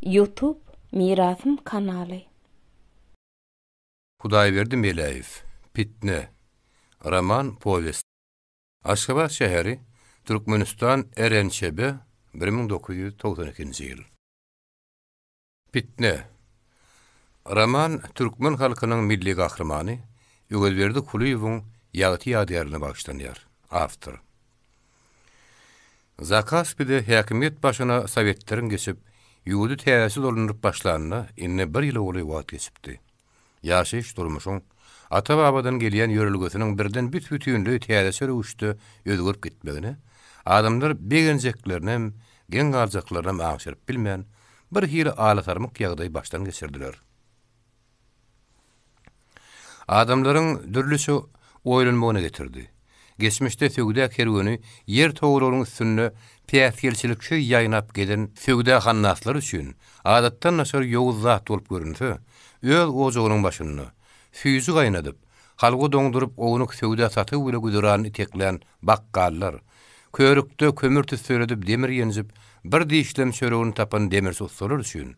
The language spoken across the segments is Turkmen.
Youtube Mirasym kanaly. Hudaýberdi Meläýew. Pitne. Roman, powest. Aşgabat şäheri, Türkmenistan RNÇB, 1992-nji ýyl. Pitne. Roman türkmen halkynyň milli gahrymany Öwezberdi Kulyýewiň ýagty ýadygärligine bagyşlanýar. Awtor. Zakaspide häkimiýet başyna sowetleriň geçip, ýurdy täzeçe dolandyryp başlanyna indi bir ýyla golaý wagt geçipdi. Ýaşaýyş-durmuşyň, ata-babadan gelýän ýörelgesiniň birden büs-bütinleý täzeçe röwüşde özgerip gitmegine adamlar begenjeklerinem, geň galjaklarynam aňşyryp bilmän, bir hili alasarmyk ýagdaý başdan geçirdiler. Adamlaryň dürlüçe oýlanmagyna getirdi. Geçmişde söwda kerweni ýer togalagynyň üstünde päsgelçiliksiz ýaýnap gezen söwda hannaslary üçin adatdan daşary ýowuz zat bolup görünse, öz ojagynyň başynda süýji gaýnadyp, halwa doňduryp ownuk söwda-satyg bile güzeranyny iteklän bakgallar, körükde kömür tüsseledip demir ýenjip, bir dişlem çöregini tapan demirçi ussalar üçin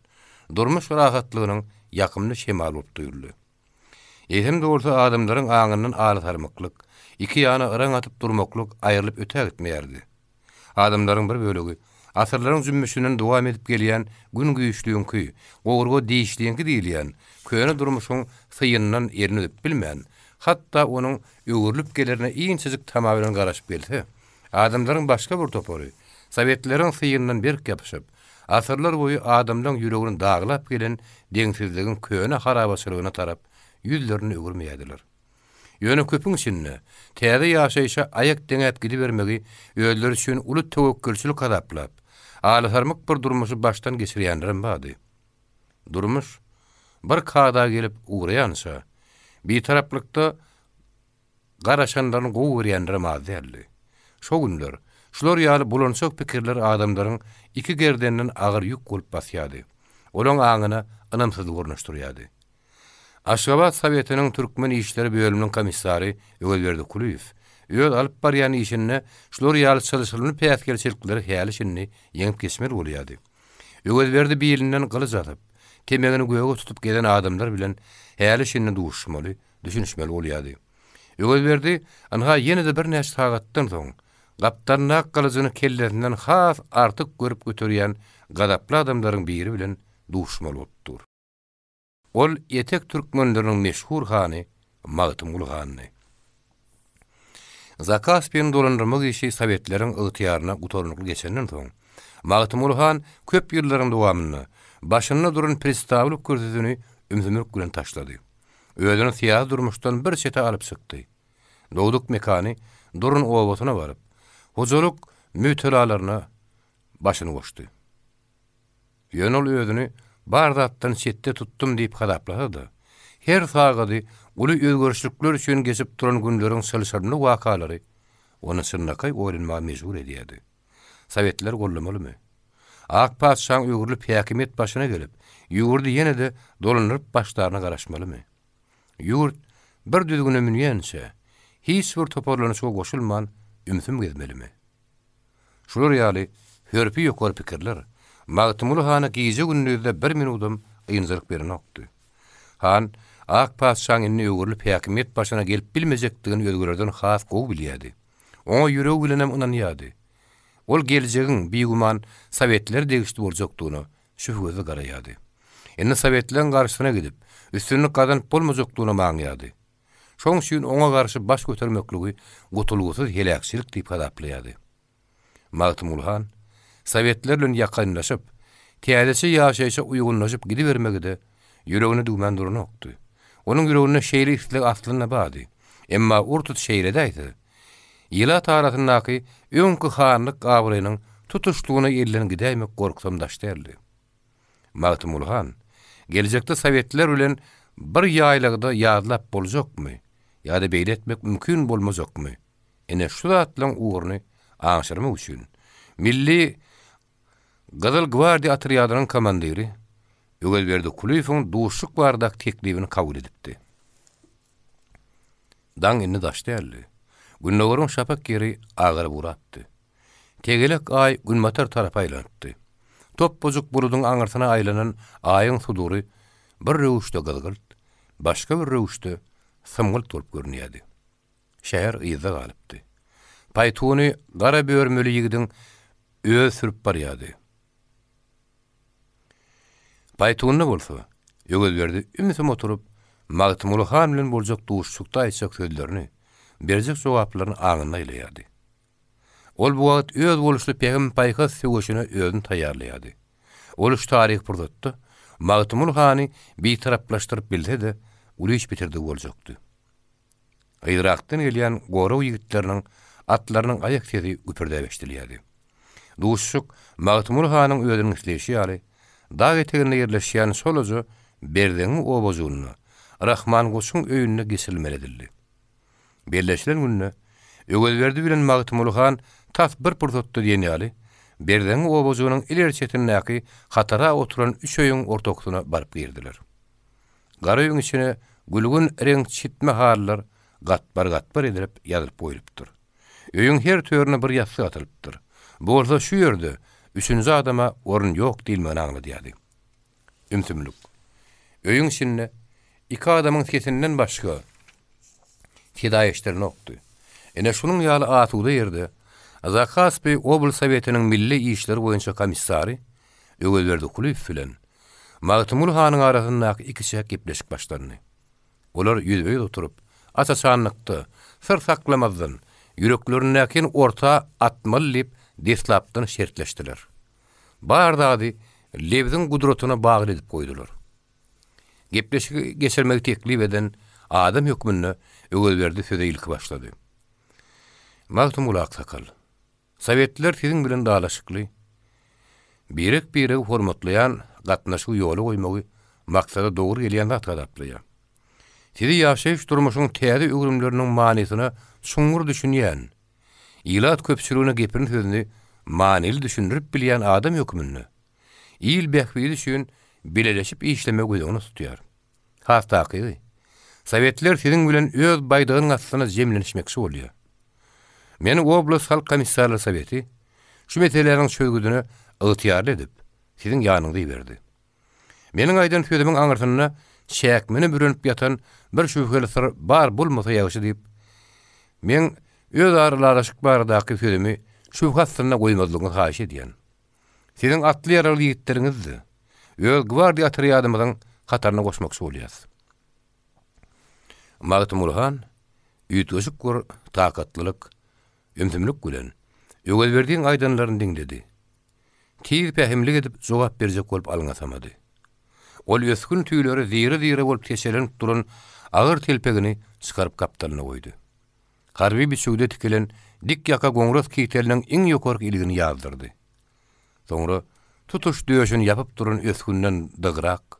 durmuş rahatlygynyň ýakymly şemaly bolup duýuldy. Eýsem-de bolsa adamlaryň aňyndan alasarmyklyk, iki ýana yraň atyp durmaklyk aýrylyp ötägitmeýärdi. Adamlaryň bir bölegi asyrlaryň jümmüşinden dowam edip gelýän gün güýçliňki, gowurga dişliňki diýilýän köne durmuşyň syýyndan elini üzüp bilmän, hatda onuň öwrülip gelerine inçejik tama bilen garaşyp gelse, adamlaryň başga bir topary sowetleriň syýyndan berk ýapyşyp, asyrlar boýy adamlaň ýüregini daglap gelen deňsizligiň köne harabaçylygyna tarap ýüzlerini öwürmeýärdiler. Ýöne köpüň içinde täze ýaşaýşa aýak deňäp gidibermegi özleri üçin uly töwekgelçilik hasaplap, alasarmyk bir durmuşy başdan geçirýänlerem bardy. Durmuş bir kada gelip ugraýança, bitaraplykda garaşanlaryny gowy görýänlerem az däldi. Şo günler şular ýaly bulançak pikirler adamlaryň iki gerdeninden agyr ýük bolup basýardy. Olaň aňyna ynamsyzlyk ornaşdyrýardy. Aşgabat Sowetiniň türkmen işleri bölüminiň komissary Öwezberdi Kulyýew öz alyp barýan işinde şular ýaly çylşyrymly päsgelçilikleri häli-şindi ýeňip geçmeli bolýardy. Öwezberdi bilinden gylyç asyp, temegini göge tutup gezen adamlar bilen häli-şindi duşuşmaly, düşünişmeli bolýardy. Öwezberdi, ynha, ýene-de birnäçe sagatdan soň, gapdalyndaky gylyjyny kellesinden has artyk görüp göterýän gazaply adamlaryň biri bilen duşuşmaly bolup dur. Ol etek türkmenleriniň meşhur hany Magtymguly handy. Zakaspini dolandyrmak işi sowetleriň ygtyýaryna gutarnykly geçenden soň, Magtymguly han köp ýyllaryň dowamynda başynda duran pristawlyk kürsüsini ümsümlik bilen taşlady. Özüni syýasy durmuşdan bir çete alyp çykdy. Dogduk mekany Durun obasyna baryp, hojalyk mübtelalaryna başyny goşdy. Ýöne ol özüni bar zatdan çetde tutdum diýip hasaplasa-da, her sagady uly özgerişlikler üçin geçip duran günleriň çylşyrymly wakalary ony çynlakaý oýlanmaga mejbur edýärdi. Sowetleri goldamalymy? Ak patyşaň öwrülip häkimiýet başyna gelip, ýurdy ýene-de dolandyryp başlaryna garaşmalymy? Ýurt bir düzgüne münýänçä, hiç bir toparlanyşyga goşulman ümsüm gezmelimi? Şular ýaly hörpi ýokary pikirler Magtymguly hana gije-gündizde bir minudam ynjalyk berenokdy. Han Ak patyşaň indi öwrülip häkimiýet başyna gelip bilmejekdigini özgelerden has gowy bilýärdi. Oňa ýüregi bilenem ynanýardy. Ol geljegiň, bigüman, sowetlere degişli boljakdygyna şübhesiz garaýardy. Indi sowetleriň garşysyna gidip, üstünlik gazanyp bolmajakdygynam aňýardy. Şoň üçin oňa garşy baş götermekligi gutulgysyz heläkçilik diýip hasaplaýardy. Magtymguly han Sowetler bilen ýakynlaşyp, täzeçe ýaşaýşa uýgunlaşyp gidibermegi-de ýüregine düwmän duranokdy. Onuň ýüreginde şeýle isleg aslynda bardy. Emma ur-tut şeýle edäýse, ilat arasyndaky öňki hanlyk abraýynyň tutuşlygyna elden gidäýmek gorkusam daş däldi. Magtymguly han, geljekde sowetler bilen bir ýaýlagda ýazlap boljakmy ýa-da beýle etmek mümkin bolmajakmy, ine şu zatlaryň ugruny aňşyrmak üçin Milli Gyzyl gwardiýa otrýadynyň komandiri Öwezberdi Kulyýewiň duşuşyk baradaky teklibini kabul edipdi. Daň indi daş däldi. Gündogaryň şapak ýeri agaryp ugrapdy. Tegelek Aý günbatar tarapa aýlanypdy. Topbajyk buludyň aňyrsyna aýlanan Aýyň sudury bir röwüşde gyzgylt, başga bir röwüşde symgylt bolup görünýärdi. Şäher yzda galypdy. Paýtuny gara börmeli ýigidiň özi sürüp barýardy. Paýtunda bolsa, Öwezberdi ümsüm oturyp, Magtymguly han bilen boljak duşuşykda aýtjak sözlerini, berjek jogaplaryny aňynda aýlaýardy. Ol bu wagt özboluşly pähim-paýhas söweşine özüni taýýarlaýardy. Ol şu taryhy pursatda Magtymguly hany bitaraplaşdyryp bilse-de, uly iş bitirdigi boljakdy. Yrakdan gelýän gorag ýigitleriniň atlarynyň aýak sesi güpürdäp eşidilýärdi. Duşuşyk Magtymguly hanyň özüniň isleýşi ýaly, dag eteginde ýerleşýän çolaja Berzeňňi obajygynda, Rahman goçuň öýünde geçirilmeli edildi. Belleşilen günde Öwezberdi bilen Magtymguly han tas bir pursatda diýen ýaly, Berzeňňi obajygynyň ileri çetindäki hatara oturan üç öýüň ortakysyna baryp girdiler. Gara öýüň içine gülgün reňk çitme halylar gatbar-gatbar edilip ýazylyp goýlupdyr. Öýüň her törüne bir ýassyk atylypdyr. Bu bolsa şu ýerde üçünji adama orun ýok diýilmegini aňladýardy. Ümsümlik. Öýüň içinde iki adamyň sesinden başga seda eşdilenokdy. Ine şunuň ýaly asuda ýerde Zakaspi oblsowetiniň milli işler boýunça komissary Öwezberdi Kulyýew bilen Magtymguly hanyň arasyndaky ikiçäk gepleşik başlandy. Olar ýüzbe-ýüz oturyp, aç-açanlykda, syr saklamazdan, ýüreklerindäkini orta atmaly diýip, deslapdan şertleşdiler. Bar zady lebziň gudratyna bagly edip goýdular. Gepleşigi geçirmegi teklip eden adam hökmünde Öwezberdi söze ilki başlady. Magtymguly aksakal, Sowetler siziň bilen dalaşykly, birek-biregi hormatlaýan gatnaşygy ýola goýmagy maksada dogry gelýän zat hasaplaýar. Sizi ýaşaýyş-durmuşyň täze öwrümleriniň manysyna çuňňur düşünýän, ilat köpçüligine gepini-sözüni manyly düşündirip bilýän adam hökmünde, il bähbidi üçin bileleşip işlemegi göz öňünde tutýar. Has takygy, Sowetler siziň bilen öz baýdagynyň astyna jemlenişmekçi bolýar. Meni oblast halk komissarlar soweti şu meseläniň çözgüdine ygtyýarly edip, siziň ýanyňyza iberdi. Meniň aýdan sözümiň aňyrsynda çäkmene bürenip ýatan bir şübheli syr bar bolmasa ýagşy diýip, meň özara ylalaşyk baradaky sözümi şübhe astynda goýmazlygyňyzy haýyş edýän. Siziň atly-ýaragly ýigitleriňizi-de öz gwardiýa otrýadymyzyň hataryna goşmakçy bolýas. Magtymguly han üýtgeşik bir takatlylyk, ümsümlik bilen Öwezberdiň aýdanlaryny diňledi. Tiz pähimlik edip jogap berjek bolup alňasamady. Ol ösgün tüýleri zire-zire bolup seçelenip duran agyr telpegini çykaryp gapdalyna goýdy. Harby biçüwde tikilen dik ýaka goňras kiteliniň iň ýokarky iligini ýazdyrdy. Soňra tutuş döşüni ýapyp duran ösgünden dygrak,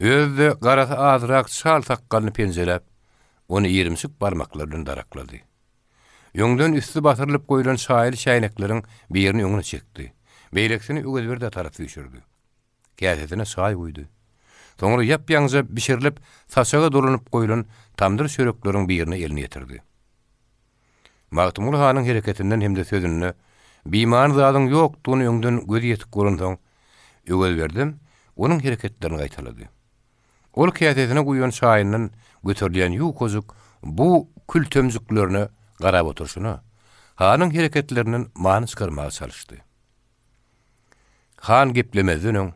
özi-de garasy azrak çal sakgalyny penjeläp, ony irimçik barmaklary bilen daraklady. Öňden üsti basyrylyp goýlan çaýly çäýnekleriň birini öňüne çekdi, beýlekisini Öwezberdä tarap süýşürdi. Käsesine çaý guýdy. Soňra ýap-ýaňyja bişirilip, saçaga dolanyp goýlan tamdyr çörekleriň birine elini ýetirdi. Magtymguly hanyň hereketinden hem-de sözünde bimany zadyň ýokdugyny öňden gözi ýetik bolansoň, Öwezberdem onuň hereketlerini gaýtalady. Ol käsesine guýan çaýyndan göterilýän ýukajyk bug kültemjiklerine garap oturyşyna, hanyň hereketlerinden many çykarmaga çalyşdy. Han geplemezden öň,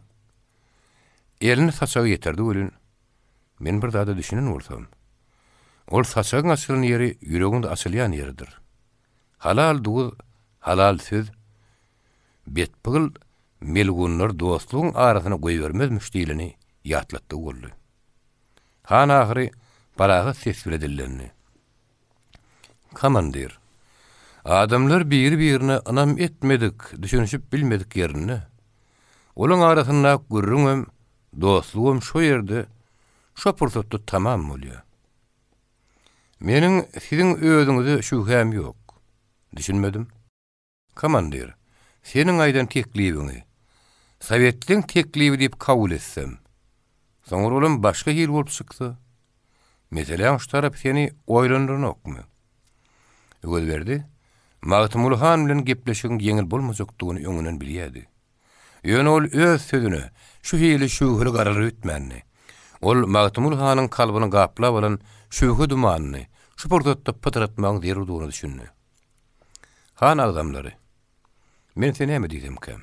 elini saçaga ýetirdi welin, men bir zada düşünen bolsam, ol saçagyň açylan ýeri ýüregiň-de açylýan ýeridir. Halal duz, halal söz betpygyl melgunlar dostlugyň arasyna goýbermezmiş diýleni ýatlatdygy boldy. Han ahyry parahat ses bile dillendi. Komandir. Adamlar biri-birine ynam etmedik, düşünişip bilmedik ýerinde, olaň arasyndaky gürrüňem, dostlugam şo ýerde, şo pursatda tamam bolýar. Meniň siziň özüňize şübhäm ýok. Düşünmedim. Komandir, seniň aýdan teklibiňi Sowetleň teklibi diýip kabul etsem, soňra olam başga hili bolup çyksa, meseläň şu tarapy seni oýlandyranokmy? Öwezberdi. Magtymguly han bilen gepleşigiň ýeňil bolmajakdygyny öňünden bilýärdi. Ýöne ol öz sözüne şu hili şübheli garar öýtmändi. Ol Magtymguly hanyň kalbyny gaplap alan şübhe dumanyny şu pursatda pytratmagyň zerurdygyna düşündi. Han agzamlary, men size näme diýsemkäm?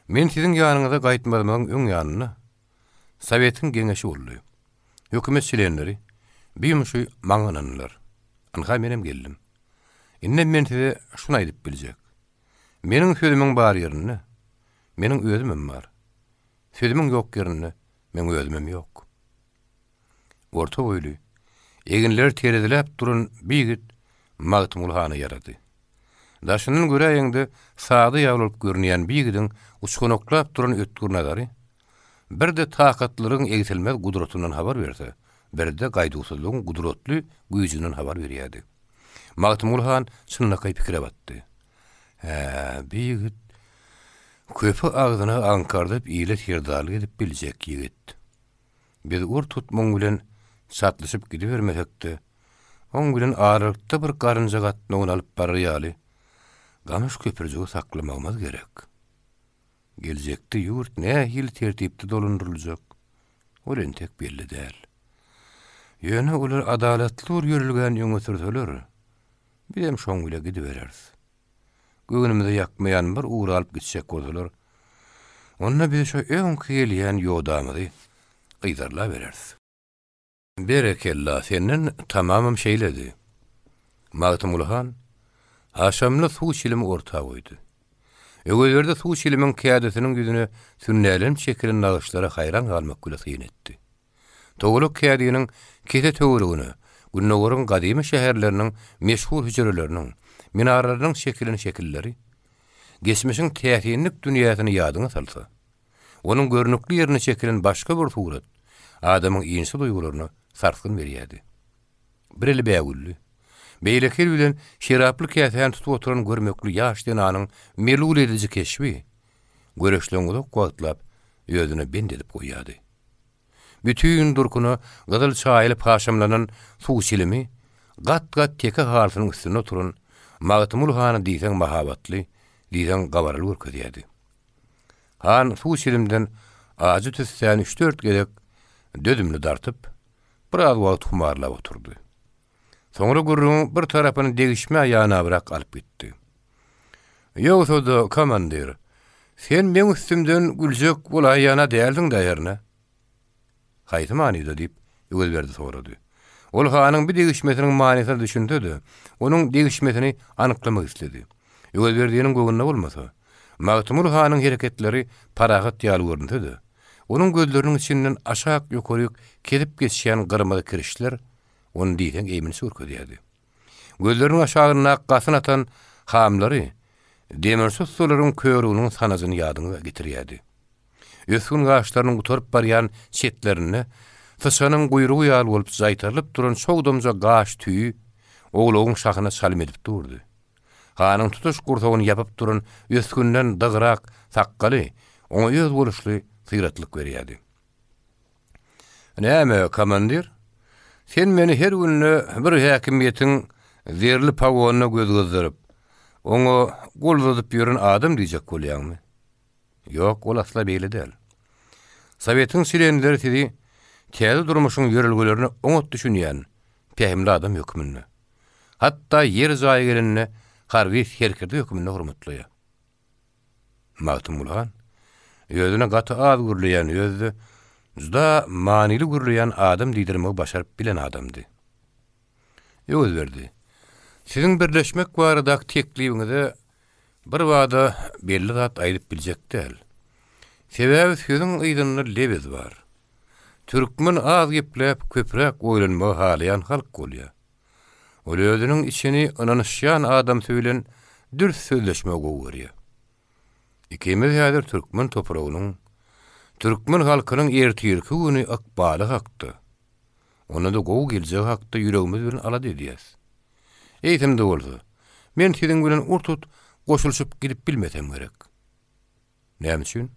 Men siziň ýanyňyza gaýtmazymyň öň ýanynda Sowetiň geňeşi boldy. Hökümet çlenleri bu ýumşy maňa ynandylar. Ynha menem geldim. Indem men size şuny aýdyp biljek. Meniň sözümiň bar ýerinde, meniň özümem bar. Sözümiň ýok ýerinde, meň özümem ýok. Orta boýly, eginleri tereziläp duran bu ýigit Magtymguly hana ýarady. Daşyndan göräýeňde sada ýaly bolup görünýän bu ýigidiň uçganaklap duran ötgür nazary birde takatlylygyň egsilmez gudratyndan habar berse, birde gaýduwsyzlygyň gudratly güýjünden habar berýärdi. Magtymguly han çynlakaý pikire batdy. Hä, bi ýigit köpi agzyna aňkardyp ile serdarlyk edip biljek ýigit. Biz ur-tut muň bilen çatlyşyp gidibermesek-de, oň bilen aralykda bir garynja gatnawyny alyp barar ýaly gamyş köpürjigi saklamagymyz gerek. Geljekde ýurt nähili tertipde dolandyryljak, ol entek belli däl. Ýöne olar adalatly bir ýörelgäni öňe sürseler, bizem şoň bile gidibereris. Göwnümize ýakmaýan bir ugur alyp gitjek bolsalar, onda biz şo öňki gelýän ýodamyzy yzarlabereris. Berekella, senden tamamam şeýledi. Magtymguly han haşamly suw çilimi orta goýdy. Öwezberdi suw çilimiň kädisiniň ýüzüne sünnälenip çekilen nagyşlara haýran galmak bile syn etdi. Togalak kädiniň kese töweregine Gündogaryň gadymy şäherleriniň meşhur hüjreleriniň, minaralarynyň çekilen şekilleri geçmişiň täsinlik dünýäsini ýadyňa salsa, Onuň görnükli ýerine çekilen başga bir surat adamyň inçe duýgularyna sarsgyn berýärdi. Bir eli bägülli, beýleki eli bilen şeraply käsäni tutup oturan görmekli ýaş zenanyň melul ediji keşbi göreçleň uzak wagtlap özüne bent edip goýýardy. Bütin durkuna gyzyl çaýylyp haşamlanan suw çilimi gat-gat teke halysynyň üstünde oturan Magtymguly hany diýseň mahabatly, diýseň gabaraly görkezýärdi. Han suw çilimden ajy tüssäni üç-dört gezek dözümli dartyp, biraz wagt humarlap oturdy. Soňra gürrüňiň bir tarapyny degişmä ýanabrak alyp gitdi. Ýogsa-da, komandir, sen meň üstümden güljek bolaýýan-a däldiň-dä hernä? Haýsy manyda? diýip, Öwezberdi sorady. Ol hanyň bu degişmesiniň manysyna düşünse-de, onuň degişmesini anyklamak isledi. Öwezberdiniň göwnüne bolmasa, Magtymguly hanyň hereketleri parahat ýaly görünse-de, onuň gözleriniň içinden aşak-ýokaryk kesip geçýän gyrmyzy kirişler ony diýseň eýmenç görkezýärdi. Gözleriniň aşagyndaky gasyn atan hamlary demirçi ussalaryň körüginiň sanajyny ýadyňa getirýärdi. Ösgün gaşlarynyň gutaryp barýan çetlerinde syçanyň guýrugy ýaly bolup jaýtarylyp duran çogdamja gaş tüýi owlagyň şahyna çalym edip durdy. Hanyň tutuş gursagyny ýapyp duran ösgünden dygrak sakgaly oňa özboluşly syratlyk berýärdi. Näme, komandir? Sen meni her günde bir häkimiýetiň zerli pogonyna göz gyzdyryp, oňa gol uzadyp ýören adam diýjek bolýaňmy? Ýok, ol asla beýle däl. Sowetiň çlenleri sizi täze durmuşyň ýörelgelerine oňat düşünýän pähimli adam hökmünde, hatda ýer jaýy gelende harby serkerde hökmünde hormatlaýar. Magtymguly han özüne gaty az gürleýän, özi-de juda manyly gürleýän adam diýdirmegi başaryp bilen adamdy. Öwezberdi, siziň birleşmek baradaky teklibiňize birbada belli zat aýdyp biljek däl. Sebäbi sözüň yzynda lebiz bar. Türkmen az gepläp, köpräk oýlanmagy halaýan halk bolýar. Ol özüniň içini ynanyşýan adamsy bilen dürs sözleşmegi gowy görýär. Ikimiz häzir türkmen topragynyň, türkmen halkynyň ertirki güni ykbaly hakda, onda-da gowy geljegi hakda ýüregimiz bilen alada edýäs. Eýsem-de bolsa, men siziň bilen ur-tut goşulyşyp gidip bilmesem gerek. Näme üçin?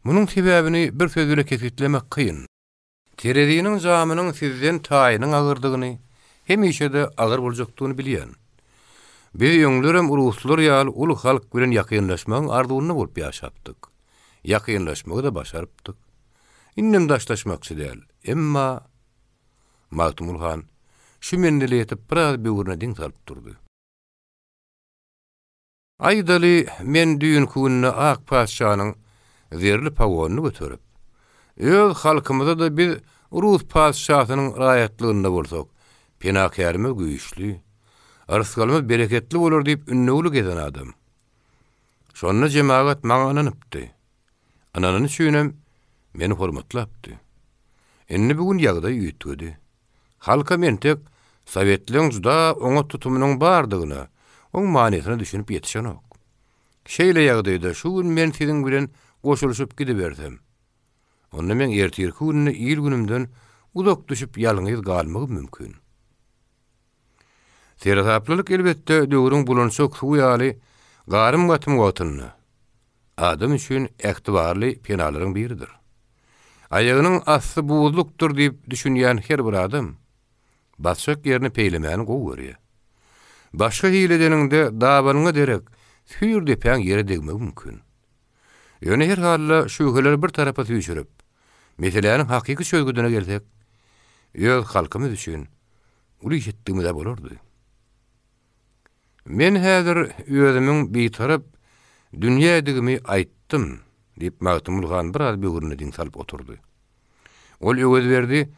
Munuň sebäbini bir söz bile kesgitlemek kyn. Tereziniň jamynyň sizden taýynyň agyrdygyny, hemişe-de agyr boljakdygyny bilýän. Biz öňlerem ruslar ýaly uly halk bilen ýakynlaşmagyň arzuwynda bolup ýaşapdyk. Ýakynlaşmagy-da başarypdyk. Indem daşlaşmakçy däl. Emma. Magtymguly han şu menzile ýetip biraz böwrüne diň salyp durdy. Aýdaly, men düýnki günde ak patyşanyň zerli pogonyny göterip, öz halkymyza-da biz rus patyşasynyň raýatlygynda bolsak, penakärimiz güýçli, rysgalymyz bereketli bolar diýip ündewli gezen adam. Şonda jemagat maňa ynanypdy. Ynanany üçinem meni hormatlapdy. Indi bu gün ýagdaý üýtgedi. Halkam entek sowetleň juda oňat tutumynyň bardygyna, oň manysyna düşünip ýetişenok. Şeýle ýagdaýda şu gün men siziň bilen goşulyşyp gidibersem, onda meň ertirki günde il-günümden uzak düşüp ýalňyz galmagym mümkin. Seresaplylyk elbetde döwrüň bulançak suwy ýaly garym-gatym wagtynda adam üçin ähtibarly penalaryň biridir. Aýagynyň asty buzlukdyr diýip düşünýän her bir adam basjak ýerini peýlemäni gowy görýär. Başga hili edeniňde dabanyňa derek süýr depäň ýere degmegi mümkin. Ýöne her halda şübheleri bir tarapa süýşürip, meseläniň hakyky çözgüdine gelsek, öz halkymyz üçin uly iş etdigimiz-ä bolardy. Men häzir özümiň bitarap dünýädigimi aýtdym, diýip, Magtymguly han biraz böwrüne diň salyp oturdy. Ol Öwezberdi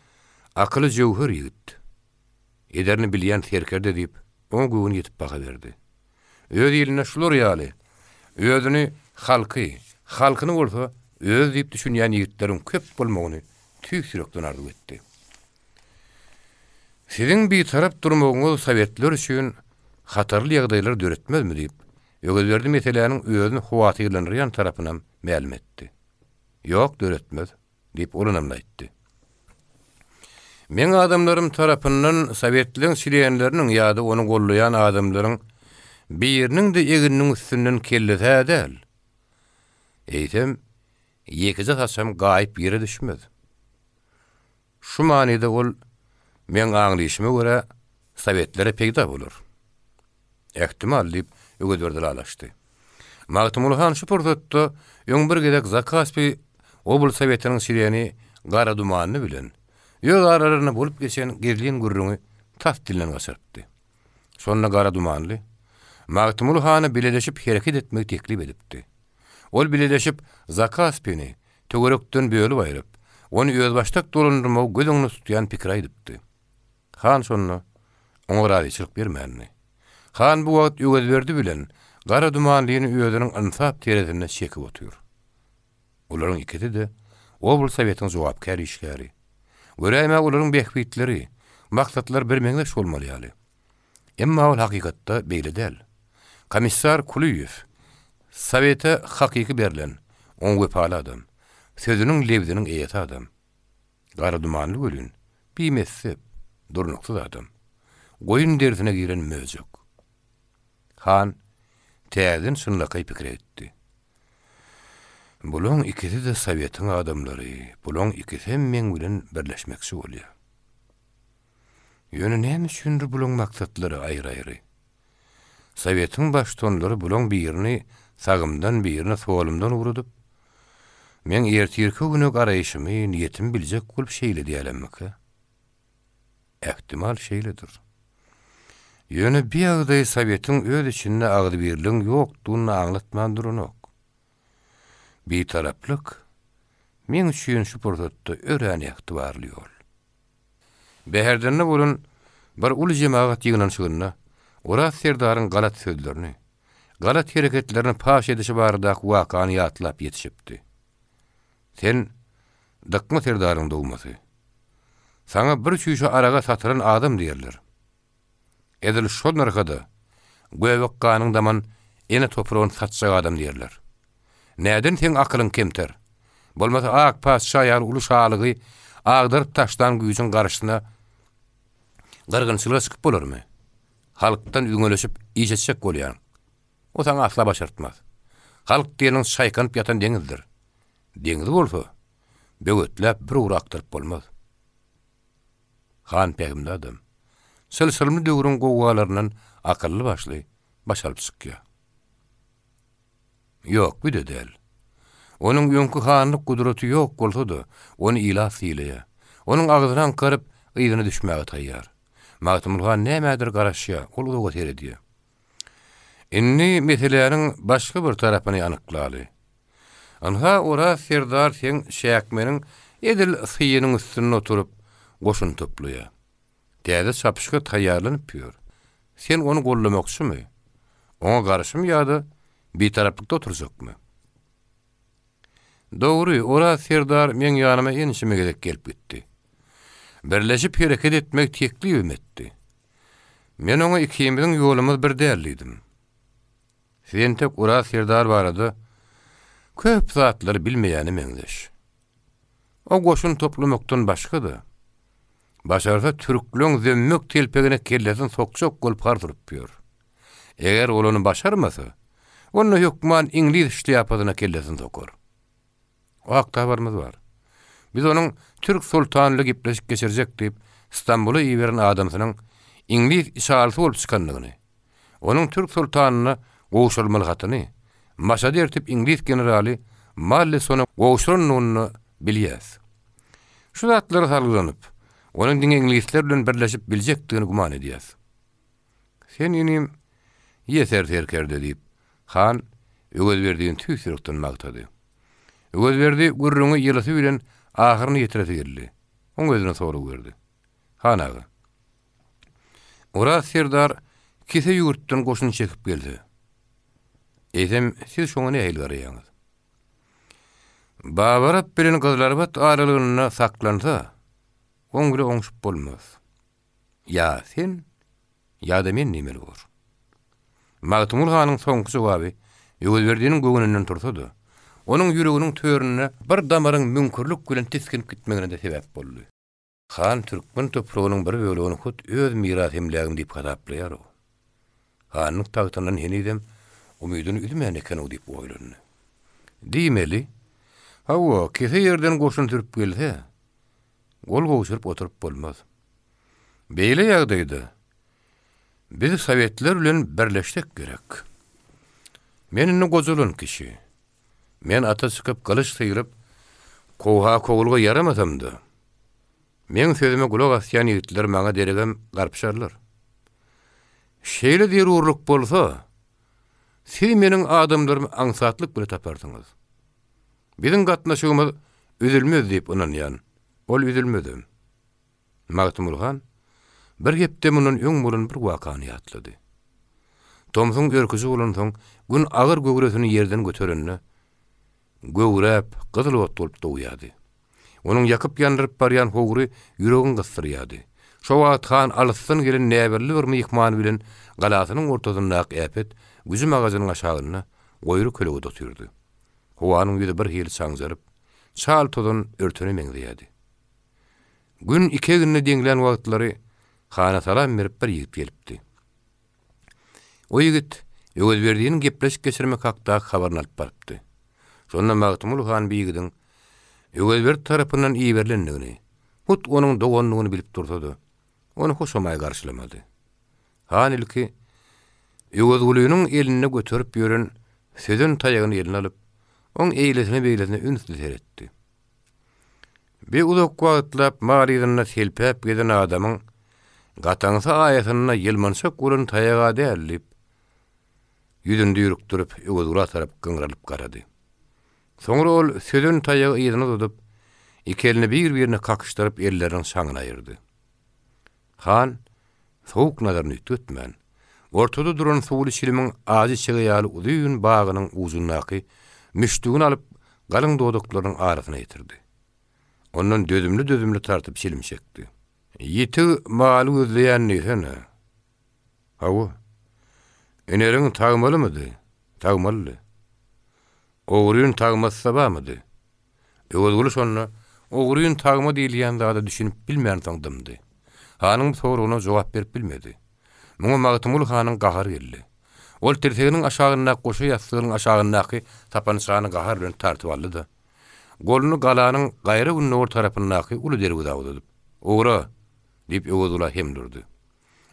akyly jöwher ýigit, ederini bilýän serkerde diýip, oňa göwni ýetip baha berdi. Öz ilinde şular ýaly, özüni halky, halkyny bolsa özi diýip düşünýän ýigitleriň köp bolmagyny tüýs ýürekden arzuw etdi. Siziň bitarap durmagyňyz sowetler üçin hatarly ýagdaýlar döretmezmi diýip, Öwezberdi meseläniň özüni howatyrlandyrýan tarapynam mälim etdi. Ýok, döretmez. Diýip, ol ynamly aýtdy. Meň adamlarym tarapyndan sowetleň çlenleriniň ýa-da ony gollaýan adamlaryň biriniň-de egniniň üstünden kellesi-hä däl, eýsem, ýekeje saçam gaýyp ýere düşmez. Şu manyda ol, meň aňlyşyma görä, sowetlere peýda bolar. Ähtimal, diýip, Öwezberdi lalaşdy. Magtymguly han şu pursatda öň bir gezek Zakaspi oblsowetiniň çleni Gara Dumanly bilen öz aralarynda bolup geçen gizlin gürrüňi tas dilden gaçyrypdy. Şonda Gara Dumanly Magtymguly hana bileleşip hereket etmegi teklip edipdi. Ol bileleşip Zakaspini töwerekden bölüp aýryp, ony özbaşdak dolandyrmagy göz öňünde tutýan pikiri aýdypdy. Han şonda oňa razyçylyk bermändi. Han bu wagt Öwezberdi bilen Gara Dumanlyny özüniň ynsap terezinde çekip otyr. Olaryň ikisi-de oblsowetiň jogapkär işgäri. Göräýmäge olaryň bähbitleri, maksatlary birmeňzeş bolmaly ýaly. Emma ol hakykatda beýle däl. Komissar Kulyýew Sowete hakyky berlen, oňa wepaly adam. Sözüniň lebziniň eýesi adam. Gara dumanly welin, bimessep, durnuksyz adam. Goýun derisine giren möjek. Han täzeden çynlakaý pikire gitdi. Bulaň ikisi-de sowetiň adamlary, bulaň ikisem meň bilen birleşmekçi bolýar. Ýöne näme üçindir bulaň maksatlary aýry-aýry. Sowetiň baştutanlary bulaň birini sagymdan, birini solumdan ugradyp, meň ertirki güne garaýşymy, niýetimi biljek bolup şeýle edýärlermikä? Ähtimal şeýledir. Ýöne bi ýagdaý Sowetiň öz içinde agzybirligiň ýokdugyny aňlatman duranok. Bitaraplyk meň üçin şu pursatda örän ähtibarly ýol. Bäherdende bolan bir uly jemagat ýygnanyşygynda Oraz serdaryň galat sözlerini, galat hereketlerini paş edişi baradaky wakany ýatlap ýetişipdi. Sen Dykma serdaryň dogmasy. Saňa bir çüýşe araga satylan adam diýerler. Edil şol nyrha-da göbek ganyň daman ene topragyny satjak adam diýerler. Näden seň akylyň kemter? Bolmasa ak patyşa ýaly uly şalygy agdaryp taşlan güýjüň garşysyna gyrgynçylyga çykyp bolarmy? Halkdan üzňeleşip iş etjek bolýaň. O saňa asla başartmaz. Halk diýeniň çaýkanyp ýatan deňizdir. Deňzi bolsa böwetläp bir ugra akdyryp bolmaz. Han pähimli adam. Çylşyrymly döwrüň gowgalaryndan akylly-başly. baş alyp çykýar. Ýok, bu-da däl. Onuň öňki hanlyk gudraty ýok bolsa-da, ony ilat sylaýar. Onuň agzyny aňkaryp, yzyna düşmäge taýýar. Magtymguly han nämädir garaşýar, ol uzaga seredýär. Indi meseläniň başga bir tarapyny anyklaly. Ynha, Oraz serdar seň çäkmeniň edil syýynyň üstünde oturyp, goşun toplaýar. Täze çapyşyga taýýarlanyp ýör. Sen ony goldamakçymy? Oňa garşymy ýa-da bitaraplykda oturjakmy? Dogry, Oraz serdar meň ýanyma ençeme gezek gelip gitdi. Birleşip hereket etmegi teklibem etdi. Men oňa ikimiziň ýolumyz bir däl diýdim. Siz entek Oraz serdar barada köp zatlary bilmeýäne meňzeş. O goşun toplamakdan başga-da, başarsa türkleň zömmek telpegine kellesini sokjak bolup hars urup ýör. Eger ol ony başarmasa, onda hökman iňlis şlýapasyna kellesini sokar. O hakda habarymyz bar. Biz onuň türk soltany bilen gepleşik geçirjek diýip, Stambula iberen adamsynyň iňlis içalysy bolup çykandygyny, onuň türk soltanyna gowşurylmaly hatyny Maşada ertip iňlis generaly Mallisona gowşurandygyny bilýäs. Şu zatlara salgylanyp, onuň diňe iňlisler bilen birleşip biljekdigini güman edýäs. Sen inim, ýeser serkerde, diýip, han Öwezberdini tüýs ýürekden magtady. Öwezberdi gürrüňi ýylysy bilen ahyryna ýetiresi geldi. Oň özüne sorag berdi. Han aga, Oraz serdar kese ýurtdan goşun çekip gelse, eýsem, siz şoňa nähili garaýaňyz? Babarap bilen Gyzylarbat aralygynda saklansa, oň bile oňşup bolmaz. Ýa sen, ýa-da men diýmeli bor. Magtymguly hanyň soňky jogaby Öwezberdiniň göwnünden tursa-da, onuň ýüreginiň töründe bir damaryň müňkürlik bilen tisginip gitmegine-de sebäp boldy. Han türkmen topragynyň bir bölegini hut öz miras-emlägim diýip hasaplaýar-ow. Hanlyk tagtyndan henizem umydyny üzmän eken-ow diýip oýlandy. Diýmeli, hawa, kese ýerden goşun sürüp gelse, Gol gowşuryp oturyp bolmaz. Beýle ýagdaýda biz sowetler bilen birleşsek gerek. Men indi gojalan kişi. Men ata çykyp gylyç syryp, kowha-kowulga ýaramasam-da, meň sözüme gulak asýan ýigitler maňa deregem garpyşarlar. Şeýle zerurlyk bolsa, siz meniň adamlarymy aňsatlyk bile taparsyňyz. Biziň gatnaşygymyz üzülmez diýip ynanýan. Ol üzülmezem. Magtymguly han bir hepde mundan öň bolan bir wakany ýatlady. Tomsuň örküji bolansoň, Gün agyr göwresini ýerden göterende, göwräp, gyzyl ot bolup dogýardy. Onuň ýakyp-ýandyryp barýan howry ýüregiňi gysdyrýardy. Şo wagt han alysdan gelen näbelli bir myhman bilen galasynyň ortasyndaky äpet güjüm agajynyň aşagynda goýry kölegede otyrdy. Howanyň ýüzi bir hili çaňjaryp, çal tozan örtene meňzeýärdi. Gün iki eginine deňlän wagtlary hana salam berip bir ýigit gelipdi. O ýigit Öwezberdiniň gepleşik geçirmek hakdaky habaryny alyp barypdy. Şonda Magtymguly han bu ýigidiň Öwezberdi tarapyndan iberilendigini, hut onuň dogandygyny bilip dursa-da, ony hoşamaý garşylamady. Han ilki Öwezgulynyň elinde göterip ýören sözen taýagyny eline alyp, oň eýlesine-beýlesine ünsli seretdi. Bi uzak wagtlap mal yzynda selpäp gezen adamyň gataňsy aýasynda ýylmançak bolan taýag-a däl diýip, ýüzüni düýrükdirip, Öwezgula tarap gyňralyp garady. Soňra ol sözen taýagy yzyna uzadyp, iki elini bir-birine kakyşdyryp elleriniň çaňyny aýyrdy. Han sowuk nazaryny üýtgetmän, ortada duran suwly çilimiň ajy içege ýaly uzyn bagynyň ujundaky müşdügini alyp galyň dodaklarynyň arasyna ýetirdi. Ondan dözümli-dözümli tartyp çilim çekdi. Ýitig maly gözleýän diýsene. Hawa. Ineriň tagmalymydy? Tagmalydy. Ogryn tagmasy-da barmydy? Öwezguly şonda ogryn tagma diýilýän zada düşünip bilmänsoň dymdy. Hanyň bu soragyna jogap berip bilmedi. Muňa Magtymguly hanyň gahary geldi. Ol tirseginiň aşagyndaky goşa ýassygynyň aşagyndaky sapançany gahar bilen tartyp aldy-da, goluny galanyň gaýra gündogar tarapyndaky uly derwezä uzadyp, Ugra! diýip Öwezgula hem durdy.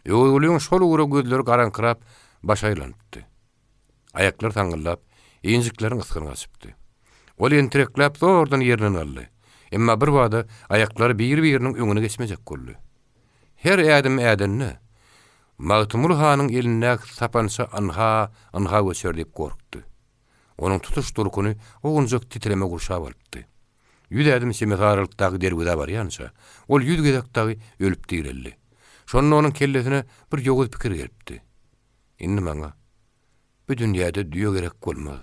Öwezgulyň şol ugra gözleri garaňkyrap, Başy aýlanypdy. Aýaklary saňňyldap, injikleriň ysgyny gaçypdy. Ol entirekläp zordan ýerinden galdy. Emma birbada aýaklary biri-biriniň öňüne geçmejek boldy. Her ädim ädende, Magtymguly hanyň elindäki sapança ynha, ynha göçer diýip gorkdy. Onuň tutuş durkuny owunjak titreme gurşap alypdy. Ýüz ädim çemesi aralykdaky derwezä barýança, ol ýüz gezek dagy ölüp direldi. Şonda onuň kellesine bir ýowuz pikir gelipdi. Indi maňa bu dünýäde düýe gerek bolmaz.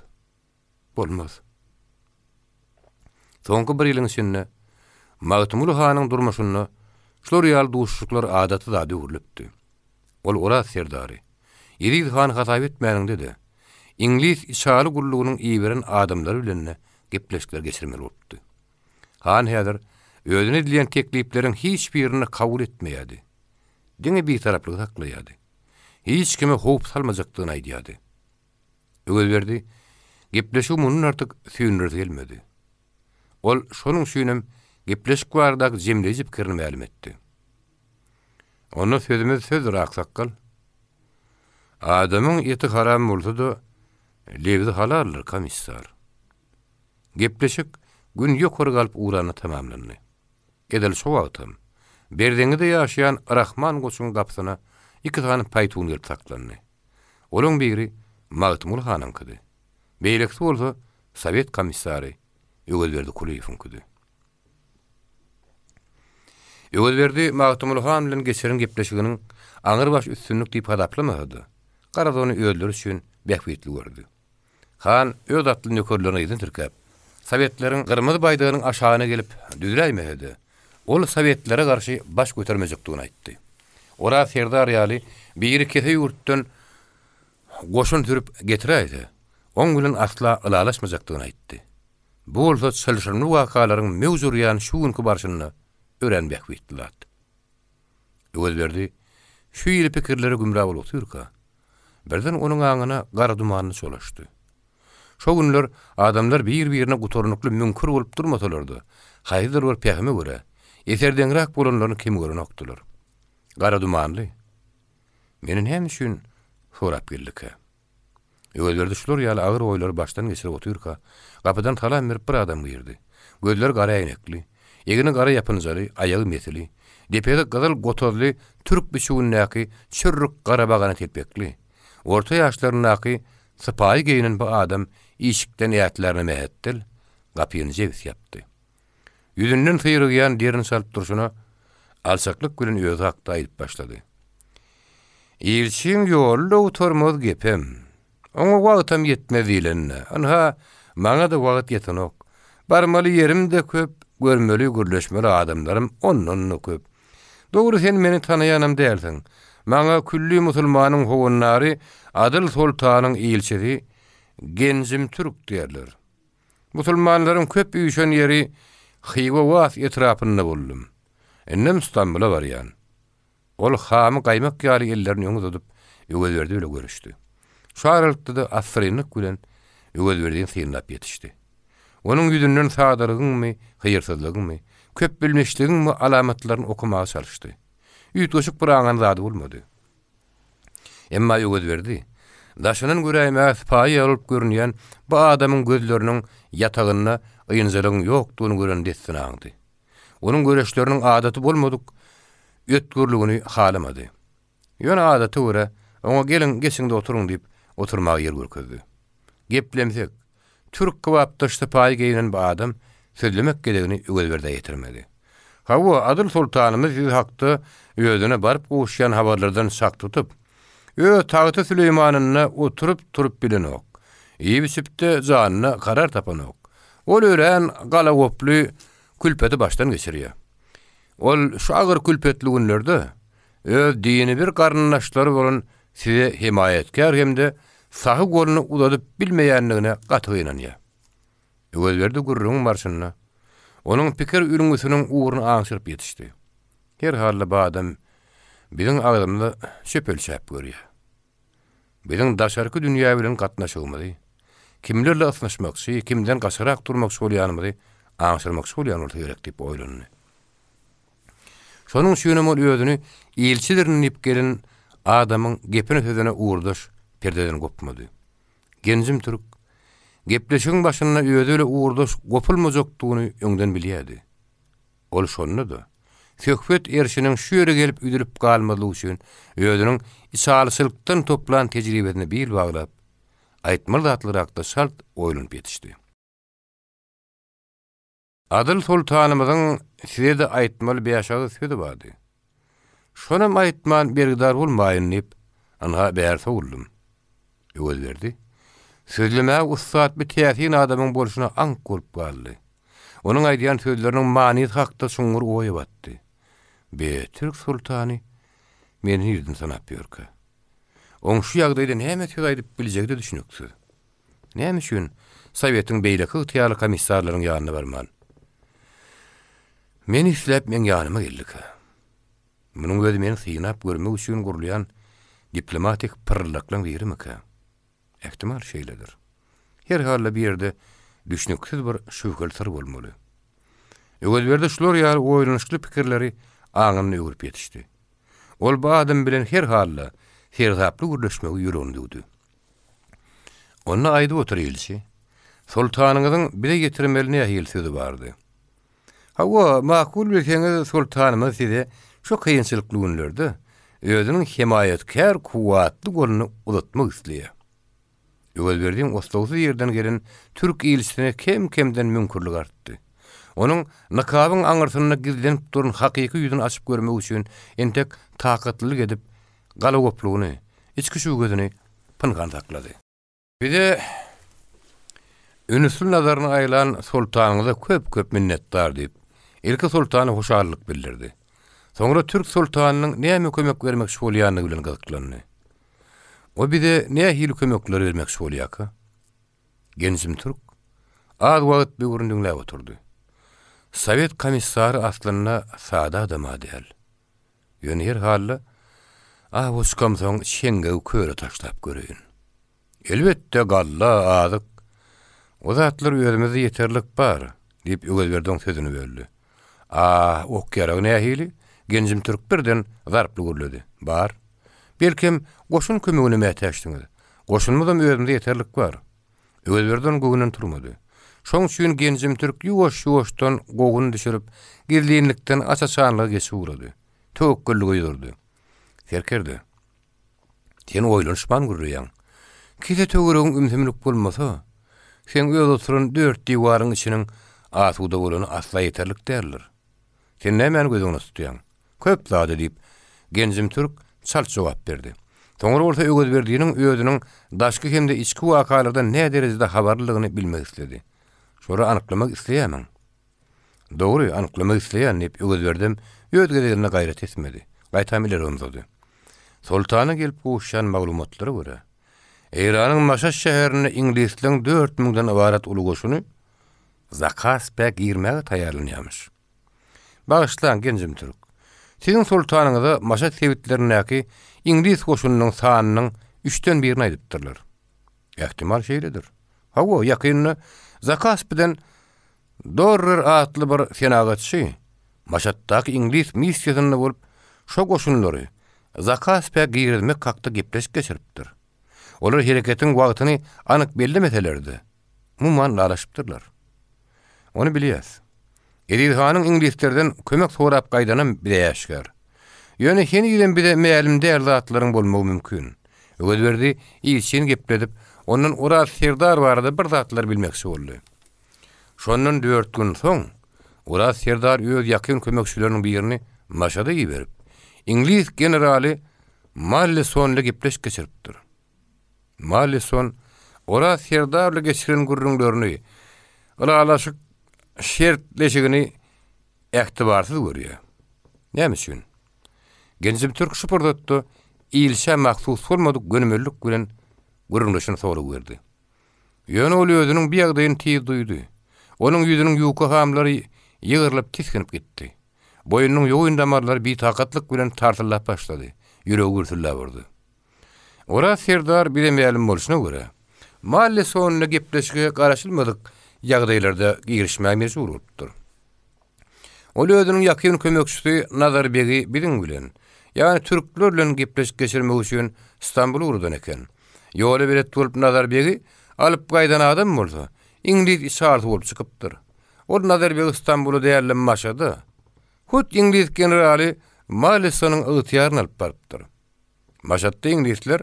Bolmaz. Soňky bir ýylyň içinde Magtymguly hanyň durmuşynda şular ýaly duşuşyklar adaty zada öwrülipdi. Ol Oraz serdary, Eziz hany hasap etmäniňde-de, iňlis içaly gullugynyň iberen adamlary bilen-de gepleşikler geçirmeli bolupdy. Han häzir özüne edilýän teklipleriň hiç birini kabul etmeýärdi. Diňe bitaraplygy saklaýardy. Hiç kime howp salmajakdygyny aýdýardy. Öwezberdi gepleşigi mundan artyk süýndüresi gelmedi. Ol şonuň üçinem gepleşik baradaky jemleýji pikirini mälim etdi. Onda sözümiz sözdür, aksakgal. Adamyň eti haram bolsa-da, lebzi halaldyr, komissar. Gepleşik Gün ýokary galyp ugranda tamamlandy. Edil şo wagtam, Berzeňňide ýaşaýan Rahman goçuň gapysyna iki sany paýtun gelip saklandy. Olaň biri Magtymguly hanyňkydy. Beýlekisi bolsa sowet komissary Öwezberdi Kulyýewiňkidi. Öwezberdi Magtymguly han bilen geçiren gepleşiginiň aňrybaş üstünlik diýip hasaplamasa-da, garaz ony özleri üçin bähbitli gördi. Han öz atly nökerlerini yzyna tirkäp, sowetleriň gyrmyzy baýdagynyň aşagyna gelip düzüläýmese-de, ol sowetlere garşy baş götermejekdigini aýtdy. Oraz serdar ýaly biri kese ýurtdan goşun sürüp getiräýse, oň bilen asla ylalaşmajakdygyny aýtdy. Bu bolsa çylşyrymly wakalaryň möwç urýan şu günki barşynda örän bähbitli zat. Öwezberdi şu hili pikirlere gümra bolup otyrka, birden onuň aňyna gara dumanly çolaşdy. Şo günler adamlar bir-birine gutarnykly müňkür bolup durmasalar-da, haýsydyr bir pähime görä, eserdeňräk bolanlaryny kem görenokdylar. Gara dumanly Meni näme üçin sorap geldikä? Öwezberdi şular ýaly agyr oýlary başdan geçirip otyrka, gapydan salam berip bir adam girdi. Gözleri gara äýnekli, egni gara ýapynjaly, aýagy mesili, depesi gyzyl gotazly türk biçüwindäki çürrük gara bagana telpekli, orta ýaşlaryndaky sypaýy geýnen bu adam işikden ätlärine mähetdel, gapyny jebis ýapdy. Ýüzünden syrygýan derini çalyp durşuna, alçaklyk bilen özi hakda aýdyp başlady. Ilçiň ýoly-da gutarmaz gepem. Oňa wagtam ýetmez diýlende, ynha, maňa-da wagt ýetenok. Barmaly ýerim-de köp, görmeli, gürleşmeli adamlarym ondan-da köp. Dogry, sen meni tanaýanam dälsiň. Maňa külli musulmanyň howandary Adyl soltanyň ilçisi Genjim Türk diýerler. Musulmanlaryň köp üýşen ýeri Hywa-Was etrapynda boldum. Indem Stambula barýan. Ol hamy gaýmak ýaly ellerini öňe uzadyp, Öwezberdi bile görüşdi. Şu aralykda-da assyrynlyk bilen Öwezberdini synlap ýetişdi. Onuň ýüzünden sadalygyňmy, hyýrsyzlygyňmy, köpbilmişligiňmi alamatlaryny okamaga çalyşdy. Üýtgeşik bir aňan zady bolmady. Emma Öwezberdi, daşyndan göräýmäge sypaýy ýaly bolup görünýän bu adamyň gözleriniň ýatagynda ynjalygyň ýokdugyny gören dessine aňdy. Onuň göreçleriniň adaty bolmadyk ötgürligini halamady. Ýöne adata görä, oňa geliň, geçiň-de oturyň diýip, oturmaga ýer görkezdi. Geplemsek, türk kybapdaş sypaýy geýnen bu adam sözlemek gezegini Öwezberdä ýetirmedi. Hawa, adyl soltanymyz siz hakda özüne baryp gowuşýan habarlardan çak tutup, öz tagty Süleýmanynda oturyp-turup bilenok. Iýip-içip-de janyna karar tapanok. Ol örän galagoply külpeti başdan geçirýär. Ol şu agyr külpetli günlerde öz dini bir garyndaşlary bolan size hemaýatkär hem-de sahy goluny uzadyp bilmeýändigine gaty gynanýar. Öwezberdi gürrüňiň barşynda onuň pikir ülňüsiniň ugruny aňşyryp ýetişdi. Her halda bu adam biziň agzymyza çöp ölçäp görýär. Biziň daşarky dünýä bilen gatnaşygymyzy, kimlerle ysnyşmakçy, kimden gaçyrak durmakçy bolýanymyzy aňşyrmakçy bolýan bolsa gerek diýip oýlandy. Şonuň üçinem ol özüni ilçidirin diýip gelen adamyň gepine-sözüne ugurdaş. perdeden gopmady. Genjim türk, gepleşigiň başynda özi bile ugurdaş gopulmajakdygyny öňden bilýärdi. Ol şonda-da, söhbet erşiniň şu ýere gelip üzülip galmazlygy üçin özüniň içalyçylykdan toplan tejribesine bil baglap, aýtmaly zatlary hakda çalt oýlanyp ýetişdi. Adyl soltanymyzyň size-de aýtmaly bäş-agyz sözi bardy. Şonam aýtman bergidar bolmaýyn diýip, ynha bäri sowuldym. Öwezberdi. Sözlemäge ussat bu täsin adamyň bolşuna aňk bolup galdy. Onuň aýdýan sözleriniň manysy hakda çuňňur oýa batdy. Be, türk soltany meni nirden tanap ýörkä? Oň şu ýagdaýda näme söz aýdyp biljegi-de düşnüksiz. Näme üçin Sowetiň beýleki ygtyýarly komissarlaryň ýanyna barman, meni isläp meň ýanyma geldikä? Munuň özi meni synap görmek üçin gurulýan diplomatik pyrryllaklaň birimikä? Ähtimal şeýledir. Her halda bu ýerde düşnüksiz bir şübheli syr bolmaly. Öwezberdi şular ýaly oýlanyşykly pikirleri aňynda öwrüp ýetişdi. Ol bu adam bilen her halda seresaply gürleşmegi ýüregine düwdi. Onda aýdyp otur ilçi. Soltanyňyzyň bize ýetirmeli nähili sözi bardy? Hawa, makul bilseňiz, soltanymyz size şu kynçylykly günlerde özüniň hemaýatkär kuwwatly goluny uzatmak isleýär. Öwezberdiň oslagsyz ýerden gelen türk ilçisine kem-kemden müňkürligi artdy. Onuň nykabyň aňyrsynda gizlenip duran hakyky ýüzüni açyp görmek üçin entek takatlylyk edip, galagoplugyny, içki şübhesini pynhan saklady. Bize ünsli nazaryny aýlan soltanyňyza köp-köp minnetdar, diýip, ilki soltana hoşallyk bildirdi. Soňra türk soltanynyň näme kömek bermekçi bolýandygy bilen gyzyklandy. O bize nähili kömekler bermekçi bolýarka? Genjim türk az wagt böwrüni diňläp oturdy. Sowet komissary aslynda sada adam-a däl. Ýöne her halda awa çykamsoň çeňňegi köle taşlap göreýin. Elbetde, galla, azyk, o zatlar özümizde ýeterlik bar, diýip, Öwezberdi oň sözüni böldi. A, ok-ýarag nähili? Genjim türk birden zarply gürledi. Bar. Belkem, goşun kömegine mätäçsiňiz. Goşunymyzam özümizde ýeterlik bar. Öwezberdi onuň göwnünden turmady. Şoň üçin Genjim türk ýuwaş-ýuwaşdan gowuny düşürip, gizlinlikden aç-açanlyga geçip ugrady. Töwekgellige ýüz urdy. Serkerde, sen oýlanyşman gürleýäň. Kese töweregiň ümsümlik bolmasa, seň öz oturan dört diwaryň içiniň asuda bolany asla ýeterlik däldir. Sen nämäni göz öňünde tutýaň? Köp zady, diýip, Genjim türk çalt jogap berdi. Soňra bolsa Öwezberdiniň özüniň daşky hem-de içki wakalardan näderejede habarlydygyny bilmek isledi. Şolary anyklamak isleýärmiň? Dogry, anyklamak isleýän, diýip, Öwezberdem öz gezeginde gaýrat etmedi. Gaýtam ileri omzady. Soltana gelip gowuşýan maglumatlara görä, Eýranyň Maşat şäherinde iňlisleň dört müňden ybarat uly goşuny Zakaspä girmäge taýýarlanýarmyş. Bagyşlaň, Genjim türk. Siziň soltanyňyza Maşat sebitlerindäki iňlis goşunynyň sanynyň üçden birini aýdypdyrlar. Ähtimal şeýledir. Hawa, ýakynda Zakaspiden Dorrer atly bir senagatçy Maşatdaky iňlis missiýasynda bolup, şo goşunlary Zakaspä girizmek hakda gepleşik geçiripdir. Olar hereketiň wagtyny anyk bellemeseler-de, umuman ylalaşypdyrlar. Ony bilýäs. Eziz hanyň iňlislerden kömek sorap gaýdanam bize äşgär. Ýöne henizem bize mälim däl zatlaryň bolmagy mümkin. Öwezberdi ilçini gepledip, ondan Oraz serdar barada bir zatlar bilmekçi boldy. Şondan dört gün soň, Oraz serdar öz ýakyn kömekçileriniň birini Maşada iberip, iňlis generaly Malleson ile gepleşik geçiripdir. Malleson Oraz serdar bilen geçiren gürrüňlerini, ylalaşyk şertleşigini ähtibarsyz görýär. Näme üçin? Genjim türk şu pursatda ilçä mahsus bolmadyk gönümellik bilen gürrüňdeşine sorag berdi. Ýöne ol özüniň bu ýagdaýyny tiz duýdy. Onuň ýüzüniň ýuka hamlary ýygrylyp tisginip gitdi. Boýnunyň ýogyn damarlary bitakatlyk bilen tarsyldap başlady, ýüregi gürsüldäp urdy. Oraz serdar bize mälim bolşuna görä, Mallesonly gepleşige garaşylmadyk ýagdaýlarda girişmäge mejbur bolupdyr. Ol özüniň ýakyn kömekçisi Nazar begi biziň bilen, ýagny türkler bilen gepleşik geçirmek üçin Stambula ugradan eken. Ýola belet bolup Nazar begi alyp gaýdan adam bolsa, iňlis içalysy bolup çykypdyr. Ol Nazar begi Stambula däl-de Maşada, hut iňlis generaly Mallisonyň ygtyýaryna alyp barypdyr. Maşatda iňlisler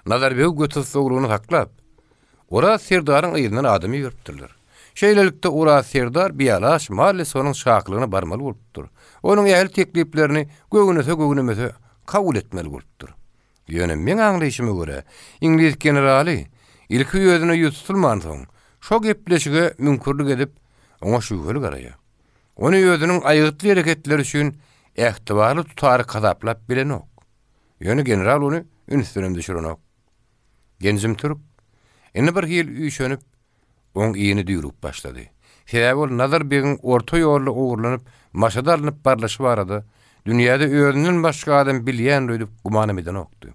Nazar begi götürsoglugyny saklap, Oraz serdaryň yzyndan adam iberipdirler. Şeýlelikde, Oraz serdar bialaç Mallisonyň çakylygyna barmaly bolupdyr. Onuň ähli tekliplerini göwnese-göwnemese kabul etmeli bolupdyr. Ýöne meň aňlaýşyma görä, iňlis generaly ilki özüne ýüz tutulmansoň, şo gepleşige müňkürlik edip, oňa şübheli garaýar. Ony özüniň aýgytly hereketleri üçin ähtibarly tutaryk hasaplap bilenok. Ýöne general ony ünsdenem düşürenok. Genjim türk indi bir hili üýşenip, oň yny düýrügip başlady. Sebäbi ol Nazar begiň orta ýolda ogurlanyp, Maşada alnyp barlyşy barada dünýäde özünden başga adam bilýändir öýdüp gümanam edenokdy.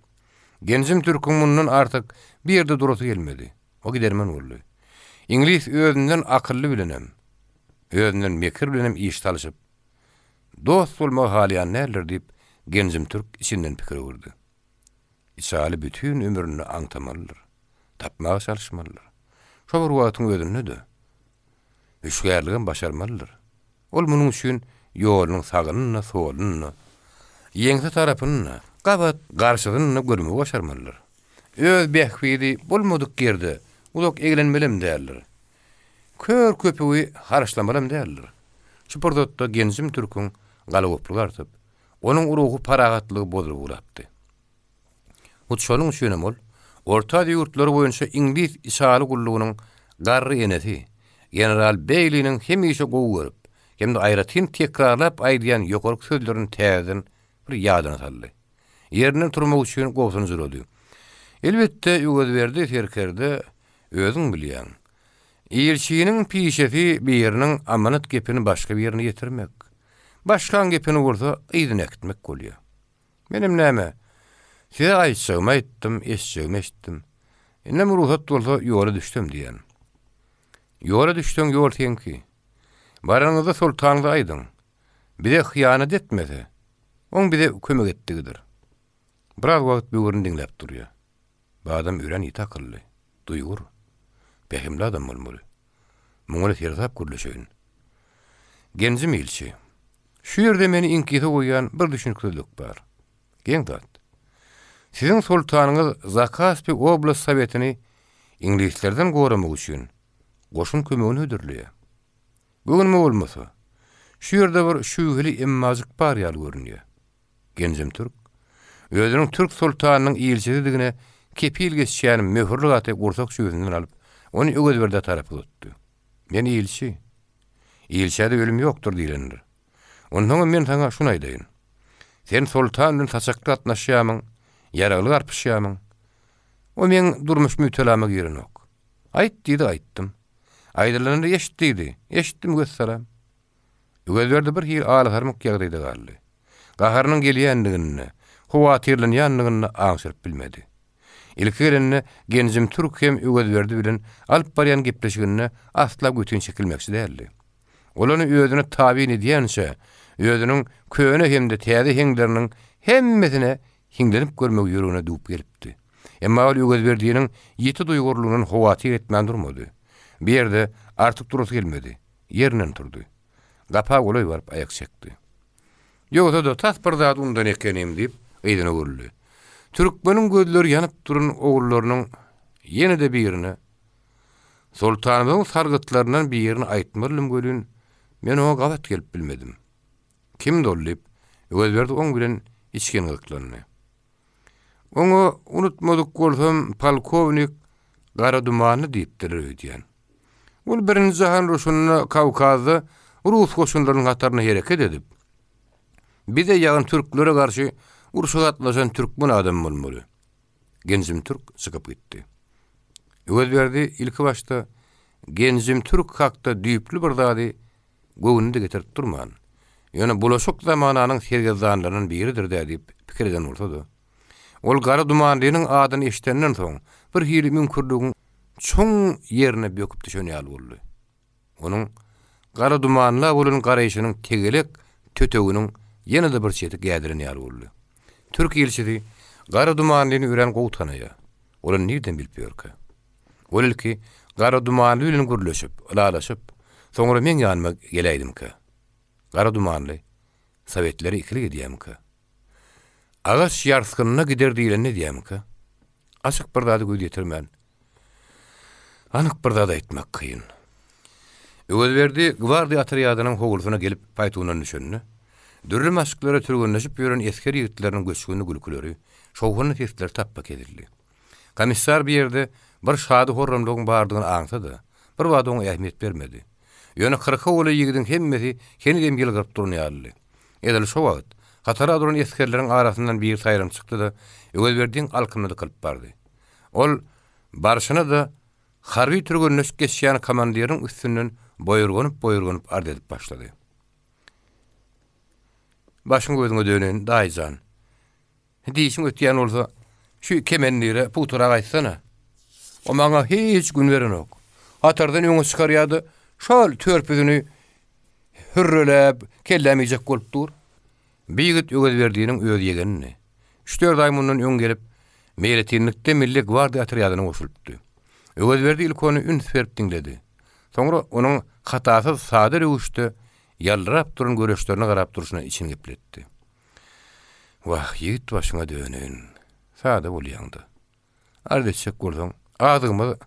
Genjim türküň mundan artyk bir ýerde durasy gelmedi. O gidermen boldy. Iňlis özünden akylly bilenem, özünden mekir bilenem iş salyşyp, dost bolmagy halaýan däldir diýip, Genjim türk içinden pikir öwürdi. Içaly bütin ömründe aňtamalydyr, tapmaga çalyşmalydyr. Şo bir wagtyň özünde-de, hüşgärligem başarmalydyr. Ol munuň üçin ýolunyň sagyny-da, soluny-da, ýeňse tarapyny-da, gabat garşysyny-da görmegi başarmalydyr. Öz bähbidi bolmadyk ýerde uzak eglenmelem däldir. Kör köpügi harçlamalam däldir. Şu pursatda Genjim türküň galagoplugy artyp, Onuň ruhy parahatlygy bozulyp ugrapdy. Hut şonuň üçinem ol Orta Aziýa ýurtlary boýunça iňlis içaly gullugynyň garry enesi, general Beýliniň hemişe gowy görüp hem-de aýratyn tekrarlap aýdýan ýokarky sözlerini täzeden bir ýadyna saldy. Ýerinden turmak üçin gobsunjyrady. Elbetde, Öwezberdi serkerde, özüň bilýäň. Ilçiniň pişesi biriniň amanat gepini başga birine ýetirmek. Başgaň gepini bolsa yzyna äkitmek bolýar. Menem näme, size aýtjagymy aýtdym, eşitjegimi eşitdim. Indem rugsat bolsa ýola düşsem diýýän. Ýola düşseň ýol seňki. Baranyňyzda soltanyňyza aýdyň. Bize hyýanat etmese, oň bize kömek etdigidir. Biraz wagt böwrüni diňläp durýar. Bu adam örän ýiti akylly, duýgur, pähimli adam bolmaly. Muňa seresap gürleşeýin. Genjim ilçi, şu ýerde meni iňkise goýýan bir düşüniksizlik bar. Geň zat. Siziň soltanyňyz Zakaspi oblast sowetini iňlislerden goramak üçin goşun kömegini hödürleýär. Göwnüme bolmasa, şu ýerde bir şübheli emmajyk bar ýaly görünýär. Genjim türk, özüniň türk soltanynyň ilçisidigine kepil geçýän möhürli haty gursak jübüsinden alyp, ony Öwezberdä tarap uzatdy. Men ilçi. Ilçä-de ölüm ýokdur diýlendir. Onsoňam men saňa şuny aýdaýyn. Sen soltan bilen saçakda gatnaşýarmyň, ýaragly garpyşýarmyň? O meň durmuş mütelama girenok. Aýt diýdi, aýtdym. Aýdylanyny eşit diýdi, eşitdim, wessalam. Öwezberdi bir hili alasarmyk ýagdaýda galdy. Gaharynyň gelýändigini-de, howatyrlanýandygyny-da aňşyryp bilmedi. Ilki gelende Genjim türk hem Öwezberdi bilen alyp barýan gepleşiginde asla götin çekilmekçi däldi. Ol ony özüne tabyn edýänçä, özüniň köne hem-de täze heňleriniň hemmesine hiňlenip görmegi ýüregine düwüp gelipdi. Emma ol Öwezberdiniň ýiti duýgurlygyndan howatyr etmän durmady. Bu ýerde artyk durasy gelmedi. Ýerinden turdy. Gapa golaý baryp aýak çekdi. Ýogsa-da, tas bir zat unudan ekenim, diýip, yzyna öwrüldi. Türkmeniň gözleri ýanyp duran ogullarynyň ýene-de birine, Soltanymyzyň sargytlaryndan birini aýtmalydym welin, men oňa gabat gelip bilmedim. Kimdi ol? diýip, Öwezberdi oň bilen içgin gyzyklandy. Oňa unutmadyk bolsam polkownik Garadumanly diýipdirler öýdýän. Ol Birinji jahan urşunda Kawkazda rus goşunlarynyň hatarynda hereket edip, bize ýagny türklere garşy urşa gatnaşan türkmen adamy bolmaly. Genjim türk çykyp gitdi. Öwezberdi ilkibaşda Genjim türk hakda düýpli bir zady göwnüne-de getirip durman, ýöne bulaşyk zamananyň sergezdanlaryndan biridir-dä diýip pikir eden bolsa-da, ol Gara Dumanlynyň adyny eşidenden soň, bir hili müňkürligiň çuň ýerine böküp düşen ýaly boldy. Onuň Gara Dumanla bolan garaýşynyň tegelek töteginiň ýene-de bir çeti gädilen ýaly boldy. Türk ilçisi Gara Dumanlyny örän gowy tanaýar. Ol ony nirden bilip ýörkä? Ol ilki Gara Dumanly bilen gürleşip, ylalaşyp, soňra meň ýanyma geläýdimikä? Gara Dumanly Sowetlere ikilik edýämikä? Agaç ýarsgynyna gider diýlenini edýämikä? Açyk bir zada göz ýetirmän, anyk bir zat aýtmak kyn. Öwezberdi gwardiýa otrýadynyň howlusyna gelip paýtundan düşende, dürli maşklara türgenleşip ýören esger ýigitleriniň göçgünli gülküleri, şowhunly sesleri tapba kesildi. Komissar bu ýerde bir şady-horramlygyň bardygyny aňsa-da, birbada oňa ähmiýet bermedi. Ýöne kyrka golaý ýigidiň hemmesi henizem ýylgyryp duran ýalydy. Edil şo wagt, hatara duran esgerleriň arasyndan biri saýranyp çykdy-da, Öwezberdiň alkymyna dykylyp bardy. Ol barşyna-da harby türgenleşik geçýän komandiriniň üstünden boýurganyp-boýurganyp arz edip başlady. Başyň gözüňe döneýin, daýy jan. Dişiň ötýän bolsa, şu kemendire pugtarak aýtsana. O maňa hiç gün berenok. Hatardan öňe çykarýar-da, şol törpüzini hürreläp, kellämi iýjek bolup dur. Bu ýigit Öwezberdiniň öz ýegenidi. Üç-dört aý mundan öň gelip, meýletinlikde Milli gwardiýa otrýadyna goşulypdy. Öwezberdi ilki ony üns berip diňledi. Soňra onuň hatasyz sada röwüşde ýaldyrap duran göreçlerine garap durşuna içini gepletdi. Wah, ýigit başyňa döneýin. Sada bolýaň-da. Arz etjek bolsaň, azygymyz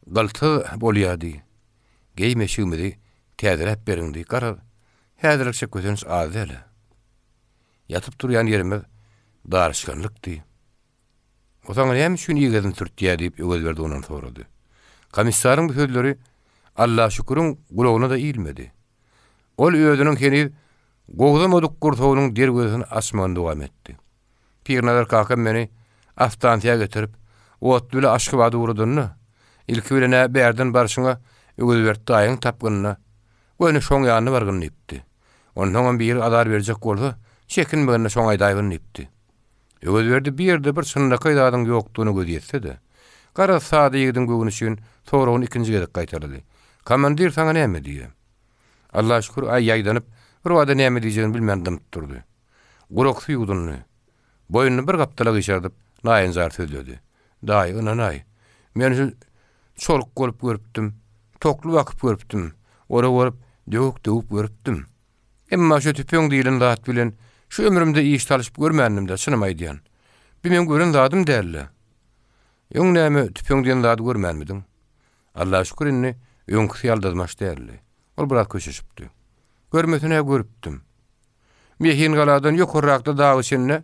gyltyz bolýa diý. Geýim-eşigimizi täzeläp beriň diý. Garaz, häzirlikçe kösenç az däl-ä. Ýatyp turýan ýerimiz daryşganlyk diý. O saňa näme üçin ýegezini sürtýä diýip Öwezberdi ondan sorady. Komissaryň bu sözleri Allaşüküriň gulagyna-da ilmedi. Ol özüniň heniz gowzamadyk gursagynyň derwezesini açmagyny dowam etdi. Pirnazar kakam meni astansiýa getirip, otly bile Aşgabada ugradanda, ilki bilen-ä bärden barşyňa Öwezberdi daýyň tapgynda, göni şoň ýanyna bargyn diýipdi. Onsoňam biri azar berjek bolsa, çekinmegin-de şoňa aýdaýgyn diýipdi. Öwezberdi bu ýerde bir çynlakaý zadyň ýokdugyna gözi ýetse-de, garaz sada ýigidiň göwni üçin soragyny ikinji gezek gaýtalady. Komandir saňa näme diýýä? Allaşükür aý ýaýdanyp, birbada näme diýjegini bilmän dymyp durdy. Guraksy ýuwdundy. Boýnuny bir gapdala gyşardyp, naýynjar sözledi. Daýy, ynanaý, men şu çoluk bolup görüpdim, tokly bakyp görüpdim, ora bolup döwük döwüp görüpdim. Emma şu tüpeň diýlen zat bilen şu ömrümde iş salyşyp görmändim-dä, çynymy aýdýan. Bi meň gören zadym däl-le. Öň näme tüpeň diýen zady görmänmidiň? Allaha şükür indi öňküsi ýaldazmaç däldi. Ol biraz köşeşipdi. Görmesine-hä görüpdim. Mehingaladan ýokarrakda dag içinde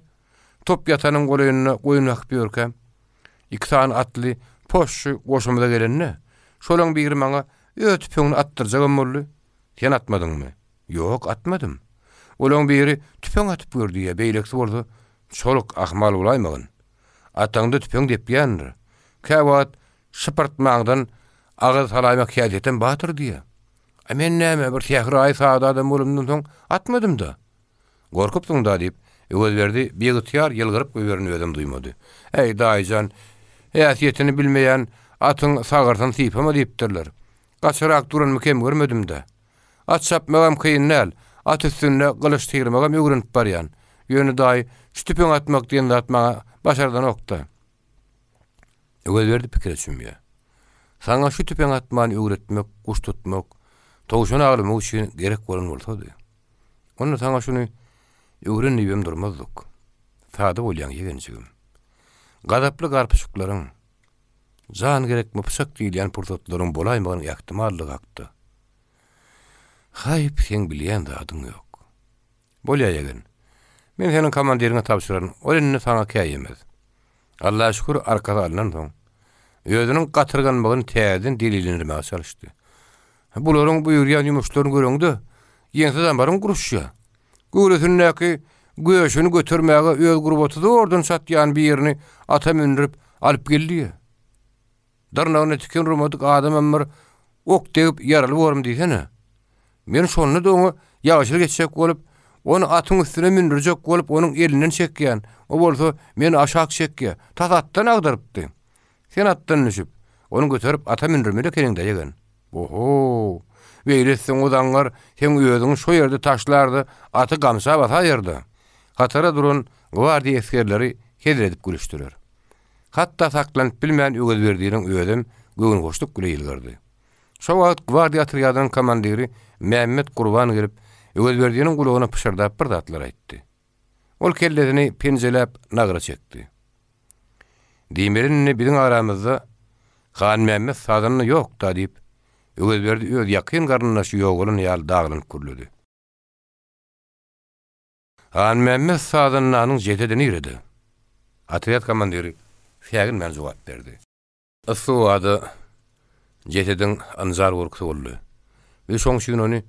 top ýatanyň golaýynda goýun bakyp ýörkäm, iki sany atly poşşy goşumyza gelende, şolaň biri maňa öz tüpeňini atdyrjagam boldy. Sen atmadyňmy? Ýok, atmadym. Olaň biri tüpeň atyp gör diýýär, beýlekisi bolsa, Çoluk, ahmal bolaýmagyn. Ataňda tüpeň depýändir. Käwagt şypyrtmaňdan agyz salaýmak häsiýetem bardyr diýýär. A men näme, bir sähraýy sada adam bolanymdan soň atmadym-da. Gorkupsyň-da, diýip, Öwezberdi biygtyýar ýylgyryp goýberini özem duýmady. Äý, daýy jan, häsiýetini bilmeýän atyň sagyrsyny sypama diýipdirler. Gaçarak duranymy kem görmedim-dä. At çapmagam kyn däl, at üstünde gylyç syrmagam öwrenip barýan. Ýöne, daýy, şu tüpeň atmak diýen zat maňa başardanok-da. Öwezberdi pikire çümýär. Saňa şu tüpeň atmany öwretmek, guş tutmak, towşan awlamak üçin gerek bolan bolsady. Onda saňa şuny öwren diýibem durmazdyk. Sada bolýaň, ýegenjigim. Gazaply garpyşyklaryň, Jan gerekmi pyçak diýilýän pursatlaryň bolaýmagynyň ähtimallygy hakda. Haýp, seň bilýän zadyň ýok. Bolýa ýegen. Men seniň komandiriňe tabşyraryn, ol indi saňa käýemez. Alla şükür arkasy alnansoň, özüniň gatyrganmagyny täzeden delillendirmäge çalyşdy. Bularyň buýurýan ýumuşlaryny göreňde, ýeňse damaryň guruşýa. Göwresindäki göşüni götermäge öz gurbaty zordan çatýan birini ata mündürip alyp geldi. Dyrnagyna tiken urmadyk adamam bir ok degip ýaraly bormy diýsene. Men şonda-da oňa ýagşylyk etjek bolup, ony atyň üstüne mündürjek bolup onuň elinden çekýän, o bolsa meni aşak çekýär, tas atdan agdarypdy. Sen atdan düşüp, ony göterip ata mündürmeli ekeniň-dä ýegen. Oho! Beýle etseň o zaňňar seň özüňi şo ýerde taşlar-da, aty gamça basaýar-da. Hatara duran gwardiýa esgerleri hezil edip gülüşdiler. Hatda saklanyp bilmän Öwezberdiniň özem göwünhoşluk bile ýylgyrdy. Şo wagt gwardiýa otrýadynyň komandiri Mämmet Gurban gelip, Öwezberdiniň gulagyna pyşyrdap bir zatlar aýtdy. Ol kellesini penjeläp nagra çekdi. Diýmeli indi biziň aramyzda Hanmämmet sazanda ýok-da diýip, Öwezberdi öz ýakyn garyndaşy ýogalan ýaly daglanyp gürledi. Hanmämmet sazandanyň jesedi nirede? Otrýad komandiri säginmän jogap berdi. Yssy howada jesediň ynjar gorkusy boldy. Biz şoň üçin ony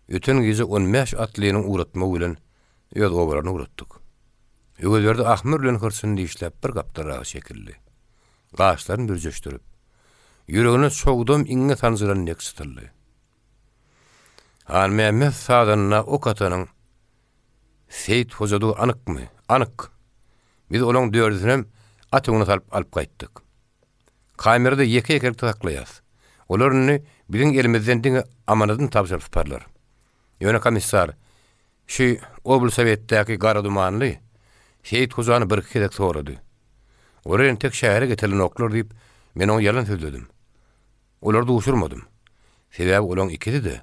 öten gije on bäş atlynyň ugratmagy bilen öz obalaryna ugratdyk. Öwezberdi ahmyr bilen hyrçyny dişläp bir gapdalraga çekildi. Gaşlaryny bürjeşdirip, ýüregine çogdam iňňe sanjylan dek çytyldy. Hanmämmet sazanda ok atanyň Seýit hojadygy anykmy? Anyk. Biz olaň dördüsinem at öňüne salyp alyp gaýtdyk. Kamerada ýeke-ýekelikde saklaýas. Olar indi biziň elimizden diňe amanadyny tabşyryp syparlar. Ýöne komissar, şu oblsowetdäki gara dumanly Seýit hojany birki gezek sorady. Olar entek şähere getirilenoklar diýip, men oňa ýalan sözledim. Olary duşurmadym. Sebäbi olaň ikisi-de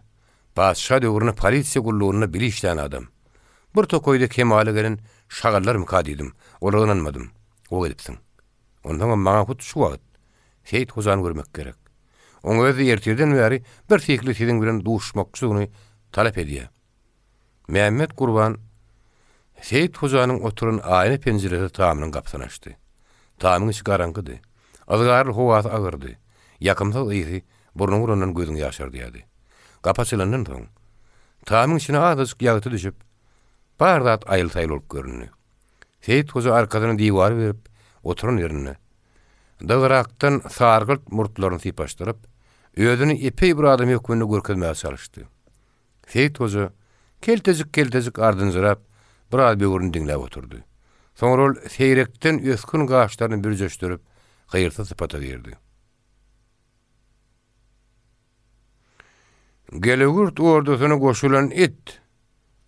patyşa döwründe polisiýa gullugynda bile işlän adam. Bir tokaýda kemala gelen şagallarmyka diýdim. Olara ynanmadym. Gowy edipsiň. Onsoňam maňa hut şu wagt Seýit hojany görmek gerek. Oň özi ertirden bäri birsyhly siziň bilen duşuşmakçydygyny talap edýär. Mämmet Gurban Seýit hojanyň oturan aýna penjiresi tamynyň gapysyny açdy. Tamyň içi garaňkydy. Yzgarly howasy agyrdy. Ýakymsyz ysy burnuňa urandan gözüňi ýaşardýardy. Gapy açylandan soň, tamyň içine azajyk ýagty düşüp, bar zat aýyl-saýyl bolup göründi. Seýit hoja arkasyny diwara berip, oturan ýerinde, dygyrakdan sargylt murtlaryny sypaşdyryp, özüni epeý bir adam hökmünde görkezmäge çalyşdy. Seýit hoja keltejik-keltejik ardynjyrap, biraz böwrüni diňläp oturdy. Soňra ol seýrekden ösgün gaşlaryny bürjeşdirip, gyrsyz sypata girdi. Gelegurt ordusyna goşulan it,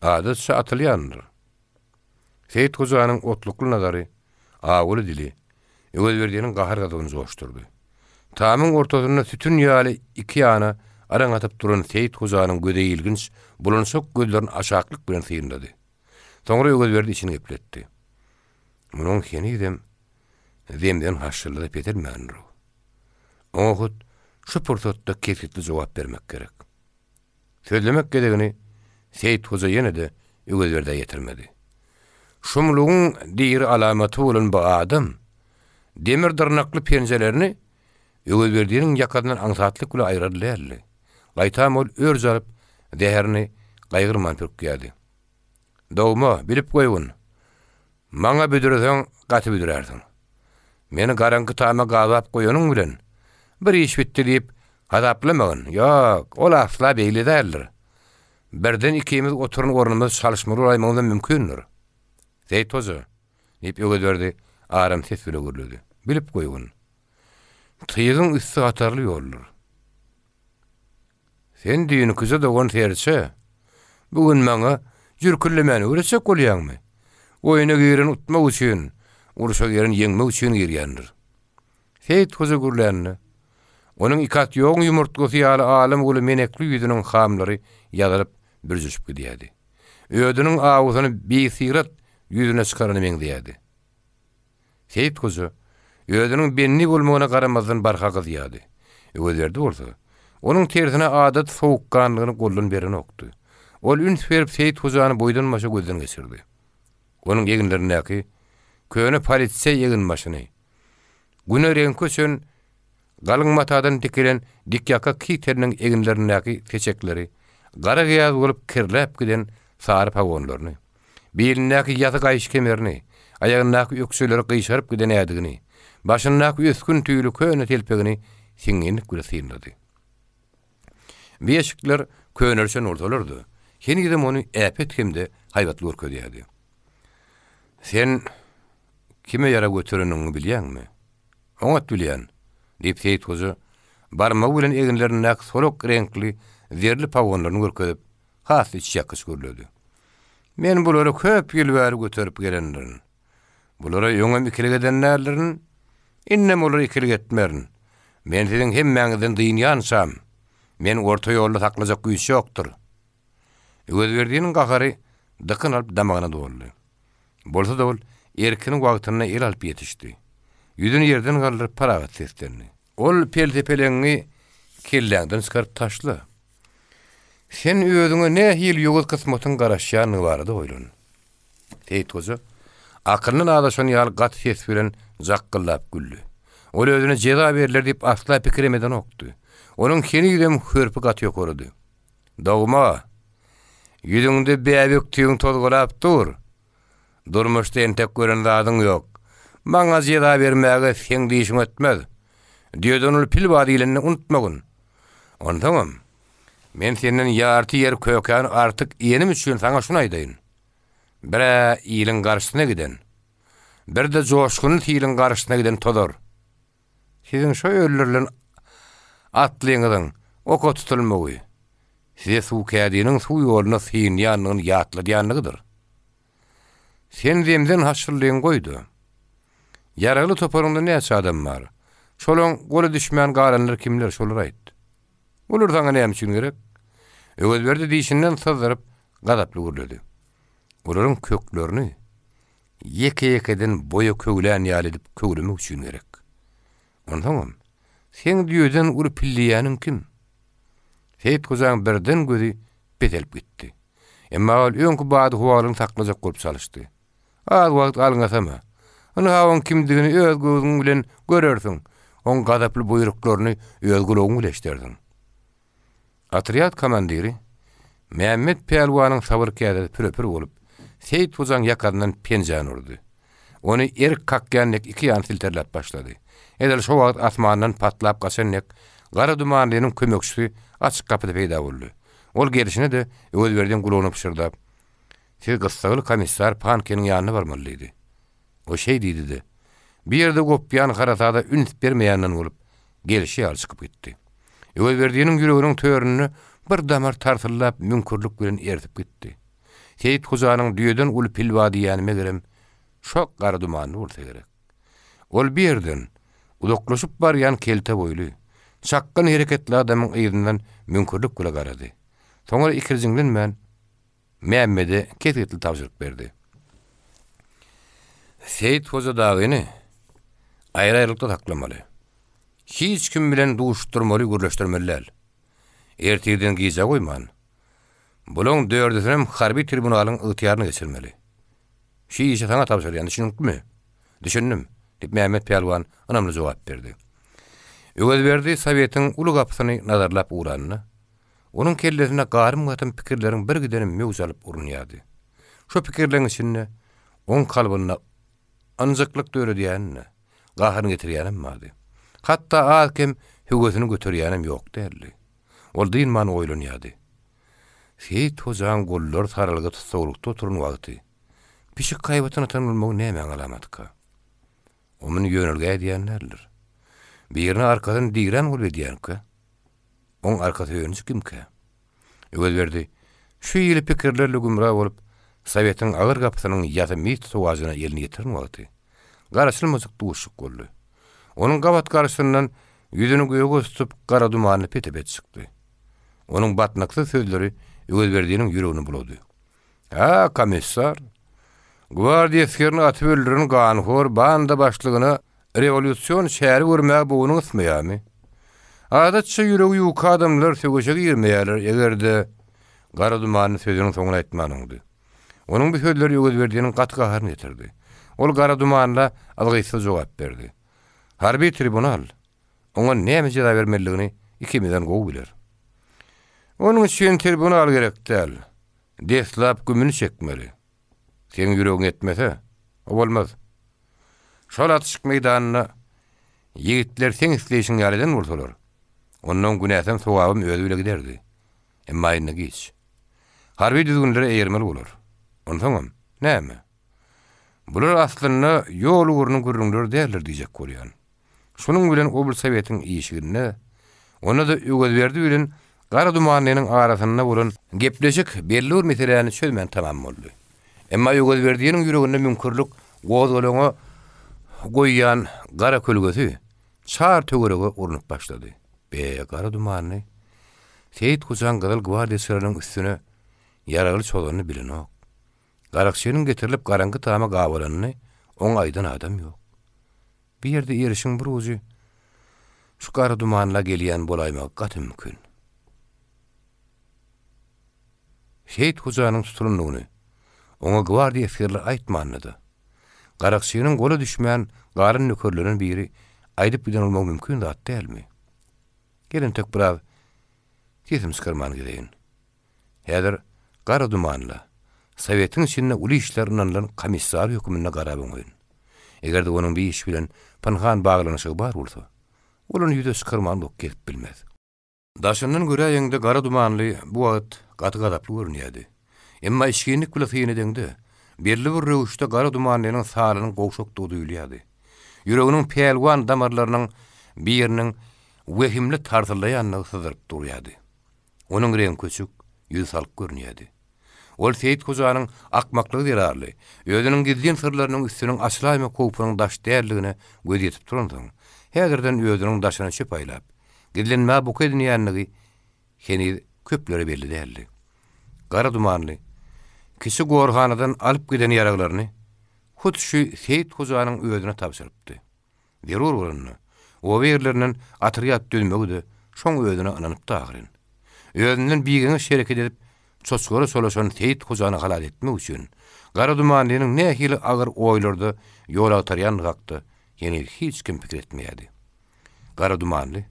adatça atylýandyr. Seýit hojanyň otlukly nazary, awuly dili Öwezberdiniň gahar-gazabyny joşdurdy. Tamyň ortasynda sütün ýaly iki ýana yraň atyp duran Seýit hojanyň göze ilginç, bulançak gözlerini aşaklyk bilen synlady. Soňra Öwezberdi içini gepletdi. Munuň henizem zemzen haşşyldygy peselmändir-ow. Oňa hut şu pursatda kesgitli jogap bermek gerek. Sözlemek gezegini Seýit hoja ýene-de Öwezberdä ýetirmedi. Şumlugyň diri alamaty bolan bu adam demir dyrnakly penjelerini Öwezberdiniň ýakasyndan aňsatlyk bilen aýrar däldi. Gaýtam ol örç alyp, zäherini gaýgyrman pürkýärdi. Dogma, bilip goýgun! Maňa büdreseň, gaty büdrärsiň. Meni garaňky tama gabap goýanyň bilen, bir iş bitdi diýip hasaplamagyn. Ýok, ol asla beýle däldir. Birden ikimiz oturan ornumyzy çalyşmaly bolaýmagymyzam mümkindir. Seýit hoja, diýip, Öwezberdi aram ses bile gürledi. Bilip goýgun. Tygyň üsti hatarly ýoldur. Sen düýnküje dogan serçe, bu gün maňa jürküllemäni öwretjek bolýaňmy? Oýuna giren utmak üçin, urşa giren ýeňmek üçin girýändir. Seýit hoja gürlände, onuň ikatýogyň ýumurtgasy ýaly alym-guly menekli ýüzüniň hamlary ýazylyp, bürjeşip gidýärdi. Özüniň awusyny bisyrat ýüzüne çykarana meňzeýärdi. Seýit goja özüniň bendi bolmagyna garamazdan barha gyzýardy. Öwezberdi bolsa, onuň tersine adaty sowukganlygyny goldan berenokdy. Ol üns berip Seýit hojany boýdan-başa gözden geçirdi. Onuň eginlerindäki köne poliseý eginbaşyny, güne reňki öçen Galyň matadan tikilen dikýaka kiteliniň eginlerindäki seçekleri, gara gäz bolup kirläp giden sary pagonlaryny, bilindäki ýasy gaýyş kemerini, aýagyndaky ökjeleri gyşaryp giden ädigini, başyndaky ösgün tüýli köne telpegini siňňinlik bile synlady. Bu eşikler könelişen bolsalar-da, henizem ony äpet hem-de haýbatly görkezýärdi. Sen kime ýara götereniňi bilýäňmi? Oňat bilýän, diýip, Seýit hoja barmagy bilen eginlerindäki solak reňkli zerli pagonlaryny görkezip, has içýakgyç gürledi. Men bulary köp ýyl bäri göterip gelendirin. Bulara öňem ikilik eden däldirin. Indem olara ikilik etmerin. Men siziň hemmäňizden dynýançam, meni orta ýolda saklajak güýç ýokdur. Öwezberdiniň gahary dykyn alyp damagyna doldy. Bolsa-da ol erkini wagtynda ele alyp ýetişdi. Ýüzüni ýerden galdyryp parahat seslendi. Ol pelsepeleňňi kelläňden çykaryp taşla. Sen özüňe nähili ýowuz kysmatyň garaşýandygy barada oýlan. Seýit goja akylyndan azaşan ýaly gaty ses bilen jakgyldap güldi. Ol özüne jeza berler diýip asla pikirem edenokdy. Onuň henizem hörpi gaty ýokarydy. Dogma! Ýüzüňde bäbek tüýüň tozgalap dur. Durmuşda entek gören zadyň ýok. Maňa jeza bermäge seň dişiň ötmez. Düýeden uly pil bar diýlenini unutmagyn. Onsoňam, men senden ýarty ýer kökäni artyk iýenim üçin saňa şuny aýdaýyn. Bir-ä iliň garşysyna giden, bir-de joşgunly siliň garşysyna giden tozar. Siziň şo öldürilen atlyňyzyň oka tutulmagy size suwkädiniň suw ýoluna synýandygyny ýatladýanlygydyr. Sen zemzen haşyllyňy goý-da. Ýaragly toparyňda näçe adam bar? Şolaň gola düşmän galanlary kimler, şolary aýt. Olar saňa näme üçin gerek? Öwezberdi dişinden syzdyryp, gazaply gürledi. Olaryň köklerini ýeke-ýekeden boýa köwlän ýaly edip köwlemek üçin gerek. Onsoňam, seň düýeden uly pilleýäniň kim? Seýit gojaň birden gözi peselip gitdi. Emma ol öňki badyhowalygyny saklajak bolup çalyşdy. Az wagt alňasama. Ynha oň kimdigini öz gözüň bilen görersiň, oň gazaply buýruklaryny öz gulagyň bilen eşidersiň. Otrýad komandiri Mämmet pälwanyň sabyr käsesi püre-pür bolup, Seýit gojaň ýakasyndan penjäni urdy. Ony erik kakýan dek iki ýan silterläp başlady. Edil şo wagt asmandan patlap gaçan dek Gara Dumanlynyň kömekçisi açyk gapyda peýda boldy. Ol gelşine-de Öwezberdiň gulagyna pyşyrdap, Siz gyssagly komissar Pankiniň ýanyna barmaly diýdi. O şeý diýdi-de, bir ýerde gopýan harasada üns bermeýänden bolup, gelşi ýaly çykyp gitdi. Öwezberdiniň ýüreginiň töründe bir damar tarsyldap müňkürlik bilen ersip gitdi. Seýit hojanyň düýeden uly pil bar diýýäni megerem, şo gara dumanly bolsa gerek. Ol bir ýerden, uzaklaşyp barýan kelte boýly, çakgan hereketli adamyň yzyndan müňkürlik bile garady. Soňra ikirjiňlenmän, Mämmede kesgitli tabşyryk berdi. Seýit hoja dagyny aýry-aýrylykda saklamaly. Hiç kim bilen duşuşdyrmaly, gürleşdirmeli däl. Ertirden gijä goýman, bulaň dördüsinem harby tribunalyň ygtyýaryna geçirmeli. Şu işi saňa tabşyrýan, düşündiňmi? Düşündim, diýip, Mämmet pälwan ynamly jogap berdi. Öwezberdi Sowetiň uly gapysyny nazarlap ugranda, Onuň kellesinde garym-gatym pikirleriň birgideni möwç alyp urunýardy. Şo pikirleriň içinde oň kalbynda ynjyklyk döredýäni-de, gaharyny getirýänem bardy. Hatda az-kem höwesini göterýänem ýok däldi. Ol dynman oýlanýardy. Seýit hojaň gollary saralgy tussaglykda oturan wagty pişik haýbatyny atan bolmagy nämäň alamatyka? O muny ýönelige edýän däldir. Birine arkasyny dirän bolup edýänkä? Oň arka söýeniji kimkä? Öwezberdi şu hili pikirlerle gümra bolup, Sowetiň agyr gapysynyň ýasy mis tutawajyna elini ýetiren wagty, garaşylmadyk duşuşyk boldy. Onuň gabat garşysyndan ýüzüni göge tutup gara dumanly pete-pet çykdy. Onuň batnyksyz sözleri Öwezberdiniň ýüregini bulady. Hä, komissar! Gwardiýa esgerini atyp öldüren ganhor banda başlygyna rewolýusion çäre görmäge bognuň ysmaýarmy? Adatça ýüregi ýuka adamlar söweşe girmeýärler, eger-de Gara Dumanly sözüniň soňuny aýtman oňdy. Onuň bu sözleri Öwezberdiniň gaty gaharyny getirdi. Ol Gara Dumanla yzgytsyz jogap berdi. Harby tribunal oňa näme jeza bermelidigini ikimizden gowy biler. Onuň üçin tribunal gerek däl. Deslap gümüni çekmeli. Seň ýüregiň etmese, o bolmaz. Şol atyşyk meýdanynda ýigitler seň isleýşiň ýaly eden bolsalar, onda oň günäsem, sogabam özi bile giderdi. Emma indi giç. Harby düzgünlere eýermeli bolar. Onsoňam, näme? Bular aslynda ýol ugrunyň gürrüňleri däldir diýjek bolýan. Şunuň bilen oblsowetiň işiginde, onda-da Öwezberdi bilen Gara Dumanlynyň arasynda bolan gepleşik belli bir meseläni çözmän tamam boldy. Emma Öwezberdiniň ýüreginde müňkürlik gozgalaňa. goýýan gara kölgesi çar töwerege urnup başlady. Be, gara dumanly Seýit gojaň gyzyl gwardiýaçylarynyň üstüne ýaragly çozanyny bilenok. Garakçynyň getirilip garaňky tama gabalanyny oňa aýdan adam ýok. Bu ýerde erişiň bir ujy şu gara dumanla gelýän bolaýmagy gaty mümkin. Seýit hojanyň tutulandygyny oňa gwardiýa esgerleri aýtmanda-da, garakçynyň gola düşmän galan nökerlerinden biri aýdyp giden bolmagy mümkin zat dälmi? Gel entek biraz sesimi çykarman gezeýin. Häzir gara dumanla, Sowetiň içinde uly işler ynanylan komissar höküminde garap oňaýyn. Eger-de onuň bir iş bilen pynhan baglanyşygy bar bolsa, ol ony ýüze çykarman ok gezip bilmez. Daşyndan göräýeňde gara dumanly bu wagt gaty gazaply görünýärdi. Emma içginlik bile syn edeňde, belli bir röwüşde gara dumanlynyň salynyň gowşakdygy duýulýardy. Ýüreginiň pälwan damarlarynyň biriniň wehimli tarsyllaýandygy syzdyryp durýardy. Onuň reňki öçük, ýüzi salyk görünýärdi. Ol Seýit hojanyň akmaklygy zerarly, özüniň gizlin syrlarynyň üstüniň açylaýmak howpunyň daş däldigine gözi ýetip duransoň, häzirden özüniň daşyna çöp aýlap, gizlenmäge buky edinýändigi heniz köplere belli däldi. Gara dumanly, kiçi gorhanadan alyp giden ýaraglaryny hut şu Seýit hojanyň özüne tabşyrypdy. Zerur bolanda, oba ýerlerinden otrýad düzmegi-de şoň özüne ynanypdy ahyryn. Özünden bigeňeş hereket edip, çoçgara çolaşan Seýit hojany halas etmek üçin, Gara Dumanlynyň nähili agyr oýlarda ýol agtarýandygy hakda heniz hiç kim pikir etmeýärdi. Gara Dumanly,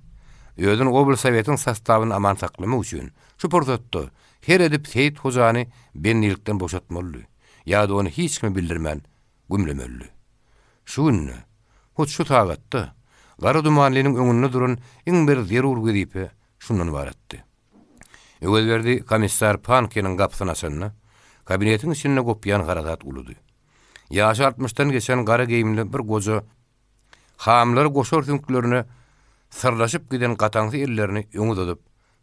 özüni oblsowetiň sostawynda aman saklamak üçin, şu pursatda her edip Seýit hojany bendilikden boşatmalydy ýa-da ony hiç kime bildirmän gümlemelidi. Şu günde, hut şu sagatda Gara Dumanlynyň öňünde duran iň bir zerur wezipe şundan ybaratdy. Öwezberdi komissar Pankiniň gapysyny açanda, kabinetiň içinde gopýan harasat uludy. Ýaşy altmyşdan geçen gara geýimli bir goja hamlary goşar süňklerine syrlaşyp giden gataňsy ellerini öňe uzadyp,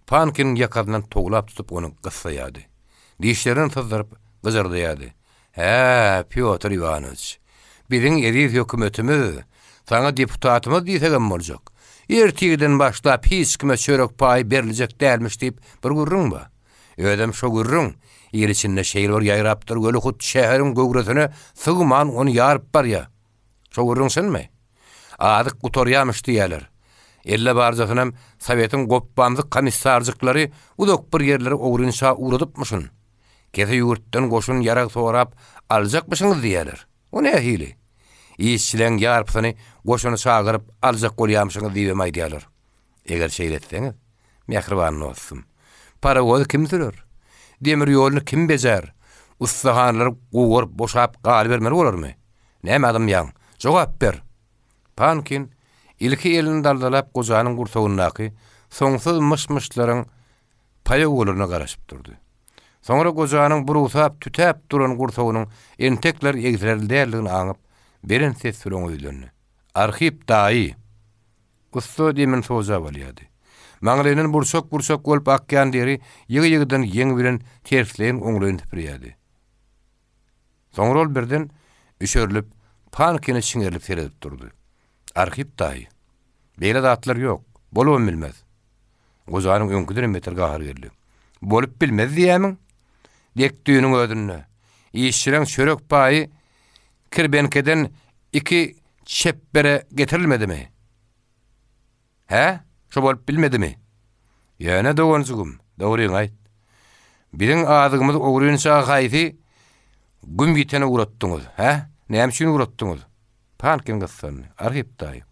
Pankiniň ýakasyndan towlap tutup ony gyssaýardy. Dişlerini syzdyryp, gyjyrdaýardy. Hä, Pýotr Iwanowiç, biziň eziz hökümetimiz, saňa deputatymyz diýsegem boljak. Ertirden başlap hiç kime çörek paýy beriljek dälmiş diýip bir gürrüň bar. Özem şo gürrüň il içinde şeýle bir ýaýrapdyr weli hut şäheriň göwresine sygman ony ýaryp barýar. Şo gürrüň çynmy? Azyk gutarýamyş diýýäler. Elde barjasynam sowetiň gopbamsyk komissarjyklary uzak bir ýerlere ogrynça ugradypmyşyn. Kese ýurtdan goşun ýarag sorap aljakmyşyňyz diýýäler. O nähili? Işçileň ýarpysyny goşuna çagyryp aljak bolýamyşyňyz diýibem aýdýarlar. Eger şeýle etseňiz, mähriban dostum, parowozy kim sürer? Demir ýoluny kim bejär? Ussahanalar gugaryp, boşap galybermeli bolarmy? Näme dymýaň? Jogap ber! Pankin ilki elini daldalap gojanyň gursagyndaky soňsuz myş-myşlaryň paýaw bolaryna garaşyp durdy. Soňra gojanyň burugsap, tütäp duran gursagynyň entekler egsilerli däldigini aňyp, belent ses bilen oňa ýüzlendi. Arhip daýy! Ussa demini sojap alýardy. Maňlaýyndan burçak-burçak bolup akýan deri ýygy-ýygydan ýeňi bilen tersleýin-oňlaýyn süpürýärdi. Soňra ol birden üşerilip, Pankine çiňerilip seredip durdy. Arhip daýy, beýle zatlar ýok, bolubam bilmez. Gojanyň öňküdenem beter gahary geldi. Bolup bilmez diýýämiň? Dek düýnüň özünde, işçileň çörek paýy kirbenkeden iki çepbere getirilmedimi? Hä? Şo bolup bilmedimi? Ýöne doganjygym, dogryňy aýt. Biziň azygymyzy ogrynça haýsy güm ýitene ugratdyňyz, hä? Näme üçin ugratdyňyz? Pankin gyssandy. Arhip daýy,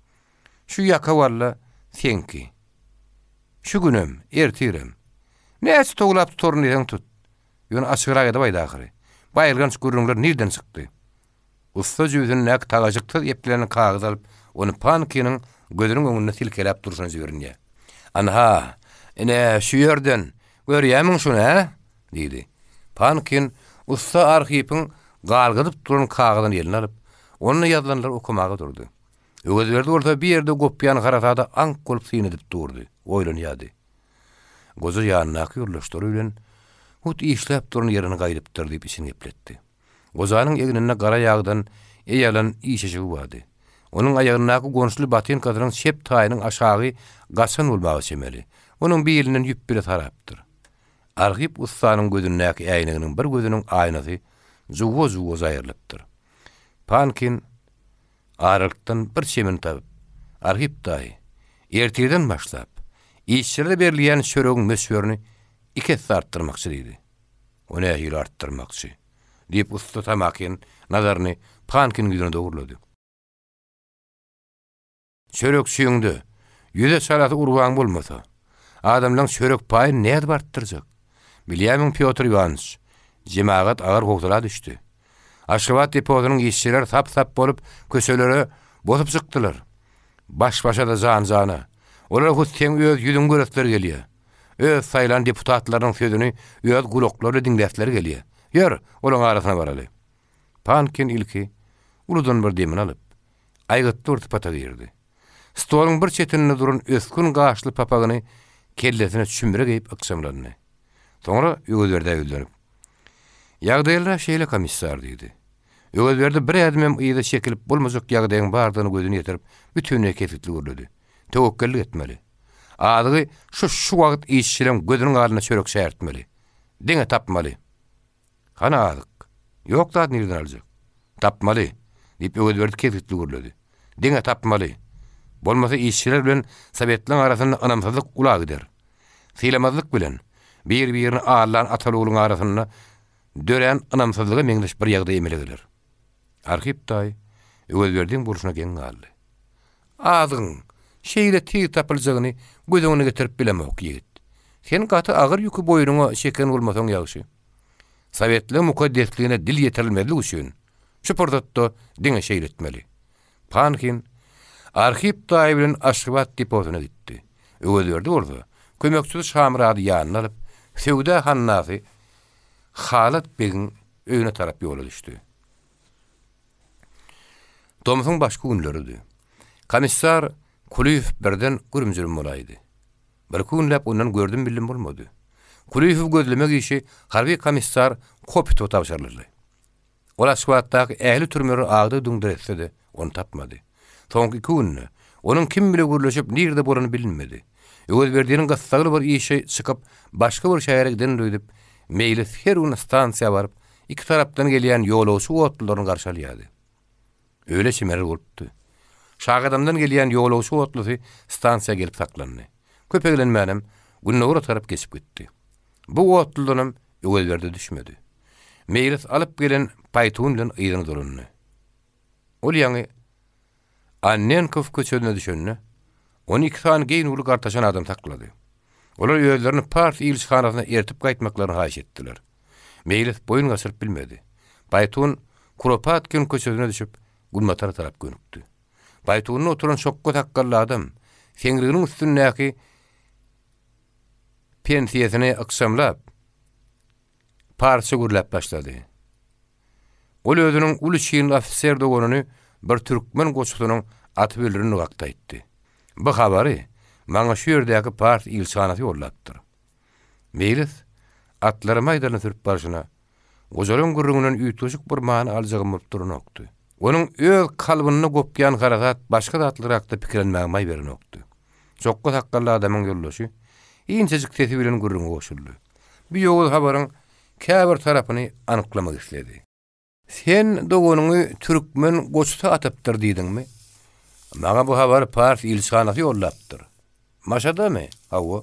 şu ýaka walla seňki. Şu günem, ertirem. Näçe towlap tutaryn diýseň tut. Ýöne açygrak edip aýt ahyry. Bu aýylganç gürrüňler nirden çykdy? Ussa jübüsindäki tagajyksyz eplenen kagyzy alyp, ony Pankiniň gözüniň öňünde silkeläp durşuna jibrinýär. Anha, ine, şu ýerden, görýärmiň şuny, hä? diýdi. Pankin ussa Arhipiň galgadyp duran kagyzyny eline alyp, onda ýazylanlary okamaga durdy. Öwezberdi bolsa bir ýerde gopýan harasada aňk bolup syn edip durdy, oýlanýardy. Goja ýanyndaky ýoldaşlary bilen hut işläp duran ýerine gaýdypdyr diýip içini gepletdi. Gojanyň egninde gara ýagdan eý alan iş eşigi bardy. Onuň aýagyndaky gonçly botinkasynyň çep taýynyň aşagy gaçan bolmaga çemeli. Onuň bilinden ýüp bile sarapdyr. Arhip ussanyň gözündäki äýneginiň bir gözüniň aýnasy juwa-juwa jaýrylypdyr. Pankin aralykdan bir çemini tapyp, Arhip daýy, ertirden başlap, işçilere berilýän çöregiň möçberini iki esse artdyrmakçy diýdi. O nähili artdyrmakçy? diýip, ussa tamakin nazaryny Pankiniň ýüzüne dogrulady. Çörekçiňde ýüze çalasy urbaň bolmasa, adamlaň çörek paýyny nädip artdyrjak? Bilýärmiň, Pýotr Iwanyç, jemagat agyr howsala düşdi. Aşgabat deposynyň işçileri sap-sap bolup köçelere bosup çykdylar. Baş-başa-da jan-jana. Olara hut seň öz ýüzüňi göresleri gelýär. Öz saýlan deputatlarynyň sözüni öz gulaklary bilen diňläsleri gelýär. Ýör, olaň arasyna baraly. Pankin ilki uludan bir demini alyp, aýgytly bir sypata girdi. Stoluň bir çetinde duran ösgün gaşly papagyny kellesine çümre geýip ykjamlandy. Soňra Öwezberdä ýüzlenip, Ýagdaýlar-a şeýle, komissar, diýdi. Öwezberdi bir ädimem yza çekilip bolmajak ýagdaýyň bardygyna gözüni ýetirip, bütinleý kesgitli gürledi. Töwekgellik etmeli. Azygy şu-şu wagt işçileň gözüniň alnynda çörek çäýertmeli. Diňe tapmaly. Hany azyk? Ýok zat nireden aljak? Tapmaly! diýip, Öwezberdi kesgitli gürledi. Diňe tapmaly! Bolmasa işçiler bilen sowetleň arasynda ynamsyzlyk ula gider. Sylamazlyk bilen, bir-birini aldan ataly-ogluň arasynda dörän ynamsyzlyga meňzeş bir ýagdaý emele geler. Arhip daýy Öwezberdiň bolşuna geň galdy. Azygyň şeýle tiz tapyljagyny göz öňüne getirip bilemok, ýigit. Sen gaty agyr ýüki boýnuňa çeken bolmasaň ýagşy. Sowetligiň mukaddesligine dil ýetirilmezlik üçin şu pursatda diňe şeýle etmeli. Pankin Arhip daýy bilen Aşgabat deposyna gitdi. Öwezberdi bolsa, kömekçisi Şamyrady ýanyna alyp, söwda hannasy Halat begiň öýüne tarap ýola düşdi. Tomsuň başky günleridi. Komissar Kulyýew birden gürüm-jürüm bolaýdy. Birki günläp ondan gördüm-bildim bolmady. Kulyýewi gözlemek işi harby komissar Kopitowa tabşyryldy. Ol Aşgabatdaky ähli türmeleri agda-düňder etse-de, ony tapmady. Soňky iki günde onuň kim bile gürleşip, nirede bolany bilinmedi. Öwezberdiniň gyssagly bir işi çykyp, başga bir şähere gidendir öýdüp, Meýlis her gün stansiýa baryp, iki tarapdan gelýän ýolagçy otlularyny garşy alýardy. Öýle çemeler bolupdy. Şagadamdan gelýän ýolagçy otlusy stansiýa gelip saklandy. Köp eglenmänem, gündogara tarap geçip gitdi. Bu otludanam Öwezberdi düşmedi. Meýlis alyp gelen paýtun bilen yzyna dolandy. Ol ýaňy Annenkow köçesine düşende, ony iki sany geýnüwli gartaşan adam saklady. Olar özlerini pars ilçihanasyna ertip gaýtmaklaryny haýyş etdiler. Meýlis boýun gaçyryp bilmedi. Paýtun Kuropatkin köçesine düşüp, günbatara tarap gönükdi. Paýtunda oturan çokga sakgally adam seňriginiň üstündäki pensiýesini ykjamlap, parsça gürläp başlady. Ol özüniň uly çinli ofiser doganyny bir türkmen goçusynyň atyp öldürendigi hakda aýtdy. Bu habary maňa şu ýerdäki pars ilçihanasy ýollapdyr. Meýlis atlary maýdalyna sürüp barşyna, gojalaň gürrüňinden üýtgeşik bir many aljagam bolup duranokdy. Onuň öz kalbynda gopýan harasat başga zatlar hakda pikirlenmäge maý berenokdy. Çokga sakgally adamyň ýoldaşy inçejik sesi bilen gürrüňe goşuldy. Bu ýowuz habaryň käbir tarapyny anyklamak isledi. Sen doganyňy türkmen goçusy atypdyr diýdiňmi? Maňa bu habary pars ilçihanasy ýollapdyr. Maşadamy? Hawa.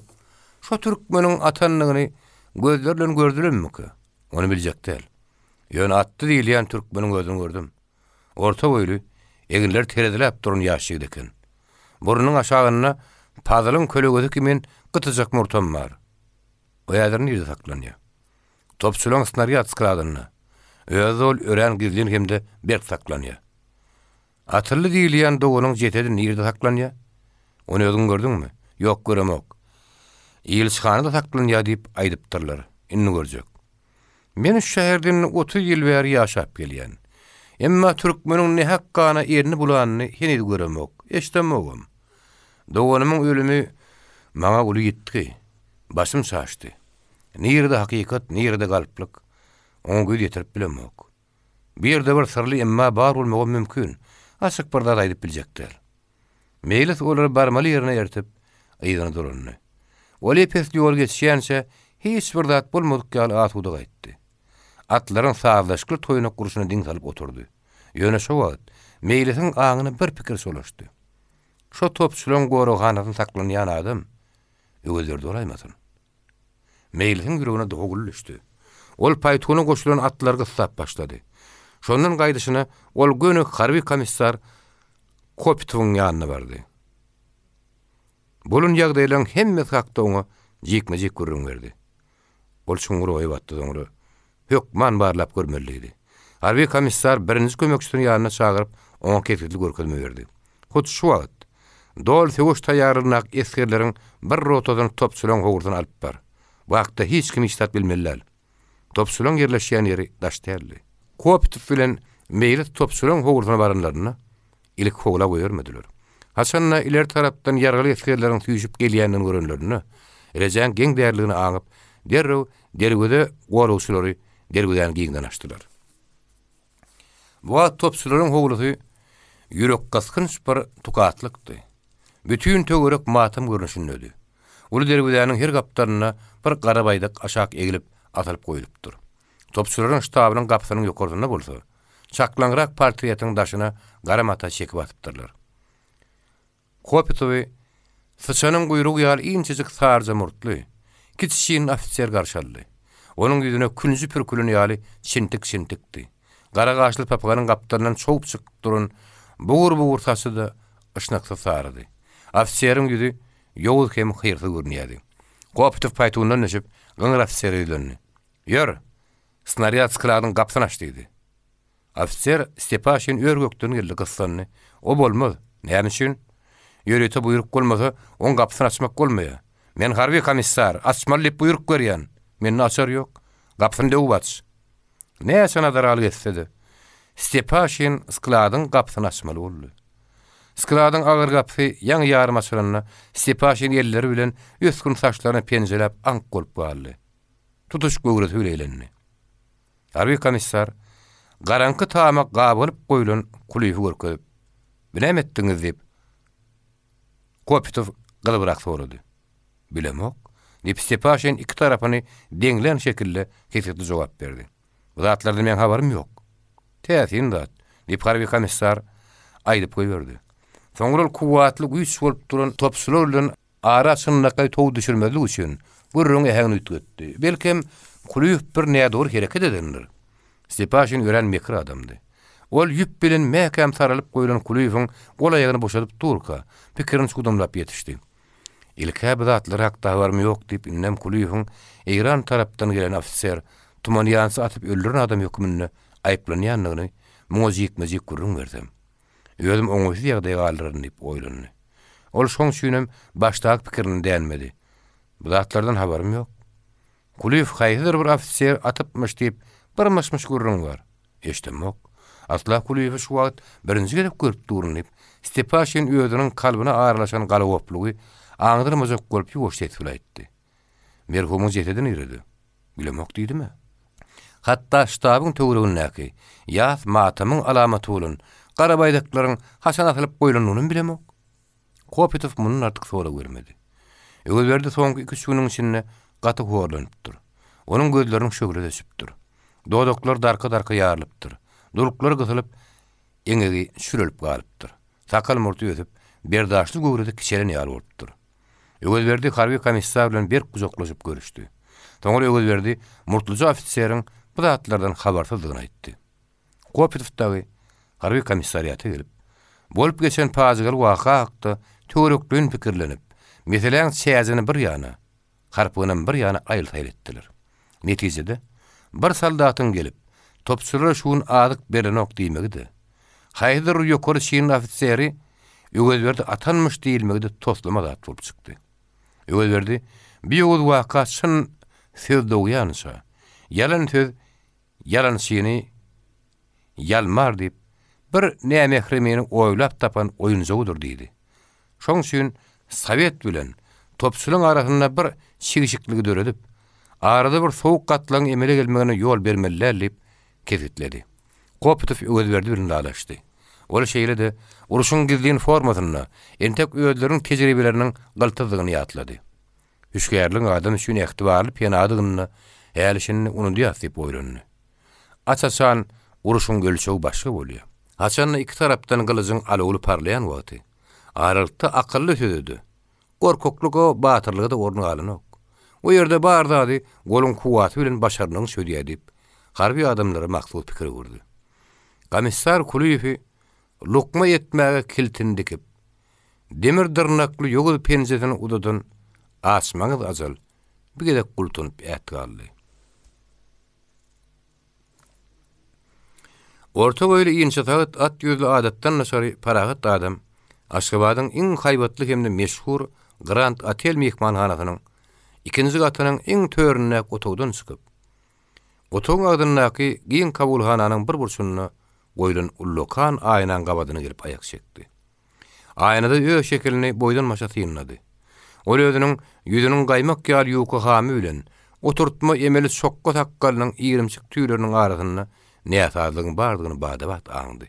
Şo türkmeniň atandygyny gözleri bilen gördülemmikä? Ony biljek däl. Ýöne atdy diýilýän türkmeniň özüni gördüm. Orta boýly, eginleri tereziläp duran ýaş ýigit eken. Burnunyň aşagynda pazylyň kölegesi kimin gytyjak murtam bar. O häzir nirde saklanýar? Topçulaň snarýad skladynda. Özi ol örän gizlin hem-de berk saklanýar. Atyldy diýilýän doganyň jesedi nirde saklanýar? Ony özüň gördüňmi? Ýok, göremok. Ilçihanada saklanýar diýip aýdypdyrlar. Indi görjek. Men şu şäherde indi 30 ýyl bäri ýaşap gelýän. Emma türkmeniň nähak gana elini bulanyny heniz göremok, eşdemogam. Doganymyň ölümi maňa uly ýitgi. Başym çaşdy. Nirede hakykat, nirede galplyk, oňa göz ýetirip bilemok. Bu ýerde bir syrly emma bar bolmagam mümkin. Açyk bir zat aýdyp biljek däl. Meýlis olary barmaly ýerine ertip, yzyna dolandy. Ol ep-esli ýol geçýänçä, hiç bir zat bolmadyk ýaly asuda gaýtdy. Atlaryň sazlaşykly toýnak urşuna diň salyp oturdy. Ýöne şo wagt Meýlisiň aňyna bir pikir çolaşdy. Şo topçularyň goraghanasynda saklanýan adam Öwezberdi bolaýmasyn? Meýlisiň ýüregine dowul düşdi. Ol paýtuna goşulan atlary gyssap başlady. Şondan gaýdyşyna ol göni harby komissar Kopitowyň ýanyna bardy. Bolan ýagdaýlaryň hemmesi hakda oňa jikme-jik gürrüň berdi. Ol çuňňur oýa batdy, soňra, Hökman barlap görmeli diýdi. Harby komissar birinji kömekçisini ýanyna çagyryp, oňa kesgitli görkezme berdi. Hut şu wagt, doly söweş taýýarlygyndaky esgerleriň bir rotasyny topçularyň howrusyna alyp bar. Bu hakda hiç kim hiç zat bilmeli däl. Topçularyň ýerleşýän ýeri daş däldi. Kopitow bilen Meýlis topçularyň howrusyna baranlarynda, Ilik howla goýbermediler. Haçan-da ileri tarapdan ýaragly esgerleriň süýşüp gelýändigini görenlerinde, rejäň geň däldigini aňyp, derrew derweze goragçylary derwezäni giňden açdylar. Bu wagt topçularyň howlusy ýürekgysgynç bir tukatlykdy. Bütin töwerek matam görnüşindedi. Uly derwezäniň her gapdalynda bir gara baýdak aşak eglip asylyp goýlupdyr. Topçularyň ştabynyň gapysynyň ýokarsynda bolsa, çaklaňrak portretiň daşyna gara mata çekip asypdyrlar. Kopitowy syçanyň guýrugy ýaly inçejik saryja murtly, kiçi çinli ofiser garşy aldy. Onuň ýüzüne künji pürkülen ýaly çintik-çintikdi. Gara gaşly papaganyň gapdalyndan çowup çykyp duran bugur-bugur saçy-da yşnaksyz sarydy. Ofiseriň ýüzi ýowuz hem hyrsyz görünýärdi. Kopitow paýtundan düşüp, gyňyr ofisere ýüzlendi. Ýör, snarýad skladyň gapysyny aç diýdi. Ofiser Stepaşin ör-gökden geldi, gyssandy. O bolmaz. Näme üçin? Ýörite buýruk bolmasa, oň gapysyny açmak bolmaýar. Men harby komissar, açmaly diýip buýruk berýän. Mende açar ýok. Gapysyny döwüp aç. Näçe nadaralyk etse-de, Stepaşin skladyň gapysyny açmaly boldy. Skladyň agyr gapysy ýaňy ýarym açylanda, Stepaşin elleri bilen ösgün saçlaryny penjeläp aňk bolup galdy. Tutuş göwresi bileýlendi. Harby komissar garaňky tama gabalyp goýlan Kulyýewi görkezip, Bu näme etdiňiz diýip, Kopitow gyzybrak sorady. Bilemok, diýip, Stepaşin iki tarapyny deňlän şekilde kesgitli jogap berdi. Bu zatlardan meň habarym ýok. Täsin zat, diýip, harby komissar aýdyp goýberdi. Soňra ol kuwwatly güýç bolup duran topçular bilen Ara çynlakaý tow düşürmezlik üçin, gürrüň äheňini üýtgetdi. Belkem, Kulyýew bir nädogry hereket edendir. Stepaşin örän mekir adamdy. Ol ýüp bilen mäkäm saralyp goýlan Kulyýewiň gol-aýagyny boşadyp durka, pikirini çugdamlap ýetişdi. Ilk-ä bu zatlar hakda habarym ýok diýip, indem Kulyýewiň Eýran tarapdan gelen ofiser Tumanýansy atyp öldüren adam hökmünde aýyplanýandygyny muňa jikme-jik gürrüň bersem. Özüm oňaýsyz ýagdaýa galdyraryn diýip oýlandy. Ol şoň üçinem başdaky pikirinden dänmedi. Bu zatlardan habarym ýok. Kulyýew haýsydyr bir ofiser atypmyş diýip bir myş-myş gürrüň bar. Eşdemok. Asla Kulyýewi şu wagt birinji gezek görüp durun diýip, Stepaşin özüniň kalbyna aralaşan galagoplugy aňdyrmajak bolup ýuwaş ses bilen aýtdy. Merhumyň jesedi nirede? Bilemok diýdim-ä. Hatda ştabyň töweregindäki ýas matamyň alamaty bolan gara baýdaklaryň haçan asylyp goýlanynam bilemok. Kopitow mundan artyk sorag bermedi. Öwezberdi soňky iküç günüň içinde gaty horlanypdyr. Onuň gözleriniň şöhlesi öçüpdir. Dodaklary darka-darka ýarylypdyr. Duluklary gysylyp, eňegi çürelip galypdyr. Sakal-murty ösüp, berdaşly göwresi kiçelen ýaly bolupdyr. Öwezberdi harby komissar bilen berk gujaklaşyp görüşdi. Soňra Öwezberdi murtluja ofiseriň bu zatlardan habarsyzdygyny aýtdy. Kopitow dagy harby komissariata gelip, bolup geçen pajygaly waka hakda töwerekleýin pikirlenip, meseläň çäjini bir ýana, harpygynam bir ýana aýyl-saýyl etdiler. Netijede, bir soldatyň gelip, topçulara şu gün azyk berlenok diýmegi-de, haýsydyr bir ýokary çinli ofiseri Öwezberdi atanmyş diýilmegi-de toslama zat bolup çykdy. Öwezberdi bi ýowuz waka çyn söz dogýança, ýalan söz ýalançyny ýalmar diýip, bir nämähreminiň oýlap tapan oýunjagydyr diýdi. Şoň üçin sowet bilen topçularyň arasynda bir çigşikligi döredip, arada bir sowuk gatlagyň emele gelmegine ýol bermeli däl diýip kesgitledi. Kopytow Öwezberdi bilen lalaşdy. Ol şeýle-de, urşuň gizlin formasynda entek özleriniň tejribeleriniň gyltyzdygyny ýatlady. Hüşgärligiň adam üçin ähtibarly penadygyny-da häli-şindi unudýas diýip oýlandy. Aç-açan urşuň ölçegi başga bolýar. Haçanda iki tarapdan gylyjyň alawly parlaýan wagty, aralykda akylly söze-de, gorkaklyga, batyrlyga-da orun galanok. O ýerde bar zady goluň kuwwaty bilen başarnygyň çözýär diýip, harby adamlara mahsus pikir öwürdi. Komissar Kulyýewi lukma etmäge kiltini dikip, demir dyrnakly ýowuz penjesini uzadan açmaňyz ajal bir gezek gultunyp ät galdy. Orta boýly inçesagyt at ýüzli adatdan daşary parahat adam Aşgabadyň iň haýbatly hem-de meşhur Grand Otel myhmanhanasynyň ikinji gatynyň iň töründäki otagdan çykyp, otagyň agzyndaky giň kabulhananyň bir burçunda goýlan ullakan aýnaň gabadyna gelip aýak çekdi. Aýnada öz şekilini boýdan-başa synlady. Ol özüniň ýüzüniň gaýmak ýaly ýuka hamy bilen oturtma emeli çokga sakgalynyň irimçik tüýleriniň arasynda näsazlygyň bardygyny bada-bat aňdy.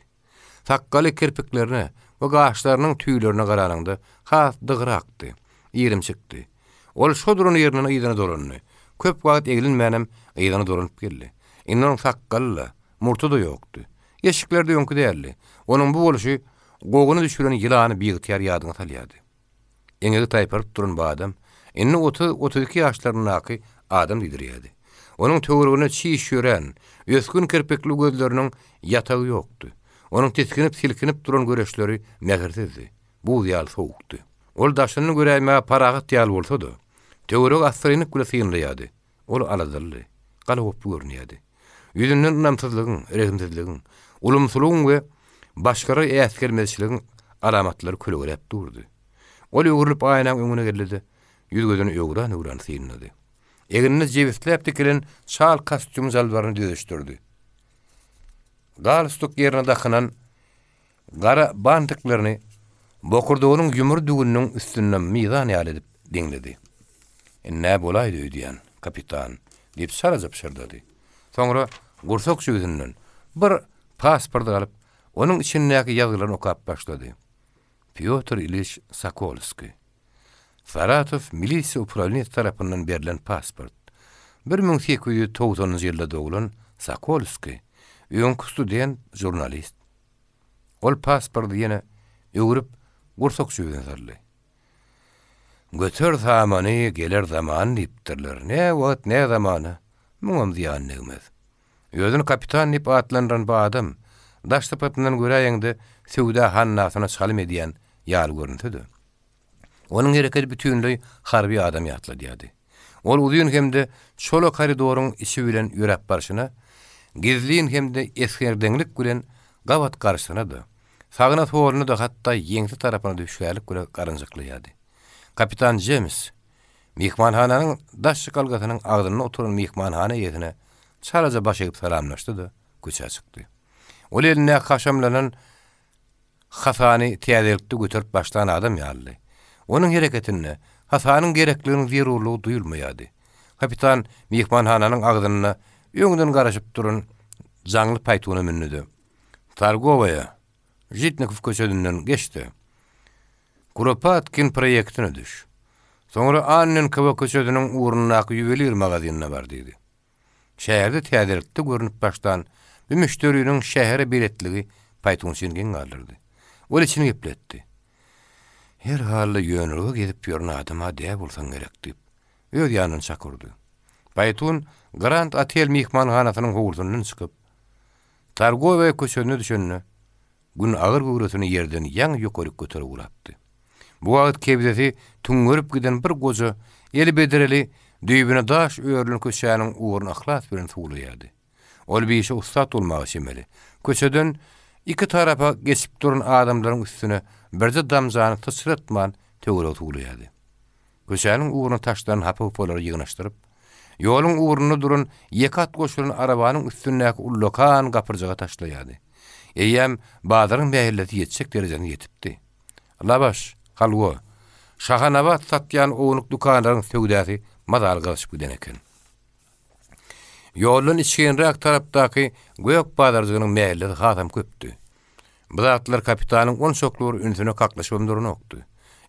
Sakgaly kirpiklerine we gaşlarynyň tüýlerine garanyňda has dygrakdy, irimçikdi. Ol şo duran ýerinden yzyna dolandy. Köp wagt eglenmänem yzyna dolanyp geldi. Indi onuň sakgaly-da, murty-da ýokdy. Eşikleri-de öňki däldi. Onuň bu bolşy goguny düşüren ýylany biygtyýar ýadyňa salýardy. Eňegi taýparyp duran bu adam indi otuz- 32 ýaşlaryndaky adam diýdirýärdi. Onuň töwereginde çiş ýörän, ösgün kirpikli gözleriniň ýatagy ýokdy. Onuň tisginip-silkinip duran göreçleri mähirsizdi, buz ýaly sowukdy. Ol daşyny göräýmäge parahat ýaly bolsa-da, töweregi assyrynlyk bilen synlaýardy. Ol aladalydy, galagoply görünýärdi. Ýüzünden ynamsyzlygyň, rehimsizligiň, ulumsylygyň we başgalara äsgermezçiligiň alamatlary kölegeläp durdy. Ol öwrülip aýnaň öňüne geldi-de, ýüz-gözüni öwran-öwran synlady. Egnine jebisläp dikilen çal kostýum-jalbaryny düzeşdirdi. Galstuk ýerine dakynan Gara bantiklerini bokurdagynyň ýumry düwüniniň üstünde mizan ýaly edip deňledi. Ind-ä bolaýdy öýdýän, kapitan, diýip çalaja pyşyrdady. Soňra gursak jübüsinden bir pasport alyp, onuň içindäki ýazgylaryny okap başlady. Pýotr Iliç Sokolskiý. Saratow milisiýa uprawleniýesi tarapyndan berlen pasport. 1890-njy ýylda doglan Sokolskiý, öňki student, žurnalist. Ol pasporty ýene öwrüp, gursak jübüsine saldy. Göter samany, geler zamany diýipdirler. Nä wagt, nä zamana, muňam zyýany degmez. Özüni kapitan diýip atlandyran bu adam, daş sypatyndan göräýeňde söwda hannasyna çalym edýän ýaly görünse-de, Onuň hereketi bütinleý harby adamy ýatladýardy. Ol uzyn hem-de çola koridoryň içi bilen ýöräp barşyna, gizlin hem-de esgerdeňlik bilen gabat garşysyna-da, sagyna-soluna-da hatda ýeňse tarapyna-da hüşgärlik bilen garynjyklaýardy. Kapitan Jems myhmanhananyň daş çykalgasynyň agzynda oturan myhmanhana eýesine çalaja baş egip salamlaşdy-da, köçä çykdy. Ol elindäki haşamlanan Hasany täzelikde göterip başlan adam ýalydy. Onuň hereketinde hasanyň gerekliginiň zerurlygy duýulmaýardy. Kapitan myhmanhananyň agzynda öňden garaşyp duran jaňly paýtuna mündi-de, Targowaýa, Žitnikow köçesinden geç-de, Kuropatkin proýektine düş. Soňra Annenkowa köçesiniň ugrundaky ýuwelir magazinine bar diýdi. Şäherde täzelikde görnüp başlan bu müşderiniň şähere beletligi paýtunçyny geň galdyrdy. Ol içini gepletdi. Her halda ýönelige gezip ýören adam-a däl bolsaň gerek diýip, öz ýanyndan çak urdy. Paýtun Grand Otel myhmanhanasynyň howlusyndan çykyp, Targowaýa köçesine düşende, Gün agyr göwresini ýerden ýaňy ýokaryk göterip ugrapdy. Bu wagt kebzesi tüňňerip giden bir goja eli bedreli, düýbüne daş örülen köçäniň ugruny yhlas bilen suwlaýardy. Ol bir işe ussat bolmaga çemeli. Köçeden iki tarapa geçip duran adamlaryň üstüne birje damjany syçratman töweregi suwlaýardy. Köçäniň ugruna taşlanan hapa-hupalary ýygnaşdyryp, ýoluň ugrunda duran ýeke at goşulan arabanyň üstündäki ullakan gapyrjaga taşlaýardy. Eýýäm bazaryň mähellesi ýetjek derejesine ýetipdi. Lawaş, halwa, şahanabat satýan ownuk dükanlaryň söwdasy mazaly gyzyşyp giden eken. Ýoldan içginräk tarapdaky gök bazarjygynyň mähellesi hasam köpdi. Bu zatlar kapitanyň onçakly bir ünsüne kaklyşybam duranokdy.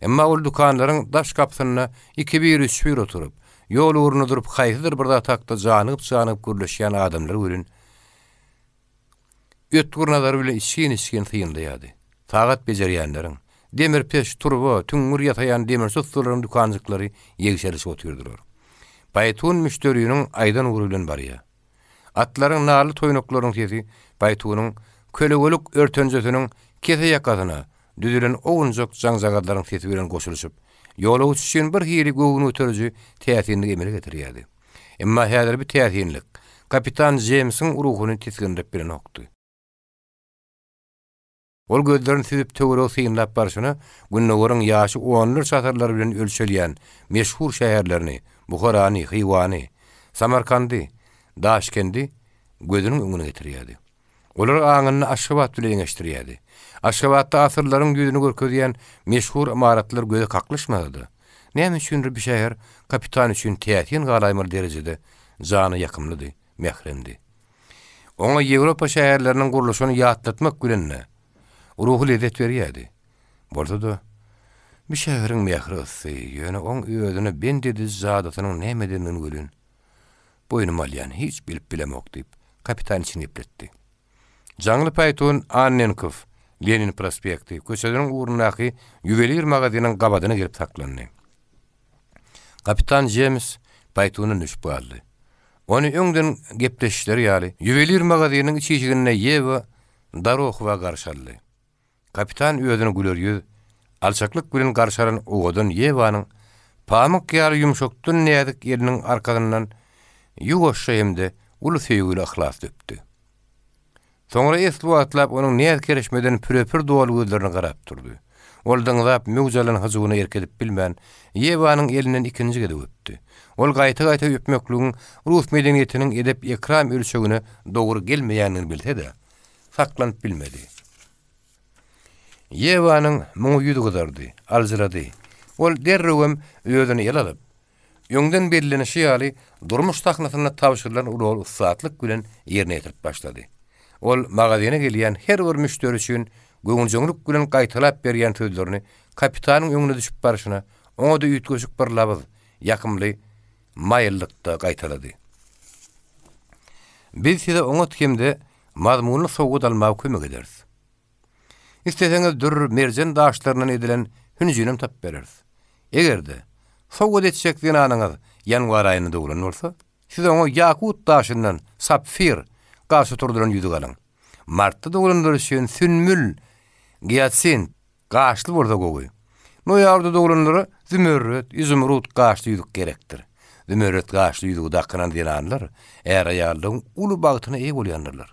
Emma ol dükanlaryň daş gapysynda ikibir-üçbir oturyp, ýol ugrunda durup haýsydyr bir zat hakda janygyp-janygyp gürleşýän adamlary welin, ötgür nazary bilen içgin-içgin synlaýardy. Sagat bejerýänleriň, demir peç, turba, tüňňür ýasaýan demirçi ussalaryň dükanjyklary ýegşerişip otyrdylar. Paýtun müşderiniň aýdan ugry bilen barýar. Atlaryň narly toýnaklarynyň sesi paýtunyň kölegelik örtenjesiniň kese ýakasyna düzülen owunjak jaňjagazlaryň sesi bilen goşulyşyp, ýolagçy üçin bir hili göwün göteriji täsinlik emele getirýärdi. Emma häzir bu täsinlik kapitan Jeýmsiň ruhuny tisgindirip bilenokdy. Ol gözlerini süzüp töweregi synlap barşyna Gündogaryň ýaşy onlarça asyrlar bilen ölçelýän meşhur şäherlerini, Buharany, Hywany, Samarkandy, Daşkendi gözüniň öňüne getirýärdi. Olary aňynda Aşgabat bilen deňeşdirýärdi. Aşgabatda asyrlaryň ýüzüni görkezýän meşhur ymaratlar göze kaklyşmasa-da, näme üçindir bu şäher kapitan üçin täsin galaýmaly derejede jana ýakymlydy, mähremdi. Oňa Ýewropa şäherleriniň gurluşyny ýatlatmak bilen-de, ruhy lezzet berýärdi. Bolsa-da, bu şäheriň mähri ysy, ýöne oň özüne bent ediji jadysynyň nämedendigini welin, boýnuma alýan, hiç bilip bilemok, diýip, kapitan içini gepletdi. Jaňly paýtun Annenkow, Lenin prospekti, köçesiniň ugrundaky ýuwelir magazynyň gabadyna gelip saklandy. Kapitan Jems paýtundan düşüp galdy. Ony öňden gepleşişleri ýaly, ýuwelir magazynyň iç işiginde Ýewa Dorohowa garşy aldy. Kapitan özüni güler ýüz, alçaklyk bilen garşy alan owadan Ýewanyň pamyk ýaly ýumşakdan näzik eliniň arkasyndan ýuwaşja hem-de uly söýgüli yhlasly öpdi. Soňra esli wagtlap onuň näz-kereşmeden püre-pür doly gözlerine garap durdy. Ol dyňzap möwç alan hyjuwyna erk edip bilmän, Ýewanyň elinden ikinji gezek öpdi. Ol gaýta-gaýta öpmekligiň rus medeniýetiniň edep-ekram ölçegine dogry gelmeýändigini bilse-de, saklanyp bilmedi. Ýewanyň muňa ýüzi gyzardy, aljyrady. Ol derrewem özüni ele alyp, Öňden bellenişi ýaly, durmuş sahnasynda tabşyrylan roly ussatlyk bilen ýerine ýetirip başlady. Ol magazyna gelýän her bir müşderi üçin göwünjeňlik bilen gaýtalap berýän sözlerini kapitanyň öňüne düşüp barşyna, oňa-da üýtgeşik bir labyz, ýakymly maýyllykda gaýtalady. Biz size oňat hem-de mazmunly sowgat almaga kömek ederis. Isleseňiz dür, merjen daşlaryndan edilen hünjinem tapyp bereris. Eger-de, sowgat etjek zenanyňyz ýanwar aýynda doglan bolsa, siz oňa ýakut daşyndan, sapfir, gaş oturdylan ýüzük alyň. Martda doglanlar üçin sünbül, giatsint, gaşly bolsa gowy. Noýabrda doglanlara zümerret, izumrud, gaşly ýüzük gerekdir. Zümerret gaşly ýüzügi dakynan zenanlar är-aýallygyň uly bagtyna eýe bolýandyrlar.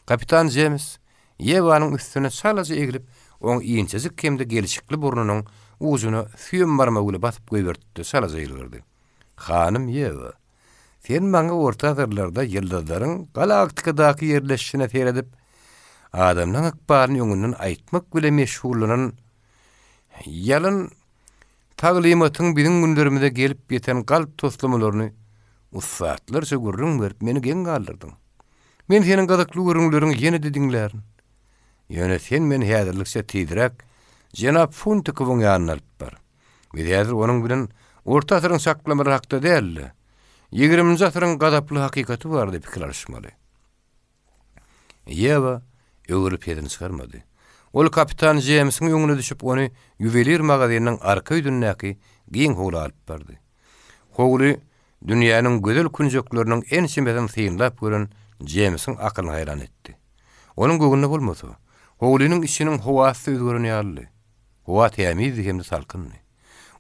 Kapitan Jems Ýewanyň üstüne çalaja eglip, oň inçejik hem-de gelşikli burnunyň ujuna süýem barmagy bile basyp goýberdi-de, çalaja ýylgyrdy. Hanym Ýewa, sen maňa orta asyrlarda ýyldyzlaryň galaktikadaky ýerleşişine seredip, adamlaň ykbalyny öňünden aýtmak bile meşgullanan ýalan taglymatyň biziň günlerimize gelip ýeten galp toslamalaryny ussatlarça gürrüň berip, meni geň galdyrdyň. Men seniň gyzykly gürrüňleriňi ýene-de diňlärin. Ýöne sen meni häzirlikçe tizräk jenap Funtikowyň ýanyna alyp bar. Biz häzir onuň bilen orta asyryň çaklamalary hakda däl-de, ýigriminji asyryň gazaply hakykaty barada pikir alyşmaly. Ýewa öwrülip sesini çykarmady. Ol kapitan Jeýmsiň öňüne düşüp, ony ýuwelir magazynynyň arka ýüzündäki giň howla alyp bardy. Howly dünýäniň gözel künjekleriniň ençemesini synlap gören Jemsiň akylyny haýran etdi. Onuň göwnüne bolmasa, howlynyň içiniň howasy-da özgeren ýalydy. Howa tämizdi hem-de salkyndy.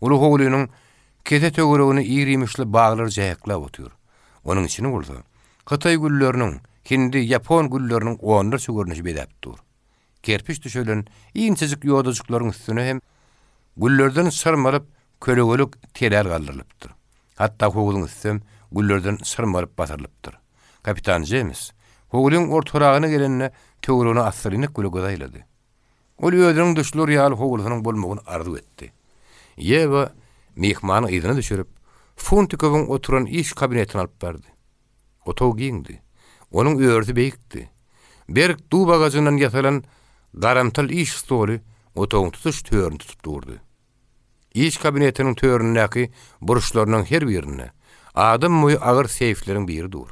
Uly howlynyň kese töweregini ir-iýmişli baglar jähekläp otyr. Onuň içini bolsa, hytaý gülleriniň, hindi, ýapon gülleriniň onlarça görnüşi bezäp dur. Kerpiç düşelen inçejik ýodajyklaryň üstüne hem güllerden çyrmalyp kölegelik telär galdyrylypdyr. Hatda howzuň üstem güllerden çyrmalyp basyrylypdyr. Kapitan Jeýms howlyň ortaragyna gelende töweregine assyrynlyk bile göz aýlady. Ol özüniň duşlar ýaly howlusynyň bolmagyny arzuw etdi. Ýewa myhmany yzyna düşürip, Funtikowyň oturan iş kabinetine alyp bardy. Otag giňdi. Onuň örüsi beýikdi. Berk dub agajyndan ýasalan. garamtyl iş stoly otagyň tutuş törüni tutup durdy. Iş kabinetiniň töründäki burçlarynyň her birinde adam boýy agyr seýfleriň biri dur.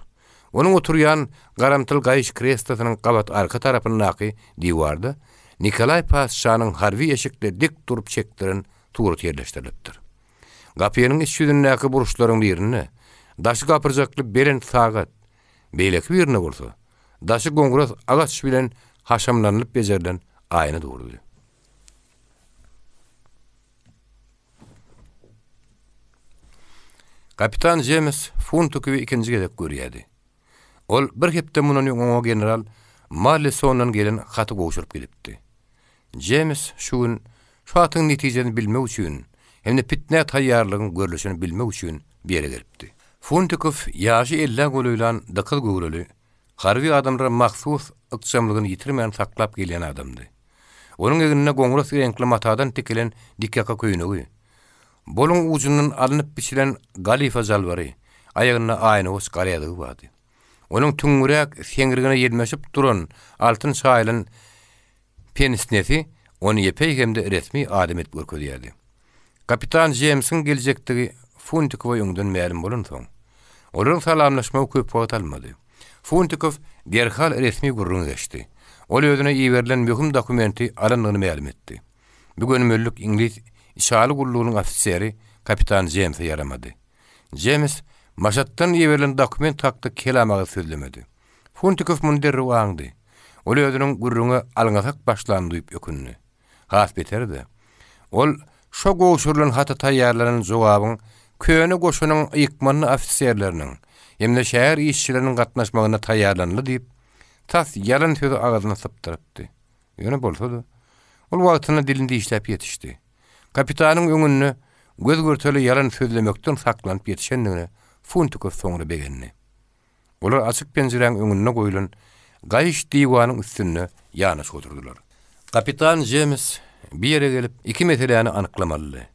Onuň oturýan garamtyl gaýyş kreslosynyň gabat arka tarapyndaky diwarda Nikolaý patyşanyň harby eşikde dik durup çekdiren suraty ýerleşdirilipdir. Gapynyň iç ýüzündäki burçlaryň birinde daşy gapyrjakly belent sagat, beýleki birinde bolsa daşy goňras agaç bilen haşamlanylyp bejerilen aýna durdy. Kapitan Jems Funtukowy ikinji gezek görýärdi. Ol bir hepde mundan öň oňa general Mallisondan gelen haty gowşuryp gidipdi. Jems şu gün şu hatyň netijesini bilmek üçin hem-de pitnä taýýarlygyň görlüşini bilmek üçin bu ýere gelipdi. Funtikow ýaşy ellä golaýlan dykyz göwreli, harby adamlara mahsus ykjamlygyny ýitirmän saklap gelýän adamdy. Onuň egninde goňras reňkli matadan tikilen dikýaka köýnegi, boluň ujundan alnyp biçilen galifa jalbary, aýagynda aýnagoç garýazygy bardy. Onuň tüňňüräk seňrigine ýelmeşip duran altyn çaýylan pensnesi ony epeý hem-de resmi adam edip görkezýärdi. Kapitan Jeýmsiň geljekdigi Funtikowa öňden mälim bolansoň, olaryň salamlaşmagy köp wagt almady. Funtikow derhal resmi gürrüňe geçdi. Ol özüne iberilen möhüm dokumenti alandygyny mälim etdi. Bu gönümellik iňlis içaly gullugynyň ofiseri kapitan Jeýmse ýaramady. Jeýms Maşatdan iberilen dokument hakda kelam agyz sözlemedi. Funtikow muny derrew aňdy. Ol özüniň gürrüňe alňasak başlanyny duýup ökündi. Has beteri-de, ol şo gowşurylan hata taýýarlanan jogabyň köne goşunyň ykmanly ofiserleriniň hem-de şäher işçileriniň gatnaşmagynda taýýarlanyldy diýip, tas ýalan sözi agzyna sypdyrypdy. Ýöne bolsa-da, ol wagtynda dilini dişläp ýetişdi. Kapitanyň öňünde göz-görtele ýalan sözlemekden saklanyp ýetişendigine Funtikow soňra begendi. Olar açyk penjiräň öňünde goýlan gaýyş diwanyň üstünde ýanaşyk oturdylar. Kapitan Jems bir ýere gelip, iki meseläni anyklamalydy.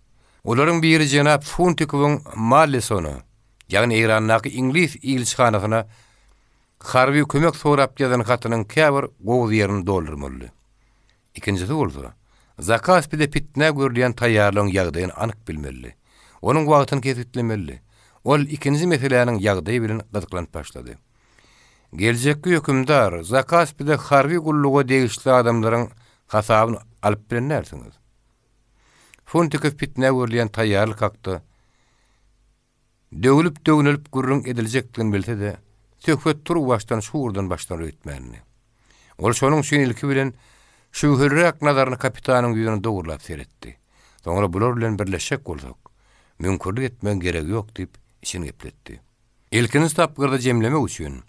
Olaryň biri jenap Funtikowyň Mallisona, ýagny Eýrandaky iňlis ilçihanasyna harby kömek sorap ýazan hatynyň käbir gowuz ýerini doldurmalydy. Ikinjisi bolsa, Zakaspide pitnä görülýän taýýarlygyň ýagdaýyny anyk bilmelidi. Onuň wagtyny kesgitlemelidi. Ol ikinji meseläniň ýagdaýy bilen gyzyklanyp başlady. Geljekki hökümdar, Zakaspide harby gulluga degişli adamlaryň hasabyny alyp bilen dälsiňiz. Funtikow pitnä görülýän taýýarlyk hakda Döwlüp-döwnelip gürrüň ediljekdigini bilse-de, söhbet turuwbaşdan şu ugurdan başlanar öýtmändi. Ol şonuň üçin ilki bilen şübheliräk nazaryny kapitanyň ýüzüne dogurlap seretdi. Soňra bular bilen birleşjek bolsak, müňkürlik etmegiň geregi ýok diýip, içini gepletdi. Ilkinji tapgyrda jemlemek üçin,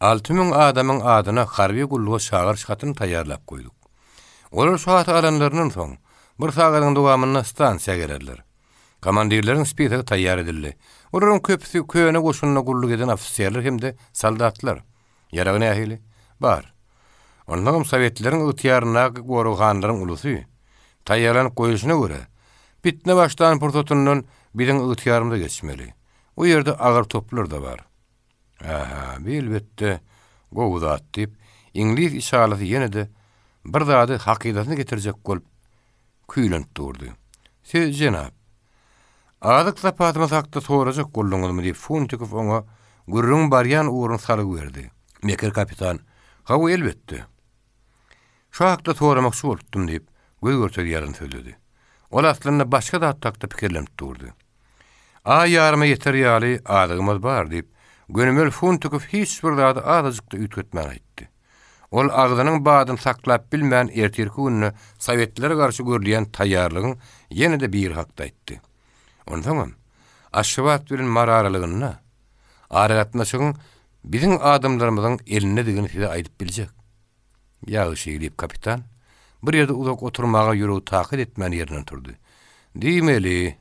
6000 adamyň adyna harby gulluga çagyryş hatyny taýýarlap goýduk. Olar şu haty alanlaryndan soň, bir sagadyň dowamynda stansiýa gelerler. Komandirleriň spisogy taýýar edildi. Olaryň köpüsi köne goşunda gulluk eden ofiserler hem-de soldatlar. Ýaragy nähili? Bar. Onsoňam sowetleriň ygtyýaryndaky goraghanalaryň ulusy, taýýarlanyp goýluşyna görä, pitne başlan pursatyndan biziň ygtyýarymyza geçmeli. O ýerde agyr toplar-da bar. Ä-hä, bi elbetde, gowy zat, diýip, iňlis içalysy ýene-de bir zady hakydasyna getirjek bolup, küýlenip durdy. Siz, jenap, azyk zapasymyz hakda sorajak bolduňyzmy? diýip, Funtikow oňa gürrüňiň barýan ugruny salgy berdi. Mekir kapitan, Hawa, elbetde. Şo hakda soramakçy bolupdym, diýip, göz-görteli ýalan sözledi. Ol aslynda başga zat hakda pikirlenip durdy. Aý ýaryma ýeter ýaly azygymyz bar, diýip, gönümel Funtikow hiç bir zady azajyk-da üýtgetmän aýtdy. Ol agzynyň badyny saklap bilmän ertirki günde sowetlere garşy görülýän taýýarlygyň ýene-de biri hakda aýtdy. Onsoňam, Aşgabat bilen Mary aralygynda aragatnaşygyň biziň adamlarymyzyň elindedigini size aýdyp biljek. Ýagşy, diýip, kapitan bir ýerde uzak oturmaga ýüregi takat etmän ýerinden turdy. Diýmeli,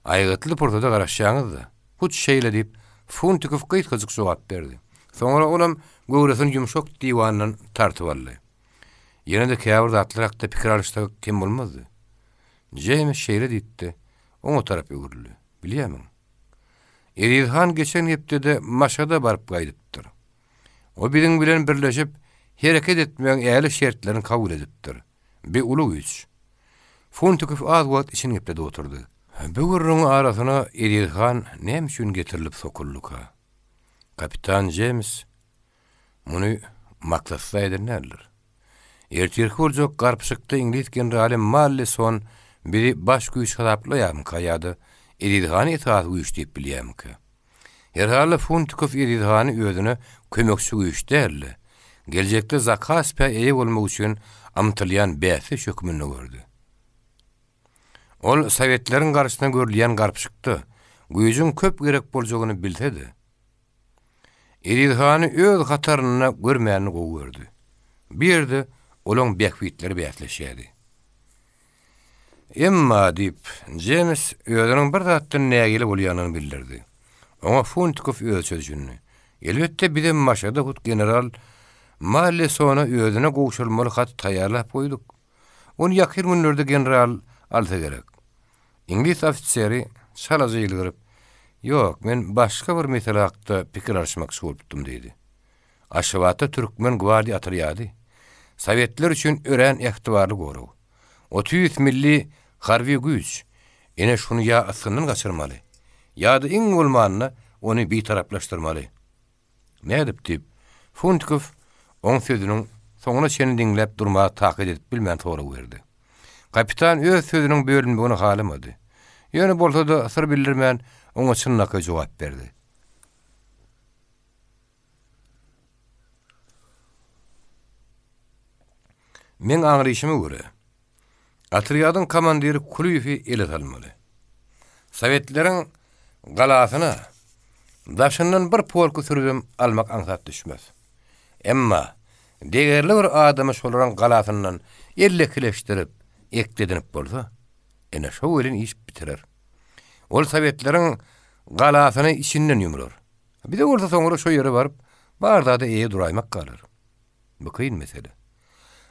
Aýgytly pursada garaşýaňyz-da. Hut şeýle, diýip, Funtikow gysgajyk jogap berdi. Soňra olam göwresini ýumşak diwandan tartyp aldy. Ýene-de käbir zatlar hakda pikir alyşsak kem bolmazdy. Jeýms şeýle diýdi-de, oňa tarap öwrüldi. Bilýärmiň? Eziz han geçen hepdede Maşada baryp gaýdypdyr. O biziň bilen birleşip, hereket etmegiň ähli şertlerini kabul edipdir. Bi uly güýç. Funtikow az wagt içini gepledip oturdy. Bu gürrüňiň arasyna Eziz han näme üçin getirilip sokuldyka? Kapitan Jems muny maksatsyz aýdan däldir. Ertirki boljak garpyşykda iňlis generaly Mallison bizi baş güýç hasaplaýarmyka ýa-da Eziz hany esasy güýç diýip bilýärmikä? Herhalda Funtikow Eziz hany özüne kömekçi güýç däl-de, geljekde Zakaspä eýe bolmak üçin ymtylýan bäsdeş hökmünde gördi. Ol sowetleriň garşysyna görülýän garpyşykda güýjüň köp gerek boljagyny bilse-de, Eziz hany öz hatarynda görmänini gowy gördi. Bu ýerde olaň bähbitleri bäsleşýärdi. Emma, diýip, Jems özüniň bir zatdan nägile bolýanyny bildirdi. Oňa Funtikow özüçe düşündi. Elbetde, bizem Maşada hut general Mallesona özüne gowşurylmaly haty taýýarlap goýduk. Ony ýakyn günlerde general alsa gerek. Iňlis ofiseri çalaja ýylgyryp, Ýok, men başga bir mesele hakda pikir alyşmakçy bolupdym diýdi. Aşgabatda türkmen gwardiýa otrýady. Sowetler üçin örän ähtibarly gorag. 30 milli harby güýç. Ine şuny ýa ysgyndan gaçyrmaly, ýa-da iň bolmanda ony bitaraplaşdyrmaly. Nädip? diýip, Funtikow oň sözüniň soňuna çenli diňläp durmaga takat edip bilmän sorag berdi. Kapitan öz sözüniň bölünmegini halamady. Ýöne bolsa-da syr bildirmän oňa çynlakaý jogap berdi. Meň aňryşyma görä, otrýadyň komandiri Kulyýewi ele salmaly. Sowetleriň galasyna daşyndan bir polky sürübem almak aňsat düşmez. Emma degerli bir adamy şolaryň galasyndan ellekileşdirip, ekledinip bolsa, ine şo welin iş bitirer. Ol sowetleriň galasyny içinden ýumrar. Bize bolsa soňra şo ýere baryp, bar zada eýe duraýmak galar. Bu kyn mesele.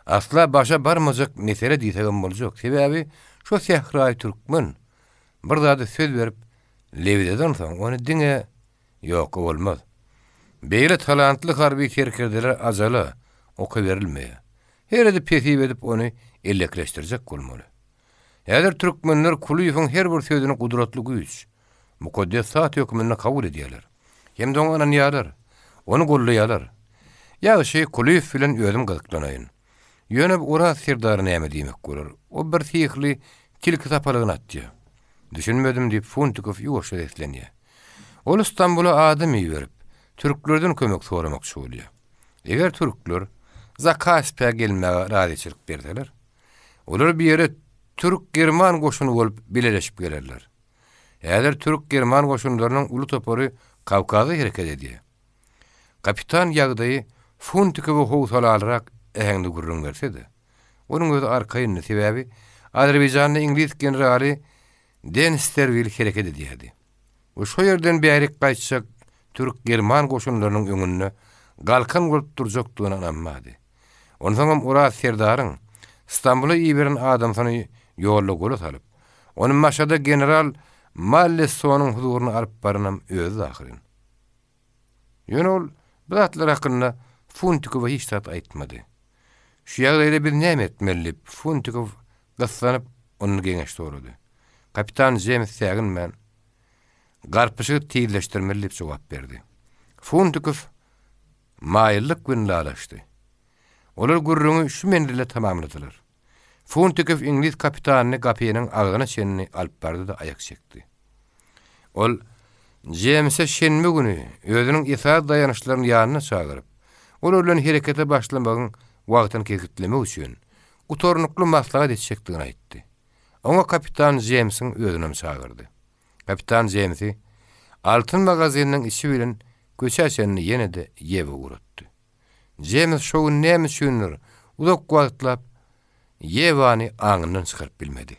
Asla başa barmajak mesele diýsegem boljak. Sebäbi şo sähraýy türkmen bir zady söz berip lebizeden soň ony diňe Ýok, o bolmaz. Beýle talantly harby serkerdeler ajala, oka berilmeýär. Her edip hesip edip ony ellekleşdirjek bolmaly. Häzir türkmenler Kulyýewiň her bir sözüni gudratly güýç, mukaddes zat hökmünde kabul edýärler. Hem-de oňa ynanýarlar. Ony goldaýarlar. Ýagşy, Kulyýew bilen özüm gyzyklanaýyn. Ýöne bu Oraz serdara näme diýmek bolar? O bir syhly tilki sapalygyny atýar. Düşünmedim, diýip, Funtikow ýuwaşja seslenýär. Ol Stambula adam iberip, türklerden kömek soramakçy bolýar. Eger türkler Zakaspä gelmäge razyçylyk berseler, Olar bir ýere türk-german goşuny bolup bileleşip gelerler. Häzir türk-german goşunlarynyň uly topary Kawkazda hereket edýär. Kapitan ýagdaýy Funtikowa howsalalyrak äheňde gürrüň berse-de, onuň özi arkaýyndy, sebäbi Azerbaýjanda iňlis generaly Densterwil hereket edýärdi we şo ýerden bärik gaýtjak türk-german goşunlarynyň öňünde galkan bolup durjakdygyna ynanmady. Onsoňam Oraz serdaryň Stambula iberen adamsyny ýolda gola salyp, ony Maşada general Mallessonyň huzuryna alyp baranam özüdi ahyryn. Ýöne ol bu zatlar hakynda Funtikowa hiç zat aýtmady. Şu ýagdaýda biz näme etmeli diýip, Funtikow gyssanyp, ondan geňeş sorady. Kapitan Jems säginmän, Garpyşygy tizleşdirmeli diýip jogap berdi. Funtikow Maýyllyk bilen ylalaşdy. Olar gürrüňi şu menzilde tamamladylar. Funtikow iňlis kapitanyny gapynyň agzyna çenli alyp bardy-da aýak çekdi. Ol Jemse şenbe güni özüniň esasy daýançlaryny ýanyna çagyryp, olar bilen herekete başlamagyň wagtyny kesgitlemek üçin gutarnykly maslahat etjekdigini aýtdy. Oňa kapitan Jemsiň özünem çagyrdy. Kapitan Jemsi altyn magazininiň içi bilen köçä çenli ýene-de Ýewa ugratdy. Jems şo gün näme üçindir uzak wagtlap Ýewany aňyndan çykaryp bilmedi.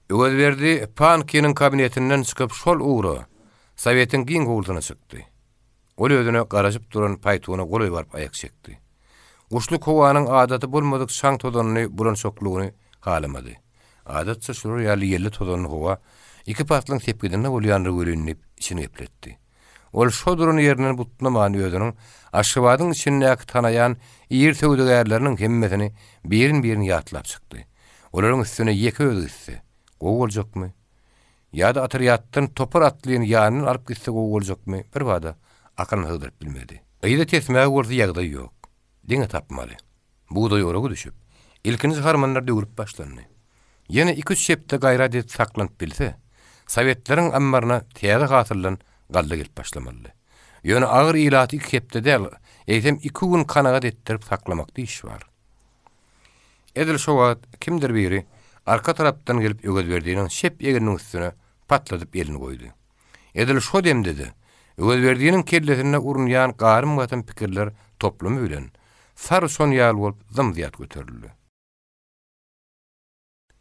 Öwezberdi Pankiniň kabinetinden çykyp şol ugra Sowetiň giň howlusyna çykdy. Ol özüne garaşyp duran paýtuna golaý baryp aýak çekdi. Guşluk howanyň adaty bolmadyk çaň-tozanly bulançaklygyny halamady. Adatça şular ýaly ýelli-tozanly howa iki paslyň sepgidinde bolýandyr welin diýip, içini gepletdi. Ol şo duran ýerinden butnaman özüniň Aşgabadyň içindäki tanaýan iri söwdagärleriniň hemmesini birin-birin ýatlap çykdy. Olaryň üstüne ýeke özi gitse, gowy boljakmy? Ýa-da otrýaddan topar atlyny ýanyndan alyp gitse gowy boljakmy, birbada akylyna sygdyryp bilmedi. Yza tesmäge bolsa ýagdaý ýok. Diňe tapmaly. Bugdaý oraga düşüp, ilkinji harmanlar döwlüp başlandy. Ýene iki-üç hepde gaýrat edip saklanyp bilse, sowetleriň ammaryna täze hasyldan galla gelip başlamalydy. Ýöne agyr ilaty iki hepde däl, eýsem iki gün kanagat etdirip saklamakda iş bar. Edil şo wagt kimdir biri arka tarapdan gelip Öwezberdiniň çep egniniň üstüne patladyp elini goýdy. Edil şo demde-de, Öwezberdiniň kellesinde urunýan garym-gatym pikirler toplumy bilen, sar uçan ýaly bolup zym-zyýat göterildi.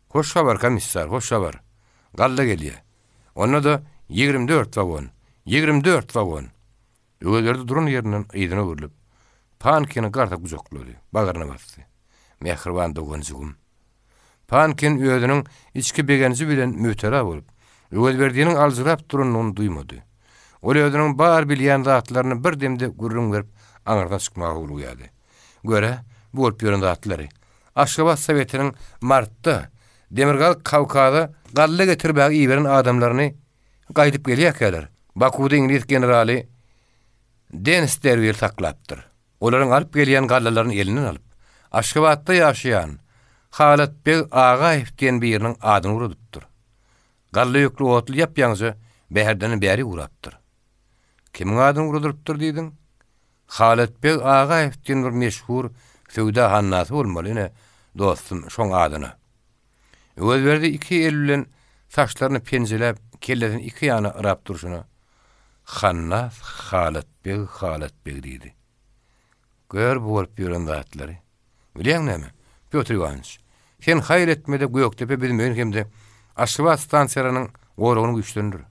Hoş habar, komissar, hoş habar. Galla gelýä. Onda-da 24 wagon, 24 wagon! Öwezberdi duran ýerinden yzyna öwrülip, Pankini garsa gujaklady, bagryna basdy. Mähriban doganjygym! Pankin özüniň içki begenji bilen mübtela bolup, Öwezberdiniň aljyrap duranyny duýmady. Ol özüniň bar bilýän zatlaryny bir demde gürrüň berip, aňyrdan çykmaga howlugýardy. Gör-ä, bu bolup ýören zatlary. Aşgabat Sowetiniň martda Demirgazyk Kawkaza galla getirmäge iberen adamlaryny gaýdyp gelýärkäler, Bakuwda iňlis generaly Densterwil saklapdyr. Olaryň alyp gelýän gallalaryny elinden alyp, Aşgabatda ýaşaýan Halatbeg Agaýew diýen biriniň adyny ugradypdyr. Galla ýükli otly ýap-ýaňyja Bäherdenden bäri ugrapdyr. Kimiň adyny ugradylypdyr diýdiň? Halatbeg Agaýew diýen bir meşhur söwda hannasy bolmaly, ine, dostum, şoň adyna. Öwezberdi iki eli bilen saçlaryny penjeläp, kellesini iki ýana yrap durşuna, Hannas Halatbeg, Halatbeg diýdi. Gör bu bolup ýören zatlary. Bilýäň näme, Pýotr Iwanyç, sen haýyr etme-de Gökdepe Büzmeýin hem-de Aşgabat stansiýalarynyň goragyny güýçlendir.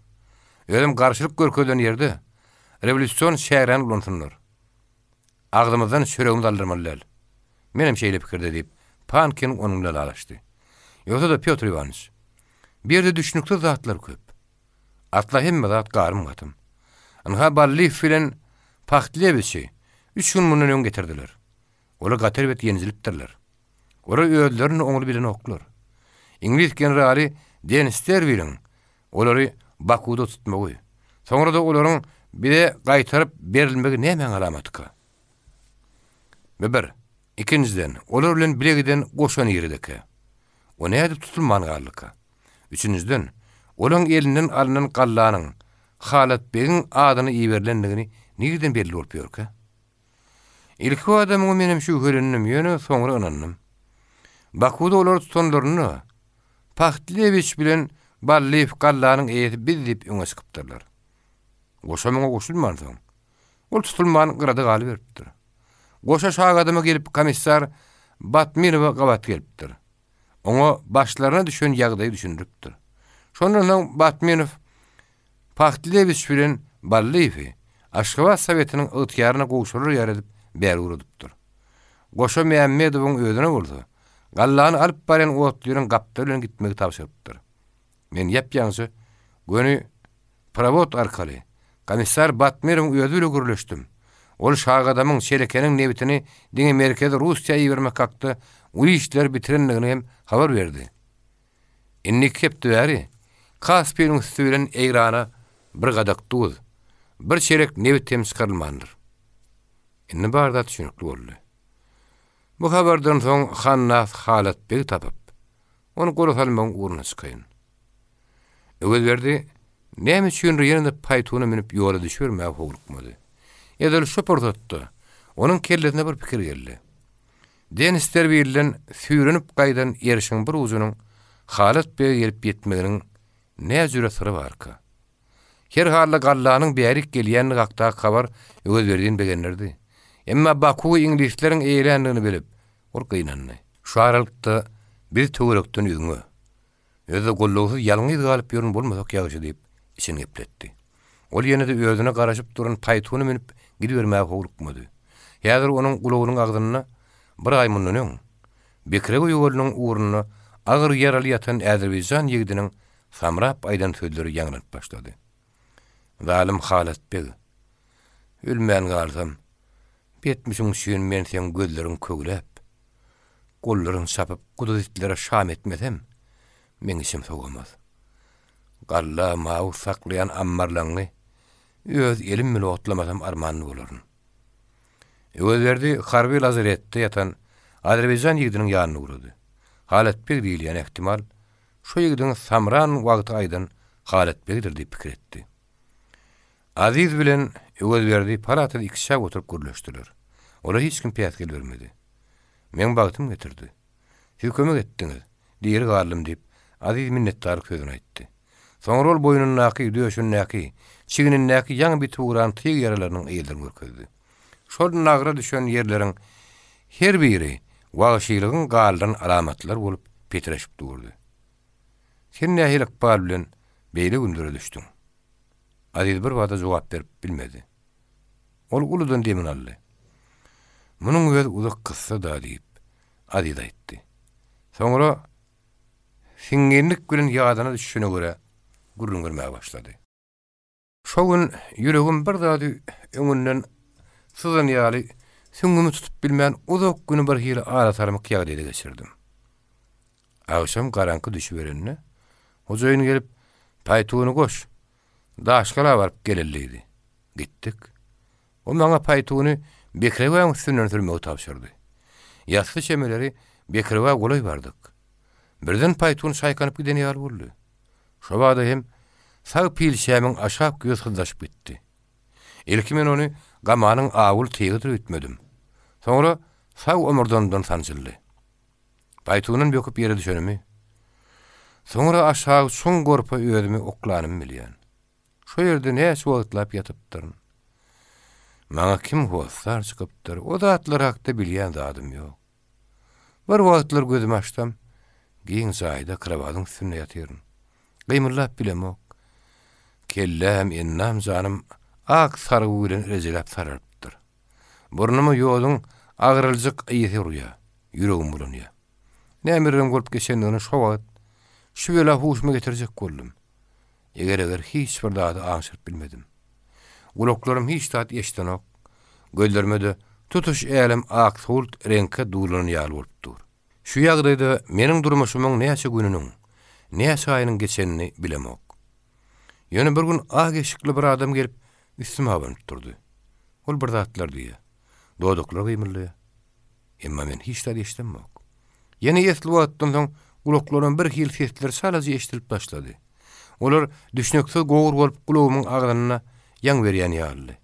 Özem garşylyk görkezilen ýerde rewolýusion çäräni ulansynlar. Agzymyzdan çöregimizi aldyrmaly däl. Menem şeýle pikirde diýip, Pankin onuň bilen ylalaşdy. Ýogsa-da, Pýotr Iwanyç, bu ýerde düşnüksiz zatlar köp. Asla hemme zat garym-gatym. Ynha Ballyýew bilen Pahtlewiçi üç gün mundan öň getirdiler. Olar gaty erbet ýenjilipdirler. Olar özlerini oňly bilenoklar. Iňlis generaly Densterwiliň olary Bakuwda tutmagy, soňra-da olaryň bize gaýtaryp berilmegi nämäň alamatyka? Bu bir. Ikinjiden, olar bilen bile giden goşa niredekä? O nädip tutulman galdyka? Üçünjiden, olaň elinden alnan gallanyň Halat begiň adyna iberilendigini nireden belli bolup ýörkä? Ilkibada muňa menem şübhelendim, ýöne soňra ynandym. Bakuwda olary tutanlarynda, Pahtlewiç bilen Ballyýew gallanyň eýesi biz diýip öňe çykypdyrlar. Goşa muňa goşulmansoň, ol tutulman gyrada galyberipdir. Goşa Şagadama gelip komissar Batminowa gabat gelipdir. Oňa başlaryna düşen ýagdaýy düşündiripdir. Şondan soň Batminow Pahtlewiç bilen Ballyýewi Aşgabat Sowetiniň ygtyýaryna gowşurar ýaly edip bäri ugradypdyr. Goşa Mämmedowyň özüne bolsa, gallany alyp barýan otlynyň gapdaly bilen gitmegi tabşyrypdyr. Men ýap-ýaňja göni prowod arkaly komissar Batmirowyň özi bile gürleşdim. Ol Şagadamyň, Çelekeniň nebitini diňe Merkezi Russiýa ibermek hakda uly işleri bitirendigini hem habar berdi. Indi iki hepde bäri Kaspiniň üsti bilen Eýrana bir gadak duz, bir çelek nebit hem çykarylmandyr. Indi bar zat düşünikli boldy. Bu habardan soň Hannas Halat begi tapyp, ony gola salmagyň ugruna çykaýyn. Öwezberdi näme üçindir ýene-de paýtuna münüp ýola düşübermäge howlukmady. Edil şu pursatda onuň kellesine bir pikir geldi. Densterwilden süýrenip gaýdan erşiň bir ujunyň Halat bege gelip ýetmeginiň nä jüre syry barka? Her halda gallanyň bärik gelýändigi hakdaky habar Öwezberdini begendirdi. Emma Bakuwy iňlisleriň eýeländigini bilip, ol gynandy. Şu aralykda biz töwerekden üzňe, Özi-de gollagsyz ýalňyz galyp ýören bolmasak ýagşy diýip, içini gepletdi. Ol ýene-de özüne garaşyp duran paýtuna münüp gidibermäge howlukmady. Häzir onuň gulagynyň agzynda bir aý mundan öň, Bekrewe ýolunyň ugrunda agyr ýaraly ýatan azerbaýjan ýigidiniň samrap aýdan sözleri ýaňlanyp başlady. Zalym Halat beg! Ölmän galsam, betmişiň üçin men seň gözleriňi köwläp, gollaryňy çapyp guduz itlere şam etmesem, meň içim sowamaz. Galla, mawut saklaýan ammarlaňňy öz elim bile otlamasam armanly bolaryn. Öwezberdi harby lazaretde ýatan azerbaýjan ýigidiniň ýanyna ugrady. Halat beg diýilýän ähtimal, şo ýigidiň samran wagty aýdan Halat begdir diýip pikir etdi. Aziz bilen Öwezberdi palatada ikiçäk oturyp gürleşdiler. Olara hiç kim päsgel bermedi. Meň bagtym getirdi. Siz kömek etdiňiz. Diri galdym diýip, Aziz minnetdarlyk sözüni aýtdy. Soňra ol boýnundaky, döşündäki, çignindäki ýaňy bitip ugran tyg ýaralarynyň yzlaryny görkezdi. Şol nagra düşen ýerleriň her biri wagşylygyň galdyran alamatlary bolup petreşip durdy. Sen nähili ykbal bilen beýle günlere düşdüň? Aziz birbada jogap berip bilmedi. Ol uludan demini aldy. Munuň özi uzak kyssa-da, diýip, Aziz aýtdy. Soňra siňňinlik bilen ýadyna düşüşine görä gürrüň bermäge başlady. Şo gün ýüregim bir zady öňünden syzan ýaly süňňümi tutup bilmän uzak güni bir hili alasarmyk ýagdaýda geçirdim. Agşam garaňky düşüberende, hojaýyn gelip, Paýtuny goş, Daşgala baryp geleli diýdi. Gitdik. O maňa paýtuny Bekrewaň üstünden sürmegi tabşyrdy. Ýassy çemeleri Bekrewa golaý bardyk. Birden paýtun çaýkanyp giden ýaly boldy. Şo bada hem sag pilçämiň aşak ýüzi syzlaşyp gitdi. Ilki men ony gamanyň awuly tygydyr öýtmedim. Soňra sag omurdandan sanjyldy. Paýtundan böküp ýere düşenimi, soňra aşagy çuň gorpa özümi oklanymy bilýän. Şo ýerde näçe wagtlap ýatypdyryn. Maňa kim hossar çykypdyr, o zatlar hakda bilýän zadym ýok. Bir wagtlar gözümi açsam, giň jaýda krowadyň üstünde ýatyryn. Gymyldap bilemok. Kelläm, endam-janym ak sargy bilen rejeläp saralypdyr. Burnuma ýoluň agraljyk ysy urýar, ýüregim bulanýar. Nämelerem bolup geçendigini şo wagt şu bela huşuma getirjek boldum. Eger-eger hiç bir zady aňşyryp bilmedim. Gulaklarym hiç zat eşidenok, gözlerime-de tutuş älem aksowult reňke duwlanan ýaly bolup dur. Şu ýagdaýda meniň durmuşymyň näçe gününiň, näçe aýynyň geçenini bilemok. Ýöne bir gün ak eşikli bir adam gelip üstüme abanyp durdy. Ol bir zatlar diýýär. Dodaklary gymyldaýar. Emma men hiç zat eşidemok. Ýene esli wagtdan soň gulaklaryma bir hili sesler çalaja eşidilip başlady. Olar düşnüksiz gowur bolup gulagymyň agzynda ýaň berýän ýalydy.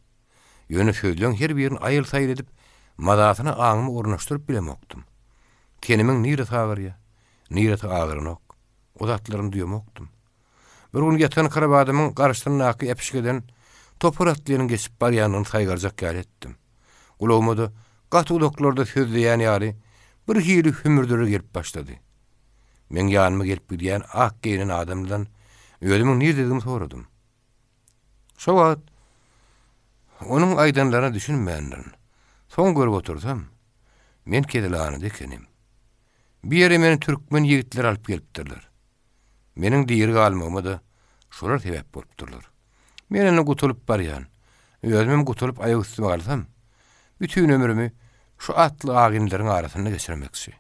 Ýöne sözleň her birini aýyl-saýyl edip, mazasyna aňyma ornaşdyryp bilemokdym. Tenimiň niresi agyrýar, niresi agyranok, o zatlaryny duýamokdym. Bir gün ýatan krowadymyň garşysyndaky äpişgeden topar atlynyň geçip barýanyny saýgarjak ýaly etdim. Gulagyma-da gaty uzaklarda sözleýän ýaly bir hili hümürdiler gelip başlady. Meň ýanyma gelip gidýän ak geýnen adamdan özümiň nirededigimi soradym. Şo wagt onuň aýdanlaryna düşünmändirin. Soň görüp otursam, men keselhanada ekenim. Bir ýere meni türkmen ýigitleri alyp gelipdirler. Meniň diri galmagyma-da şolar sebäp bolupdyrlar. Men indi gutulyp barýan. Özümem gutulyp aýak üstüme galsam, bütin ömrümi şu atly aginleriň arasynda geçirmekçi.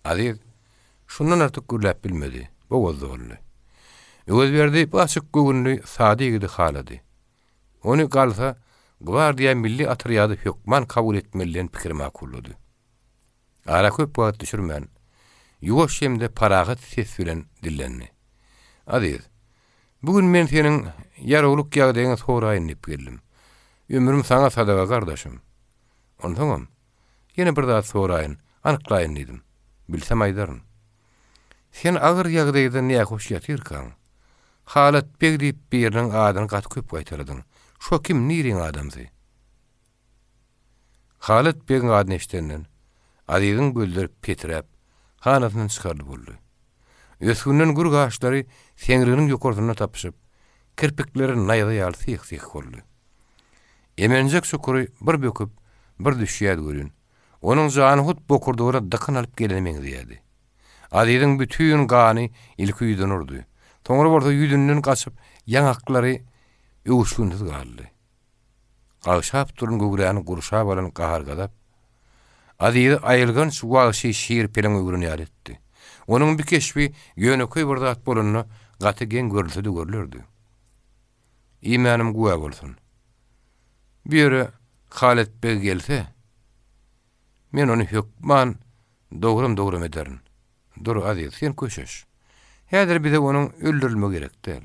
Aziz şundan artyk gürläp bilmedi, bogaz doldy. Öwezberdi bu açyk göwünli, sada ýigidi halady. Ony galsa, gwardiýa milli otrýady hökman kabul etmeli diýen pikiri makullady. Ara köp wagt düşürmän, ýuwaş hem-de parahat ses bilen dillendi. Aziz, bu gün men seniň ýarawlyk ýagdaýyňy soraýyn diýip geldim. Ömrüm saňa sadaga gardaşym. Onsoňam, ýene bir zat soraýyn, anyklaýyn diýdim. Bilsem aýdaryn. Sen agyr ýagdaýda nähoş ýatyrkaň, Halat beg diýip biriniň adyny gaty köp gaýtaladyň. Şo kim, niriň adamsy? Halyt begiň adyny eşidenden, Aziziň gözleri peträp, hanasyndan çykarly boldy. Ösgünden gür gaşlary seňriginiň ýokarsynda tapyşyp, kirpikleri naýza ýaly syh-syh boldy. Emenjek çukury bir böküp, bir düşýärdi welin, onuň jany hut bokurdagyna dykyn alyp gelene meňzeýärdi. Aziziň bütin gany ilki ýüzüne urdy. Soňra bolsa ýüzünden gaçyp, ýaňaklary öwüşginsiz galdy. Gagşap duran göwräni gurşap alan gahar-gazap Azizi aýylganç wagşy şir-peleň öwren ýaly etdi. Onuň bi keşbi ýönekeý bir zat bolanda gaty geň görülse-de görlerdi. Imänim güwä bolsun. Bu ýere Halet beg gelse, men ony hökman dogram-dogram ederin. Dur, Aziz, sen köşeş. Häzir bize onuň öldürilmegi gerek däl.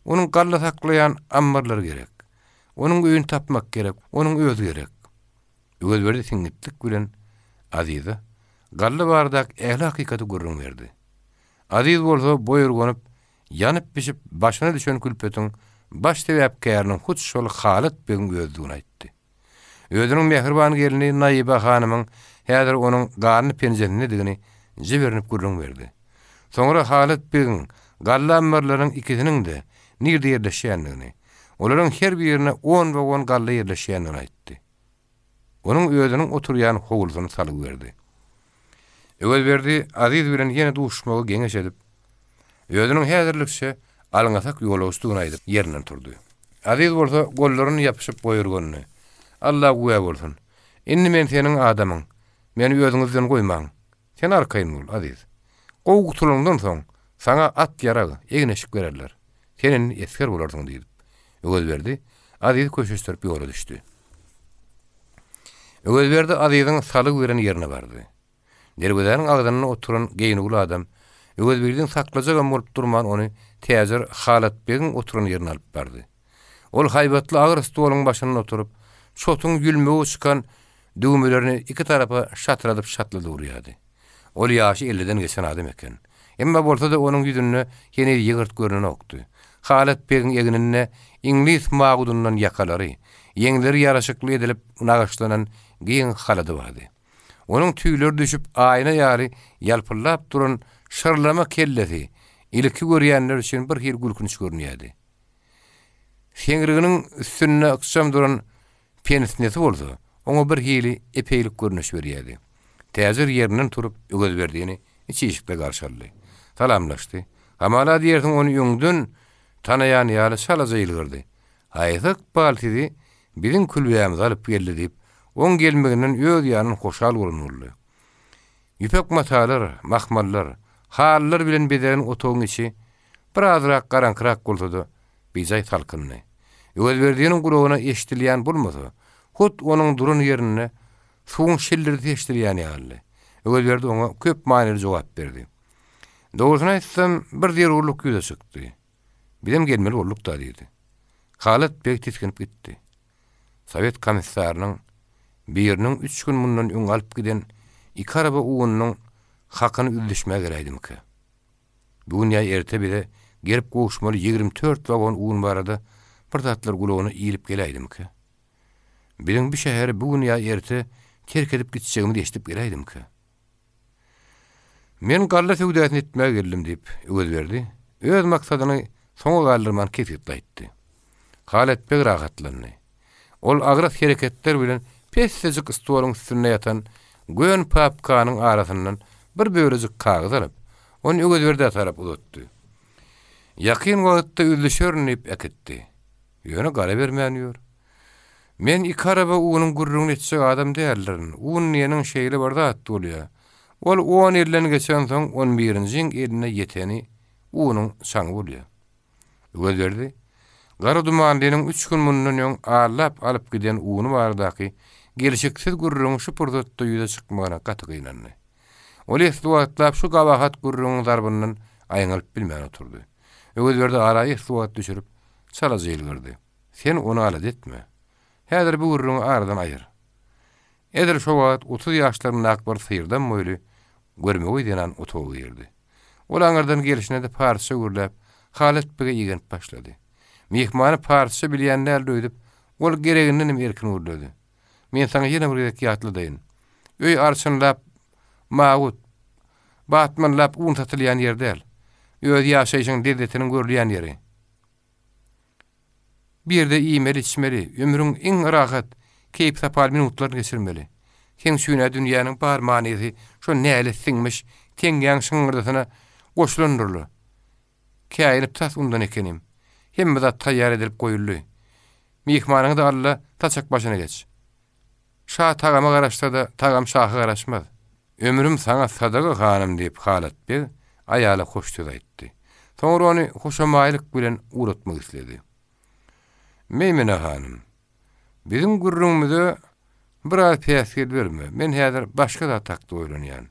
Onuň galla saklaýan ammarlary gerek. Onuň öýüni tapmak gerek, onuň özi gerek. Öwezberdi siňňitlik bilen Azize galla baradaky ähli hakykaty gürrüň berdi. Aziz bolsa boýurganyp, ýanyp-bişip başyna düşen külpetiň baş sebäpkäriniň hut şol Halyt begiň özüdigini aýtdy. Özüniň mähriban gelni Naýyba hanymyň häzir onuň ganly penjesindedigini jibrinip gürrüň berdi. Soňra Halyt begiň galla ammarlarynyň ikisiniň-de nirde ýerleşýändigini, olaryň her birine on wagon galla ýerleşýändigini aýtdy. Onuň özüniň oturýan howlusyny salgy berdi. Öwezberdi Aziz bilen ýene duşuşmagy geňeş edip, özüniň häzirlikçe alňasak ýolagçydygyny aýdyp, ýerinden turdy. Aziz bolsa gollaryny ýapyşyp goýurgandy. Alla güwä bolsun! Indi men seniň adamyň. Meni özüňizden goýmaň. Sen arkaýyn bol, Aziz. Gowy gutulanyňdan soň, saňa at-ýarag, egin-eşik bererler. Sen indi esger bolarsyň diýip, Öwezberdi Azizi köşeşdirip ýola düşdi. Öwezberdi Aziziň salyg beren ýerine bardy. Derwezäniň agzynda oturan geýnüwli adam Öwezberdini saklajagam bolup durman ony täjir Halat begiň oturan ýerine alyp bardy. Ol haýbatly agyr stoluň başynda oturyp, çotuň ýülmegi çykan düwmelerini iki tarapa şatyradyp şatladyp urýardy. Ol ýaşy elliden geçen adam eken. Emma bolsa-da onuň ýüzünde heniz ýygyrt görnenokdy. Halat begiň egninde iňlis magudyndan ýakalary, ýeňleri ýaraşykly edilip nagyşlanan giň halady bardy. Onuň tüýleri düşüp aýna ýaly ýalpyldap duran şyrlama kellesi ilki görýänler üçin bir hili gülkünç görünýärdi. Seňriginiň üstünde ykjam duran Pensnesi bolsa, oňa bir hili epeýlik görnüş berýärdi. Täjir ýerinden turup, Öwezberdini iç işikde garşy aldy. Salamlaşdy. Hamala diýersiň ony öňden tanaýan ýaly çalaja ýylgyrdy. Haýsy ykbal sizi biziň külbämize alyp geldi diýip, oň gelmeginden öz ýanyndan hoşal bolan boldy. Ýüpek matalar, mahmallar, halylar bilen bezelen otagyň içi birazrak garaňkyrak bolsa-da, bijaý salkyndy. Öwezberdiniň gulagyna eşidilýän bolmasa, hut onuň duran ýerinde suwuň şillirdisi eşidilýän ýalydy. Öwezberdi oňa köp manyly jogap berdi. Dogrusyny aýtsam, bir zerurlyk ýüze çykdy. Bizem gelmeli bolduk-da, diýdi. Halat beg tisginip gitdi. Sowet komissarynyň biriniň üç gün mundan öň alyp giden iki araba ununyň hakyny üzlüşmäge geläýdimikä? Bu gün ýa erte bize gelip gowuşmaly 24 wagon un barada bir zatlar gulagyna ilip geläýdimikä? Biziň bu şäheri bu gün ýa erte terk edip gitjegimizi eşidip geläýdimikä? Men galla söwdasyny etmäge geldim, diýip, Öwezberdi öz maksadyny soňa galdyrman kesgitli aýtdy. Halet beg rahatlandy. Ol agras hereketler bilen pessejik stoluň üstünde ýatan gön papkanyň arasyndan bir bölejik kagyz alyp, ony Öwezberdä tarap uzatdy. Ýakyn wagtda üzlüşerin diýip äkitdi. Ýöne gara bermän ýör. Men iki araba unuň gürrüňini etjek adam däldirin. Un diýeniň şeýle bir zat bolýar. Ol on elden geçensoň, on birinjiň eline ýeteni unuň çaňy bolýar. Öwezberdi Gara Dumanlynyň üç gün mundan öň aldap alyp giden uny baradaky gelşiksiz gürrüňiň şu pursatda ýüze çykmagyna gaty gynandy. Ol esli wagtlap şu gabahat gürrüňiň zarbyndan aýňalyp bilmän oturdy. Öwezberdi ara esli wagt düşürip, çalaja ýylgyrdy. Sen ony alada etme. Häzir bu gürrüňi aradan aýyr. Edil şo wagt 30 ýaşlaryndaky bir syrdam boýly, görmegeý zenan otaga girdi. Ol aňyrdan gelşine-de parsça gürläp, Halyt bege igenip başlady. Myhmany parsça bilýän däldir öýdüp, ol geregindenem erkin gürledi. Men saňa ýene bir gezek ýatladaýyn. Öý arçynlap, mawut, batmanlap un satylýan ýer däl. Öz ýaşaýşyň lezzetiniň görülýän ýeri. Bu ýerde iýmeli-içmeli, ömrüň iň rahat, keýp-sapaly minutlaryny geçirmeli. Seň üçin-ä dünýäniň bar manysy şo nälet siňmiş teňňäň şyňňyrdysyna goşulandyr-la. Käýinip tas undan ekenim. Hemme zat taýýar edilip goýuldy. Myhmanyňy-da al-da, saçak başyna geç. Şa tagama garaşsa-da, tagam şaha garaşmaz. Ömrüm saňa sadaga hanym diýip Halat beg aýala hoş söz aýtdy. Soňra ony hoşamaýlyk bilen ugratmak isledi. Meýmene hanym, biziň gürrüňimize biraz päsgel berme, men häzir başga zat hakda oýlanýan.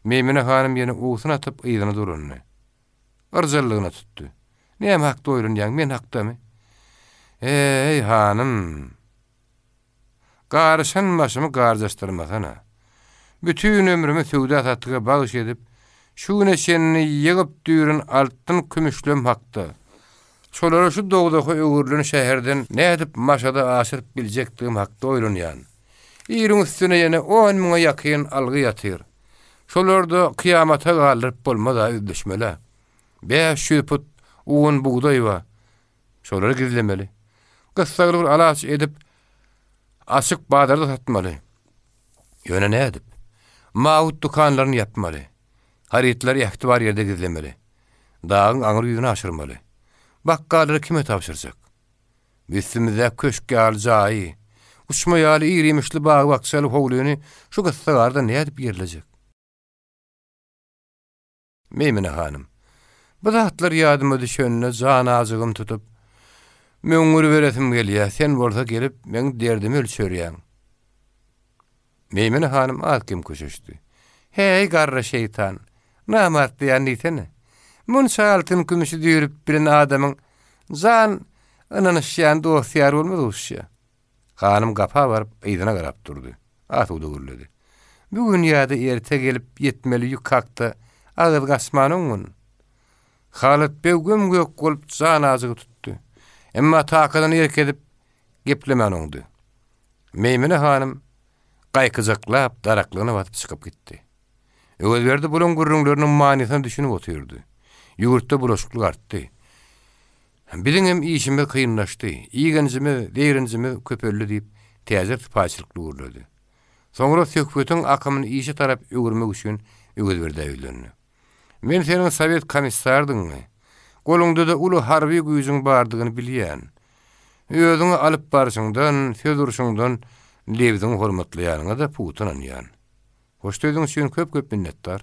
Meýmene hanym ýene owsun atyp yzyna dolandy. Yrjallygyna tutdy. Näme hakda oýlanýaň, men hakdamy? Eý, hanym! Garyşan başymy garjaşdyrmasana. Bütin ömrümi söwda-satyga bagyş edip, şu güne çenli ýygyp-düýren altyn-kümüşlem hakda, şolary şu dowzaha öwrülen şäherden nädip Maşada aşyryp biljekdigim hakda oýlanýan. Iliň üstüne ýene on müňe ýakyn algy ýatyr. Şolary-da kyýamata galdyryp bolmaz-a, üzlüşmel-ä. 500 put un bugdaý bar. Şolary gizlemeli. Gyssagly bir alaç edip, açyk bazarda satmaly. Ýöne nädip? Mawut dükanlaryny ýapmaly. Harytlary ähtibar ýerde gizlemeli. Dagyň aňry ýüzüne aşyrmaly. Bakgallary kime tabşyrjak? Üstümizdäki köşk ýaly jaýy, uçma ýaly irimişli bag-bakjaly howlyny şu gyssagarda nädip ýerlejek? Meýmine hanym, bu zatlar ýadyma düşende jan ajygym tutup, möňňüriberesim gelýär, sen bolsa gelip, meň derdimi ölçerýäň. Meýmine hanym az-kem köşeşdi. Häý, garry şeýtan, namart diýýän diýsene. Munça altyn-kümüşi düýrüp bilen adamyň jan ynanyşýan dost-ýary bolmaz oguşýa. Hanym gapa baryp, yzyna garap durdy. Asuda gürledi. Bu gün ýa-da erte gelip ýetmeli ýük hakda agyz gaçman oňňun. Halyt beg göm-gök bolup jan ajygy tutdy. Emma takadyny erk edip, geplemän oňdy. Meýmene hanym gaýkyjaklap, daraklygyna basyp çykyp gitdi. Öwezberdi bulaň gürrüňleriniň manysyna düşünip otyrdy. Ýurtda bulaşyklyk artdy. Biziň hem işimiz kynlaşdy, igenjimiz, zeýrenjimiz köpeldi diýip, täjir sypaýyçylykly gürledi. Soňra söhbetiň akymyny işe tarap öwürmek üçin Öwezberdä ýüzlendi. Men seniň sowet komissardygyňy, goluňda-da uly harby güýjüň bardygyny bilýän. Özüňi alyp barşyňdan, söz urşuňdan lebziňi hormatlaýanyňa-da pugta ynanýan. Hoş sözüň üçin köp-köp minnetdar.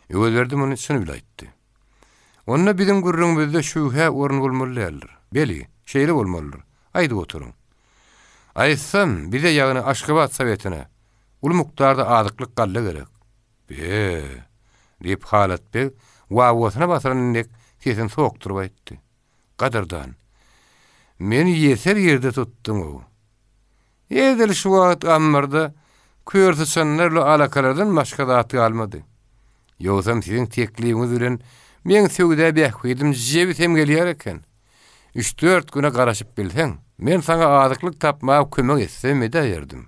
Öwezberdi muny çyny bile aýtdy. Onda biziň gürrüňimizde şübhä orun bolmaly däldir. Beli, şeýle bolmalydyr. Aýdyp oturyň. Aýtsam, bize, ýagny Aşgabat Sowetine uly mukdarda azyklyk galla gerek. Be! diýip, Halat beg wawwasyna basylan dek sesini sokduryp aýtdy. Gadyrdan, meni ýeser ýerde tutduň-ow. Edil şu wagt ammarda kör syçanlar ile alakalardan başga zat galmady. Ýogsam siziň teklibiňiz bilen meň söwda bähbidim jebisem gelýär eken. Üç-dört güne garaşyp bilseň, men saňa azyklyk tapmaga kömek etsem edäýerdim.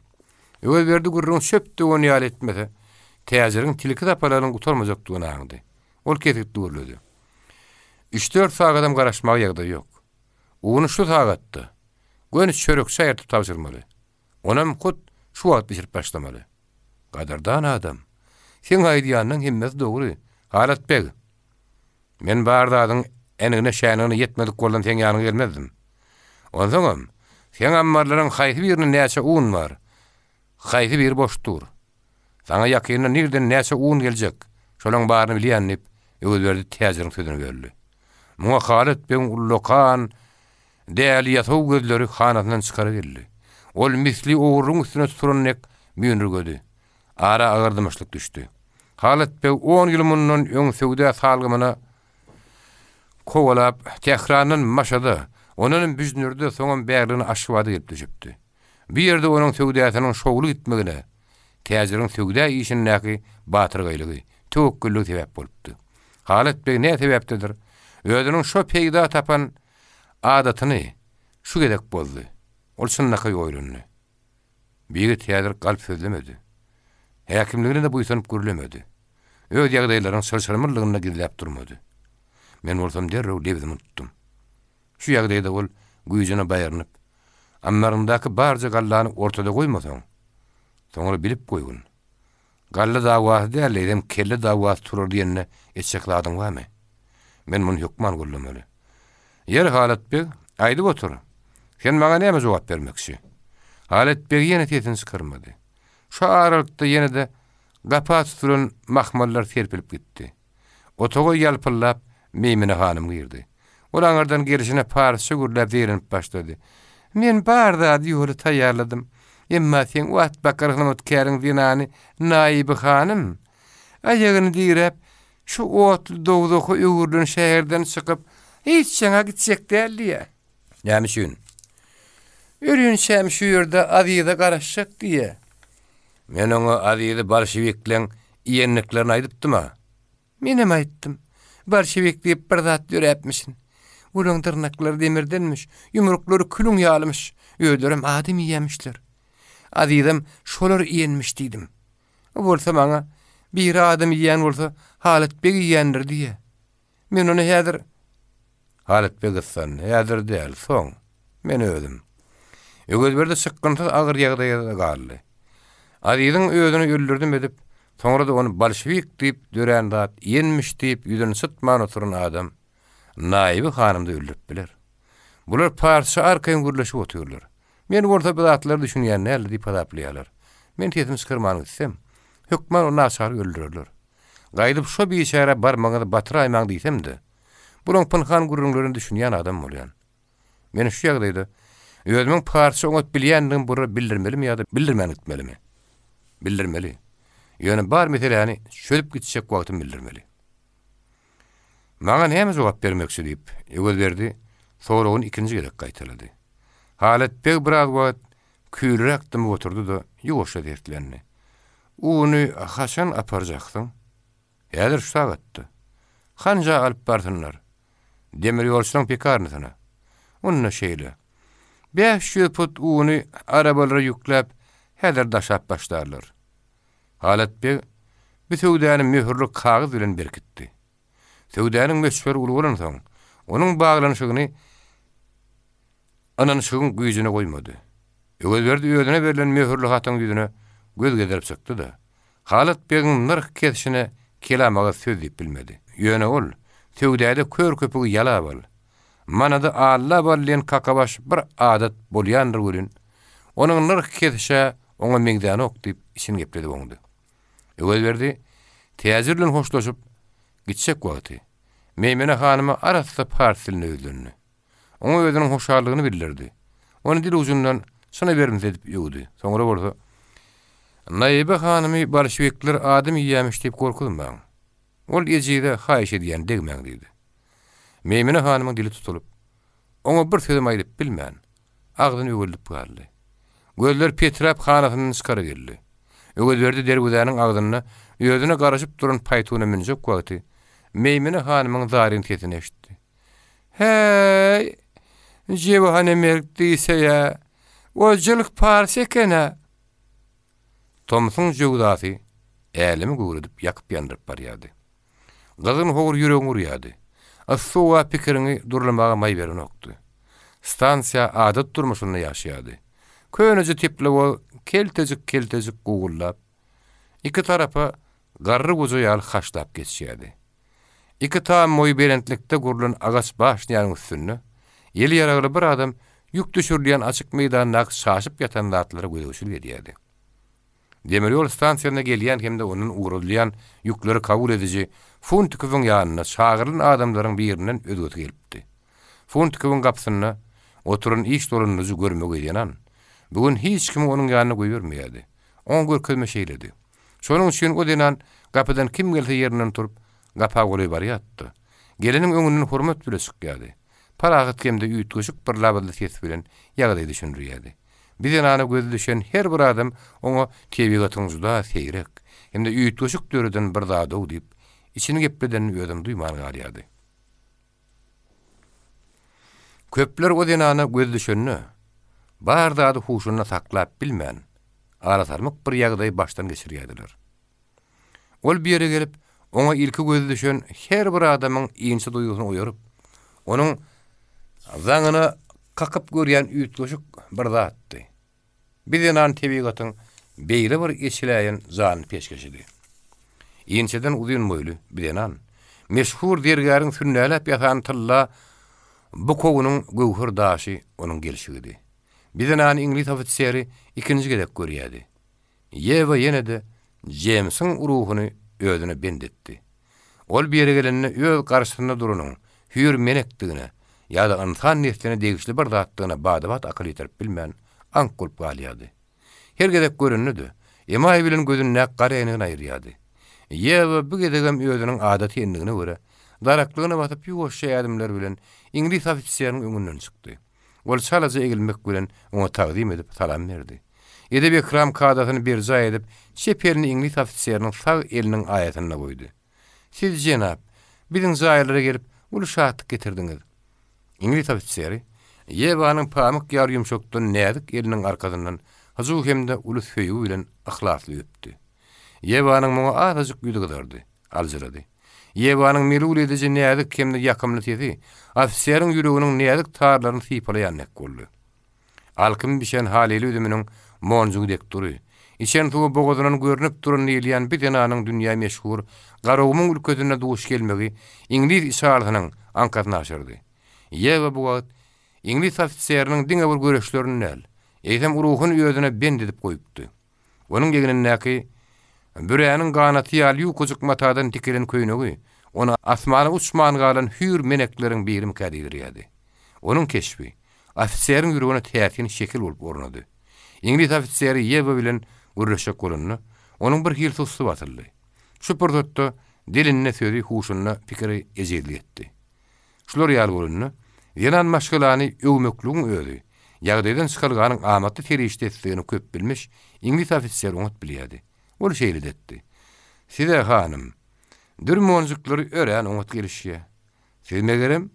Öwezberdi gürrüňi çöp döwen ýaly etmese, täjiriň tilki tapalarynyň gutarmajakdygyny aňdy. Ol kesgitli gürledi. Üç-dört sagadam garaşmaga ýagdaý ýok. Uny şu sagatda, göni çörekçä eltip tabşyrmaly. Onam hut şu wagt bişirip başlamaly. Gadyrdan adam, seň aýdýanyň hemmesi dogry, Halat beg. Men bar zadyň änigine-şänigine ýetmedik bolsam seň ýanyňa gelmezdim. Onsoňam, seň ammarlaryň haýsy birinde näçe un bar, haýsy biri boş dur. Saňa ýakynda nirden näçe un geljek, şolaň baryny bilýän, diýip, Öwezberdi täjiriň sözüni böldi. Muňa Halyt begiň ullakan, däli ýasaw gözleri hanasyndan çykara geldi. Ol misli ogurlygyň üstüne tutulan dek müýnürgedi. Ara agyr dymyşlyk düşdi. Halyt beg on ýyl mundan öň söwda salgymyna kowalap, Tährandan Maşada, ondanam Büjnürde, soňam bärligine Aşgabada gelip düşüpdi. Bu ýerde onuň söwdasynyň şowly gitmegine täjiriň söwda işindäki batyrgaýlygy, töwekgelligi sebäp bolupdy. Halyt beg nä sebäpdedir, özüniň şo peýda tapan adatyny şu gezek bozdy. Ol çynlakaý oýlandy. Bu ýigit häzir galp sözlemedi. Häkimligine-de buýsanyp gürlemedi. Öz ýagdaýlarynyň çylşyrymlylygyny-da gizläp durmady. Men bolsam derrew lebzimi tutdum. Şu ýagdaýda ol güýjüne baýrynyp, Ammaryňdaky barja gallany ortada goýmasaň, soňra bilip goýgun. Galla dawasy däl, eýsem kelle dawasy turar diýende etjek zadyň barmy? Men muny hökman gollamaly. Ýeri Halat beg, aýdyp otur. Sen maňa näme jogap bermekçi? Halyt beg ýene sesini çykarmady. Şu aralykda ýene-de gapa tutulan mahmallar serpilip gitdi. Otaga ýalpyldap Meýmine hanym girdi. Ol aňyrdan gelşine parsça gürläp zeýrenip başlady. Men bar zady ýola taýýarladym. Emma seň o atbakar hyzmatkäriň zenany Naýyby hanym aýagyny diräp, şu otly dowzaha öwrülen şäherden çykyp, hiç ýaňa gitjek däl diýýär. Näme üçin? Ölinçäm şu ýerde Azize garaşjak diýýär. Men oňa Azizi bolşewikleň iýendiklerini aýdypdym-a. Menem aýtdym. Bolşewik diýip bir zat döräpmişin. Olaň dyrnaklary demirdenmiş, ýumruklary külüň ýalymyş, özlerem adam iýýämişler. Azizem şolar iýenmiş diýdim. O bolsa maňa, Biri adam iýýän bolsa, Halyt beg iýýändir diýýä. Men ony häzir Halyt beg gyssandy. Häzir däl, soň. Men özüm. Öwezberdi çykgynsyz agyr ýagdaýa galdy. Aziziň özüni öldürdim edip, soňra-da ony bolşewik diýip dörän zat iýenmiş diýip ýüzüni çytman oturan adam Naýyby hanym-da öldürip biler. Bular parsça arkaýyn gürleşip otyrlar. Men bolsa bu zatlara düşünýän däldir diýip hasaplaýarlar. Men sesimi çykarman gitsem, hökman o naçary öldürerler. Gaýdyp şo biçärä barmagyňyzy batyraýmaň diýsem-de, bulaň pynhan gürrüňlerine düşünýän adam bolýan. Men şu ýagdaýda özümiň parsça oňat bilýändigimi bulara bildirmelimi ýa-da bildirmän gitmelimi? Bildirmeli. Ýöne bar meseläni çözüp gitjek wagtym bildirmeli. Maňa näme jogap bermekçi diýip, Öwezberdi soragyny ikinji gezek gaýtalady. Halyt beg biraz wagt küýlüräk dymyp oturdy-da, ýuwaşja seslendi. Uny haçan aparjaksyň? Häzir şu sagatda. Hanja alyp barsynlar? Demir ýolçulaň pekarnysyna. Onda şeýle. 500 put uny arabalara ýükläp, häzir daşap başlarlar. Halat beg bu söwdany möhürli kagyz bilen berkitdi. Söwdanyň möçberi uly bolansoň, onuň baglanyşygyny ynanyşygyň güýjüne goýmady. Öwezberdi özüne berlen möhürli hatyň ýüzüne göz gezdirip çykdy-da, Halyt begiň nyrh kesişine kelamagyz söz diýip bilmedi. Ýöne ol, Söwdada kör köpügi ýalap al, manady allap al diýen kakabaş bir adat bolýandyr welin, onuň nyrh kesişä oňa meňzänok diýip içini gepledip oňdy. Öwezberdi täjir bilen hoşlaşyp, gitjek wagty, Meýmene hanyma arassa pars dilinde ýüzlendi. Oňa özüniň hoşallygyny bildirdi. Ony dil ujundan çyna berimsiz edip öwdi. Soňra bolsa, Naýyba hanymy bolşewikler adam iýýämiş diýip gorkuzmaň. Ol ejize haýyş edýän, degmäň diýdi. Meýmene hanymyň dili tutulyp, oňa bir sözem aýdyp bilmän, agzyny öweldip galdy. Gözleri peträp hanasyndan çykara geldi. Öwezberdi derwezäniň agzynda özüne garaşyp duran paýtuna münjek wagty Meýmene hanymyň zaryn sesini eşitdi. Häý, jebihane merg diýse-ýä, o jylk pars eken-ä! Tomsuň jöwzasy älemi güwredip ýakyp-ýandyryp barýardy. Gyzgyn howur ýüregiňi urýardy. Yssy howa pikiriňi durlamaga maý berenokdy. Stansiýa adat durmuşynda ýaşaýardy. Köneje teplowoz keltejik-keltejik guguldap, iki tarapa garry goja ýaly haşlap geçýärdi. Iki tam boýy belentlikde gurlan agaç başnýanyň üstünde eli ýaragly bir adam ýük düşürilýän açyk meýdandaky çaşyp ýatan zatlara gözegçilik edýärdi. Demir ýol stansiýasyna gelýän hem-de ondan ugradylýan ýükleri kabul ediji Funtikowyň ýanyna çagyrylan adamlaryň birinden özgesi gelipdi. Funtikowyň gapysynda oturan iş dolandyryjy görmegeý zenan bu gün hiç kimi onuň ýanyna goýbermeýärdi. Oňa görkezme şeýledi. Şonuň üçin o zenan gapydan kim gelse ýerinden turup, gapa golaý barýardy. Geleniň öňünden hormat bile çykýardy. Parahat hem-de üýtgeşik bir labyzly ses bilen ýagdaýy düşündirýärdi. Bir zenana gözi düşen her bir adam oňa tebigatyň juda seýrek hem-de üýtgeşik döreden bir zady-ow diýip, içini gepledenini özem duýman galýardy. Köpler o zenana gözi düşende, bar zady huşunda saklap bilmän, alasarmyk bir ýagdaýy başdan geçirýärdiler. Ol bir ýere gelip, oňa ilki gözi düşen her bir adamyň inçe duýgusyny oýaryp, onuň zaňyna kakyp görýän üýtgeşik bir zatdy. Bir zenan tebigatyň beýle bir eçiläýen janly peşgeşidi. Inçeden uzyn boýly bir zenan, meşhur zergäriň sünnäläp ýasan tylla. Bukowynyň göwher daşy onuň gelşigidi. Bi zenany iňlis ofiseri ikinji gezek görýärdi. Ýewa ýene-de Jeýmsiň ruhuny özüne bent etdi. Ol bir ýere gelende öz garşysynda duranyň hüýr menekdigine ýa-da ynsan nesline degişli bir zatdygyna bada-bat akyl ýetirip bilmän, aňk bolup galýardy. Her gezek görende-de, emaý bilen gözündäki gara äýnegini aýyrýardy. Ýewa bu gezegem özüniň adaty endigine görä, daraklygyna basyp ýuwaşja ädimler bilen iňlis ofiseriniň öňünden çykdy. Ol çalaja egilmek bilen oňa tagzym edip salam berdi. Edep-ekram kadasyny berjaý edip, çep elini iňlis ofiseriniň sag eliniň aýasynda goýdy. Siz, jenap, biziň jaýlara gelip, uly şatlyk getirdiňiz. Iňlis ofiseri Ýewanyň pamyk ýaly ýumşakdan näzik eliniň arkasyndan hyjuw hem-de uly söýgi bilen yhlasly öpdi. Ýewanyň muňa azajyk ýüzi gyzardy, aljyrady. Ýewanyň melul ediji näzik hem-de ýakymly sesi ofiseriň ýüreginiň näzik tarlaryny sypalaýan dek boldy. Alkym bişen halyly üzüminiň monjugy dek dury, içen suwy bogazyndan görnüp duran diýilýän bi zenanyň dünýä meşhur Garagumuň ülkesinde duş gelmegi iňlis içalysynyň aňkasyny aşyrdy. Ýewa bu wagt iňlis ofiseriniň diňe bir göreçlerini däl, eýsem ruhuny özüne bent edip goýupdy. Onuň egnindäki büräniň ganaty ýaly ýukajyk matadan tikilen köýnegi ony asmana uçman galan hüýr menekleriň birimikä diýdirýärdi. Onuň keşbi ofiseriň ýüregine täsin şekil bolup ornady. Iňlis ofiseri Ýewa bilen gürleşjek bolanda, onuň bir hili sussy basyldy. Şu pursatda dilinde sözi, huşunda pikiri ejizlik etdi. Şular ýaly bolanda, zenan maşgalany öwmekligiň özi, ýagdaýdan çykalganyň amatly serişdesidigini köpbilmiş iňlis ofiseri oňat bilýärdi. Ol şeýle-de etdi. Size, hanym, dür monjuklary örän oňat gelişýär. Siz, megerem,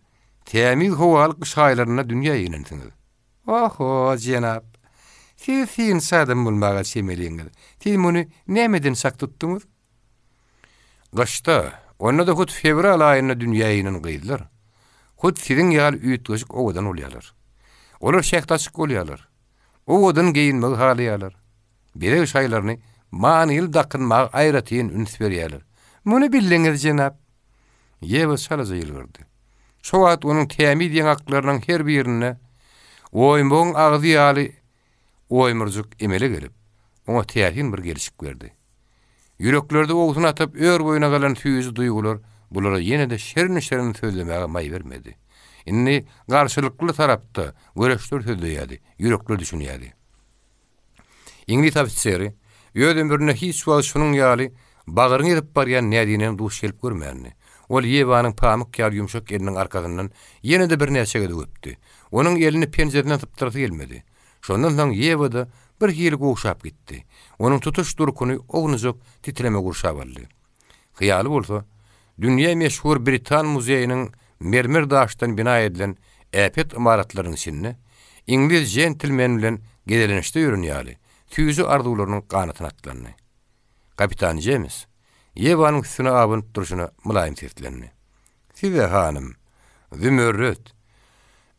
tämiz howaly gyş aýlarynda dünýä inensiňiz. Oho, jenap! Siz synçy adam bolmaga çemeliňiz. Siz muny nämeden çak tutduňyz? Gyşda, onda-da hut fewral aýynda dünýä inen gyzlar, hut siziň ýaly üýtgeşik owadan bolýarlar. Olar şähdaçyk bolýarlar. Owadan geýinmegi halaýarlar. Bezeg şaýlaryny manyly dakynmaga aýratyn üns berýärler. Muny bildiňiz, jenap! Ýewa çalaja ýylgyrdy. Şo wagt onuň tämiz ýaňaklarynyň her birinde oýmagyň agzy ýaly oýmurjyk emele gelip, oňa täsin bir gelşik berdi. Ýüreklerde owsun atyp ör boýuna galan süýji duýgular bulara ýene-de şirin-şirin sözlemäge maý bermedi. Indi garşylykly tarapda göreçler sözleýärdi, ýürekler düşünýärdi. Iňlis ofiseri öz ömründe hiç wagt şunuň ýaly bagryňy ezip barýan näzinä duş gelip görmändi. Ol Ýewanyň pamyk ýaly ýumşak eliniň arkasyndan ýene-de birnäçe gezek öpdi. Onuň elini penjesinden sypdyrasy gelmedi. Şondan soň Ýewa-da birhili gowşap gitdi. Onuň tutuş durkuny ownujak titreme gurşap aldy. Hyýaly bolsa, dünýä meşhur Britan muzeýiniň mermer daşdan bina edilen äpet ymaratlarynyň içinde iňlis jentlmeni bilen gezelençde ýören ýaly, süýji arzuwlarynyň ganatyna atlandy. Kapitan Jems Ýewanyň üstüne abanyp durşuna mylaýym seslendi. Size, hanym, zümerret,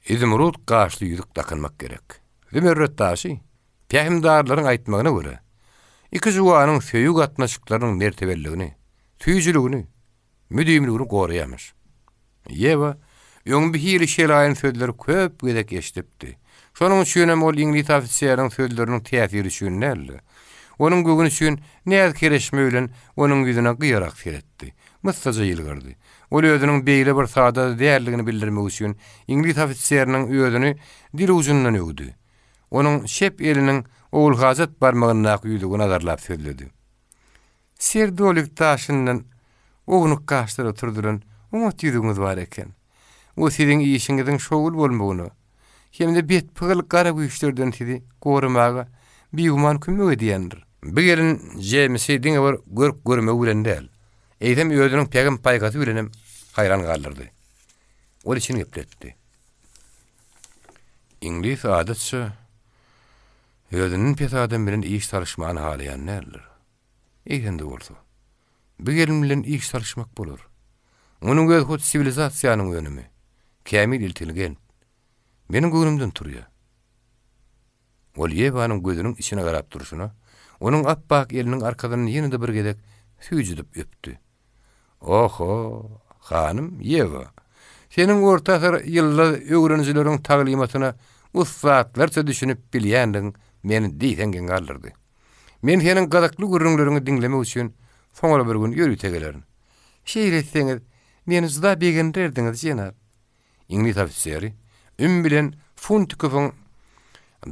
izumrud gaşly ýüzük dakynmak gerek. Zümerret daşy, pähimdarlaryň aýtmagyna görä, iki juwanyň söýgi gatnaşyklarynyň mertebeliligini, süýjüligini, müdimiligini goraýarmyş. Ýewa öň bu hili şelaýyn sözleri köp gezek eşidipdi. Şonuň üçinem ol iňlis ofiseriniň sözleriniň täsiri üçin däl-de, onuň göwni üçin näz-kereşme bilen onuň ýüzüne gyýarak seretdi. Myssaja ýylgyrdy. Ol özüniň beýle bir sada däldigini bildirmek üçin iňlis ofiseriniň özüni dil ujundan öwdi. Onuň çep eliniň ogulhajat barmagyndaky ýüzügi nazarlap sözledi. Serdolik daşyndan ownuk gaşlar oturdylan oňat ýüzügiňiz bar eken. O siziň işiňiziň şowly bolmagyna hem-de betpygyl gara güýçlerden sizi goramaga bigüman kömek edýändir. Bu gelin Jeýmsi diňe bir görk-görmegi bilen däl, eýsem özüniň pähim-paýhasy bilenem haýran galdyrdy. Ol içini gepletdi. Iňlis adatça özünden pes adam bilen iş salyşmany halaýan däldir. Eýsem-de bolsa, bu gelin bilen iş salyşmak bolar. Munuň özi hut siwilizasiýanyň önümi, kämil intelligent. Meniň göwnümden turýar. Ol Ýewanyň gözüniň içine garap durşuna, onuň ap-ak eliniň arkasyndan ýene-de bir gezek süýjüdip öpdi. Oho, hanym Ýewa! Seniň orta asyr ýyldyz öwrenijileriň taglymatyna ussatlarça düşünip bilýändigiň meni diýseň geň galdyrdy. Men seniň gyzykly gürrüňleriňi diňlemek üçin soňra bir gün ýörite gelerin. Şeýle etseňiz, meni juda begendirerdiňiz, jenap. Iňlis ofiseri üm bilen Funtikowyň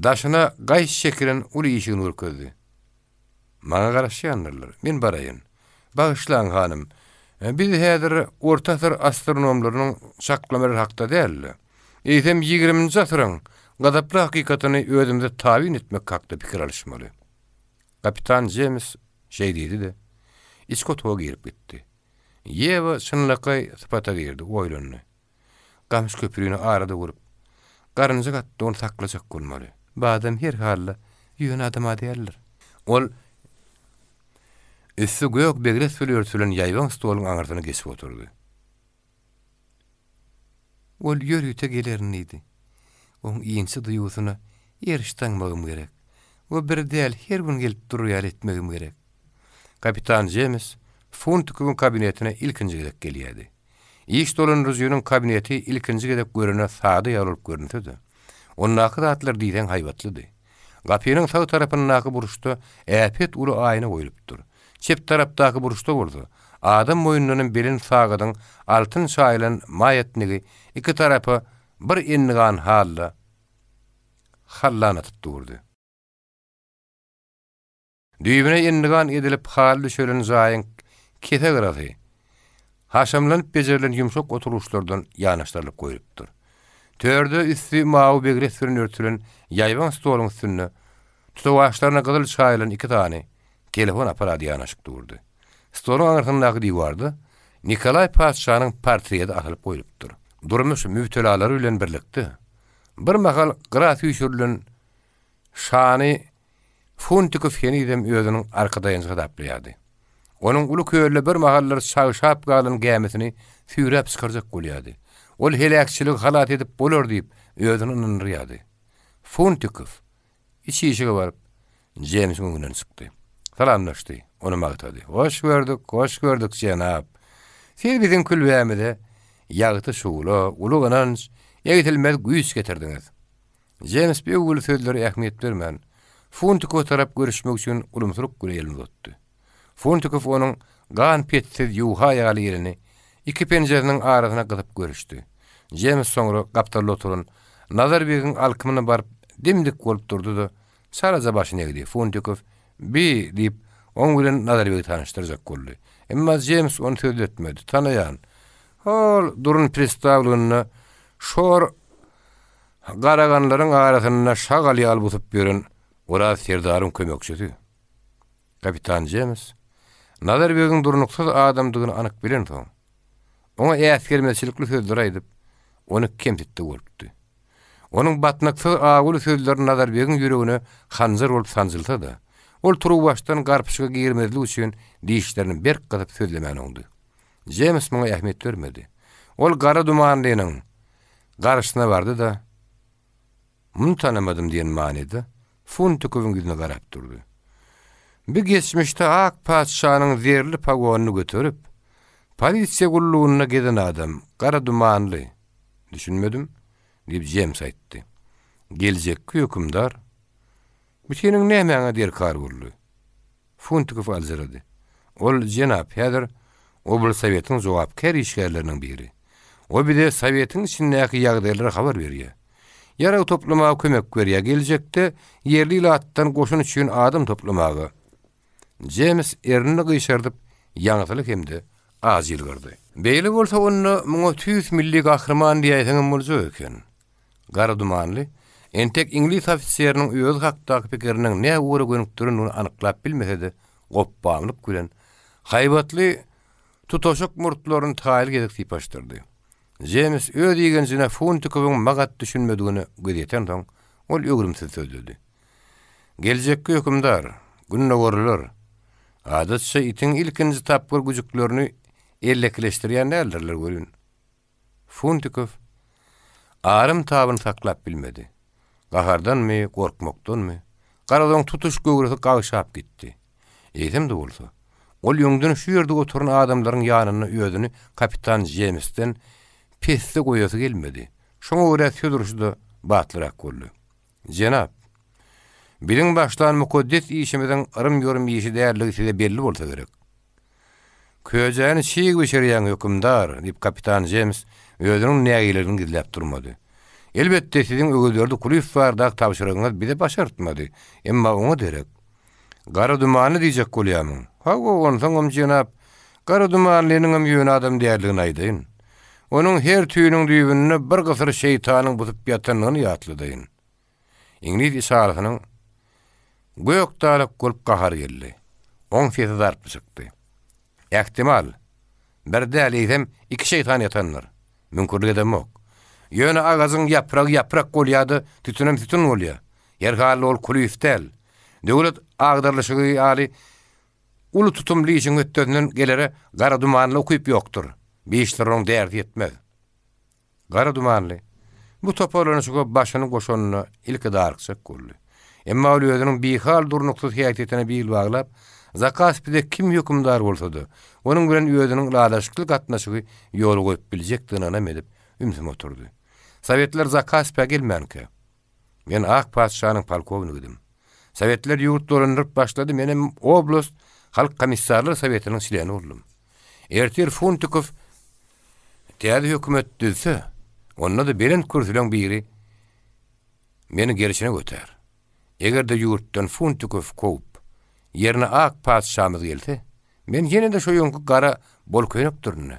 daşyna gaýyş çekilen uly işigini görkezdi. Maňa garaşýandyrlar. Men baraýyn. Bagyşlaň, hanym. Biz häzir orta asyr astronomlarynyň çaklamalary hakda däl-de, eýsem ýigriminji asyryň gazaply hakykatyny özümize tabyn etmek hakda pikir alyşmaly. Kapitan Jems şeý diýdi-de, içki otaga girip gitdi. Ýewa çynlakaý sypata girdi, oýlandy. Gamyş köprüni arada görüp, garynja gatda ony saklajak bolmaly. Bu adam her halda ýöne adam-a däldir. Ol üsti gök begres bilen örtülen ýaýbaň stoluň aňyrsyna geçip oturdy. Ol ýörite gelerin diýdi. Oň inçe duýgusyna eriş daňmagym gerek. We bir däl, her gün gelip durur ýaly etmegim gerek. Kapitan Jems Funtikowyň kabinetine ilkinji gezek gelýärdi. Iş dolandyryjynyň kabineti ilkinji gezek görene sada ýaly bolup görünse-de, ondaky zatlar diýseň haýbatlydy. Gapynyň sag tarapyndaky burçda äpet uly aýna goýlupdyr. Çep tarapdaky burçda bolsa, adam boýundanam belent sagadyň altyn çaýylan maýatnigi iki tarapa bir endigan halda hallan atyp durdy. Düýbüne endigan edilip haly düşelen jaýyň kese gyrasy haşamlanyp bejerilen ýumşak oturgyçlardan ýanaşdyrylyp goýlupdyr. Törde üsti mawy begres bilen örtülen ýaýbaň stoluň üstünde tutawaçlaryna gyzyl çaýylan iki sany telefon apparady ýanaşyk durdy. Stoluň aňyrsyndaky diwarda Nikolaý patyşanyň portreti asylyp goýlupdyr. Durmuş mübtelalary bilen birlikde, birmahal gyra süýşürilen şany Funtikow henizem özüniň arkadaýanjy hasaplaýardy. Onuň uly kölde birmahallar çagşap galan gämisini süýräp çykarjak bolýardy. Ol heläkçiligi halas edip bolar diýip, özüni ynandyrýardy. Funtikow iç işige baryp, Jemsiň öňünden çykdy. Salamlaşdy, ony magtady. Hoş gördük, hoş gördük, jenap! Siz biziň külbämize ýagty şugla, uly ynanç, egsilmez güýç getirdiňiz. Jems bu öwgüli sözlere ähmiýet bermän, Funtikowa tarap görüşmek üçin ulumsylyk bilen elini uzatdy. Funtikow onuň gan petsiz ýuwha ýaly elini iki penjesiniň arasyna gysyp görüşdi. Jems soňra gapdalda oturan Nazar begiň alkymyna baryp dim-dik bolup durdy-da, çalaja başyny egdi. Funtikow, Bi, diýip, oň bilen Nazar begi tanyşdyrjak boldy. Emma Jems ony sözletmedi. Tanaýan. Hol, Durun pristawlygynda şor Garaganlaryň arasynda şagal ýaly busup ýören Oraz serdaryň kömekçisi. Kapitan Jems Nazar begiň durnuksyz adamdygyny anyk bilensoň, oňa äsgermezçilikli sözler aýdyp, ony kemsitdi bolupdy. Onuň batnyksyz awuly sözleri Nazar begiň ýüregine hanjar bolup sanjylsa-da, ol turuwbaşdan garpyşyga girmezlik üçin dişlerini berk gysyp sözlemän oňdy. Jems muňa ähmiýet bermedi. Ol gara dumanlynyň Garşysyna bardy-da, Muny tanamadym diýen manyda Funtikowyň ýüzüne garap durdy. Bi geçmişde ak patyşanyň zerli pogonyny göterip, polisiýa gullugynda gezen adam, gara dumanly. Düşünmedim, diýip, Jems aýtdy. Geljekki hökümdar, bu seniň nämäňe derkar boldy? Funtikow aljyrady. Ol jenap häzir oblsowetiň jogapkär işgärleriniň biri. O bize sowetiň içindäki ýagdaýlary habar berýär. Ýarag toplamaga kömek berýär, geljekde ýerli ilatdan goşun üçin adam toplamaga. Jems ernini gyşardyp, ýaňsyly hem-de ajy ýylgyrdy. Beýle bolsa onda muňa tüýs milli gahryman diýäýseňem boljak eken. Gara dumanly, entek iňlis ofiseriniň özi hakdaky pikiriniň nä ugra gönükdirendigini anyklap bilmese-de, gopbamlyk bilen, haýbatly tutaşyk murtlaryny taýly gezek sypaşdyrdy. Jems öz igenjine Funtikowyň magat düşünmedigine gözi ýetensoň, ol öwrümsiz sözledi. Geljekki hökümdar, gündogarlylar, adatça, itiň ilkinji tapgyr güjüklerini ellekileşdirýän däldirler welin, Funtikow aram-tabyny saklap bilmedi. Gahardanmy, gorkmakdanmy, garaz oň tutuş göwresi gagşap gitdi. Eýsem-de bolsa, ol öňden şu ýerde oturan adamlaryň ýanynda özüni kapitan Jemsden. pesde goýasy gelmedi. Şoňa görä söz urşy-da batlyrak boldy. Jenap, biziň başlan mukaddes işimiziň yrym-ýorym işi däldigi size belli bolsa gerek. Köjäni çig bişirýäň, hökümdar, diýip, kapitan Jems özüniň nägileligini gizläp durmady. Elbetde, siziň Öwezberdi Kulyýew baradaky tabşyrygyňyz bize başartmady, emma oňa derek. Gara Dumanly diýjek bolýamyň? Hawa, onsoňam, jenap, Gara Dumanlynyňam ýöne adam däldigini aýdaýyn. Onuň her tüýüniň düýbünde bir gysyr şeýtanyň busup ýatandygyny ýatladaýyn. Iňlis içalysynyň gök dalak bolup gahary geldi. Oň sesi zarply çykdy. Ähtimal, bir däl, eýsem, iki şeýtan ýatandyr. Müňkürlik edemok. Ýöne agajyň ýapragy ýaprak bolýa-da, sütünem sütün bolýa. Her halda ol Kulyýew däl. Döwlet agdarylyşygy ýaly uly tutumly işiň hötdesinden gelere gara dumanly ukyp ýokdur. Bi işlere onuň därsi ýetmez. Gara dumanly bu toparlanyşyga başyny goşanyna ilki darykjak boldy. Emma ol özüniň bihal durnuksyz häsiýetine bil baglap, Zakaspide kim hökümdar bolsa-da, onuň bilen özüniň ylalaşykly gatnaşygy ýola goýup biljekdigine ynam edip, ümsüm oturdy. Sowetler Zakaspä gelmänkä, men ak patyşanyň polkownigidim. Sowetler ýurt dolandyryp başlady, menem oblast halk komissarlar sowetiniň çleni boldum. Ertir Funtikow täze hökümet düzse, onda-da belent kürsüleň biri meni gerşine götär. Eger-de ýurtdan Funtikow kowup, ýerine ak patyşamyz gelse, men ýene-de şo öňki gara bolköýnekdirin-dä.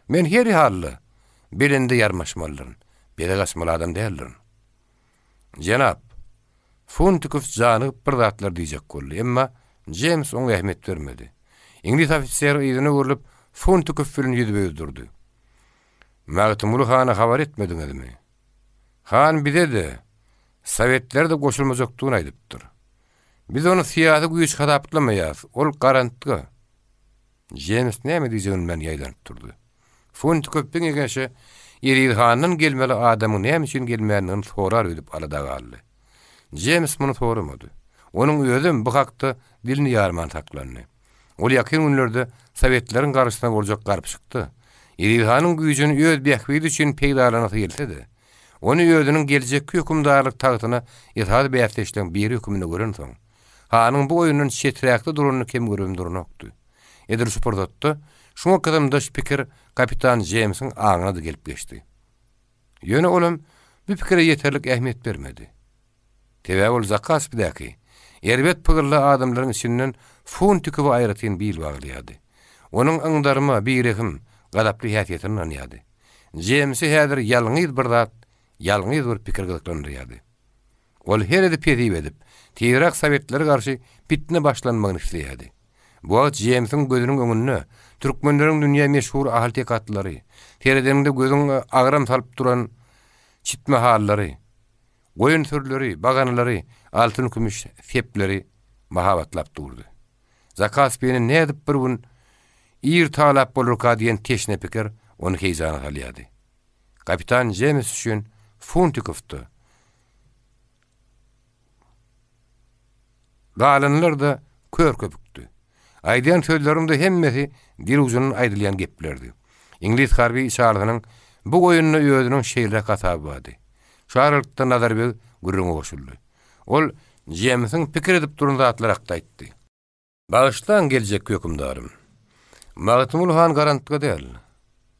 Men her halda belende ýarmaşmalydyryn, bezeg açmaly adam däldirin. Jenap, Funtikow janygyp bir zatlar diýjek boldy, emma Jems oňa ähmiýet bermedi. Iňlis ofiseri yzyna öwrülip, Funtikow bilen ýüzbe-ýüz durdy. Magtymguly hana habar etmediňizmi? Han bize-de, sowetlere-de goşulmajakdygyny aýdypdyr. Biz ony syýasy güýç hasaplamaýarys, ol garantga. Jems näme diýjegini bilmän ýaýdanyp durdy. Funtikow diňe geňeşe Eziz handan gelmeli adamyň näme üçin gelmändigini sorar öýdüp alada galdy. Jems muny soramady. Onuň özem bu hakda dilini ýarman saklandy. Ol ýakyn günlerde sowetleriň garşysyna boljak garpyşykda Eziz hanyň güýjüni öz bähbidi üçin peýdalanasy gelse-de, ony özüniň geljekki hökümdarlyk tagtyna esasy bäsdeşleriň biri hökmünde görensoň, Hanyň bu oýundan çeträkde duranyny kem görübem duranokdy. Edil şu pursatda şuňa kyzymdaş pikir kapitan Jeýmsiň aňyna-da gelip geçdi. Ýöne olam bu pikire ýeterlik ähmiýet bermedi. Sebäbi ol Zakaspidäki erbet pygylly adamlaryň içinden Funtikowa aýratyn bil baglaýardy. Onuň yňdarma, birehim, gazaply häsiýetine ynanýardy. Jeýmsi häzir ýalňyz bir zat, ýalňyz bir pikir gyzyklandyrýardy. Ol her edip-hesip edip, tizräk sowetlere garşy pitne başlanmagyny isleýärdi. Bu wagt Jeýmsiň gözüniň öňünde türkmenleriň dünýä meşhur ahalteke atlary, seredeniňde gözüňe agram salyp duran çitme halylary, goýun sürüleri, baganalary, altyn-kümüş sepleri mahabatlap durdy. Zakaspini nädip bir gün ir talap bolarka diýen teşne pikir ony heýjana salýardy. Kapitan Jeýms üçin Funtikowda Galanlar-da kör köpükdi. Aýdýan sözleriniň-de hemmesi dil ujundan aýdylýan geplerdi. Iňlis harby içalysynyň bu oýunda özüniň şeýleräk hasaby bardy. Şu aralykda Nazar beg gürrüňe goşuldy. Ol Jemsiň pikir edip duran zatlary hakda aýtdy. Bagyşlaň geljekki hökümdarym. Magtymguly han garantga däl.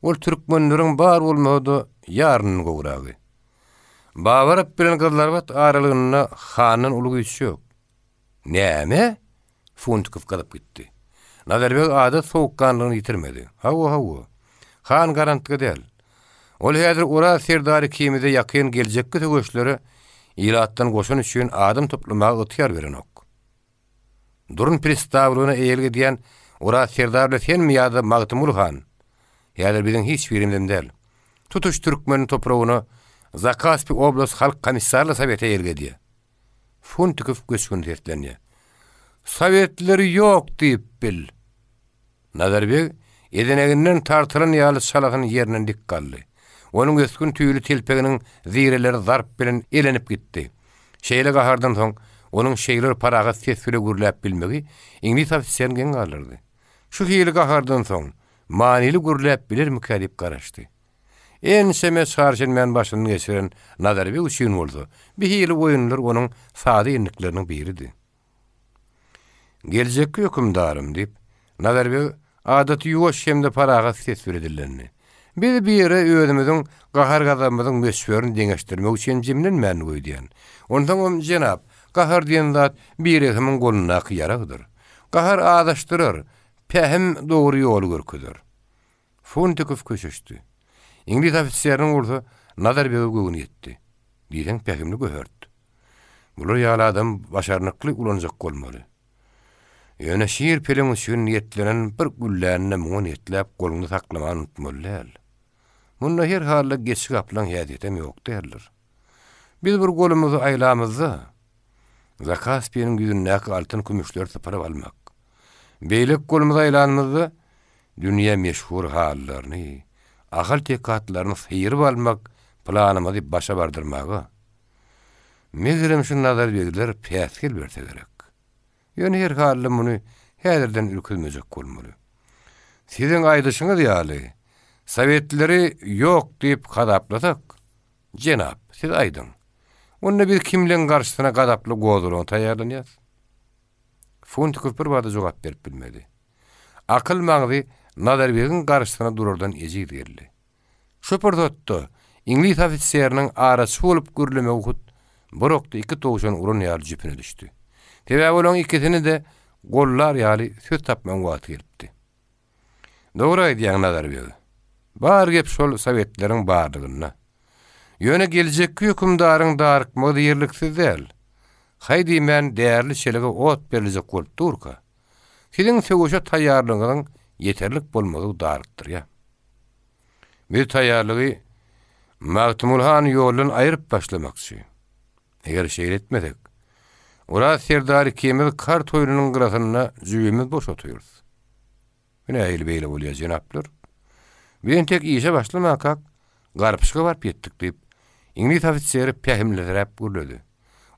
Ol türkmenleriň bar bolmasa-da ýaryndan gowragy. Babarap bilen Gyzlarbat aralygynda handan uly güýç ýok. Näme? Funtikow gyzyp gitdi. Nazarbeg adat sowukganlygyny ýitirmedi. Hawa, hawa. Han garantga däl. Ol häzir Oraz serdar ikimize ýakyn geljekki söweşlere ilatdan goşun üçin adam toplamaga ygtyýar berenok. Durun pristawlygyna eýelik edýän Oraz serdar bilen senmi ýa-da Magtymguly han? Häzir biziň hiç birimizem däl. Tutuş türkmeniň topragyna Zakaspi oblast halk komissarlar soweti eýelik edýär. Funtikow göçgünli seslenýär. Sowetleri ýok diýip bil! Nazarbeg ezeneginden tartylan ýaly çalasyn ýerinden dik galdy. Onuň ösgün tüýli telpeginiň zireleri zarp bilen elenip gitdi. Şeýle gahardan soň, onuň şeýle bir parahat ses bile gürläp bilmegi iňlis ofiserini geň galdyrdy. Şu hili gahardan soň, manyly gürläp bilermikä diýip garaşdy. Ençeme çarşenbäni başyndan geçiren Nazarbeg üçin bolsa, bi hili oýunlar onuň sada endikleriniň biridi. Geljekki hökümdarym, diýip, Nazarbeg adaty ýuwaş hem-de parahat ses bile dillendi. Biz bu ýere özümiziň gahar-gazabymyzyň möçberini deňeşdirmek üçin jemlenmändik öýdýän. Onsoňam, jenap, gahar diýen zat birehimiň golundaky ýaragdyr. Gahar azaşdyrar, pähim dogry ýoly görkezer. Funtikow köşeşdi. Iňlis ofiseriniň bolsa Nazarbege göwni ýetdi. Diýseň pähimli göhert. Bular ýaly adam başarnykly ulanjak bolmaly. Ýöne şir peleň üçin niýetlenen bir gülläni-de muňa niýetläp goluňda saklamany unutmaly däl. Munda her halda geçi gaplaň häsiýetem ýok däldir. Biz bir golumyzy aýlamyzda, Zakaspiniň ýüzündäki altyn-kümüşleri sypyryp almak, beýleki golumyzy aýlanymyzda, dünýä meşhur halylaryny, ahal-teke atlaryny syryp almak planymyzy başa bardyrmaga, megerem şu Nazarbegler päsgel berse gerek. Ýöne her halda muny häzirden ürküzmejek bolmaly. Siziň aýdyşyňyz ýaly, sowetleri ýok diýip hasaplasak, jenap, siz aýdyň, onda biz kimleň garşysyna gazaply gozgalaňa taýýarlanýas? Funtikow birbada jogap berip bilmedi. Akyl maňzy Nazarbegiň garşysyna durardan ejiz geldi. Şu pursatda iňlis ofiseriniň araçy bolup gürlemegi hut bir okda iki towşan uran ýaly jüpüne düşdi. Sebäbi olaryň ikisini-de gollar ýaly söz tapmagyň wagty gelipdi. Dogry aýdýaň, Nazarbeg. Bar gep şol sowetleriň barlygynda. Ýöne geljekki hökümdaryň darykmagy-da ýerliksiz däl. Haý diýmän därli çelege ot beriljek bolup durka, siziň söweşe taýýarlygyňyzyň ýeterlik bolmadygy darykdyrýar. Biz taýýarlygy Magtymguly hany ýoldan aýryp başlamakçy. Eger şeýle etmesek, Oraz serdar ikimiz kar toýnunyň gyrasynda jübimiz boş otyrys. Bu nähili beýle bolýar, jenaplar? Biz entek işe başlamakak, garpyşyga baryp ýetdik, diýip, iňlis ofiseri pähimlisiräp gürledi.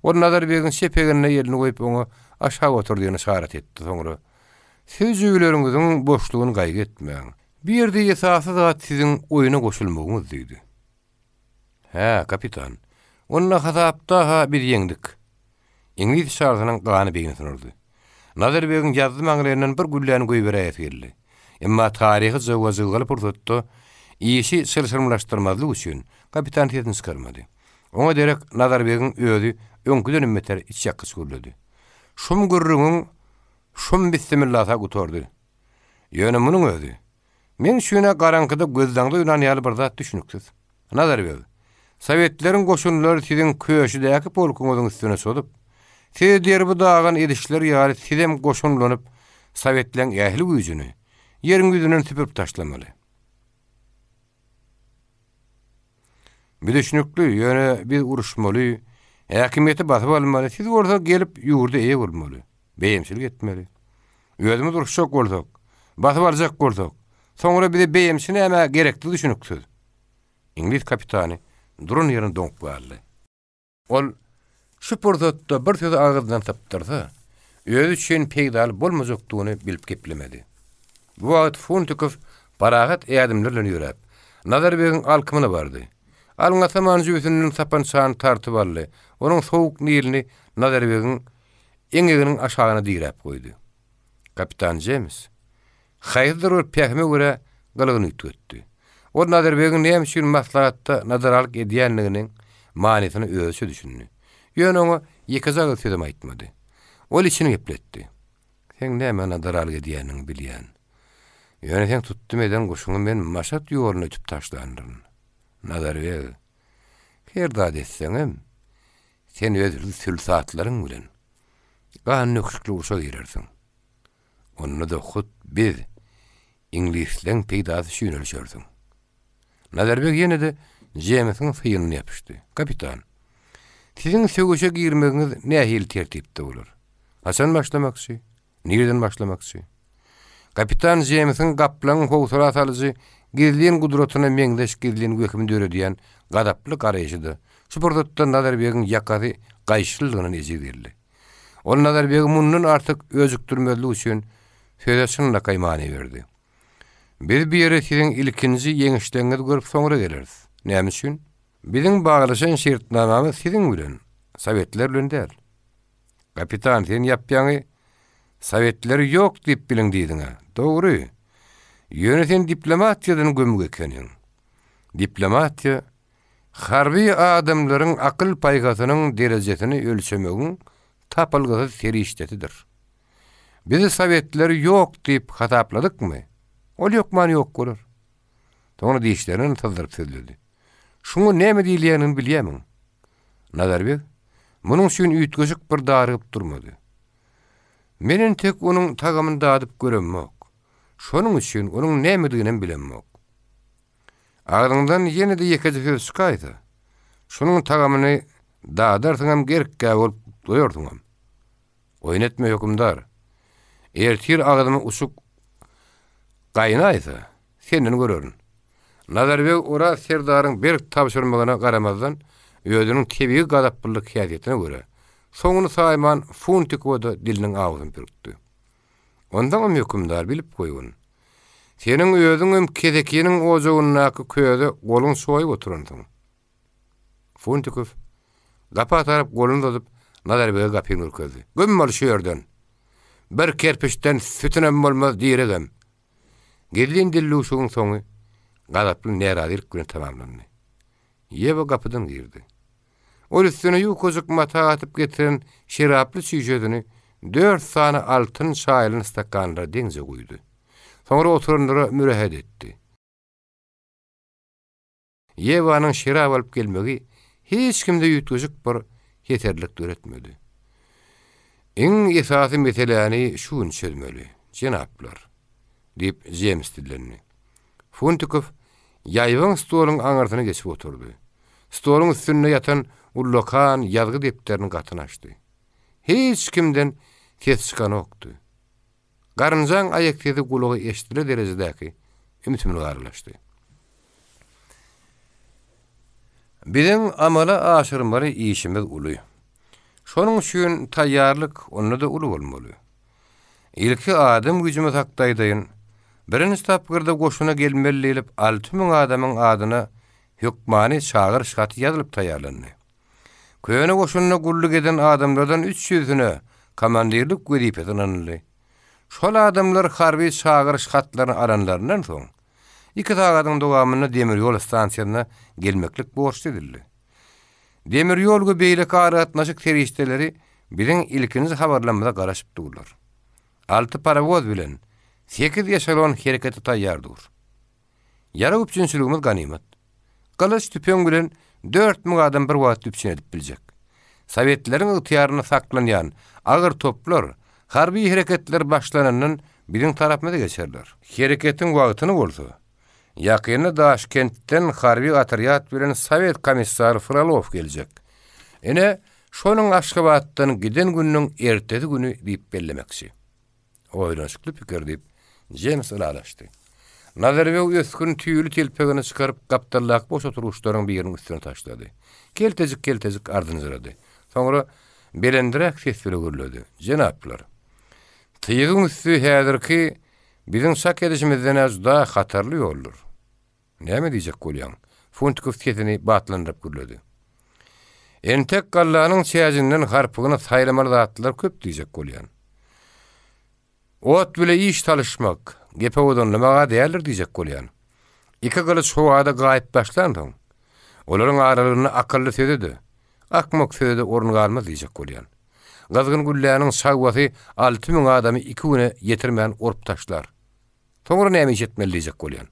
Ol Nazar begiň çep egnine elini goýup, oňa aşak otur diýen yşarat etdi, soňra, Siz jübüleriňiziň boşlugyny gaýgy etmäň. Bu ýerde esasy zat siziň oýna goşulmagyňyz, diýdi. Hä, kapitan, onda hasapda-ha biz ýeňdik. Iňlis şasynyň gany beýnisine urdy. Nazar begiň ýazzy maňlaýyndan bir gülläni goýberäýesi geldi. Emma taryhy jygba-jyggaly pursatda işi çylşyrymlaşdyrmazlyk üçin kapitan sesini çykarmady. Oňa derek Nazar begiň özi öňküdenem beter içýakgyç gürledi. Şum gürrüňiň şum bissimillasy gutardy. Ýöne munuň özi, meň üçin-ä garaňkyda gözdaňda oýnan ýaly bir zat düşnüksiz. Nazar beg, sowetleriň goşunlary siziň Köşüdäki polkuňyzyň üstüne çozup, sizi derbi-dagyn edişleri ýaly sizem goşunlanyp, sowetleň ähli güýjüni ýeriň ýüzünden süpürip taşlamaly. Bu düşnükli, ýöne biz uruşmaly, häkimiýeti basyp almaly, siz bolsa gelip ýurda eýe bolmaly, beýemçilik etmeli. Özümiz uruşjak bolsak, basyp aljak bolsak, soňra bize beýemçi nämä gerekligi düşnüksiz. Iňlis kapitany duran ýerinde doňup galdy. Ol şu pursatda bir sözi agyzyndan sypdyrsa, özi üçin peýdaly bolmajakdygyny bilip geplemedi. Bu wagt Funtikow parahat ädimler bilen ýöräp, Nazar begiň alkymyna bardy. Alňasaman jübüsinden sapançany tartyp aldy, onuň sowuk nilini Nazar begiň eňeginiň aşagyna diräp goýdy. Kapitan Jems haýsydyr bir pähime görä gylygyny üýtgetdi. Ol Nazarbegiň näme üçin maslahatda nadaralyk edýändiginiň manysyna özüçe düşündi. Ýöne oňa ýekeje agyz sözem aýtmady. Ol içini gepletdi. Seň nämä nadaralyk edýäniňi bilýän. Ýöne seň tutdum eden guşuňy men Maşat ýoluna ütüp taşlandyryn. Nazarbeg, her zat etseňem, sen öz sülsatlaryň bilen gan döküşikli urşa girersiň. Onda-da hut biz, iňlisleň peýdasy üçin ölçersiň. Nazarbeg ýene-de Jemsiň syýnyna ýapyşdy. Kapitan, siziň söweşe girmegiňiz nähili tertipde bolar? Haçan başlamakçy? Nireden başlamakçy? Kapitan Jemsiň gaplaňyň howsala salyjy gizlin gudratyna meňzeş gizlin wehim döredýän gazaply garaýşy-da şu pursatda Nazarbegiň ýakasy gaýyşlylygyndan ejiz geldi. Ol Nazarbegi mundan artyk öjükdirmezlik üçin söze çynlakaý many berdi. Biz bu ýere siziň ilkinji ýeňişleriňizi görüp soňra geleris. Näme üçin? Biziň baglaşan şertnamamyz siziň bilen, sowetler bilen däl. Kapitan, sen ýap-ýaňy Sowetleri ýok diýip biliň diýdiň-ä. Dogry. Ýöne sen diplomatiýadan gömük ekeniň. Diplomatiýa harby adamlaryň akyl-paýhasynyň derejesini ölçemegiň tapylgysyz serişdesidir. Biz sowetleri ýok diýip hasapladykmy, ol hökman ýok bolar. Soňra dişlerini syzdyryp sözledi. Şuňa näme diýilýänini bilýärmiň? Nazarbeg munuň üçin üýtgeşik bir darygyp durmady. Men entek onuň tagamyny dadyp göremok. Şonuň üçin onuň nämediginem bilemok. Agzyňdan ýene-de ýekeje söz çykaýsa, şunuň tagamyny dadarsyňam gerk-gä bolup doýarsyňam. Oýun etme, hökümdar. Ertir agzyma uçuk gaýnaýsa, senden görerin. Nazarbeg Oraz serdaryň berk tabşyrmagyna garamazdan, özüniň tebigy gazaplylyk häsiýetine görä, soňuny saýman Funtikowa-da diliniň awusyny pürkdi. Onsoňam hökümdar bilip goýgun. Seniň özüňem kesekiniň ojagyndaky köze goluň çoýup oturansyň. Funtikow gapa tarap goluny uzadyp, Nazarbege gapyny görkezdi. Güm bol şu ýerden! Bir kerpiçden sütünem bolmaz, diregem! Gizlin dildüwşügiň soňy gazaply närazylyk bilen tamamlandy. Ýewa gapydan girdi. Ol üstüne ýukajyk mata atyp getiren şeraply çüýşesini dört sany altyn çaýylan stakanlara deňje guýdy. Soňra oturanlara mürehet etdi. Ýewanyň şerap alyp gelmegi hiç kimde üýtgeşik bir heserlik döretmedi. Iň esasy meseläni şu gün çözmeli, jenaplar, diýip, Jems dillendi. Funtikow ýaýbaň stoluň aňyrsyna geçip oturdy. Stoluň üstünde ýatan ullakan ýazgy depderiniň gatyny açdy. Hiç kimden ses çykanokdy. Garynjaň aýak sesi gulaga eşidiler derejedäki ümsümlik aralaşdy. Biziň amala aşyrmaly işimiz uly. Şonuň üçin taýýarlyk onda-da uly bolmaly. Ilki adam güýjümiz hakda aýdaýyn. Birinji tapgyrda goşuna gelmeli diýlip 6000 adamyň adyna hökmany çagyryş haty ýazylyp taýýarlandy. Köne goşunda gulluk eden adamlardan üç ýüzüne komandirlik wezipesi ynanyldy. Şol adamlar harby çagyryş hatlaryny alanlaryndan soň, iki sagadyň dowamynda demir ýol stansiýasyna gelmeklik borçly edildi. Demir ýol we beýleki aragatnaşyk serişdeleri biziň ilkinji habarlarymyza garaşyp durlar. Alty parowoz bilen sekiz eşelon herekete taýýar dur. Ýarag üpjünçiligimiz ganymat. Gylyç, tüpeň bilen 4000 adam bir wagtda üpjün edip biljek. Sowetleriň ygtyýarynda saklanýan agyr toplar harby hereketler başlanandan biziň tarapymyza geçerler. Hereketiň wagtyny bolsa, ýakynda Daşkentden harby otrýad bilen sowet komissary Frolow geljek. Ine, şonuň Aşgabatdan giden gününiň ertesi güni diýip bellemekçi. Oýlanyşykly pikir, diýip, Jems ylalaşdy. Nazarbeg ösgün tüýli telpegini çykaryp, gapdaldaky boş oturgyçlaryň biriniň üstüne taşlady. Keltejik-keltejik ardynjyrady. Soňra belendräk ses bile gürledi, Jenaplar! Tygyň üsti häzirki biziň çak edişimizden-ä juda hatarly ýoldur. Näme diýjek bolýaň? Funtikow sesini batlandyryp gürledi. Entek gallanyň çäjinden harpygyny saýlamaly zatlar köp diýjek bolýan. Ot bile iş salyşmak, gepe odanlamaga däldir diýjek bolýan. Iki gylyç howada gaýyp başlansoň, olaryň aralygynda akylly söze-de, akmak söze-de orun galmaz diýjek bolýan. Gyzgyn gülläniň çawwasy 6000 adamy iki güne ýetirmän orup taşlar. Soňra näme iş etmeli diýjek bolýan.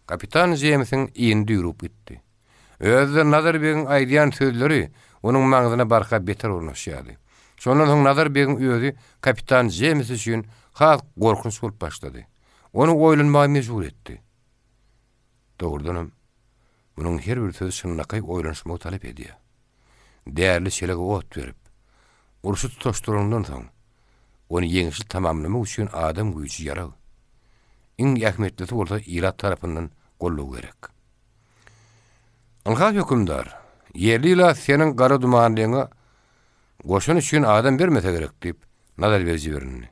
Kapitan Jeýmsiň yny düýrügip gitdi. Özi-de Nazar begiň aýdýan sözleri onuň maňzyna barha beter ornaşýardy. Şondan soň Nazar begiň özi kapitan Jeýms üçin has gorkunç bolup başlady. Ony oýlanmaga mejbur etdi. Dogrudanam, munuň her bir sözi çynlakaý oýlanyşmagy talap edýär. Därli çelege ot berip, urşy tutaşdyrandan soň, ony ýeňişli tamamlamak üçin adam güýji ýarag. Iň ähmiýetlisi bolsa ilat tarapyndan goldaw gerek. Ynha hökümdar, ýerli ilat seniň gara dumanlyňa goşun üçin adam bermese gerek diýip, Nazarbeg jiberindi.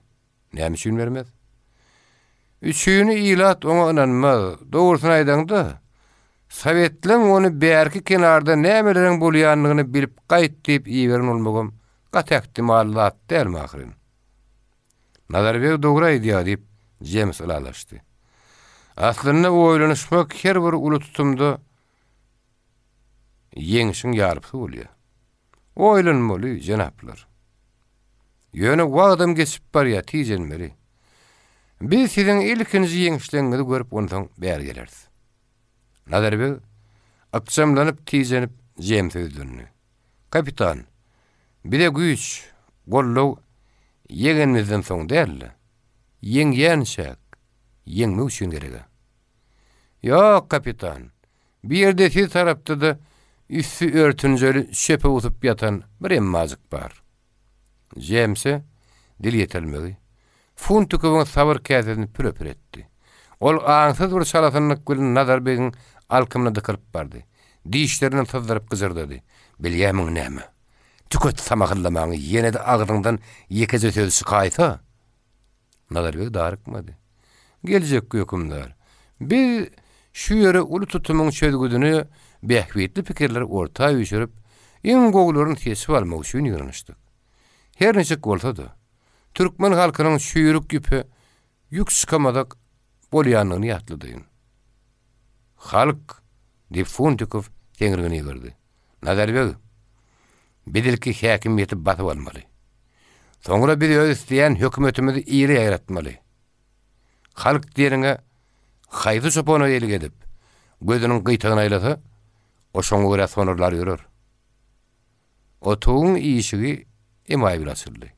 Näme üçin bermez? Üçini ilat oňa ynanmaz. Dogrusyny aýdaňda, Sowetleň ony bärki kenarda nämeleriň bolýandygyny bilip gaýt diýip iberen bolmagam gaty ähtimal zat dälmi ahyryn? Nazarbeg dogry aýdýar diýip, Jems ylalaşdy. Aslynda oýlanyşmak her bir uly tutumda ýeňşiň ýarpysy bolýar. Oýlanmaly, jenaplar. Ýöne wagtam geçip barýar, tijenmeli. Biz siziň ilkinji ýeňişleňizi görüp onsoň bäri geleris. Nazarbeg ykjamlanyp, tijenip, Jemse ýüzlendi. Kapitan, bize güýç, goldaw ýeňenimizden soň däl-de, ýeňýänçäk, ýeňmek üçin gereg-ä. Ýok, kapitan, Bu ýerde siz tarapda-da üsti örtünjeli çöpe busup ýatan bir emmajyk bar. Jemse dil ýetirmegi Funtikowyň sabyr käsesini püre-pür etdi. Ol aňsyz bir çalasynlyk bilen Nazar begiň alkymyna dykylyp bardy. Dişlerini syzdyryp gyjyrdady. Bilýärmiň näme? Tüket samahyllamaňy ýene-de agzyňdan ýekeje söz çykaýsa, Nazarbeg darykmady. Geljekki hökümdar, biz şu ýere uly tutumyň çözgüdini bähbitli pikirleri orta üýşürip, iň gowularyny seçip almak üçin ýygnanyşdyk. Her niçik bolsa-da, türkmen halkynyň çüýrük ýüpe ýük çykamazak bolýandygyny ýatladaýyn. Halk! diýip Funtikow seňrigini ýygyrdy. Nazarbeg, biz ilki häkimiýeti basyp almaly. Soňra biz öz isleýän hökümetimizi ile ýaýratmaly. Halk diýeniňe haýsy çopana eýlik edip, gözüniň gyýtagyny aýlasa, o şoňa görä sonarlar ýörer. Otagyň işigi emaý bilen açyldy.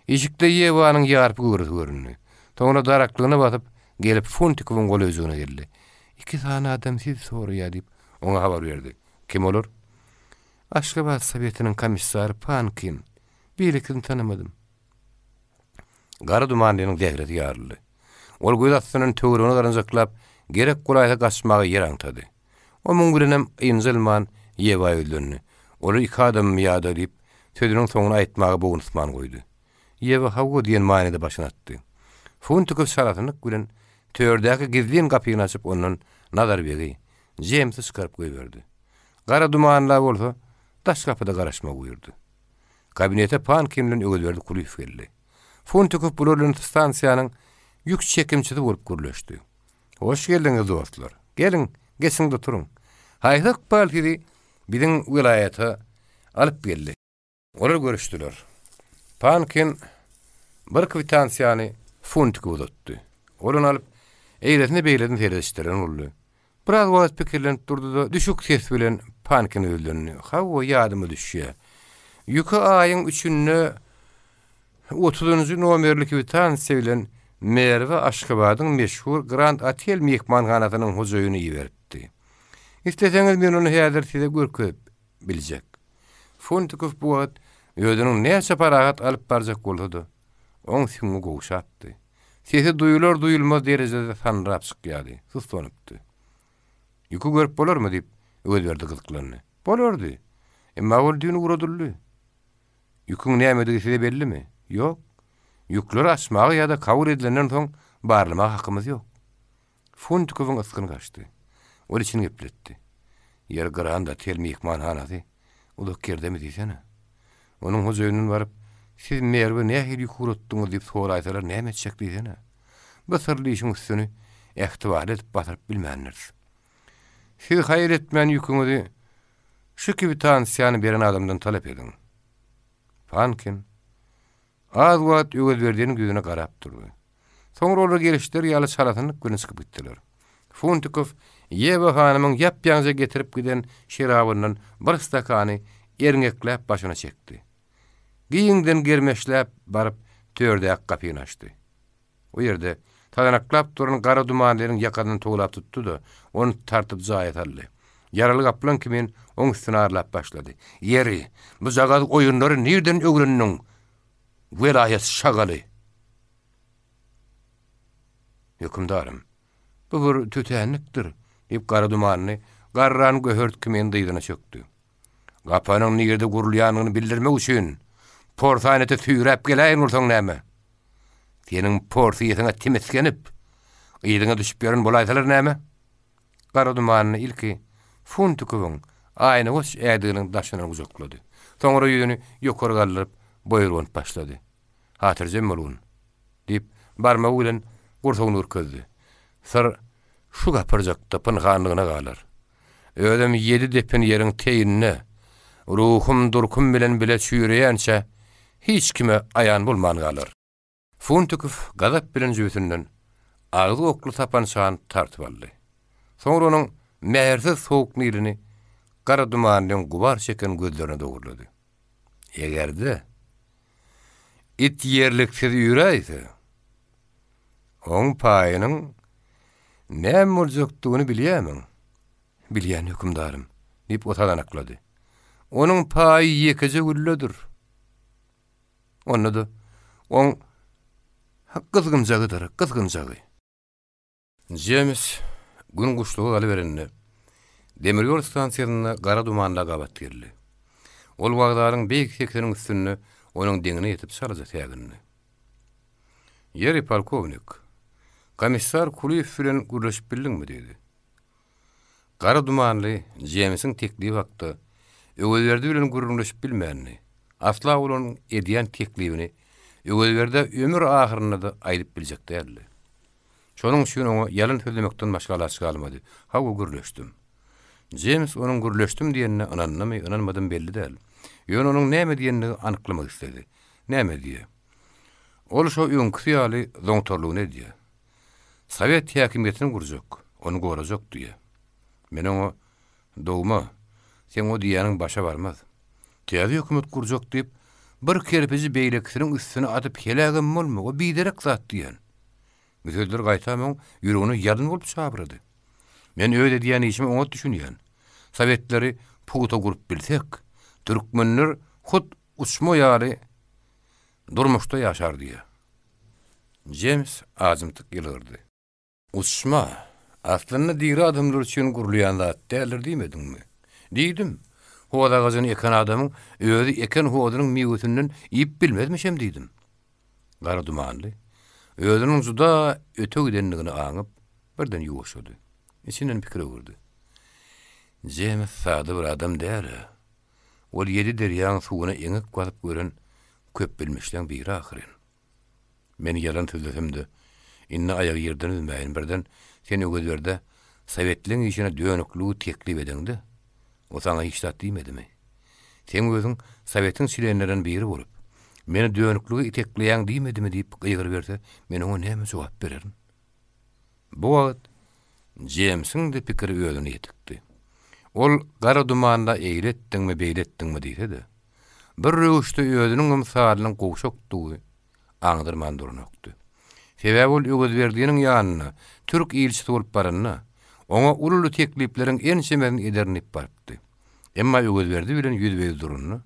Işikde Ýewanyň ýarpy göwresi göründi. Soňra daraklygyna basyp, gelip Funtikowyň golaýjygyna geldi. Iki sany adam sizi soraýar diýip, oňa habar berdi. Kim olar? Aşgabat Sowetiniň komissary Pankin. Beýlekisini tanamadym. Gara dumanlynyň zähresi ýaryldy. Ol göz astyndan töweregine garanjaklap, gerek bolaýsa gaçmaga ýer aňtady. O muň bilenem ynjalman Ýewa ýüzlendi. Olar iki adammy ýa-da diýip, sözüniň soňuny aýtmaga bogunysman goýdy. Ýewa hawa diýen manyda başyny atdy. Funtikow çalasynlyk bilen tördäki gizlin gapyny açyp ondan Nazarbegi, Jemsi çykaryp goýberdi. Gara dumanla bolsa daş gapyda garaşmagy buýurdy. Kabinete Pankin bilen Öwezberdi Kulyýew geldi. Funtikow bular bilen stansiýanyň ýük çekimçisi bolup gürleşdi. Hoş geldiňiz, dostlar. Geliň, geçiň-de oturyň. Haýsy ykbal sizi biziň welaýata alyp geldi? Olar görüşdiler. Pankin bir kwitansiýany Funtike uzatdy. Ol ony alyp, eýlesine-beýlesine seredişdiren boldy. Biraz wagt pikirlenip durdy-da, düşük ses bilen Pankine ýüzlendi. Hawa, ýadyma düşýär. Ýüki aýyň üçünde otuzynjy nomerli kwitansiýa bilen Merwe Aşgabadyň meşhur Grand Otel myhmanhanasynyň hojaýyny iberipdi. Isleseňiz men ony häzir size görkezip biljek. Funtikow bu wagt özüniň näçe parahat alyp barjak bolsa-da, oň süňňi gowşapdy. Sesi duýular-duýulmaz derejede sanrap çykýardy, suslanypdy. Ýüki görüp bolarmy? diýip, Öwezberdi gyzyklandy. Bolardy. Emma ol düýn ugradyldy. Ýüküň nämedigi size bellimi? Ýok. Ýükleri açmaga ýa-da kabul edilenden soň barlamaga hakymyz ýok. Funtikowyň ysgyny gaçdy. Ol içini gepletdi. Ýer Grand Otel myhmanhanasy uzak ýerdemi diýsene. Onuň hojaýynyndan baryp, Siz Merwe nähili ýük ugratdyňyz diýip soraýsalar näme etjek diýsene. Bu syrly işiň üstüni ähtibarly edip basyryp bilmändiris. Siz haýal etmän ýüküňizi şu kwitansiýany beren adamdan talap ediň. Pankin Az wagt Öwezberdiniň ýüzüne garap durdy. Soňra olar gelişleri ýaly çalasynlyk bilen çykyp gitdiler. Funtikow Ýewa hanymyň ýap-ýaňja getirip giden şerabyndan bir stakany erňekläp başyna çekdi. Giňden germeşläp baryp tördäki gapyny açdy. O ýerde sazanaklap duran gara dumanlynyň ýakasyndan towlap tutdy-da, ony tartyp jaýa saldy. Ýaraly gaplaň kimin oň üstüne arlap başlady. Ýeri, bujagaz oýunlary nirden öwrendiň, welaýat şagaly? Hökümdarym, bu bir tötänlikdir, diýip, gara dumanly garran göhert kimin dyzyna çökdi. Gapanyň nirede gurulýanyny bildirmek üçin porsanete süýräp geläýen bolsaň näme? Seniň porsyýetiňe timisgenip, Yzyňa düşüp ýören bolaýsalar näme? Gara dumanyny ilki Funtikowyň aýnagoç ädiginiň daşyndan gujaklady. Soňra ýüzüni ýokary galdyryp, boýurganyp başlady. Hatyrjem bolgun! diýip, barmagy bilen gursagyny görkezdi. Syr şu gapyrjakda pynhanlygyna galar. Özem ýedi depin ýeriň teýinde, ruhum durkum bilen bile çüýreýänçä hiç kime aýan bolman galar. Funtikow gazap bilen jübüsinden agzy okly sapançany tartyp aldy. Soňra onuň mähirsiz sowuk nilini gara dumanlyň gubar çeken gözlerine dogurlady. Eger-de, it ýerliksiz üýräýse, oň paýynyň näme boljakdygyny bilýärmiň? Bilýän, hökümdarym, diýip, o sazanaklady. Onuň paýy ýekeje gülledir. Onda-da oň gyzgynjagydyr, gyzgynjagy. Jems gün guşluga galyberende, demir ýol stansiýasynda gara dumanla gabat geldi. Ol wokzalyň beýik sekisiniň üstünde onuň deňine ýetip çalaja sägindi. Ýeri, polkownik, komissar Kulyýew bilen gürleşip bildiňmi? diýdi. Gara dumanly Jemsiň teklibi hakda Öwezberdi bilen gürrüňleşip bilmändi. Asla ol onuň edýän teklibini Öwezberdä ömür ahyrynda-da aýdyp biljek däldi. Şonuň üçin oňa ýalan sözlemekden başga alaç galmady. Hawa, gürleşdim. Jems onuň gürleşdim diýenine ynandymy, ynanmadymy belli däl. Ýöne onuň näme diýenini anyklamak isledi. Näme diýýä? Ol şo öňküsi ýaly zoňtarlygyny edýä. Sowet häkimiýetini gurjak, ony gorajak diýýä. Men oňa, Dogma, seň o diýýäniň başa barmaz. Täze hökümet gurjak diýip, bir kerpiji beýlekisiniň üstüne atyp helägem bolma, o biderek zat diýen. Bu sözler gaýtam oň ýüregine ýalyn bolup çabrady. Men öz edýän işime oňat düşünýän. Sowetleri pugta gurup bilsek, türkmenler hut uçma ýaly durmuşda ýaşar diýýär. Jems ajymtyk ýylgyrdy. Uçma, aslynda diri adamlar üçin gurulýan zat däldir diýmediňmi? Diýdim. Hoz agajyny eken adamyň özi eken hozunyň miwesinden iýip bilmezmişem diýdim. Gara dumanly, özüniň juda öte gidendigini aňyp, birden ýuwaşady. Içinden pikir öwürdi. Jems sada bir adam däl-ä. Ol ýedi derýaň suwuna eňek basyp gören köpbilmişleň biri ahyryn. Men ýalan sözlesem-de, indi aýagy ýerden üzmäýin. Birden sen Öwezberdä sowetleň işine dönükligi teklip edeňde, o saňa hiç zat diýmedimi? Seň özüň sowetiň çlenlerinden biri bolup, meni dönüklige itekleýäň diýmedimi diýip gygyryberse, men oňa näme jogap bererin? Bu wagt Jemsiň-de pikiri özüne ýetikdi. Ol gara dumanda eýle etdiňmi, beýle etdiňmi diýse-de, bir röwüşde özüniň ymsalynyň gowşakdygy aňdyrman duranokdy. Sebäbi ol Öwezberdiniň ýanyna türk ilçisi bolup baranda, oňa uly-uly teklipleriň ençemesini ederin diýip barypdy. Emma Öwezberdi bilen ýüzbe-ýüz duranda,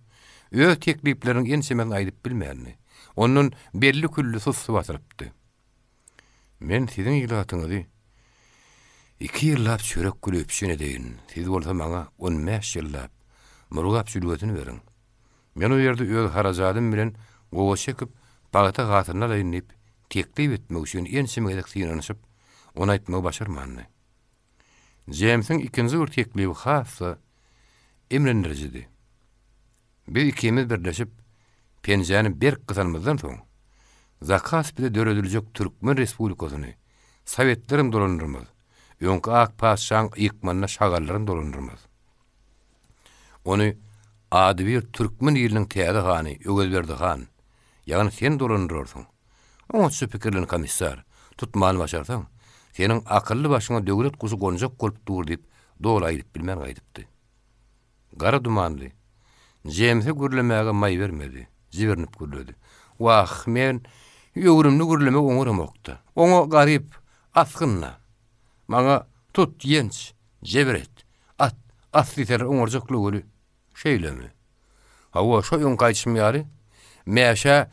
öz teklipleriniň ençemesini aýdyp bilmändi. Ondan belli-külli sussy basylypdy. Men siziň ilatyňyzy iki ýyllap çörek güli üpjün edeýin, siz bolsa maňa on bäş ýyllap Murgap jülgesini beriň. Men o ýerde öz harajadym bilen gowaça ekip, pagta hasylyny alaýyn diýip, teklip etmek üçin ençeme gezek synanyşyp, ony aýtmagy başarmandy. Jemsiň ikinji bir teklibi has-da imrindirijidi. Biz ikimiz birleşip, penjäni berk gysanymyzdan soň, Zakaspide dörediljek Türkmen respublikasyny Sowetlerem dolandyrmaz, öňki ak patyşaň ykmanda şagallaram dolandyrmaz. Ony adybir türkmen iliniň täze hany Öwezberdi han, ýagny sen dolandyrarsyň. Oňatja pikirlen komissar, tutmany başarsaň, seniň akylly başyňa döwlet guşy gonjak bolup dur diýip, doly aýdyp bilmän gaýdypdy. Gara dumanly. Jemse gürlemäge maý bermedi. Jibrinip gürledi. Wah, men öwrümli gürlemegi oňaramok-da. Oňa garyp, asgyn-da. Maňa tut, ýenç, jebir et, at, as diýseler oňarjakla weli. Şeýlemi? Hawa, şo öňki aýdyşym ýaly, mäşä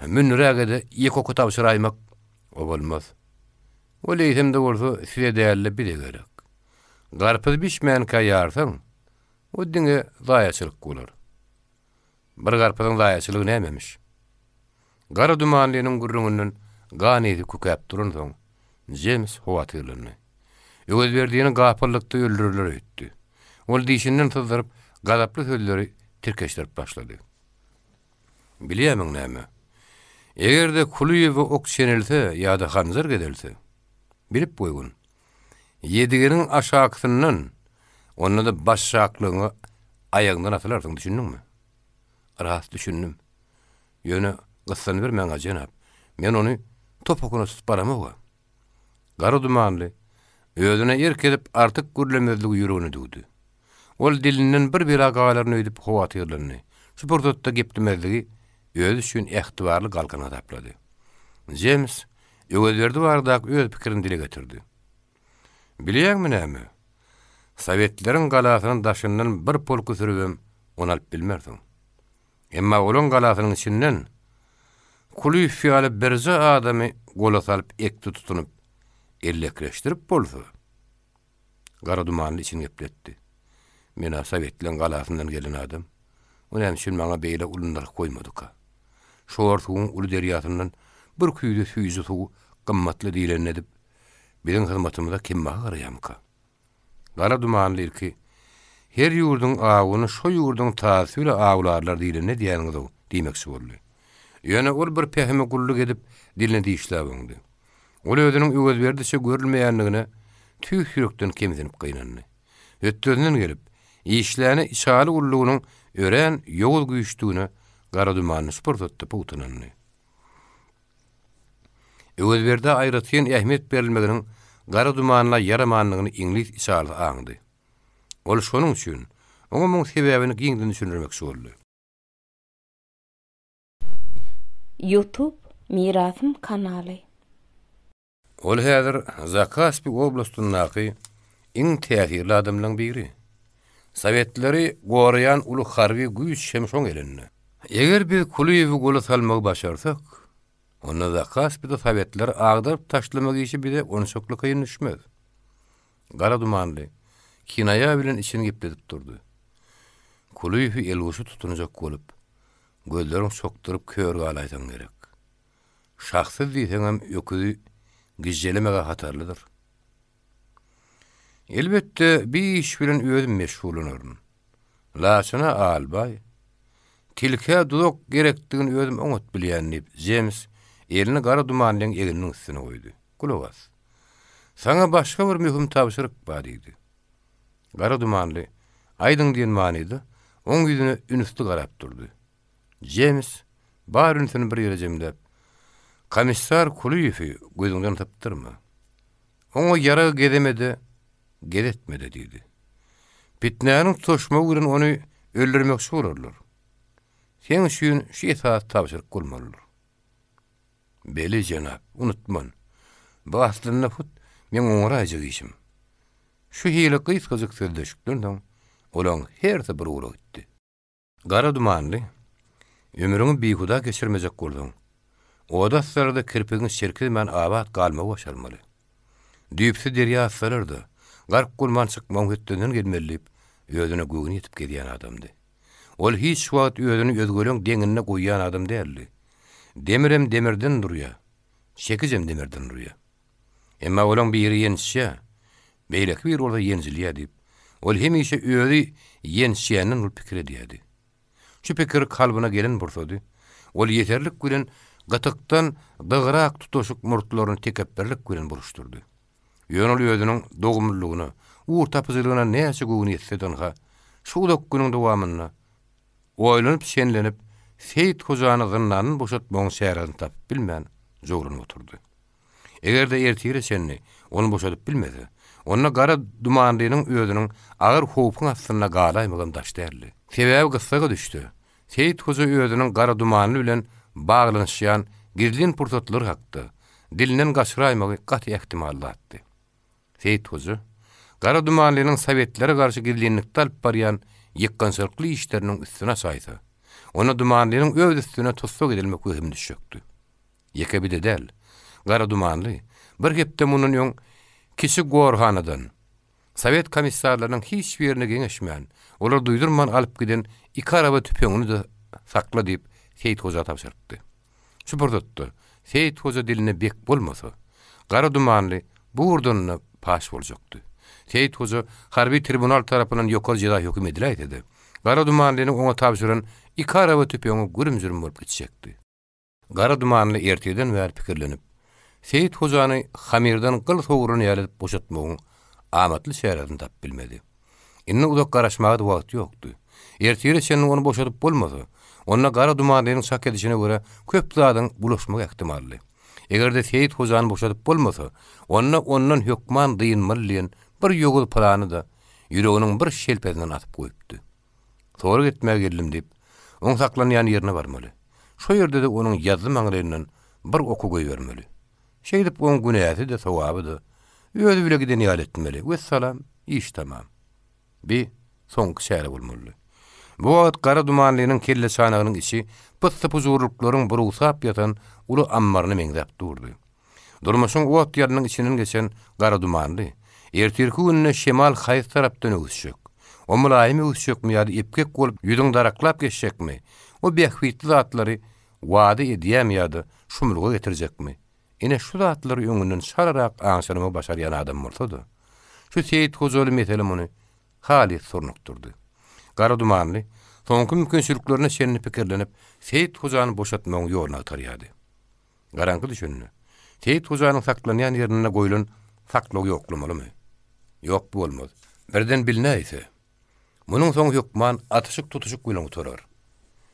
mündüräge-de ýeke oky tabşyraýmak, o bolmaz. Ol eýsem-de bolsa size däl-de bize gerek. Garpyz bişmänkä ýarsaň, o diňe zaýaçylyk bolar. Bir garpyzyň zaýaçylygy nämemiş? Gara dumanlynyň gürrüňinden gan ysy kükäp duransoň, Jems howatyrlandy. Öwezberdini gapyllykda öldürerler öýtdi. Ol dişinden syzdyryp, gazaply sözleri tirkeşdirip başlady. Bilýärmiň näme? Eger-de Kulyýewe ok çenelse ýa-da hanjar gezelse, bilip goýgun, Ýedigeniň aşakysyndan, onda-da başşaklygyňa aýagyňdan asylarsyň, düşündiňmi? Ras düşündim. Ýöne gyssanybermäň-ä, jenap. Men ony top okuna tutup baramog-a. Gara dumanly, özüne erk edip artyk gürlemezligi ýüregine düwdi. Ol dilinden bir bela galaryn öýdüp howatyrlandy. Şu pursatda geplemezligi özi üçin ähtibarly galkan hasaplady. Jems Öwezberdi baradaky öz pikirini dile getirdi. Bilýäňmi näme? Sowetleriň galasynyň daşyndan bir polky sürübem ony alyp bilmersiň. Emma olaň galasynyň içinden Kulyýew ýaly birje adamy gola salyp ekdi tutunyp, ellekleşdirip bolsa, Gara dumanly içini gepletdi. Men-ä sowetleň galasyndan gelen adam. O näme üçin maňa beýle uly nyrh goýmadyka? Şor suwuň uly derýasyndan bir küýze süýji suw gymmatly diýlenini edip, biziň hyzmatymyza kembaha garaýamyka? Gara dumanly ilki, Her ýurduň awuny şo ýurduň tazysy bile awlarlar diýlenini edýäniňiz-ow diýmekçi boldy. Ýöne ol bir pähime gulluk edip, dilini dişläp oňdy. Ol özüniň Öwezberdiçe görülmeýändigine tüýs ýürekden kemsinip gynandy. Hötdesinden gelip, işläni içaly gullugynyň örän ýowuz güýçdügine Gara dumanly şu pursatda pugta ynandy. Öwezberdä aýratyn ähmiýet berilmeginiň Gara dumanla ýaramandygyny iňlis içalysy aňdy. Ol şonuň üçin, oňa muň sebäbini giňden düşündirmekçi boldy. Youtube Mirasym kanaly. Ol häzir Zakaspi oblastyndaky iň täsirli adamlaryň biri. Sowetleri goraýan uly harby güýç hem şoň elinde. Eger biz Kulyýewi gola salmagy başarsak, onda Zakaspide sowetleri agdaryp taşlamak işi bize onçakly kyn düşmez. Gara dumanly, kinaýa bilen içini gepledip durdy. Kulyýewi elguşy tutunjak bolup, gözleriň çokduryp kör galaýsaň gerek. Şahsyz diýseňem öküzi gijjelemeg-ä hatarlydyr. Elbetde, bi iş bilen özüm meşgullanaryn. Laçyna albaý, tilkä duzak gerekdigini özüm oňat bilýän, diýip, Jems elini gara dumanlyň egniniň üstüne goýdy. Gulak as. Saňa başga bir möhüm tabşyryk bar, diýdi. Gara dumanly, aýdyň diýen manyda, oň ýüzüne ünsli garap durdy. Jems bar ünsüni bir ýere jemläp, Komissar Kulyýewi gözüňden sypdyrma. Oňa ýarag gezeme-de, gezetme-de diýdi. Pitnäniň tutaşmagy bilen ony öldürmekçi bolarlar. Seň üçin şu esasy tabşyryk bolmalydyr. Beli, jenap, unutman. Bu aslynda hut meň oňaraýjak işim. Şu hili gysgajyk sözleşikden soň, olaň hersi bir ugra gitdi. Gara dumanly, ömrüňi bihuda geçirmejek bolsaň, oda atsalar-da kirpigiňi çirkizmän abat galmagy başarmaly. Düýpsüz derýa atsalar-da, gark bolman çykmagyň hötdesinden gelmeli diýip, özüne göwni ýetip gezýän adamdy. Ol hiç wagt özüni özgeleň deňinde goýýan adam däldi. Demirem demirden durýa, çekijem demirden durýa. Emma olaň biri ýençýä, beýleki biri bolsa ýenjilýä diýip, ol hemişe özi ýençýänden bolup pikir edýärdi. Şu pikir kalbyna gelen pursady, ol ýeserlik bilen gytykdan dygrak tutaşyk murtlaryny tekepbirlik bilen buruşdyrdy. Ýöne ol özüniň dogumlylygyna, ugurtapyjylygyna näçe göwni ýetse-de ynha, şu uzak günüň dowamynda oýlanyp-şenlenip, Seýit hojany zyndandan boşatmagyň çäresini tapyp bilmän, jowranyp oturdy. Eger-de ertire çenli ony boşadyp bilmese, onda Gara Dumanlynyň özüniň agyr howpuň astynda galaýmagam daş däldi. Sebäbi gyssaga düşse, Seýit hoja özüniň Gara Dumanly bilen baglanyşýan gizlin pursatlary hakda dilinden gaçyraýmagy gaty ähtimal zatdy. Seýit hoja Gara Dumanlynyň sowetlere garşy gizlinlikde alyp barýan ýykgynçylykly işleriniň üstüni açaýsa, onda Dumanlynyň öz üstüne tussag edilmek wehimi düşjekdi. Ýeke bir-de däl. Gara dumanly, bir hepde mundan öň kiçi gorhanadan, sowet komissarlarynyň hiç birine geňeşmän, olary duýdurman alyp giden iki araba tüpeňini-de sakla diýip, Seýit hoja tabşyrypdy. Şu pursatda Seýit hoja diline bek bolmasa, Gara Dumanly bu ugurdan-da paş boljakdy. Seýit hoja harby tribunal tarapyndan ýokary jeza höküm ediläýse-de, Gara Dumanlynyň oňa tabşyran iki araba tüpeňi gürüm-jürüm bolup gitjekdi. Gara Dumanly ertirden bäri pikirlenip, Seýit hojany hamirden gyl sowuran ýaly edip boşatmagyň amatly çäresini tapyp bilmedi. Indi uzak garaşmaga-da wagt ýokdy. Ertire çenli ony boşadyp bolmasa, onda Gara Dumanlynyň çak edişine görä köp zadyň bulaşmagy ähtimaldy. Eger-de Seýit hojany boşadyp bolmasa, onda ondan hökman dynmaly diýen bir ýowuz plany-da ýüreginiň bir şelpesinden asyp goýupdy. Sorag etmäge geldim diýip, oň saklanýan ýerine barmaly. Şo ýerde-de onuň ýazzy maňlaýyndan bir oky goýbermeli. Şeýdip oň günäsi-de, sogaby-da özi bile giden ýaly etmeli. Wessalam, iş tamam. Bi, soňky çäre bolmalydy. Bu wagt Gara Dumanlynyň kelleçanagynyň içi pyssy-pujurlyklaryň burugsap ýatan uly ammaryna meňzäp durdy. Durmuşyň ot-ýalynyň içinden geçen Gara Dumanly, ertirki günde şemal haýsy tarapdan öwüsjek? O mylaýym öwüsjekmi ýa-da epgek bolup ýüzüň daraklap geçjekmi? O bähbitli zatlary wada edýämi ýa-da şumluga getirjekmi? Ine şu zatlary öňünden çalarak aňşyrmagy başarýan adam bolsa-da, şu Seýit Hojaly mesele muny halys surnukdyrdy. Gara Dumanly soňky mümkinçiliklerine çenli pikirlenip, Seýit Hojany boşatmagyň ýoluny agtarýardy. Garaňky düşende, Seýit hojanyň saklanýan ýerinde goýlan saklawy ýoklamalymy? Ýok, bu bolmaz. Birden bilnäýse, munuň soňy hökman atyşyk-tutuşyk bilen gutarar.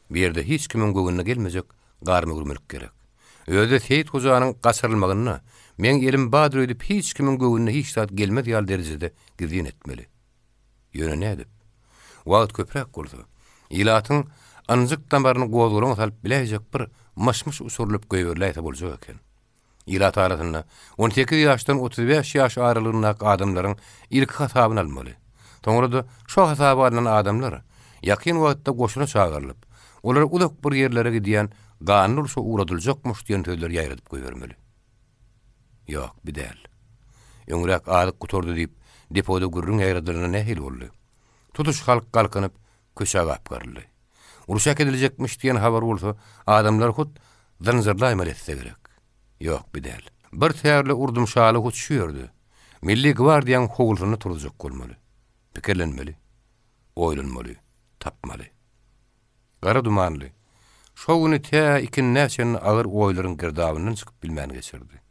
Bu ýerde hiç kimiň göwnüne gelmejek garma-gürmelik gerek. Özi-de Seýit hojanyň gaçyrylmagynda meň elim bardyr öýdüp hiç kimiň göwnüne hiç zat gelmez ýaly derejede gizlin etmeli. Ýöne nädip? Wagt köpräk bolsa, ilatyň ynjyk damaryny gozgalaňa salyp biläýjek bir myş-myş uçurylyp goýberiläýse boljak eken. Ilat arasynda 18 ýaşdan 35 ýaş aralygyndaky adamlaryň ilki hasabyny almaly. Soňra-da şo hasaba alnan adamlar ýakyn wagtda goşuna çagyrylyp, olar uzak bir ýerlere gidýän ganly urşa ugradyljakmyş diýen sözleri ýaýradyp goýbermeli. Ýok, bi däl. Öňräk azyk gutardy diýip, depoda gürrüň ýaýradylanda nähili boldy? Tutuş halk galkynyp, köçä gapgaryldy. Urşa äkidiljekmiş diýen habar bolsa, adamlary hut zynjyrlaýmaly etse gerek. Ýok, bi däl. Bir tärli urdumşaly hut şu ýerde, Milli gwardiýaň howlusynda turuzjak bolmaly. Pikirlenmeli. Oýlanmaly. Tapmaly. Gara dumanly. Şo güni tä ikindä çenli agyr oýlaryň girdabyndan çykyp bilmän geçirdi.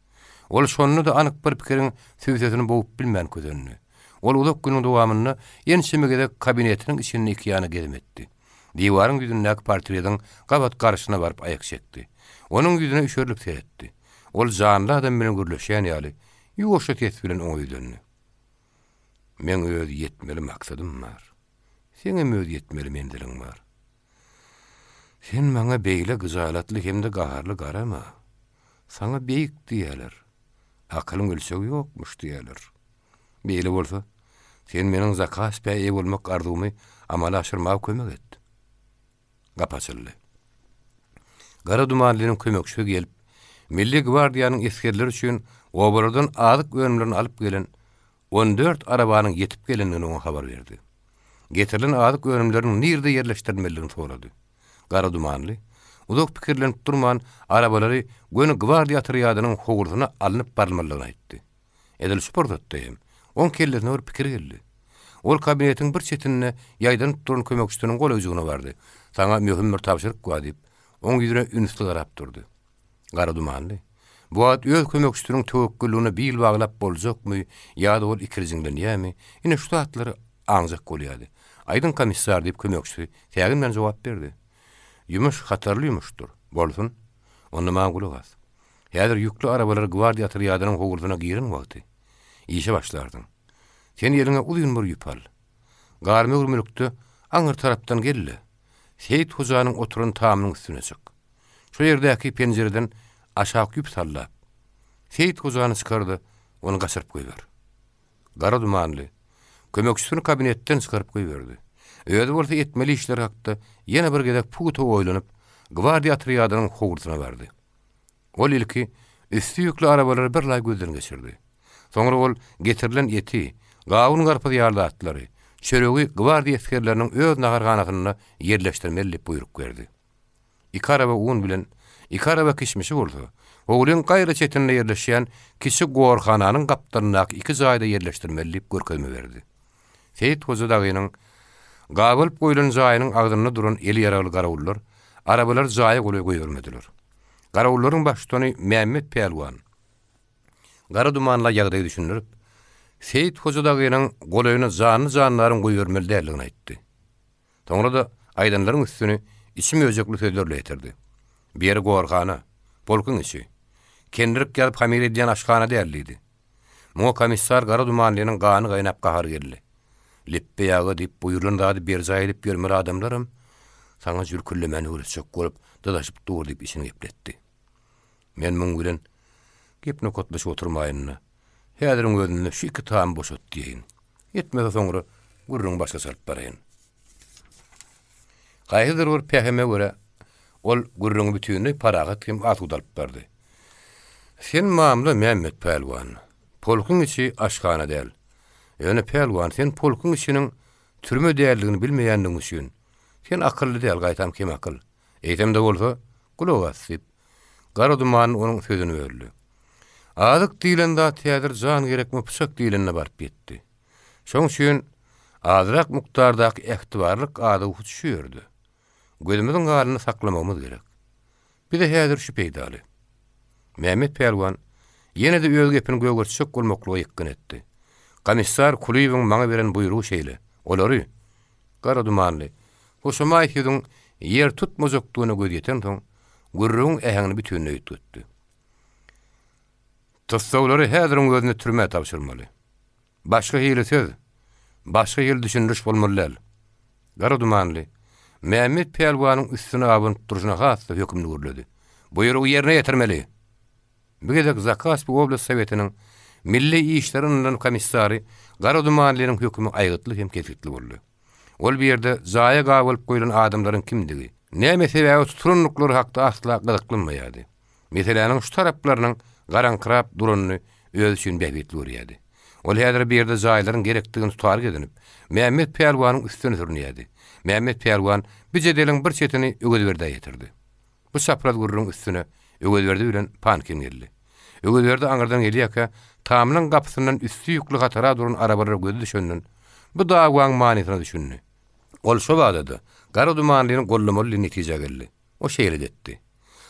Ol şonda-da anyk bir pikiriň sübsesini bogup bilmän kösendi. Ol uzak günüň dowamynda ençeme gezek kabinetiniň içinde ikiýana gezim etdi. Diwaryň ýüzündäki portretiň gabat garşysyna baryp aýak çekdi. Onuň ýüzüne üşerilip seretdi. Ol janly adam bilen gürleşýän ýaly, ýuwaşja ses bilen oňa ýüzlendi. Meň öz ýetmeli maksadym bar. Seňem öz ýetmeli menziliň bar. Sen maňa beýle gyjalatly hem-de gaharly garama. Saňa beýik diýýäler. Akylyň ölçegi ýokmuş diýýäler. Beýle bolsa, sen meniň Zakaspä eýe bolmak arzuwymy amala aşyrmaga kömek et. Gapy açyldy. Gara Dumanlynyň kömekçisi gelip, Milli gwardiýanyň esgerleri üçin obalardan azyk önümlerini alyp gelen 14 arabanyň ýetip gelendigini oňa habar berdi. Getirilen azyk önümleriniň nirede ýerleşdirilmelidigini sorady. Gara Dumanly, uzak pikirlenip durman, arabalary göni gwardiýa otrýadynyň howlusyna alnyp barylmalydygyny aýtdy. Edil şu pursatda hem, oň kellesine bir pikir geldi. Ol kabinetiň bir çetinde ýaýdanyp duran kömekçisiniň golaýjygyna bardy. Saňa möhüm bir tabşyryk bar diýip, oň ýüzüne ünsli garap durdy. Gara dumanly. Bu wagt öz kömekçisiniň töwekgelligine bil baglap boljakmy ýa-da ol ikirjiňlenýärmi, ine şu zatlary aňjak bolýardy. Aýdyň, komissar, diýip, kömekçisi säginmän jogap berdi. Ýumuş hatarly ýumuşdyr. Bolsun. Onda maňa gulak as. Häzir ýükli arabalar gwardiýa otrýadynyň howlusyna giren wagty, işe başlarsyň. Sen eliňe uzyn bir ýüp al. Garmöwrümlikde aňyr tarapdan gel-de, Seýit hojanyň oturan tamynyň üstüne çyk. Şo ýerdäki penjireden aşak ýüp sallap, Seýit hojany çykar-da, ony gaçyryp goýber. Gara dumanly, kömekçisini kabinetden çykaryp goýberdi. Özi bolsa etmeli işleri hakda ýene bir gezek pugta oýlanyp, gwardiýa otrýadynyň howlusyna bardy. Ol ilki üsti ýükli arabalary birlaý gözden geçirdi. Soňra ol getirilen eti, gawun-garpyz ýaly zatlary, çöregi gwardiýa esgerleriniň öz naharhanasynda ýerleşdirmeli diýip buýruk berdi. Iki araba un bilen. Iki araba kişmişi bolsa, howlyň gaýra çetinde ýerleşýän kiçi gorhananyň gapdalyndaky iki jaýda ýerleşdirmeli diýip görkezme berdi. Seýit hoja dagynyň gabalyp goýlan jaýynyň agzynda duran eli ýaragly garawullar arabalary jaýa golaý goýbermediler. Garawullaryň baştutany Mämmet pälwan gara dumanla ýagdaýy düşündirip, Seýit hoja dagynyň golaýyna janly-jandaryň goýbermeli däldigini aýtdy. Soňra-da aýdanlaryň üstüni içi möjekli sözler bilen ýetirdi. Bu ýeri gorhana, polkuň içi. Kendirik ýazyp hamyr edýän aşhana däl diýdi. Muňa komissar Gara Dumanlynyň gany gaýnap gahary geldi. Lepbe ýaga diýip buýrulan zady berjaý edip ýörmeli adamlaram saňa jürküllemäni öwretjek bolup dyzaşyp dur diýip içini gepletdi. Men muň bilen gep nokatlaşyp oturmaýyn-da, häziriň özünde şu iki tamy boşat diýeýin. Ýetmese soňra gürrüňi başgaça alyp baraýyn. Haýsydyr bir pähime görä, ol gürrüňi bütinleý parahat hem asuda alyp bardy. Sen mamla, Mämmet pälwan. Polkuň içi aşhana däl. Ýöne, pälwan, sen polkuň içiniň türme däldigini bilmeýändigiň üçin, sen akylly däl, gaýtam kemakyl. Eýsem-de bolsa, gulak as, diýip, Gara Duman onuň sözüni böldi. Azyk diýlen zat häzir jan gerekmi pyçak diýlenine baryp ýetdi. Şoň üçin azrak mukdardaky ähtibarlyk azygy hut şu ýerde, gözümiziň galynda saklamagymyz gerek. Bize häzir şu peýdaly. Mämmet pälwan ýene-de öz gepini gögertjek bolmaklyga ýykgyn etdi. Komissar Kulyýewiň maňa beren buýrugy şeýle, olary, gara dumanly, hoşamaý sözüň ýer tutmajakdygyna gözi ýetensoň, gürrüňiň äheňini bütinleý üýtgetdi. Tussaglary häziriň özünde türmä tabşyrmaly. Başga hili söz, başga hili düşündiriş bolmaly däl. Gara dumanly, Mämmet pälwanyň üstüne abanyp durşuna has-da hökümli gürledi. Buýrugy ýerine ýetirmeli! Bu gezek Zakaspi oblast sowetiniň milli işlere ynanylan komissary Gara Dumanlynyň hökümi aýgytly hem kesgitli boldy. Ol bu ýerde jaýa gabalyp goýlan adamlaryň kimdigi, näme sebäbe tutulandyklary hakda asla gyzyklanmaýardy. Meseläniň şu taraplarynyň garaňkyrap duranyny özi üçin bähbitli görýärdi. Ol häzir bu ýerde jaýlaryň gerekdigini tutaryk edinip, Mämmet pälwanyň üstüne sürünýärdi. Mämmet pälwan bu jedeliň bir çetini Öwezberdä ýetirdi. Bu çapraz gürrüň üstüne Öwezberdi bilen Pankin geldi. Öwezberdi aňyrdan gelýärkä, tamynyň gapysyndan üsti ýükli hatara duran arabalara gözi düşenden, bu dawaň manysyna düşündi. Ol şo bada-da Gara Dumanlyny goldamaly diýen netijä geldi. O şeýle-de etdi.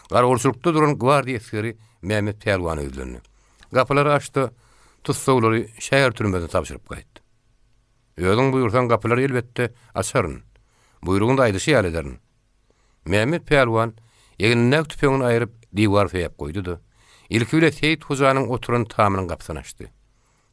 Garawulçylykda duran gwardiýa esgeri Mämmet pälwana ýüzlendi. Gapylary aç-da, tussaglary şäher türmesine tabşyryp gaýt. Özüň buýursaň gapylary elbetde açaryn. Buýrugyňda aýdyşy ýaly ederin. Mämmet pälwan egnindäki tüpeňini aýryp, diwara söýäp goýdy-da, ilki bile Seýit hojanyň oturan tamynyň gapysyny açdy.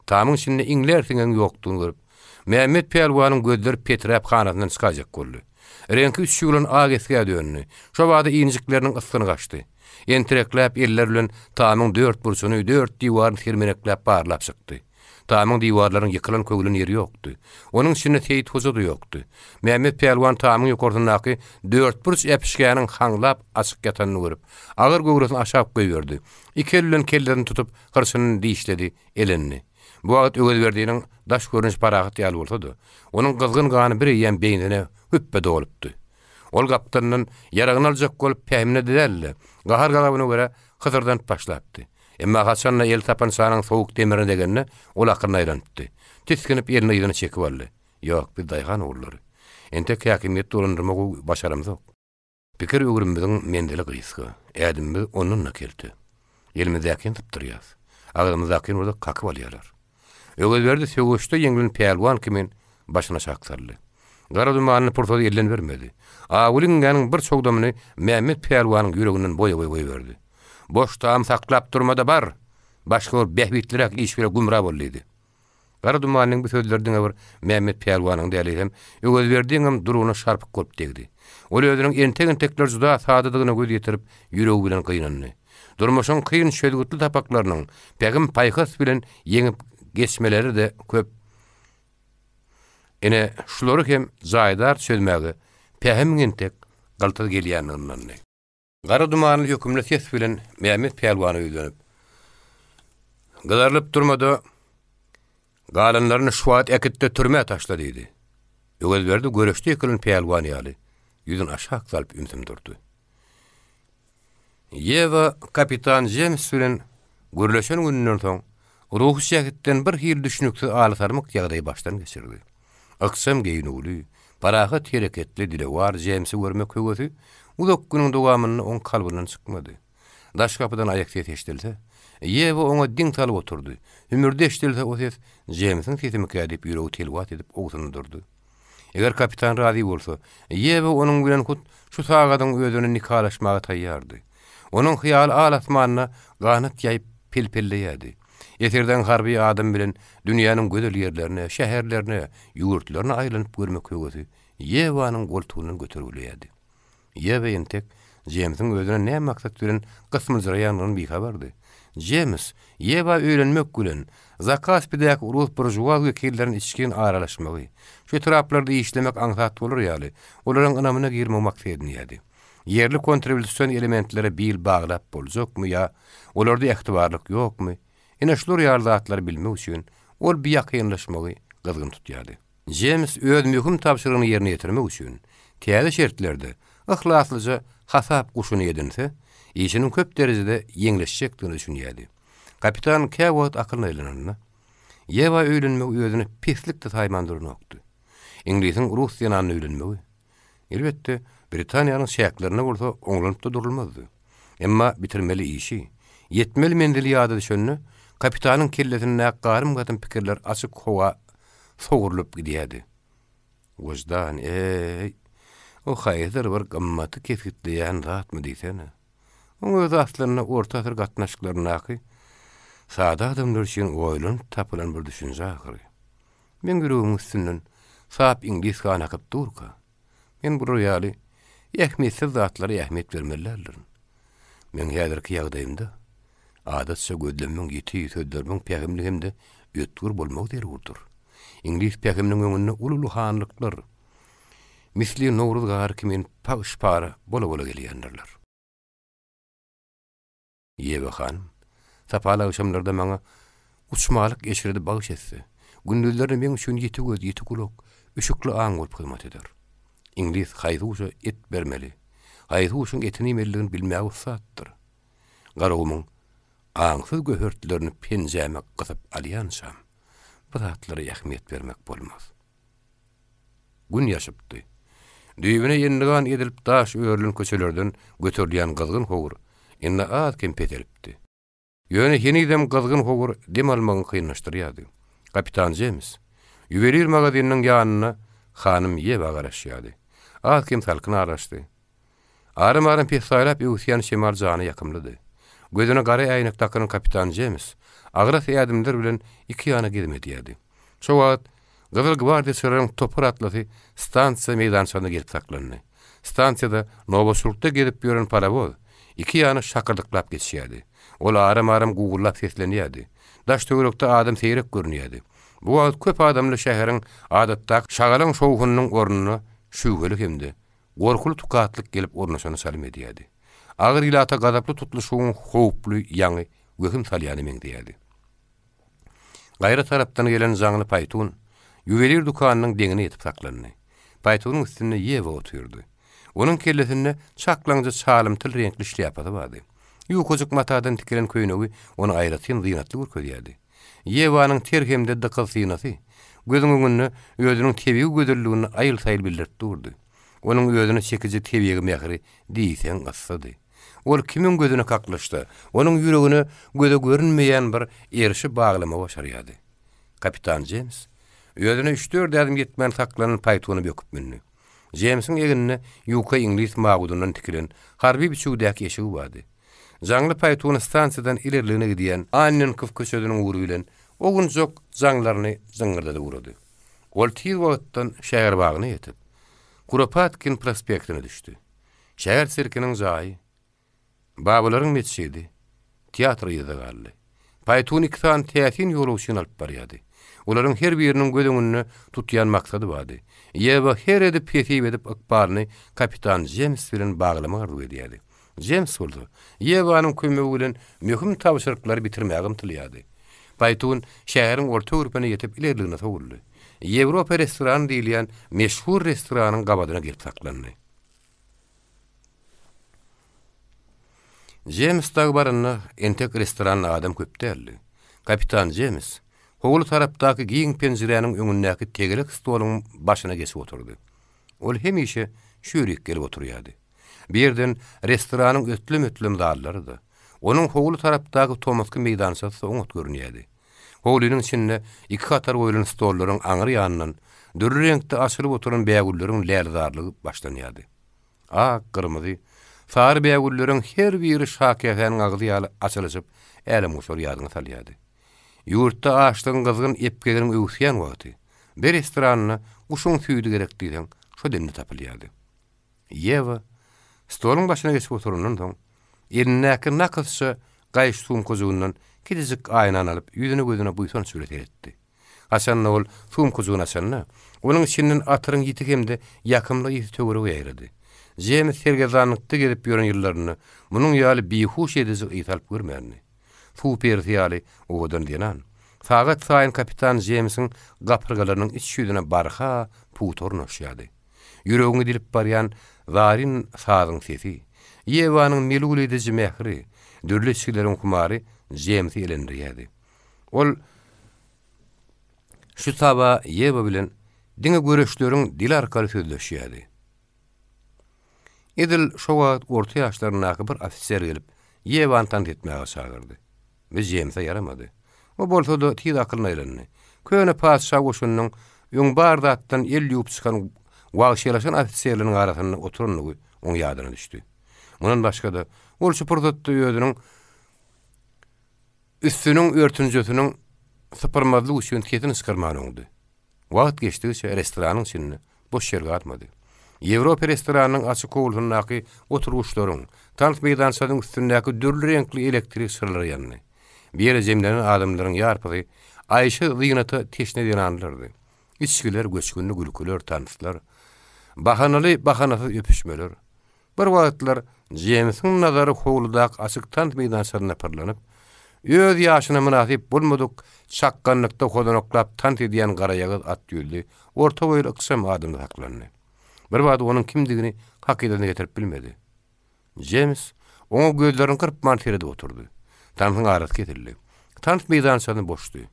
Tamyň içinde iňlär siňegiň ýokdugyny görüp, Mämmet pälwanyň gözleri peträp hanasyndan çykaýjak boldy. Reňki üç ýylan ak esgä döndi. Şo bada injikleriniň ysgyny gaçdy. Entirekläp elleri bilen tamyň dört burçuny, dört diwaryny sermenekläp barlap çykdy. Tamyň diwarlarynyň ýykylan-köwlen ýeri ýokdy. Onuň içinde Seýit hoja-da ýokdy. Mämmet pälwan tamyň ýokarsyndaky dörtburç äpişgäniň haňlap açyk ýatanyny görüp, agyr göwresini aşak goýberdi. Iki eli bilen kellesini tutup, hyrçyny dişledi, elendi. Bu wagt Öwezberdiniň daş görnüşi parahat ýaly bolsa-da, onuň gyzgyn gany bireýýäm beýnisine hüpbe dolupdy. Ol gapdalyndan ýaragyny aljak bolup pähimine-de däl-de, gahar-gazabyna görä hysyrdanyp başlapdy. Emma haçan-da el sapançanyň sowuk demirine degende, ol akylyna aýlanypdy. Tisginip elini yzyna çekip aldy. Ýok, biz daýhan ogullary. Entek häkimiýet dolandyrmagy başaramzok. Pikir öwrümimiziň menzili gysga, ädimimiz ondan-da kelte. Elimizdäkini sypdyrýas. Agzymyzdakyny bolsa kakyp alýarlar. Öwezberdi söweşde ýeňlen pälwan kimin başyny aşak saldy. Gara dumanly pursady elden bermedi. Awuly iňňäniň bir çogdamyny Mämmet pälwanyň ýüreginden boýa-boýa goýberdi. Boş tam saklap durma-da bar, başga bir bähbitliräk iş bile gümra bol diýdi. Gara dumanyň bu sözleri diňe bir Mämmet pälwanyň däl, eýsem, Öwezberdiňem durugyna şarpyk bolup degdi. Ol özüniň entek-entekler juda sadadygyna göz ýetirip, ýüregi bilen gynandy. Durmuşyň kyn çözgütli sapaklarynyň pähim-paýhas bilen ýeňip geçmeleri-de köp. Ine, şulary hem jaýdar çözmäge pähimiň entek gyltyz gelýändigini ynandy. Gara dumanly hökümli ses bilen Mämmet pälwana ýüzlenip, Gyzarylyp durma-da, galanlaryny şu wagt äkit-de türmä taşla diýdi. Öwezberdi göreşde ýykylan pälwan ýaly, ýüzüni aşak salyp ümsüm durdy. Ýewa kapitan Jems bilen gürleşen gününden soň, ruhy jähetden bir hili düşnüksiz alasarmyk ýagdaýy başdan geçirdi. Ykjam geýnüwli, parahat hereketli dilewar Jemsi görmek höwesi uzak günüň dowamynda oň kalbyndan çykmady. Daş gapydan aýak sesi eşidilse, Ýewa oňa diň salyp oturdy. Hümürdi eşidilse o ses Jemsiň sesimikä diýip ýüregi telwas edip owsundy durdy. Eger kapitan razy bolsa, Ýewa onuň bilen hut şu sagadyň özünde nikalaşmaga taýýardy. Onuň hyýaly al-asmanda ganat ýaýyp pel-pelleýärdi. Eserdeň harby adam bilen dünýäniň gözel ýerlerine, şäherlerine, ýurtlaryna aýlanyp görmek höwesi Ýewanyň goltugyndan götergileýärdi. Ýewa entek Jemsiň özüne näme maksat bilen gysmyljyraýanlygyndan bihabardy. Jems Ýewa öýlenmek bilen, Zakaspidäki rus buržuaz wekillerine içgin aralaşmagy, şu etraplarda işlemek aňsat bolar ýaly, olaryň ynamyna girmegi maksat edinýärdi. Ýerli kontrrewolýusion elementlere bil baglap boljakmy ýa olarda ähtibarlyk ýokmy, ine şular ýaly zatlary bilmek üçin ol bi ýakynlaşmagy gyzgyn tutýardy. Jems öz möhüm tabşyrygyny ýerine ýetirmek üçin täze şertlerde yhlaslyja hasap guşuny edinse, işiniň köp derejede ýeňleşjekdigine düşünýärdi. Kapitan käwagt akylyna aýlananda, Ýewa öýlenmegi özüne peslik-de saýman duranokdy. Iňlisiň rus zenanyna öýlenmegi, elbetde, Britaniýanyň çäklerinde bolsa oňlanyp-da durulmazdy. Emma bitirmeli işi, ýetmeli menzili ýada düşende, kapitanyň kellesindäki garym-gatym pikirler açyk howa sowrulyp gidýärdi. Wyždan, e-eý, o haýsydyr bir gymmaty kesgitleýän zatmy diýsene. Oň özi aslynda orta asyr gatnaşyklaryndaky sada adamlar üçin oýlanyp tapylan bir düşünje ahyry. Meň ýüregimiň üstünden sap iňlis gany akyp durka, men bular ýaly ähmiýetsiz zatlara ähmiýet bermeli däldirin. Meň häzirki ýagdaýymda, adatça gözlemmiň ýiti, sözlerimiň pähimli hem-de ötgür bolmagy zerurdyr. Iňlis pähiminiň öňünde uly-uly hanlyklar, misli nowruz gary kimin pagyş-para bola-bola gelýändirler. Ýewe hanym, sapaly agşamlarda maňa uçmalyk eşredi bagyş etse, gündizlerine meň üçin ýiti göz, ýiti gulak, üşükli aň bolup hyzmat eder. Iňlis haýsy guşa et bermeli, haýsy guşuň etini iýmelidigini bilmäge ussatdyr. Garagumuň aňsyz göhertlerini penjäme gysyp alýançam, bu zatlara ähmiýet bermek bolmaz. Gün ýaşypdy. Düýbüne endigan edilip daş örülen köçelerden göterilýän gyzgyn howur indi az-kem peselipdi. Ýöne henizem gyzgyn howur dem almagyňy kynlaşdyrýardy. Kapitan Jems ýuwelir magazynynyň ýanynda hanym Ýewa garaşýardy. Az-kem salkyn aralaşdy. Aram-aram pessaýlap öwüsýän şemal jana ýakymlydy. Gözüne gara äýnek dakynan kapitan Jems agras ädimler bilen iki ýana gezim edýärdi. Şo wagt Gyzyl gwardiýaçylaryň topar atlasy stansiýa meýdançasyna gelip saklandy. Stansiýada nobatçylykda gezip ýören parowoz iki ýana şakyrdyklap geçýärdi. Ol aram-aram gugullap seslenýärdi. Daş-töwerekde adam seýrek görünýärdi. Bu wagt köp adamly şäheriň adatdaky şagalaň-şowhunynyň ornuna şübheli hem-de gorkuly tukatlyk gelip ornaşana çalym edýärdi. Agyr ilata gazaply tutluşygyň howply ýaňy wehim salýana meňzeýärdi. Gaýra tarapdan gelen jaňly paýtun ýuwelir dükanynyň deňine ýetip saklandy. Paýtunyň üstünde Ýewa otyrdy. Onuň kellesinde çaklaňja çalymtyl reňkli şlýapasy bardy. Ýukajyk matadan tikilen köýnegi ony aýratyn zynatly görkezýärdi. Ýewanyň ter hem-de dykyz synasy gözüň öňünde özüniň tebigy gözelligini aýyl-saýyl bildirip durdy. Onuň özüne çekiji tebigy mähri diýseň yssydy. Ol kimiň gözüne kaklyşsa, onuň ýüregine göze görünmeýän bir erşi baglamagy başarýardy. Kapitan Jems özüne üç-dört ädim ýetmän saklanan paýtuna böküp mündi. Jemsiň egninde ýuka iňlis mawudyndan tikilen harby biçüwdäki eşigi bardy. Jaňly paýtun stansiýadan ilerligine gidýän Annenkow köçesiniň ugry bilen owunjak jaňlaryny jyňňyrdadyp ugrady. Ol tiz wagtdan şäher bagyna ýetip, Kuropatkin prospektine düşdi. Şäher sirkiniň jaýy, Babalaryň metjidi, teatr yzda galdy. Paýtun iki sany täsin ýolagçyny alyp barýardy. Olaryň her biriniň göz öňünde tutýan maksady bardy. Ýewa her edip hesip edip ykbalyny kapitan Jems bilen baglamagy arzuw edýärdi. Jems bolsa, Ýewanyň kömegi bilen möhüm tabşyryklary bitirmäge ymtylýardy. Paýtun şäheriň orta gürpüne ýetip ilerligine sowuldy. Ýewropa restorany diýilýän meşhur restoranyň gabadyna gelip saklandy. Jems dagy baranda entek restoranda adam köp däldi. Kapitan Jems howly tarapdaky giň penjiräniň öňündäki tegelek stoluň başyna geçip oturdy. Ol hemişe şu ýerik gelip oturýardy. Bu ýerden restoranyň ötlem-ötlem zallary-da, onuň howly tarapdaky tomusky meýdançasy-da oňat görünýärdi. Howlynyň içinde iki hatar goýlan stollaryň aňry ýanyndan dürli reňkde açylyp oturan bägülleriň lälezarlygy başlanýardy. Ak, gyrmyzy, sary bägülleriň her biri şakäsäniň agzy ýaly açylyşyp, älemgoşary ýadyňa salýardy. Ýurtda açlygyň gyzgyn epgeginiň öwüsýän wagty, bir restoranda guşuň süýdi gerek diýseň, şo demde tapylýardy. Ýewa stoluň başyna geçip oturandan soň, elindäki nakysja gaýyş sumkajygyndan kiçijik aýnany alyp, ýüzüne-gözüne buýsanç bilen seretdi. Haçanda ol sumkajygyny açanda, onuň içinden atyryň ýiti hem-de ýakymly ysy töwerege ýaýrady. Jems sergezdanlykda gezip ýören ýyllarynda munuň ýaly bihuş ediji ys alyp görmändi. Suw perisi ýaly owadan zenan, sagat saýyn kapitan Jemsiň gapyrgalarynyň iç ýüzüne barha pugta ornaşýardy. Ýüregiňi dilip barýan zaryn sazyň sesi, Ýewanyň melul ediji mähri, dürli içgileriň humary Jemsi elendirýärdi. Ol şu saba Ýewa bilen diňe göreçleriň dili arkaly sözleşýärdi. Edil şo wagt orta ýaşlaryndaky bir ofiser gelip, Ýewany tans etmäge çagyrdy. Bu Jemse ýaramady. O bolsa-da tiz akylyna aýlandy. Köne patyşa goşunynyň öň bar zatdan el ýuwup çykan wagşylaşan ofiserleriniň arasynda oturandygy oň ýadyna düşdi. Mundan başga-da, ol şu pursatda özüniň üstüniň örtünjesiniň sypyrmazlyk üçin sesini çykarman oňdy. Wagt geçdigiçe restoranyň içinde boş ýer galmady. Ýewropa restoranynyň açyk howlusyndaky oturgyçlaryň, tans meýdançasynyň üstündäki dürli reňkli elektrik çyralary ýandy. Bu ýere jemlenen adamlaryň ýarpysy aýşy-zynata teşne zenanlardy. Içgiler, göçgünli gülküler, tanslar, bahanaly-bahanasyz öpüşmeler, Bir wagtlar Jemsiň nazary howludaky açyk tans meýdançasynda pyrlanyp, öz ýaşyna mynasyp bolmadyk çakganlykda hozanaklap tans edýän garaýagyz at ýüzli, orta boýly ykjam adamda saklandy. Birbada onuň kimdigini hakydasyna getirip bilmedi. Jems oňa gözlerini gyrpman seredip oturdy. Tansyň arasy kesildi. Tans meýdançasy boşdy.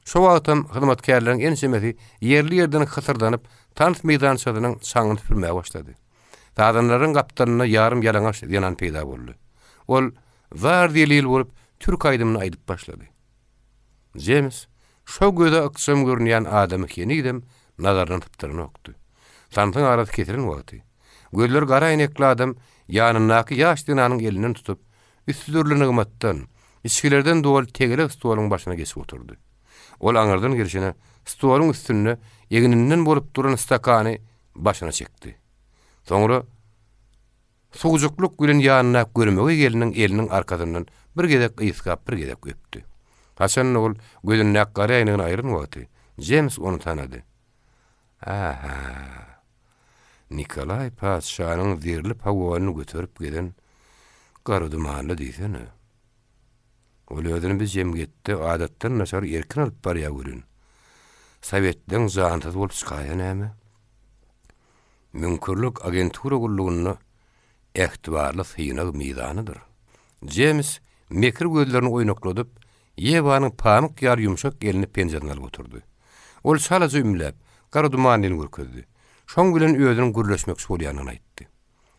Şo wagtam hyzmatkärleriň ençemesi ýerli-ýerden hysyrdanyp, tans meýdançasynyň çaňyny süpürmäge başlady. Sazandalaryň gapdalynda ýarym ýalaňaç zenan peýda boldy. Ol zar-zelil bolup, türk aýdymyny aýdyp başlady. Jems şo göze ykjam görünýän adamy henizem nazaryndan sypdyranokdy. Tansyň arasy kesilen wagty, gözleri gara äýnekli adam ýanyndaky ýaş zenanyň elinden tutup, üsti dürli nygmatdan, içgilerden doly tegelek stoluň başyna geçip oturdy. Ol aňyrdan gelşine stoluň üstünde egninden bolup duran stakany başyna çekdi. Soňra suwjuklyk bilen ýanyndaky görmegeý gelniň eliniň arkasyndan bir gezek ysgap, bir gezek öpdi. Haçan-da ol gözündäki gara äýnegini aýran wagty, Jems ony tanady. Ä-hä! Nikolaý patyşanyň zerli pogonyny göterip gezen Garadumanly diýsene. Ol özüni bi jemgyýetde adatdan daşary erkin alyp barýar welin, sowetleň jansyz bolup çykaýsa näme? Müňkürlik agentura gullugynda ähtibarly synag mizanydyr. Jems mekir gözlerini oýnakladyp, Ýewanyň pamyk ýaly ýumşak elini penjesine alyp oturdy. Ol çalaja ümläp, gara dumanlyny görkezdi. Şoň bilen özüniň gürleşmekçi bolýanyny aýtdy.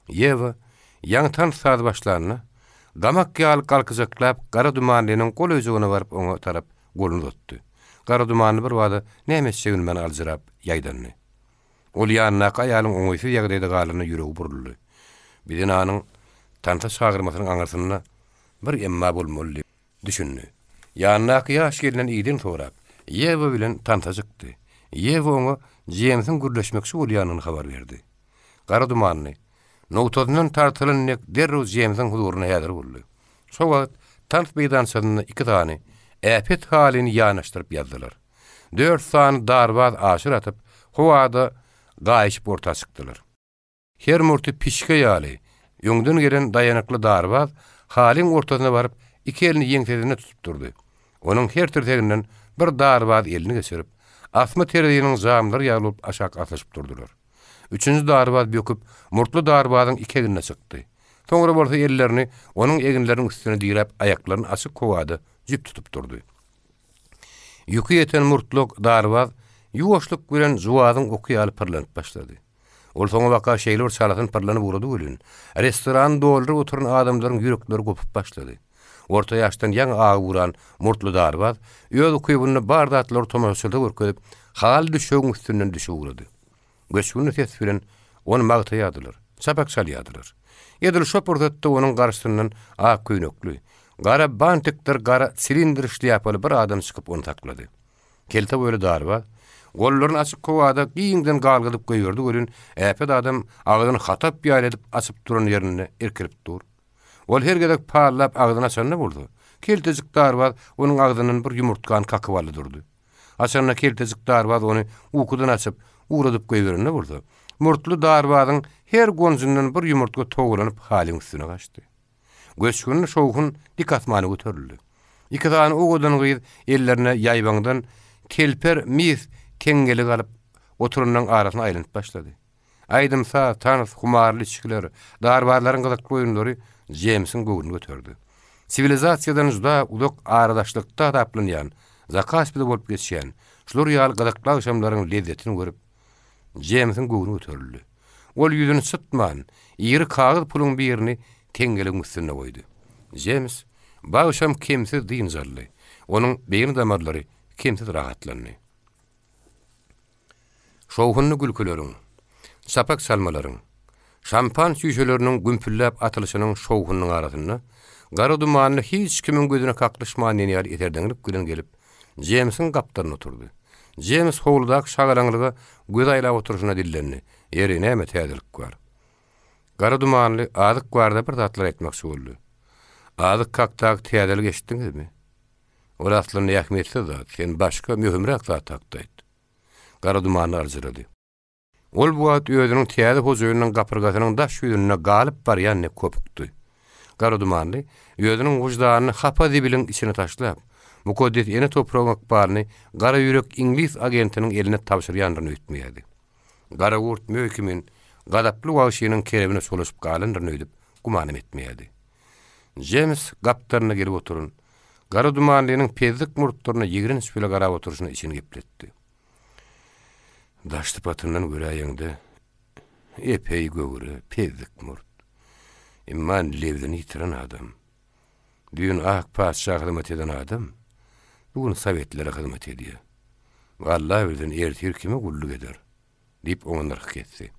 Ýewa ýaňy tans sazy başlanda, gamak ýaly galkyjaklap gara dumanlynyň golaýjygyna baryp oňa tarap goluny uzatdy. Gara dumanly birbada näme etjegini bilmän aljyrap, ýaýdandy. Ol ýanyndaky aýalyň oňaýsyz ýagdaýda galanyna ýüregi buruldy. Bi zenanyň tansa çagyrmasynyň aňyrsynda bir emma bolmaly diýip düşündi. Ýanyndaky ýaş gelnden idin sorap, Ýewa bilen tansa çykdy. Ýewa oňa Jemsiň gürleşmekçi bolýanyny habar berdi. Gara dumanly, nogtasyndan tartylan dek derrew Jemsiň huzuryna häzir boldy. Şo wagt tans meýdançasynda iki sany äpet halyny ýanaşdyryp ýazdylar. Dört sany darbaz aşyr atyp, howada gaýyşyp orta çykdylar. Her murty pişge ýaly, öňden gelen daýanykly darbaz halyň ortasyna baryp, iki elini ýeňsesinde tutup durdy. Onuň her tirseginden bir darbaz elini geçirip, asma tereziniň jamlary ýaly bolup aşak asylyşyp durdular. Üçünji darbaz böküp, murtly darbazyň iki egnine çykdy. Soňra bolsa ellerini onuň eginleriniň üstüne diräp aýaklaryny açyk howada jüp tutup durdy. Ýüki ýeten murtlak darbaz ýuwaşlyk bilen juwazyň oky ýaly pyrlanyp başlady. Ol soňabaka şeýle bir çalasyn pyrlanyp ugrady welin, restorany dolduryp oturan adamlaryň ýürekleri gopup başlady. Orta ýaşdan ýaňy agy uran murtly darbaz öz ukybynda bar zatlary tomaşaçylara görkezip, haly düşegiň üstünden düşüp ugrady. Göçgünli ses bilen ony magtaýardylar, çapak çalýardylar. Edil şo pursatda onuň garşysyndan ak köýnekli, gara bantikdir gara silindr şlýapaly bir adam çykyp ony saklady. Kelte boýly darbaz, gollaryny açyk howada giňden galgadyp goýberdi welin, äpet adam agzyny hatap ýaly edip açyp duran ýerinde irkilip dur. Ol her gezek pallap agzyny açanda bolsa, keltejik darbaz onuň agzyndan bir ýumurtgany kakyp aldy durdy. Haçanda keltejik darbaz ony ukudan açyp, ugradyp goýberende bolsa, murtly darbazyň her gonjundan bir ýumurtga togalanyp halyň üstüne gaçdy. Göçgünli şowhun dik asmana göterildi. Iki sany owadan gyz ellerine ýaýbaňdan telper mis teňňelik alyp, oturanlaryň arasyna aýlanyp başlady. Aýdym-saz, tans, humarly içgiler, darbazlaryň gyzykly oýunlary Jeýmsiň göwnüni göterdi. Siwilizasiýadan juda uzak aradaşlykda hasaplanýan Zakaspide bolup geçýän şular ýaly gyzykly agşamlaryň lezzetini görüp, Jeýmsiň göwni göterildi. Ol ýüzüni çytman, iri kagyz puluň birini teňňeligiň üstünde goýdy. Jeýms bu agşam kemsiz dynç aldy. Onuň beýni damarlary kemsiz rahatlandy. Şowhunly gülküleriň, çapak çalmalaryň, şampan çüýşeleriniň gümpülläp atylyşynyň şowhunynyň arasynda gara dumanly hiç kimiň gözüne kaklyşman diýen ýaly eserdeňlik bilen gelip, Jemsiň gapdalynda oturdy. Jems howludaky şagalaňlyga göz aýlap oturyşyna dillendi, Ýeri, näme täzelik bar? Gara dumanly azyk barada bir zatlar aýtmakçy boldy. Azyk hakdaky täzelik eşitdiňizmi? Ol aslynda ähmiýetsiz zat, sen başga, möhümräk zat hakda aýt. Gara dumanly aljyrady. Ol bu wagt özüniň täze hojaýynynyň gapyrgasynyň daş ýüzünde galyp barýan dek hopukdy. Gara dumanly özüniň wyždanyny hapa zibiliň içine taşlap, mukaddes ene topragyň ykbalyny gara ýürek iňlis agentiniň eline tabşyrýandyryn öýtmeýärdi. Garagurt möý kimin gazaply wagşynyň kerebine çolaşyp galandyryn öýdüp gümanam etmeýärdi. Jems gapdalyna gelip oturan Gara dumanlynyň pezzik murtlaryna ýigrenç bile garap oturyşyna içini gepletdi. Daş sypatyndan göräýeňde, epeý göwre, pezzik murt. Emma lebzini ýitiren adam. Düýn ak patyşa hyzmat eden adam, bu gün sowetlere hyzmat edýär. Alla bilsin, ertir kime gulluk eder? Diýip, oňa nyrh kesdi.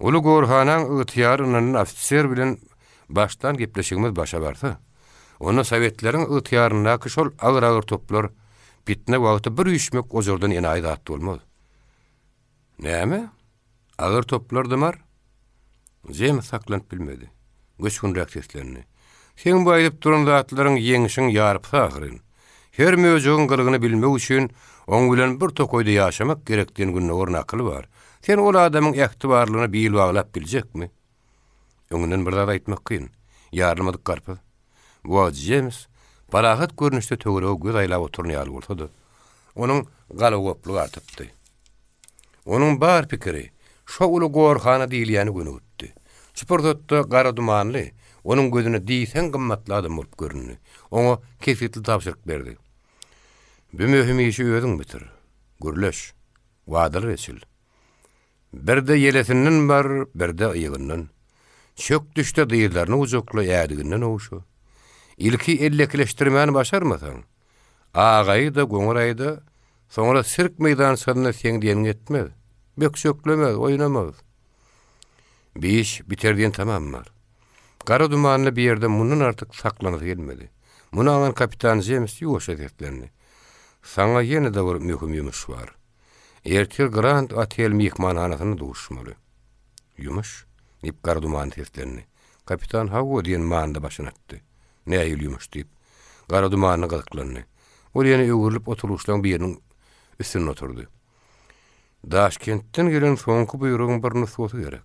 Uly gorhanaň ygtyýary ynanan ofiser bilen başdan gepleşigimiz başa barsa, onda sowetleriň ygtyýaryndaky şol agyr-agyr toplar pitne wagty bir üýşmek ojardan enaýy zat bolmaz. Näme? Agyr toplar dymar? Jems saklanyp bilmedi. Göçgünräk seslendi. Seň bu aýdyp duran zatlaryň ýeňşiň ýarpysy ahyryn. Her möjegiň gylygyny bilmek üçin oň bilen bir tokaýda ýaşamak gerek diýen gündogar nakyly bar. Sen ol adamyň ähtibarlygyna bil baglap biljekmi? Öňünden bir zat aýtmak kyn. Ýarylmadyk garpyz. Bu wagt Jems parahat görnüşde töwerege göz aýlap oturan ýaly bolsa-da, onuň galagoplugy artypdy. Onuň bar pikiri şo uly gorhana diýilýäne gönügipdi. Şu pursatda gara dumanly onuň gözüne diýseň gymmatly adam bolup göründi. Oňa kesgitli tabşyryk berdi. Bu möhüm işi özüň bitir. Gürleş. Wadalar eçil. Birde ýelesinden bar, birde yýgyndan. Çök düşde dyzlaryny gujakla, ädiginden ogşa. Ilki ellekileşdirmäni başarmasaň, Agaýy-da, Goňuraýy-da soňra sirk meýdançasynda seň diýeniňi etmez. Bökjeklemez, oýnamaz. Bi iş biter diýen tamam bar. Gara dumanly bir ýerde mundan artyk saklanasy gelmedi. Muny aňan kapitan Jems ýuwaşja seslendi. Saňa ýene-de bir möhüm ýumuş bar. Ertir Grand Otel myhmanhanasynda duşmaly. Ýumuş? diýip, gara dumanly seslendi. Kapitan hawa diýen manyda başyny atdy. Nähili ýumuş? diýip, gara dumanly gyzyklandy. Ol ýene öwrülip oturgyçlaryň biriniň üstünde oturdy. Daşkentden gelen soňky buýrugyň bir nusgasy gerek.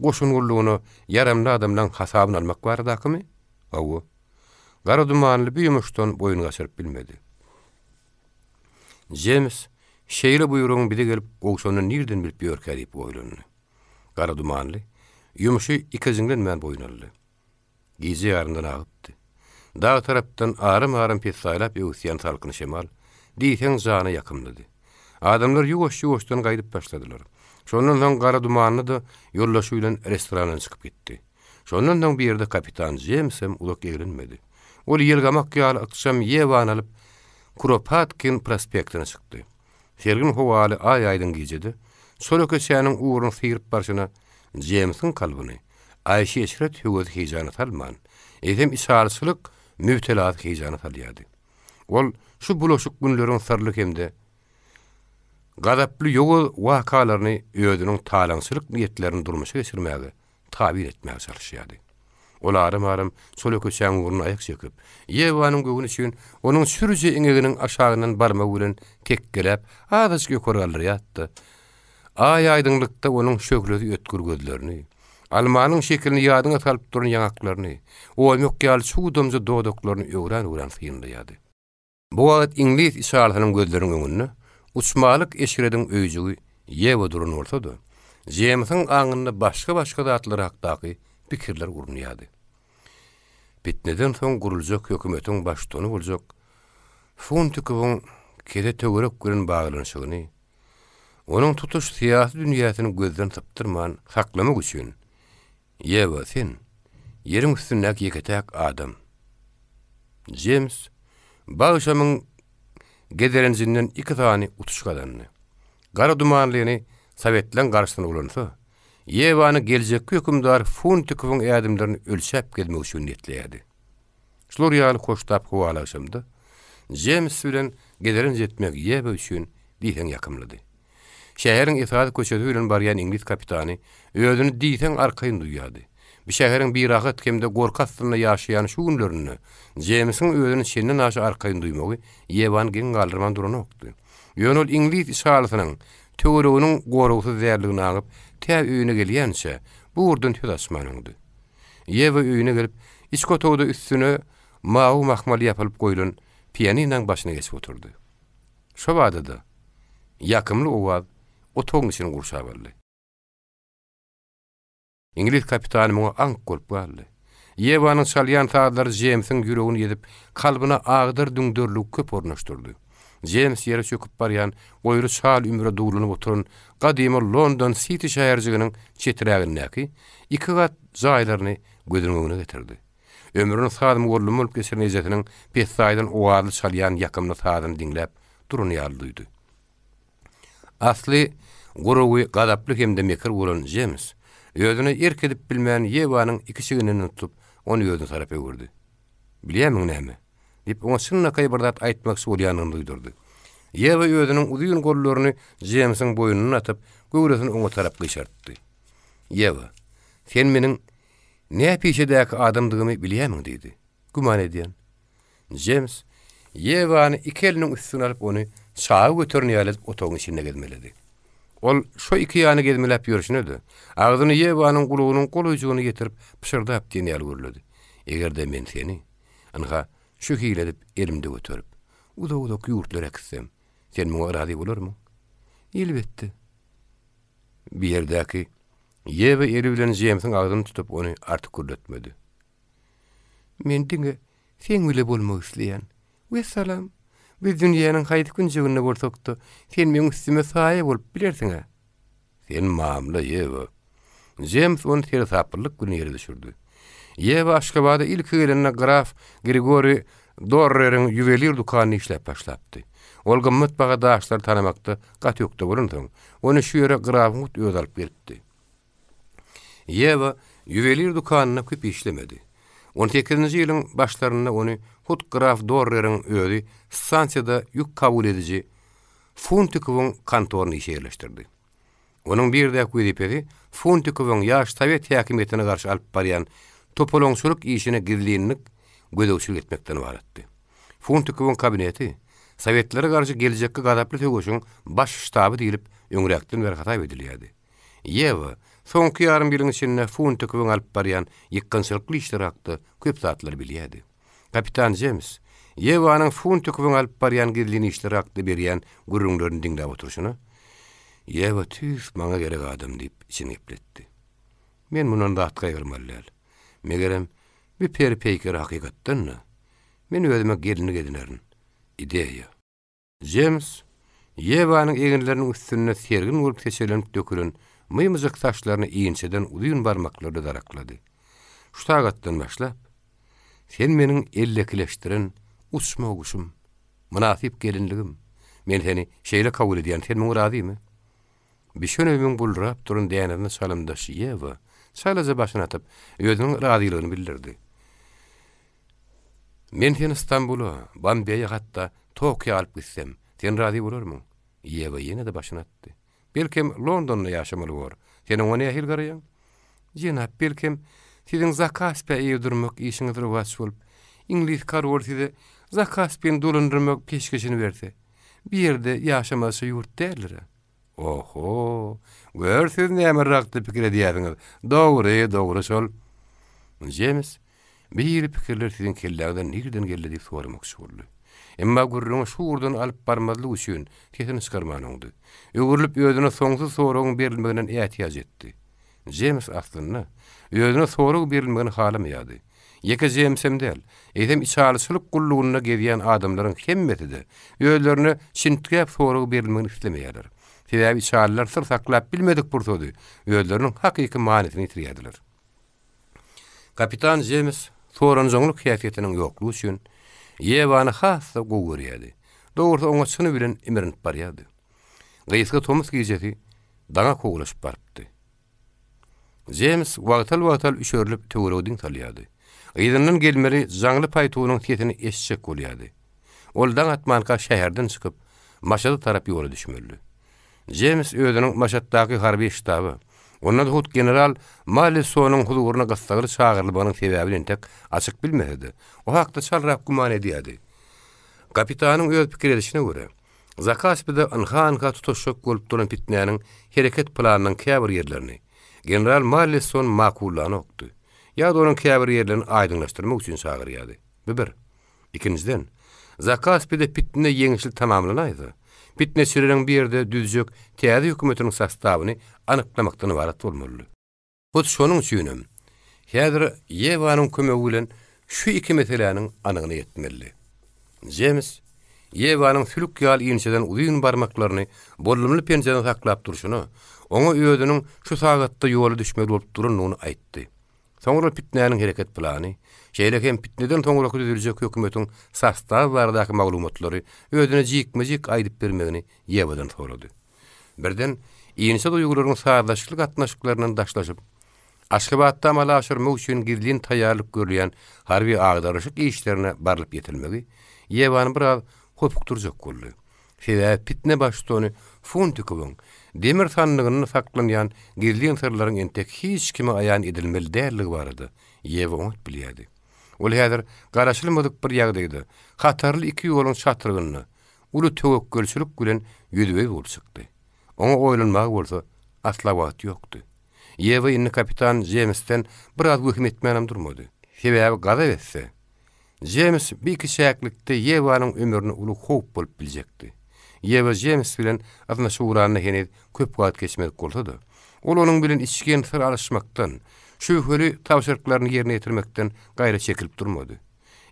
Goşun gullugyna ýaramly adamlaň hasabyny almak baradakymy? Hawa. Gara dumanly bu ýumuşdan boýun gaçyryp bilmedi. Jems şeýle buýrugyň bize gelip gowşanyny nirden bilip ýörkä diýip oýlandy. Gara dumanly. Ýumşy ikirjiňlenmän boýun aldy. Gije ýarymdan agypdy. Dag tarapdan aram-aram pessaýlap öwüsýän salkyn şemal, diýseň jana ýakymlydy. Adamlar ýuwaş-ýuwaşdan gaýdyp başladylar. Şondan soň gara dumanly-da ýoldaşy bilen restorandan çykyp gitdi. Şondan soň bu ýerde kapitan Jeýmsem uzak eglenmedi. Ol ýelgamak ýaly ykjam Ýewany alyp, Kuropatkin prospektine çykdy. Sergin howaly aý-aýdyň gijede çola köçäniň ugruny syryp barşyna Jeýmsiň kalbyny aýşy-eşret höwesi heýjana salman, eýsem içalyçylyk mübtelasy heýjana salýardy. Ol şu bulaşyk günleriň syrly hem-de gazaply ýowuz wakalaryny özüniň talaňçylyk niýetlerini durmuşa geçirmäge tabyn etmäge çalyşýardy. Ol aram-aram çola köçäň ugruna aýak çekip, Ýewanyň göwni üçin onuň çürje eňeginiň aşagyndan barmagy bilen tekgeläp, azajyk ýokary galdyrýardy-da, aý aýdyňlykda onuň şöhlesi ötgür gözlerini, almanyň şekilini ýadyňa salyp duran ýaňaklaryny, oýmak ýaly çuwdamja dodaklaryny öwran-öwran synlaýardy. Bu wagt iňlis içalysynyň gözleriniň öňünde uçmalyk eşrediň öýjügi Ýewa duran bolsa-da, Jeýmsiň aňynda başga-başga zatlar hakdaky pikirler urunýardy. Pitneden soň guruljak hökümetiň baştutany boljak Funtikowyň kese töwerek bilen baglanyşygyny, onuň tutuş syýasy dünýäsini gözden sypdyrman saklamak üçin Ýewa, sen, ýeriň üstündäki ýeke-täk adam. Jems Bagşamyň gezelenjinden iki sany utuş gazandy. Gara dumanlyny sowetleň garşysyna ulansa, Ýewany geljekki hökümdar Funtikowyň ädimlerini ölçäp gezmek üçin niýetleýärdi. Şular ýaly hoştap howaly agşamda Jems bilen gezelenç etmek Ýewa üçin diýseň ýakymlydy. Şäheriň esasy köçesi bilen barýan iňlis kapitany özüni diýseň arkaýyn duýýardy. Bu şäheriň birahat hem-de gorky astynda ýaşaýan şu günlerinde Jeýmsiň özüni çenden-aşa arkaýyn duýmagy Ýewany geň galdyrman duranokdy. Ýöne ol iňlis içalysynyň töwereginiň goragsyz däldigini aňyp, tä öýüne gelýänçä, bu ugurdan söz açman öňdi. Ýewa öýüne gelip, içki otagda üstüne mawy mahmal ýapylyp goýlan pianinaň başyna geçip oturdy. Şo bada-da, ýakymly owaz otagyň içini gurşap aldy. Iňlis kapitany muňa aňk bolup galdy. Ýewanyň çalýan sazlary Jeýmsiň ýüregini ýezip, kalbyna agdar-düňderligi köp ornaşdyrdy. Jeýms ýere çöküp barýan goýry çal ümüre duwlanyp oturan gadymy London Siti şäherjiginiň çeträgindäki iki gat jaýlaryny gözüniň öňüne getirdi. Ömrüni saz mugallymy bolup geçiren ejesiniň pessaýdan owazly çalýan ýakymly sazyny diňläp duran ýaly duýdy. Asly gurawy gazaply hem-de mekir bolan Jems, özüne erk edip bilmän Ýewanyň iki çigninden tutup, ony özüne tarap öwürdi. Bilýärmiň näme? diýip, oňa çynlakaý bir zat aýtmakçy bolýandygyny duýdurdy. Ýewa özüniň uzyn gollaryny Jemsiň boýnuna atyp, göwresini oňa tarap gyşartdy. Ýewa, sen meniň Nä pişedäki adamdygymy bilýämiň? diýdi. Güman edýän. Jems Ýewany iki eliniň üstüne alyp, ony çaga göteren ýaly edip otagyň içinde gezmeledi. Ol şo iki ýana gezmeläp ýörşüne-de, agzyny Ýewanyň gulagynyň golaýjygyna ýetirip, pyşyrdap diýen ýaly gürledi. Eger-de men seni, ynha, şu hili edip elimde göterip, uzak-uzak ýurtlara äkitsem, sen muňa razy bolarmyň? Elbetde. Bu ýerdäki Ýewa eli bilen Jeýmsiň agzyny tutup, ony artyk gürletmedi. Men diňe seň bile bolmak isleýän. Wessalam. Biz dünýäniň haýsy künjeginde bolsak-da, sen meň üstüme saýa bolup bilersiň-ä. Sen mamla, Ýewa. Jeýms ony seresaplylyk bilen ýere düşürdi. Ýewa Aşgabada ilki gelende graf Grigoriý Dorreriň ýuwelir dükanynda işläp başlapdy. Ol gymmat baha daşlary tanamakda gaty ökde bolansoň, ony şu ýere grafyň hut özi alyp gelipdi. Ýewa ýuwelir dükanynda köp işlemedi. On sekizinji ýylyň başlarynda ony hut graf Dorreriň özi stansiýada ýük kabul ediji Funtikowyň kontoryna işe ýerleşdirdi. Onuň bu ýerdäki wezipesi Funtikowyň ýaş sowet häkimiýetine garşy alyp barýan topalaňçylyk işine gizlinlik gözegçilik etmekden ybaratdy. Funtikowyň kabineti Sowetlere garşy geljekki gazaply söweşiň baş ştaby diýlip öňräkden bäri hasap edilýärdi. Ýewa soňky ýarym ýylyň içinde Funtikowyň alyp barýan ýykgynçylykly işleri hakda köp zatlary bilýärdi. Kapitan Jems Ýewanyň Funtikowyň alyp barýan gizlin işleri hakda berýän gürrüňlerini diňläp oturyşyna, Ýewa tüýs maňa gerek adam diýip içini gepletdi. Men mundan zat gaýgyrmaly däl. Megerem, bi peri-peýker hakykatdan-da, men özüme gelinlik edinerin. Ideýa. Jems Ýewanyň eginleriniň üstünde sergin bolup seçelenip dökülen mymyjyk saçlaryny inçeden uzyn barmaklary daraklady. Şu sagatdan başlap, sen meniň ellekileşdiren uçma guşum, mynasyp gelinligim. Men seni şeýle kabul edýän, sen muňa razymy? Bişen öýümiň buldurap duran dänesine çalymdaş Ýewa çalaja başyny atyp, özüniň razylygyny bildirdi. Men seni Stambula, Bombeýe hatda Tokio alyp gitsem, sen razy bolarmyň? Ýewa ýene-de başyny atdy. Belkem, Londonda ýaşamaly bor. Sen oňa nähili garaýaň? Jenap, belkem, siziň Zakaspä eýe durmak işiňiz rowaç bolup, iňlis koroly size Zakaspini dolandyrmak peşgeşini berse, bu ýerde ýaşamazça ýurt däldir-ä? Oho, gör siz näme hakda pikir edýärsiňiz. Dogry, dogry şol. Jems, bir hili pikirler siziň kelläňize nireden geldi diýip soramakçy boldy. Emma gürrüňi şu ugurdan alyp barmazlyk üçin sesini çykarman oňdy. Öwrülip özüne soňsuz soragyň berilmeginden ätiýaç etdi. Jems aslynda, özüne sorag berilmegini halamaýardy. Ýeke Jemsem däl, eýsem içalyçylyk gullugynda gezýän adamlaryň hemmesi-de özlerine çintgäp sorag berilmegini islemeýärler. Sebäbi içalylar syr saklap bilmedik pursady özleriniň hakyky manysyny ýitirýärdiler. Kapitan Jems soranjaňlyk häsiýetiniň ýoklugy üçin Ýewany has-da gowy görýärdi. Dogrusy oňa çyny bilen imrinip barýardy. Gysga tomus gijesi daňa kowlaşyp barypdy. Jems wagtal-wagtal üşerilip töwerege diň salýardy. Yzyndan gelmeli jaňly paýtunyň sesini eşitjek bolýardy. Ol daň atmanka şäherden çykyp, Maşada tarap ýola düşmelidi. Jems özüniň Maşatdaky harby ştaba, onda-da hut general Mallisonyň huzuryna gyssagly çagyrylmagynyň sebäbini entek açyk bilmese-de, o hakda çalrak güman edýärdi. Kapitanyň öz pikir edişine görä, Zakaspide ynha-ynha tutaşjak bolup duran pitnäniň hereket planynyň käbir ýerlerini general Mallisson makullanokdy. Ýa-da onuň käbir ýerlerini aýdyňlaşdyrmak üçin çagyrýardy. Bu bir. Ikinjiden, Zakaspide pitne ýeňişli tamamlanaýsa, pitneçileriň bu ýerde düzjek täze hökümetiniň sostawyny anyklamakdan ybarat bolmalydy. Hut şonuň üçinem, häzir Ýewanyň kömegi bilen şu iki meseläniň anygyna ýetmelidi. Jems Ýewanyň sülük ýaly inçeden uzyn barmaklaryny bollumly penjeden saklap durşuna, oňa özüniň şu sagatda ýola düşmeli bolup durandygyny aýtdy. Soňra pitnäniň hereket plany, şeýle hem pitneden soňraky düzüljek hökümetiň sostawy baradaky maglumatlary özüne jikme-jik aýdyp bermegini Ýewadan sorady. Birden, inçe duýgularyň sazlaşykly gatnaşyklaryndan daşlaşyp, Aşgabatda amala aşyrmak üçin gizlin taýýarlyk görülýän harby agdarylyşyk işlerine barlyp ýetilmegi Ýewany biraz hopukdyrjak boldy. Sebäbi pitne baştutany Funtikowyň demir sandygynda saklanýan gizlin syrlaryň entek hiç kime aýan edilmeli däldigi barada Ýewa oňat bilýärdi. Ol häzir garaşylmadyk bir ýagdaýda hatarly iki ýoluň çatrygynda uly töwekgelçilik bilen ýüzbe-ýüz bolup çykdy. Oňa oýlanmaga bolsa asla wagt ýokdy. Ýewa indi kapitan Jemsden biraz wehim etmänem durmady. Sebäbi gazap etse, Jems bu ikiçäklikde Ýewanyň ömrüne uly howp bolup biljekdi. Ýewa Jems bilen yzna ugranyna heniz köp wagt geçmedik bolsa-da, ol onuň bilen içgin syr alyşmakdan, şübheli tabşyryklaryny ýerine ýetirmekden gaýra çekilip durmady.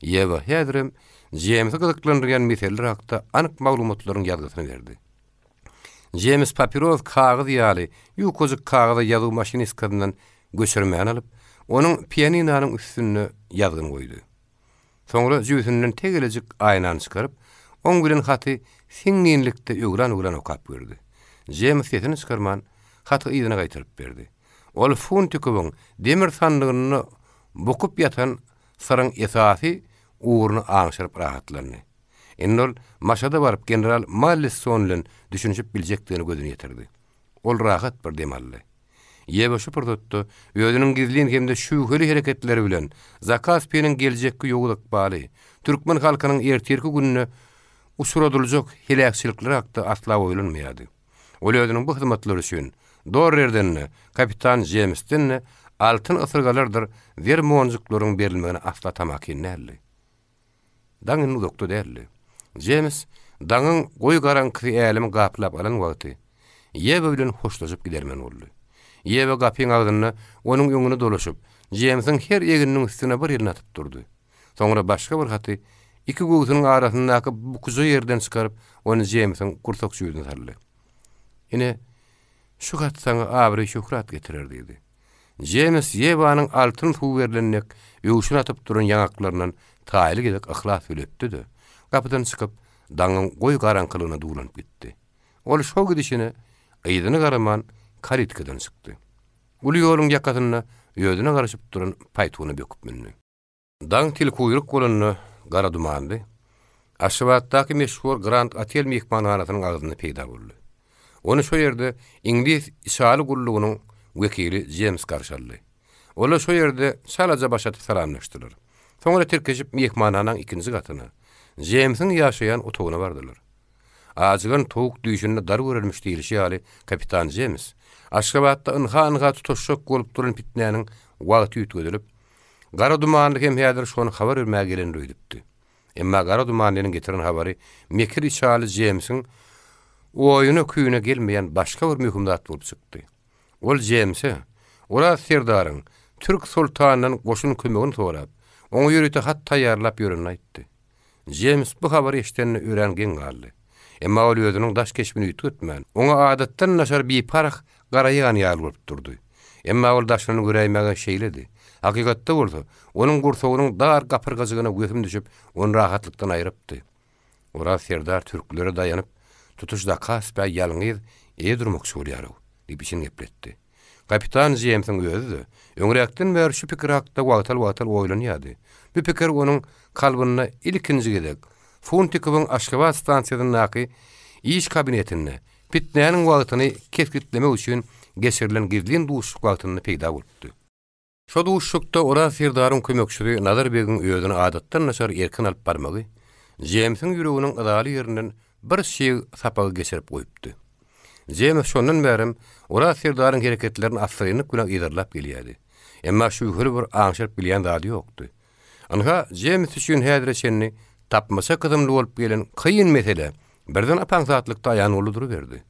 Ýewa häzirem Jemsi gyzyklandyrýan meseleler hakda anyk maglumatlaryň ýazgysyny berdi. Jems papiros kagyz ýaly ýukajyk kagyza ýazuw maşinistkasyndan göçürmäni alyp, onuň pianinonyň üstünde ýazgyny goýdy. Soňra jübüsinden tegelejik aýnany çykaryp, oň bilen haty siňňinlikde öwran-öwran okap gördi. Jems sesini çykarman, haty yzyna gaýtaryp berdi. Ol Funtikowyň demir sandygynda bukup ýatan syryň esasy ugruny aňşyryp rahatlandy. Indi ol Maşada baryp general Mallisson bilen düşünişip biljekdigine gözüni ýetirdi. Ol rahat bir dem aldy. Ýewa şu pursatda özüniň gizlin hem-de şübheli hereketleri bilen Zakaspiniň geljekki ýowuz ykbaly, türkmen halkynyň ertirki gününe uçradyljak heläkçilikleri hakda asla oýlanmaýardy. Ol özüniň bu hyzmatlary üçin Dorrerden-de, kapitan Jemsden-de altyn ysyrgalardyr zer monjuklaryň berilmegine asla tamakin däldi. Daň indi uzakda däldi. Jems daňyň goýy garaňkysy älemi gaplap alan wagty, Ýewa bilen hoşlaşyp gidermen boldy. Ýewa gapyň agzynda onuň öňüne dolaşyp, Jemsiň her egniniň üstüne bir elini atyp durdy. Soňra başga bir haty iki göwsüniň arasyndaky bukuja ýerden çykaryp, ony Jemsiň gursak jübüsine saldy. Ine, şu hat saňa abraý-şöhrat getirer diýdi. Jems Ýewanyň altyn suw berlen dek öwşün atyp duran ýaňaklaryndan taýly gezek yhlas bile öpdi-de, gapydan çykyp, daňyň goýy garaňkylygyna duwlanyp gitdi. Ol şo gidişine yzyna garaman kalitkadan çykdy. Uly ýoluň ýakasynda özüne garaşyp duran paýtuna böküp mündi. Daň tilkuýruk bolanda gara dumanly Aşgabatdaky meşhur Grand Otel myhmanhanasynyň agzynda peýda boldy. Ony şo ýerde iňlis içaly gullugynyň wekili Jems garşy aldy. Olar şo ýerde çalaja baş atyp salamlaşdylar. Soňra tirkeşip myhmanhanaň ikinji gatyna, Jemsiň ýaşaýan otagyna bardylar. Ajygan towuk düýşünde dar görermiş diýlişi ýaly, kapitan Jems Aşgabatda ynha-ynha tutaşjak bolup duran pitnäniň wagty üýtgedilip, Gara Dumanly hem häzir şony habar bermäge gelendir öýdüpdi. Emma Gara Dumanlynyň getiren habary mekir içaly Jemsiň oýuna-küýüne gelmeýän başga bir möhüm zat bolup çykdy. Ol Jemse, Oraz serdaryň türk soltanyndan goşun kömegini sorap, oňa ýörite hat taýýarlap ýörenini aýtdy. Jems bu habary eşidenine örän geň galdy. Emma ol özüniň daş keşbini üýtgetmän, oňa adatdan daşary biparh garaýan ýaly bolup durdy. Emma ol daşyndan göräýmäge şeýledi. Hakykatda bolsa, onuň gursagynyň dar gapyrgajygyna wehim düşüp, ony rahatlykdan aýrypdy. Oraz serdar türklere daýanyp, tutuş Zakaspä ýalňyz eýe durmakçy bolýar-ow, diýip içini gepletdi. Kapitan Jeýmsiň özi-de, öňräkden bäri şu pikir hakda wagtal-wagtal oýlanýardy. Bu pikir onuň kalbynda ilkinji gezek Funtikowyň Aşgabat stansiýasyndaky iş kabinetinde pitnäniň wagtyny kesgitlemek üçin geçirilen gizlin duşuşyk wagtynda peýda bolupdy. Şo duşuşykda Oraz serdaryň kömekçisi Nazar begiň özüni adatdan daşary erkin alyp barmagy Jemsiň ýüreginiň yzaly ýerinden bir çyg sapagy geçirip goýupdy. Jems şondan bärem Oraz serdaryň hereketlerini assyrynlyk bilen yzarlap gelýärdi. Emma şübheli bir aňşyryp bilýän zady ýokdy. Ynha, Jems üçin häzire çenli tapmaça kysymly bolup gelen kyn mesele birden ap-aňsatlykda aýan boldy duruberdi.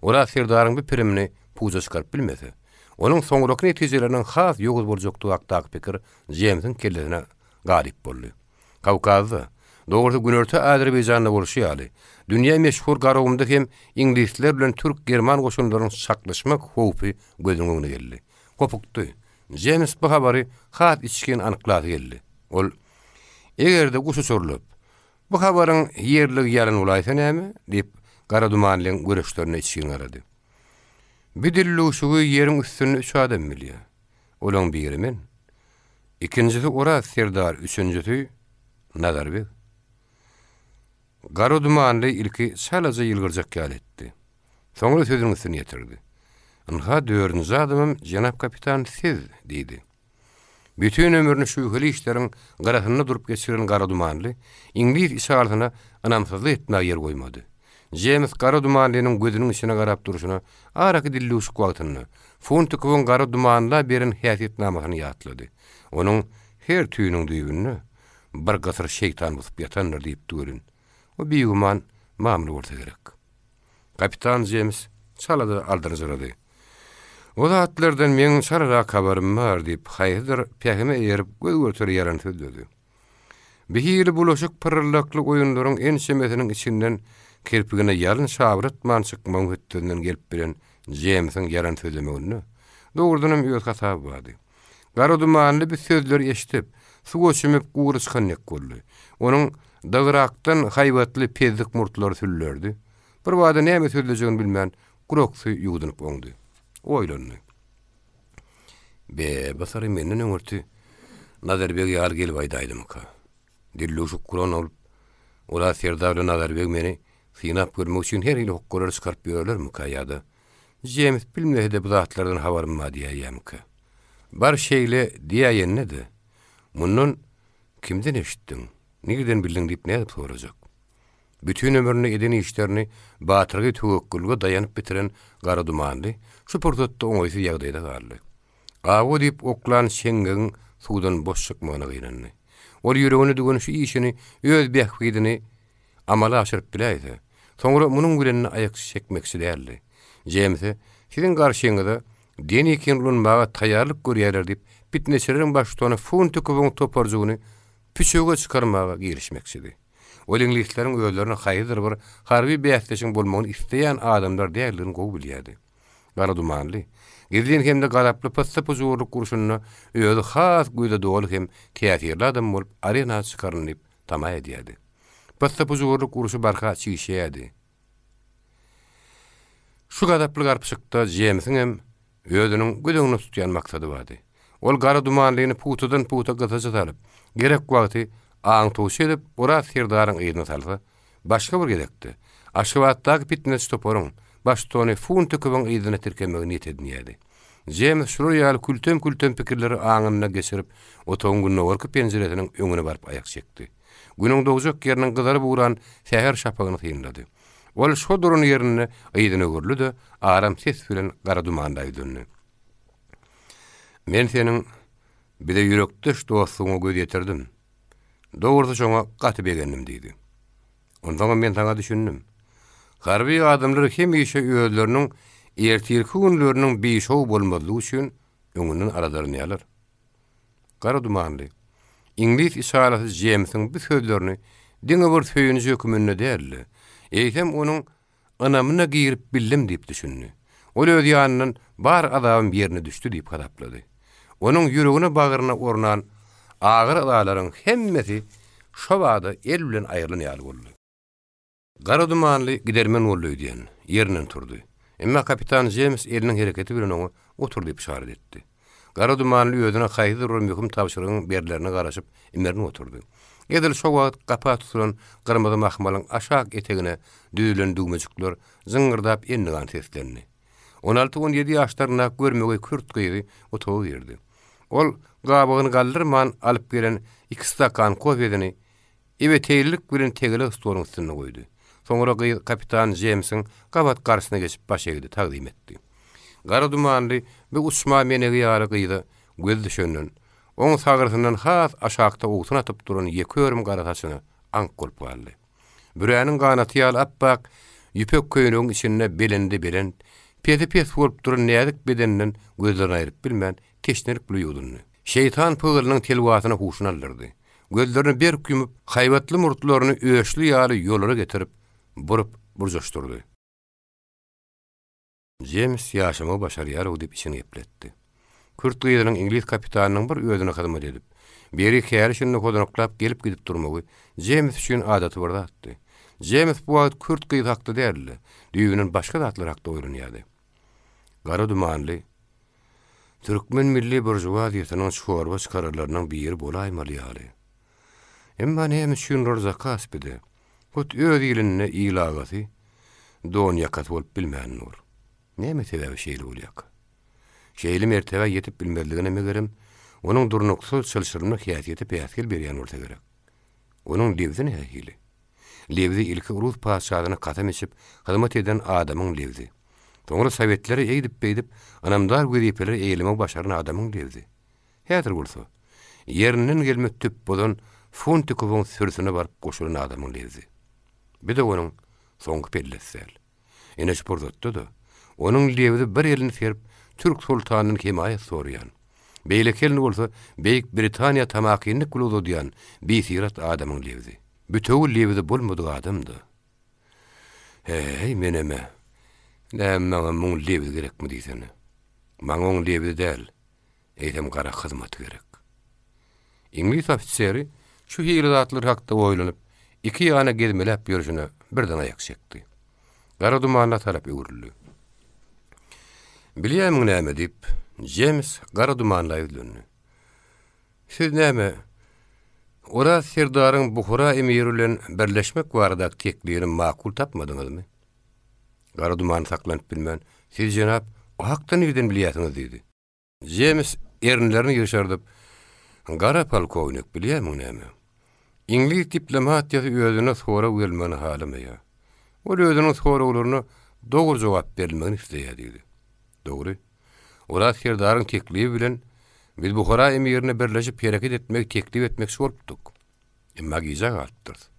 Oraz serdaryň bu pirimini puja çykaryp bilmese, onuň soňraky netijeleriniň has ýowuz boljakdygy hakdaky pikir Jemsiň kellesine galyp boldy. Kawkazda, dogrusy Günorta Azerbaýjanda bolşy ýaly, dünýä meşhur Garagumda hem iňlisler bilen türk-german goşunlarynyň çaknyşmak howpy gözüniň öňüne geldi. Hopukdy. Jems bu habary has içgin anyklasy geldi. Ol, Eger-de guş uçurylyp, bu habaryň ýerligi ýalan bolaýsa näme? diýip, Gara Dumanlyň göreçlerine içgin garady. Bu dilluşygy ýeriň üstünde üç adam bilýär. Olaň biri men. Ikinjisi Oraz serdar, üçünjisi Nazar beg. Gara Dumanly ilki çalaja ýylgyrjak ýaly etdi. Soňra sözüniň üstüni ýetirdi. Ynha, dördünji adamam jenap kapitan siz, diýdi. Bütin ömrüni şübheli işleriň gyrasynda durup geçiren Gara Dumanly iňlis içalysyna ynamsyzlyk etmäge ýer goýmady. Jems Gara Dumanlynyň gözüniň içine garap durşuna araky dilluşyk wagtynda Funtikowyň Gara Dumanla beren häsiýetnamasyny ýatlady. Onuň her tüýüniň düýbünde bir gysyr şeýtan busup ýatandyr diýipdi welin, o bigüman mamla bolsa gerek. Kapitan Jems çala-da aldyrjyrady. O zatlardan meň çalarak habarym bar, diýip, haýsydyr pähime eýerip göz-görtele ýalan sözledi. Bir hili bulaşyk pyrryldakly oýunlaryň ençemesiniň içinden kirpigine ýalyn şabratman çykmagyň hötdesinden gelip bilen Jemsiň ýalan sözlemeginde, dogrudanam öz hasaby bardy. Gara dumanly bu sözleri eşidip, suwa çümüp gury çykan dek boldy. Onuň dagyrakdan haýbatly pezzik murtlary süllerdi. Birbada näme sözlejegini bilmän, guraksy ýuwdunyp oňdy. Oýlandy. Be, bu syry menden öňürti Nazar beg ýaly gelip aýdaýdymyka? Dilluşuk guran bolup, Oraz serdar bilen Nazar beg meni synap görmek üçin her hili hokgalary çykaryp ýörlermikä ýa-da Jems bilmese-de bu zatlardan habarym bar diýäýýärmikä? Bar şeýle diýäýende-de, mundan kimden eşitdiň, nireden bildiň diýip nädip sorajak? Bütin ömründe eden işlerini batyrgaý töwekgülge daýanyp bitiren Gara Dumanly şu pursatda oňaýsyz ýagdaýda galdy. Awa diýip oklan çeňňegiň suwdan boş çykmagyna gynandy. Ol ýüregine düwen şu işini öz bähbidini amala aşyryp biläýse, soňra munuň bilen-de aýak çekmekçi däldi. Jemse, Siziň garşyňyza. Denikin ulanmaga taýýarlyk görýärler diýip, pitneçileriň baştutany Funtikowyň toparjygyny püçege çykarmaga girişmekçidi. Ol iňlisleriň özlerine haýsydyr bir harby bäsdeşiň bolmagyny isleýän adamlar däldigini gowy bilýärdi. Gara dumanly, gizlin hem-de gazaply pyssy-pyjurlyk urşunda özi has göze doly hem täsirli adam bolup arena çykaryn diýip tama edýärdi. Pyssy-pyjurlyk urşy barha çişýärdi. Şu gazaply garpyşykda Jemsiňem özüniň göz öňünde tutýan maksady bardy. Ol gara dumanlyny pugtadan-pugta gysaja salyp, gerek wagty aňtawçy edip Oraz serdaryň yzyna salsa, başga bir gezekde, Aşgabatdaky pitneçi toparyň baştutany Funtikowyň yzyna tirkemegi niýet edinýärdi. Jems şular ýaly kültem-kültem pikirleri aňynda geçirip, otagyň gündogarky penjiresiniň öňüne baryp aýak çekdi. Günüň dogjak ýeriniň gyzaryp ugran säher şapagyny synlady. Ol şo duran ýerinde yzyna öwrüldi-de, aram ses bilen gara dumanda ýüzlendi. Men seniň bize ýürekdeş dostlugyňa göz ýetirdim. Dogrusy şoňa gaty begendim diýdi. Onsoňam men saňa düşündim. Harby adamlar hemişe özleriniň ertirki günleriniň bişow bolmazlygy üçin öňünden aladalanýarlar. Gara dumanly. Iňlis içalasy Jemsiň bu sözlerini diňe bir söýünji höküminde däl-de, eýsem onuň ynamyna girip bildim diýip düşündi. Ol öz ýanyndan bar azabym ýerine düşdi diýip hasaplady. Onuň ýüregine-bagryna ornan agyr yzalaryň hemmesi şo bada el bilen aýrylan ýaly boldy. Gara dumanly gidermen boldy öýdýän, ýerinden turdy. Emma kapitan Jems eliniň hereketi bilen oňa otur diýip yşarat etdi. Gara dumanly özüne haýsydyr bir möhüm tabşyrygyň berlerine garaşyp, imerinip oturdy. Edil şo wagt gapa tutulan gyrmyzy mahmalyň aşak etegine düzülen düwmejikler jyňňyrdap endigan seslendi. On alty-on ýedi ýaşlaryndaky görmegeý kürt gyzy otaga girdi. Ol gabygyny galdyrman alyp gelen iki stakan kofesini Ebeteýlilik bilen tegelek stoluň üstünde goýdy. Soňra gyz kapitan Jemsiň gabat garşysyna geçip baş egdi, tagzym etdi. Gara dumanly bu uçma menegi ýaly gyza gözi düşenden, oň sagrysyndan has aşakda owsun atyp duran ýeke örüm gara saçyna aňk bolup galdy. Büräniň ganaty ýaly apbak ýüpek köýnegiň içinde belendi belent, pesi pes bolup duran näzik bedeninden gözlerini aýryp bilmän, teşnelik bilen ýuwdundy. Şeýtan pygylynyň telwasyna huşuny aldyrdy. Gözlerini berk ýumup, haýbatly murtlaryny öçli ýaly ýolara getirip, burup burjaşdyrdy. Jems ýaşamagy başarýar-ow diýip içini gepletdi. Kürt gyzynyň iňlis kapitanynyň bir özüne hyzmat edip, beri häli-şindi hozanaklap gelip-gidip durmagy Jems üçin adaty bir zatdy. Jems bu wagt kürt gyzy hakda däl-de, düýbünden başga zatlar hakda oýlanýardy. Gara dumanly türkmen milli buržuaziýasynyň çorba çykararlarynyň biri bolaýmaly ýaly. Emma näme üçindir Zakaspide, hut öz ilinde il agasy, don ýakasy bolup bilmän dur. Näme sebäbi şeýle bolýarka? Şeýle mertebä ýetip bilmezligine megerem, onuň durnuksyz, çylşyrymly häsiýeti päsgel berýän bolsa gerek. Onuň lebzi nähili? Lebzi ilki rus patyşasyna kasam içip, hyzmat eden adamyň lebzi. Soňra sowetlere eýdip-beýdip, ynamdar wezipeleri eýelemegi başaran adamyň lebzi. Häzir bolsa, ýerinden gelme tüp bozan Funtikowyň sürüsine baryp goşulan adamyň lebzi. Bu-da onuň soňky pellesi däl. Ine şu pursatda-da, onuň lebzi bir elini serip, türk soltanyndan hemaýat soraýan, beýleki elini bolsa Beýik Britaniýa tamakinlik bilen uzadýan bisyrat adamyň lebzi. Bütewi lebzi bolmadyk adam-da. He-heý, menem-ä. Näme maňa muň lebzi gerekmi diýsene. Maňa oň lebzi däl, eýsem gara hyzmaty gerek. Iňlis ofiseri şu hili zatlar hakda oýlanyp, iki ýana gezmeläp ýörşüne birden aýak çekdi. Gara dumana tarap öwrüldi. Bilýärmiň näme, diýip, Jems gara dumanla ýüzlendi. Siz näme, Oraz serdaryň Buhara emiri bilen birleşmek baradaky teklibini makul tapmadyňyzmy? Gara duman saklanyp bilmän, Siz, jenap, o hakda nireden bilýärsiňiz? diýdi. Jems erinlerini ýyrşardyp, Gara polkownik, bilýärmiň näme? Iňlis diplomatiýasy özüne sorag berilmegini halamaýar. Ol özüniň soraglaryna dogry jogap berilmegini isleýär diýdi. Dogry. Oraz serdaryň teklibi bilen biz Buhara emirine birleşip hereket etmegi teklip etmekçi bolupdyk. Emma gijä galypdyrys.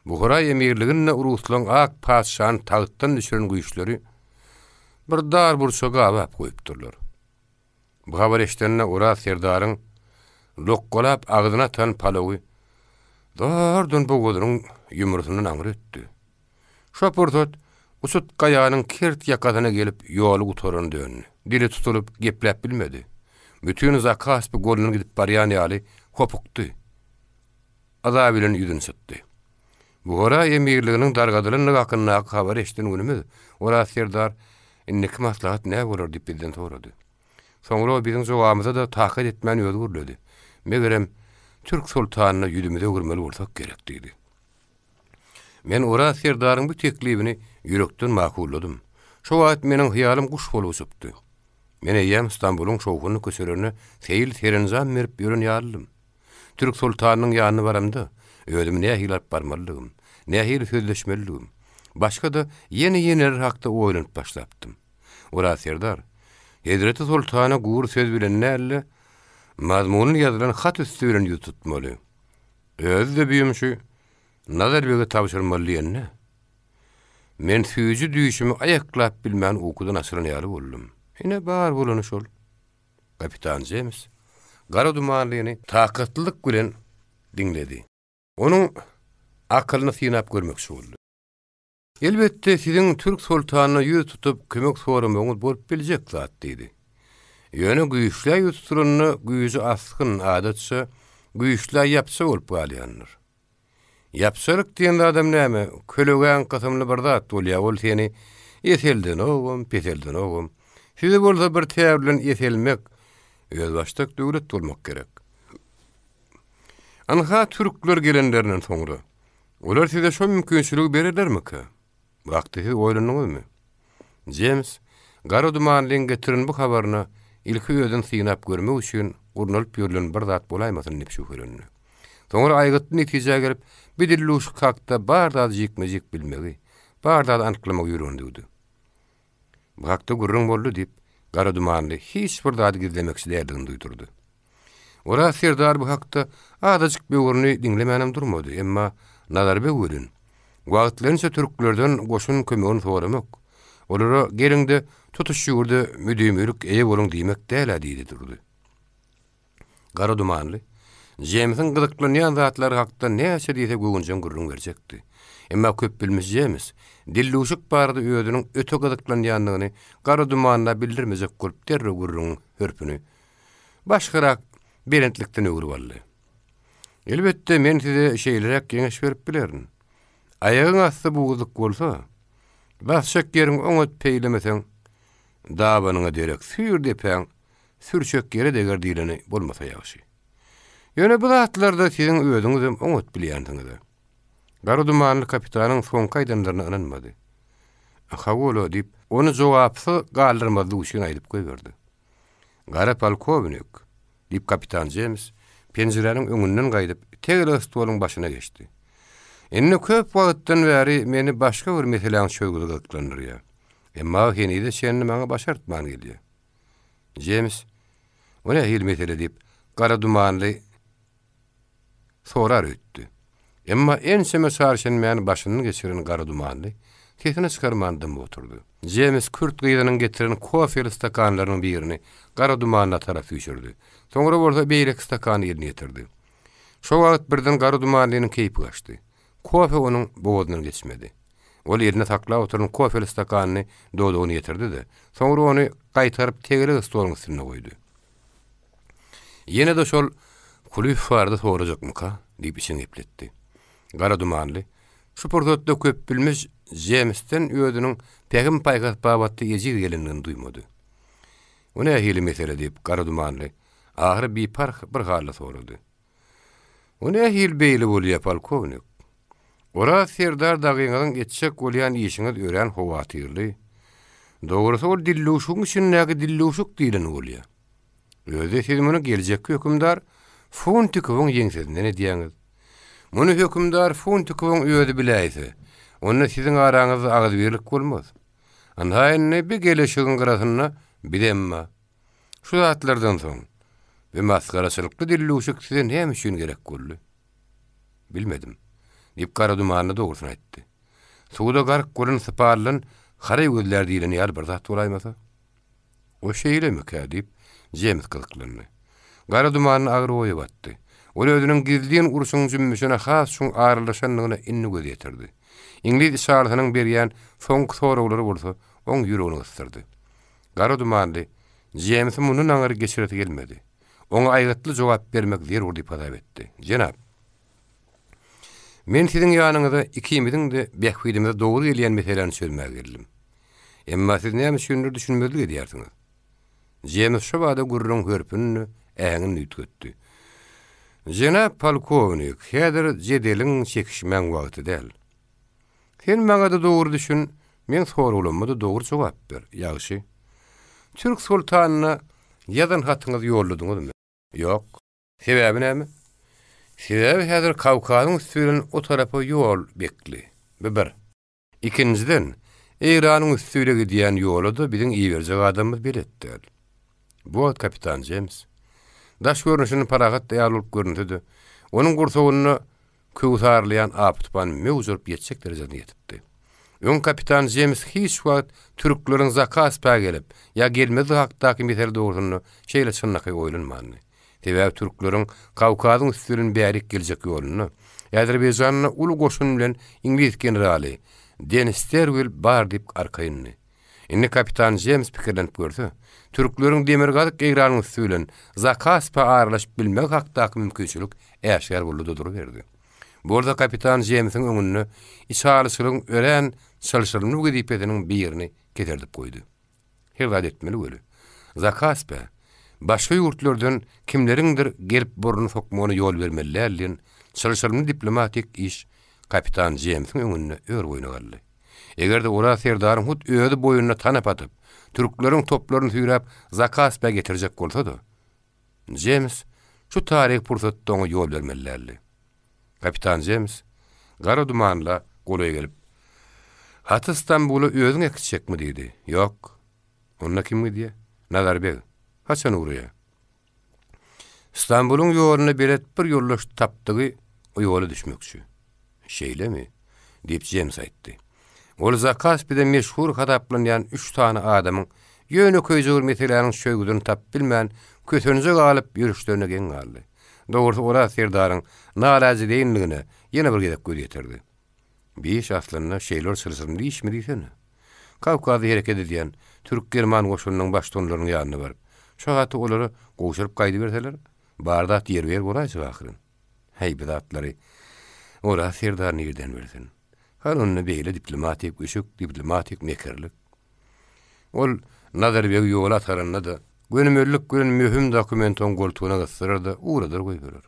Buhara emirliginde ruslaryň ak patyşany tagtdan düşüren güýçleri bir dar burça gabap goýupdyrlar. Bu habary eşidende Oraz serdaryň lokgalap agzyna atan palawy zordan bogazynyň ýumrusyndan aňry ötdi. Şo pursat uçut gaýanyň kert ýakasyna gelip ýoly gutarana döndi. Dili tutulyp gepläp bilmedi. Bütin Zakaspi golundan gidip barýan ýaly hopukdy. Yza bilen ýüzüni çytdy. Buhara emirliginiň dargadylandygy hakyndaky habary eşiden günümiz Oraz serdar Indiki maslahat nä bolar diýip bizden sorady. Soňra ol biziň jogabymyza-da takat etmän özi gürledi. Megerem, türk soltanyna ýüzümizi öwürmeli bolsak gerek diýdi. Men Oraz serdaryň bu teklibini ýürekden makulladym. Şo wagt meniň hyýalym guş bolup uçupdy. Men eýýäm Stambulyň şowhunly köçelerinde seýil-serenjam berip ýören ýalydym. Türk soltanynyň ýanyna baramda, özümi nähili alyp barmalydygym, nähili sözleşmelidigim, başga-da ýene-ýeneler hakda oýlanyp başlapdym. Oraz serdar, Hezreti soltana gury söz bilen däl-de, mazmunyny ýazylan hat üsti bilen ýüz tutmaly. Özi-de bu ýumşy Nazar bege tabşyrmaly diýende, men süýji düýşümi aýaklap bilmän ukudan açylan ýaly boldum. Ine, bar bolany şol. Kapitan Jems gara dumanlyny takatlylyk bilen diňledi. Onuň akylyny synap görmekçi boldy. Elbetde, siziň türk soltanyna ýüz tutup kömek soramagyňyz bolup biljek zat, diýdi. Ýöne güýçlä ýüz tutulanda güýji asgyn, adatça, güýçlä ýapja bolup galýandyr. Ýapjalyk diýen zadam näme, kölegäň kysymly bir zat bolýar, ol seni eseldenogam, peseldenogam. Size bolsa bir tär bilen eselmek, özbaşdak döwlet bolmak gerek. Ynha, türkler gelenlerinden soňra, Olar size şo mümkinçiligi bererlermikä? Bu hakda siz oýlandyňyzmy? Jems Gara Dumanlyň getiren bu habaryna ilki özüni synap görmek üçin gurnalyp ýörlen bir zat bolaýmasyn diýip şübhelendi. Soňra aýgytly netijä gelip, bu dilluşyk hakda bar zady jikme-jik bilmegi, bar zady anyklamagy ýüregine düwdi. Bu hakda gürrüň boldy, diýip, Gara Dumanly hiç bir zady gizlemekçi däldigini duýdurdy. Oraz serdar bu hakda azajyk böwrüni diňlemänem durmady, emma Nazar beg welin, wagtlaýynça türklerden goşun kömegini soramak, olara geliň-de tutuş ýurda müdimilik eýe boluň diýmek däl-ä diýdi durdy. Gara dumanly, Jemsiň gyzyklanýan zatlary hakda näçe diýse göwünjeň gürrüň berjekdi. Emma köpbilmiş Jems, dilluşyk barada özüniň öte gyzyklanýandygyny Gara dumanla bildirmejek bolup derrew gürrüňiň hörpüni başgarak belentlikden öwrüp aldy. Elbetde, men size şeýleräk geňeş berip bilerin. Aýagyň asty buzluk bolsa, basjak ýeriňi oňat peýlemeseň, dabanyňa derek süýr depäň sürçek ýere deger diýleni bolmasa ýagşy. Ýöne bu zatlarda siziň özüňizem oňat bilýänsiňiz-ä. Gara dumanly kapitanyň soňky aýdanlaryna ynanmady. Hawa-la, diýip, ony jogapsyz galdyrmazlyk üçin aýdyp goýberdi. Gara polkownik, diýip, kapitan Jems penjiräniň öňünden gaýdyp, tegelek stoluň başyna geçdi. Indi köp wagtdan bäri meni başga bir meseläň çözgüdi gyzyklandyrýar. Emma henize çenli maňa başartman gelýär. Jems, O nähili mesele diýip, gara dumanly sorar öýtdi. Emma ençeme çarşenbäni başyndan geçiren gara dumanly sesini çykarman dymyp oturdy. Jems kürt gyzynyň getiren kofeli stakanlarynyň birini gara dumanla tarap süýşürdi. Soňra bolsa beýleki stakany eline ýetirdi. Şo wagt birden gara dumanlynyň keýpi gaçdy. Kofe onuň bogazyndan geçmedi. Ol elinde saklap oturan kofeli stakanyny dodagyna ýetirdi-de, soňra ony gaýtaryp tegelek stoluň üstünde goýdy. Ýene-de şol Kulyýew barada sorajakmyka? diýip içini gepletdi. Gara dumanly, şu pursatda köpbilmiş Jemsden özüniň pähim-paýhas babatda ejiz gelendigini duýmady. O nähili mesele diýip, Gara dumanly ahyry biparh bir halda sorady. O nähili beýle bolýa, polkownik? Oraz serdar dagyňyzyň etjek bolýan işiňiz örän howatyrly. Dogrusy ol dilluşygyň içindäki dilluşyk diýleni bolýa. Özi siz muny geljekki hökümdar Funtikowyň ýeňsesinden edýäňiz. Muny hökümdar Funtikowyň özi biläýse, onda siziň araňyzda agzybirlik bolmaz. Ynha indi bi geleşigiň gyrasynda bizem bar. Şu zatlardan soň, bi masgaraçylykly dilluşyk size näme üçin gerek boldy? Bilmedim, diýip, Gara Dumanly dogrusyny aýtdy. Suwda gark bolan sypaldan haraý gözlär diýleni ýaly bir zat bolaýmasa. O şeýlemikä? diýip, Jems gyzyklandy. Gara dumanly agyr oýa batdy. Ol özüniň gizlin urşuň jümmüşine has çuň aralaşandygyna indi göz ýetirdi. Iňlis içalysynyň berýän soňky soraglary bolsa oň ýüregini gysdyrdy. Gara dumanly Jemsi mundan aňyr geçiresi gelmedi. Oňa aýgytly jogap bermek zerur diýip hasap etdi. Jenap! Men siziň ýanyňyza ikimiziň-de bähbidimize dogry gelýän meseläni çözmäge geldim. Emma siz näme üçindir düşünmezlik edýärsiňiz. Jems şo bada gürrüň hörpüni-de, äheňini-de üýtgetdi. Jenap polkownik, häzir jedeliň, çekişmäň wagty däl. Sen maňa-da dogry düşün, meň soraglaryma-da dogry jogap ber, ýagşy. Türk soltanyna ýazan hatyňyzy ýolladyňyzmy? Ýok. Sebäbi näme? Sebäbi häzir Kawkazyň üsti bilen o tarapa ýol bekli. Bu bir. Ikinjiden, Eýranyň üsti bile gidýän ýola-da biziň iberjek adamymyz belet däl. Bu wagt kapitan Jems, daş görnüşinden parahat ýaly bolup görünse-de, onuň gursagynda köwsarlaýan apy-tupan möwj urup ýetjek derejesine ýetipdi. Öň kapitan Jems hiç wagt türkleriň Zakaspä gelip ýa gelmezligi hakdaky mesele dogrusynda şeýle çynlakaý oýlanmandy. Sebäbi türkleriň Kawkazyň üsti bilen bärik geljek ýolunda Azerbaýjanda uly goşun bilen iňlis generaly Den Sterwil bar diýip arkaýyndy. Indi kapitan Jems pikirlenip görse, türkleriň demirgazyk Eýranyň üsti bilen Zakaspä aralaşyp bilmegi hakdaky mümkinçilik äşgär boldy-da duruberdi. Bu bolsa kapitan Jemsiň öňünde içalyçylygyň örän çylşyrymly wezipesiniň birini keserdip goýdy. Her zat etmeli weli, Zakaspä başga ýurtlardan kimleriňdir gelip burnuny sokmagyna ýol bermeli däl diýen çylşyrymly diplomatik iş kapitan Jemsiň öňünde ör-boýuna galdy. Eger-de Oraz serdaryň hut özi boýnuna tanap atyp, türkleriň toplaryny süýräp Zakaspä getirjek bolsa-da, Jems şu taryhy pursatda oňa ýol bermeli däldi. Kapitan Jems gara dumanla golaý gelip, Haty Stambula özüň äkitjekmi? diýdi. Ýok. Onda kim gidýä? Nazar beg. Haçan ugraýa? Stambulyň ýoluna belet bir ýoldaş tapdygy o ýola düşmekçi. Şeýlemi? diýip, Jems aýtdy. Ol Zakaspide meşhur hasaplanýan üç sany adamyň ýönekeýje bir meseläniň çözgüdini tapyp bilmän, kösenje galyp ýörüşlerine geň galdy. Dogrusy, Oraz serdaryň nalajedeýinligine ýene bir gezek göz ýetirdi. Bi iş aslynda şeýle bir çylşyrymly işmi diýsene. Kawkazda hereket edýän türk-german goşunynyň baştutanlarynyň ýanyna baryp, şo haty olara gowşuryp gaýdyberseler, bar zat ýerbe-ýer bolaýjak ahyryn. Häý, bi zatlary Oraz serdar nirden bilsin? Hany onda beýle diplomatik üşük, diplomatik mekirlik? Ol Nazarbegi ýola ataranda-da, gönümellik bilen möhüm dokumenti oň goltugyna gysdyrar-da, ugradar goýberer.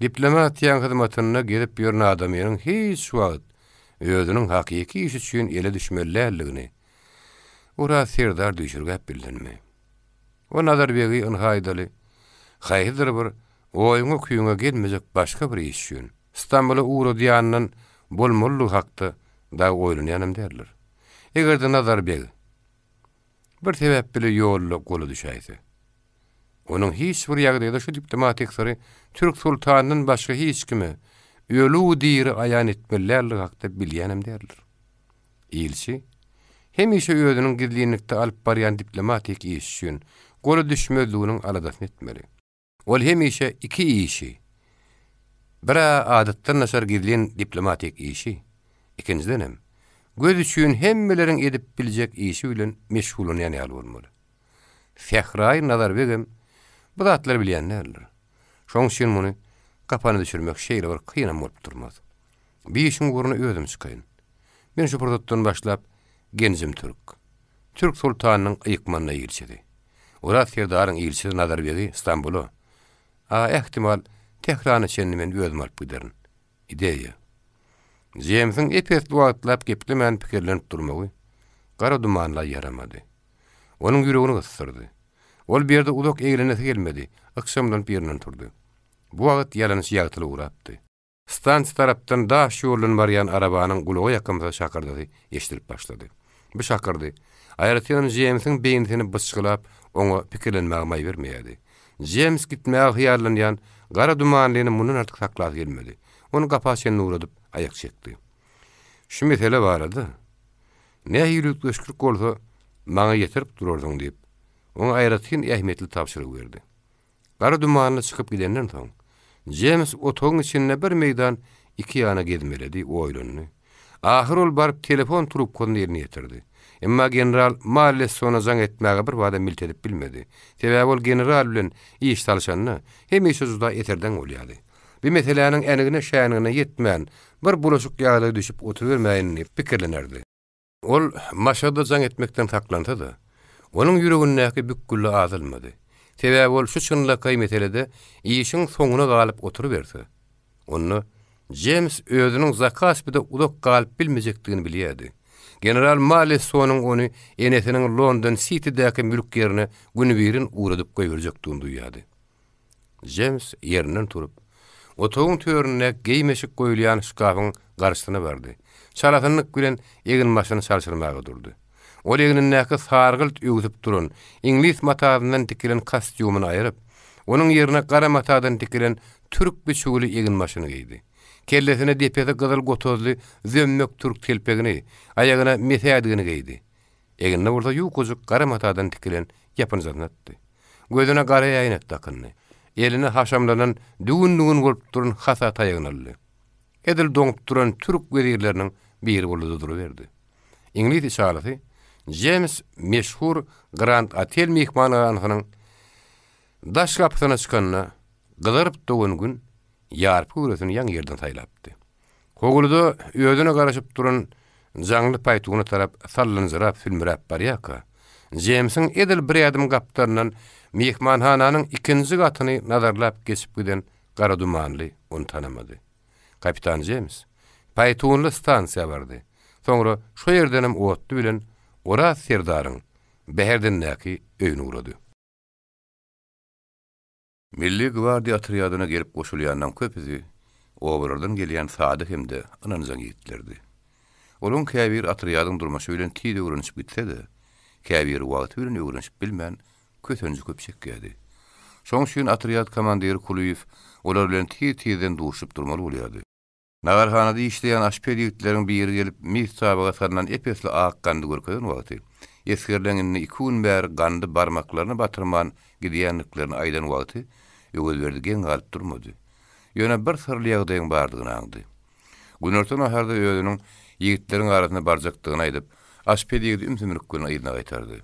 Diplomatiýaň hyzmatynda gezip ýören adamynyň hiç wagt özüniň hakyky işi üçin ele düşmeli däldigini Oraz serdar düýşürgäp bilsinmi? O Nazarbegi ynha aýdaly, haýsydyr bir oýuňa-küýüňe gelmejek başga bir iş üçin Stambula ugradýandan bolmalydygy hakda dagy oýlanýanam däldir. Eger-de Nazarbeg bir sebäp bile ýolda gola düşäýse. Onuň hiç bir ýagdaýda şu diplomatik syry türk soltanyndan başga hiç kime ölüw-diri aýan etmeli däldigi hakda bilýänem däldir. Ilçi hemişe özüniň gizlinlikde alyp barýan diplomatik işi üçin gola düşmezliginiň aladasyny etmeli. Ol hemişe iki işi, bir-ä adatdan daşary gizlin diplomatik işi, ikinjidenem, göz üçin hemmeleriň edip biljek işi bilen meşgullanýan ýaly bolmaly. Sähraýy Nazarbegem bu zatlary bilýän däldir. Şoň üçin muny gapana düşürmek şeýle bir kynam bolup durmaz. Bir işiň ugruna özüm çykaýyn. Men şu pursatdan başlap Genjim türk. Türk soltanynyň ykmanda ilçisi. Oraz serdaryň ilçisi Nazarbegi Stambula, a ähtimal Tährana çenli men özüm alyp giderin. Ideýa. Jemsiň ep-esli wagtlap geplemän pikirlenip durmagy gara dumanla ýaramady. Onuň ýüregini gysdyrdy. Ol bu ýerde uzak eglenesi gelmedi, ykjamlanyp ýerinden turdy. Bu wagt ýalançy ýagtylyp ugrapdy. Stansiýa tarapdan daş ýoldan barýan arabanyň gulaga ýakymsyz şakyrdysy eşidilip başlady. Bu şakyrdy, aýratynam Jeýmsiň beýnisini byçgylap, oňa pikirlenmäge maý bermeýärdi. Jeýms gitmäge hyýallanýan gara dumanlyny mundan artyk saklasy gelmedi. Ony gapa çenli ugradyp, aýak çekdi. Şu mesele barada nähili üýtgeşiklik bolsa, maňa ýetirip durarsyň diýip, oňa aýratyn ähmiýetli tabşyryk berdi. Gara dumanly çykyp gidenden soň, Jems otagyň içinde bir meýdan iki ýana gezmeledi, oýlandy. Ahyr ol baryp telefon trubkasyny eline ýetirdi. Emma general Mallessona jaň etmäge birbada milt edip bilmedi. Sebäbi ol general bilen iş salyşanda, hemişe juda eserdeň bolýardy. Bir meseläniň änigine-şänigine ýetmän, bir bulaşyk ýagdaýa düşüp oturybermäýin diýip pikirlenerdi. Ol Maşada jaň etmekden saklansa-da, onuň ýüregindäki bükgüldi azalmady. Sebäbi ol şu çynlakaý meselede işiň soňuna galyp oturyberse, onda Jems özüniň Zakaspide uzak galyp bilmejekdigini bilýärdi. General Mallesonyň ony enesiniň London-Sitidäki mülk ýerine günübirin ugradyp goýberjekdigini duýýardy. Jems ýerinden turup, otagyň töründe geýim-eşik goýulýan şkafyň garşysyna bardy. Çalasynlyk bilen eginbaşyny çalşyrmaga durdy. Ol egnindäki sargylt öwsüp duran, iňlis matasyndan tikilen kostýumyny aýryp, onuň ýerine gara matadan tikilen türk biçüwli eginbaşyny geýdi. Kellesine depesi gyzyl gotazly zömmek türk telpegini, aýagyna mes ädigini geýdi. Egnine bolsa ýukajyk gara matadan tikilen ýapynjasyny atdy. Gözüne gara äýnek dakyndy. Eline haşamlanan düwün-düwün bolup duran hasa taýagyny aldy. Edil doňup duran türk wezirleriniň biri boldy-da duruberdi. Iňlis içalysy Jems meşhur Grand Otel myhmanhanasynyň daş gapysyna çykanda gyzaryp dogan gün ýarpy göwresini ýaňy ýerden saýlapdy. Howluda özüne garaşyp duran jaňly paýtuna tarap sallanjyrap sülmüräp barýarka, Jemsiň edil bir ädim gapdalyndan myhmanhananyň ikinji gatyny nazarlap geçip giden gara dumanly ony tanamady. Kapitan Jems paýtunly stansiýa bardy. Soňra şo ýerdenem otly bilen Oraz serdaryň Bäherdendäki öýüne ugrady. Milli gwardiýa otrýadyna gelip goşulýanlaryň köpüsi obalardan gelýän sada hem-de ynanjaň ýigitlerdi. Olaryň käbiri otrýadyň durmuşy bilen tiz öwrenişip gitse-de, käbiri wagty bilen öwrenişip bilmän, kösenji köp çekýärdi. Şonuň üçin otrýad komandiri Kulyýew olar bilen tiz-tizden duşup durmaly bolýardy. Naharhanada işleýän aşpez ýigitleriň biri gelip, mis tabaga salnan ep-esli ak gandy görkezen wagty, esgerleň indi iki gün bäri gandy barmaklaryna batyrman gidýändiklerini aýdan wagty Öwezberdi geň galyp durmady. Ýöne bir syrly ýagdaýyň bardygyny aňdy. Günorta naharda özüniň ýigitleriň arasyna barjakdygyny aýdyp, aşpez ýigidi ümsümlik bilen yzyna gaýtardy.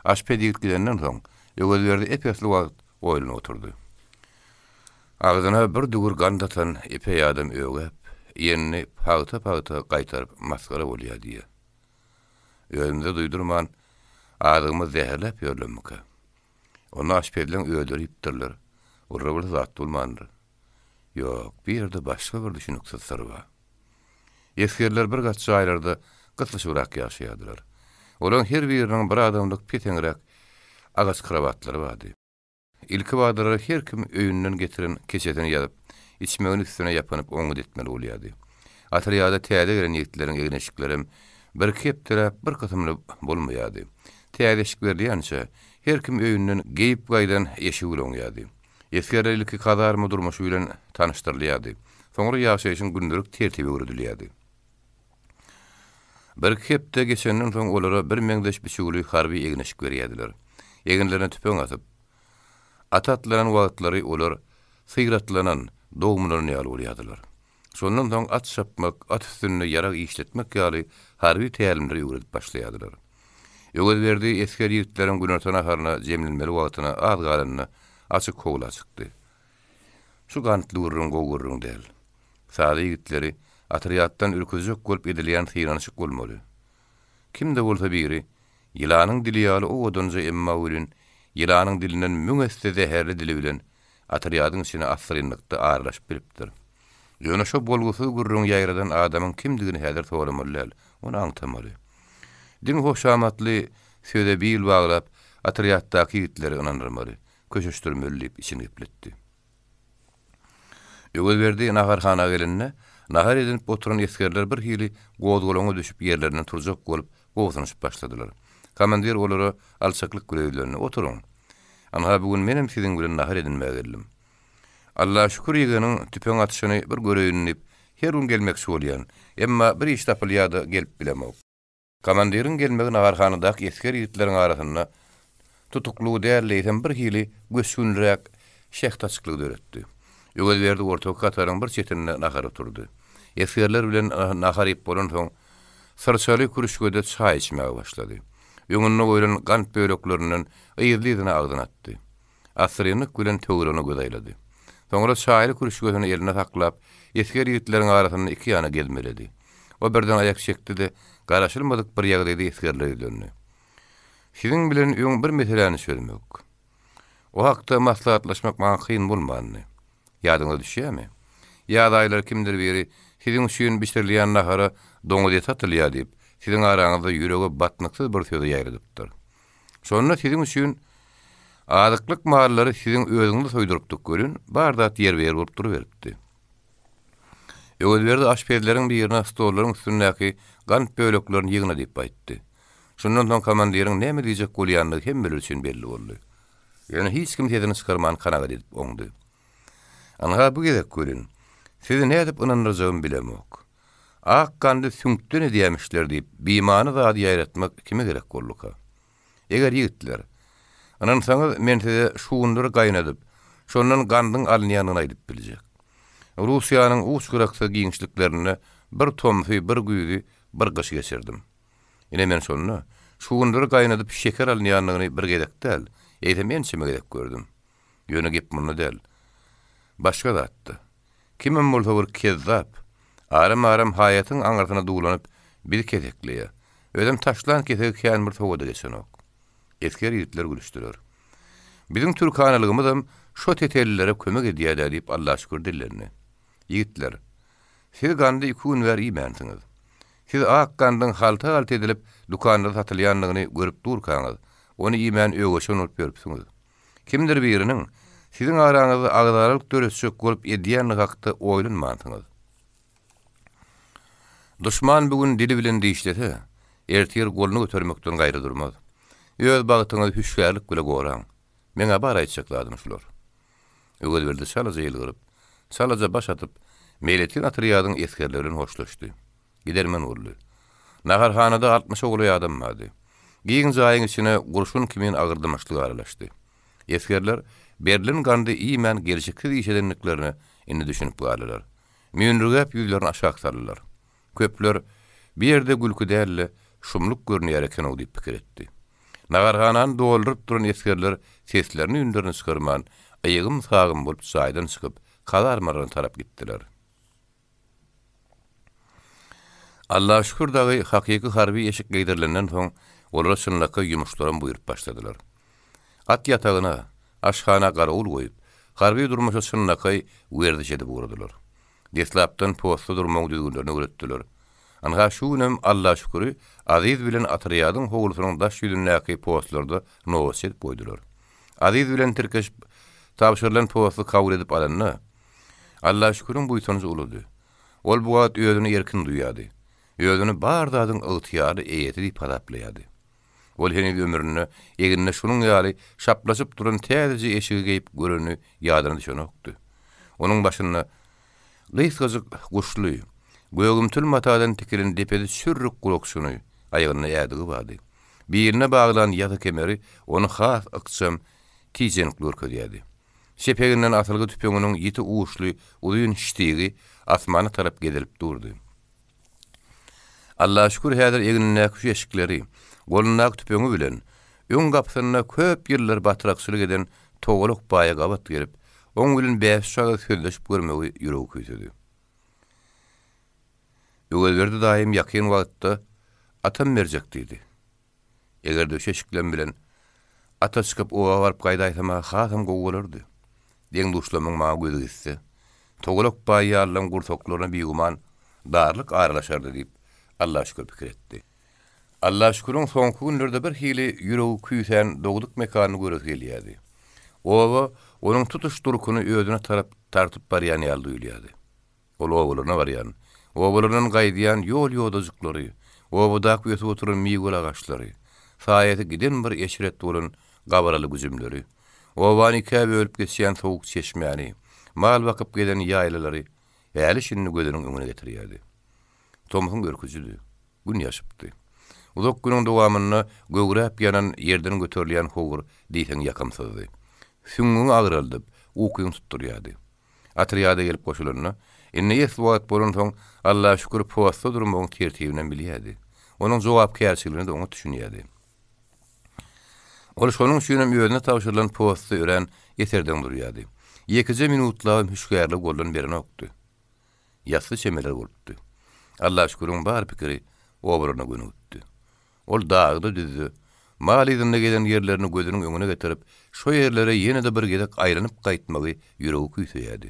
Aşpez ýigit gidenden soň, Öwezberdi ep-esli wagt oýlanyp oturdy. Agzyna bir düwür gant atan epeý adam ögäp, iýenini pagta-pagta gaýtaryp masgara bolýa diýýä. Özümize duýdurman, azygymyzy zäherläp ýörlemmikä? Onda aşpezleň özleri iýipdirler, urra bir zat bolmandyr. Ýok, bu ýerde başga bir düşüniksiz syr bar. Esgerler bir gat jaýlarda gyslyşybrak ýaşaýardylar. Olaryň her biriniň bir adamlyk peseňräk agaç krowatlary bardy. Ilkibadalar her kim öýünden getiren keçesini ýazyp, içmegini üstüne ýapynyp oňňut etmeli bolýardy. Otrýada täze gelen ýigitleriň egin-eşiklerem birki hepdeläp bir kysymly bolmaýardy. Täze eşik berilýänçä, her kim öýünden geýip gaýdan eşigi bilen oňýardy. Esgerler ilki kazarma durmuşy bilen tanyşdyrylýardy. Soňra ýaşaýşyň gündelik tertibi öwredilýärdi. Birki hepde geçenden soň olara birmeňzeş biçüwli harby egin-eşik berýärdiler. Eginlerine tüpeň asyp, ata atlanan wagtlary olar syratlanan, dogumlanan ýaly bolýardylar. Şondan soň at çapmak, at üstünde ýarag işletmek ýaly harby tälimleri öwredip başlaýardylar. Öwezberdi esger ýigitleriň günorta naharyna jemlenmeli wagtyna az galanda açyk howla çykdy. Şu gantly gürrüň gowy gürrüň däl. Sada ýigitleri otrýaddan ürküzjek bolup edilýän synanyşyk bolmaly. Kim-de bolsa biri, ýylanyň dili ýaly owadanja emma welin ýylanyň dilinden müň esse zäherli dili bilen otrýadyň içine assyrynlykda aralaşyp bilipdir. Ýöne şo bolgusyz gürrüňi ýaýradan adamyň kimdigini häzir soramaly däl, ony aňtamaly. Diňe hoşamatly söze bil baglap, otrýaddaky ýigitleri ynandyrmaly. Köşeşdirmeli diýip içini gepletdi. Öwezberdi naharhana gelende, nahar edinip oturan esgerler bir hili gozgalaňa düşüp ýerlerinden turjak bolup gobsunyşyp başladylar. Komandir olara alçaklyk bilen ýüzlendi, Oturyň. Ynha bu gün menem siziň bilen nahar edinmäge geldim. Alla şükür ýegeniň tüpeň atyşyny bir göreýin diýip her gün gelmekçi bolýan. Emma bir iş tapylýa-da gelip bilemok. Komandiriň gelmegi naharhanadaky esger ýigitleriň arasynda Tutuklygy däl-de, eýsem bir hili göçgünliräk şähdaçyklygy döretdi. Öwezberdi ortaky hataryň bir çetinde nahar oturdy. Esgerler bilen nahar iýip bolansoň, syrçaly kürüşgede çaý içmäge başlady. Öňünde goýlan gant böleklerinden yzly-yzyna agzyna atdy. Assyrynlyk bilen töweregine göz aýlady. Soňra çaýly kürüşgesini elinde saklap, esger ýigitleriň arasynda iki ýana gezmeledi. O birden aýak çekdi-de, garaşylmadyk bir ýagdaýda esgerlere ýüzlendi. Siziň bilen öň bir meseläni çözmek, o hakda maslahatlaşmak maňa kyn bolmandy. Ýadyňyza düşýärmi? Ýaz aýlary kimdir biri siziň üçin bişirilýän nahara doňuz eti atylýar diýip, siziň araňyzda ýürege batnyksyz bir sözi ýaýradypdyr. Şonda siziň üçin azyklyk mallary siziň özüňize soýdurypdyk welin, bar zat ýerbe-ýer bolup duruberipdi. Öwezberdi aşpezleriň birine stollaryň üstündäki gant böleklerini ýygna diýip aýtdy. Şundan soň komandiriň näme diýjek bolýandygy hemmeler üçin belli boldy. Ýöne hiç kim sesini çykarman kanagat edip oňdy. Ynha bu gezek welin, sizi nädip ynandyrjagymy bilemok. Ak gandy süňkden edýämişler diýip, bimany zady ýaýratmak kime gerek bolduka? Eger ýigitler, ynansaňyz, men size şugundyry gaýnadyp, şondan gandyň alynýandygyny aýdyp biljek. Russiýanyň uç-gyraksyz giňişliklerinde bir tomsy, bir güýzi, bir gyşy geçirdim. Ine men şonda şugundyry gaýnadyp şeker alynýandygyny bir gezek däl, eýsem ençeme gezek gördüm. Ýöne gep munda däl. Başga zatda. Kimem bolsa bir kezzap, aram-aram haýatyň aňyrsyna duwlanyp, bizi kesekleýär. Özem taşlan kesegi kän bir sowada geçenok. Esger ýigitler gülüşdiler. Biziň türkanalygymyzam şo tetelilere kömek edýä-dä diýip Allaşükür dillendi. Ýigitler, siz gandy iki gün bäri iýmänsiňiz. Siz ak gandyň halta-halta edilip dükanlarda satylýandygyny görüp durkaňyz, ony iýmän ögeşen bolup ýörüpsiňiz. Kimdir biriniň siziň araňyzda agzalalyk döretjek bolup edýändigi hakda oýlanmansyňyz. Duşman bu gün dili bilen dişlese, ertir goluny götermekden gaýry durmaz. Öz bagtyňyzy hüşgärlik bile goraň. Meň-ä bar aýtjak zadym şular. Öwezberdi çalaja ýylgyryp, çalaja baş atyp, meýletin otrýadyň esgerleri bilen hoşlaşdy. Gidermen boldy. Naharhanada altmyşa golaý adam bardy. Giň jaýyň içine gurşun kimin agyr dymyşlyk aralaşdy. Esgerler berlen gandy iýmän gelşiksiz iş edendiklerine indi düşünip galdylar. Müýnürgäp ýüzlerini aşak saldylar. Köpler, Bu ýerde gülki däl-de, şumluk görünýär eken-ow diýip pikir etdi. Naharhanany dolduryp duran esgerler seslerini-üýnlerini çykarman, ygym-sagym bolup jaýdan çykyp, kazarmalaryna tarap gitdiler. Allaşükür dagy hakyky harby eşik geýdirilenden soň, olara çynlakaý ýumuşlaram buýrup başladylar. At ýatagyna, aşhana garawul goýup, harby durmuşa çynlakaý werziş edip ugradylar. Deslapdan postda durmagyň düzgünlerini öwretdiler. Ynha, şu günem Allaşüküri Aziz bilen otrýadyň howlusynyň daş ýüzündäki postlarda nobatçy edip goýdular. Aziz bilen tirkeşip tabşyrylan posty kabul edip alanda, Allaşüküriň buýsanjy uludy. Ol bu wagt özüni erkin duýýardy. Özüni bar zadyň ygtyýarly eýesi diýip hasaplaýardy. Ol heniz ömründe egnine şunuň ýaly şaplaşyp duran täzeje eşigi geýip göreni ýadyna düşenokdy. Onuň başynda gysgajyk guşly, gögümtil matadan tikilen depesi çürrük gulakçyny, aýagynda ädigi bardy. Biline baglan ýasy kemeri ony has ykjam, tijenikli görkezýärdi. Çepeginden asylgy tüpeňiniň ýiti uçly uzyn ştigi asmana tarap gezelip durdy. Allaşükür häzir egnindäki şu eşikleri, golundaky tüpeňi bilen, öň gapysynda köp ýyllar batrakçylyk eden Togalak baýa gabat gelip, oň bilen bäş-üç agyz sözleşip görmegi ýüregi küýsedi. Öwezberdi daýym ýakyn wagtda atam berjek diýdi. Eger-de şu eşiklem bilen ata çykyp oba baryp gaýdaýsam-a hasam gowy bolardy. Deň-duşlamyň maňa gözi gitse, Togalak baý ýalylaň gursaklaryna bigüman darlyk aralaşardy diýip, Allaşükür pikir etdi. Allaşüküriň soňky günlerde bir hili ýüregi küýsän dogduk mekanyny göresi gelýärdi. Oba onuň tutuş durkuny özüne tarap tartyp barýan ýaly duýulýardy. Ol obalaryna barýan, obalaryndan gaýdýan ýol-ýodajyklary, obadaky ösüp oturan miweli agaçlary, saýasy giden bir eşret bolan gabaraly güjümleri, obany ikä bölüp geçýän sowuk çeşmäni, mal bakyp gezen ýaýlalary häli-şindi gözüniň öňüne getirýärdi. Tomsuň örküjidi. Gün ýaşypdy. Uzak günüň dowamynda göwräp ýanan ýerden göterilýän howur diýseň ýakymsyzdy. Süňňüňi agraldyp, ukyňy tutdurýardy. Otrýada gelip goşulanda, indi esli wagt bolansoň, Allaşükür postda durmagyň tertibinem bilýärdi. Onuň jogapkärçiligine-de oňat düşünýärdi. Ol şonuň üçinem özüne tabşyrylan postda örän eserdeň durýardy. Ýekeje minutlabam hüşgärligi goldan berenokdy. Ýassy çemeler bolupdy. Allaşüküriň bar pikiri obalaryna gönügipdi. Ol dagda-düzde, mal yzynda gezen ýerlerini gözüniň öňüne getirip, şo ýerlere ýene-de bir gezek aýlanyp gaýtmagy ýüregi küýseýärdi.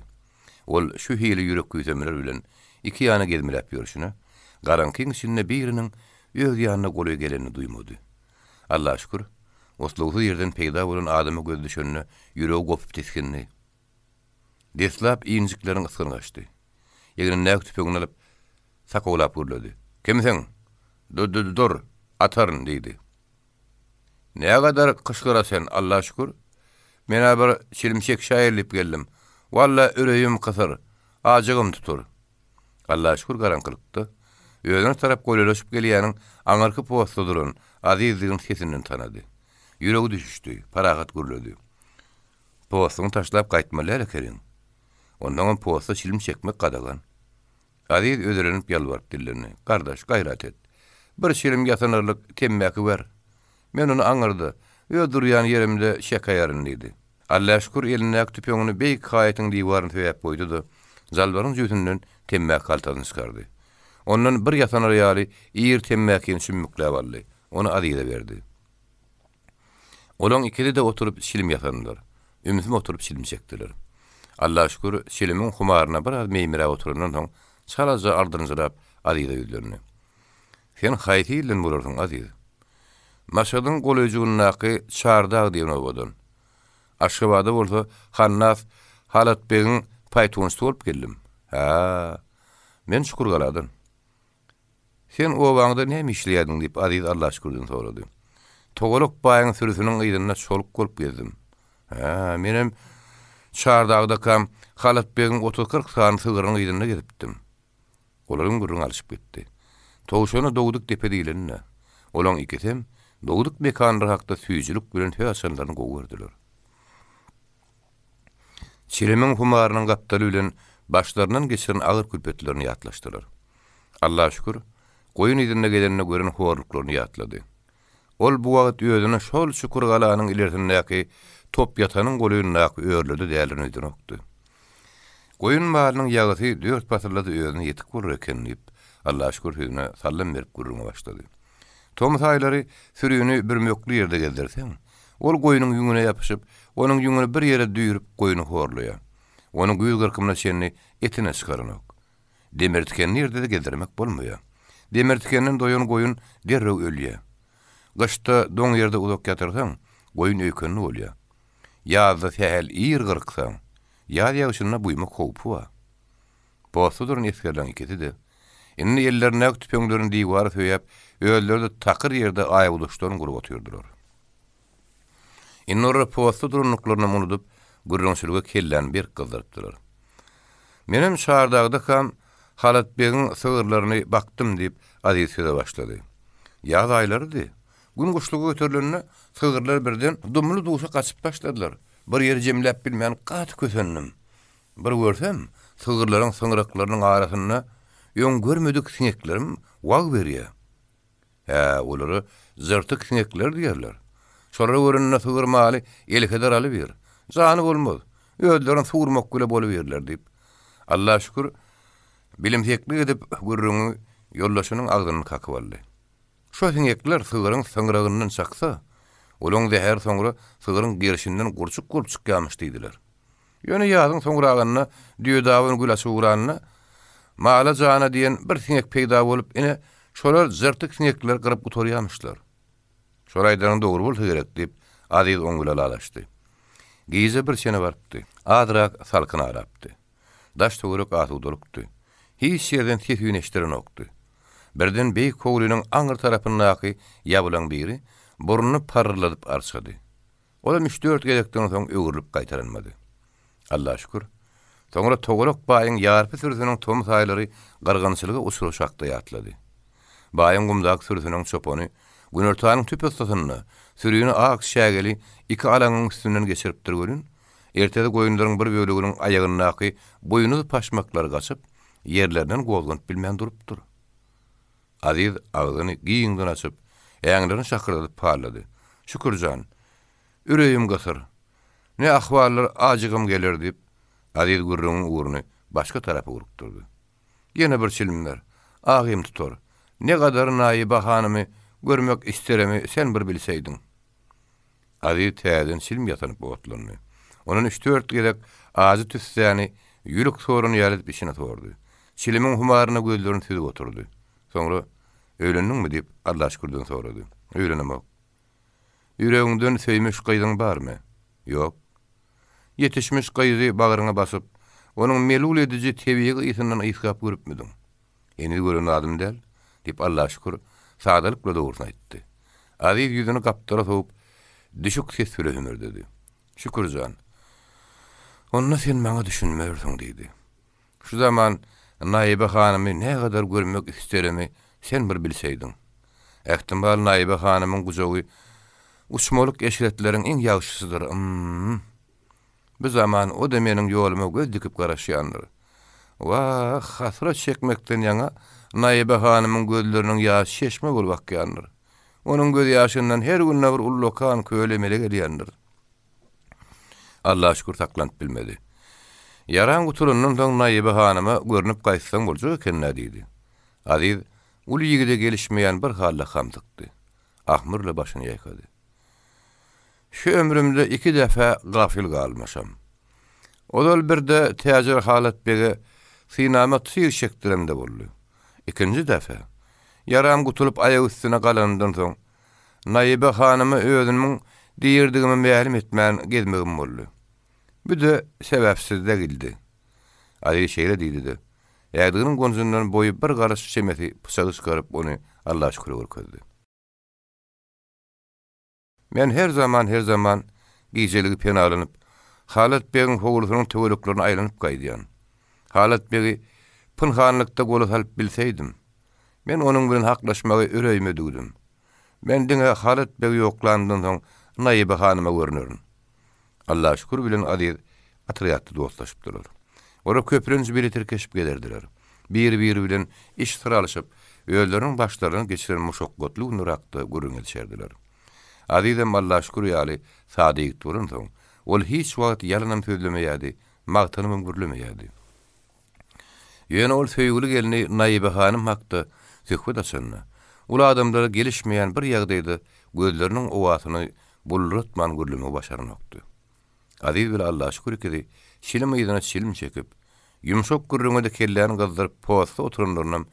Ol şu hili ýürek küýsemeler bilen iki ýana gezmeläp ýörşüne, garaňkyň içinde biriniň öz ýanyna golaý gelenini duýmady. Allaşükür, oslagsyz ýerden peýda bolan adama gözi düşende ýüregi gopup tisgindi. Deslap injikleriň ysgyny gaçdy. Egnindäki tüpeňini alyp, sakawlap gürledi. Kimsiň? Du-du-dur, ataryn, diýdi. Nägadar kyşgyra sen, Alla şükür. Men-ä bir çilim çekişäýeli diýip geldim. Walla, üreýim kysyr, ajygym tutur. Allaşükür garaňkylykda, özüne tarap golaýlaşyp gelýäniň aňyrky postda duran Azizdigini sesinden tanady. Ýüregi düşüşdi, parahat gürledi. Postuňy taşlap gaýtmaly däl ekeniň. Onnoňam posta çilim çekmek gadagan. Aziz özelenip ýalbaryp dillendi. Gardaş, gaýrat et. Bir çilim ýasanarlyk temmäki ber. Men ony aňyrda, öz durýan ýerimde çekäýerin diýdi. Allaşükür elindäki tüpeňini beýik haýatyň diwaryna söýäp goýdy-da, jalbaryň jübüsinden temmäki haltasyny çykardy. Ondan bir ýasanar ýaly iri temmäkini çümmükläp aldy. Ony Azize berdi. Olaň ikisi-de oturyp çilim ýasandylar. Ümsüm oturyp çilim çekdiler. Allaşükür çilimiň humaryna biraz meýmiräp oturandan soň, çalaja ardynjyrap Azize ýüzlendi. Sen haýsy ilden bolarsyň, Aziz? Maşadyň golaýjygyndaky Çardag diýen obadan. Aşgabada bolsa Hannas Halatbegiň paýtunçysy bolup geldim. Hä-ä. Men Çukurgaladan. Sen obaňda näme işleýärdiň? diýip, Aziz Allaşükürden sorady. Togalak baýyň sürüsiniň yzynda çoluk bolup gezdim. Hä, menem Çardagdakam Halatbegiň otuz-kyrk sany sygrynyň yzynda gezipdim. Olaryň gürrüňi alşyp gitdi. Towşana dogduk depe diýleni-dä. Olaň ikisem dogduk mekanlary hakda süýjülik bilen söz açanlaryny gowy gördüler. Çilimiň humarynyň gapdaly bilen başlaryndan geçiren agyr külpetlerini ýatlaşdylar. Allaşükür, goýun yzynda gezende gören horluklaryny ýatlady. Ol bu wagt özüni şol çukur galanyň ilersindäki top ýatanyň golaýyndaky örülerde däldigini öýdenokdy. Goýun malynyň ýagysy dört pasylda-da özüne ýetik bolar eken diýip, Allaşükür sözüne sallam berip gürrüňe başlady. Tomus aýlary sürini bir mökli ýerde gezdirseň, ol goýnuň ýüňüne ýapyşyp, onuň ýüňüni bir ýere düýrüp goýny horlaýar. Ony güýz gyrkymyna çenli etine çykaranok. Demir-tikenli ýerde-de gezdirmek bolmaýar. Demir-tikenden doýan goýun derrew ölýär. Gyşda doň ýerde uzak ýatyrsaň, goýun öýkenli bolýar. Ýazda sähel ir gyrksaň, ýaz ýagşynda buýmak howpy bar. Postda duran esgerleriň ikisi-de, indi ellerindäki tüpeňlerini diwara söýäp, özleri-de takyr ýerde aýaguduşlaryny gurup otyrdylar. Indi olar postda durandyklarynam unudyp, gürrüňçilige kelläni berk gyzdyrypdylar. Menem Çardagdakam Halat begiň sygyrlaryny bakdym, diýip, Aziz söze başlady. Ýaz aýlarydy. Gün guşluga göterilende, sygyrlar birden dumly-duşa gaçyp başladylar. Bir ýeri jemläp bilmän gaty kösendim. Bir görsem, sygyrlaryň syňryklarynyň arasynda öň görmedik siňeklerim wag berýär. Hä, olara jyrtyk siňekler diýerler. Şolary görende sygyr maly elheder alybiýr. Jany bolmaz. Özlerini suwurmak bile bolubiýrler diýip, Allaşükür bilimseklik edip gürrüňi ýoldaşynyň agzyndan kakyp aldy. Şo siňekler sygryň syňragyndan çaksa, olaň zäheri soňra sygryň gerşinden gurçuk bolup çykýarmyş diýdiler. Ýöne ýazyň soňragynda düýedaban gül açyp ugranda, mala jana diýen bir siňek peýda bolup, ine, şolar jyrtyk siňekleri gyryp gutarýarmyşlar. Şol aýdanyň dogry bolsa gerek, diýip, Aziz oň bilen ylalaşdy. Gije bir çene barypdy. Azrak salkyn arapdy. Daş-töwerek asudalykdy. Hiç ýerden ses-üýn eşdilenokdy. Birden beýik howlynyň aňry tarapyndaky ýabylaň biri burnuny paryrladyp arçady. Olam üç-dört gezekden soň öwrülip gaýtalanmady. Alla şükür. Soňra Togalak baýyň ýarpy sürüsiniň tomus aýlary gyrgynçylyga uçraşy hakda ýatlady. Baýyň gumdaky sürüsiniň çopany günortanyň tüp yssysynda sürini ak çägeli iki alaňyň üstünden geçiripdir welin, ertesi goýunlaryň bir böleginiň aýagyndaky buýnuz paşmaklary gaçyp, ýerlerinden gozganyp bilmän durupdyr. Aziz agzyny giňden açyp, äňlerini şakyrdadyp pallady. Şükür jan, üreýim gysyr. Ne ahwallar ajygym geler diýip, Aziz gürrüňiň ugruny başga tarapa ugrukdyrdy. Ýene bir çilim ber. Agym tutar. Ne gadar Naýyba hanymy görmek isteremi sen bir bilseýdiň. Aziz täzeden çilim ýasanyp otlandy. Ondan üç-dört gezek ajy tüssäni ýülük soran ýaly edip içine sordy. Çilimiň humaryna gözlerini süzüp oturdy. Soňra, Öýlendiňmi? diýip, Allaşükürden sorady. Öýlenemok. Ýüregiňden söýmüş gyzyň barmy? Ýok. Ýetişmiş gyzy bagryňa basyp, onuň melul ediji tebigy ysyndan ysgap görüpmidiň? Heniz gören zadym däl, diýip, Allaşükür sadalyk bilen dogrusyny aýtdy. Aziz ýüzüni gapdala sowup, düşük ses bile hümürdedi. Şükür jan, onda sen maňa düşünmersiň, diýdi. Şu zaman Naýyba hanymy nägadar görmek isterimi sen bir bilseýdiň. Ähtimal Naýyba hanymyň gujagy uçmalyk eşretleriň iň ýagşysydyr, ym-m. Bu zaman o-da meniň ýoluma göz dikip garaşýandyr. Wah, hasrat çekmekden ýaňa Naýyba hanymyň gözleriniň ýaşy çeşme bolup akýandyr. Onuň gözýaşyndan her günde bir ullakan köl emele gelýändir. Allaşükür saklanyp bilmedi. Ýaraň gutulandan soň Naýyba hanyma görnüp gaýtsaň boljak eken-dä diýdi. Aziz uly ýigide gelişmeýän bir halda hamsykdy. Ahmyrly başyny ýaýkady. Şu ömrümde iki depe gafyl galmyşam. Ozal birde täjir Halat bege synama tyg çekdiremde boldy. Ikinji depe, ýaram gutulyp aýak üstüne galanymdan soň, Naýyba hanyma özümiň diridigimi mälim etmän gezmegim boldy. Bu-da sebäpsiz degildi. Aziz şeýle diýdi-de, ädiginiň gonjundan boýy bir garyş çemesi pyçagy çykaryp ony Allaşüküre görkezdi. Men her zaman, her zaman gijeligi penalanyp, Halat begiň howlusynyň töwereklerine aýlanyp gaýdýan. Halat begi pynhanlykda gola salyp bilseýdim, men onuň bilen haklaşmagy ýüregime düwdüm. Men diňe Halat begi ýoklanymdan soň Naýyba hanyma görnerin. Allaşükür bilen Aziz otrýadda dostlaşypdylar. Olar köplenç bile tirkeşip gezerdiler. Bir-biri bilen iç syr alyşyp, özleriniň başlaryndan geçiren muşakgatly günler hakda gürrüň edişerdiler. Azizem Allaşükür ýaly sada ýigit bolansoň, ol hiç wagt ýalanam sözlemeýärdi, magtanybam gürlemeýärdi. Ýöne ol söýgüli gelni Naýyba hanym hakda söhbet açanda, uly adamlara gelişmeýän bir ýagdaýda gözleriniň owasyny bulduratman gürlemegi başaranokdy. Aziz bile Allaşükür ikisi çilim yzyna çilim çekip, ýumşak gürrüňe-de kelläni gyzdyryp postda oturanlarynam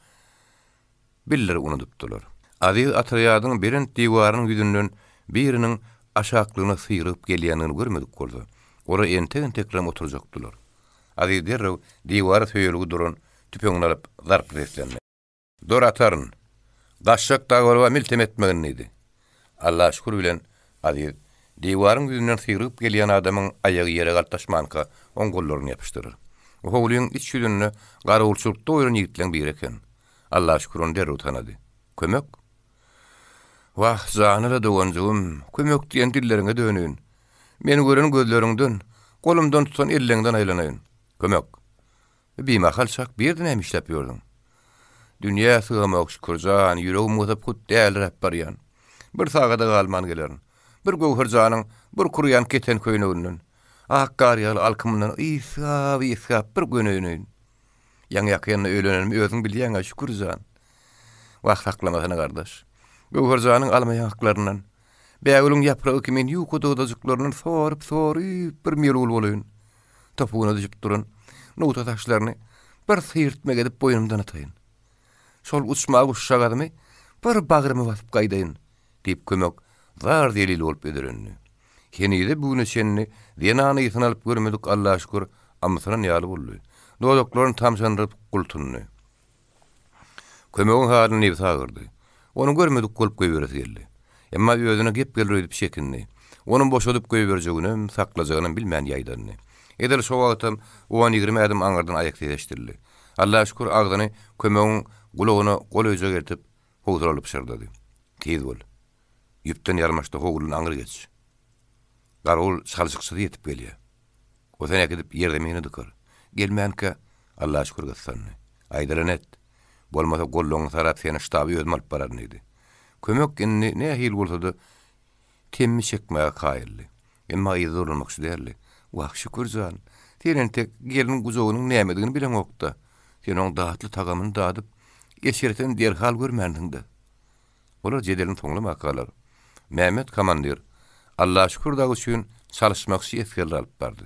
bildir unudypdylar. Aziz otrýadyň belent diwarynyň ýüzünden biriniň aşaklygyna syrygyp gelýändigini görmedik bolsa, olar entek-enteklerem oturjakdylar. Aziz derrew diwara söýelgi duran tüpeňini alyp, zarply seslendi. Dor ataryn! Gaçjak dagy miltem etmegin! diýdi. Allaşükür bilen Aziz diwaryň ýüzünden syrygyp gelýän adamyň aýagy ýere galtaşmanka, oň gollaryny ýapyşdyrar. O howlyň iç ýüzünde garawulçylykda oýran ýigitleň biri eken. Allaşükür ony derrew tanady. Kömek? Wah, janyla doganjygym, kömek diýen dilleriňe döneýin. Meni gören gözleriňden, golumdan tutan elleňden aýlanaýyn. Kömek! Bimahal çak bu ýerde näme işläp ýördüň? Dünýä sygamok, Şükür jan, ýüregim gysyp hut däliräp barýan. Bir sagada galman gelerin. Bir Göwher janyň bir kurýan keten köýneginden, ak gar ýaly alkymyndan ysgap-ysgap bir göneýin. Ýaňy-ýakynda öýlenenimi özüň bilýäň-ä, Şükür jan. Wah, saklamasana, gardaş. Göwher janyň alma ýaňaklaryndan, bägülüň ýapragy kimin ýuka dodajyklaryndan sorup-sorup bir melul bolaýyn. Topugyna düşüp duran nugta saçlaryny bir syrtmak edip boýnumdan ataýyn. Şol uçma guşjagazymy bir bagryma basyp gaýdaýyn, diýip Kömek zar-zelil bolup özerendi. Henize-bu güne çenli zenan ysyny alyp görmedik Allaşükür ymsynan ýaly boldy. Dodaklaryny tamşandyryp gultundy. Kömegiň halyny nebsi agyrdy. Ony görmedik bolup goýberesi geldi. Emma özüne gep geler öýdüp çekindi. Onuň boşadyp goýberjeginem, saklajagynam bilmän ýaýdandy. Edil şo wagtam on-ýigrimi ädim aňyrdan aýak sesi eşidildi. Allaşükür agzyny Kömegiň gulagyna golaýjak eltip. howsalaly pyşyrdady. Tiz bol. Ýüpden ýarmaşda howluny aňry geç. Garawul çalşykçysy ýetip gelýär. O seni äkidip ýerzemine dykar. Gelmänkä, Allaşükür gyssandy. Aýdylany et. Bolmasa gollaňy sarap seni ştaba özüm alyp bararyn diýdi. Kömek indi nähili bolsa-da temmi çekmäge kaýyldy. Emma yza dolanmakçy däldi. Wah, Şükür jan, sen entek gelin gujagynyň nämedigini bileňok-da. Sen oň datly tagamyny dadyp, eşretini derhal görmänsiň-dä. Olar jedelini soňlamakalar, Mämmet komandir Allaşükür dagy üçin çalyşmakçy esgerleri alyp bardy.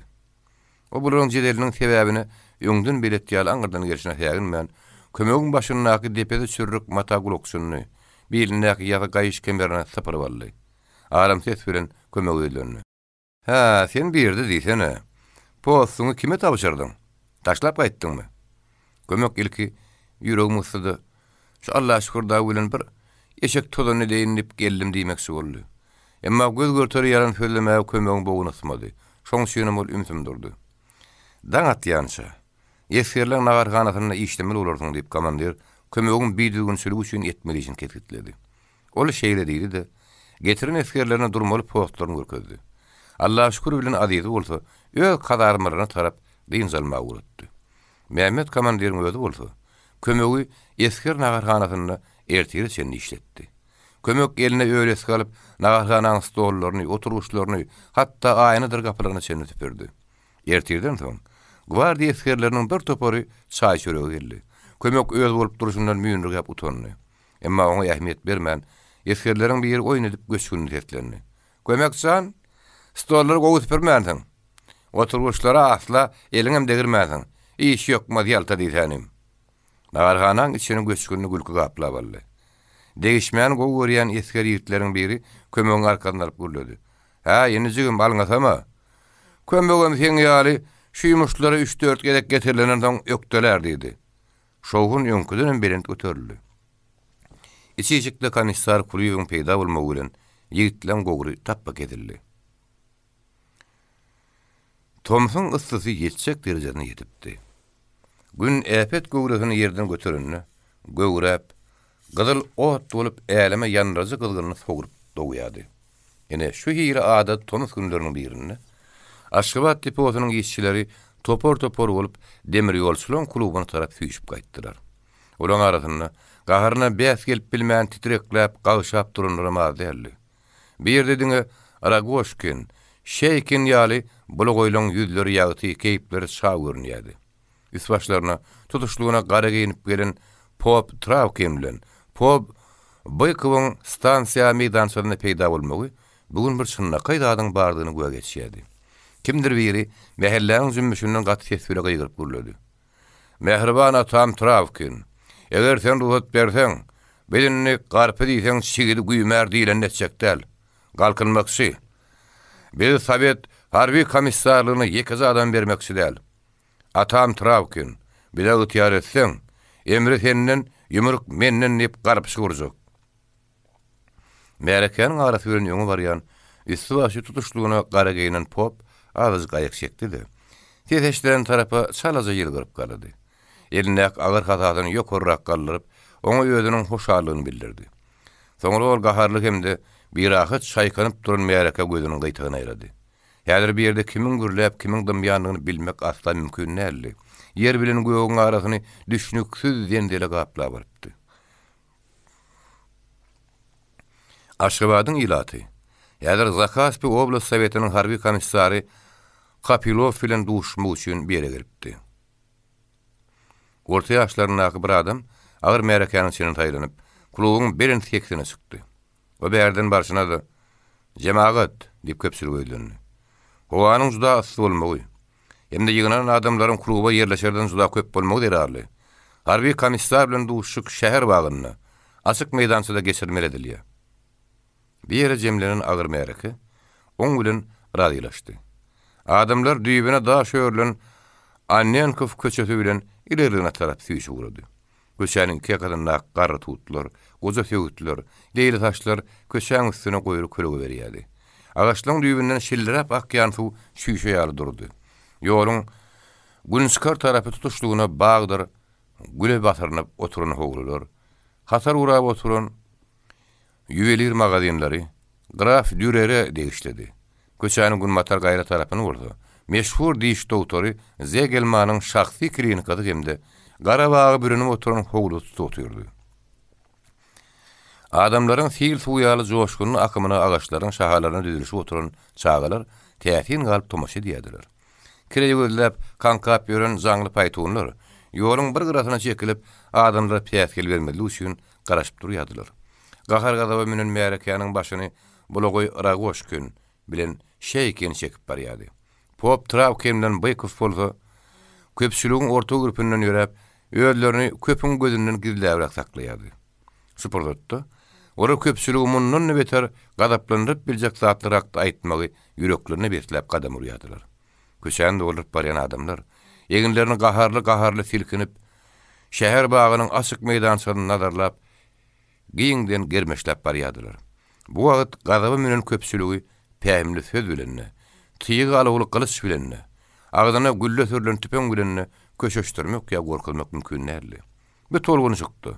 O bularyň jedeliniň sebäbine öňden belet ýaly aňyrdan gelşine säginmän, kömegiň başyndaky depesi çürrük mata gulakçynyny, bilindäki ýazy gaýyş kemerini sypyryp aldy. Aram ses bilen kömege ýüzlendi. Hä, sen birdi diýsene. Postuňy kime tabşyrdyň? Taşlap gaýtdyňmy? Kömek ilki ýüregim gysdy-da, şu Allaşükür dagy bilen bir eşek tozanyny edeýin diýip geldim diýmekçi boldy. Emma göz görteli ýalan sözlemäge Kömegiň bogny ysmady. Şoň üçinem ol ümsüm durdy. Daň atýança, esgerleň naharhanasynda işlemeli bolarsyň diýip, komandir Kömegiň bidüzgünçiligi üçin etmeli işini kesgitledi. Ol şeýle diýdi-de, getiren esgerlerine durmaly postlaryny görkezdi. Allaşükür bilen Azizi bolsa öz kazarmalaryna tarap dynç almaga ugratdy. Mämmet komandiriň özi bolsa, Kömegi esger naharhanasynda ertire çenli işletdi. Kömek eline öýlesgi alyp, naharhanaň stollaryny, oturgyçlaryny, hatda aýnadyr gapylaryna çenli süpürdi. Ertirden soň, gwardiýa esgerleriniň bir topary çaý-çörege geldi. Kömek öz bolup durşundan müýnürgäp utandy. Emma oňa ähmiýet bermän, esgerleriň biri oýun edip göçgünli seslendi. Kömek jan, stollary gowy süpürmänsiň. Oturgyçlara asla eliňem degirmänsiň. Iş ýokmaz ýalta diýsänim. Naharhanaň içini göçgünli gülki gaplap aldy. Degişmäni gowy görýän esger ýigitleriň biri Kömegiň arkasyny alyp gürledi. Hä, indi jigim, alňasama. Kömegem seň ýaly şu ýumuşlara üç-dört gezek getirilenden soň ökdelär diýdi. Şowhun öňküdenem belent göterildi. Iç işikde komissar Kulyýewiň peýda bolmagy bilen ýigitleň gowry tapba kesildi. Tomsuň yssysy ýetjek derejesine ýetipdi. Gün äpet göwresini ýerden göterende, göwräp, gyzyl ot bolup äleme ýandyryjy gyzgynyny sowrup dogýardy. Ine, şu hili adaty tomus günleriniň birinde Aşgabat deposynyň işçileri topar-topar bolup demirýolçularyň klubyna tarap süýşüp gaýtdylar. Olaryň arasynda gaharyna bäs gelip bilmän titrekläp, gagşap duranlaram az däldi. Bu ýerde diňe Rogoşkin, Şeýkin ýaly bulagaýlaryň ýüzleri ýagty, keýpleri çag görünýärdi. Üst-başlaryna tutuşlygyna gara geýnip gelen pop Trawkin bilen pop Bykowyň stansiýa meýdançasynda peýda bolmagy bu gün bir çynlakaý zadyň bardygyna güwä geçýärdi. Kimdir biri mähelläniň jümmüşinden gaty ses bile gygyryp gürledi. Mähriban atam Trawkin, eger sen rugsat berseň, biz indi garpyz iýseň çigidi güýmär diýlenini etjek däl. Galkynmakçy. Biz sowet harby komissarlygyna ýekeje adam bermekçi däl. Atam Trawkin, bize ygtyýar etseň, emri senden, ýumruk menden diýip garpyşyk urjak. Märekäniň arasy bilen öňe barýan, üsti-başy tutuşlygyna gara geýnen pop azajyk aýak çekdi-de, ses eşidilen tarapa çalaja ýylgyryp garady. Elindäki agyr hasasyny ýokarrak galdyryp, oňa özüniň hoşallygyny bildirdi. Soňra ol gaharly hem-de birahat çaýkanyp duran märekä gözüniň gyýtagyny aýlady. Häzir bu ýerde kimiň gürläp, kimiň dymýandygyny bilmek asla mümkin däldi. Ýer bilen gögüň arasyny düşnüksiz zenzele gaplap alypdy. Aşgabadyň ilaty häzir Zakaspi oblast sowetiniň harby komissary Kapilow bilen duşuşmak üçin bu ýere gelipdi. Orta ýaşlaryndaky bir adam agyr märekäniň içinden saýlanyp, klubuň belent seksine çykdy. O bärden barşyna-da, Jemagat! diýip köpçülige ýüzlendi. Howanyň juda yssy bolmagy hem-de ýygnanan adamlaryň kluba ýerleşerden juda köp bolmagy zerarly, harby komissar bilen duşuşyk şäher bagynda, açyk meýdançada geçirmeli edilýär. Bir ýere jemlenen agyr märeke oň bilen razylaşdy. Adamlar düýbüne daş örülen Annenkow köçesi bilen ilerligine tarap süýşüp ugrady. Köçäniň iki ýakasyndaky garry tutlar, goja söwütler, leýli saçlar köçäň üstüne goýry kölege berýärdi. Agaçlaryň düýbünden şildiräp akýan suw çüýşe ýaly durdy. Ýoluň günçykar tarapy tutuşlygyna bagdyr güle basyrynyp oturan howlular. Hatar gurap oturan ýuwelir magazinleri graf Dýurere degişlidi. Köçäniň günbatar gaýra tarapyny bolsa, meşhur diş dogtory Zegelmanyň şahsy klinikasy hem-de gara baga bürenip oturan howlusy tutup otyrdy. Adamlaryň sil suw ýaly joşgunly akymyna agaçlaryň şahalaryna düzülişip oturan çagalar täsin galyp tomaşa edýärdiler. Kireý gözläp, kaňkap ýören jaňly paýtunlar ýoluň bir gyrasyna çekilip, adamlara päsgel bermezlik üçin garaşyp durýardylar. Gahar-gazaba münen märekäniň başyny bulagaý Rogoşkin bilen Şeýkin çekip barýardy. Pop Trawkin bilen Bykow bolsa köpçüligiň orta gürpünden ýöräp, özlerini köpüň gözünden gizläbräk saklaýardy. Şu pursatda olar köpçüligi mundan-da beter gazaplandyryp biljek zatlar hakda aýtmagy ýüreklerine besläp gadam urýardylar. Köçäni dolduryp barýan adamlar, eginlerini gaharly-gaharly silkinip, şäher bagynyň açyk meýdançasyny nazarlap, giňden germeşläp barýardylar. Bu wagt gazaba münen köpçüligi pähimli söz bilen-de, tygy alawly gylyç bilen-de, agzyna gülle sürlen tüpeň bilen-de köşeşdirmek ýa gorkuzmak mümkin däldi. Bu tolgunyşykda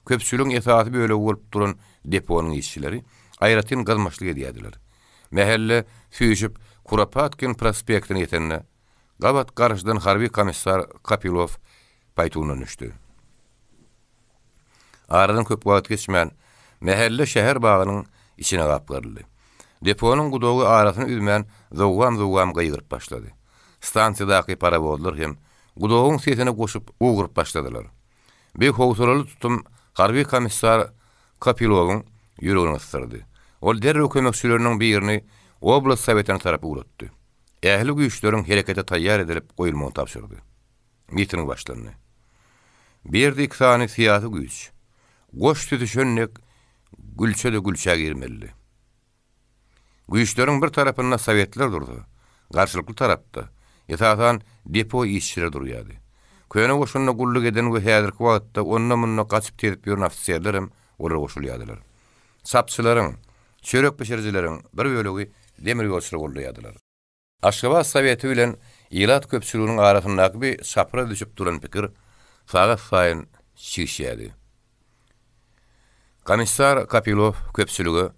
köpçüligiň esasy bölegi bolup duran deponyň işçileri aýratyn gyzmaçlyk edýärdiler. Mähelle süýşüp Kuropatkin prospektine ýetende, gabat garşydan harby komissar Kapilow paýtundan düşdi. Aradan köp wagt geçmän, mähelle şäher bagynyň içine gapgaryldy. Deponyň gudogy arasyny üzmän zowwam-zowwam gygyryp başlady. Stansiýadaky parawozlar hem gudogyň sesine goşup gugyryp başladylar. Bi howsalaly tutum harby komissar Kopilowyň ýüregini gysdyrdy. Ol derrew kömekçileriniň birini oblast sowetine tarap ugratdy. Ähli güýçleriň herekete taýýar edilip goýulmagyny tabşyrdy. Miting başlandy. Bu ýerde iki sany syýasy güýç, goş süzüşen dek gülçe-de gülçä girmelidi. Güýçleriň bir tarapynda sowetler dursa, garşylykly tarapda, esasan, depo işçileri durýardy. Köne goşunda gulluk eden we häzirki wagtda onda-munda gaçyp-tezip ýören ofiserlerem olara goşulýardylar. Çapçylaryň, çörek bişirijileriň bir bölegi demir ýolçulary goldaýardylar. Aşgabat Soweti bilen ilat köpçüliginiň arasyndaky bir çapraz düşüp duran pikir sagat saýyn çigişýärdi. Komissar Kapilow köpçülige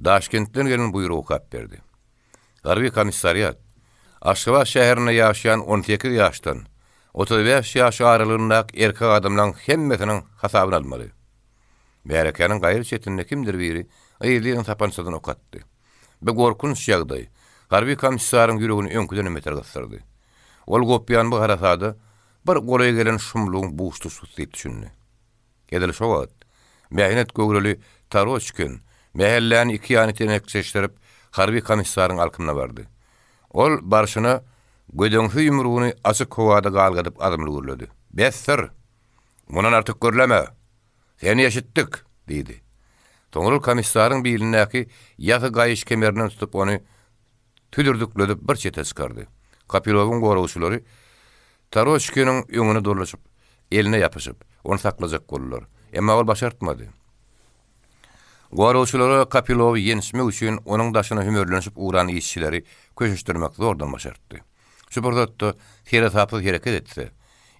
Daşkentden gelen buýrugy okap berdi. Harby komissariat Aşgabat şäherinde ýaşaýan 18 ýaşdan 35 ýaş aralygyndaky erkek adamlaryň hemmesiniň hasabyny almaly. Märekäniň gaýry çetinde kimdir biri yzly-yzyna sapançadan ok atdy. Bu gorkunç ýagdaý harby komissaryň ýüregini öňküdenem beter gysdyrdy. Ol gopýan bu harasada bir golaý gelen şumlugyň buşlukçysy diýip düşündi. Edil şo wagt, mähnet göwreli Taroçkin mähelläni iki ýana tenekçeşdirip, harby komissaryň alkymyna bardy. Ol barşyna gödeňsi ýumrugyny açyk howada galgadyp azmly gürledi. Besdir! Mundan artyk gürleme! Seni eşitdik! diýdi. Soňra ol komissaryň bilindäki ýasy gaýyş kemerinden tutup ony tüdürdükledip bir çete çykardy. Kapilowyň goragçylary Taroçkiniň öňüne dolaşyp, eline ýapyşyp, ony saklajak boldular. Emma ol başartmady. Goragçylara Kapilowy ýençmek üçin onuň daşyna hümerlenişip ugran işçileri köşeşdirmek zordan başartdy. Şu pursatda seresapsyz hereket etse,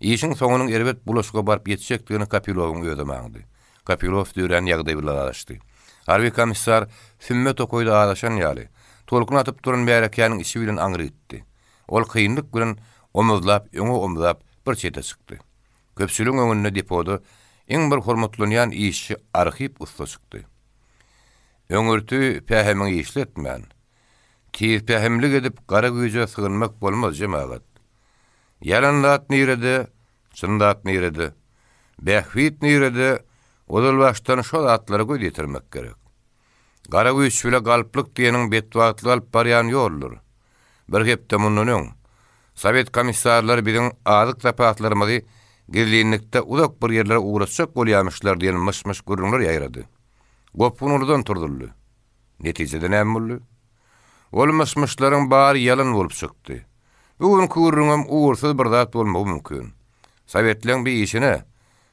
işiň soňunyň erbet bulaşyga baryp ýetjekdigini Kapilowyň özem aňdy. Kapilow dörän ýagdaý bilen azaşdy. Harby komissar sümme tokaýda azaşan ýaly, tolkun atyp duran märekäniň içi bilen aňry gitdi. Ol kynlyk bilen omuzlap öňe omzap bir çete çykdy. Köpçüligiň öňünde depoda iň bir hormatlanýan işçi Arhip ussa çykdy. Öňürti pähimiňi işletmän, tizpähimlik edip gara güýje sygynmak bolmaz, jemagat. Ýalan zat nirede, çyn zat nirede, bähbit nirede, ozalbaşdan şo zatlara göz ýetirmek gerek. Gara güýç bile galplyk diýeniň betbagtlyga alyp barýan ýoldur. Bir hepde mundan öň, sowet komissarlary biziň azyk zapaslarymyzy gizlinlikde uzak bir ýerlere ugratjak bolýamyşlar diýen myş-myş gürrüňler ýaýrady. Gopgun uludan turzuldy. Netijede näme boldy? Ol myş-myşlaryň bary ýalan bolup çykdy. Bu günki gürrüňem ugursyz bir zat bolmagy mümkin. Sowetleň bir işine,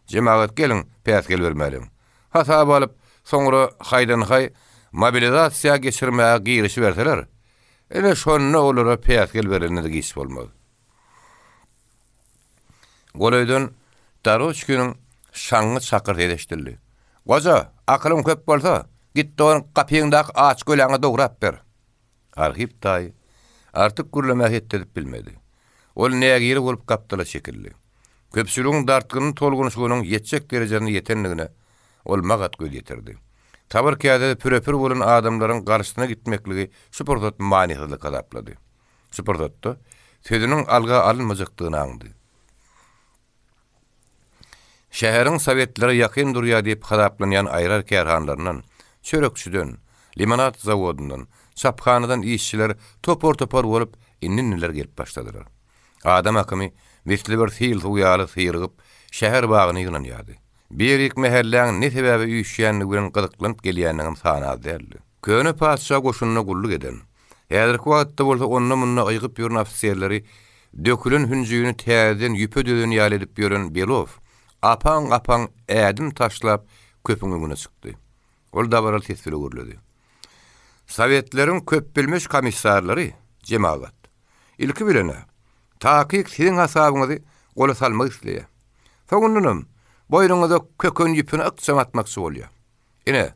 jemagat geliň, päsgel bermäliň. Hasaba alyp, soňra haýdan-haý mobilizasiýa geçirmäge girişiberseler, ine şonda olara päsgel berlende-de giç bolmaz. Golaýdan Taroçkiniň şaňňy çakyr sesi eşidildi. Goja, akylyň köp bolsa, git dogan gapyňdaky aç göläňe dograp ber. Arhip daýy artyk gürlemäge hetdi edip bilmedi. Ol nägile bolup gapdala çekildi. Köpçüligiň dartgynly tolgunyşygynyň ýetjek derejesine ýetendigine ol magat göz ýetirdi. Sabyr käsesi püre-pür bolan adamlaryň garşysyna gitmekligi şu pursat manysyzlyk hasaplady. Şu pursatda sözüniň alga alynmajakdygyny aňdy. Şäheriň sowetlere ýakyn durýar diýip hasaplanýan aýrar kärhanalaryndan, çörekçiden, limonad zawodyndan, çaphanadan işçiler topar-topar bolup indi-indiler gelip başladylar. Adam akymy misli bir sil suw ýaly syrygyp, şäher bagyna ýygnanýardy. Berik mähelläň ne sebäbe üýşýändigi bilen gyzyklanyp gelýänleriňem sany az däldi. Köne patyşa goşunynda gulluk eden, häzirki wagtda bolsa onda-munda ygyp ýören ofiserleri dökülen hünjüni täzeden ýüpe düzen ýaly edip ýören Below apaň-apaň ädim taşlap köpüň öňüne çykdy. Ol dabaraly ses bile gürledi. Sowetleriň köpbilmiş komissarlary, jemagat! Ilki bilen-ä, takyk siziň hasabyňyzy gola salmak isleýär. Soňundanam, boýnuňyza köken ýüpüni ykjam atmakçy bolýar. Ine,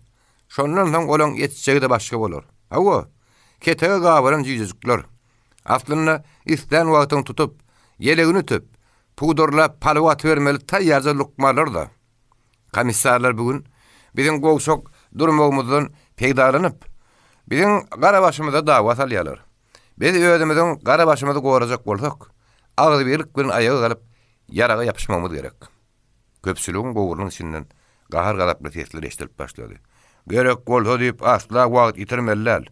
şondan soň olaň etjegi-de başga bolar. Hawa, ketege gabaran jüýjejikler. Aslynda, islän wagtyň tutup, ýelegini ütüp, pudarlap palyw atybermeli taýýarja lukmalar-da. Komissarlar bu gün biziň gowşak durmagymyzdan peýdalanyp, biziň gara başymyza dawa salýarlar. Biz özümiziň gara başymyzy gorajak bolsak, agzybirlik bilen aýaga galyp, ýaraga ýapyşmagymyz gerek. Köpçüligiň gowrunyň içinden gahar-gazaply sesler eşidilip başlady. Gerek bolsa diýip asla wagt ýitirmeli däl.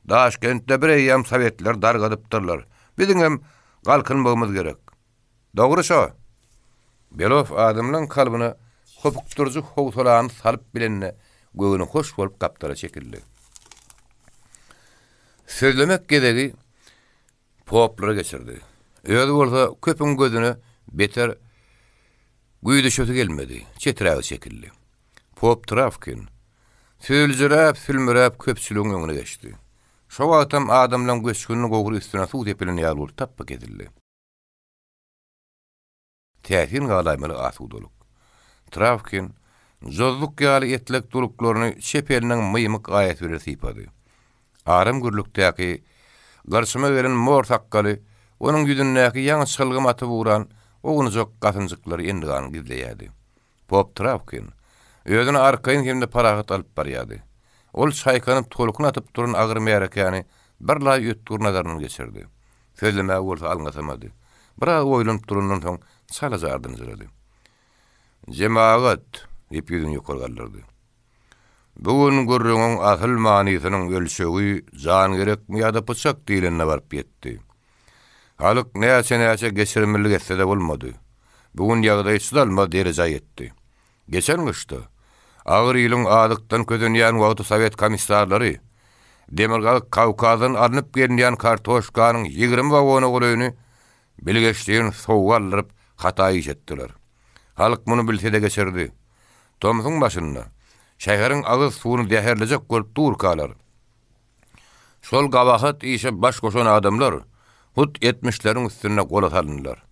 Daşkentde bir eýýäm sowetleri dargadypdyrlar. Biziňem galkynmagymyz gerek. Dogry şo! Below adamlaň kalbyna hopukdyryjy howsalany salyp bilenine göwni hoş bolup gapdala çekildi. Sözlemek gezegi poplara geçirdi. Özi bolsa köpüň gözüne beter güýdüşesi gelmedi, çeträge çekildi. Pop Trawkin süljiräp-sülmüräp köpçüligiň öňüne geçdi. Şo wagtam adamlaň göçgünli gowry üstüne suw sepilen ýaly bolup tapba kesildi. Täsin galaýmaly asudalyk. Trawkin jozluk ýaly etlek duluklaryny çep eliniň mymyk aýasy bilen sypady. Aram gürlükdäki gyrçyma gelen mor sakgaly onuň ýüzündäki ýaňy çylgym atyp ugran ownujak gasynjyklary endigan gizleýärdi. Pop Trawkin özüni arkaýyn hem-de parahat alyp barýardy. Ol çaýkanyp tolkun atyp duran agyr märekäni birlaý ötgür nazaryndan geçirdi. Sözlemäge bolsa alňasamady. Biraz oýlanyp durandan soň çalaja ardynjyrady. Jemagat! diýip ýüzüni ýokary galdyrdy. Bu gün gürrüňiň asyl manysynyň ölçegi jan gerekmi ýa-da pyçak diýlenine baryp ýetdi. Halyk näçe-näçe geçirimlilik etse-de bolmady. Bu gün ýagdaý çydalmaz derejä ýetdi. Geçen gyşda, agyr iliň azykdan kösenýän wagty sowet komissarlary Demirgazyk Kawkazdan alnyp gelinýän kartoşkanyň 20 wagona golaýyny bilgeşleýin sowga aldyryp hata iş etdiler. Halk muny bilse-de geçirdi. Tomsuň başynda, şäheriň agyz suwuny zäherlejek bolup durkalar, şol gabahat işe baş goşan adamlar hut etmişleriň üstünde gola salyndylar.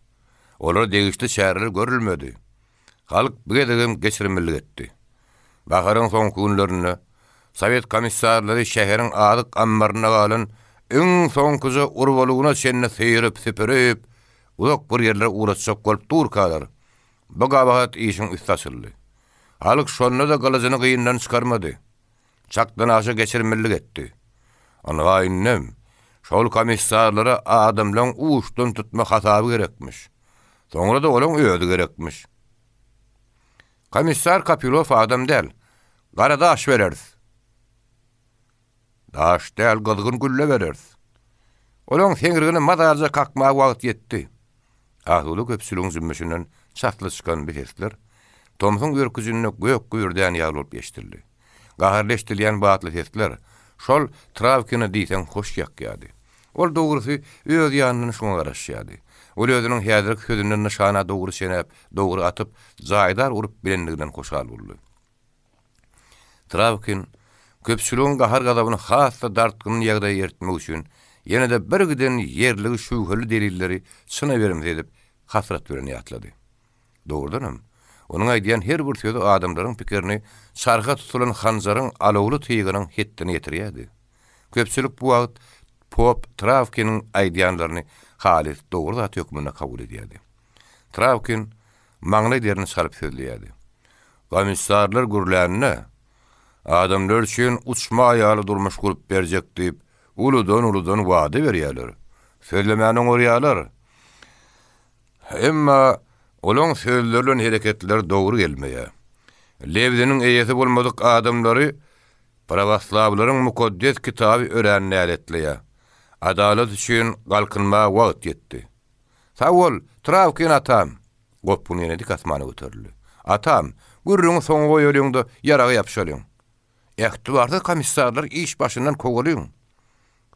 Olara degişli çäreler görülmedi. Halk bu gezegem geçirimlilik etdi. Baharyň soňky günlerinde sowet komissarlary şäheriň azyk ammarynda galan iň soňkuja urbalygyna çenli syryp-süpürip, uzak bir ýerlere ugratjak bolup durkalar, bu gabahat işiň üsti açyldy. Halk şonda-da gylyjyny gyndan çykarmady. Çakdanaşa geçirimlilik etdi. Ynha indem, şol komissarlara adamlaň uçdan tutma hasaby gerekmiş. Soňra-da olaň özi gerekmiş. Komissar Kapilow adam däl. Gara daş bereris. Daş däl, gyzgyn gülle bereris. Olaň seňrigini mazalyja kakmaga wagt ýetdi. Asuda köpçüligiň jümmüşinden çasly çykan bi sesler tomsuň örküjinde gök gübürdän ýaly bolup eşidildi. Gaharly eşidilýän batly sesler şol Trawkine diýseň hoş ýakýardy. Ol dogrusy öz ýanyndan şuňa garaşýardy. Ol özüniň häzirki sözünden nyşana dogry çenäp, dogry atyp, jaýdar urup bilendiginden hoşal boldy. Trawkin köpçüligiň gahar-gazabyny has-da dartgynly ýagdaýa eritmek üçin ýene-de birgiden ýerligi şübheli delilleri çyna berimsi edip, hasrat bilen ýatlady. Dogrudanam, Onuň aýdýan her bir sözi adamlaryň pikirini çarha tutulan hanjaryň alawly tygynyň hetdine ýetirýärdi. Köpçülik bu wagt pop Trawkiniň aýdýanlaryny halys dogry zat hökmünde kabul edýärdi. Trawkin maňlaý derini çalyp sözleýärdi. Komissarlar gürlände, adamlar üçin uçma ýaly durmuş gurup berjek diýip, uludan-uludan wada berýärler. Sözlemäni oňarýarlar. Emma olaň sözleri bilen hereketleri dogry gelmeýär. Lebziniň eýesi bolmadyk adamlary prawoslawlaryň mukaddes kitaby örän näletleýär. Adalat üçin galkynmaga wagt ýetdi. Sag bol, Trawkin atam! Gopgun ýene dik asmana göterildi. Atam, gürrüňi soňa goýalyň-da, ýaraga ýapyşalyň. Ähtibarsyz komissarlary iş başyndan kowalyň.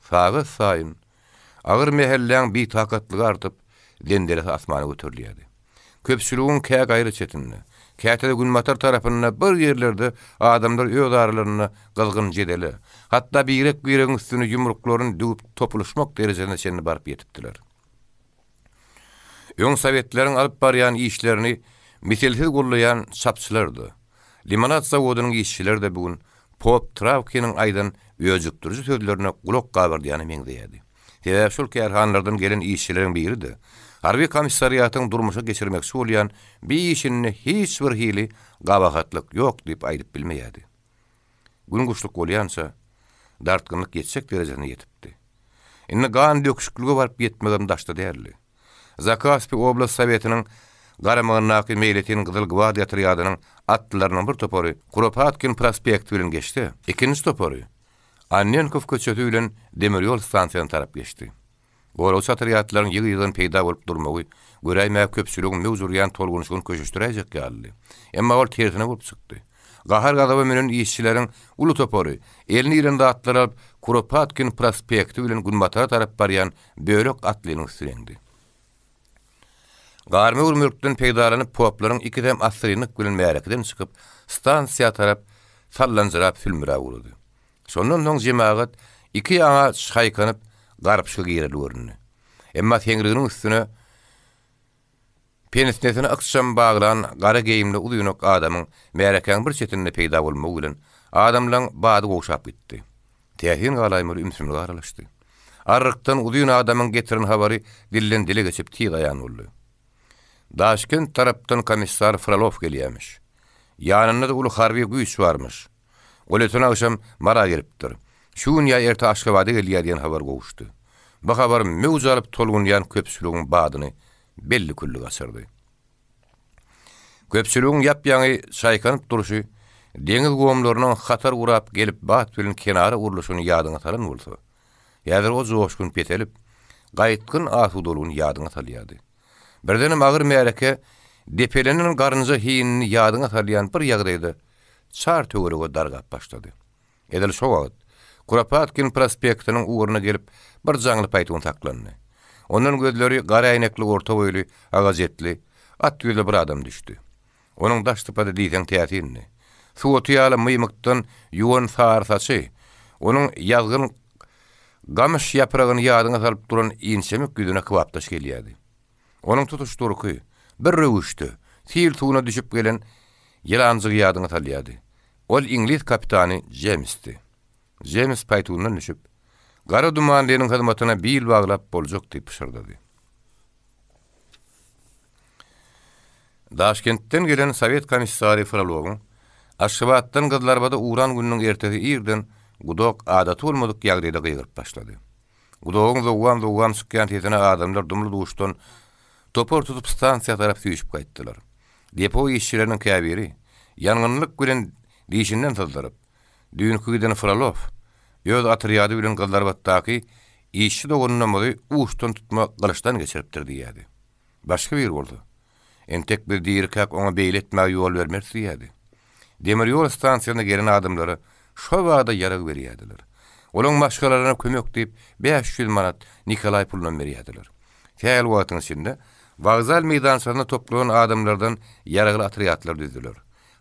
Sagat saýyn agyr mähelläň bitakatlygy artyp, zenderesi asmana göterilýärdi. Köpçüligiň kä gaýra çetinde, käte-de günbatar tarapynda bir ýerlerde adamlar öz aralarynda gyzgyn jedele, hatda birek-biregiň üstüne ýumruklaryny düwüp topulyşmak derejesine çenli baryp ýetipdiler. Öň sowetleriň alyp barýan işlerini misilsiz gollaýan çapçylar-da, limonad zawodynyň işçileri-de bu gün Pop Trawkiniň aýdan öjükdiriji sözlerine gulak gabardýana meňzeýärdi. Sebäbi şol kärhanalardan gelen işçileriň biri-de harby komissariatyň durmuşa geçirmekçi bolýan bi işinde hiç bir hili gabahatlyk ýok diýip aýdyp bilmeýärdi. Gün guşluk bolýança, dartgynlyk ýetjek derejesine ýetipdi. Indi gan döküşiklige baryp ýetmegem daşda däldi. Zakaspi oblast sowetiniň garamagyndaky meýletin Gyzyl gwardiýa otrýadynyň atlylarynyň bir topary Kuropatkin prospekti bilen geçse, ikinji topary Annenkow köçesi bilen demir ýol stansiýasyna tarap geçdi. Goragçy otrýadlaryň ýygy-ýygydan peýda bolup durmagy, göräýmäge köpçüligiň möwç urýan tolgunyşygyny köşeşdiräýjek ýalydy. Emma ol tersine bolup çykdy. Gahar-gazaba münen işçileriň uly topary, eline ilen zatlary alyp, Kuropatkin prospekti bilen günbatara tarap barýan bölek atlynyň üstüne eňdi. Garma-gürmelikden peýdalanyp poplaryň ikisem assyrynlyk bilen märekeden çykyp, stansiýa tarap sallanjyrap sülmüräp ugrady. Şondan soň jemagat iki ýaňa çaýkanyp garpyşga gireli göründi. Emma seňriginiň üstüne penisnesini ykjam baglan gara geýimli uzynak adamyň märekäň bir çetinde peýda bolmagy bilen adamlaň bady gowşap gitdi. Täsin galaýmaly ümsümlik aralaşdy. Arrykdan uzyn adamyň getiren habary dilden dile geçip tiz aýan boldy. Daşkent tarapdan komissar Frolow gelýämiş. Ýanynda-da uly harby güýç barmyş. Ol öten agşam Mara gelipdir. Şu gün ýa erte Aşgabada gelýär diýen habar gowuşdy. Bu habar möwç alyp tolgunýan köpçüligiň badyny belli-külli gaçyrdy. Köpçüligiň ýap-ýaňy çaýkanyp durşy, deňiz gomlarynyň hatar gurap gelip bat bilen kenara urluşyny ýadyňa salan bolsa, häzir o joşgun peselip, gaýtgyn asudalygyny ýadyňa salýardy. Birdenem agyr märeke depelenen garynja hinini ýadyňa salýan bir ýagdaýda çar töwerege dargap başlady. Edil şo wagt, Kuropatkin prospektiniň ugruna gelip, bir jaňly paýtun saklandy. Ondan gözleri gara äýnekli orta boýly, agajetli, at ýüzli bir adam düşdi. Onuň daş sypaty diýseň täsindi. Suwoty ýaly mymykdan ýuwan sary saçy, onuň ýazgyn gamyş ýapragyny ýadyňa salyp duran inçemik ýüzüne kybapdaş gelýärdi. Onuň tutuş durky, bir röwüşde, sil suwuna düşüp gelen ýylanjygy ýadyňa salýardy. Ol iňlis kapitany Jemsdi. Jems paýtundan düşüp, Gara dumanlynyň hyzmatyna bil baglap boljak diýip pyşyrdady. Daşkentden gelen sowet komissary Frolowyň Aşgabatdan Gyzlarbada ugran gününiň ertesi irden gudok adaty bolmadyk ýagdaýda gygyryp başlady. Gudogyň zowwam-zowwam çykýan sesine adamlar dumly-duşdan topar tutup stansiýa tarap süýşüp gaýtdylar. Depo işçileriniň käbiri, ýangynlyk bilen dişinden syzdyryp, düýnki giden Frolow öz otrýady bilen Gyzlarbatdaky işçi doganlarymyzy uçdan tutma gylyçdan geçiripdir diýýärdi. Başga biri bolsa, Entek biz dirikäk oňa beýle etmäge ýol bermeris diýýärdi. Demir ýol stansiýasyna gelen adamlara şo bada ýarag berýärdiler. Olaň maşgalalaryna kömek diýip 500 manat Nikolaý pulunam berýärdiler. Sähel wagtyň içinde wokzal meýdançasynda toplanan adamlardan ýaragly otrýadlar düzdüler.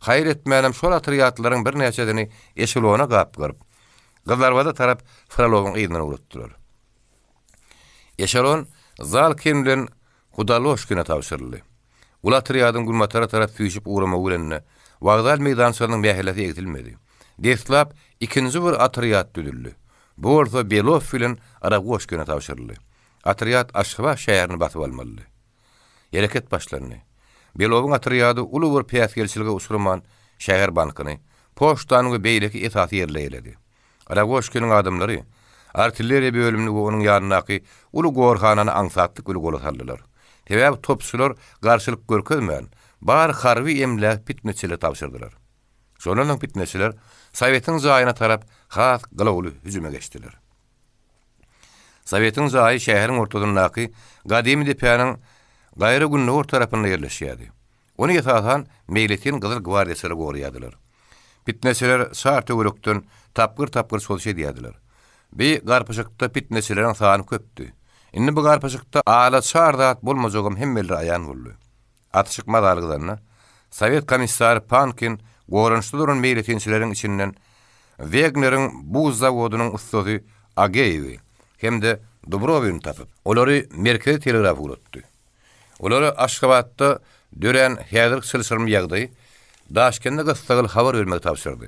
Haýyr etmänem şol otrýadlaryň birnäçesini eşelona gapgaryp, Gyzlarbada tarap Frolowyň yzyndan ugratdylar. Eşelon Zalkin bilen Hudaloşkine tabşyryldy. Uly otrýadyň günbatara tarap süýşüp ugramagy bilen-de, wokzal meýdançasynyň mähellesi egsilmedi. Deslap ikinji bir otrýad düzüldi. Bu bolsa Below bilen Rogoşkine tabşyryldy. Otrýad Aşgabat şäherini basyp almalydy. Hereket başlandy. Belowyň otrýady uly bir päsgelçilige uçraman şäher bankyny, poçtany we beýleki esasy ýerleri eýeledi. Rogoşkiniň adamlary artilleriýa bölümini we onuň ýanyndaky uly gorhanany aňsatlyk bilen gola saldylar. Sebäbi topçular garşylyk görkezmän, bar harby emlägi pitneçilere tabşyrdylar. Şondan soň pitneçiler Sowetiň jaýyna tarap has gylawly hüjüme geçdiler. Sowetiň jaýy şäheriň ortasyndaky gadymy depäniň gaýra gündogar tarapynda ýerleşýärdi. Ony esasan meýletin gyzyl gwardiýaçylar goraýardylar. Pitneçiler çar töwerekden tapgyr-tapgyr çozuş edýärdiler. Bi garpyşykda pitneçileriň sany köpdi. Indi bu garpyşykda ala çar zat bolmajagam hemmelere aýan boldy. Atyşyk mazaly gyzanda, sowet komissary Pankin goranyşda duran meýletinçileriň içinden Wegneriň buz zawodynyň ussasy Ageýewi hem-de Dubrowini tapyp, olary Merkezi telegrafa ugratdy. Olara Aşgabatda dörän häzirki çylşyrymly ýagdaýy Daşkende gyssagly habar bermegi tabşyrdy.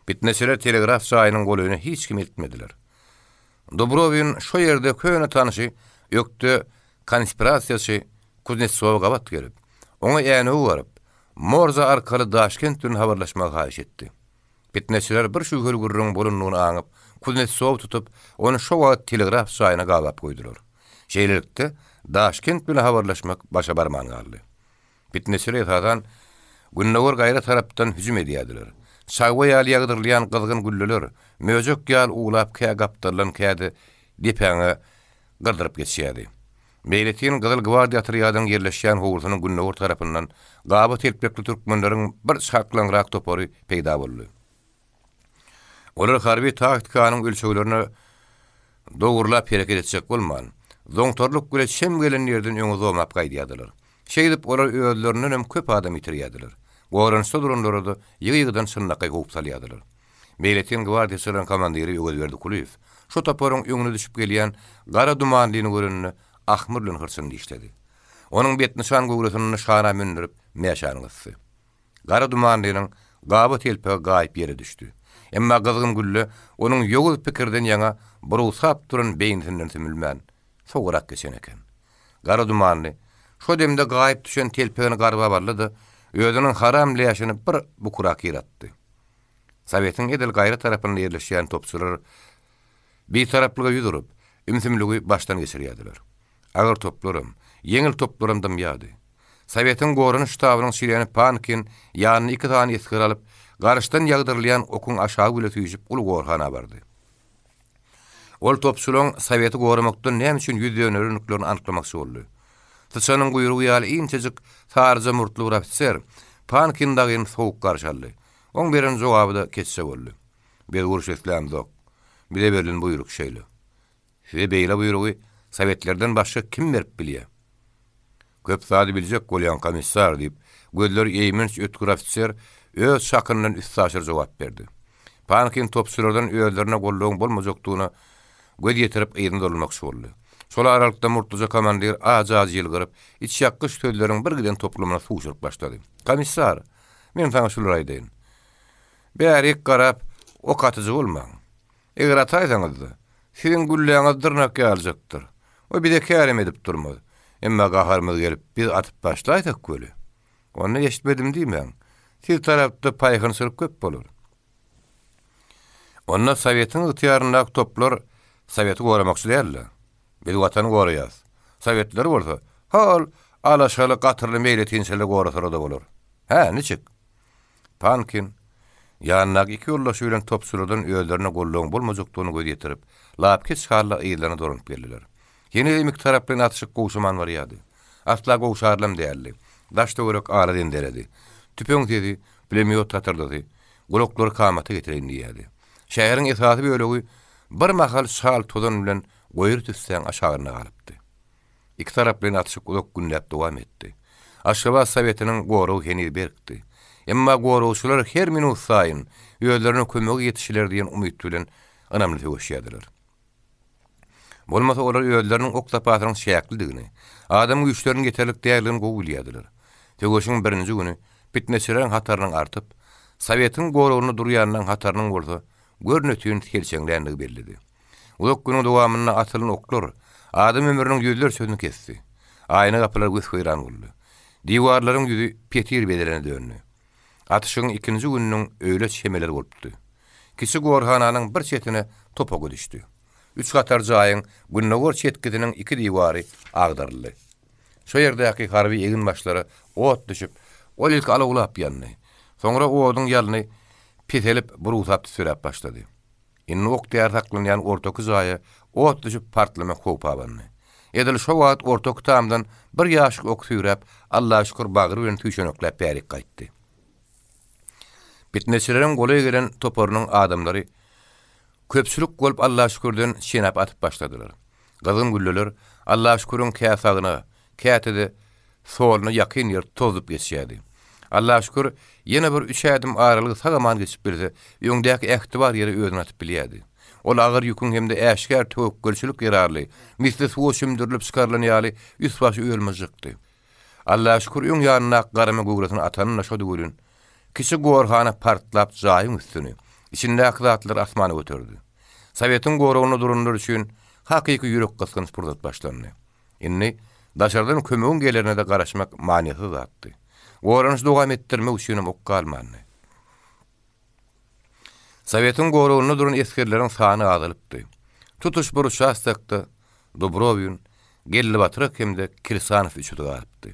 Pitneçiler telegraf jaýynyň golaýyna hiç kimi eltmediler. Dubrowin şo ýerde köne tanşy ökde konspirasiýaçy Kuznetsowa gabat gelip, oňa Änewe baryp, Morza arkaly Daşkent bilen habarlaşmagy haýyş etdi. Pitneçiler bir şübheli gürrüň bolandygyny aňyp, Kuznetsowy tutup, ony şo wagt telegraf jaýyna gabap goýdular. Şeýlelikde, Daşkent bilen habarlaşmak başa barman galdy. Pitneçiler esasan, gündogar gaýra tarapdan hüjüm edýärdiler. Çagba ýaly ýagdyrylýan gyzgyn gülleler, möjek ýaly uwlap kä gapdaldan, kä-de depäňe gyrdyryp geçýärdi. Meýletin Gyzyl gwardiýa otrýadynyň ýerleşýän howlusynyň gündogar tarapyndan gaba telpekli türkmenleriň bir çaklaňrak topary peýda boldy. Olar harby taktikanyň ölçeglerine dogurlap hereket etjek bolman, zoňtarlyk bile çem gelen ýerden öňe zomap gaýdýardylar. Şeýdip, olar özlerindenem köp adam ýitirýärdiler. Goranyşda duranlara-da ýygy-ýygydan çynlakaý howp salýardylar. Meýletin gwardiýaçylaryň komandiri Öwezberdi Kulyýew şo toparyň öňüne düşüp gelýän gara dumanlyny görende ahmyr bilen hyrçyny dişledi. Onuň betnyşan göwresini nyşana mündürip, mäşäni gysdy. Gara dumanlynyň gaba telpegi gaýyp ýere düşdi. Emma gyzgyn gülle onuň ýowuz pikirden ýaňa burugsap duran beýnisinden sümülmän, sowurak geçen eken. Gara dumanly, şo demde gaýyp düşen telpegini garbap aldy-da, özüniň haram läşini bir bukurak ýere atdy. Sowetiň edil gaýra tarapynda ýerleşýän topçular bitaraplyga ýüz urup, ümsümligi başdan geçirýärdiler. Agyr toplaram, ýeňil toplaram dymýardy. Sowetiň goranyş ştabynyň çleni Pankin ýanyna iki sany esger alyp, garyşdan ýagdyrylýan okuň aşagy bile süýşüp uly gorhana bardy. Ol topçularyň Soweti goramakdan näme üçin ýüz dönerendiklerini anyklamakçy boldy. Syçanyň guýrugy ýaly inçejik, saryja murtly bir ofiser Pankin dagyny sowuk garşy aldy. Oň beren jogaby-da keçje boldy. Biz uruş islämzok. Bize berlen buýruk şeýle. Size beýle buýrugy Sowetlerden başga kim berip bilýä? Köp zady biljek bolýaň, komissar, diýip, gözleri eýmenç ötgür ofiser öz çakyndan üstaşyr jogap berdi. Pankin topçulardan özlerine goldawyň bolmajakdygyna göz ýetirip yzyna dolanmakçy boldy. Şol aralykda murtluja komandir ajy-ajy ýylgyryp, içýakgyç sözleriň birgiden toplumyna sugşuryp başlady. Komissar, men saňa şulary aýdaýyn. Bärik garap, ok atyjy bolmaň. Eger ataýsaňyz-da, siziň gülläňiz dyrnak ýalyjakdyr we bize kärem edip durmaz. Emma gaharymyz gelip, biz atyp başlaýsak weli, onda eşitmedim diýmäň. Siz tarapda paýhynçylyk köp bolar. Onda Sowetiň ygtyýaryndaky toplar Soweti goramakçy däl-de. Biz Watany goraýas. Sowetleri bolsa, hol, alaşaly, gatyrly meýletinçiler gorasara-da bolar. Hä, niçik? Pankin, ýanyndaky iki ýoldaşy bilen topçulardan özlerine goldawyň bolmajakdygyny göz ýetirip, lapykeç halda yzlaryna dolanyp geldiler. Henizem ikitaraplaýyn atyşyk gowşaman barýardy. Asla gowşarlam däldi. Daş-töwerek ala zenderedi. Tüpeň sesi, pulemýot tatyrdysy gulaklary kamata getireýin diýýärdi. Şäheriň esasy bölegi birmahal çal tozan bilen goýry tüssäň aşagynda galypdy. Ikitaraplaýyn atyşyk uzak günläp dowam etdi. Aşgabat Sowetiniň goragy heniz berkdi. Emma goragçylar her minut saýyn özlerine kömege ýetişiler diýen umyt bilen ynamly söweşýärdiler. Bolmasa olar özleriniň ok zapasynyň çäklidigini, adam güýçleriniň ýeterlik däldigini gowy bilýärdiler. Söweşiň birinji güni pitneçileriň hatarynyň artyp, Sowetiň goragynda durýanlaryň hatarynyň bolsa görnetin selçeňländigi bellidi. Uzak günüň dowamynda atylan oklar adam ömrüniň ýüzlerçesini kesdi. Aýna gapylar gös-weýran boldy. Diwarlaryň ýüzi petir bezelene döndi. Atyşygyň ikinji gününiň öýle çemeleri bolupdy. Kiçi gorhananyň bir çetine top oky düşdi. Üç hatar jaýyň gündogar çetgisiniň iki diwary agdaryldy. Şo ýerdäki harby eginbaşlara ot düşüp, ol ilki alawlap ýandy. Soňra oduň ýalny peselip, burugsap tüsseläp başlady. Indi ok-däri saklanýan ortaky jaýa ot düşüp partlamak howpy abandy. Edil şo wagt ortaky tamdan bir ýaşyk ok süýräp, Allaşükür bagry bilen süýşenekläp bärik gaýtdy. Pitneçileriň golaý gelen toparynyň adamlary köpçülik bolup Allaşükürden çenäp atyp başladylar. Gyzgyn gülleler Allaşüküriň kä sagyna, käte-de soluna ýakyn ýer tozup geçýärdi. Allaşükür ýene bir üç ädim aralygy sag-aman geçip bilse, öňdäki ähtibar ýere özüni atyp bilýärdi. Ol agyr ýüküň hem-de äşgär töwekgelçilik zerarly, misli suwa çümdürilip çykarylan ýaly üst-başy öl-myžžykdy. Allaşükür öň ýanyndaky garama göwresini atanyna şody welin, kiçi gorhana partlap jaýyň üstüni, içindäki zatlary asmana göterdi. Sowetiň goragynda duranlar üçin hakyky ýürekgysgynç pursat başlandy. Indi daşardan kömegiň gelerine-de garaşmak manysyz zatdy. Goranyşy dowam etdirmek üçinem ok galmandy. Sowetiň goragynda duran esgerleriň sany azalypdy. Tutuş bir uçastokda Dubrowin, Geldi Batrak hem-de Kirsanow üçüsi galypdy.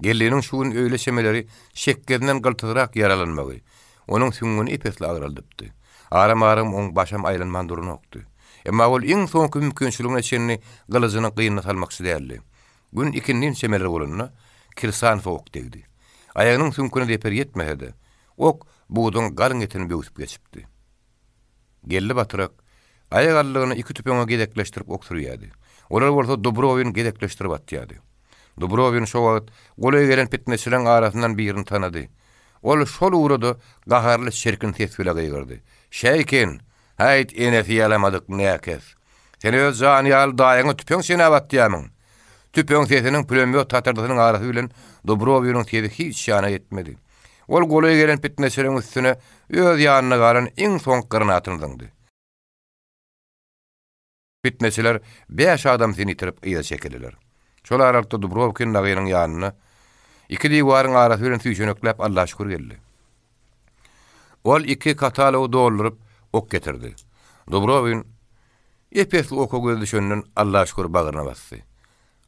Geldiniň şu gün öýle çemeleri şekgezinden gyltyzrak ýaralanmagy, onuň süňňüni ep-esli agraldypdy. Aram-aram oň başam aýlanman duranokdy. Emma ol iň soňky mümkinçiligine çenli gylyjyny gynyna salmakçy däldi. Gün ikindin çemeleri bolanda, Kirsanowa ok degdi. Aýagynyň süňküne zeper ýetmese-de, ok buduň galyň etini böwsüp geçipdi. Geldi batyrak, aýak aldygyna iki tüpeňe gezekleşdirip ok sürýärdi. Olar bolsa Dubrowin gezekleşdirip atýardy. Dubrowin şo wagt golaý gelen pitneçileriň arasyndan birini tanady. Ol şol ugrada gaharly çirkin ses bile gygyrdy. Şeýkin! Häýt, enesi ýalamadyk näkes! Sen öz jany ýaly daýyňa tüpeň çenäp atýarmyň? Tüpeň sesiniň pulemýot tatyrdysynyň arasy bilen Dubrowiniň sesi hiç ýana ýetmedi. Ol golaý gelen pitneçileriň üstüne öz ýanynda galan iň soňky granatyny zyňdy. Pitneçiler bäş adamsyny ýitirip yza çekildiler. Şol aralykda Dubrowkin dagynyň ýanyna iki diwaryň arasy bilen süýşenekläp Allaşükür geldi. Ol iki katalogy dolduryp ok getirdi. Dubrowin ep-esli oka gözi düşenden Allaşüküri bagryna basdy.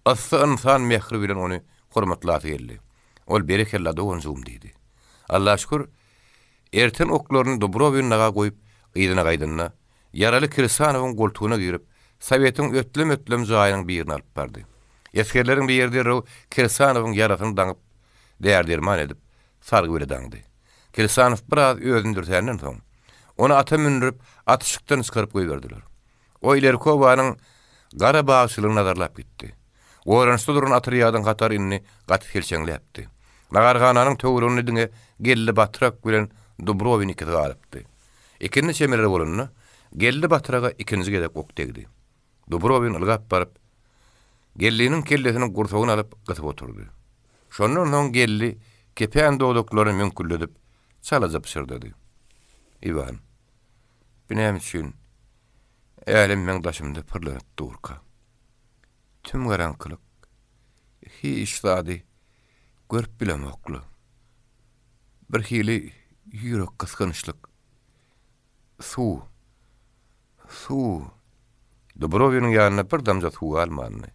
Yssy ynsan mähri bilen ony hormatlasy geldi. Ol Berekella doganjygym diýdi. Allaşükür erten oklaryny Dubrowin daga goýup yzyna gaýdanda, ýaraly Kirsanowyň goltugyna girip, Sowetiň ötlem-ötlem jaýynyň birine alyp bardy. Esgerleriň biri derrew Kirsanowyň ýarasyny daňyp, däri-derman edip, sargy bile daňdy. Kirsanow biraz özüni dürsänden soň, ony ata mündürip, atyşykdan çykaryp goýberdiler. O ilerki obanyň gara bagçylygyny nazarlap gitdi. Goranyşda duran otrýadyň hatary indi gaty selçeňläpdi. Nagarhananyň töwereginde diňe Geldi batrak bilen Dubrowin ikisi galypdy. Ikindi çemeler bolanda, Geldi batraga ikinji gezek ok degdi. Dubrowin ylgap baryp, Geldiniň kellesini gursagyna alyp gysyp oturdy. Şondan soň Geldi kepän dodaklaryny müňkülledip, çalaja pyşyrdady. Iwan. Bu näme üçin älem meň daşymda pyrlanyp durka? Tüm garaňkylyk. Hiç zady görüp bilemok-la. Bir hili ýürek gysgynçlyk. Suw. Suw. Dubrowiniň ýanynda bir damja suw galmandy.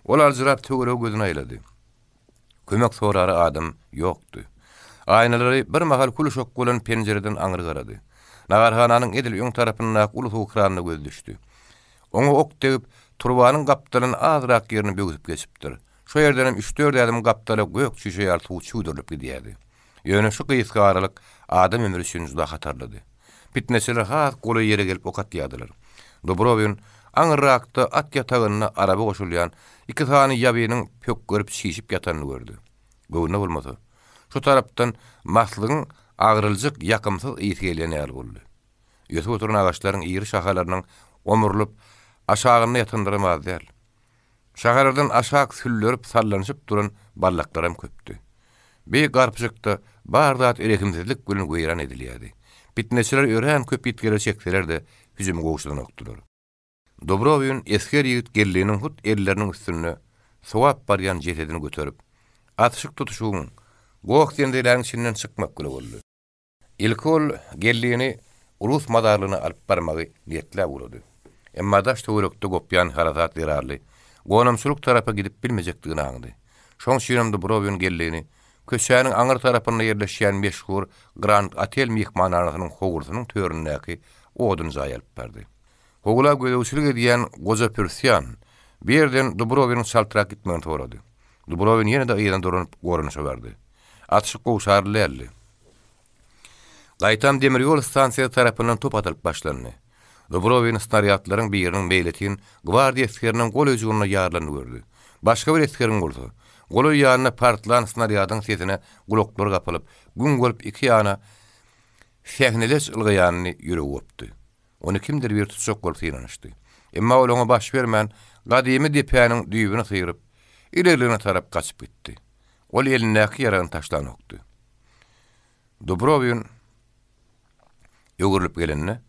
Ol aljyrap töwerege gözüni aýlady. Kömek sorara adam ýokdy. Aýnalary birmahal kül-uşak bolan penjireden aňry garady. Naharhananyň edil öň tarapyndaky uly suw kranyna gözi düşdi. Oňa ok degip, turbanyň gapdalyndan azrak ýerini böwsüp geçipdir. Şo ýerdenem üç-dört ädim gapdala gök çüýşe ýaly suw çüwdürilip gidýärdi. Ýöne şu gysga aralyk adam ömri üçin juda hatarlydy. Pitneçiler has golaý ýere gelip ok atýardylar. Dubrowin aňyrrakda at ýatagynda araba goşulýan iki sany ýabynyň pökgerip çişip ýatanyny gördi. Göwnüne bolmasa, şu tarapdan maslygyň agryljyk ýakymsyz ysy gelýän ýaly boldy. Ösüp oturan agaçlaryň iri şahalarynyň omrulyp, aşagynda ýatanlaram az däl. Şahalardan aşak süllerip sallanyşyp duran ballaklaram köpdi. Bi garpyşykda bar zat rehimsizlik bilen weýran edilýärdi. Pitneçiler örän köp ýitgiler çekseler-de, hüjümi gowşadanokdylar. Dubrowin esger ýigit Geldiniň hut elleriniň üstünde sowap barýan jesedini göterip, atyşyk-tutuşygyň, goh-zenzeläniň içinden çykmak bile boldy. Ilki ol Geldini rus mazarlygyna alyp barmagy niýetläp ugrady. Emma daş-töwerekde gopýan harasat zerarly gonamçylyk tarapa gidip bilmejekdigini aňdy. Şoň üçinem Dubrowin Geldini köçäniň aňyr tarapynda ýerleşýän meşhur Grand Otel myhmanhanasynyň howlusynyň töründäki odun jaýa alyp bardy. Howla gözegçilik edýän goja pürsiýan bu ýerden Dubrowiniň çaltrak gitmegini sorady. Dubrowin ýene-de yzyna dolanyp goranyşa bardy. Atyşyk gowşarly däldi. Gaýtam demir ýol stansiýasy tarapyndan top atylyp başlandy. Dubrowin snarýadlaryň biriniň meýletin gwardiýa esgeriniň gol öýjüginde ýarylanyny gördi. Başga bir esgeriň bolsa, golaý ýanynda partlan snarýadyň sesine gulaklary gapylyp, güň bolup iki ýana sähneleç ylgaýanyny ýüregi gopdy. Ony kimdir biri tutjak bolup synanyşdy. Emma ol oňa baş bermän, gadymy depäniň düýbüni syryp, ilerligine tarap gaçyp gitdi. Ol elindäki ýaragyny taşlanokdy. Dubrowin öwrülip gelende,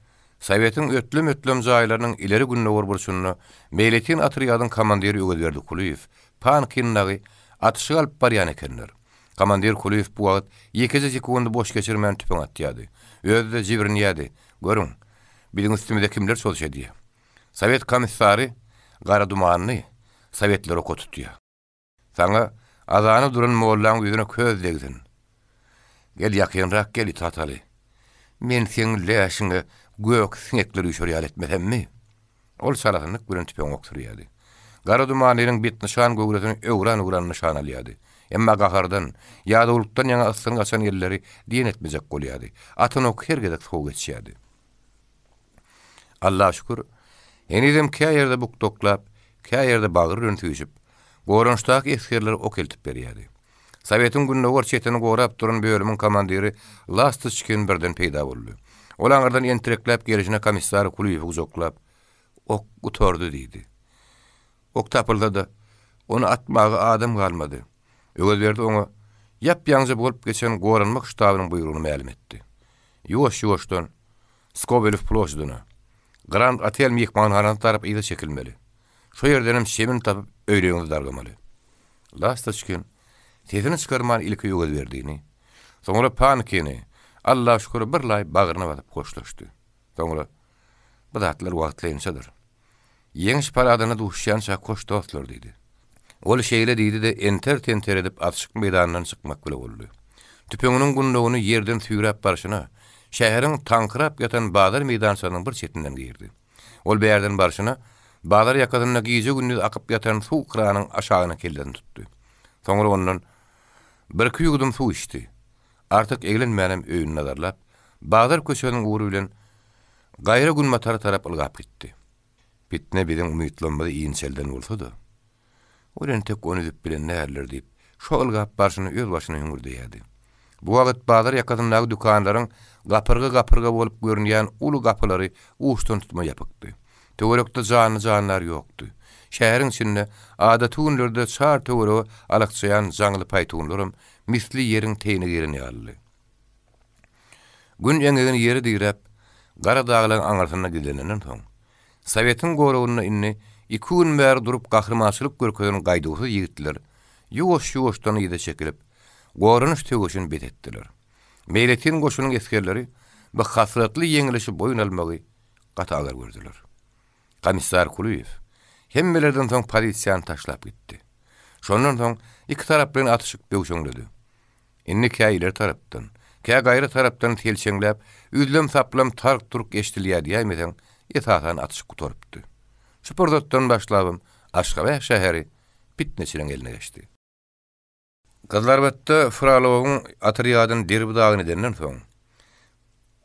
Sowetiň ötlem-ötlem jaýlarynyň ileri gündogar burçunda meýletin otrýadyň komandiri Öwezberdi Kulyýew, Pankin dagy atyşyk alyp barýan ekenler. Komandir Kulyýew bu wagt ýekeje sekundy boş geçirmän tüpeň atýardy. Özi-de jibrinýärdi, Görüň, biziň üstümize kimler çozuş edýär. Sowet komissary Gara Dumanly sowetleri oka tutýar. Saňa azana duran mollaň ýüzüne köz degsin. Gel ýakynrak gel it ataly. Men seň läşiňe gök siňekler üýşer ýaly etmesemmi? Ol çalasynlyk bilen tüpeňi oksürýärdi. Gara Dumanlynyň betnyşan göwresini öwran-öwran nyşana alýardy. Emma gahardan, ýadawlykdan ýaňa ysgyn gaçan elleri diýen etmejek bolýardy. Atan oky her gezek sowa geçýärdi. Alla şükür, henizem kä ýerde bukdaklap, kä ýerde bagyr bilen süýşüp, goranyşdaky esgerlere ok eltip berýärdi. Sowetiň gündogar çetini gorap duran bölümiň komandiri Lastoçkin birden peýda boldy. Ol aňyrdan entirekläp gelşine komissar Kulyýewi gujaklap, Ok gutardy diýdi. Ok tapylsa-da, ony atmaga adam galmady. Öwezberdi oňa ýap-ýaňja bolup geçen goranmak ştabynyň buýrugyny mälim etdi. Ýuwaş-ýuwaşdan Skobelew ploşadyna, Grand Otel myhmanhanasyna tarap yza çekilmeli. Şo ýerdenem şemini tapyp öýleriňizi dargamaly. Lastoçkin sesini çykarman ilki Öwezberdini, soňra Pankini, Alla şükür bir laý bagryna basyp hoşlaşdy. Soňra, Bu zatlar wagtlaýynçadyr. Ýeňiş paradynda duşýançak hoş dostlar diýdi. Ol şeýle diýdi-de enter-tenter edip atyşyk meýdanyndan çykmak bile boldy. Tüpeňiniň gundagyny ýerden süýräp barşyna, şäheriň taňkyrap ýatan bazar meýdançasynyň bir çetinden girdi. Ol bärden barşyna, bazar ýakasynda gije-gündiz akyp ýatan suw kranyň aşagyna kellesini tutdy. Soňra ondan birki ýuwdum suw içdi. Artyk eglenmänem öýüni nazarlap, bazar köçesiniň ugry bilen gaýra günbatara tarap ylgap gitdi. Pitne biziň umytlarymyzy inçelden bolsa-da, ol entek ony üzüp bilen däldir diýip, şo ylgap barşyna öz başyna hüňürdeýärdi. Bu wagt bazar ýakasyndaky dükanlaryň gapyrga-gapyrga bolup görünýän uly gapylary uçdan-tutma ýapykdy. Töwerekde janly-jandar ýokdy. Şäheriň içinde adaty günlerde çar töwerege alakjaýan jaňly paýtunlaram misli ýeriň teýine giren ýalydy. Gün eňegini ýere diräp, gara daglaryň aňyrsynda gizlenenden soň, Sowetiň goragynda indi iki gün bäri durup gahrymançylyk görkezen gaýduwsyz ýigitler ýuwaş-ýuwaşdan yza çekilip, goranyş söweşini bes etdiler. Meýletin goşunyň esgerleri bu hasratly ýeňlişi boýun almagy gaty agyr gördüler. Komissar Kulyýew hemmelerden soň pozisiýany taşlap gitdi. Şondan soň ikitaraplaýyn atyşyk böwşeňledi. Indi kä ileri tarapdan, kä gaýra tarapdan selçeňläp, üzlem-saplam tark-turk eşidilýär diýäýmeseň, esasan atyşyk gutarypdy. Şu pursatdan başlabam Aşgabat şäheri pitneçileriň eline geçdi. Gyzylarbatda Frolowyň otrýadyny derbi-dagyn edenden soň,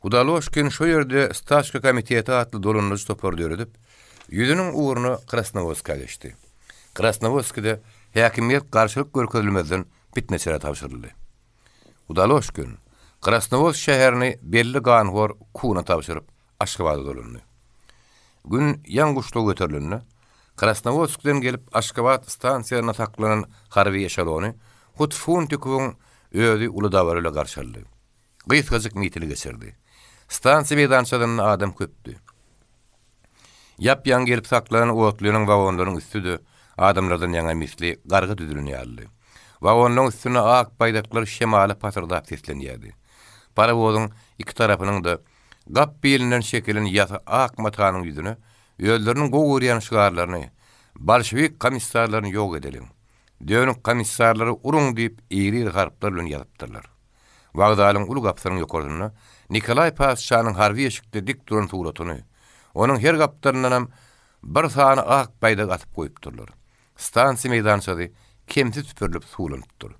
Hudaloşkin şo ýerde Staçka komiteti atly dolandyryjy topar döredip, ýüzüniň ugruna Krasnowodska geçdi. Krasnowodskide häkimiýet garşylyk görkezilmezden pitneçilere tabşyryldy. Hudaloşkin Krasnowodsk şäherini belli ganhor Kuna tabşyryp, Aşgabada dolandy. Gün ýaň guşlugy göterilende, Krasnowodskden gelip Aşgabat stansiýasynda saklanan harby eşelony hut Funtikowyň. özi uly dabara bilen garşy aldy. Gysgajyk mitili geçirdi. Stansiýa meýdançasynda adam köpdi. Ýap-ýaňy gelip saklanan otlynyň wagonlarynyň üsti-de adamlardan ýaňa misli garga düzülen ýalydy. Wagonlaryň üstünde ak baýdaklar şemala pasyrdap seslenýärdi. Parowozyň iki tarapynyň-da gap bilinden çekilen ýasy ak matanyň ýüzüne özleriniň gowy görýän şygarlaryny, Bolşewik komissarlaryny ýok edeliň! Dönük komissarlary uruň diýip iri-iri harplar bilen ýazypdyrlar. Wokzalyň uly gapysynyň ýokarsynda Nikolaý patyşanyň harby eşikde dik duran suratyny, onuň her gapdalyndanam bir sany ak baýdak asyp goýupdyrlar. Stansiýa meýdançasy kemsiz süpürilip suwlanypdyr.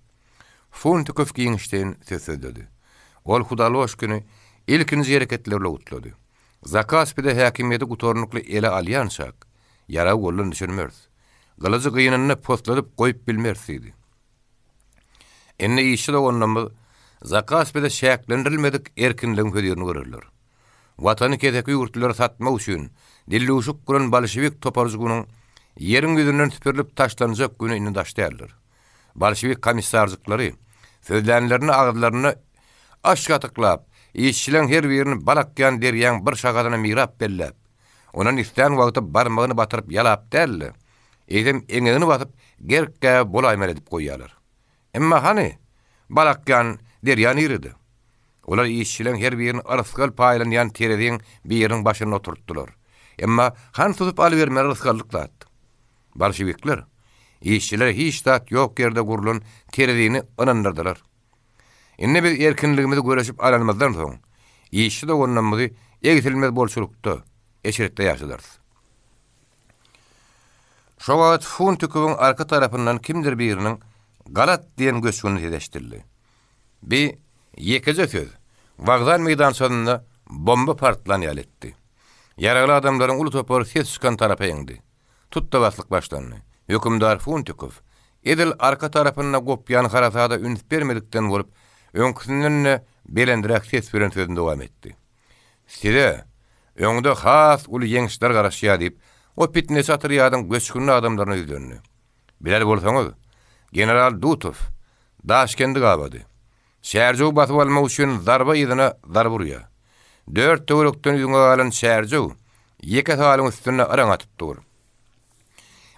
Funtikow giňişleýin söz sözledi. Ol Hudoložkini ilkinji hereketleri bilen gutlady. Zakaspide häkimiýeti gutarnykly ele alýançak, ýaragy goldan düşürmeris. Gylyjy gynynda posladyp goýup bilmeris diýdi. Indi işçi doganlarymyz Zakaspide çäklendirilmedik erkinligiň hözirini görerler. Watany keseki ýurtlara satmak üçin dildüwşük guran bolşewik toparjygynyň ýeriň ýüzünden süpürilip taşlanjak güni indi daş däldir. Bolşewik komissarjyklary sözlänlerinde agyzlaryna aş gatyklap, işçileň her birini bal akýan derýaň bir şahasyna mirap belläp, ondan islän wagty barmagyny batyryp ýalap däl-de, eýsem eňegini basyp gerk-gäbe bolaýmaly edip goýýarlar. Emma hany, bal akýan derýa nirede? Olar işçileň her birini rysgal paýlanýan tereziň biriniň başynda oturtdylar. Emma han tutup alybermeli rysgallyk zat. Bolşewikler işçilere hiç zat ýok ýerde gurlan terezini ynandyrdylar. Indi biz erkinligimizi göreşip alanymyzdan soň, işçi doganlarymyzy egsilmez bolçulykda, eşretde ýaşadarys. Şo wagt Funtikowyň arka tarapyndan kimdir biriniň Galat diýen göçgünli sesi eşidildi. Bi ýekeje söz wokzal meýdançasynda bomba partlan ýaly etdi. Ýaragly adamlaryň uly topary ses çykan tarapa eňdi. Tutda-baslyk başlandy. Hökümdar Funtikow edil arka tarapynda gopýan harasada üns bermedikden bolup, öňküsinden-de belendräk ses bilen sözüni dowam etdi. Size öňde has uly ýeňişler garaşýar diýip, o pitneçi otrýadyň göçgünli adamlaryna ýüzlendi. Biler bolsaňyz, general Dutow Daşkendi gabady. Çärjewi basyp almak üçin zarba yzyna zarba urýar. Dört töwerekden üzňe galan Çärjew ýeke salyň üstünde yraň atyp dur.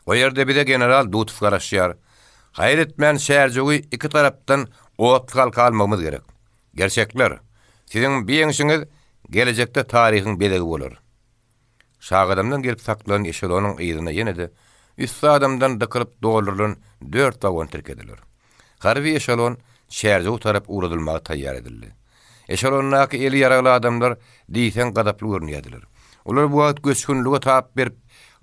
O ýerde bize general Dutow garaşýar. Haýal etmän Çärjewi iki tarapdan otly halka almagymyz gerek. Gerçekler, siziň bi ýeňşiňiz gelejekde taryhyň bezegi bolar. Şagadamdan gelip saklanan eşelonyň yzyna ýene-de üsti adamdan dykylyp doldurylan dört wagon tirkediler. Harby eşelon Çärjew tarap ugradylmaga taýýar edildi. Eşelondaky eli ýaragly adamlar diýseň gazaply görünýärdiler. Olar bu wagt göçgünlige tap berip,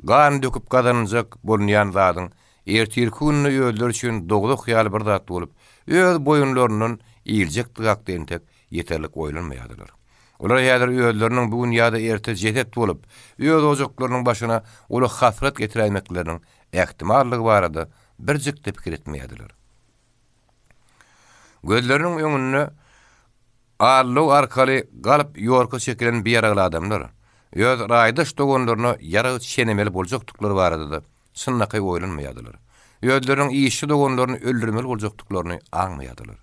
gan döküp gazanyljak bolunýan zadyň ertirki günde özleri üçin dowzah ýaly bir zat bolup, öz boýunlaryndan iýiljekdigi hakda entek ýeterlik oýlanmaýardylar. Olar häzir özleriniň bu gün ýa-da erte jeset bolup, öz ojaklarynyň başyna uly hasrat getiräýmekleriniň ähtimallygy barada birjik-de pikir etmeýärdiler. Gözleriniň öňünde aldaw arkaly galp ýorka çekilen biýaragly adamlar, öz raýdaş doganlaryna ýarag çenemeli boljakdyklary barada-da çynlakaý oýlanmaýardylar. Özleriniň işçi doganlaryny öldürmeli boljakdyklaryny aňmaýardylar.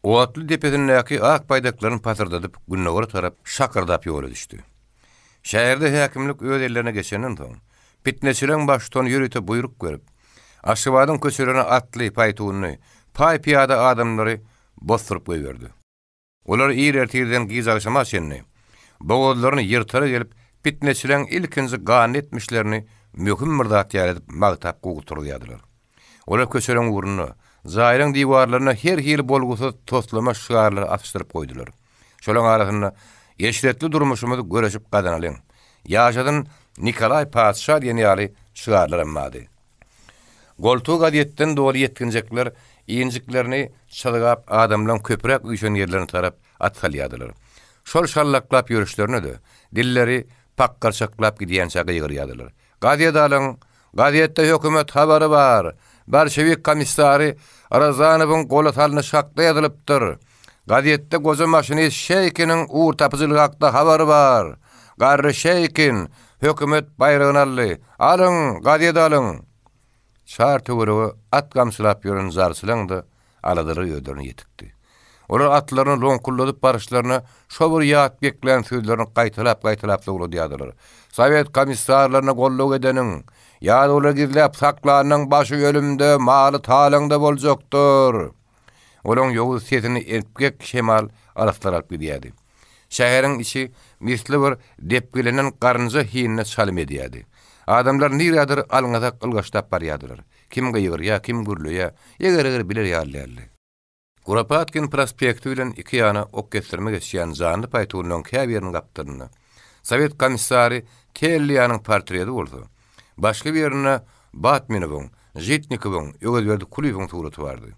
Otly depesindäki ak baýdaklaryny pasyrdadyp gündogara tarap şakyrdap ýola düşdi. Şäherde häkimlik öz ellerine geçenden soň, pitneçileriň baştutany ýörite buýruk berip, Aşgabadyň köçelerine atly, paýtunly, paý-pyýada adamlary bosduryp goýberdi. Olar ir ertirden giç agşama çenli bogazlaryny ýyrtara gelip, pitneçileriň ilkinji ganly etmişlerini möhüm bir zat ýaly edip magtap gugul turuzýardylar. Olar köçeleriň ugrunda, jaýlaryň diwarlaryna her hili bolgusyz toslama şygarlary asyşdyryp goýdular. Şolaryň arasynda Eşretli durmuşymyzy göreşip gazanalyň! Ýaşasyn Nikolaý patyşa diýen ýaly şygarlaram bardy. Goltugy gazetden doly ýetginjekler injiklerini çyzgap adamlaryň köpräk üýşen ýerlerine tarap at salýardylar. Şol şallaklap ýörüşlerine-de dilleri pakgarçaklap gidýänçä gygyrýardylar. Gazet alyň! Gazetde hökümet habary bar! Bolşewik komissary Rozanowyň gola salnyşy hakda ýazylypdyr. Gazetde goja maşinist Şeýkiniň ugurtapyjylygy hakda habar bar. Garry Şeýkin hökümet baýragyny aldy. Alyň, gazet alyň! Çar töwerege at gamçylap ýören jarçylaň-da. aladalary özlerine ýetikdi. Olar atlaryny loňkulladyp baryşlaryna şo bir ýat beklän sözlerini gaýtalap-gaýtalap zowladýardylar, Sowet komissarlaryna gulluk edeniň, ýa-da olary gizläp saklanyň başy ölümde, maly talaňda boljakdyr! Olaň ýowuz sesini epgek şemal alyslara alyp gidýärdi. Şäheriň içi misli bir depgilenen garynja hinine çalym edýärdi. Adamlar nirädir alňasak ylgaşlap barýardylar. Kim gygyrýar, kim gürleýär, eger-eger biler ýaly däldi. Kuropatkin prospekti bilen iki ýana ok kesdirme geçýän janly paýtunlaryň käbiriniň gapdalynda sowet komissary Telliýanyň portreti bolsa, başga birinde Batminowyň, Žitnikowyň, Öwezberdi Kulyýewiň suraty bardy.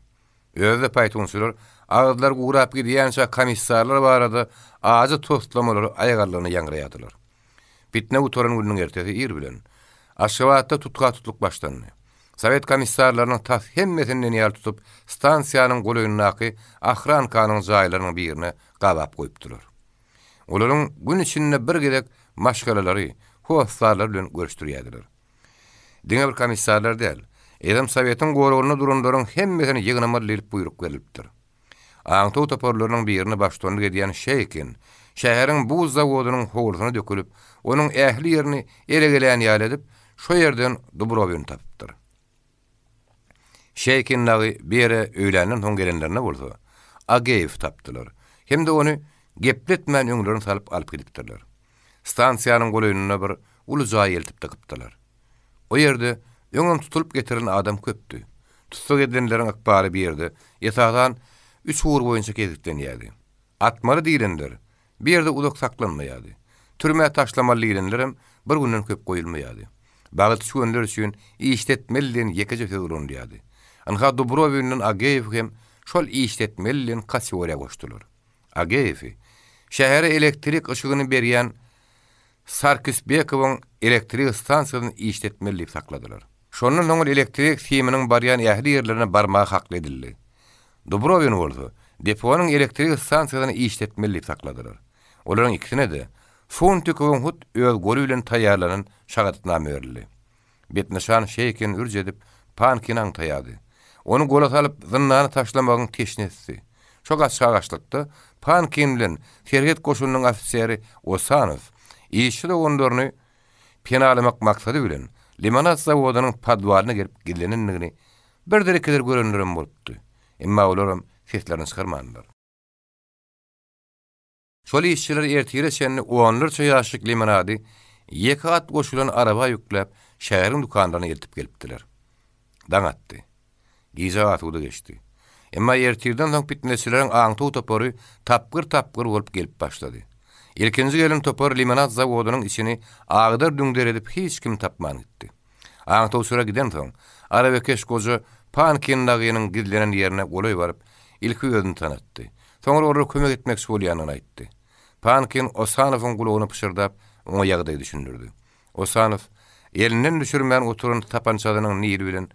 Özi-de paýtunçylar agyzlary gurap gidýänçä komissarlar barada ajy toslamalary aýagallygyna ýaňraýardylar. Pitne gutaran gününiň ertesi ir bilen, Aşgabatda tutha-tutluk başlandy. Sowet komissarlarynyň tas hemmesinden ýaly tutup, stansiýanyň golaýyndaky ohrankanyň jaýlarynyň birine gabap goýupdylar. Olaryň gün içinde bir gezek maşgalalary, hossarlary bilen görüşdirýärdiler. Diňe bir komissarlar däl, eýsem Sowetiň goragynda duranlaryň hemmesini ýygnamaly diýlip buýruk berlipdir. Aňtaw toparlarynyň birine baştutanlyk edýän Şeýkin şäheriň buz zawodynyň howlusyna dökülip, onuň ähli ýerini elegelän ýaly edip, şo ýerden Dubrowini tapypdyr. Şeýkin dagy bu ýere öýländen soň gelenlerinde bolsa, Ageýewi tapdylar hem-de ony gepletmän öňlerine salyp alyp gidipdirler. Stansiýanyň golaýynda bir uly jaýa eltip dykypdylar. O ýerde öňem tutulyp getirilen adam köpdi. Tussag edilenleriň ykbaly bu ýerde, esasan, üç ugur boýunça kesgitlenýärdi. Atmaly diýlenler bu ýerde uzak saklanmaýardy. Türmä taşlamaly diýlenlerem bir günden köp goýulmaýardy. Bagy tüçgenler üçin işletmeli diýen ýekeje söz ulanylýardy. Ynha Dubrowin bilen Ageýewi hem şol işletmeli diýen kategoriýa goşdular. Ageýewi şähere elektrik yşygyny berýän Sarkisbekowyň elektrik stansiýasyny işletmeli diýip sakladylar. Şondan soň ol elektrik siminiň barýan ähli ýerlerine barmaga hakly edildi. Dubrowini bolsa, deponyň elektrik stansiýasyny işletmeli diýip sakladylar. Olaryň ikisine-de Funtikowyň hut öz goly bilen taýýarlanan şahadatnama berildi. Betnyşan Şeýkin ürç edip, Pankini aňtaýardy. Ony gola salyp, zyndana taşlamagyň teşnesidi. Şo gaçha-gaçlykda Pankin bilen serhet goşunynyň ofiseri Osanow işçi doganlaryny penalamak maksady bilen limonad zawodynyň podwalyna gelip gizlenendigini birdir-ikidir görenlerem bolupdy. Emma olaram seslerini çykarmandylar. Şol işçiler ertire çenli onlarça ýaşik limonady ýeke at goşulan araba ýükläp, şäheriň dükanlaryna eltip gelipdiler. Daň atdy. Gije asuda geçdi. Emma ertirden soň pitneçileriň aňtaw topary tapgyr-tapgyr bolup gelip başlady. Ilkinji gelen topar limonad zawodynyň içini agdar-düňder edip hiç kimi tapman gitdi. Aňtawçylar gidensoň, arabakeş goja Pankin dagynyň gizlenen ýerine golaý baryp, ilki özüni tanatdy. Soňra olara kömek etmekçi bolýanyny aýtdy. Pankin Osanowyň gulagyna pyşyrdap, oňa ýagdaýy düşündirdi. Osanow elinden düşürmän oturan sapançasynyň nili bilen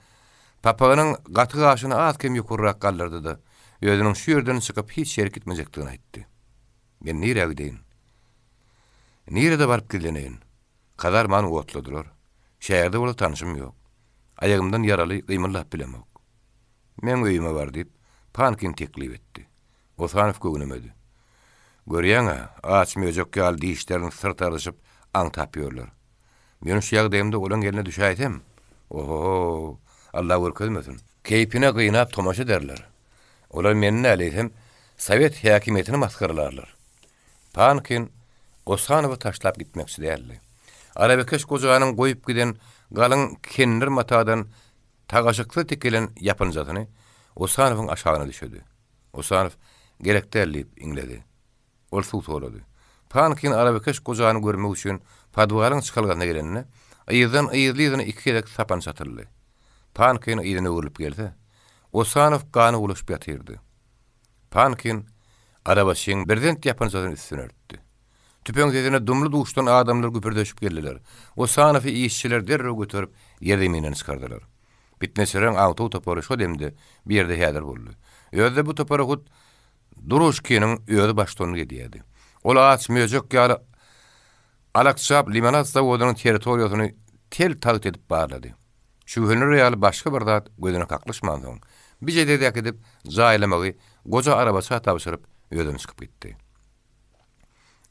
papagynyň gaty gaşyny az-kem ýokarrak galdyrdy-da, özüniň şu ýerden çykyp hiç ýere gitmejekdigini aýtdy. Men nirä gideýin? Nirede baryp gizleneýin? Kazarmany otladylar. Şäherde bolsa tanşym ýok. Aýagymdan ýaraly gymyldap bilemok. Meň öýüme bar diýip, Pankin teklip etdi. Osanow göwnemedi. Görýäň-ä, aç möjek ýaly dişlerini syrtaryşyp aňtap ýörler. Men şu ýagdaýymda olaň eline düşäýsem, oho-ho, Alla görkezmesin. Keýpine gynap tomaşa ederler. Olar meni däl, eýsem, sowet häkimiýetini masgaralarlar. Pankin Osanowy taşlap gitmekçi däldi. Arabakeş gojanyň goýup giden galyň kendir matadan tagaşyksyz tikilen ýapynjasyny Osanowyň aşagyna düşedi. Osanow, Gerek däl diýip, iňledi. Ol suw sorady. Pankin arabakeş gojany görmek üçin podwalyň çykalgasyna gelende, yzdan yzly-yzyna iki gezek sapança atyldy. Pankin yzyna öwrülip gelse, Osanow gana bulaşyp ýatyrdy. Pankin arabaçyň brezent ýapynjasyny üstüne örtdi. Tüpeň sesine dumly-duşdan adamlar güpürdeşip geldiler. Osanowy işçiler derrew göterip, ýerzeminden çykardylar. Pitneçileriň aňtaw topary şo demde bir ýerde häzir boldy. Özi-de bu topara hut Duruşkiniň özi baştutanlyk edýärdi. Ol aç möjek ýaly alakjap limonad zawodynyň territoriýasyny tel-tagt edip barlady. Şübhelenir ýaly başga bir zat gözüne kaklyşmansoň, Bi jesedi äkidip jaýlamagy goja arabaça tabşyryp, özem çykyp gitdi.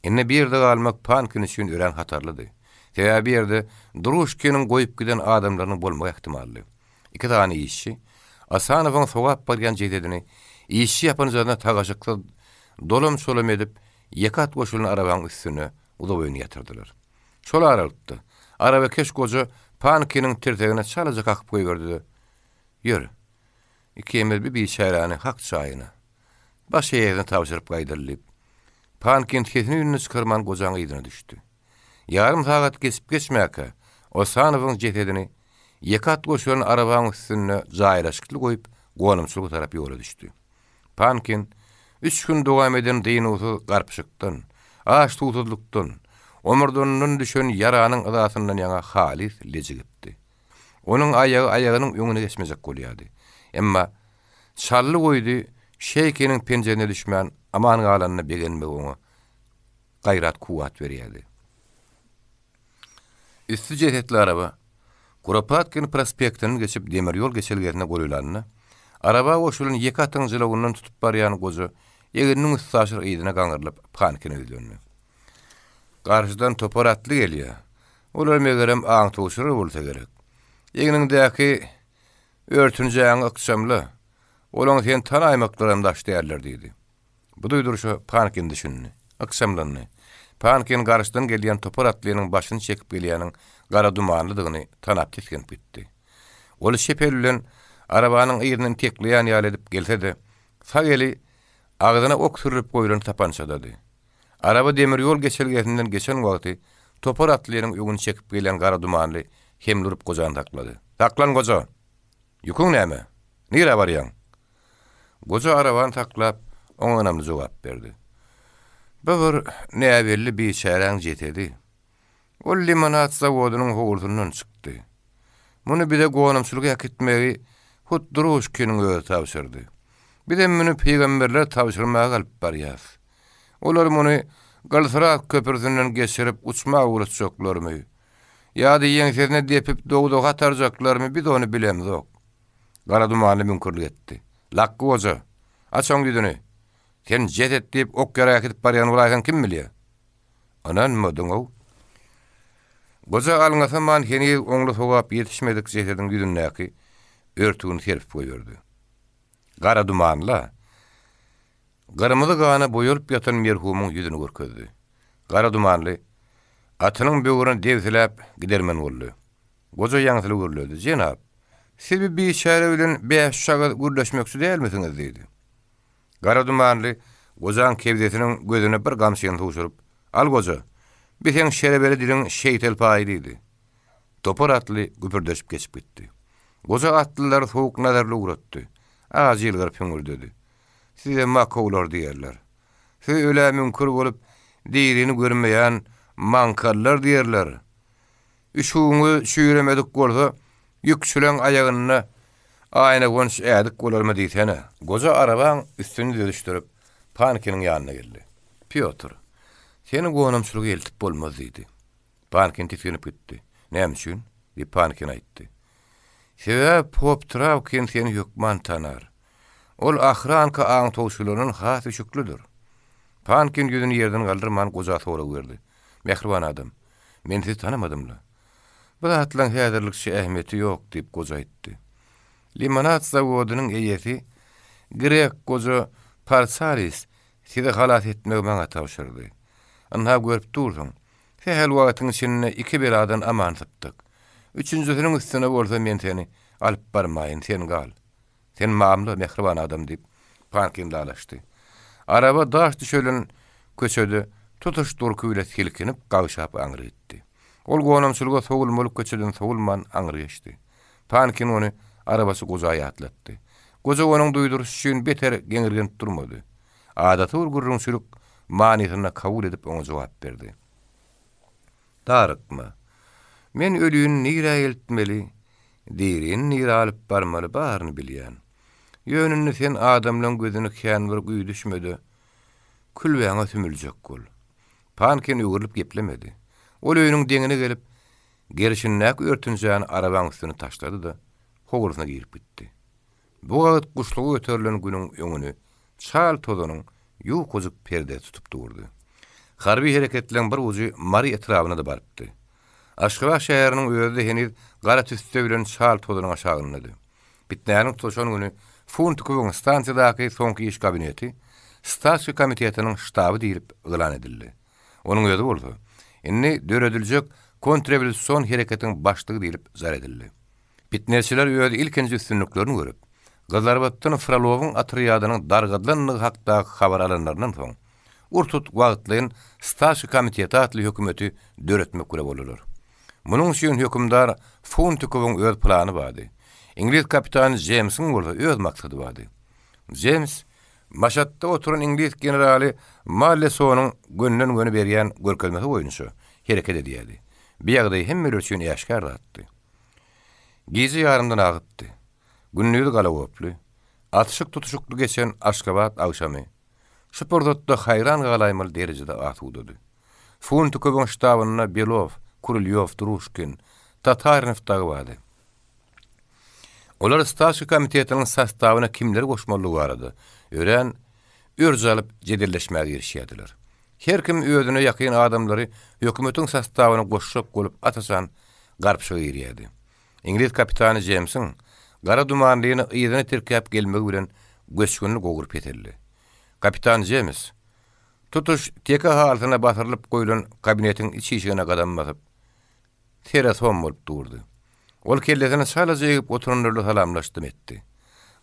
Indi bu ýerde galmak Pankin üçin örän hatarlydy. Sebäbi bu ýerde Druşkiniň goýup giden adamlarynyň bolmagy ähtimaldy. Iki sany işçi Asanowyň sogap barýan jesedini işçi ýapynjasyna tagaşyksyz dolam-çolam edip, ýeke at goşulan arabaň üstüne uzaboýuna ýatyrdylar. Şol aralykda, arabakeş goja Pankiniň tirsegine çalaja kakyp goýberdi-de, Ýör, ikimiz bi biçäräni hak jaýyna, baş eýesine tabşyryp gaýdaly diýip, Pankin sesini-üýnüni çykarman gojaň yzyna düşdi. Ýarym sagat geçip-geçmäkä, Osanowyň jesedini ýeke at goşulan arabaň üstünde jaýlaşykly goýup, gonamçylyga tarap ýola düşdi. Pankin üç gün dowam eden dynuwsyz garpyşykdan, aç-suwsuzlykdan, omurdanyndan düşen ýaranyň yzasyndan ýaňa halys lejigipdi. Onuň aýagy aýagynyň öňüne geçmejek bolýardy. Emma Çally goýdy Şeýkiniň penjesine düşmän aman galanyna begenmegi oňa gaýrat-kuwwat berýärdi. Üsti jesetli araba Kuropatkin prospektinden geçip demir ýol geçelgesine golaýlanda, araba goşulan ýeke atyň jylawyndan tutup barýan goja egniniň üstaşyr yzyna gaňrylyp Pankine ýüzlendi. Garşydan topar atly gelýär. Olar megerem aňtawçylar bolsa gerek. Egniňdäki örtünjäňi ykjamla. Olaň seni tanaýmaklaram daş däldir diýdi. Bu duýduryşa Pankin düşündi. Ykjamlandy. Pankin garşydan gelýän topar atlynyň başyny çekip gelýäniň gara dumanlydygyny tanap tisginip gitdi. Ol çep eli bilen arabanyň yzyndan itekleýän ýaly edip gelse-de, sag eli agzyna ok sürlüp goýlan sapançadady. Araba demir ýol geçelgesinden geçen wagty topar atlynyň öňüni çekip gelýän gara dumanly hemle urup gojany saklady. Saklan goja! Ýüküň näme? Nirä barýaň? Goja arabany saklap, oňa ynamly jogap berdi. Bu bir näbelli biçäräň jesedi. Ol limonad zawodynyň howlusyndan çykdy. Muny bize gonamçylyga äkitmegi hut Druşkiniň özi tabşyrdy. Bizem muny pygamberlere tabşyrmaga alyp barýas. Olar muny Gylsyrat köprüsinden geçirip uçmaga ugratjaklarmy ýa-da ýeňsesine depip dowzaha atarjaklarmy biz ony bilemzok. Gara dumanly müňkürlik etdi. Lakgy goja, aç oň ýüzüni! Sen jeset diýip ok-ýara äkidip barýan bolaýsaň kim bilýä? Ynanmadyň-ow. Goja alňasaman heniz oňly sogap ýetişmedik jesediň ýüzündäki örtügini serpip goýberdi. Gara dumanla, gyrmyzy gana boýalyp ýatan merhumyň ýüzüni görkezdi. Gara dumanly atynyň böwrüne debsiläp gidermen boldy. Goja ýaňsyly gürledi, Jenap, siz bi biçäre bilen bäş-üç agyz gürleşmekçi dälmisiňiz? diýdi. Gara dumanly gojaň kebzesiniň gözüne bir gamçyny sugşuryp, Al goja, bi seň şerebeli diliň şeýtelpaýy diýdi. Topar atly güpürdeşip geçip gitdi. Goja atlylary sowuk nazarly ugratdy. Ajy ýylgyryp hüňürdedi. Size makowlar diýerler. Siz ölä müňkür bolup, dirini görmeýän maňkallar diýerler. Üşügiňiz çüýremedik bolsa, ýükçüleň aýagynda aýna-gonç ädik bolarmy diýsene. Goja arabaň üstüni düzüşdirip, Pankiniň ýanyna geldi. Pýotr, seni gonamçylyga eltip bolmaz diýdi. Pankin tisginip gitdi. Näme üçin? diýip, Pankin aýtdy. Sebäbi pop Trawkin seni hökman tanar. Ol ahranka aňtawçylaryndan has üşüklidir. Pankin ýüzüni ýerden galdyrman goja sorag berdi. Mähriban adam, men sizi tanamadym-la. Bu zatlaryň häzirlikçe ähmiýeti ýok, diýip, goja aýtdy. Limonad zawodynyň eýesi grek goja Parsaris sizi halas etmegi maňa tabşyrdy. Ynha, görüp dursuň, sähel wagtyň içinde iki beladan aman sypdyk. Üçünjisiniň üstüne bolsa men seni alyp barmaýyn, sen gal. Sen mamla, mähriban adam, diýip, Pankin lalaşdy. Araba daş düşelen köçede tutuş durky bile silkinip, gagşap aňry gitdi. Ol gonamçylyga sowulmaly köçeden sowulman aňry geçdi. Pankin ony arabaçy goja ýatlatdy. Goja onuň duýduryşy üçin beter geňirgenip durmady. Adaty bir gürrüňçilik manysynda kabul edip oňa jogap berdi. Darykma. Men ölini nirä eltmeli, dirini nirä alyp barmaly baryny bilýän. Ýöne indi sen adamlaň gözüne kän bir güýdüşme-de, külbäňe sümüljek bol. Pankin öwrülip geplemedi. Ol öýüniň deňine gelip, gerşindäki örtünjäni arabaň üstüne taşlady-da, howlusyna girip gitdi. Bu wagt guşluga göterilen günüň öňüni çal tozanyň ýukajyk perdesi tutup durdy. Harby hereketleň bir ujy Mary etrabyna-da barypdy. Aşgabat şäheriniň özi-de heniz gara tüsse bilen çal tozanyň aşagyndady. Pitnäniň tutaşan güni Funtikowyň stansiýadaky soňky iş kabineti Statskiý komitetiniň ştaby diýlip yglan edildi. Onuň özi bolsa, indi dörediljek kontrrewolýusion hereketiň başlygy diýlip jar edildi. Pitneçiler öz ilkinji üstünliklerini görüp, Gyzlarbatdan Frolowyň otrýadynyň dargadylandygy hakdaky habary alanlaryndan soň, ur-tut wagtlaýyn Statskiý komiteti atly hökümeti döretmek bile boldular. Munuň üçin hökümdar Funtikowyň öz plany bardy. Iňlis kapitany Jeýmsiň bolsa öz maksady bardy. Jeýms Maşatda oturan iňlis generaly Mallesonyň gönden-göni berýän görkezmesi boýunça hereket edýärdi. Bu ýagdaý hemmeler üçin äşgär zatdy. Gije ýarymdan agypdy. Gündiz galagoply, atyşyk-tutuşykly geçen Aşgabat agşamy şu pursatda haýran galaýmaly derejede asudady. Funtikowyň ştabynda Below, Kurulýow, Druşkin, Tatarinow dagy bardy. Olar Stavka komitetiniň sostawyna kimleri goşmalydygy barada örän örç alyp jedelleşmäge girişýärdiler. Her kim özüne ýakyn adamlary hökümetiň sostawyna goşjak bolup aç-açan garpyşyga girýärdi. Iňlis kapitany Jemsiň gara dumanlyny yzyna tirkäp gelmegi bilen göçgünli gowur peseldi. Kapitan Jems tutuş teke halysyna basyrylyp goýlan kabinetiň iç işigine gadam basyp, sere som bolup durdy. Ol kellesini çalaja egip oturanlarla salamlaşdym etdi.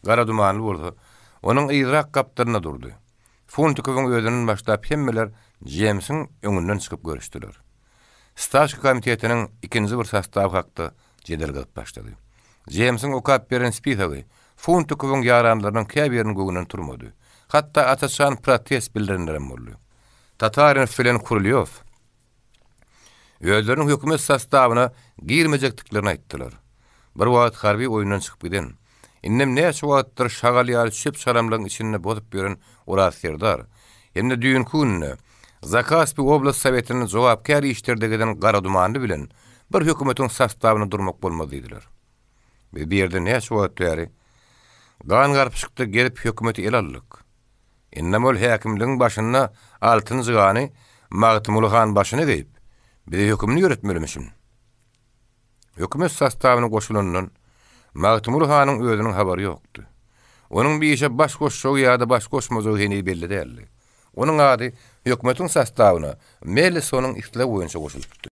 Gara dumanly bolsa, onuň yzrak gapdalynda durdy. Funtikowyň özünden başlap hemmeler Jemsiň öňünden çykyp görüşdiler. Stavka komitetiniň ikinji bir sostawy hakda jedel gyzyp başlady. Jemsiň okap beren spisogy Funtikowyň ýaranlarynyň käbiriniň göwnünden turmady. Hatda aç-açan protest bildirenlerem boldy. Tatarinow bilen Kurulýow özleriniň hökümet sostawyna girmejekdiklerini aýtdylar. Bir wagt harby oýundan çykyp giden, indem näçe wagtdyr şagal ýaly çöp-çalamlygyň içinde bozup ýören Oraz serdar hem-de düýnki günde Zakaspi oblast sowetinde jogapkär işlerde gezen Garadumanly bilen bir hökümetiň sostawynda durmak bolmaz diýdiler. Biz bu ýerde näçe wagt bäri gan garpyşykda gezip hökümeti ele aldyk. Indem ol häkimligiň başynda altyn jygany Magtymguly han başyna geýip, bize hökümini ýöretmelimişin. Hökümet sostawyna goşulandan Magtymguly hanyň özüniň habary ýokdy. Onuň bir işe baş goşjagy ýa-da baş goşmajagy heniz belli däldi. Onuň ady hökümetiň sostawyna Mellisonyň islegi boýunça goşulypdy.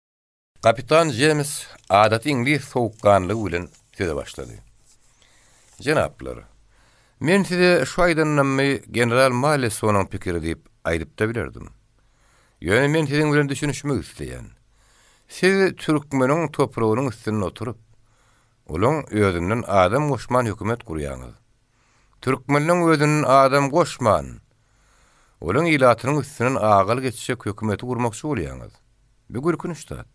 Kapitan Jems adaty iňlis sowukganlygy bilen söze başlady. Jenaplar, men size şu aýdanlarymy general Mallesonyň pikiri diýip aýdyp-da bilerdim. Ýöne men siziň bilen düşünişmek isleýän. Siz türkmeniň topragynyň üstünde oturyp, olaň özünden adam goşman hökümet gurýaňyz. Türkmenleň özünden adam goşman, olaň ilatynyň üstünden agal geçjek hökümeti gurmakçy bolýaňyz. Bu gülkünç zat.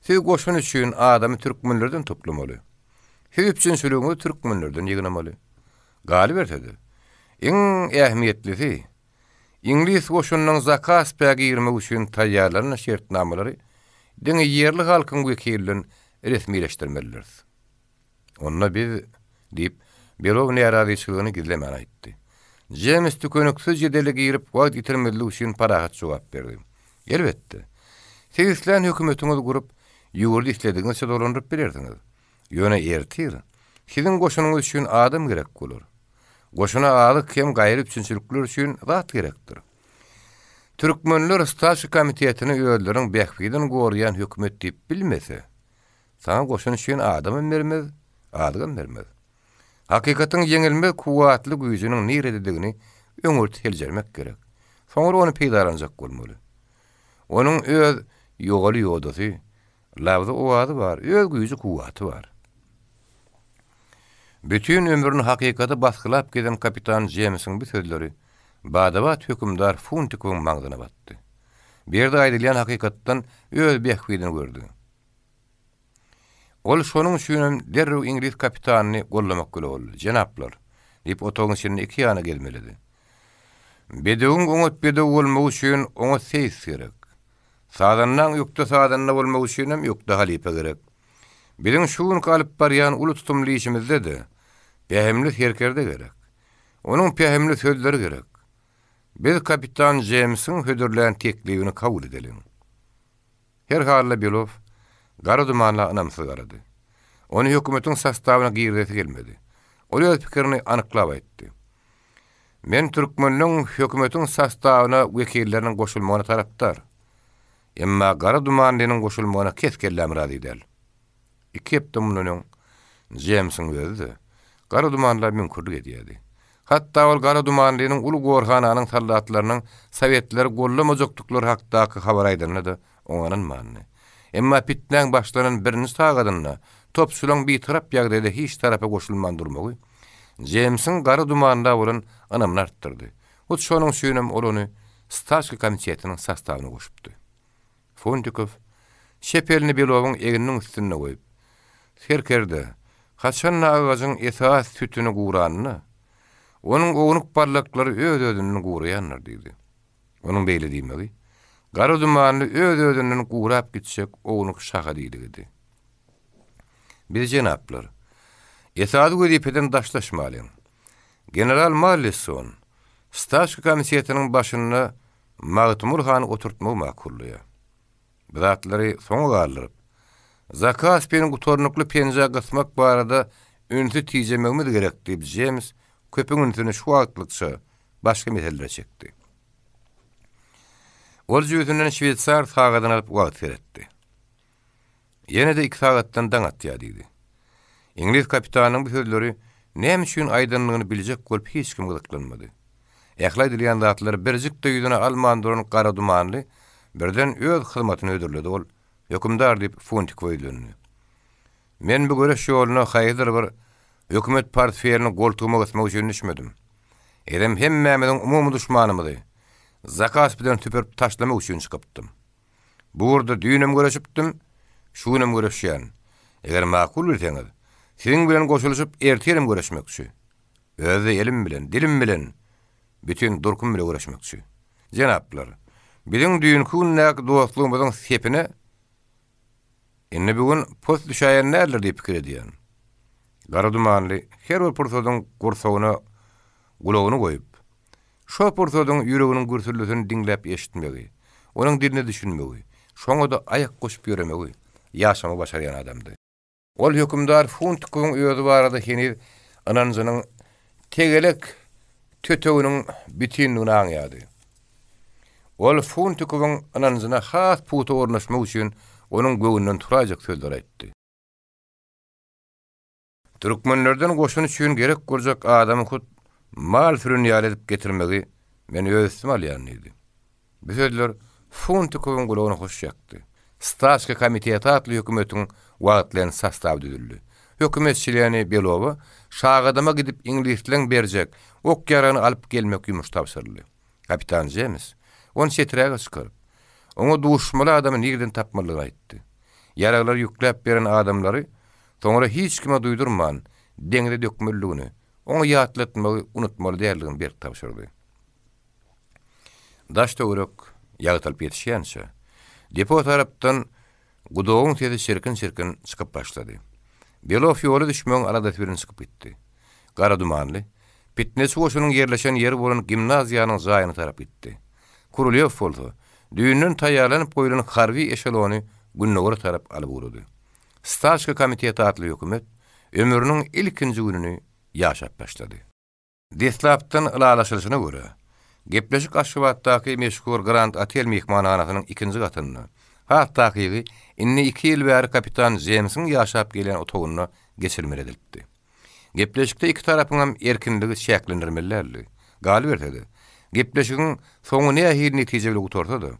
Siz goşun üçin adamy türkmenlerden toplamaly. Siz üpjünçiligiňizi türkmenlerden ýygnamaly. Galyberse-de, iň ähmiýetlisi, Iňlis goşunynyň Zakaspä girmek üçin taýýarlanan şertnamalary diňe ýerli halkyň wekili bilen resmileşdirmelidiris. Onda biz, diýip, Below närazyçylygyny gizlemän aýtdy. Jems tükeniksiz jedele girip wagt ýitirmezlik üçin parahat jogap berdi. Elbetde. Siz islän hökümetiňizi gurup, ýurdy isledigiňizçe dolandyryp bilersiňiz. Ýöne ertir siziň goşunyňyz üçin adam gerek bolar. Goşuna azyk hem gaýry üpjünçilikler üçin zat gerekdir. Türkmenler Stavka komitetini özleriniň bähbidini goraýan hökümet diýip bilmese, saňa goşun üçin adamam bermez, azygam bermez. Hakykatyň ýeňilmez kuwwatly güýjüniň nirededigini öňürti seljermek gerek. Soňra ony peýdalanjak bolmaly. Onuň öz ýogaly-ýodasy, Labzy-owazy bar, öz güýji-kuwwaty bar. Bütin ömrüni hakykaty basgylap gezen kapitan Jemsiň bu sözleri bada-bat hökümdar Funtikowyň maňzyna batdy. Bu ýerde aýdylýan hakykatdan öz bähbidini gördi. Ol şonuň üçinem derrew iňlis kapitanyny gollamak bile boldy. Jenaplar! diýip, otagyň içinde iki ýana gezmeledi. Bedewiň oňat bedew bolmagy üçin oňat seýis gerek. Sazandaň ökde sazanda bolmagy üçinem ökde halypa gerek. Biziň şu günki alyp barýan uly tutumly işimizde-de. Pähimli serkerde gerek. Onuň pähimli sözleri gerek. Biz kapitan Jeýmsiň hödürlän teklibini kabul edeliň. Her halda Below gara dumana ynamsyz garady. Ony hökümetiň sostawyna girizesi gelmedi. Ol öz pikirini anyklap aýtdy. Men türkmenleň hökümetiň sostawyna wekilleriniň goşulmagyna tarapdar. Emma gara dumanlynyň goşulmagyna kes-kelläm razy däl. Iki hepde mundan öň Jemsiň özi-de gara dumanla müňkürlik edýärdi. Hatda ol gara dumanlynyň uly gorhananyň soldatlarynyň sowetleri gollamajakdyklary hakdaky habary aýdanda-da oňa ynanmandy. Emma pitnäň başlanan birinji sagadynda topçulaň bitarap ýagdaýda hiç tarapa goşulman durmagy Jemsiň gara dumanla bolan ynamyny artdyrdy. Hut şonuň üçinem ol ony Stawka komitetiniň sostawyna goşupdy. Funtikow çep elini Belowyň egniniň üstünde goýup, Serkerde, haçan-da agajyň esas sütüni guranda, onuň ownuk ballaklary öz-özünden guraýandyr diýdi. Onuň beýle diýmegi, gara dumanly öz-özünden gurap gitjek ownuk şaha diýdigidi. Biz jenaplar, esasy wezipeden daşlaşmalyň. General Mallisson Stawka komitetiniň başynda Magtymguly hany oturtmagy makullaýar. Bu zatlary soňa galdyryp, Zakaspiniň gutarnykly penjä gysmak barada ünsi tijemegimiz gerek diýip, Jems köpüň ünsüni şu wagtlykça başga meselelere çekdi. Ol jübüsinden şweýsar sagadyny alyp wagt seretdi. Ýene-de iki sagatdan daň atýar diýdi. Iňlis kapitanynyň bu sözleri näme üçin aýdandygyny biljek bolup hiç kim gyzyklanmady. Ähli aýdylýan zatlary birjik-de ýüzüne alman duran gara dumanly birden öz hyzmatyny hödürledi, ol, Hökümdar diýip, Funtikowa ýüzlendi. Men bu göreş ýoluna haýsydyr bir hökümet portfelini goltugyma gysmak üçin düşmedim. Eýsem hemmämiziň umumy duşmanymyzy Zakaspiden süpürip taşlamak üçin çykypdym. Bu ugurda düýnem göreşipdim, şu günem göreşýän. Eger makul bilseňiz, siziň bilen goşulyşyp ertirem göreşmekçi. Özi-de elim bilen, dilim bilen, bütin durkum bile göreşmekçi. Jenaplar, biziň düýnki gündäki dostlugymyzyň sepine Indi bu gün pos düşäýen däldir diýip pikir edýän. Gara dumanly her bir pursadyň gursagyna gulagyny goýup, şo pursadyň ýüreginiň gürsüldisini diňläp eşitmegi, onuň diline düşünmegi, şoňa-da aýak goşup ýöremegi, ýaşamagy başarýan adamdy. Ol hökümdar Funtikowyň özi barada heniz ynanjynyň tegelek töteginiň bütinligini aňýardy. Ol Funtikowyň ynanjyna has pugta ornaşmak üçin onuň göwnünden turaýjak sözleri aýtdy. Türkmenlerden goşun üçin gerek boljak adamy hut mal süreni ýaly edip getirmegi men öz üstüme alýan diýdi. Bu sözler Funtikowyň gulagyna hoş ýakdy. Stawka komiteti atly hökümetiň wagtlaýyn sostawy düzüldi. Hökümet çleni Belowa Şagadama gidip iňlisleň berjek ok-ýaragyny alyp gelmek ýumuş tabşyryldy. Kapitan Jems ony çeträge çykaryp, oňa duşmaly adamy nireden tapmalydygyny aýtdy. Ýaraglary ýükläp beren adamlary soňra hiç kime duýdurman deňze dökmelidigini, oňa ýatlatmagy unutmaly däldigini berk tabşyrdy. Daş-töwerek ýagtylyp ýetişýänçä, depo tarapdan gudogyň sesi çirkin-çirkin çykyp başlady. Below ýola düşmegiň aladasy bilen çykyp gitdi. Gara dumanly, pitneçi goşunyň ýerleşen ýeri bolan gimnaziýanyň jaýyna tarap gitdi. Kurulýow bolsa, düýnden taýýarlanyp goýlan harby eşelony gündogara tarap alyp ugrady. Staçka komiteti atly hökümet ömrüniň ilkinji gününi ýaşap başlady. Deslapdan ylalaşylyşyna görä, gepleşik Aşgabatdaky meşhur Grand Otel myhmanhanasynyň ikinji gatynda, has takygy, indi iki ýyl bäri kapitan Jeýmsiň ýaşap gelýän otagynda geçirmeli edilipdi. Gepleşikde iki tarapyňam erkinligi çäklendirmeli däldi. Galyberse-de, gepleşigiň soňy nähili netije bile gutarsa-da,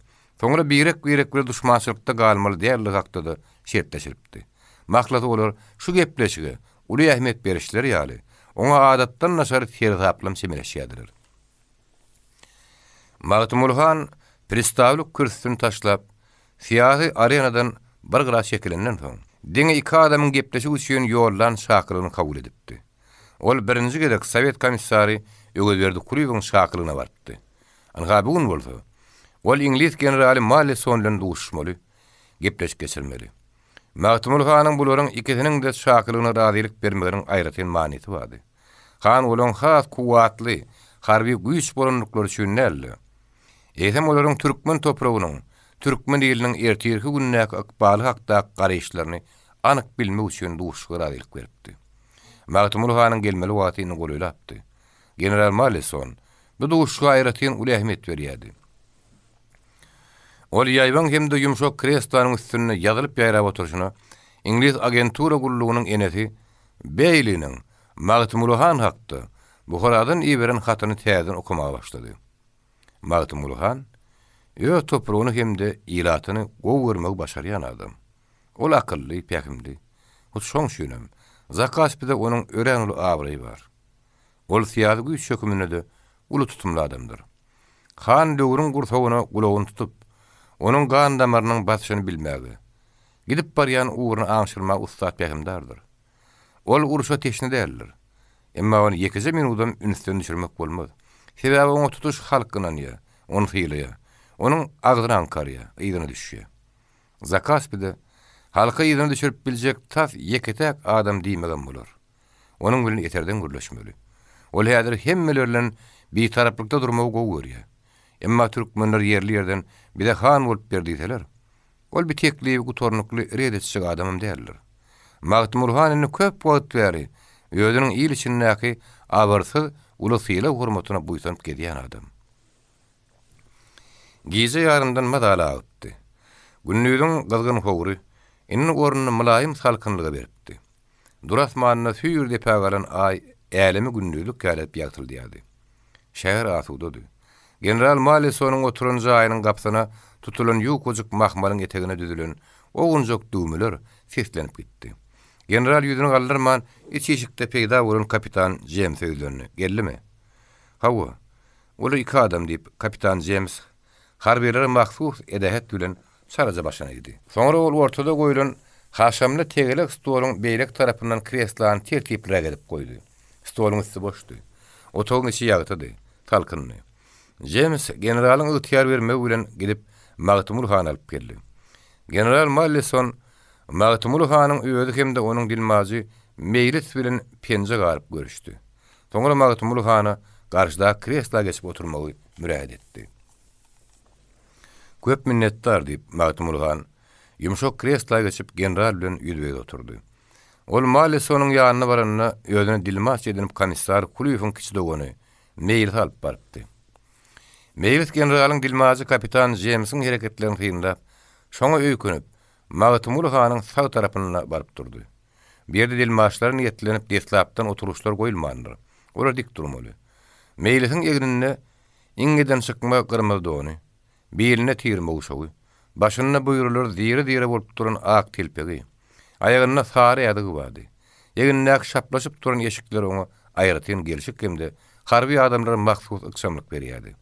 soňra birek-birek bile duşmançylykda galmaly däldigi hakda-da şertleşilipdi. Mahlasy olar şu gepleşige uly ähmiýet berişleri ýaly, oňa adatdan daşary seresaplam çemeleşýärdiler. Magtymguly han pristawlyk kürsüsini taşlap, syýasy arenadan bir gyra çekilenden soň, diňe iki adamyň gepleşik üçin ýollan çakylygyny kabul edipdi. Ol birinji gezek sowet komissary Öwezberdi Kulyýewiň çakylygyna barypdy. Ynha, bu gün bolsa, ol iňlis generaly Malleson bilen duşuşmaly, gepleşik geçirmeli. Magtymguly hanyň bularyň ikisiniň-de çakylygyna razylyk bermeginiň aýratyn manysy bardy. Han olaryň has kuwwatly harby güýç bolandyklary üçin däl-de, eýsem olaryň türkmen topragynyň, türkmen iliniň ertirki gündäki ykbaly hakdaky garaýyşlaryny anyk bilmek üçin duşuşyga razylyk beripdi. Magtymguly hanyň gelmeli wagty indi golaýlapdy. General Malleson bu duşuşyga aýratyn uly ähmiýet berýärdi. Ol ýaýbaň hem-de ýumşak kreslonyň üstünde ýazylyp-ýaýrap oturyşyna iňlis agentura gullugynyň enesi Beýliniň Magtymguly han hakda Buharadan iberen hatyny täzeden okamaga başlady. Magtymguly han öz topragyny hem-de ilatyny gowy görmegi başarýan adam. Ol akylly, pähimli. Hut şoň üçinem Zakaspide onuň örän uly abraýy bar. Ol syýasy güýç höküminde-de uly tutumly adamdyr. Han döwrüň gursagyna gulagyny tutup, onuň gan damarynyň basyşyny bilmäge, gidip barýan ugruny aňşyrmaga ussat pähimdardyr. Ol urşa teşne däldir. Emma ony ýekeje minudam ünsden düşürmek bolmaz. Sebäbi oňa tutuş halk ynanýar, ony sylaýar, onuň agzyny aňkarýar, yzyna düşýär. Zakaspide halky yzyna düşürip biljek tas ýeke-täk adam diýmegem bolar. Onuň bilen eserdeň gürleşmeli. Ol häzir hemmeler bilen bitaraplykda durmagy gowy görýär. Emma türkmenler ýerli-ýerden bize han bolup ber diýseler, ol bi teklibi gutarnykly ret etjek adamam däldir. Magtymguly han indi köp wagt bäri özüniň il içindäki abyrsyz uly sylag-hormatyna buýsanyp gezýän adam. Gije ýarymdan mazaly agypdy. Gündiziň gyzgyn howry indi ornuny mylaýym salkynlyga beripdi. Dur asmanda süýr depä galan Aý älemi gündizlik ýaly edip ýagtyldýardy. Şäher asudady. General Mallesonyň oturan jaýynyň gapysyna tutulan ýukajyk mahmalyň etegine düzülen owunjak düwmeler seslenip gitdi. General ýüzüni galdyrman, iç işikde peýda bolan kapitan Jemse ýüzlendi. Geldimi? Hawa. Olar iki adam, diýip, kapitan Jems harbylere mahsus edähet bilen çalaja başyny egdi. Soňra ol ortada goýlan haşamly tegelek stoluň beýleki tarapyndan kreslany tertipliräk edip goýdy. Stoluň üsti boşdy. Otagyň içi ýagtydy, salkyndy. Jems generalyň ygtyýar bermegi bilen gidip, Magtymguly hany alyp geldi. General Malleson Magtymguly hanyň özi hem-de onuň dilmajy Meýlis bilen penje garyp görüşdi. Soňra Magtymguly hana garşydaky kresla geçip oturmagy mürähet etdi. Köp minnetdar, diýip, Magtymguly han ýumşak kresla geçip, general bilen ýüzbe-ýüz oturdy. Ol Mallesonyň ýanyna baranda, özüne dilmaç edinip komissar Kulyýewiň kiçi dogany Meýlisi alyp barypdy. Meýlis generalyň dilmajy kapitan Jemsiň hereketlerini synlap, şoňa öýkünip, Magtymguly hanyň sag tarapynda baryp durdy. Bu ýerde dilmaçlara niýetlenip deslapdan oturyşlar goýulmandyr. Olar dik durmaly. Meýlisiň egninde iňňeden çykma gyrmyzy dony, bilinde tirme guşagy, başynda buýralar zire-zire bolup duran ak telpegi, aýagynda sary ädigi bardy. Egnindäki şaplaşyp duran eşikler oňa aýratyn gelşik hem-de harby adamlara mahsus ykjamlyk berýärdi.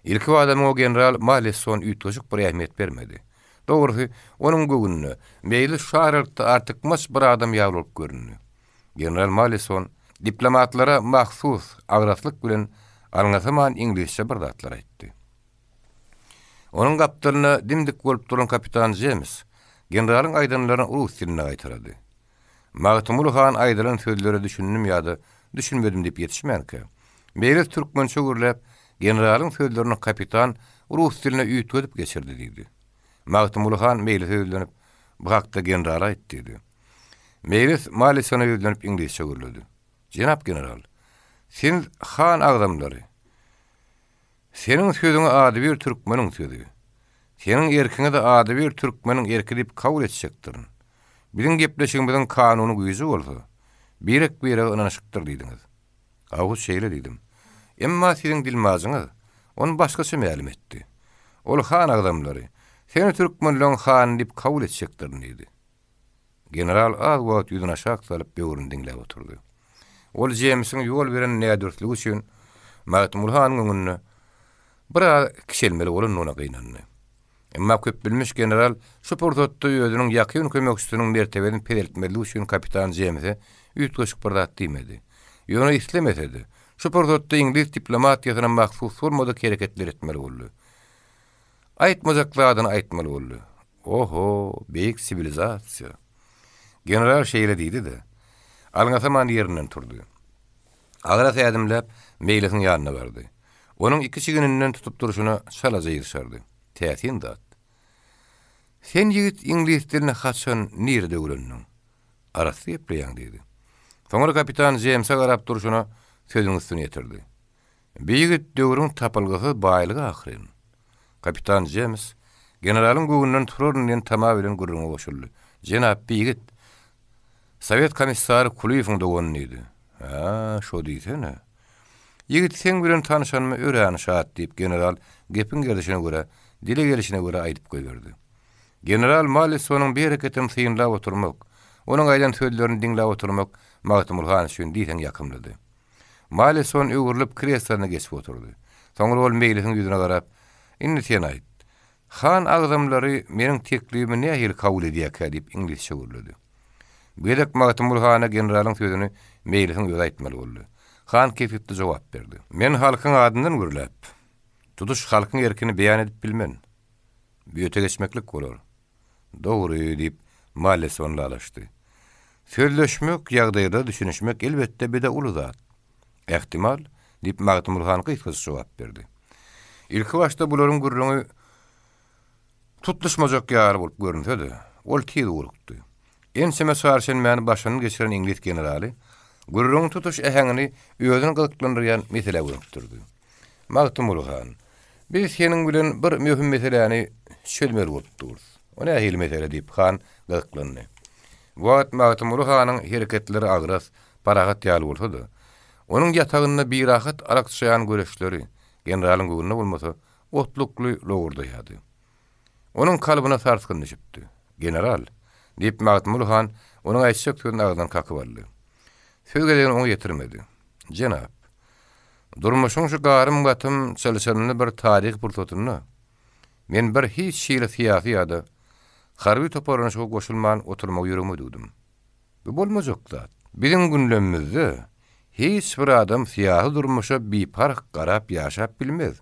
Ilkibada muňa general Malesson üýtgeşik bir ähmiýet bermedi. Dogrusy, onuň göwnüne, Meýlis şu aralykda artykmaç bir adam ýaly bolup göründi. General Malesson diplomatlara mahsus agraslyk bilen alňasaman iňlisçe bir zatlar aýtdy. Onuň gapdalynda dim-dik bolup duran kapitan Jems generalyň aýdanlaryny rus dilinde gaýtalady. Magtymguly han aýdylan sözlere düşündim ýa-da düşünmedim diýip ýetişmänkä, Meýlis türkmençe gürläp, generalyň sözlerini kapitan rus diline üýtgedip geçirdi diýdi. Magtymguly han Meýlise ýüzlenip, Bu hakda generala aýt diýdi. Meýlis Malisona ýüzlenip iňlisçe gürledi. Jenap general, siz han agzamlary, Seniň sözüňi adybir türkmeniň sözi, seniň erkiňi-de adybir türkmeniň erki diýip kabul etjekdirin. Biziň gepleşigimiziň kanuny güýji bolsa, birek-birege ynanyşykdyr diýdiňiz. Awgust şeýle diýdim. Emma siziň dilmajyňyz ony başgaça mälim etdi. Ol han agzamlary, seni türkmenleň hany diýip kabul etjekdirin diýdi. General az wagt ýüzüni aşak salyp böwrüni diňläp oturdy. Ol Jemsiň ýol beren nädürslügi üçin Magtymguly hanyň öňünde biraz kiçelmeli bolandygyna gynandy. Emma köpbilmiş general şu pursatda özüniň ýakyn kömekçisiniň mertebesini peseltmezlik üçin kapitan Jemse üýtgeşik bir zat diýmedi. Ýöne islemese-de, şu pursatda iňlis diplomatiýasyna mahsus bolmadyk hereketler etmeli boldy. Aýtmajak zadyny aýtmaly boldy. Oho, beýik siwilizasiýa! General şeýle diýdi-de, alňasaman ýerinden turdy. Agras ädimläp, Meýlisiň ýanyna bardy. Onuň iki çigininden tutup durşuna çalaja ýyrşardy. Täsin zat. Sen ýigit iňlis dilini haçan, nirede öwrendiň? Arassa gepleýäň, diýdi. Soňra kapitan Jeýmse garap durşuna sözüň üstüni ýetirdi. Bi ýigit döwrüň tapylgysyz baýlygy ahyryn. Kapitan Jems generalyň göwnünden turaryn diýen tama bilen gürrüňe goşuldy. Jenap, bi ýigit Sowet komissary Kulyýewiň dogany diýdi. Hä, şo diýsene. Ýigit, seň bilen tanyşanyma örän şat, diýip, general gepiň gerdişine görä, dile gelşine görä aýdyp goýberdi. General Mallesonyň bir hereketini synlap oturmak, onuň aýdan sözlerini diňläp oturmak Magtymguly han üçin diýseň ýakymlydy. Malleson öwrülip kreslosyna geçip oturdy. Soňra ol Meýlisiň ýüzüne garap, Indi sen aýt. Han agzamlary meniň teklibimi nähili kabul edýärkä diýip iňlisçe gürledi. Bu gezek Magtymguly hana generalyň sözüni Meýlisiň özi aýtmaly boldy. Han kesgitli jogap berdi. Men halkyň adyndan gürläp, tutuş halkyň erkini beýan edip bilmen. Bu öte geçmeklik bolar. Dogry, diýip, Malleson lalaşdy. Sözleşmek, ýagdaýlara düşünişmek, elbetde, bir-de uly zat. Ähtimal, diýip, Magtymguly han gysgaça jogap berdi. Ilkibaşda bularyň gürrüňi tutluşmajak ýaly bolup görünse-de, ol tiz ugrukdy. Ençeme çarşenbäni başyndan geçiren iňlis generaly gürrüňiň tutuş äheňini özüni gyzyklandyrýan meselä gönükdirdi. Magtymguly han, biz seniň bilen bir möhüm meseläni çözmeli bolup durus. O nähili mesele? diýip, han gyzyklandy. Bu wagt Magtymguly hanyň hereketleri agras, parahat ýaly bolsa-da, onuň ýatagynda birahat alakjaýan göreçleri, generalyň göwnüne bolmasa, otlukly lowurdaýardy. Onuň kalbyna sarsgyn düşüpdi. General! diýip, Magtymguly han onuň aýtjak sözüni agzyndan kakyp aldy. Söz gezegini oňa ýetirmedi. Jenap! Durmuşyň şu garym-gatym çylşyrymly bir taryhy pursatynda men bir hiç hili syýasy ýa-da harby toparlanyşyga goşulman oturmagy ýüregime düwdüm. Bu bolmajak zat. Biziň günlemimizde hiç bir adam syýasy durmuşa biparh garap ýaşap bilmez.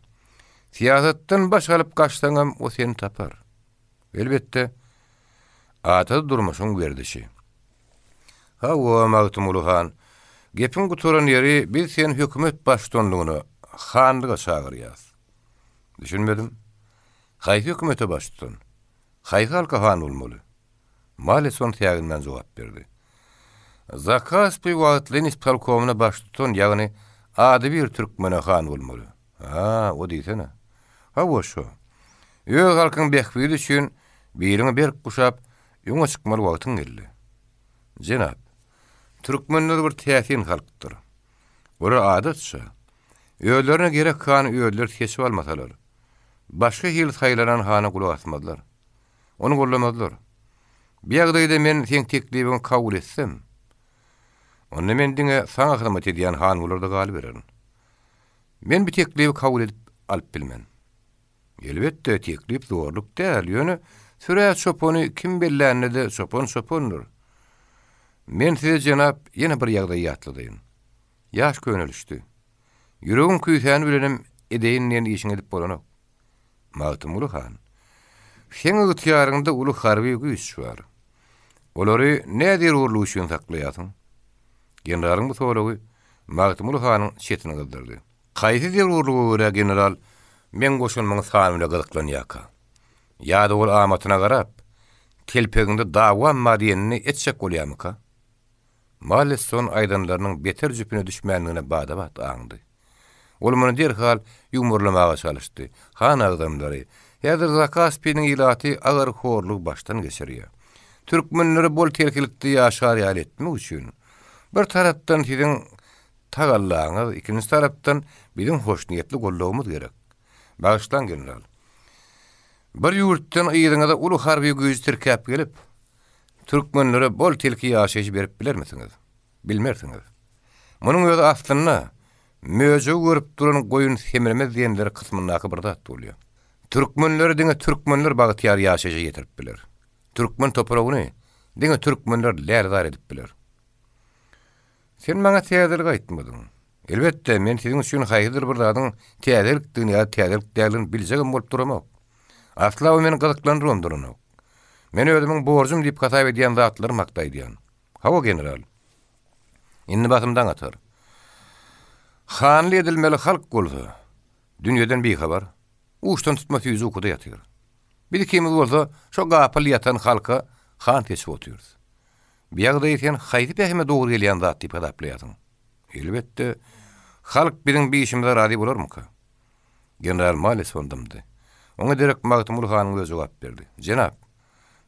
Syýasatdan baş alyp gaçsaňam o seni tapar. Elbetde, adaty durmuşyň werzişi. Hawa, Magtymguly han, gepiň gutaran ýeri biz seni hökümet baştutanlygyna, hanlyga çagyrýas. Düşünmedim. Haýsy hökümete baştutan? Haýsy halka han bolmaly? Maleson säginmän jogap berdi. Zakaspi wagtlaýyn ispolkomyna baştutan, ýagny adybir türkmene han bolmaly. Ha, o diýsene. Hawa, şo. Öz halkyň bähbidi üçin biliňi berk guşap, öňe çykmaly wagtyň geldi. Jenap, türkmenler bir täsin halkdyr. Olar adatça, özlerine gerek hany özleri seçip almasalar, başga hili saýlanan hana gulak asmazlar. Ony gollamazlar. Bu ýagdaýda men seň teklibiňi kabul etsem, onda men diňe saňa hyzmat edýän han bolar-da galybererin. Men bu teklibi kabul edip alyp bilmen. Elbetde, teklip zorluk däl, ýöne sürä çopany kim bellände-de çopan çopandyr. Men size, jenap, ýene bir ýagdaýy ýatladaýyn. Ýaş könelişdi. Ýüregiň küýsäni bilenem edeýin diýen işiňi edip bolanok. Magtymguly han, seň ygtyýaryňda uly harby güýç bar. Olary nä zerurlyk üçin saklaýarsyň? Generalyň bu soragy Magtymguly hanyň çetini gyzdyrdy. Haýsy zerurlyga görä general meň goşunymyň sany bilen gyzyklanýarka? Ýa-da ol amatyna garap, telpegiňde dawam bar diýenini etjek bolýarmyka? Mallisson aýdanlarynyň beter jüpüne düşmändigine bada-bat aňdy. Ol muny derhal ýumurlamaga çalyşdy, Han agzamlary, häzir Zakaspiniň ilaty agyr horlugy başdan geçirýär. Türkmenleri bol-telkilikde ýaşar ýaly etmek üçin, bir tarapdan siziň tagallaňyz, ikinji tarapdan biziň hoşniýetli goldawymyz gerek. Bagyşlaň, general. Bir ýurtdan yzyňyza uly harby güýji tirkäp gelip, türkmenlere bol-telki ýaşaýyş berip bilermisiňiz? Bilmersiňiz. Munuň özi aslynda, möjegi görüp duran goýun semremez diýenleri kysmyndaky bir zat bolýar. Türkmenleri diňe türkmenler bagtyýar ýaşaýşa ýetirip biler. Türkmen topragyny diňe türkmenler lälezar edip biler. Sen maňa täzelik aýtmadyň. Elbetde, men siziň üçin haýsydyr bir zadyň täzelikdigini ýa-da täzelik däldigini biljegem bolup duramok. Asla o meni gyzyklandyrybam duranok. Men özümiň borjum diýip hasap edýän zatlarym hakda aýdýan. Hawa, general. Indi basym daň atar. Hanly edilmeli halk bolsa, dünýeden bihabar, uçdan tutma süýji ukuda ýatyr. Biz ikimiz bolsa şo gapyl ýatan halka han seçip otyrys. Bu ýagdaýy sen haýsy pähime dogry gelýän zat diýip hasaplaýarsyň? Elbetde, halk biziň bu işimize razy bolarmyka? General Malison dymdy. Oňa derek Magtymguly hanyň özi jogap berdi. Jenap,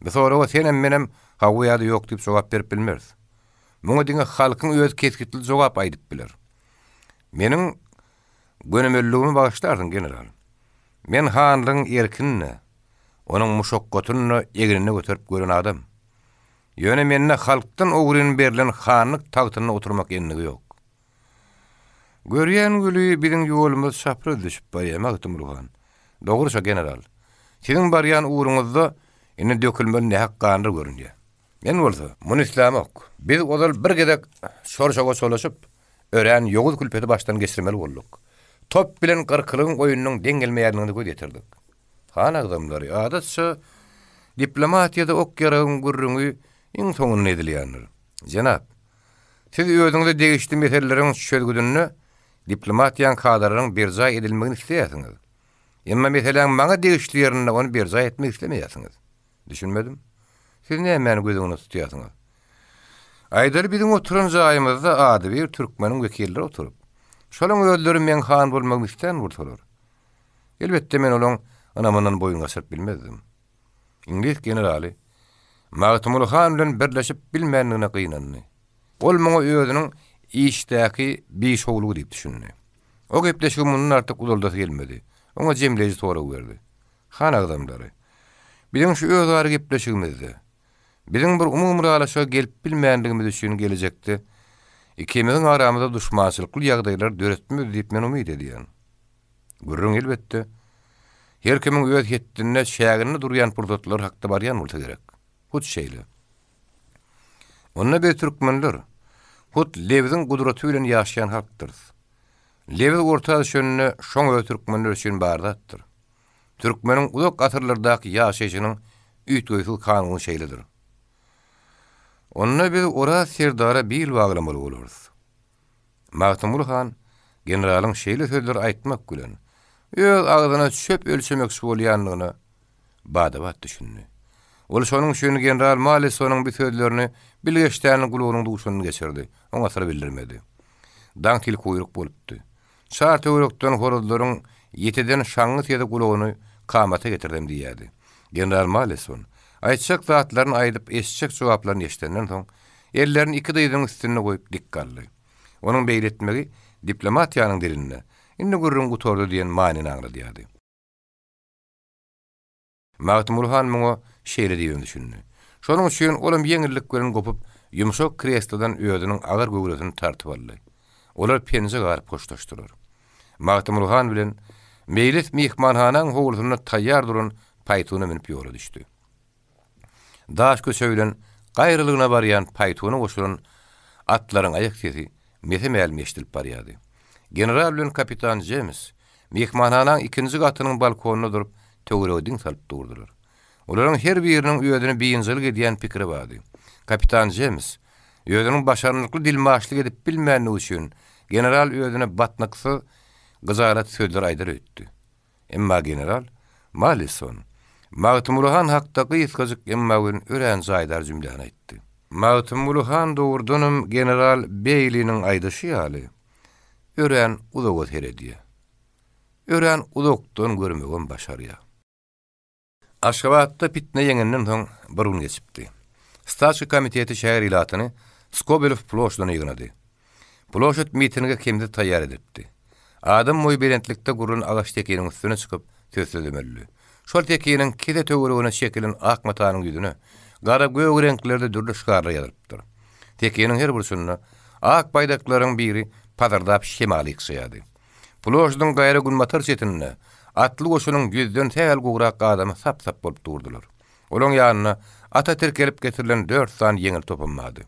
bu soraga senem, menem hawa ýa-da ýok diýip jogap berip bilmeris. Muňa diňe halkyň özi kesgitli jogap aýdyp biler. Meniň gönümelligimi bagyşlarsyň, general. Men hanlygyň erkini-de, onuň muşakgatyny-da egninde göterip gören adam. Ýöne mende halkdan ogryn berlen hanlyk tagtynda oturmak endigi ýok. Görýän weli biziň ýolumyz çapraz düşüp barýar, Magtymguly han. Dogry şo, general. Siziň barýan ugruňyzda indi dökülmeli nähak ganlar görünýär. Men bolsa, muny islämok. Biz ozal bir gezek şor-şoga çolaşyp, örän ýowuz külpeti başdan geçirmeli bolduk. Top bilen gyrkylygyň oýnunyň deň gelmeýändigine göz ýetirdik. Han agzamlary, adatça, diplomatiýada ok-ýaragyň gürrüňi iň soňunda edilýändir. Jenap, siz özüňize degişli meseleleriň çözgüdinde diplomatiýaň kadalarynyň berjaý edilmegini isleýärsiňiz. Emma meseläň maňa degişli ýerinde ony berjaý etmek islemeýärsiňiz. Düşünmedim. Siz nämäni göz öňünde tutýarsyňyz? Aýdaly biziň oturan jaýymyzda adybir türkmeniň wekilleri oturyp, şolaň özleri meň han bolmagymy islän bolsalar, elbetde men olaň ynamyndan boýun gaçyryp bilmezdim. Iňlis generaly Magtymguly han bilen birleşip bilmändigine gynandy. Ol muňa özüniň işdäki bişowlugy diýip düşündi. O gepleşigi mundan artyk uzaldasy gelmedi. Oňa jemleýji sorag berdi. Han agzamlary, biziň şu özara gepleşigimizde, biziň bir umumy ylalaşyga gelip bilmändigimiz üçin gelejekde ikimiziň aramyzda duşmançylykly ýagdaýlar döretmez diýip men umyt edýän. Gürrüň elbetde, her kimiň öz hetdinde, çäginde durýan pursatlary hakda barýan bolsa gerek. Hut şeýle. Onda biz türkmenler, hut lebziň gudraty bilen ýaşaýan halkdyrys. Lebiz orta düşende şoň özi türkmenler üçin bar zatdyr. Türkmeniň uzak asyrlardaky ýaşaýşynyň üýtgewsiz kanuny şeýledir. Onda biz Oraz serdara bil baglamaly bolarys. Magtymguly han generalyň şeýle sözleri aýtmak bilen, öz agzyna çöp ölçemekçi bolýandygyna bada-bat düşündi. Ol şonuň üçin general Malisonyň bu sözlerini bilgeşdäni gulagynyň duşundan geçirdi, oňa syr bildirmedi. Daň tilkiguýruk bolupdy. Çar töwerekden horazlaryň ýeteden şaňňy sesi gulagyny kamata getirdem diýýärdi. General Malison, aýtjak zatlaryny aýdyp, eşitjek jogaplaryny eşidenden soň, ellerini iki dyzynyň üstünde goýup dik galdy. Onuň beýle etmegi diplomatiýanyň dilinde, Indi gürrüň gutardy diýen manyny aňladýardy. Magtymguly han muňa şeýle diýibem düşündi. Şonuň üçin olam ýeňillik bilen gopup, ýumşak kreslodan özüniň agyr göwresini tartyp aldy. Olar penje garyp hoşlaşdylar. Magtymguly han bilen Meýlis myhmanhanaň howlusynda taýýar duran paýtuna münüp ýola düşdi. Daş köçe bilen gaýralygyna barýan paýtuna goşulan atlaryň aýak sesi mese-mälim eşidilip barýardy. General bilen kapitan Jems myhmanhanaň ikinji gatynyň balkonynda durup, töwerege diň salyp durdular. Olaryň her biriniň özüni biynjalyk edýän pikiri bardy. Kapitan Jems özüniň başarnykly dilmaçlyk edip bilmänligi üçin general özüne batnyksyz gyjalat sözler aýdar öýtdi. Emma general Malison Magtymguly han hakda gysgajyk emma welin örän jaýdar jümläni aýtdy. Magtymguly han dogrudanam general Beýliniň aýdyşy ýaly, örän uzaga seredýär. Örän uzakdan görmegem başarýar. Aşgabatda pitne ýeňenden soň bir gün geçipdi. Staçka komiteti şäher ilatyny Skobelew ploşadyna ýygnady. Ploşad mitinge kemsiz taýýar edilipdi. Adam boýy belentlikde gurlan agaç tekiniň üstüne çykyp söz sözlemelidi. Şol tekiniň kese töweregine çekilen ak matanyň ýüzüne gara gök reňklerde dürli şygarlar ýazylypdyr. Tekiniň her burçunda ak baýdaklaryň biri pazyrdap şemaly ykjaýardy. Ploşadyň gaýra günbatar çetinde atly goşunyň ýüzden sähel gowrak adamy sap-sap bolup durdular. Olaň ýanynda ata tirkelip getirilen dört sany ýeňil topam bardy.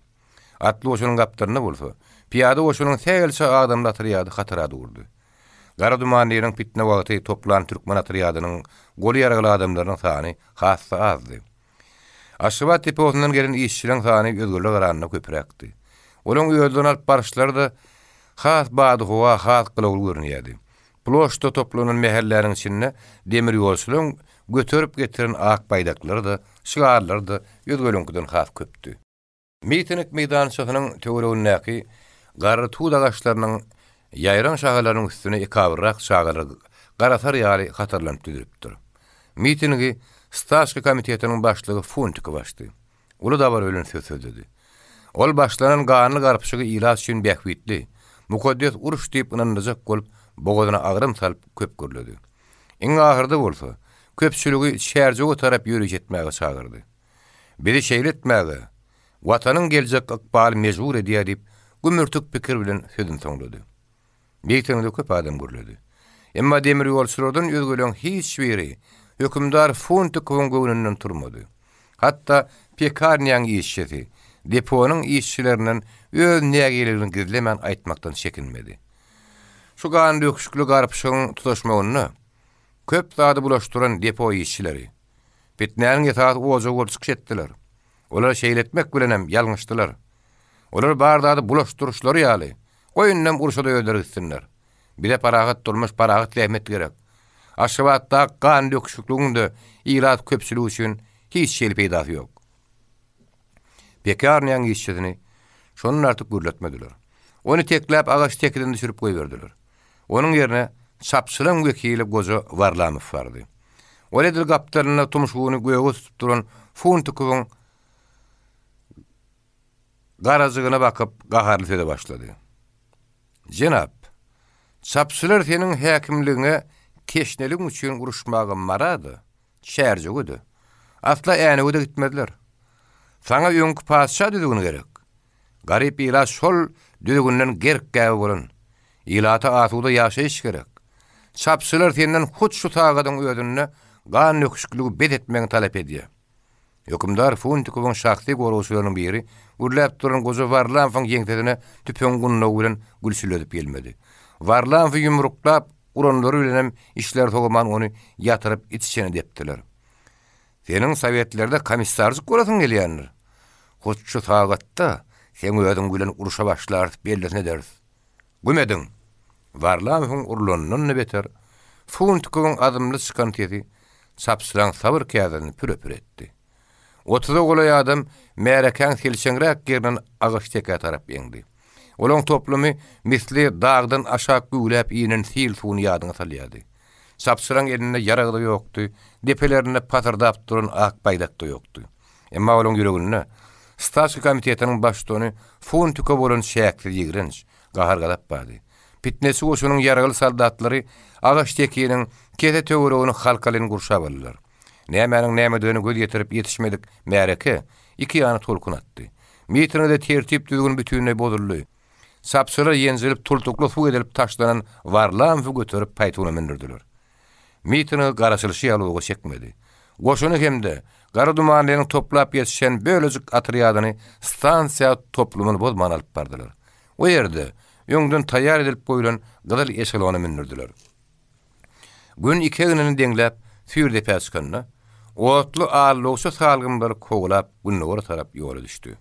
Atly goşunyň gapdalynda bolsa, pyýada goşunyň sähelçe adamly otrýady hatara durdy. Gara dumanlynyň pitne wagty toplan türkmen otrýadynyň goly ýaragly adamlarynyň sany has-da azdy. Aşgabat deposyndan gelen işçileriň sany özgelere garanda köpräkdi. Olaryň özlerini alyp baryşlary-da. Has badyhowa, has gylawly görünýärdi. Ploşda toplanan mähelläniň içinde demir ýolçularyň göterip getiren ak baýdaklary-da, şygarlary-da özgeleňkiden has köpdi. Miting meýdançasynyň töweregindäki garry tut agaçlarynyň ýaýraň şahalarynyň üstüne ekabyrrak çagalar garasar ýaly hatarlanyp düzülipdir. Mitingi Staçka komitetiniň başlygy Funtikow açdy. Uly dabara bilen söz sözledi. Ol başlanan ganly garpyşygy ilat üçin bähbitli, mukaddes uruş diýip ynandyrjak bolup, bogazyna agram salyp köp gürledi. Iň ahyrda bolsa, köpçüligi Çärjewe tarap ýöriş etmäge çagyrdy. Bizi şeýle etmäge Watanyň geljek ykbaly mejbur edýär diýip, gümürtik pikir bilen sözüni soňlady. Mitingde köp adam gürledi. Emma demirýolçulardan özgeleň hiç biri hökümdar Funtikowyň göwnünden turmady. Hatda pekarnýaň işçisi, deponyň işçilerinden öz nägileligini gizlemän aýtmakdan çekinmedi. Şu gandöküşikli garpyşygyň tutaşmagynda köp zady bulaşdyran depo işçileri, Pitnäniň esasy ojagy bolup çykyş etdiler. Olar şeýle etmek bilenem ýalňyşdylar. Olar bar zady bulaşdyryşlary ýaly, goý indem urşa-da özleri gitsinler. Bize parahat durmuş, parahat zähmet gerek. Aşgabatdaky gan döküşikligiň-de ilat köpçüligi üçin hiç hili peýdasy ýok. Pekarnýaň işçisini şondan artyk gürletmediler. Ony tekläp agaç tekiden düşürip goýberdiler. Onuň ýerine çapçylaň wekili goja Warlamow bardy. Ol edil gapdalynda tumşugyny göge tutup duran Funtikowyň garajygyna bakyp, gaharly söze başlady. Jenap, çapçylar seniň häkimligiňe teşneligiň üçin uruşmaga Mara-da, Çärjewe-de, asla Änewe-de gitmezler. Saňa öňki patyşa düzgüni gerek. Garyp ilat şol düzgünden gerk-gäbe bolan. Ilata asuda ýaşaýyş gerek. Çapçylar senden hut şu sagadyň özünde gan döküşikligi bes etmegiňi talap edýär. Hökümdar Funtikowyň şahsy goragçylarynyň biri gürläp duran goja Warlamowyň ýeňsesine tüpeňiň gundagy bilen gülçüledip ýelmedi. Warlamowy ýumruklap uranlary bilenem işleri sowaman ony ýatyryp iç-içene depdiler. Seniň sowetlerde komissarjyk bolasyň gelýändir. Hut şu sagatda seň özüň bilen urşa başlarys, bellisini ederis. Güm ediň! Warlamowyň urlanyndan-da beter, Funtikowyň azmly çykan sesi çapçylaň sabyr käsesini püre-pür etdi. Otuza golaý adam märekäň selçeňräk ýerinden agaç tekä tarap eňdi. Olaň toplumy misli dagdan aşak güwläp inen sil suwuny ýadyňa salýardy. Çapçylaň elinde ýarag-da ýokdy, depelerinde pasyrdap duran ak baýdak-da ýokdy. Emma olaň ýüreginde Staçka komitetiniň baştutany Funtiko bolan çäksiz ýigrenç, gahar-gazap bardy. Pitneçi goşunyň ýaragly soldatlary agaç tekiniň kese töweregini halkalyn gurşap aldylar. Nämäniň nämedigine göz ýetirip ýetişmedik märeke iki ýana tolkun atdy. Mitingde tertip-düzgün bütinleý bozuldy. Çapçylar ýenjilip, tultukly suw edilip taşlanan Warlamowy göterip paýtuna mündürdiler. Mitinge garaşylyşy ýaly uga çekmedi. Goşuny hem-de Gara dumanlynyň toplap ýetişen bölejik otrýadyny stansiýa toplumyny bozman alyp bardylar. O ýerde öňden taýýar edilip goýlan gyzyl eşelona mündürdiler. Gün iki egnini deňläp süýr depä çykanda, otly allowça salgymlary kowalap gündogara tarap ýola düşdi.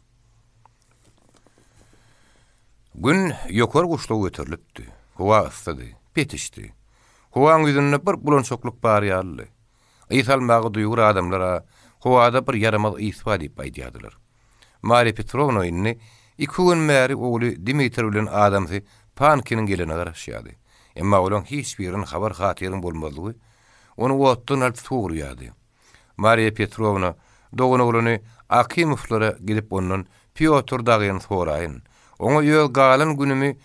Gün ýokary guşluga göterilipdi. Howa yssydy, petişdi. Howaň ýüzünde bir bulançaklyk bar ýalydy. Ys almaga duýgur adamlar-a howada bir ýaramaz ys bar diýip aýdýardylar. Marýa Petrowna indi iki gün bäri ogly Dmitr bilen adamsy Pankiniň gelerine garaşýardy. Emma olaň hiç birinden habar-hatyryň bolmazlygy ony otdan alyp suwa urýardy. Mariýa Petrowna doganoglany Akimowlara gidip ondan Pýotr dagyny soraýyn, oňa öz galan günümi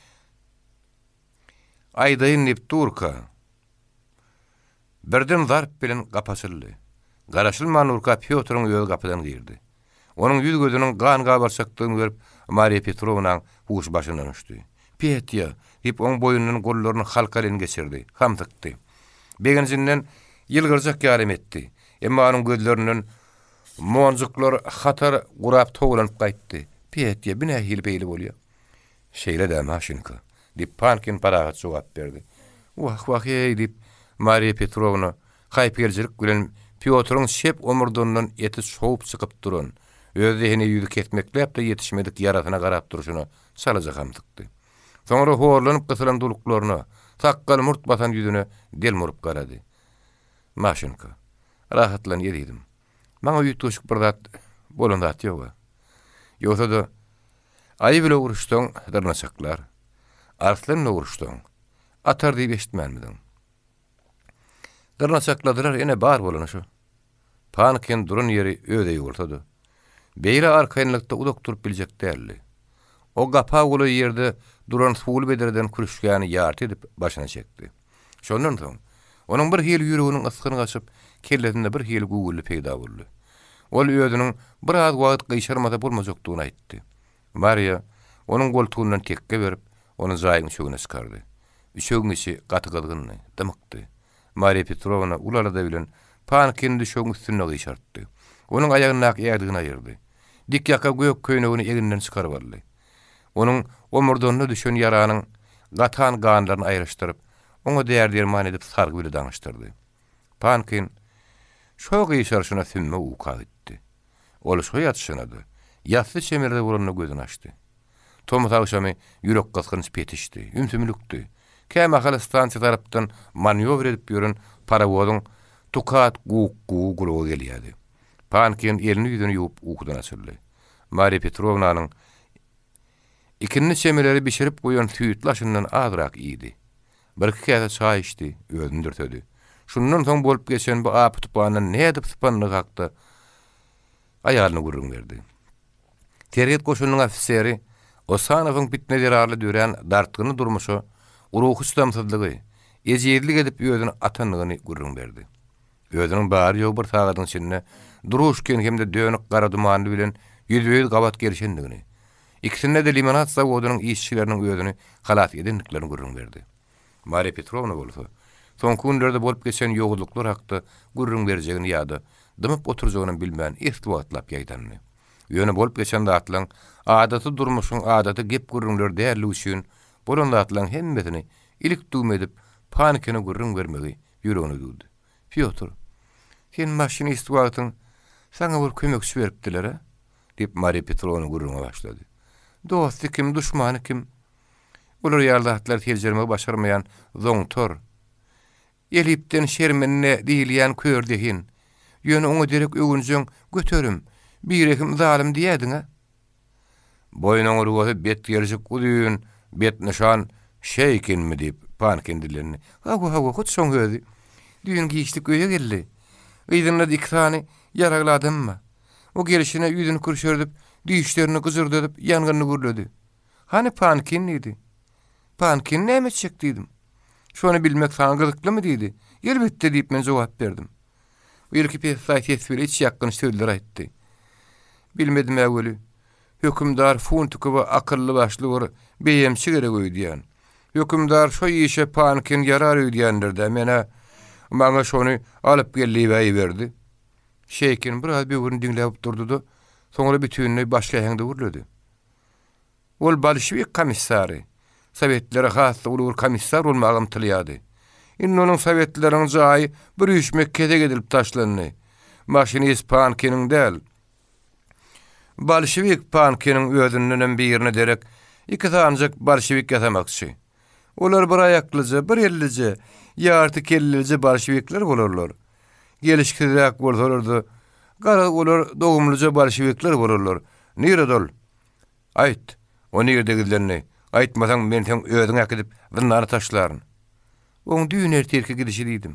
aýdaýyn diýip durka, birden zarp bilen gapy açyldy. Garaşylman durka Pýotryň özi gapydan girdi. Onuň ýüz-gözüniň gan gabarçakdygyny görüp, Mariýa Petrownaň huşy başyndan uçdy. Petýa! diýip, oň boýnundan gollaryny halka bilen geçirdi, hamsykdy. Begenjinden ýylgyrjak ýalam etdi. Emma onuň gözlerinden monjuklar hatar gurap towlanyp gaýtdy. Petýa, bu nähili beýle bolýa? Şeýle-dä, Maşenka, diýip, Pankin parahat jogap berdi. Wah, wah-eý, diýip, Mariýa Petrowna haýpygelijilik bilen Pýotryň çep omurdyndan eti çowup çykyp duran, özi heniz ýüzi kesmekläp-de ýetişmedik ýarasyna garap durşuna çalaja hamsykdy. Soňra horlanyp gysylan duluklaryna, sakgal-murt basan ýüzüne delmuryp garady. Maşenka, rahatlan ezizim. Maňa üýtgeşik bir zat bolan zat ýog-a. Ýogsa-da, aýy bile uruşsaň, dyrnaçaklar, arslan bile uruşsaň, atar diýip eşitmänmidiň? Dyrnaçakladylar, ine, bar bolany şu. Pankin duran ýeri öz öýi bolsa-da, beýle arkaýynlykda uzak durup biljek däldi. O gapa golaý ýerde duran suwly bedreden kürüşgäni ýarty edip başyna çekdi. Şondan soň, onuň bir hili ýüreginiň ysgyny gaçyp, kellesinde bir hili güwwüldi peýda boldy. Ol özüniň biraz wagt gyşarmasa bolmajakdygyny aýtdy. Mariýa onuň goltugyndan tekge berip, ony jaýyň üçegine çykardy. Üçegiň içi gaty gyzgyndy, dymykdy. Mariýa Petrowna uly alada bilen Pankini düşegiň üstünde gyşartdy. Onuň aýagyndaky ädigini aýyrdy. Dik ýaka gök köýnegini eginden çykaryp aldy. Onuň omurdanyna düşen ýaranyň gatan ganlaryny aýryşdyryp, oňa däri-derman edip sargy bile daňyşdyrdy. Pankin şo gyşaryşyna sümme uka gitdi. Ol şo ýatyşyna-da, ýassy çemirde bolanda gözüni açdy. Tomus agşamy ýürekgysgynç petişdi, ümsümlikdi. Kämahal stansiýa tarapdan manýowr edip ýören parowozyň tukat guk-gugy gulaga gelýärdi. Pankin elini-ýüzüni ýuwup ukudan açyldy. Mariýa Petrownanyň ikindi çemeleri bişirip goýan süýtli aşyndan azrak iýdi. Birki käse çaý içdi, özüni dürsedi. Şundan soň bolup geçen bu apy-tupandan nädip sypandygy hakda aýalyna gürrüň berdi. Serhet goşunynyň ofiseri Osanowyň pitne zerarly dörän dartgynly durmuşa ruhy çydamsyzlygy, ejizlik edip özüni atandygyny gürrüň berdi. Özüniň bary-ýogy bir sagadyň içinde Druşkin hem-de dönük Garadumanly bilen ýüzbe-ýüz gabat gelşendigini, ikisinde-de limonad zawodynyň işçileriniň özüni halas edendiklerini gürrüň berdi. Mariýa Petrowna bolsa, soňky günlerde bolup geçen ýowuzlyklar hakda gürrüň berjegini ýa-da dymyp oturjagynam bilmän esli wagtlap ýaýdandy. Ýöne bolup geçen zatlaň adaty durmuşyň adaty gep-gürrüňleri däldigi üçin bolan zatlaň hemmesini ilik-düwme edip Panikine gürrüň bermegi ýüregine düwdi. Pýotr, sen maşinist wagtyň saňa bir kömekçi beripdiler-ä? diýip, Mariýa Petrowna gürrüňe başlady. Dosty kim, duşmany kim? Bular ýaly zatlary seljermegi başarmaýan zoňtar. Elipden şermende diýilýän kör zehin. Ýöne oňa derek öwünjeň göterim, birehim zalym diýädiň-ä? Boýun oňurgasy bet gelşik uzyn, bet nyşan Şeýkinmi? diýip, Pankin dillendi. Hawa, hawa, hut şoň özi. Düýn giçlik öýe geldi. Yzynda-da iki sany ýaragly adam bar. O gelşine ýüzüni kürşerdip, dişlerini gyjyrdadyp, ýangynly gürledi. Hany Pankin diýdi. Pankin näme etjek diýdim. Şony bilmek saňa gyzyklymy diýdi. Elbetde diýip men jogap berdim. Bu ilki pessaý ses bile iç ýakgynç sözler aýtdy. Bilmedim-ä weli, hökümdar Funtikowa akylly-başly bir beýemçi gerek öýdýän. Hökümdar şo işe Pankin ýarar öýdýändir-dä, men-ä maňa şony alyp gel diýib-ä iberdi. Şeýkin biraz böwrüni diňläp durdy-da, soňra bütinleý başga äheňde gürledi. Ol bolşewik komissary. Sowetlere has-da uly bir komissar bolmaga ymtylýardy. Indi onuň sowetleriň jaýy bir üýşmek kesek edilip taşlandy. Maşinist Pankiniň däl, bolşewik Pankiniň özündenem birine derek iki sanyjak bolşewik ýasamakçy. Olar bir aýaklyja, bir ellije, ýarty kellelije bolşewikler bolarlar. Gelişiksizräk bolsalar-da, garaz olar dogumlyja bolşewikler bolarlar. Nirede ol? Aýt, o nirede gizlendi? Aýtmasaň, men seň özüňi äkidip, zyndana taşlaryn. Oň düýn ertirki gidişi diýdim.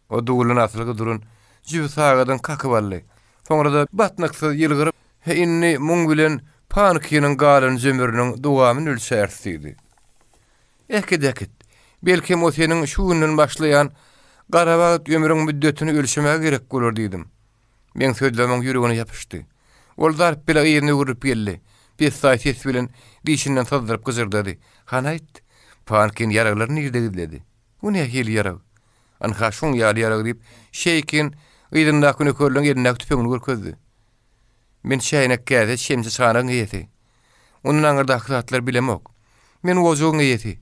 O duwlan asylgy duran jübi sagadyny kakyp aldy. Soňra-da batnyksyz ýylgyryp, He, indi muň bilen Pankiniň galan ömrüniň dowamyny ölçäris diýdi. Äkit-äkit. Belkem o seniň şu günden başlaýan garabagt ömrüň müddetini ölçemäge gerek bolar diýdim. Meň sözlerim oň ýüregine ýapyşdy. Ol zarp bile yzyna öwrülip geldi. Pessaý ses bilen dişinden syzdyryp gyjyrdady. Hany aýt, Pankin ýaraglary nirde gizledi? Bu nähili ýarag? Ynha, şuň ýaly ýarag diýip, Şeýkin yzyndaky nökerleň elindäki tüpeňini görkezdi. Men çäýnek-käse, çemçe-çanagyň eýesi. Ondan aňyrdaky zatlary bilemok. Men ojagyň eýesi,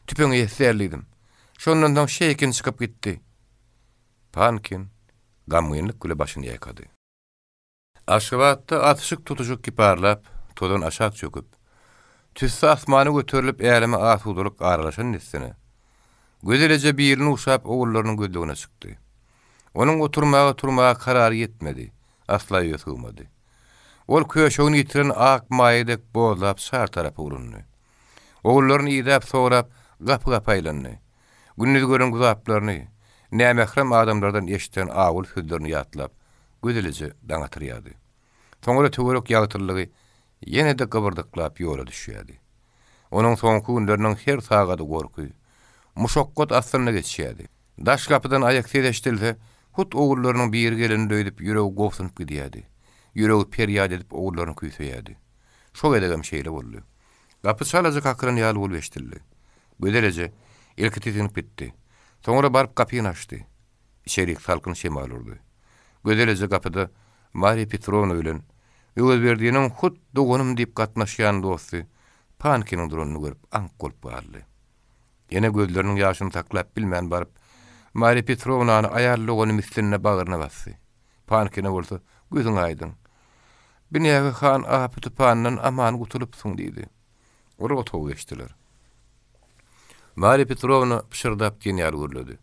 tüpeň eýesi däl diýdim. Şondan soň Şeýkin çykyp gitdi. Pankin gamgynlyk bile başyny ýaýkady. Aşgabatda atyşyk-tutuşyk kiparlap, tozan aşak çöküp, Tüsse asmana göterilip äleme asudalyk aralaşan dessine, Gözel eje birini uşap ogullarynyň gözlegine çykdy. Onuň oturmaga-turmaga karary ýetmedi, asla öýe sygmady. Ol köşegini ýitiren ak maýa dek bozlap çar tarapa urundy. Ogullaryny idäp-sorap gapy-gapy aýlandy. Gündiz gören güzaplaryny, nämährem adamlardan eşiden awuly sözlerini ýatlap, Gözel eje daň atyrýardy. Soňra töwerek ýagtylygy ýene-de gybyrdyklap ýola düşýärdi. Onuň soňky günleriniň her sagady gorky, muşakgat astynda geçýärdi. Daş gapydan aýak ses eşidilse, hut ogullarynyň biri gelendir öýdüp ýüregi gobsunyp gidýärdi. Ýüregi perýat edip ogullaryny küýseýärdi. Şo gezegem şeýle boldy. Gapy çalaja kakylan ýaly bolup eşidildi. Gözel eje ilki tisginip gitdi. Soňra baryp gapyny açdy. Içerik salkyn şemal urdy. Gözel eje gapyda Marýa Petrowna bilen Öwezberdiniň hut doganym diýip gatnaşýan dosty Pankiniň duranyny görüp aňk bolup galdy. Ene gözleriniň ýaşyny saklap bilmän baryp, Marýa Petrownany aýal dogany mislinde bagryna basdy. Pankine bolsa, Gözüň aýdyň. Binäge han apy-tupandan aman gutulypsyň diýdi. Olar otaga geçdiler. Marýa Petrowna pyşyrdap diýen ýaly gürledi.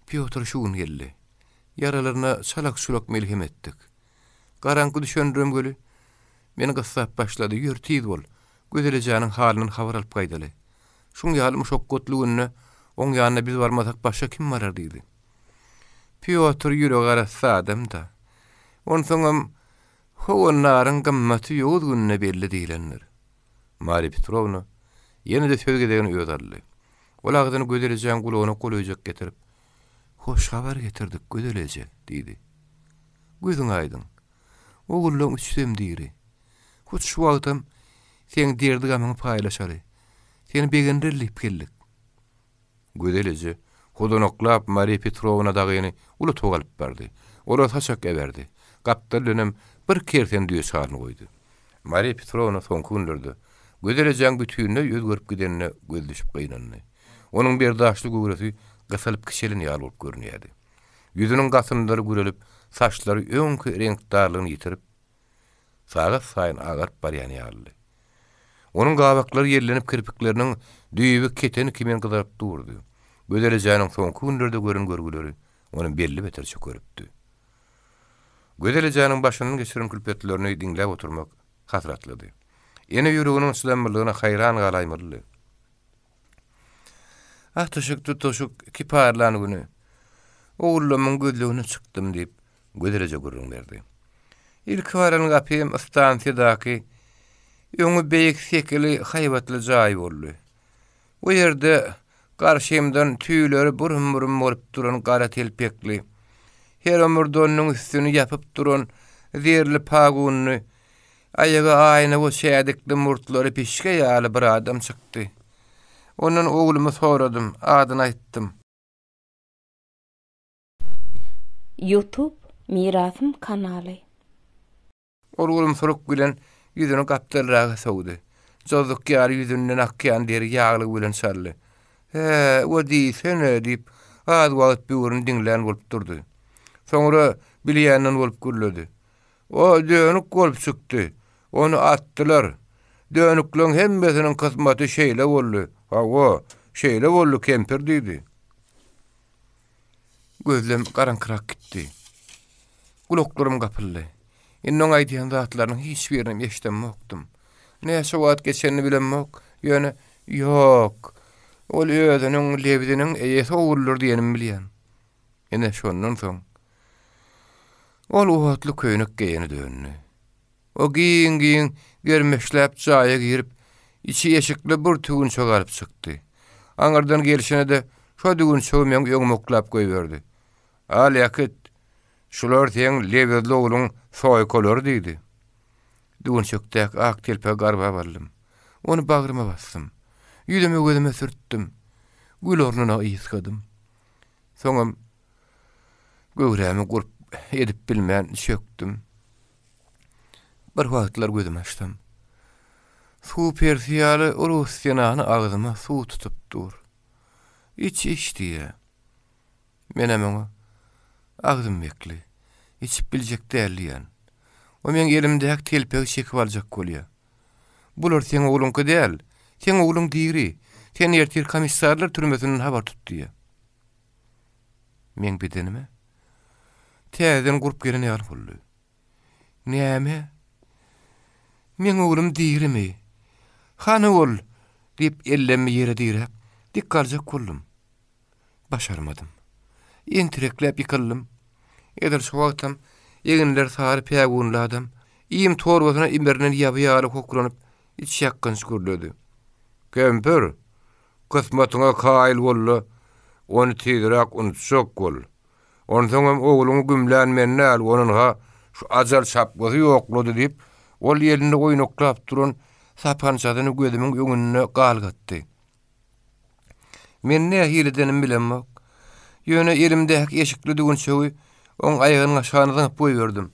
Pýotr şu gün geldi. Ýaralaryna çalak-çulak melhem etdik. Garaňky düşendirem weli, meni gyssap başlady, Ýör, tiz bol, Gözel ejäniň halyndan habar alyp gaýdaly. Şuň ýaly muşakgatly günde oň ýanyna biz barmasak başga kim barar diýdi. Pýotr ýüregi arassa adam-da. Onsoňam Howandaryň gymmaty ýowuz günde belli diýlendir. Marýa Petrowna ýene-de söz gezegini özi aldy. Ol agzyny Gözel ejäň gulagyna golaýjak getirip, Hoş habar getirdik, Gözel eje, diýdi. Gözüň aýdyň. Ogullaň üçüsem diri. Hut şu wagtam seň derdi-gamyňy paýlaşaly, seni begendireli diýip geldik. Gözel eje hozanaklap Mariýa Petrowna dagyny uly toga alyp bardy. Olara saçak äberdi. Gapdal bilenem bir kersen düýe çalyny goýdy. Mariýa Petrowna soňky günlerde Gözel ejäň bütinleý özgerip gidenine gözi düşüp gynandy. Onuň berdaşly göwresi gysylyp kiçelen ýaly bolup görünýärdi. Ýüzüniň gasynlary gürelip, saçlary öňki reňkdarlygyny ýitirip, sagat saýyn agaryp barýan ýalydy. Onuň gabaklary ýellenip kirpikleriniň düýbi keteni kimin gyzaryp durdy. Gözel ejäniň soňky günlerde gören görgüleri ony belli beter çökeripdi. Gözel ejäniň başyndan geçiren külpetlerini diňläp oturmak hasratlydy. Ene ýüreginiň çydamlylygyna haýran galaýmalydy. Atyşyk tutuşyk kiparlan güni ogullamyň gözlegine çykdym diýip, Gözel eje gürrüň berdi. Ilki baran gapym stansiýadaky öňi beýik sekili haýbatly jaý boldy. Bu ýerde garşymdan tüýleri burum-burum bolup duran gara telpekli, her omurdalynyň üstüni ýapyp duran zerli pagunly, aýagy aýnawy çädikli murtlary pişge ýaly bir adam çykdy. Ondan oglumy soradym, adyny aýtdym. Youtube Mirasym kanaly. Ol gulumsyryk bilen ýüzüni gapdalraga sowdy. Jozuk ýaly ýüzünden akýan deri ýaglygy bilen çaldy. Hä, o diýsene, diýip, az wagt böwrüni diňlän bolup durdy. Soňra bilýänden bolup gürledi. O dönük bolup çykdy. Ony atdylar. Dönükleň hemmesiniň kysmaty şeýle boldy. Hawa, şeýle boldy, kempir diýdi. Gözlem garaňkyrak gitdi. Gulaklarym gapyldy. Indi oň aýdýan zatlarynyň hiç birinem eşidemokdym. Näçe wagt geçenini bilemok, ýöne Ýok, ol özüniň lebziniň eýesi oguldyr diýenimi bilýän. Ine, şondan soň ol otly köýnek geýene döndi. O giň-giň germeşläp jaýa girip, içi eşikli bir tüwünçek alyp çykdy. Aňyrdan gelşine-de şo düwünçegi meň öňüme oklap goýberdi. Al, äkit, şular seň lebizli ogluň soýkalary diýdi. Düwünçekdäki ak telpegi garbap aldym. Ony bagryma basdym. Ýüzüme-gözüme sürtdüm. Gül ornuna ysgadym. Soňam göwrämi gurp edip bilmän çökdüm. Bir wagtlar gözümi açsam, suw persi ýaly rus zenany agzyma suw tutup dur. Iç, iç diýýär. Menem oňa, Agzym bekli, içip biljek däl diýýän. O meň elimdäki telpegi çekip aljak bolýar. Bular seň ogluňky däl. Seň ogluň diri. Sen ertir komissarlar türmesinden habar tut diýýär. Meň bedenime täzeden gurp gelen ýaly boldy. Näme? Meň oglum dirimi? Hany ol? diýip, ellemmi ýere diräp, dik galjak boldum. Başarmadym. Entirekläp ýykyldym. Edil şo wagtam eginleri sary pägunly adam, iým torbasyna imrinen ýaby ýaly hokranyp, içýakgynç gürledi. Kempir, kysmatyňa kaýyl bol-da, ony tizräk unutjak bol. Onsoňam ogluňy gümlän men däl, ony-ha şu ajal çapgysy ýoklady diýip, ol elinde oýnaklap duran sapançasyny gözümiň öňünde galgatdy. Men nähili edenimi bilemok. Ýöne elimdäki eşikli düwünçegi oň aýagynyň aşagyna zyňyp goýberdim.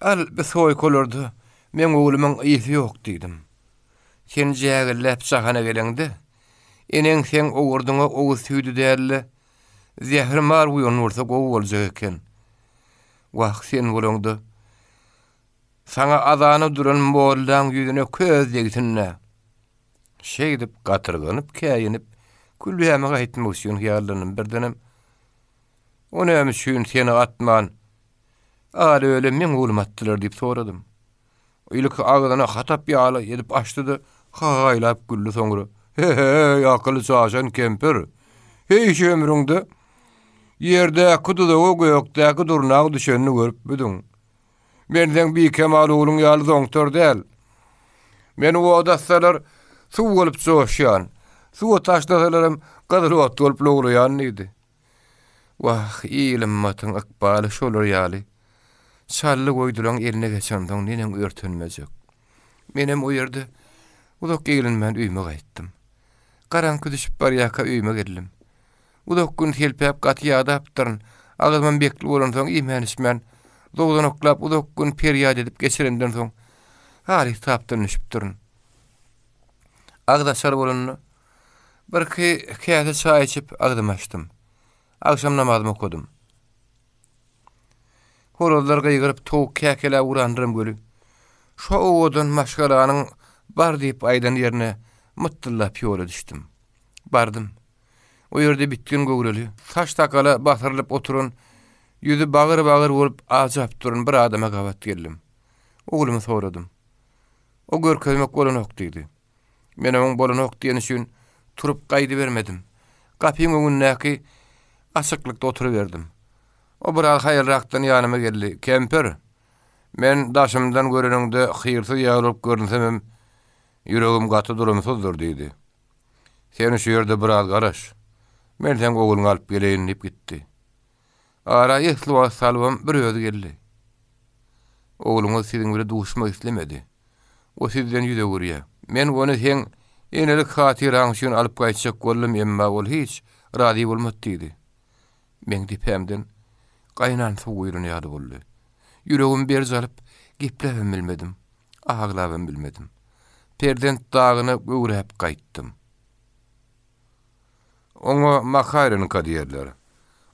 Al, bi soýkalarda meň oglumyň ysy ýok diýdim. Sen jägilläp jahana geleňde, eneň seň owurdyňa owuz süýdi däl-de, zährimar guýan bolsa gowy boljak eken. Wah, sen bolaňda, saňa azana duran mollaň ýüzüne köz degsin-dä. Şeýdip gatyrganyp, käýinip, külbäme gaýtmak üçin hyýallandym. Birdenem, O näme üçin seni atman, al-öle meň oglumy atdylar diýip soradym. Ilki agzyny hatap ýaly edip açdy-da, ha-haýlap güldi soňra, He-he-eý, akyly çaşan kempir! Heý, şu ömrüňde ýerdäki duzaga gökdäki durnaň düşenini görüpmidiň? Men seň bikemal ogluň ýaly zoňtar däl. Meni oda atsalar, suw bolup joşýan, suwa taşlasalaram gyzyl ot bolup lowlaýan diýdi. Wah, il-ymmatyň ykbaly şolar ýaly. Çally goýdulaň eline geçensoň neneň örtenmejek. Menem o ýerde uzak eglenmän öýüme gaýtdym. Garaňky düşüp barýarka öýüme geldim. Uzak gün selpäp gaty ýadapdyryn. Agzymam bekli bolansoň iýmän-içmän, dowzanaklap uzak gün perýat edip geçirenden soň halys tapdan düşüpdirin. Agyz açar bolanda Birki käse çaý içip, agzymy açdym. Agşam namazymy okadym. Horazlar gygyryp, towuk käkeläp ugrandyram weli, şo owadan maşgalanyň bar diýip aýdan ýerine mytdyllap ýola düşdüm. Bardym. O ýerde bitgin göwreli, saç-sakala basyrylyp oturan, ýüzi bagyr-bagyr bolup ajap duran bir adama gabat geldim. Oglumy soradym. O görkezmek bolanok diýdi. Men oň bolanok diýeni üçin turup gaýdybermedim. Gapyň öňündäki açyklykda oturyberdim. O biraz haýalrakdan ýanyma geldi. Kempir, men daşymdan göreniňde hyrsyz ýaly bolup görünsemem, ýüregim gaty durumsyzdyr diýdi. Sen şu ýerde biraz garaş. Men seň ogluňy alyp geleýin diýip gitdi. Ara esli wagt salybam bir özi geldi. Ogluňyz siziň bile duşmak islemedi. O sizden ýüz öwürýär. Men ony seň enelik hatyraň üçin alyp gaýtjak boldum, emma ol hiç razy bolmady diýdi. Meň depämden gaýnan suw guýlan ýaly boldy. Ýüregim berç alyp, gepläbem bilmedim, aglabam bilmedim. Perzent dagyna göwräp gaýtdym. Oňa Makarenka diýerler.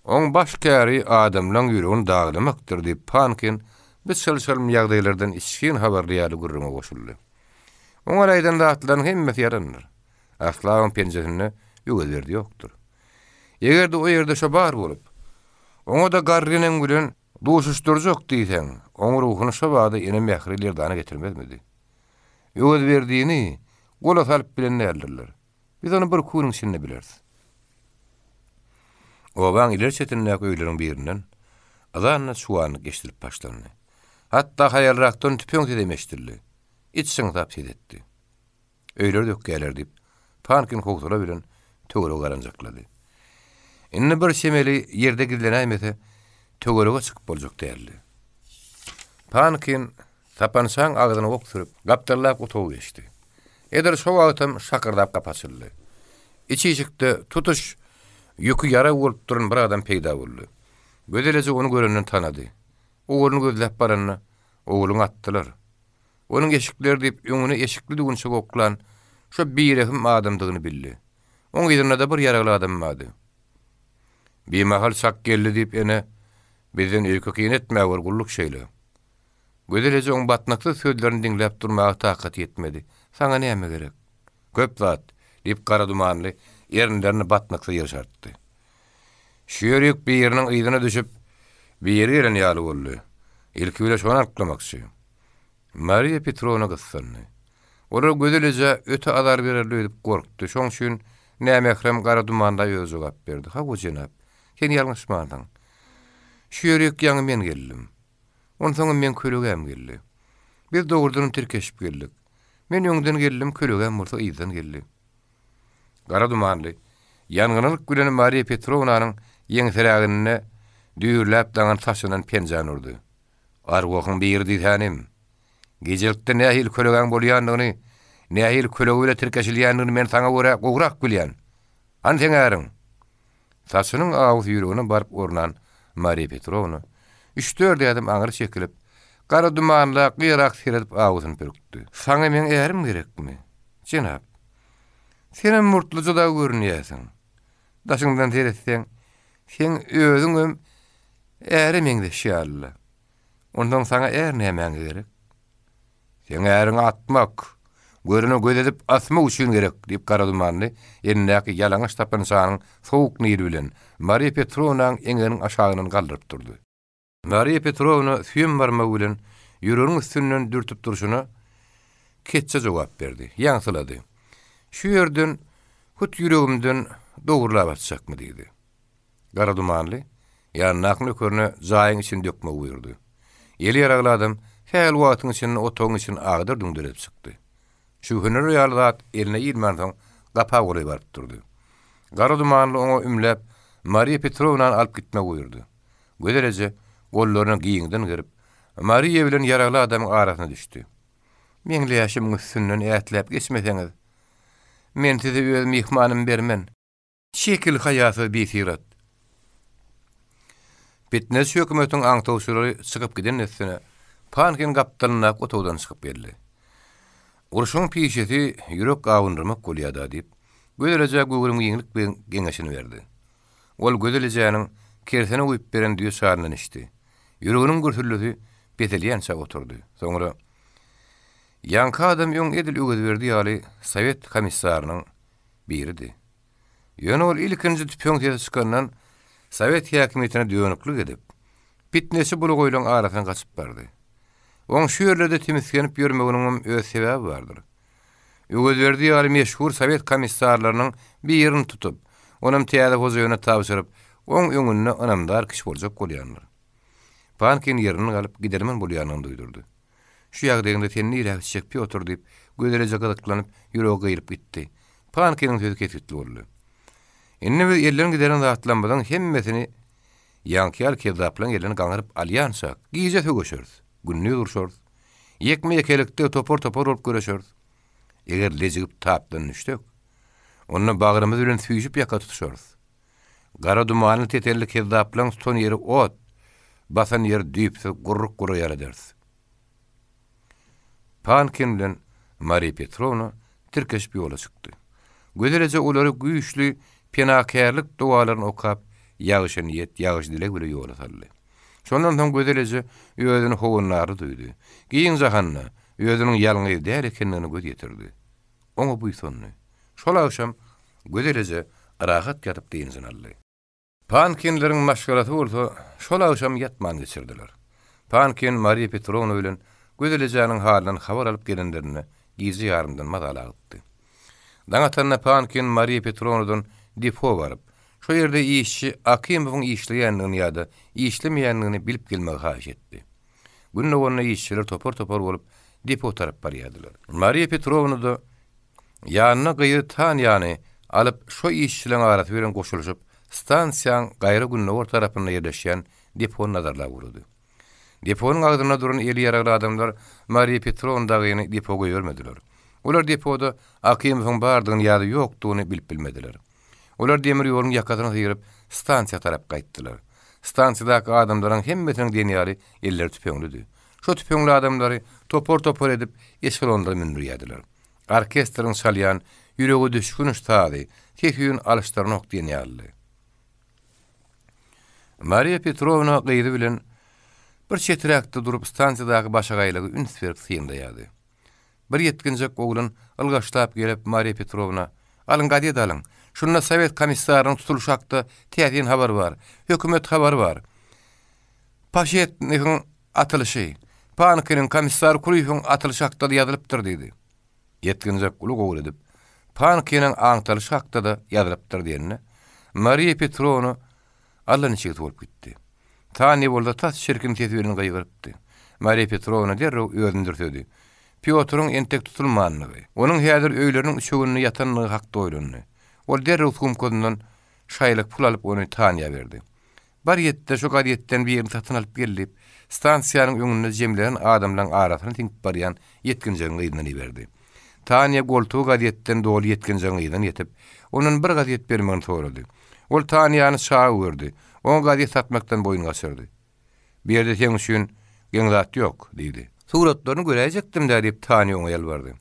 Oň baş käri adamlaň ýüregini daglamakdyr, diýip, Pankin bu çylşyrymly ýagdaýlardan içgin habarly ýaly gürrüňe goşuldy. Oň ol aýdan zatlarynyň hemmesi ýalandyr. Asla oň penjesinde Öwezberdi ýokdur. Eger-de o ýerde şo bar bolup, oňa-da garry eneň bilen duşuşdyrjak diýseň, oň ruhuny şo bada ene mähri lerdana getirmezmidi? Öwezberdini gola salyp bilen däldirler. Biz ony bir günüň içinde bileris. Obaň ileri çetindäki öýleriň birinden yzanda çuwanlyk eşidilip başlandy. Hatda haýalrakdan tüpeň sesem eşidildi. It şyňsap ses etdi. Öýleri dökýärler diýip, Pankin howsala bilen töwerege garanjaklady. Indi bir çemeli ýerde gizlenäýmese, töwerege çykyp boljak däldi. Pankin Sapançaň agzyna ok sürüp, gapdallap otaga geçdi. Edil şo wagtam şakyrdap gapy açyldy. Iç işikde tutuş ýüki ýarag bolup duran bir adam peýda boldy. Gözeleje ony görenden tanady. Ogluny gözläp baranda, ogluny atdylar. Onuň eşikleri diýip, öňüne eşikli düwünçek oklan şo birehim adamdygyny bildi. Oň yzynda-da bir ýaragly adam bardy. Bimahal çak geldi diýip, ene, bizden öýke-kine etmäwer, gulluk şeýle. Gözel eje oň batnyksyz sözlerini diňläp durmaga takaty ýetmedi. Saňa näme gerek? Köp zat, diýip, gara dumanly erinlerini batnyksyz ýyrşartdy. Şu ýerik biriniň yzyna düşüp, biri gelen ýaly boldy. Ilki bile şony alyklamakçy. Mariýa Petrowna gyssandy. Olar Gözel ejä öte azar bererli öýdüp gorkdy. Şoň üçin nämährem gara dumanla özi jogap berdi. Hawa, jenap, sen ýalňyşmansyň. Şu ýerik ýaňy men geldim. Onsoňam meň kölegäm geldi. Biz dogrudanam tirkeşip geldik. Men öňden geldim, kölegäm bolsa yzdan geldi. Gara dumanly, ýangynlyk bilen Mariýa Petrownanyň ýeňseräginde düýrläp daňan saçyndan penjäni urdy. Arwahyň biri diýsänim. Gijelikde nähili kölegäň bolýandygyny, nähili kölege bile tirkeşilýändigini men saňa görä gowrak bilýän. Hany seň äriň? Saçynyň awusy ýüregine baryp ornan Mariýa Petrowna üç-dört ädim aňry çekilip, gara dumanla gyýarak seredip awusyny pürkdi. Saňa meň ärim gerekmi? Jenap, senem murtluja dagy görünýärsiň. Daşyňdan seretseň, seň özüňem äre meňzeş ýaly-la. Onsoň saňa är nämäňe gerek? Seň äriňi atmak, görene göz edip asmak üçin gerek, diýip, gara dumanly elindäki ýalaňaç sapançanyň sowuk nili bilen Mariýa Petrownaň eňeginiň aşagyndan galdyryp durdy. Mariýa Petrowna süýem barmagy bilen ýüreginiň üstünden dürtüp durşuna ketçe jogap berdi, ýaňsylady. Şu ýerden, hut ýüregimden dogrulap atjakmy, diýdi. Gara dumanly, ýanyndaky nökerine jaýyň içini dökmegi buýurdy. Eli ýaragly adam sähel wagtyň içinde otagyň içini agdar-düňder edip çykdy. Şübhelenere ýaly zat eline ilmänsoň, gapa golaý baryp durdy. Gara dumanly oňa ümläp, Mariýa Petrownany alyp gitmegi buýurdy. Gözel eje gollaryny giňden gerip, Mariýa bilen ýaragly adamyň arasyna düşdi. Meň läşimiň üstünden ätläp geçmeseňiz, men size öz myhmanymy bermen. Çekil haýasyz bisyrat. Pitneçi hökümetiň aňtawçylary çykyp giden dessine, Pankin gapdalyndaky otagdan çykyp geldi. Urşuň pişesi ýürek gawundyrmak bolýa-da, diýip, Gözel ejä göwrüm giňlik bilen geňeşini berdi. Ol Gözel ejäniň kersene guýup beren düýe çaýyndan içdi. Ýüreginiň gürsüldisi peselýänçä oturdy. Soňra, Ýaňky adam öň edil Öwezberdi ýaly sowet komissarynyň biridi. Ýöne ol ilkinji tüpeň sesi çykandan sowet häkimiýetine dönüklik edip, pitneçi bulagaýlaryň arasyna gaçyp bardy. Oň şu ýerlerde timisgenip ýörmeginiňem öz sebäbi bardyr. Öwezberdi ýaly meşhur sowet komissarlarynyň birini tutup, onam täze hojaýyna tabşyryp, oň öňünde ynamdar kişi boljak bolýandyr. Pankin ýerinden galyp, gidermen bolýanyny duýdurdy. Şu ýagdaýyňda sen nirä gitjek, Pýotr? diýip, Gözeleje gyzyklanyp, ýüregi gyýlyp gitdi. Pankiniň sözi kesgitli boldy. Indi biz elden gideren zatlarymyzyň hemmesini ýaňky ýaly kezzaplaryň elinden gaňryp alýançak, gije söweşeris, gündiz urşarys. Ýekme-ýekelikde, topar-topar bolup göreşeris. Eger lejigip tapdan düşsek, onda bagrymyz bilen süýşüp ýaka tutuşarys. Gara dumanly tetelli kezzaplaň tutan ýeri ot, basan ýeri düýpsüz gurruk guraýar ederis. Pankin bilen Mariýa Petrowna tirkeşip ýola çykdy. Gözel eje olary güýçli penakärlik dogalaryny okap, ýagşy niýet, ýagşy dileg bile ýola saldy. Şondan soň Gözel eje özüni howandarly duýdy. Giň jahanda özüniň ýalňyz däl ekendigine göz ýetirdi. Oňa buýsandy. Şol agşam Gözel eje rahat ýatyp dynjyny aldy. Pankinleriň maşgalasy bolsa şol agşam ýatman geçirdiler. Pankin Mariýa Petrowna bilen Gözel ejäniň halyndan habar alyp gelenlerinde gije ýarymdan mazaly agypdy. Daň atanda Pankin Mariýa Petrownadan depo baryp, şo ýerde işçi Akimowyň işleýändigini ýa-da işlemeýändigini bilip gelmegi haýyş etdi. Gün doganda işçiler topar-topar bolup depo tarap barýardylar. Mariýa Petrowna-da ýanyna gyzy Tanýany alyp şo işçileriň arasy bilen goşulyşyp, stansiýaň gaýra gündogar tarapynda ýerleşýän depony nazarlap ugrady. Deponyň agzynda duran eli ýaragly adamlar Mariýa Petrowna dagyny depo goýbermediler. Olar depoda Akimowyň bardygyny ýa-da ýokdugyny bilip bilmediler. Olar demir ýoluň ýakasyny syryp, stansiýa tarap gaýtdylar. Stansiýadaky adamlaryň hemmesiniň diýen ýaly elleri tüpeňlidi. Şo tüpeňli adamlary topar-topar edip eşelonlara mündürýärdiler. Orkestriň çalýan ýürege düşgünç sazy ses-üýn alyşdyranok diýen ýalydy. Mariýa Petrowna gyzy bilen. Bir çeträkde durup stansiýadaky başagaýlygy üns berip synlaýardy. Bir ýetginjek oglan ylgaşlap gelip Mariýa Petrowna, Alyň gazet alyň. Şunda sowet komissarynyň tutulyşy hakda täsin habar bar. Hökümet habary bar. Paşetnigiň atylyşy, Pankiniň, komissar Kulyýewiň atylyşy hakda-da ýazylypdyr diýdi. Ýetginjek uly gowul edip, Pankiniň aňtalyşy hakda-da ýazylypdyr diýende, Mariýa Petrowna allaniçigsi bolup gitdi. Tanýa bolsa tas çirkin sesi bilen gygyrypdy. Mariýa Petrowna derrew özüni dürsedi. Pýotryň entek tutulmandygy, onuň häzir öýleriniň üçeginde ýatandygy hakda oýlandy. Ol derrew sumkasyndan şaýlyk pul alyp ony Tanýa berdi. Bar ýet-de, şu gazetden birini satyn alyp gel diýip, stansiýanyň öňünde jemlenen adamlaryň arasyna siňip barýan ýetginjegiň yzyndan iberdi. Tanýa goltugy gazetden doly ýetginjegiň yzyndan ýetip, ondan bir gazet bermegini sorady. Ol Tanýany çaga gördi. Oňa gazet satmakdan boýun gaçyrdy. Bu ýerde seň üçin geň zat ýok, diýdi. Suratlaryny göräýjekdim-dä, diýip, Tanýa oňa ýalbardy.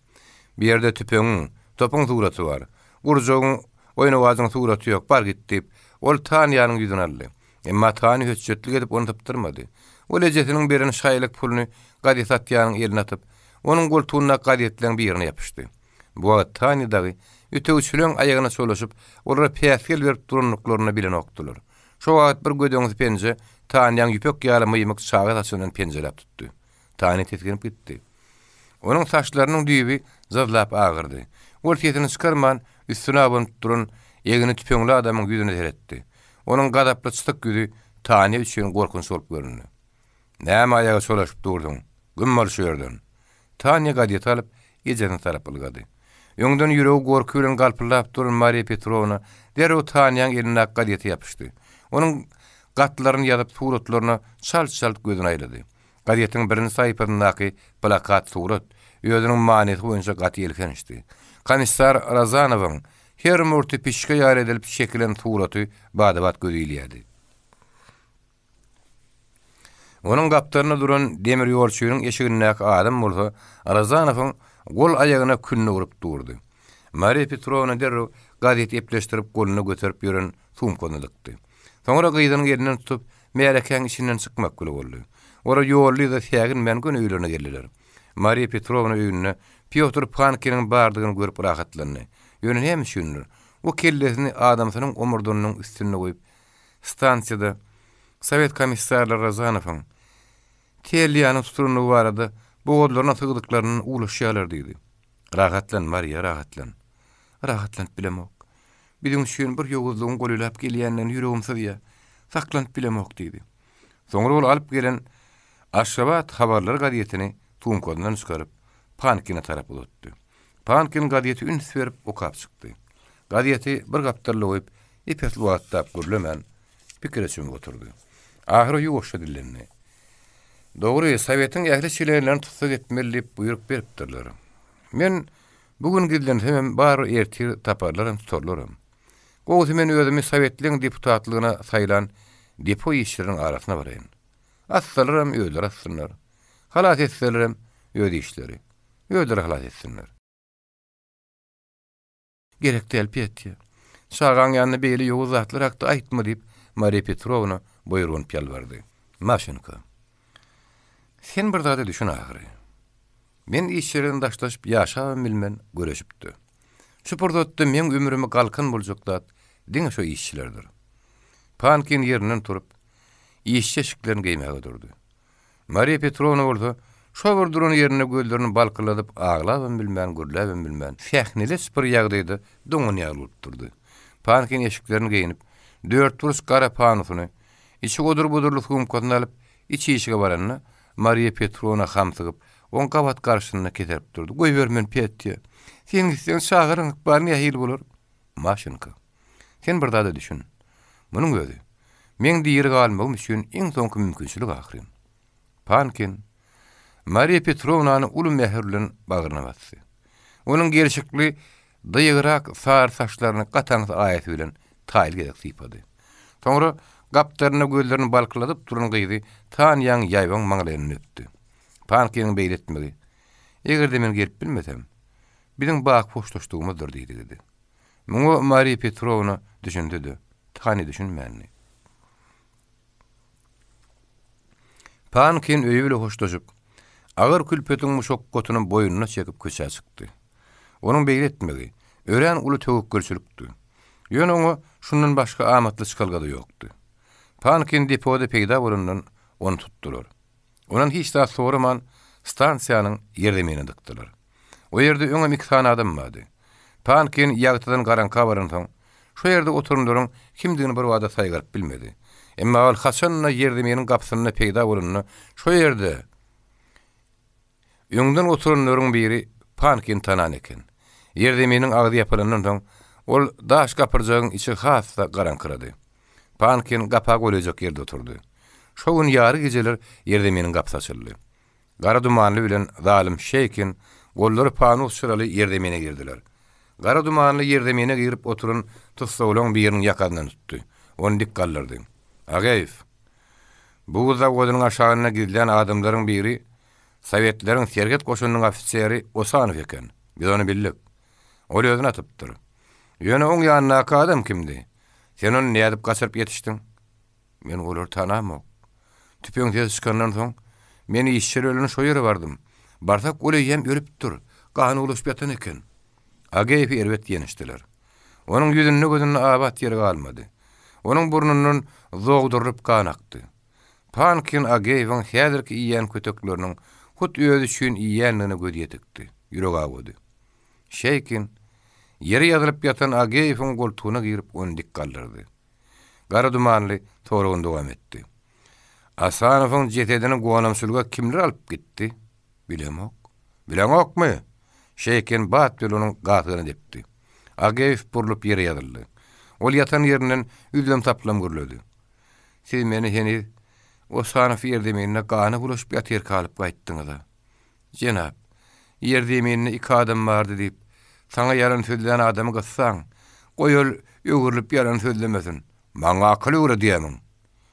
Bu ýerde tüpeňiň, topuň suraty bar. Gurjagyň, oýnawazyň suraty ýok, bar git, diýip, ol Tanýanyň ýüzüni aldy. Emma Tanýa hötjetlik edip ony sypdyrmady. Ol ejesiniň beren şaýlyk puluny gazet satýanyň eline atyp, onuň goltugyndaky gazetleň birine ýapyşdy. Bu wagt Tanýa dagy ötegçileň aýagyna çolaşyp, olara päsgel berip durandyklaryny bilenokdylar. Şo wagt bir gödeňsi penje Tanýaň ýüpek ýaly mymyk çaga saçyndan penjeläp tutdy. Tanýa tisginip gitdi. Onuň saçlarynyň düýbi jyzlap agyrdy. Ol sesini çykarman, üstüne abanyp duran egni tüpeňli adamyň ýüzüne seretdi. Onuň gazaply çytyk ýüzi Tanýa üçin gorkunç bolup göründi. Näme aýaga çolaşyp dursuň? Güm bol şu ýerden! Tanýa gazeti alyp, ejesine tarap ylgady. Öňden ýüregi gorky bilen galpyldap duran Mariýa Petrowna derrew Tanýaň elindäki gazete ýapyşdy. Onuň gatlaryny ýazyp, suratlaryna çalt-çalt gözüni aýlady. Gazetiň birinji sahypasyndaky plakat surat özüniň manysy boýunça gaty elhençdi. Komissar Rozanowyň her murty pişge ýaly edilip çekilen suraty bada-bat göze ilýärdi. Onuň gapdalynda duran demir ýolçynyň eşigindäki adam bolsa Rozanowyň gol-aýagyna künde urup durdy. Mariýa Petrowna derrew gazeti epleşdirip golunda göterip ýören sumkasyna dykdy. Soňra gyzynyň elinden tutup, märekäň içinden çykmak bile boldy. Olar ýolly-yza säginmän göni öýlerine geldiler. Mariýa Petrowna öýünde Pýotr Pankiniň bardygyny görüp rahatlandy. Ýöne näme üçindir, o kellesini adamsynyň omurdynyň üstünde goýup, stansiýada sowet komissarlary Rozanowyň Telýanyň tutulandygy barada bogazlaryna sygdyklaryndan uwlaşýarlar diýdi. Rahatlan, Mariýa, rahatlan. Rahatlanyp bilemok. Biziň üçin bir ýowuzlygyň golaýlap gelýändigini ýüregim syzýar. Saklanyp bilemok diýdi. Soňra ol alyp gelen Aşgabat habarlary gazetini sumkasyndan çykaryp, Pankine tarap uzatdy. Pankin gazeti üns berip okap çykdy. Gazeti bir gapdalda goýup, ep-esli wagtlap gürlemän, pikire çümüp oturdy. Ahyry ýuwaşja dillendi. Dogry, Sowetiň ähli çlenlerini tussag etmeli diýip buýruk beripdirler. Men bu gün gizlensemem, barybir ertir taparlaram, tutarlaram. Gowusy men özümi Sowetleň deputatlygyna saýlan depo işçileriniň arasyna baraýyn. Assalaram özleri assynlar. Halas etselerem öz işleri. Özleri halas etsinler. Gerek däl, Petýa. Çagaň ýanynda beýle ýowuz zatlar hakda aýtma, diýip, Mariýa Petrowna boýurganyp ýalbardy. Maşenka, sen bir zada düşün ahyry. Men işçilerden daşlaşyp ýaşabam bilmen, göreşip-de. Şu pursatda meň ömrüme galkan boljak zat diňe şo işçilerdir. Pankin ýerinden turup, işçi eşiklerini geýmäge durdy. Mariýa Petrowna bolsa, şo bir duran ýerinde gözlerini balkyladyp, aglabam bilmän, gürläbem bilmän, sähneleç bir ýagdaýda doňan ýaly bolup durdy. Pankin eşiklerini geýnip, dörtburç gara panusyny, içi odur-budurly sumkasyny alyp, iç işige baranda, Mariýa Petrowna hamsygyp, oň gabat garşysynda keserip durdy. Goýber meni, Petýa! Sen gitseň, çagalaryň ykbaly nähili bolar? Maşenka, sen bir zada düşün. Munuň özi, meň diri galmagym üçin iň soňky mümkinçilik ahyryn. Pankin Mariýa Petrownany uly mähir bilen bagryna basdy. Onuň gelşikli, dyýygrak sary saçlaryny gataňsy aýasy bilen taýly gezek sypady. Soňra gapdalynda gözlerini balkyladyp duran gyzy Tanýaň ýaýbaň maňlaýyndan öpdi. Pankiniň beýle etmegi, Eger-de men gelip bilmesem, biziň baky hoşlaşdygymyzdyr diýdigidi. Muňa Mariýa Petrowna düşündi-de, Tanýa düşünmändi. Pankin öýi bile hoşlaşyp, agyr külpetiň muşakgatyny boýnuna çekip köçä çykdy. Onuň beýle etmegi, örän uly töwekgelçilikdi. Ýöne oňa şundan başga amatly çykalga-da ýokdy. Pankin depoda peýda bolandan ony tutdular. Ondan hiç zat soraman, stansiýanyň ýerzemine dykdylar. O ýerde öňem iki sany adam bardy. Pankin ýagtydan garaňka baransoň, şo ýerde oturanlaryň kimdigini birbada saýgaryp bilmedi. Emma ol haçan-da ýerzeminiň gapysynda peýda bolanda, şo ýerde öňden oturanlaryň biri Pankini tanan eken. Ýerzeminiň agzy ýapylandan soň, ol daş gapyrjagyň içi has-da garaňkyrady. Pankin gapa golaýjak ýerde oturdy. Şo gün ýary gijeler ýerzeminiň gapysy açyldy. Gara dumanly bilen zalym Şeýkin gollary panus çyraly ýerzemine girdiler. Gara dumanly ýerzemine girip oturan tussaglaryň biriniň ýakasyndan tutdy. Ony dik galdyrdy. Ageýew! Buz zawodynyň aşagynda gizlän adamlaryň biri Sowetleriň serhet goşunynyň ofiseri Osanow eken. Biz ony bildik. Ol özüni atypdyr. Ýöne oň ýanyndaky adam kimdi? Sen ony nädip gaçyryp ýetişdiň? Men olary tanamok. Tüpeň sesi çykandan soň, men işçiler bilen şo ýere bardym. Barsak, ol eýýäm ölüpdir, gany bulaşyp ýatan eken. Ageýewi erbet ýençdiler. Onuň ýüzünde-gözünde abat ýeri galmady. Onuň burnundan zogdurylyp gan akdy. Pankin Ageýewiň häzirki iýýän kötekleriniň hut özi üçin iýýändigine gözi ýetikdi, ýüregi awady. Şeýkin, ýere ýazylyp ýatan Ageýewiň goltugyna girip, ony dik galdyrdy. Gara dumanly soragyny dowam etdi. Asanowyň jesedini gonamçylyga kimler alyp gitdi? Bilemok. Bileňokmy? Şeýken bat bilen onuň gasygyna depdi. Ageýew burlup ýere ýazyldy. Ol ýatan ýerinden üzlem-saplam gürledi. Siz meni heniz Osanow ýerzeminde gana bulaşyp ýatyrka alyp gaýtdyňyz-a. Jenap, ýerzeminde iki adam bardy diýip, saňa ýalan sözlän adamy gyssaň, goý ol öwrülip ýalan sözlemesin. Maňa akyl öwredýämiň?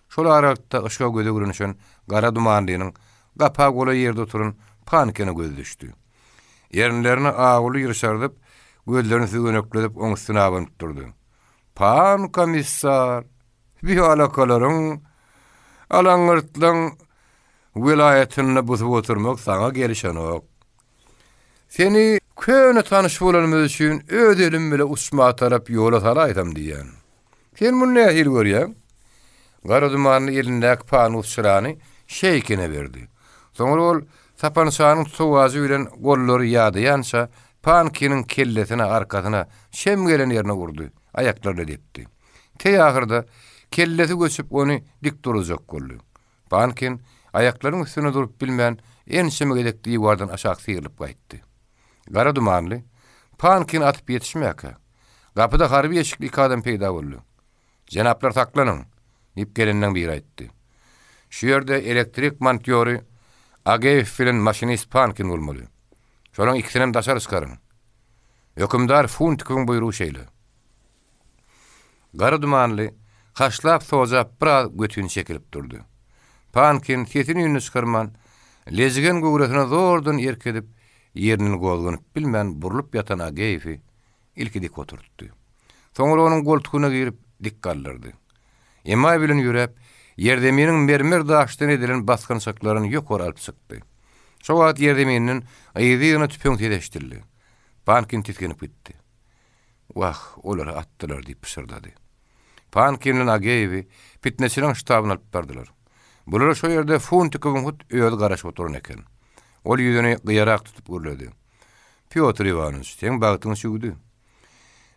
Şol aralykda yşyga gözi öwrenişen gara dumanlynyň gapa golaý ýerde oturan Pankine gözi düşdi. Erinlerini awuly ýyrşardyp, gözlerini süzgenekledip oň üstüne abanyp durdy. Pan komissar, bi alakalaryň, alaňňyrtlaň welaýatynda busup oturmak saňa gelişenok. Seni köne tanyş bolanymyz üçin öz elim bile uçmaga tarap ýola salaýsam diýýän. Sen muny nähili görýäň? Gara dumanly elindäki panus çyrany Şeýkine berdi. Soňra ol sapançanyň tutawajy bilen gollary ýadaýança Pankiniň kellesine, arkasyna, şem gelen ýerine urdy, aýaklaryna depdi. Teý ahyrda kellesi göçüp ony dik duruzjak boldy. Pankin aýaklarynyň üstünde durup bilmän, ençeme gezek diwardan aşak syrylyp gaýtdy. Gara dumanly, Pankin atyp ýetişmäkä, gapyda harby eşikli iki adam peýda boldy. Jenaplar saklanyň! diýip gelenleň biri aýtdy. Şu ýerde elektrik montýory Ageýew bilen maşinist Pankin bolmaly. Şolaň ikisinem daşary çykaryň. Hökümdar Funtikowyň buýrugy şeýle. Gara dumanly, haşlap-sojap biraz götüni çekilip durdy. Pankin sesini-üýnüni çykarman, lejigen göwresine zordan erk edip, ýerinden gozganyp bilmän burlup ýatan Ageýewi ilki dik oturtdy. Soňra onuň goltugyna girip, dik galdyrdy. Emaý bilen ýöräp, ýerzeminiň mermer daşdan edilen basgançaklaryny ýokary alyp çykdy. Şo wagt ýerzeminden yzly-yzyna tüpeň sesi eşidildi. Pankin tisginip gitdi. Wah, olary atdylar, diýip pyşyrdady. Pankin bilen Ageýewi pitneçileriň ştabyna alyp bardylar. Bulara şo ýerde Funtikowyň hut özi garaşyp oturan eken. Ol ýüzüni gyýarak tutup gürledi. Pýotr Iwanowiç, seň bagtyň çüwdi.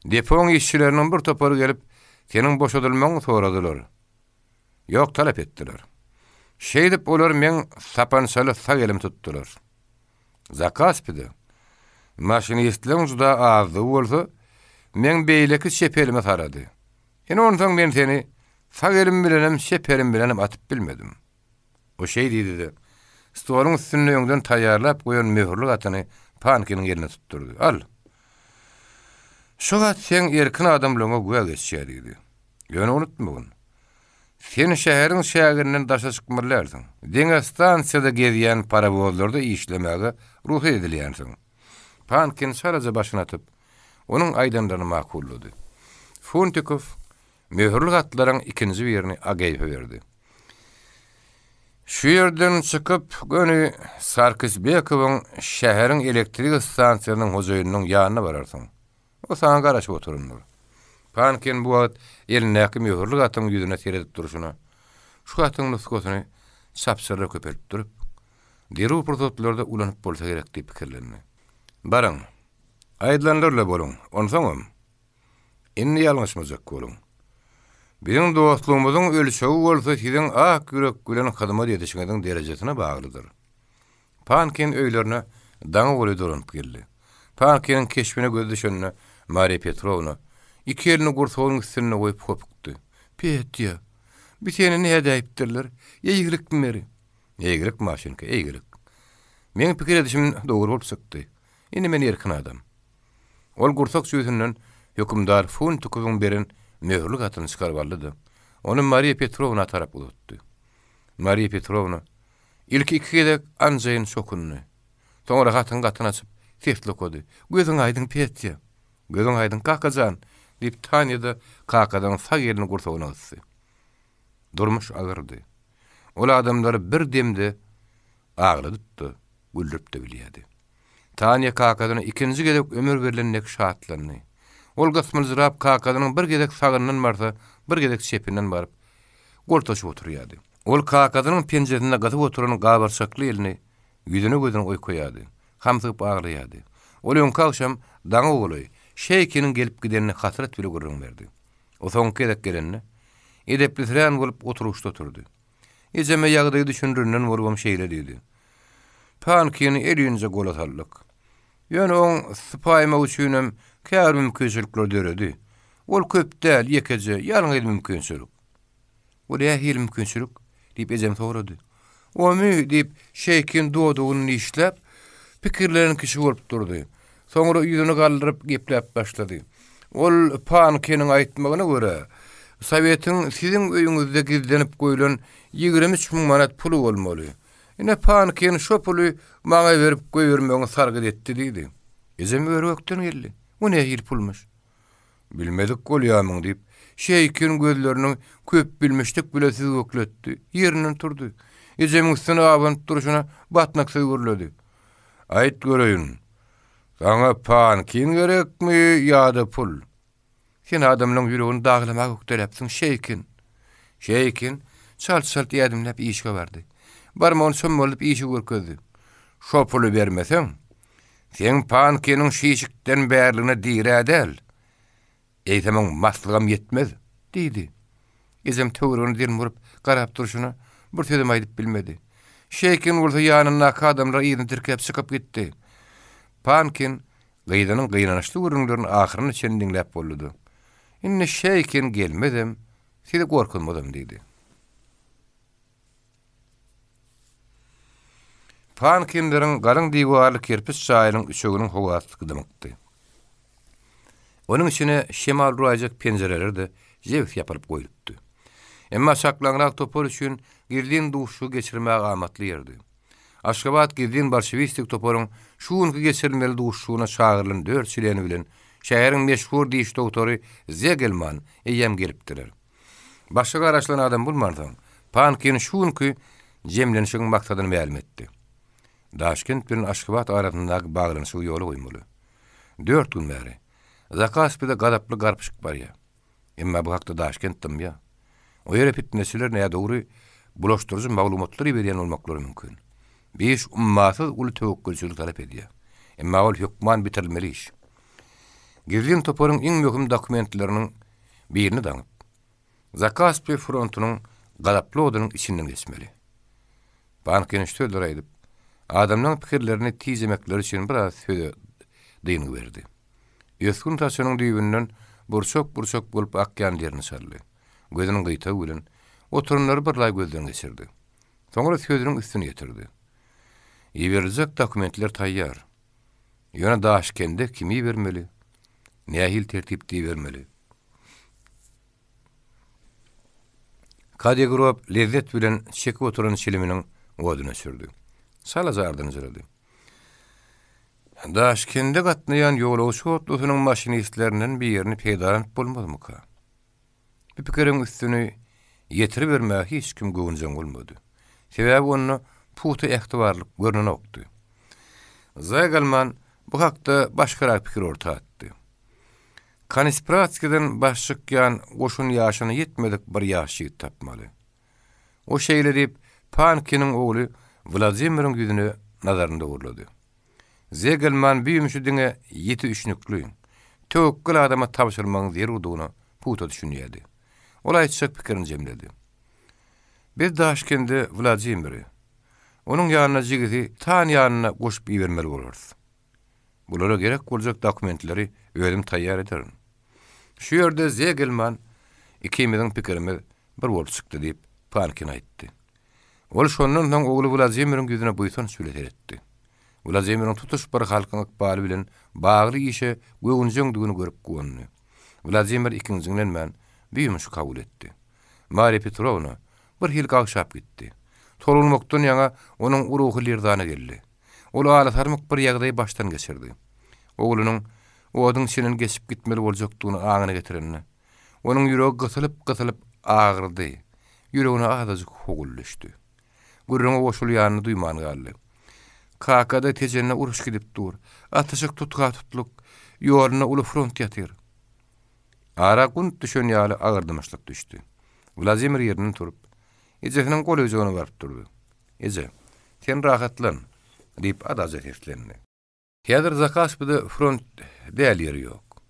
Depoň işçileriniň bir topary gelip, seniň boşadylmagyňy soradylar. Ýok, talap etdiler. Şeýdip olar meň sapançaly sag elimi tutdular. Zakaspide maşinistleriň juda azdygy bolsa, meň beýleki çep elime sarady. Ine onsoň men seni sag elim bilenem, çep elim bilenem atyp bilmedim. O şeý diýdi-de, stoluň üstünde öňden taýýarlap goýan möhürli gatyny Pankiniň eline tutdurdy. Al! Şu gat seň erkin adamlygyňa güwä geçýär diýdi. Ýöne unutmagyn. Sen şäheriň çäginden daşa çykmaly dälsiň. Diňe stansiýada gezýän parowozlarda işlemäge rugsat edilýänsiň. Pankin çalaja başyny atyp, onuň aýdanlaryny makullady. Funtikow möhürli hatlaryň ikinji birini Ageýewe berdi. Şu ýerden çykyp, göni Sarkisbekowyň şäheriň elektrik stansiýasynyň hojaýynynyň ýanyna bararsyň. O saňa garaşyp oturandyr. Pankin bu wagt elindäki möhürli hatyň ýüzüne seredip durşuna, şu hatyň nusgasyny çapçarlar köpelip durup, zerur pursatlarda ulanyp bolsa gerek diýip pikirlendi. Baryň, aýdylanlar-la boluň, onsoňam, indi ýalňyşmajak boluň. Biziň dostlugymyzyň ölçegi bolsa siziň ak ýürek bilen hyzmat edişiňiziň derejesine baglydyr. Pankin öýlerine daňa golaý dolanyp geldi. Pankiniň keşbine gözi düşende Mariýa Petrowna iki elini gursagynyň üstünde goýup hopukdy. Petýa, bi seni nädäýipdirler? Eýgilikmi beri? Eýgilik, Maşenka, eýgilik. Meň pikir edişim dogry bolup çykdy. Indi men erkin adam. Ol gursak jübüsinden hökümdar Funtikowyň beren möhürli hatyny çykaryp aldy-da, ony Mariýa Petrowna tarap uzatdy. Mariýa Petrowna ilki iki gezek anjaýyn çokundy. Soňra hatyň gatyny açyp, sesli okady. Gözüň aýdyň, Petýa! Gözüň aýdyň, kaka jan! diýip, Tanýa-da kakadan sag elini gursagyna gysdy. Durmuş agyrdy. Ol adamlary bir demde agladyp-da, güldürip-de bilýärdi. Tanýa kakasyna ikinji gezek ömür berlen dek şatlandy. Ol gysmyljyrap kakasynyň bir gezek sagyndan barsa, bir gezek çepinden baryp, goltaşyp oturýardy. Ol kakasynyň penjesinde gysyp oturan gabarçakly elini ýüzüne-gözüne oýkaýardy, hamsygyp aglaýardy. Ol öňki agşam daňa golaý Şeýkiniň gelip gidenini hasrat bile gürrüň berdi. O soňky gezek gelende, edeplisirän bolup oturgyçda oturdy. Ejeme ýagdaýy düşündirenden bolubam şeýle diýdi. Pankini elinje gola saldyk. Ýöne oň sypaýmagy üçinem käbir mümkinçilikler döredi. Ol köp däl, ýekeje, ýalňyz mümkinçilik. Bu nähili mümkinçilik? diýip ejem sorady. Omy, diýip, Şeýkin dodagyny dişläp, pikirlenen kişi bolup durdy. Soňra ýüzüni galdyryp gepläp başlady. Ol Pankiniň aýtmagyna görä, Sowetiň siziň öýüňizde gizlenip goýlan 23 müň manat puly bolmaly. Ine, Pankin şo puly maňa berip goýbermegiňi sargyt etdi diýdi. Ejem ör-gökden geldi. Bu nähili pulmuş? Bilmedik bolýamyň, diýip, Şeýkin gözlerini köpbilmişlik bile süzgekletdi. Ýerinden turdy. Ejemiň üstüne abanyp durşuna batnaksyz gürledi. Aýt göreýin, saňa Pankin gerekmi ýa-da pul? Sen adamlaň ýüregini daglamaga ökdeläpsiň, Şeýkin. Şeýkin çalt-çalt ädimläp işige bardy. Barmagyny çommaldyp işigi görkezdi. Şo puly bermeseň, seň Pankiniň şişikden bärligine dir-ä däl, eýsem oň maslygam ýetmez, diýdi. Ejem töweregine delmuryp garap durşuna bir sözem aýdyp bilmedi. Şeýkin bolsa ýanyndaky adamlary yzyna tirkäp çykyp gitdi. Pankin gyzynyň gynançly gürrüňlerini ahyryna çenli diňläp boldy-da, Indi Şeýkin gelmezem, sizi gorkuzmazam diýdi. Pankinleriň galyň diwarly kerpiç jaýynyň üçeginiň howasy dymykdy. Onuň içine şemal uraýjak penjireler-de jebis ýapylyp goýlupdy. Emma çaklaňrak topar üçin gizlin duşuşygy geçirmäge amatly ýerdi. Aşgabat gizlin bolşewistik toparyň şu günki geçirilmeli duşuşygyna çagyrylan dört çleni bilen şäheriň meşhur diş dogtory Zegelman eýýäm gelipdiler. Başga garaşylan adam bolmansoň, Pankin şu günki jemlenişigiň maksadyny mälim etdi. Daşkent bilen Aşgabat arasyndaky baglanyşygy ýola goýmaly. Dört gün bäri, Zakaspide gazaply garpyşyk barýar. Emma bu hakda Daşkent dymýar. O ýere pitneçiler nädogry, bulaşdyryjy maglumatlar iberýän bolmaklary mümkin. Bu iş ummasyz uly töwekgelçiligi talap edýär. Emma ol hökman bitirilmeli iş. Gizlin toparyň iň möhüm dokumentleriniň birini daňyp, Zakaspi frontunyň gazaply odunyň içinden geçmeli. Pankin şu sözleri aýdyp, adamlaryň pikirlerini tijemekleri üçin biraz söze dyngy berdi. Ösgün saçynyň düýbünden burçak-burçak bolup akýan derini çaldy. Gözüniň gyýtagy bilen oturanlary birlaý gözden geçirdi. Soňra sözüniň üstüni ýetirdi. Iberiljek dokumentler taýýar. Ýöne Daşkende kimi ibermeli? Nähili tertipde ibermeli? Kadygrob lezzet bilen çekip oturan çiliminiň oduny öçürdi. Çalaja ardynjyrady. Daşkende gatnaýan ýolagçy otlusynyň maşinistlerinden birini peýdalanyp bolmazmyka? Bu pikiriň üstüni ýetiribermäge hiç kim göwünjeň bolmady. Sebäbi onda pugta ähtibarlyk görnenokdy. Zegelman bu hakda başgarak pikir orta atdy. Konispratskiden baş çykýan goşun ýaşyna ýetmedik bir ýaş ýigit tapmaly. O şeýle diýip, Pankiniň ogly Wladimiriň ýüzüne nazaryny dogurlady. Zegelman bu ýumşy diňe ýiti üşnükli, töwekgel adama tabşyrmagyň zerurdygyna pugta düşünýärdi. Ol aýtjak pikirini jemledi. Biz Daşkende Wladimiri, onuň ýanyna jigisi Tanýany-da goşup ibermeli bolarys. Bulara gerek boljak dokumentleri özüm taýýar ederin. Şu ýerde Zegelman ikimiziň pikirimiz bir bolup çykdy diýip, Pankin aýtdy. Ol şondan soň ogly Wladimiriň ýüzüne buýsanç bile seretdi. Wladimiriň tutuş bir halkyň ykbaly bilen bagly işe göwünjeňdigini görüp guwandy. Wladimir ikinjiňlenmän bu ýumşy kabul etdi. Mariýa Petrowna bir hili gagşap gitdi. Tolgunmakdan ýaňa onuň ruhy lerzana geldi. Ol alasarmyk bir ýagdaýy başdan geçirdi. Oglunyň oduň içinden geçip gitmeli boljakdygyny aňyna getirende, onuň ýüregi gysylyp-gysylyp agyrdy, ýüregine azajyk howul düşdi. Gürrüňe goşulýanyny duýman galdy. Kakada Tejende uruş gidip dur. Atyşyk tutga-tutluk. Ýolunda uly front ýatyr. Ara gunt düşen ýaly agyr dymyşlyk düşdi. Wladimir ýerinden turup, ejesiniň golaýjagyna baryp durdy. Eje, sen rahatlan, diýip, adaja seslendi. Häzir Zakaspide front däl ýeri ýok.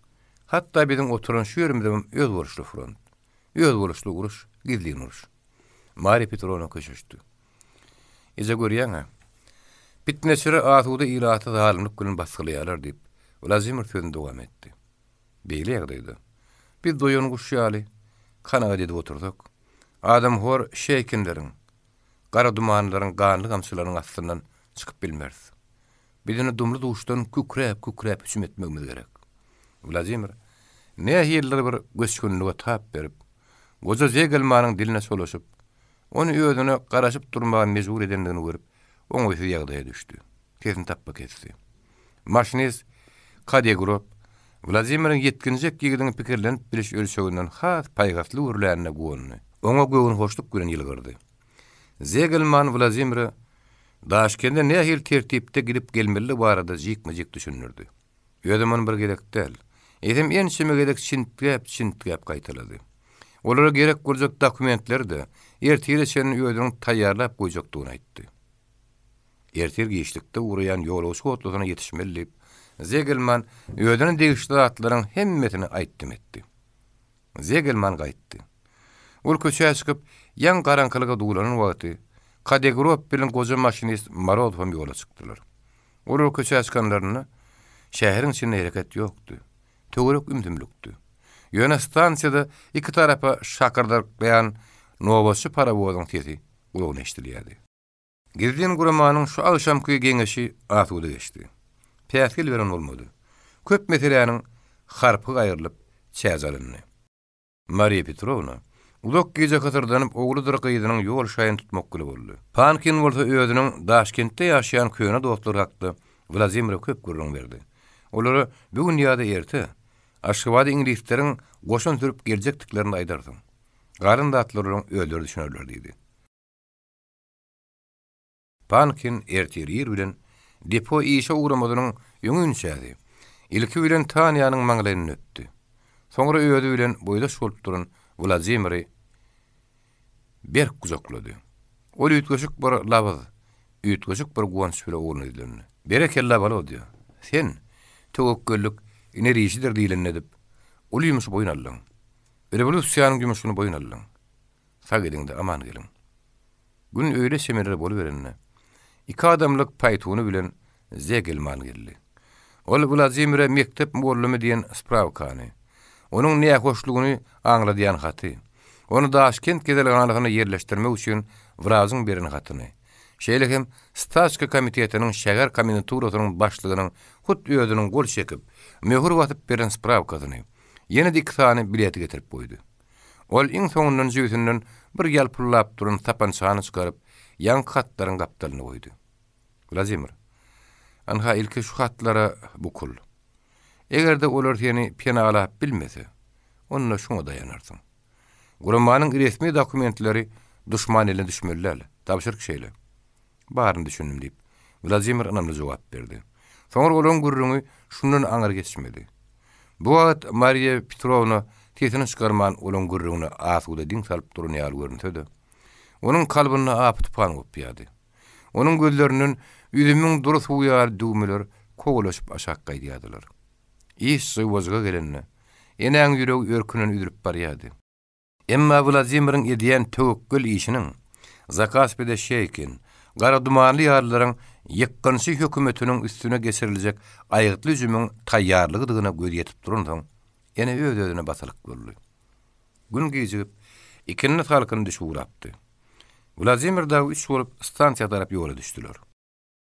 Hatda biziň oturan şu ýerimizem özboluşly front. Özboluşly uruş, gizlin uruş. Mariýa Petrowna köşeşdi. Eje görýäň-ä. Pitneçiler asuda ilaty zalymlyk bilen basgylaýarlar diýip, Wladimir sözüni dowam etdi. Beýle ýagdaýda, biz doýan guş ýaly kanagat edip otursak, adamhor şeýkinleriň, gara dumanlaryň ganly gamçylarynyň astyndan çykyp bilmeris. Biz indi dumly-duşdan kükräp-kükräp hüjüm etmegimiz gerek. Wladimir nähilidir bir göçgünlige tap berip, goja Zegelmanyň diline çolaşyp, ony özüne garaşyp durmaga mejbur edendigini görüp, oňaýsyz ýagdaýa düşdi. Sesini tapba kesdi. Maşinist Kadegrob Wladimiriň ýetginjek ýigidiň pikirlenip biliş ölçeginden has paýhasly gürlänine guwandy. Oňa göwünhoşluk bilen ýylgyrdy. Zegelman Wladimire Daşkende nähili tertipde gidip-gelmelidigi barada jikme-jik düşündirdi. Özem ony bir gezek däl, eýsem ençeme gezek çintgäp-çintgäp gaýtalady. Olara gerek boljak dokumentleri-de ertire çenli özüniň taýýarlap goýjakdygyny aýtdy. Ertir giçlikde ugraýan ýolagçy otlusyna ýetişmeli diýip, Zegelman özüne degişli zatlaryň hemmesini aýtdym etdi. Zegelman gaýtdy. Ol köçä çykyp, ýaňy garaňkylyga duwlanan wagty, Kadegrob bilen goja maşinist Morozow hem ýola çykdylar. Olar köçä çykanlarynda, şäheriň içinde hereket ýokdy. Töwerek ümsümlikdi. Ýöne stansiýada iki tarapa şakyrdaklaýan nobatçy parowozyň sesi gulagyna eşidilýärdi. Gizlin guramanyň şu agşamky geňeşi asuda geçdi. Päsgel beren bolmady. Köp meseläniň harpy gaýrylyp, çäji alyndy. Mariýa Petrowna uzak gije hysyrdanyp ogludyr gyzynyň ýol şaýyny tutmak bile boldy. Pankin bolsa özüniň Daşkentde ýaşaýan köne dostlary hakda Wladimire köp gürrüň berdi. Olara bu gün ýa-da erte Aşgabada iňlisleriň goşun sürüp geljekdiklerini aýdarsyň. Galan zatlara olaryň özleri düşünerler diýdi. Pankin ertir ir bilen depo işe ugramazynyň öňünçäsi, ilki bilen Tanýanyň maňlaýyndan öpdi. Soňra özi bilen boýdaş bolup duran Wladimiri berk gujaklady. Ol üýtgeşik bir labyz, üýtgeşik bir guwanç bile ogluna ýüzlendi. Berekella, Wolodýa! Sen, töwekgellik iner işidir diýlenini edip, uly ýumşy boýun aldyň. Rewolýusiýanyň ýumşuny boýun aldyň. Sag ediň-de, aman geliň. Gün öýle çemenler boluberende, iki adamlyk paýtuny bilen Zegelman geldi. Ol Wladimire mekdep mugallymy diýen sprawkany, onuň nähoşlugyny aňladýan haty, ony Daşkent keselhanasyna ýerleşdirmek üçin wrajyň beren hatyny, şeýle hem staçka komitetiniň şäher komendanturasynyň başlygynyň hut özüniň gol çekip, möhür basyp beren sprawkasyny, ýene-de iki sany bileti getirip goýdy. Ol iň soňundan jübüsinden bir ýalpyldap duran sapançany çykaryp, ýaňky hatlaryň gapdalyna goýdy. Wladimir, ynha ilki şu hatlara bukul. Eger-de olar seni penalap bilmese, onda şuňa daýanarsyň. Guramanyň resmi dokumentleri duşman eline düşmeli däl. Tabşyryk şeýle. Baryny düşündim, diýip, Wladimir ynamly jogap berdi. Soňra olaryň gürrüňi şundan aňry geçmedi. Bu wagt Mariýa Petrowna sesini çykarman olaryň gürrüňine asuda diň salyp duran ýaly görünse-de, onuň kalbynda apy-tupan gopýardy. Onuň gözlerinden üzümiň dury suwy ýaly düwmeler kowalaşyp aşak gaýdýardylar. Iş jygba-jyga gelende, enäň ýüregi örkünden üzülip barýardy. Emma Wladimiriň edýän töwekgel işiniň Zakaspide Şeýkin, Gara dumanly ýalylaryň ýykgynçy hökümetiniň üstüne geçiriljek aýgytly hüjümiň taýýarlygydygyna gözi ýetip duransoň, ene öz-özüne basalyk boldy. Gün gijigip, ikindi salkyn düşüp ugrapdy. Wladimir dagy üç bolup stansiýa tarap ýola düşdüler.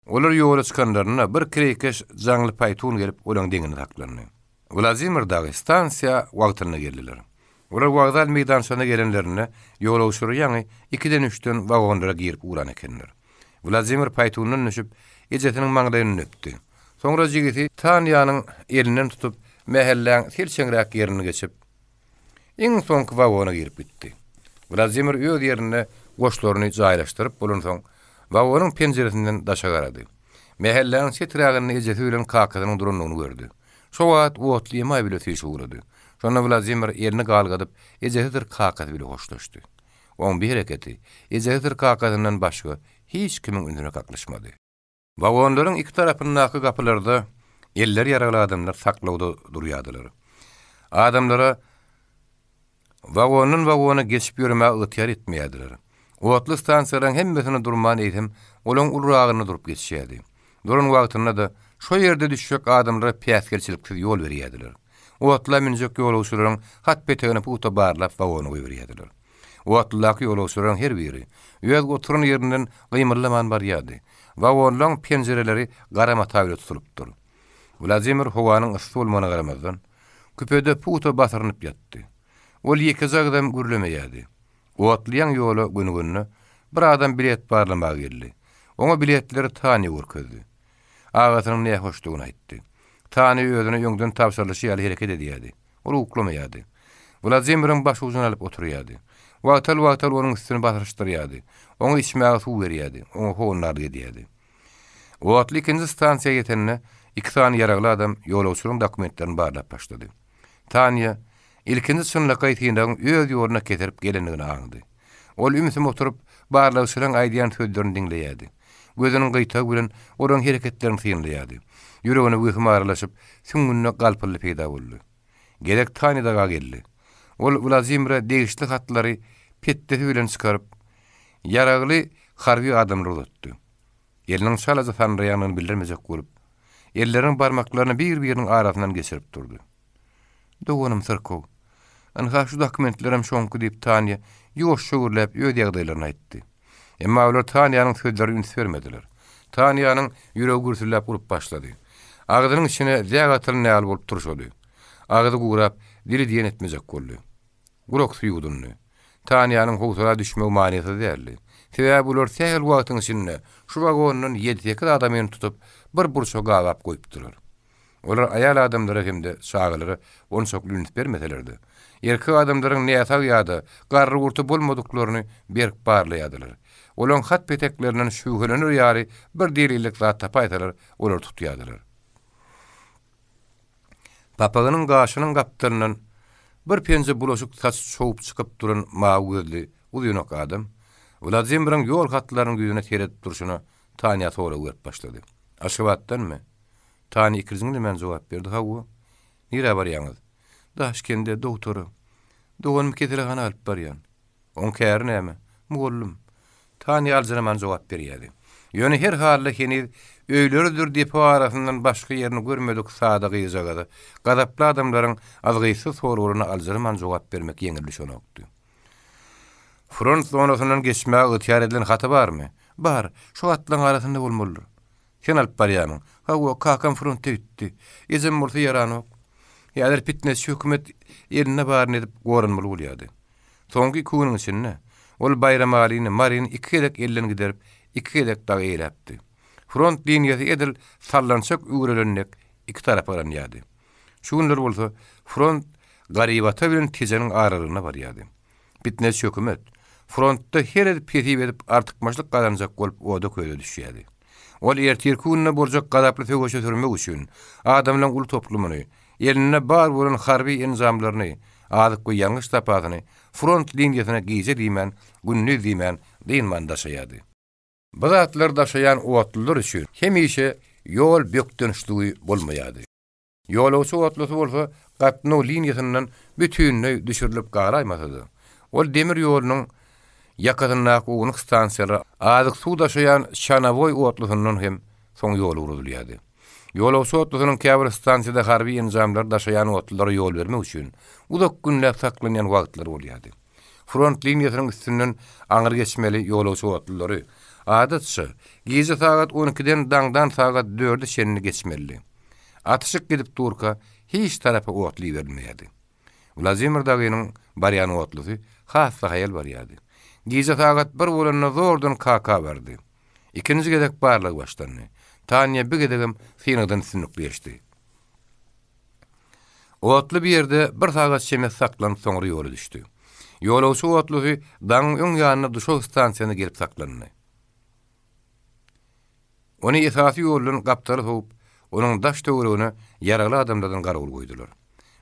Olar ýola çykanlarynda bir kireýkeş jaňly paýtun gelip olaň deňinde saklandy. Wladimir dagy stansiýa wagtynda geldiler. Olar wokzal meýdançasyna gelenlerinde ýolagçylar ýaňy ikiden-üçden wagonlara girip ugran ekenler. Wladimir paýtundan düşüp, ejesiniň maňlaýyndan öpdi. Soňra jigisi Tanýanyň elinden tutup, mähelläň selçeňräk ýerini geçip, Iň soňky wagona girip gitdi. Wladimir öz ýerinde goşlaryny jaýlaşdyryp bolansoň, wagonyň penjiresinden daşa garady. Mähelläniň çeträginde ejesi bilen kakasynyň durandygyny gördi. Şo wagt otly emaý bile süýşüp ugrady. Şonda Wladimir elini galgadyp, ejesidir kakasy bile hoşlaşdy. Oň bi hereketi ejesidir kakasyndan başga hiç kimiň ünsüne kaklyşmady. Wagonlaryň iki tarapyndaky gapylarda elleri ýaragly adamlar saklawda durýardylar. Adamlara wagondan wagona geçip ýöremäge ygtyýar etmeýärdiler. Otly stansiýalaryň hemmesinde durman eýsem, olaryň uluragynda durup geçýärdi. Duran wagtynda-da şo ýerde düşjek adamlara päsgelçiliksiz ýol berýärdiler. Otla münjek ýolagçylaryň hat-petegini pugta barlap wagona goýberýärdiler. Otludaky ýolagçylaryň her biri öz oturan ýerinden gymyldaman barýardy. Wagonlaryň penjireleri gara mata bilen tutulypdyr. Wladimir howanyň yssy bolmagyna garamazdan, küpede pugta basyrynyp ýatdy. Ol ýekeje agyzam gürlemeýärdi. Otly ýaňy ýola gönügende, bir adam bilet barlamaga geldi. Oňa biletleri Tanýa görkezdi. Agasynyň nähoşdugyny aýtdy. Tanýa özüne öňden tabşyrylyşy ýaly hereket edýärdi. Ol uklamaýardy. Wladimiriň başujuny alyp oturýardy. Wagtal-wagtal onuň üstüni basyryşdyrýardy. Oňa içmäge suw berýärdi, oňa howandarlyk edýärdi. Otly ikinji stansiýa ýetende, iki sany ýaragly adam ýolagçylaryň dokumentlerini barlap başlady. Tanýa ilkinji çynlakaý synagyň öz ýoluna keserip gelendigini aňdy. Ol ümsüm oturyp, barlagçylaryň aýdýan sözlerini diňleýärdi. Gözüniň gyýtagy bilen olaryň hereketlerini synlaýardy. Ýüregine wehim aralaşyp, süňňünde galpyldy peýda boldy. Gezek Tanya daga geldi. Ol Wladimire degişli hatlary petdesi bilen çykaryp, ýaragly harby adamlara uzatdy. Eliniň çalaja sandyraýandygyny bildirmejek bolup, elleriniň barmaklaryny bir-biriniň arasyndan geçirip durdy. Doganym syrkaw. Ynha şu dokumentlerem şoňky diýip Tanýa ýuwaşja gürläp öz ýagdaýlaryny aýtdy. Emma olar Tanýanyň sözlerine üns bermediler. Tanýanyň ýüregi gürsülläp urup başlady. Agzynyň içine zäk atylan ýaly bolup turşady. Agzy gurap, dili diýen etmejek boldy. Guraksy ýuwdundy. Tanýanyň howsala düşmegi manysyz däldi. Sebäbi olar sähel wagtyň içinde şu wagondan ýedi-sekiz adamyny tutup, bir burça gabap goýupdylar. Olar aýal adamlara hem-de çagalara onçakly üns bermeseler-de, erkek adamlaryň näsag ýa-da garry-gurty bolmadyklaryny berk barlaýardylar. Olaryň hat-peteklerinden şübhelener ýaly bir delillik zat tapaýsalar, olary tutýardylar. Papagynyň gaşynyň gapdalyndan bir penje bulaşyk saç çowup çykyp duran mawy gözli, uzynak adam Wladimiriň ýol hatlarynyň ýüzüne seredip durşuna Tanýa sorag berip başlady. Aşgabatdanmy? Tanya ikirjiňlemän jogap berdi, Hawa. Nirä barýaňyz? Daşkende, dogtora. Doganymy keselhana alyp barýan. Oň käri näme? Mugallym. Tanya aljyraman jogap berýärdi. Ýöne her halda heniz öýleridir depo arasyndan başga ýerini görmedik sada gyzjagaza gazaply adamlaryň azgyzsyz soraglaryna aljyraman jogap bermek ýeňil düşenokdy. Front zonasyndan geçmäge ygtyýar edilen haty barmy? Bar. Şu hatlaryň arasynda bolmalydyr. Sen alyp barýarmyň? Hawa, kakam fronta gitdi. Ejem bolsa ýaranok. Häzir pitneçi hökümet elinde baryny edip goranmaly bolýardy. Soňky iki günüň içinde ol Baýramalyny, Maryny iki gezek elden giderip, iki gezek dagy eýläpdi. Front liniýasy edil sallançak üwrelen dek iki tarapa yranýardy. Şu günler bolsa front Garybata bilen Tejeniň aralygynda barýardy. Pitneçi hökümet. Frontda her edip hesip edip artykmaçlyk gazanjak bolup oda-köze düşýärdi. Ol ertirki günde boljak gazaply söweşe sürmek üçin adamlaryň uly toplumyny, elinde bar bolan harby enjamlaryny, azyk we ýangyç zapasyny front liniýasyna gije diýmän, gündiz diýmän, dynman daşaýardy. Bu zatlary daşaýan otlular üçin hemişe ýol bökdençligi bolmaýardy. Ýolagçy otlusy bolsa gatnaw liniýasyndan bütinleý düşürilip galaýmasa-da, ol demir ýolunyň ýakasyndaky ownuk stansiýalara azyk-suw daşaýan Çanawoý otlusyndan hem soň ýol ugradylýardy. Ýolagçy otlusynyň käbir stansiýada harby enjamlary daşaýan otlulara ýol bermek üçin uzak günläp saklanýan wagtlary bolýardy. Front liniýasynyň üstünden aňry geçmeli ýolagçy otlulary, adatça, gije sagat on ikiden daňdan sagat dörde çenli geçmelidi. Atyşyk gidip durka, hiç tarapa otly iberilmeýärdi. Wladimir dagynyň barýan otlusy has-da haýal barýardy. Gije sagat bir bolanda zordan Kaka bardy. Ikinji gezek barlag başlandy. Tanýa bir gezegem synagdan üstünlikli geçdi. Otly bir ýerde bir sagat çemesi saklanyp soňra ýola düşdi. Ýolagçy otlusy daňyň öň ýanynda Duşak stansiýasyna gelip saklandy. Ony esasy ýoldan gapdala sowup, onuň daş-töweregine ýaragly adamlardan garawul goýdular.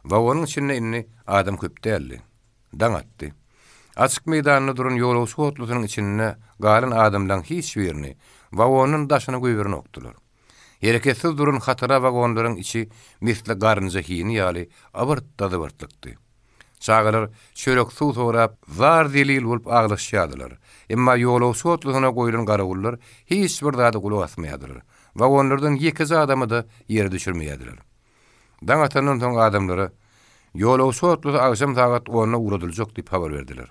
Wagonyň içinde indi adam köp däldi. Daň atdy. Açyk meýdanda duran ýolagçy otlusynyň içinde galan adamlaryň hiç birini wagondan daşyna goýberenokdylar. Hereketsiz duran hatara wagonlaryň içi misli garynja hini ýaly abyrt-da-zybyrtlykdy. Çagalar çörek-suw sorap, zar-zelil bolup aglaşýardylar. Emma ýolagçy otlusyna goýlan garawullar hiç bir zada gulak asmaýardylar. Wagonlardan ýekeje adamy-da ýere düşürmeýärdiler. Daň atandan soň adamlara, Ýolagçy otlusy agşam sagat onda ugradyljak diýip habar berdiler.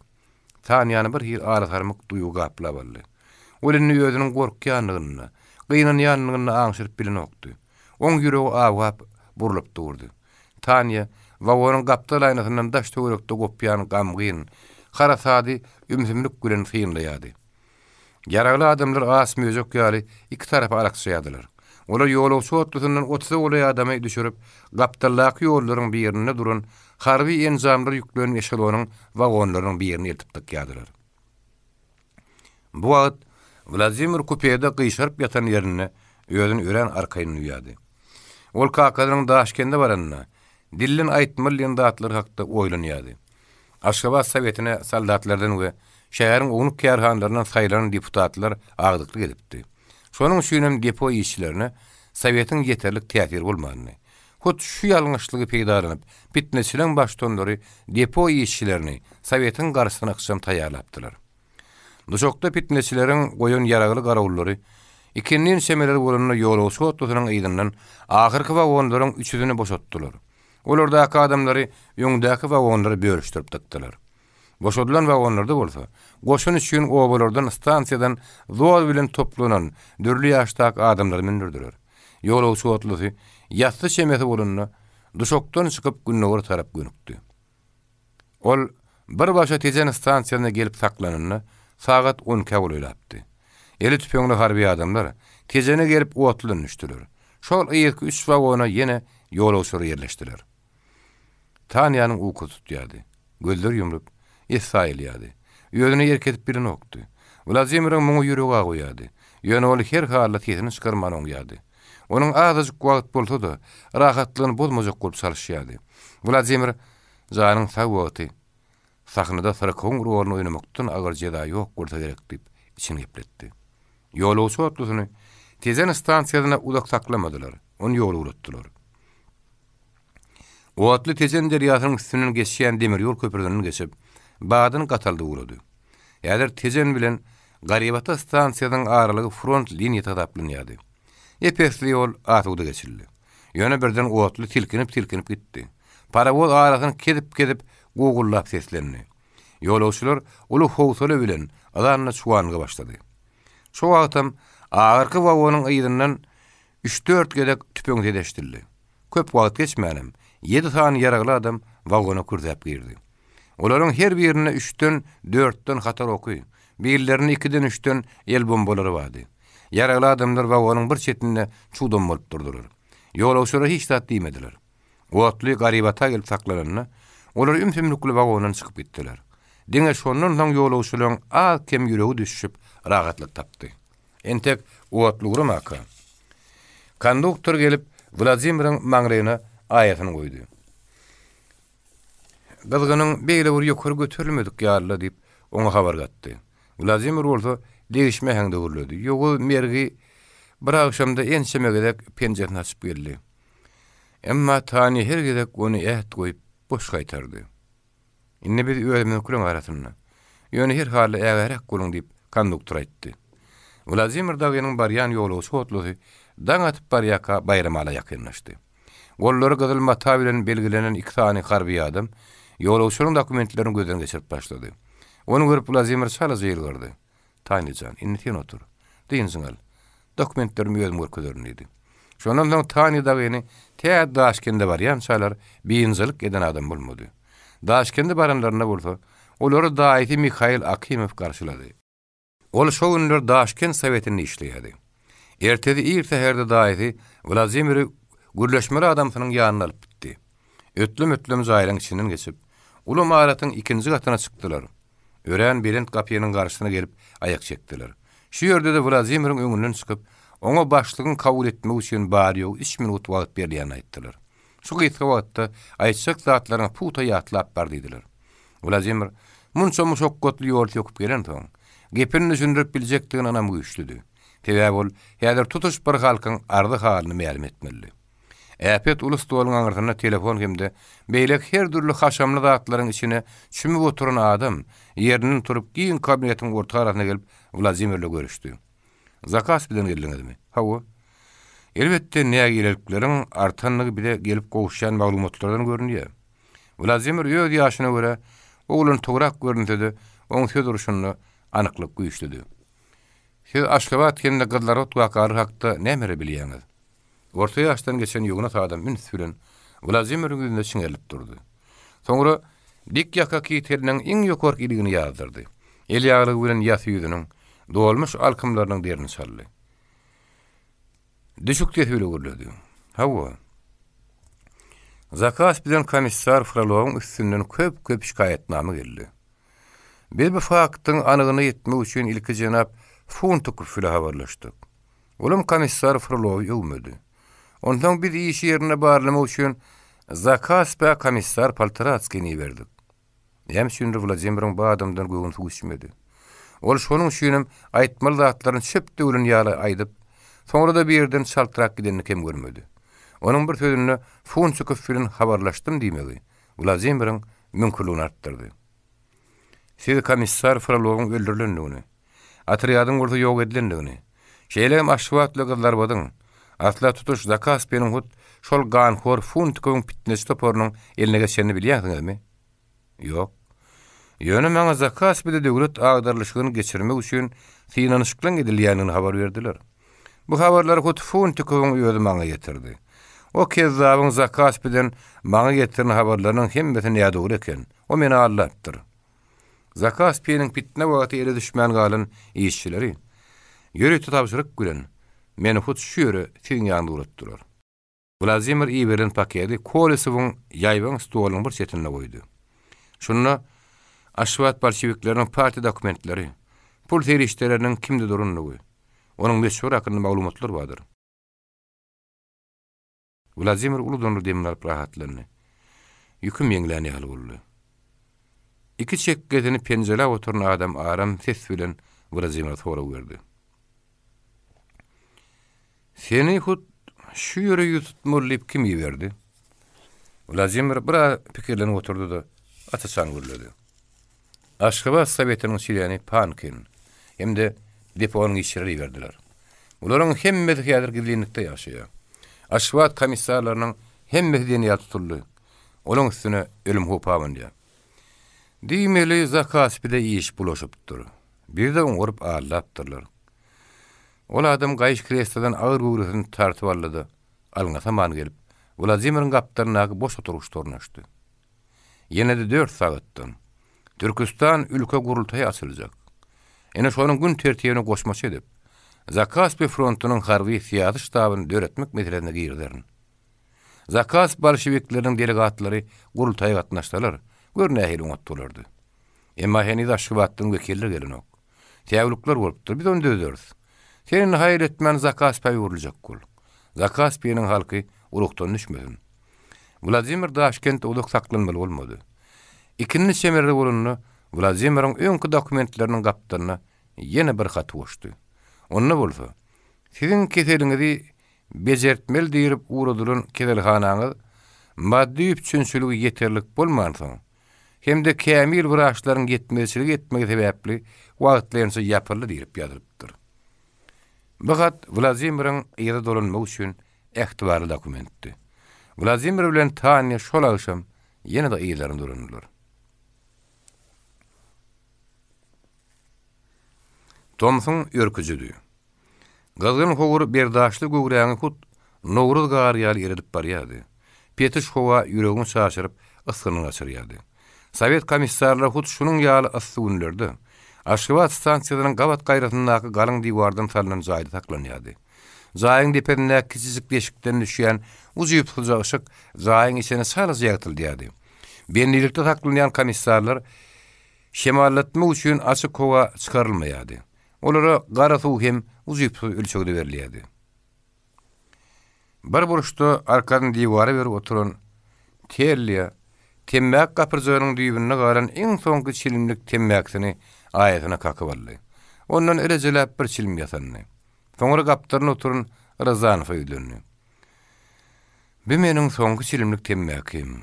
Tanýany bir hili alasarmyk duýgy gaplap aldy. Ol indi özüniň gorkýandygyny-da, gynanýandygyny-da aňşyryp bilenokdy. Oň ýüregi awgap, burlup durdy. Tanýa wagonyň gapdal aýnasyndan daş-töwerekde gopýan gamgyn harasady ümsümlik bilen synlaýardy. Ýaragly adamlar aç möjek ýaly iki tarapa alakjaýardylar. Olar ýolagçy otlusyndan otuza golaý adamy düşürip, gapdaldaky ýollaryň birinde duran harby enjamlar ýüklenen eşelonyň wagonlarynyň birine eltip dykýardylar. Bu wagt Wladimir kupede gyşaryp ýatan ýerinde özüni örän arkaýyn duýýardy. Ol kakasynyň Daşkende baranda, dilden aýtmaly diýen zatlary hakda oýlanýardy. Aşgabat Sowetine soldatlardan we şäheriň ownuk kärhanalaryndan saýlanan deputatlar agdyklyk edipdi. Şonuň üçinem depo işçilerine Sowetiň ýeterlik täsiri bolmandy. Hut şu ýalňyşlygy peýdalanyp, pitneçileň baştutanlary depo işçilerini Sowetiň garşysyna ykjam taýýarlapdylar. Duşakda pitneçileriň goýan ýaragly garawullary ikindin çemeleri bolanda ýolagçy otlusynyň yzyndan ahyrky wagonlaryň üçüsini boşatdylar. Olardaky adamlary öňdäki wagonlara bölüşdirip dykdylar. Boşadylan wagonlarda bolsa, goşun üçin obalardan stansiýadan zor bilen toplanan dürli ýaşdaky adamlary mündürdiler. Ýolagçy otlusy ýassy çemesi bolanda Duşakdan çykyp gündogara tarap gönükdi. Ol bir başa Tejen stansiýasynda gelip saklananda sagat on ikä golaýlapdy. Eli tüpeňli harby adamlar Tejene gelip otludan düşdüler. Şol yzky üç wagona ýene ýolagçylar ýerleşdiler. Tanýanyň ukusy tutýardy. Gözleri ýumlup, es saýylýardy. Özüne erk edip bilenokdy. Wladimiriň muňa ýüregi agyrýardy. Ýöne ol her halda sesini çykarman oňýardy. Onuň azajyk wagt bolsa-da, rahatlygyny bozmajak bolup çalyşýardy. Wladimir, janyň sag wagty, sahnada syrkawyň roluny oýnamakdan agyr jeza ýok bolsa gerek diýip, içini gepletdi. Ýolagçy otlusyny Tejen stansiýasynda uzak saklamadylar, ony ýola ugratdylar. Otly Tejen derýasynyň üstünden geçýän demir ýol köprüsinden geçip, badyny gataldyp ugrady. Häzir Tejen bilen Garybata stansiýasynyň aralygy front liniýasy hasaplanýardy. Ep-esli ýol asuda geçildi. Ýöne birden otly silkinip-silkinip gitdi. Parowoz arasyny kesip-kesip guguldap seslendi. Ýolagçylar uly howsala bilen yzanda çuwanlyga başlady. Şo wagtam ahyrky wagonyň yzyndan üç-dört gezek tüpeň sesi eşidildi. Köp wagt geçmänem, ýedi sany ýaragly adam wagona kürsäp girdi. Olaryň her birinde üçden, dörtden hatar oky, birlerinde ikiden-üçden el bombalary bardy. Ýaragly adamlar wagonyň bir çetinde çugdam bolup durdular. Ýolagçylara hiç zat diýmediler. Otly Garybata gelip saklananda, olar ümsümlikli wagondan çykyp gitdiler. Diňe şondan soň ýolagçylaryň az-kem ýüregi düşüşip, rahatlyk tapdy. Entek otly ugramaka, konduktor gelip, Wladimiriň maňlaýyna aýasyny goýdy. Gyzgynyň beýle bir ýokary göterilmedik ýaly-la diýip, oňa habar gatdy. Wladimir bolsa degişme äheňde gürledi. Ýowuz mergi bir agşamda ençeme gezek penjesini açyp geldi. Emma Tanýa her gezek ony ät goýup, boş gaýtardy. Indi biz özümiziňkileriň arasynda. Ýöne her halda ägäräk boluň diýip, konduktor aýtdy. Wladimir dagynyň barýan ýolagçy otlusy daň atyp barýarka Baýramala ýakynlaşdy. Gollary gyzyl mata bilen belgilenen iki sany harby adam ýolagçylaryň dokumentlerini gözden geçirip başlady. Ony görüp Wladimir çalaja ýylgyrdy. Tanýa jan, indi sen otur. Dynjyňy al. Dokumentlerimi özüm görkezerin diýdi. Şondan soň Tanýa dagyny tä Daşkende barýançalar biynjalyk eden adam bolmady. Daşkende baranlarynda bolsa, olary daýysy Mihail Akimow garşylady. Ol şo günler Daşkent Sowetinde işleýärdi. Ertesi ir säherde daýysy Wladimiri gürleşmeli adamsynyň ýanyna alyp gitdi. Ötlem-ötlem jaýlaryň içinden geçip, uly ymaratyň ikinji gatyna çykdylar. Örän belent gapynyň garşysyna gelip aýak çekdiler. Şu ýerde-de Wladimiriň öňünden çykyp, oňa başlygyň kabul etmegi üçin bary-ýogy üç minut wagt berilýänini aýtdylar. Şu gysga wagtda aýtjak zatlaryňy pugta ýatlap bar diýdiler. Wladimir munça muşakgatly ýol söküp gelensoň, gepini düşündirip biljekdigine ynamy güýçlüdi. Sebäbi ol häzir tutuş bir halkyň arzy-halyny mälim etmelidi. Äpet uly stoluň aňyrsynda telefon hem-de beýleki her dürli haşamly zatlaryň içine çümüp oturan adam ýerinden turup giň kabinetiň orta arasyna gelip Wladimirle görüşdi. Zakaz bilen geldiňizmi? Hawa. Elbetde nägilelikleriň artandygy bize gelip gowuşýan maglumatlardan görünýär. Wladimir öz ýaşyna görä oglantygyrak görünse-de, oň söz urşunda anyklyk güýçlüdi. Siz Aşgabat hem-de Gyzlarbat wakalary hakda nämeleri bilýäňiz? Orta ýaşdan geçen ýognas adam üns bilen Wladimiriň ýüzüne çiňerilip durdy. Soňra dik ýaka kiteliniň iň ýokarky iligini ýazdyrdy. El ýaglygy bilen ýasy ýüzüniň dolmuş alkymlarynyň derini çaldy. Düşük sesi bile gürledi. Hawa. Zakaz bilen komissar Frolowyň üstünden köp-köp şikaýatnama geldi. Biz bu faktyň anygyna ýetmek üçin ilki jenap Funtukow bile habarlaşdyk. Olam komissar Frolowy öwmedi. Onsoň biz işi ýerinde barlamak üçin Zakaspä komissar Poltoratskini iberdik. Näme üçindir Wladimiriň bu adamdan göwni suw içmedi. Ol şonuň üçinem aýtmaly zatlaryny çöp döwlen ýaly aýdyp, soňra-da bir ýerden çaltrak gidenini kem görmedi. Onuň bir sözünde Funçikow bilen habarlaşdym diýmegi Wladimiriň müňkürligini artdyrdy. Siz komissar Frolowyň öldürilendigini, otrýadyň bolsa ýok edilendigini, şeýle hem Aşgabat bilen Gyzlarbadyň, asla tutuş Zakaspiniň hut şol ganhor Funtikowyň pitneçi toparynyň eline geçenini bilýänsiňizmi? Ýok. Ýöne maňa Zakaspide döwlet agdarylyşygyny geçirmek üçin synanyşyklaryň edilýändigini habar berdiler. Bu habarlary hut Funtikowyň özi maňa ýetirdi. O kezzabyň Zakaspiden maňa getiren habarlarynyň hemmesi nädogry eken. O meni aldapdyr. Zakaspiniň pitne wagty ele düşmän galan işçileri ýörite tabşyryk bilen meni hut şu ýere siziň ýanyňyza ugratdylar. Wladimir iberilen paketi Kolesowyň ýaýbaň stolunyň bir çetinde goýdy. Şunda Aşgabat bolşewikleriniň partiýa dokumentleri, pul serişdeleriniň kimde durandygy, onuň möçberi hakynda maglumatlar bardyr. Wladimir uludan bir demini alyp rahatlandy. Ýüküm ýeňlän ýaly boldy. Iki çekgesini penjeläp oturan adam aram ses bilen Wladimire sorag berdi. Seni hut şu ýere ýüz tutmaly diýip kim iberdi? Wladimir biraz pikirlenip oturdy-da, aç-açan gürledi. Aşgabat Sowetiniň çleni Pankin hem-de deponyň işçileri iberdiler. Bularyň hemmesi häzir gizlinlikde ýaşaýar. Aşgabat komissarlarynyň hemmesi diýen ýaly tutuldy. Olaň üstüne ölüm howpy abanýar. Diýmeli, Zakaspide iş bulaşypdyr. Bizi-de oňaryp aldapdyrlar. Ol adam gaýyş kreslodan agyr göwresini tartyp aldy-da, alňasaman gelip, Wladimiriň gapdalyndaky boş oturgyçda ornaşdy. Ýene-de dört sagatdan Türküstan ülke gurultaýy açyljak. Ine şonuň gün tertibine goşmaça edip, Zakaspi frontunyň harby-syýasy ştabyny döretmek meselesine girizerin. Zakasp bolşewikleriniň delegatlary gurultaýa gatnaşsalar, gör nähili oňat bolardy. Emma heniz Aşgabatdan wekiller gelenok. Säwlikler bolupdyr, biz ony düzederis. Sen indi haýal etmän Zakaspä öwrüljek bol. Zakaspiniň halky ruhdan düşmesin. Wladimir Daşkentde uzak saklanmaly bolmady. Ikindi çemerli bolanda Wladimiriň öňki dokumentleriniň gapdalyna ýene bir hat goşdy. Onda bolsa, Siziň keseliňizi bejertmeli diýlip ugradylan keselhanaňyz maddy üpjünçiligi ýeterlik bolmansoň hem-de kämil wraçlaryň ýetmezçilik etmegi sebäpli wagtlaýynça ýapyldy diýlip ýazylypdyr. Bu hat Wladimiriň yza dolanmagy üçin ähtibarly dokumentdi. Wladimir bilen Tanýa şol agşam ýene-de yzlaryna dolandylar. Tomsuň örküjidi. Gyzgyn howur berdaşly göwräňi hut Nowruz gary ýaly eredip barýardy. Petiş howa ýüregiňi çaşyryp, ysgynyňy gaçyrýardy. Sowet komissarlary hut şunuň ýaly yssy günlerde Aşgabat stansiýasynyň gabat gaýrasyndaky galyň diwardan salnan jaýda saklanýardy. Jaýyň depesindäki kiçijik deşikden düşýän ujypsyzja yşyk jaýyň içini çalaja ýagtyldýardy. Bendilikde saklanýan komissarlar şemallatmak üçin açyk howa çykarylmaýardy. Olara gara suw hem ujypsyz ölçegde berilýärdi. Bir burçda arkasyny diwara berip oturan Telliýa temmäki gapyrjagynyň düýbünde galan iň soňky çilimlik temmäkisini aýasyna kakyp aldy. Ondan rejeläp bir çilim ýasandy. Soňra gapdalynda oturan Ryzanowa ýüzlendi. Bi meniň soňky çilimlik temmäkim.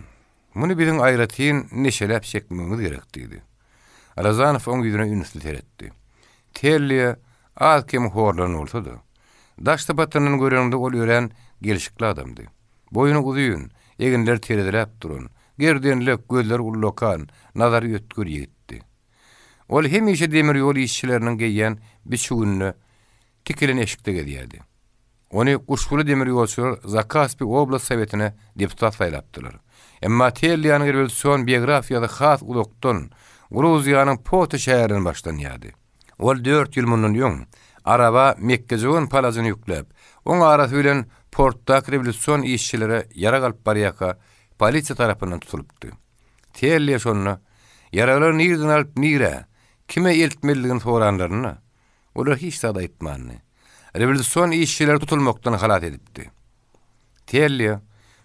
Muny biziň aýratyn neşeläp çekmegimiz gerek, diýdi. Razanow oň ýüzüne ünsli seretdi. Telliýa az-kem horlanan bolsa-da, daş sypatyndan göreniňde ol örän gelşikli adamdy. Boýny uzyn, eginleri tereziläp duran, gerdenlek, gözleri ullakan, nazary ötgür ýigitdi. Ol hemişe demir ýol işçileriniň geýýän biçüwinde tikilen eşikde gezýärdi. Ony Guşguly demirýolçular Zakaspi oblast sowetine deputat saýlapdylar. Emma Telliýanyň rewolýusion biografiýasy has uzakdan, Gruziýanyň Poti şäherinden başlanýardy. Ol dört ýyl mundan öň, araba mekgejöwen palajyny ýükläp, oň arasy bilen portdaky rewolýusion işçilere ýarag alyp barýarka, polisiýa tarapyndan tutulypdy. Telliýa şonda, ýaraglary nireden alyp nirä, kime eltmelidigini soranlarynda, Olar hiç zat aýtmandy. Rewolýusion işçileri tutulmakdan halas edipdi. Telliýa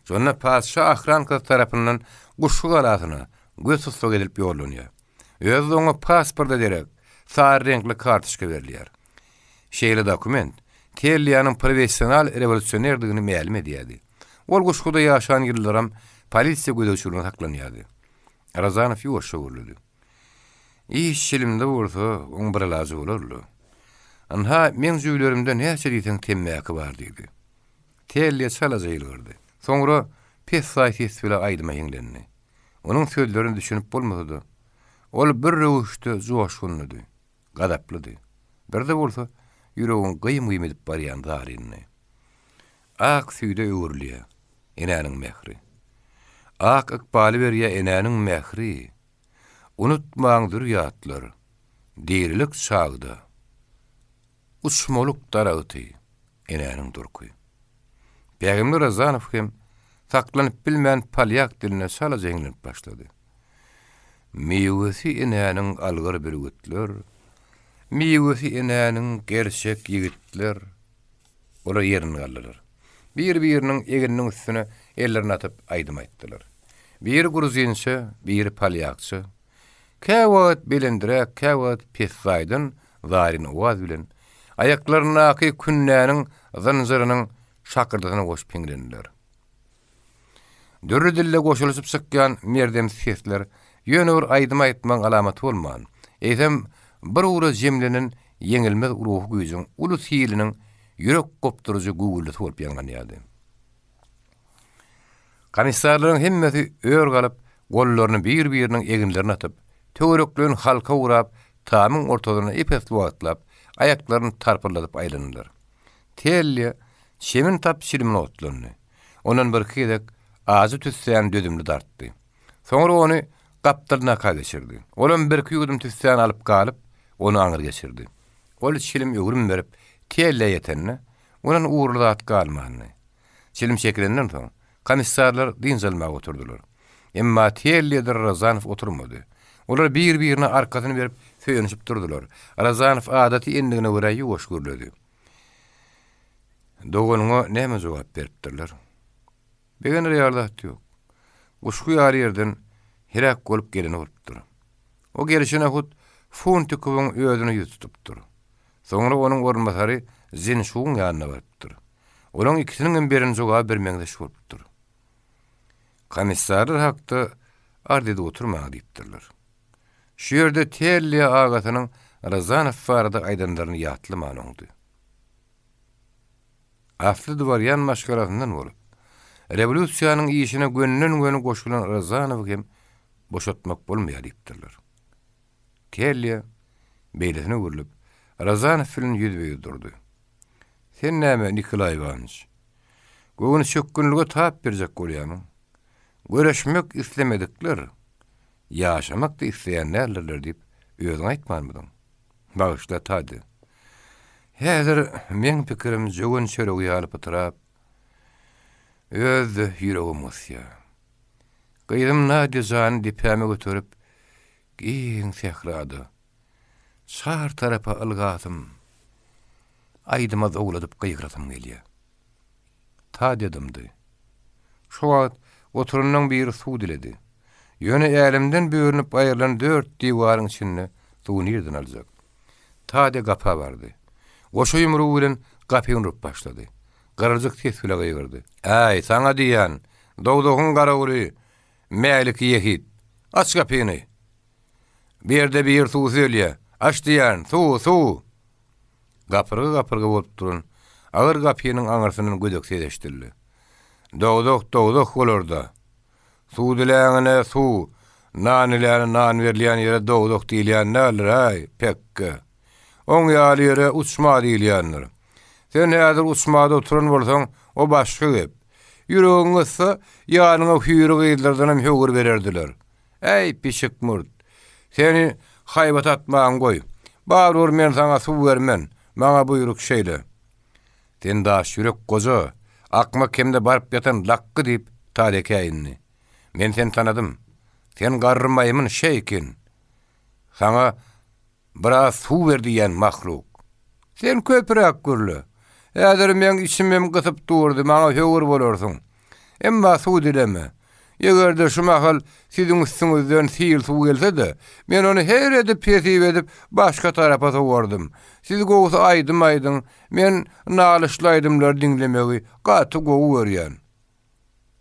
şonda patyşa ahrankasy tarapyndan Guşgy galasyna göz tussag edilip ýollanýar. Özi-de oňa pasporta derek sary reňkli kartoçka berilýär. Şeýle dokument Telliýanyň professional rewolýusionerdigini mälim edýärdi. Ol Guşguda ýaşan ýyllaram polisiýa gözegçiliginde saklanýardy. Razanow ýuwaşja gürledi. Iş çilimde bolsa, oň bir alajy bolarly. Ynha, meň jübülerimde näçe diýseň temmäki bar, diýdi. Telliýa çalaja ýylgyrdy. Soňra pessaý ses bile aýdyma hiňlendi. Onuň sözlerine düşünip bolmasa-da, ol bir röwüşde joşgunlydy, gazaplydy. Birde bolsa, ýüregiň gyýym-gyýym edip barýan zaryndy. Ak süýde öwrülýär enäniň mähri. Ak ykbaly berýär enäniň mähri. Unutmaň zürýatlar, dirilik çagda, Uçmalyk daragty enäniň durky. Pähimli Razanow hem saklanyp bilmän polýak diline çalaja hiňlenip başlady. Miwesi enäniň algyr bürgütler, Miwesi enäniň gerçek ýigitler. Olar ýerinden galdylar. Bir-biriniň egniniň üstüne ellerini atyp aýdym aýtdylar. Biri gruzinçe, biri polýakça. Käwagt belendräk, käwagt pessaýdan zaryn owaz bilen, aýaklaryndaky kündäniň zynjyrynyň şakyrdysyna goşup hiňlendiler. Dürli dilde goşulyşyp çykýan merdemsi sesler ýöne bir aýdym aýtmagyň alamaty bolman, eýsem, bir ugra jemlenen ýeňilmez ruhy güýjüň uly siliniň ýürek gopduryjy güwwüldisi bolup ýaňlanýardy. Komissarlaryň hemmesi ör galyp, gollaryny bir-biriniň eginlerine atyp, töwerekleýin halka gurap, tamyň ortasynda ep-esli wagtlap, aýaklaryny tarpyldadyp aýlandylar. Telli çemin tap çilimini otlandy. Ondan birki gezek ajy tüssäni dözümli dartdy. Soňra ony gapdalynaka geçirdi. Olam birki ýuwdum tüssäni alyp galyp, ony aňry geçirdi. Ol çilim öwrüm berip, Tellä ýetende, ondan ugurly zat galmandy. Çilim çekilenden soň, komissarlar dynç almaga oturdylar. Emma Tellidir Rozanow oturmady. Olar bir-birine arkasyny berip söýenişip durdular. Rozanow adaty endigine görä ýuwaş gürledi. Doganyňa näme jogap beripdirler? Begener ýaly zat ýok. Guşgy ýaly ýerden heläk bolup geleni bolupdyr. O gelşine hut Funtikowyň özüne ýüz tutupdyr. Soňra onuň orunbasary Zinşugyň ýanyna barypdyr. Olaň ikisiniň hem beren jogaby birmeňzeş bolupdyr. Komissarlar hakda arz edip oturmaň diýipdirler. Şu ýerde Telliýa agasynyň Rozanow barada aýdanlaryny ýatlaman oňdy. Asly dworýan maşgalasyndan bolup, rewolýusiýanyň işine gönden-göni goşulan Rozanowy hem boşatmak bolmaýar diýipdirler. Telliýa beýlesine öwrülip, Rozanow bilen ýüzbe-ýüz durdy. Sen näme, Nikolaý Iwanyç? Göwnüçökgünlige tap berjek bolýamyň? Göreşmek islemedikler, ýaşamak-da isleýän däldirler diýip, özüň aýtmanmydyň? Bagyşla, Tadde. Häzir meň pikirim jöwen çöregi ýaly pytrap, öz-de ýüregim gysýar. Gyzym Nadýa jany depäme göterip, giň sährada, çar tarapa ylgasym, aýdyma zowladyp gygyrasym gelýär. Tadýa dymdy. Şo wagt oturanlaň biri suw diledi. Ýöne älemden bölünip aýrylan dört diwaryň içinde suwy nirden aljak? Tadýa gapa bardy. Goşa ýumrugy bilen gapyny urup başlady. Gyryljyk ses bile gygyrdy. Äý, saňa diýýän, dowzahyň garawuly Mäliki ýehit! Aç gapyny! Bu ýerde bir suwsuz ölýä. Aç diýýän, suw, suw! Gapyrga-gapyrga bolup duran agyr gapynyň aňyrsyndan gödek ses eşidildi. Dowzah dowzah bolar-da. Suw diläňine suw, nan diläne nan berilýän ýere dowzah diýilýän däldir, äý, pekge. Oň ýaly ýere uçma diýilýändir. Sen häzir uçmada oturan bolsaň, o başga gep. Ýüregiň gyssa, ýanyňa hüýri gyzlardanam höwür bererdiler. Äý, pişik murt! Seni haýbat atmagyňy goý. Barybir men saňa suw bermen. Maňa buýruk şeýle. Sen daş ýürek goja, akmak hem-de baryp ýatan lakgy diýip, Tade käýindi. Men seni tanadym. Sen garry maýmyn Şeýkin. Saňa Biraz suw ber diýýän mahluk. Sen köpräk gürle. Häzir meň içimem gysyp durdy, maňa höwür bolarsyň. Emma suw dileme. Eger-de şu mahal siziň üstüňizden sil suw gelse-de, men ony her edip hesip edip başga tarapa sowardym. Siz gowusy aýdym aýdyň, men nalyşly aýdymlary diňlemegi gaty gowy görýän.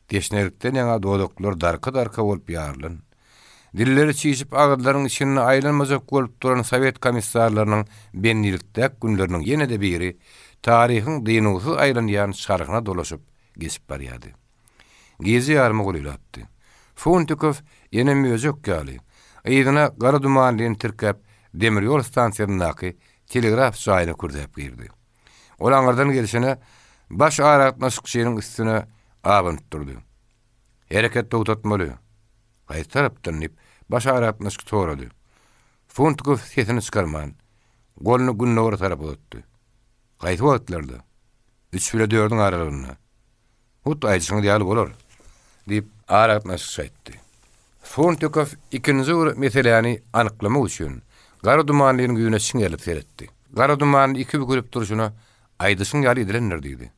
Teşnelikden ýaňa dodaklary darka-darka bolup ýarylan, dilleri çişip agyzlaryň içinde aýlanmajak bolup duran sowet komissarlarynyň bendilikdäki günleriniň ýene-de biri taryhyň dynuwsyz aýlanýan çarhyna dolaşyp geçip barýardy. Gije ýaryma golaýlapdy. Funtikow ene möjek ýaly, yzyna gara dumanlyny tirkäp demir ýol stansiýasyndaky telegraf jaýyna kürsäp girdi. Ol aňyrdan gelşine baş aragatnaşykçynyň üstüne abanyp durdy. Hereket togtatmaly. Haýsy tarapdan? diýip, baş aragatnaşykçy sorady. Funtikow sesini çykarman, goluny gündogara tarap uzatdy. Haýsy wagtlarda? Üç bile dördüň aralygynda. Hut aýdyşyňyz ýaly bolar, diýip, aragatnaşykçy aýtdy. Funtikow ikinji bir meseläni anyklamak üçin Gara Dumanlynyň ýüzüne çiňerilip seretdi. Gara Dumanly iki bükülip durşuna, Aýdyşyň ýaly edilendir diýdi.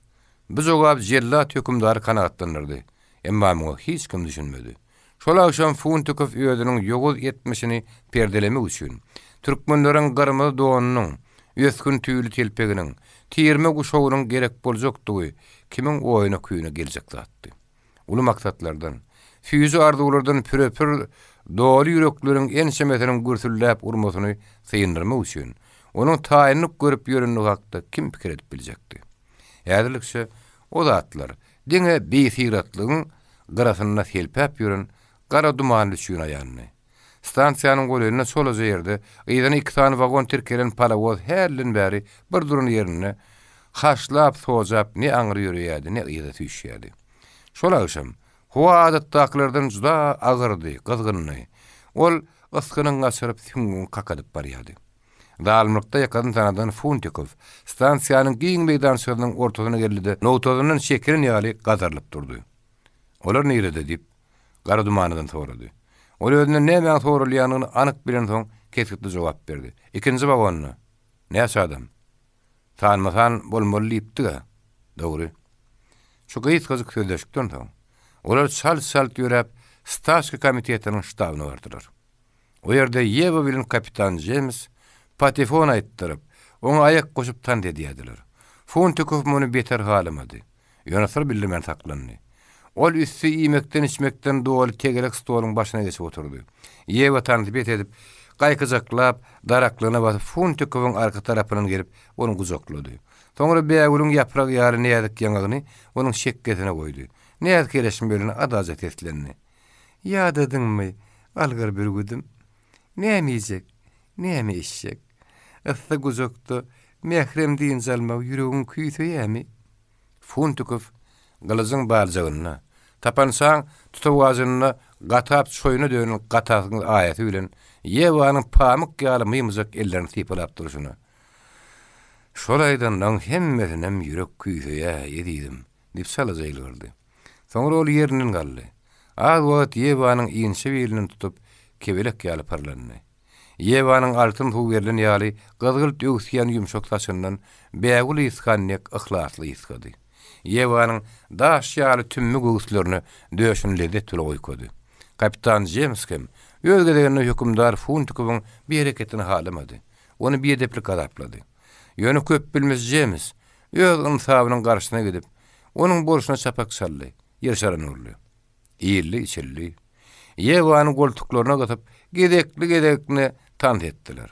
Bu jogap jellat hökümdary kanagatlandyrdy. Emma muňa hiç kim düşünmedi. Şol agşam Funtikow özüniň ýowuz etmişini perdelemek üçin, türkmenleriň gyrmyzy donunyň, ösgün tüýli telpeginiň, tirme guşagynyň gerek boljakdygy kimiň oýuna-küýüne geljek zatdy. Uly maksatlardan, süýji arzuwlardan püre-pür doly ýürekleriň ençemesiniň gürsüldäp urmasyny syndyrmak üçin, onuň taýynlyk görüp ýörendigi hakda kim pikir edip biljekdi? Häzirlikçe o zatlar diňe bisyratlygyň gyrasynda selpäp ýören gara dumanly üçin aýandy. Stansiýanyň golaýynda çolaja ýerde yzyna iki sany wagon tirkelen parowoz hälden bäri bir duran ýerinde haşlap-sojap ne aňry ýöreýärdi, ne yza süýşýärdi. Şol agşam howa adatdakylardan juda agyrdy, gyzgyndy. Ol ysgynyňy gaçyryp, süňňüňi kakadyp barýardy. Zalymlykda ýakasyny tanadan Funtikow stansiýanyň giň meýdançasynyň ortasyna geldi-de, nogtasyndan çekilen ýaly gazarylyp durdy. Olar nirede? diýip, Gara Dumanadan sorady. Ol özünden nämäň soralýanyny anyk bilensoň, kesgitli jogap berdi. Ikinji wagonda. Näçe adam? Sanma-san bolmaly diýipdik-ä. Dogry. Şu gysgajyk sözleşikden soň, olar çalt-çalt ýöräp, Staşka komitetiniň ştabyna bardylar. O ýerde Ýewa bilen kapitan Jems patefon aýtdyryp, oňa aýak goşup tans edýärdiler. Funtikow muny beter halamady. Ýöne syr bildirmän saklandy. Ol üsti iýmekden-içmekden doly tegelek stoluň başyna geçip oturdy. Ýewa tansy bes edip, gaýkyjaklap, daraklygyna basyp Funtikowyň arka tarapyndan gelip, ony gujaklady. Soňra bägülüň ýapragy ýaly näzik ýaňagyny onuň çekgesine goýdy. Näz-kereşme bilen adaja seslendi. Ýadadyňmy, algyr bürgüdim? Näme iýjek, näme içjek? Yssy gujakda mährem dynç almagy ýüregiň küýseýämi? Funtikow gylyjyň baljagynda, tapançaň tutawajynda gatap çoýuna dönen gatasyň aýasy bilen Ýewanyň pamyk ýaly mymyjak ellerini sypalap durşuna, Şol aýdanlaň hemmesinem ýürek küýseýä, ezizim, diýip çalaja ýylgyrdy. Soňra ol ýerinden galdy. Az wagt Ýewanyň inçe bilinden tutup, kebelek ýaly pyrlandy. Ýewanyň altyn suw berlen ýaly gyzgylt öwüsýän ýumşak saçyndan bägül ysgan dek yhlasly ysgady. Ýewanyň daş ýaly tümmi göwüslerine döşüni lezzet bilen oýkady. Kapitan Jems hem öz gezeginde hökümdar Funtikowyň bu hereketini halamady. Ony biedeplik hasaplady. Ýöne köpbilmiş Jems öz ynsabynyň garşysyna gidip, onuň bolşuna çapak çaldy, ýyrşaran boldy. Iýildi, içildi. Ýewany goltuklaryna gysyp, gezekli-gezekine tans etdiler.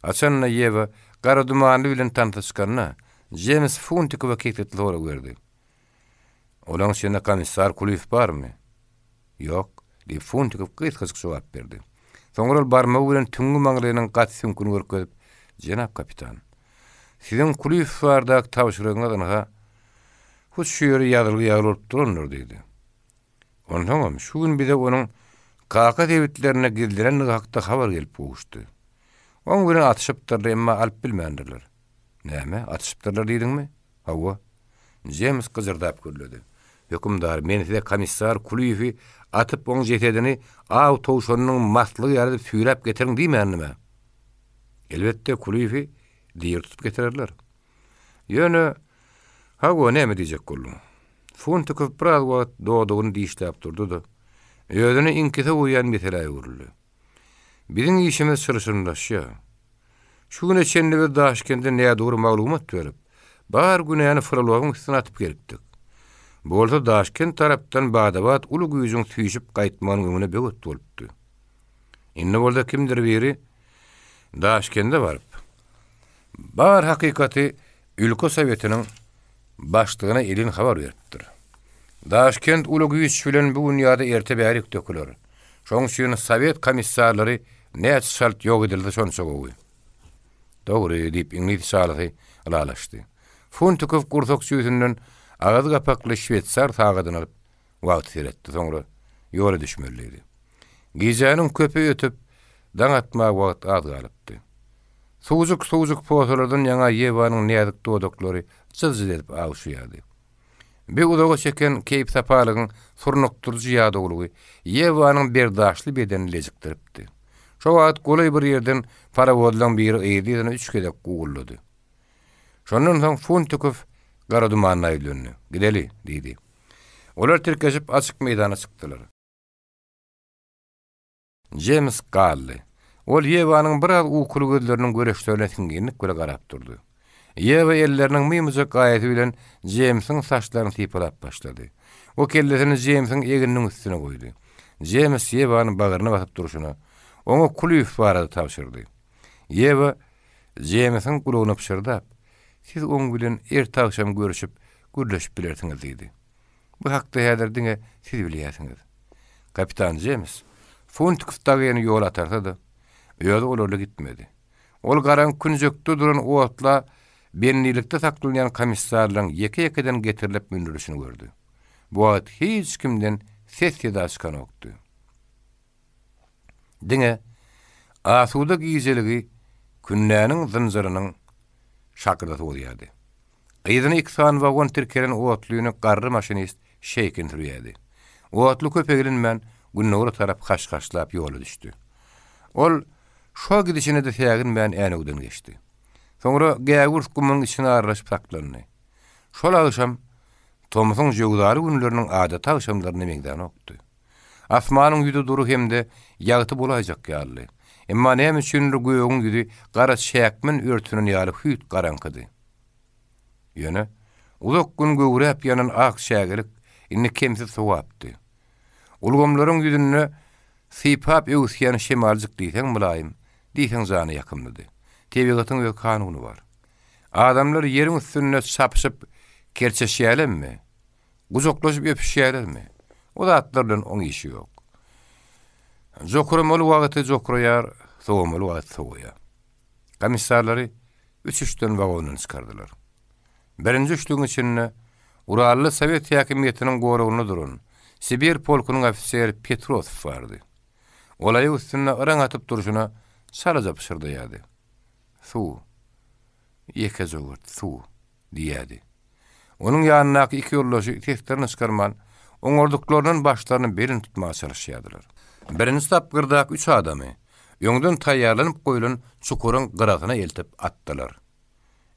Haçan-da Ýewa Garadumanly bilen tansa çykanda, Jems Funtikowa kesgitli sorag berdi. Olaň içinde komissar Kulyýew barmy? Ýok, diýip, Funtikow gysgajyk jogap berdi. Soňra ol barmagy bilen tüňňi maňlaýynyň gaty süňküni görkezip, Jenap kapitan, siziň Kulyýew baradaky tabşyrygyňyz ynha, hut şu ýere ýazylgy ýaly bolup durandyr, diýdi. Onsoňam, şu gün bize onuň Kaka sebitlerinde gizlenendigi hakda habar gelip gowuşdy. Oň bilen atyşypdyrlar, emma alyp bilmändirler. Näme, atyşypdyrlar diýdiňmi? Hawa. Jems gyjyrdap gürledi. Hökümdar, men size komissar Kulyýewi atyp, oň jesedini aw towşanynyň maslygy ýaly edip süýräp getiriň diýmändim-ä. Elbetde, Kulyýewi diri tutup getirerler. Ýöne, hawa, näme diýjek bolduň? Funtikow biraz wagt dodagyny dişläp durdy-da, özüni iňkise goýýan meselä öwrüldi. Biziň işimiz çylşyrymlaşýar. Şu güne çenli biz Daşkende nädogry maglumat berip, bar günäni Frolowyň üstüne atyp gelipdik. Bu bolsa Daşkent tarapdan bada-bat uly güýjüň süýşüp gaýtmagynyň öňüne böwet bolupdy. Indi bolsa kimdir biri Daşkende baryp, bar hakykaty ülke sowetiniň başlygyna elin habar beripdir. Daşkent uly güýç bilen bu gün ýa-da erte bärik döküler. Şoň üçin sowet komissarlary näçe çalt ýok edilse şonça gowy. Dogry, diýip, iňlis şalysy ylalaşdy. Funtikow gursak jübüsinden agyz gapakly şweýsar sagadyny alyp, wagty seretdi, soňra ýola düşmeli diýdi. Gijäniň köpi ötüp, daň atmaga wagt az galypdy. Suwjuk-suwjuk posalardan ýaňa Ýewanyň näzik dodaklary jyz-jyz edip awuşaýardy. Bir uzaga çeken keýp-sapalygyň surnukdyryjy ýadawlygy Ýewanyň berdaşly bedenini lejikdiripdi. Şo wagt golaý bir ýerden parowozlaň biri yzly-yzyna üç gezek guguldady. Şondan soň Funtikow Garadumana ýüzlendi. Gideli, diýdi. Olar tirkeşip açyk meýdana çykdylar. Jems galdy. Ol Ýewanyň biraz ukuly gözleriniň göreçlerine siňňinlik bile garap durdy. Ýewa elleriniň mymyjak gaýasy bilen Jemsiň saçlaryny sypalap başlady. O kellesini Jemsiň egniniň üstüne goýdy. Jems Ýewany bagryna basyp durşuna, oňa Kulyýew barada tabşyrdy. Ýewa Jemsiň gulagyna pyşyrdap, Siz oň bilen erte-agşam görüşip, gürleşip bilersiňiz diýdi. Bu hakda häzir diňe siz bilýärsiňiz. Kapitan Jems Funtikow dagyny ýola atarsa-da, özi olarly gitmedi. Ol garaňky künjekde duran otla bendilikde saklanýan komissarlaryň ýeke-ýekeden getirilip mündürilişini gördi. Bu wagt hiç kimden ses-seda çykanokdy. Diňe asuda gijeligi kündäniň zynjyrynyň şakyrdasy bozýardy. Yzyna iki sany wagon tirkelen otlyny garry maşinist Şeýkin sürýärdi. Otly köp eglenmän, gündogara tarap haş-haşlap ýola düşdi. Ol şo gidişine-de säginmän Änewden geçdi. Soňra gägürt gumuň içine aralaşyp saklandy. Şol agşam tomsuň jöwzaly günleriniň adaty agşamlaryna meňzänokdy. Asmanyň ýüzi dury hem-de ýagty bolaýjak ýalydy. Emma näme üçindir gögüň ýüzi gara çäkmen örtünen ýaly hüýt garaňkydy. Ýöne, uzak gün göwräp ýanan ak çägelik indi kemsiz sowapdy. Ulgamlaryň ýüzünde sypap öwüsýän şemaljyk diýseň mylaýym, diýseň jana ýakymlydy. Tebigatyň öz kanuny bar. Adamlar ýeriň üstünde çapyşyp kerçeşýälemmi? Gujaklaşyp öpüşýälermi? O zatlar bilen oň işi ýok. Jokuramaly wagty jokuraýar, sowamaly wagty sowaýar. Komissarlary üç-üçden wagondan çykardylar. Birinji üçlügiň içinde Uralda sowet häkimiýetiniň goragynda duran Sibir polkunyň ofiseri Petrosow bardy. Ol aýak üstünde yraň atyp durşuna çalaja pyşyrdaýardy. Suw. Ýeke jowurt, suw. Diýýärdi. Onuň ýanyndaky iki ýoldaşy seslerini çykarman, oňardyklaryndan başlaryny belent tutmaga çalyşýardylar. Birinji tapgyrdaky üç adamy öňden taýýarlanyp goýlan çukuryň gyrasyna eltip atdylar.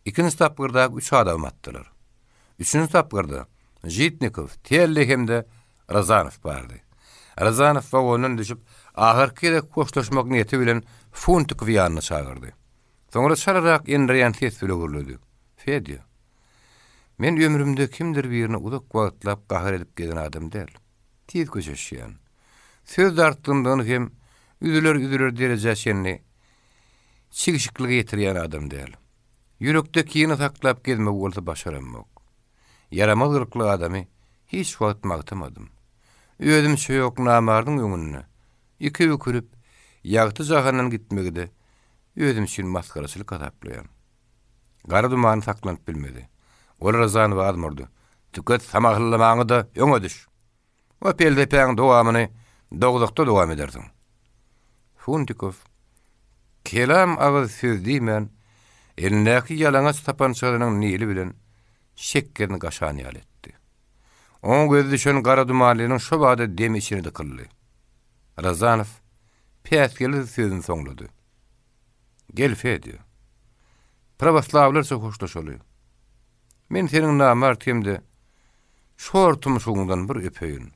Ikinji tapgyrdaky üç adamam atdylar. Üçünji tapgyrda Žitnikow, Telli hem-de Rozanow bardy. Rozanow wagondan düşüp, ahyrky gezek hoşlaşmak niýeti bilen Funtikowy ýanyna çagyrdy. Soňra çalarak endireýän ses bile gürledi. Fedýa, men ömrümde kimdir birine uzak wagtlap gahar edip gezen adam däl. Tiz köşeşýän. Söz dartgynlygyny hem üzüler-üzüler derejä çenli çigşiklige ýetirýän adam däl. Ýürekde kine saklap gezmegi bolsa başaramok. Ýaramaz gylykly adamy hiç wagt magtamadym. Özümçe ýok namardyň öňünde iki bükülip, ýagty jahandan gitmegi-de özüm üçin masgaraçylyk hasaplaýan. Gara dumany saklanyp bilmedi. Ol Rozanowa azmurdy. Tüket samahyllamaňy-da öňe düş! O pelsepäň dowamyny dowzahda dowam edersiň. Funtikow kelam agyz söz diýmän, elindäki ýalaňaç sapançasynyň nili bilen şekgerini gaşan ýaly etdi. Oňa gözi düşen gara dumanlynyň şo bada demi içine dykyldy. Rozanow päsgelsiz sözüni soňlady. Gel, Fedýa. Prawoslawlarça hoşlaşaly. Men seniň namart hem-de şor tumşugyňdan bir öpeýin.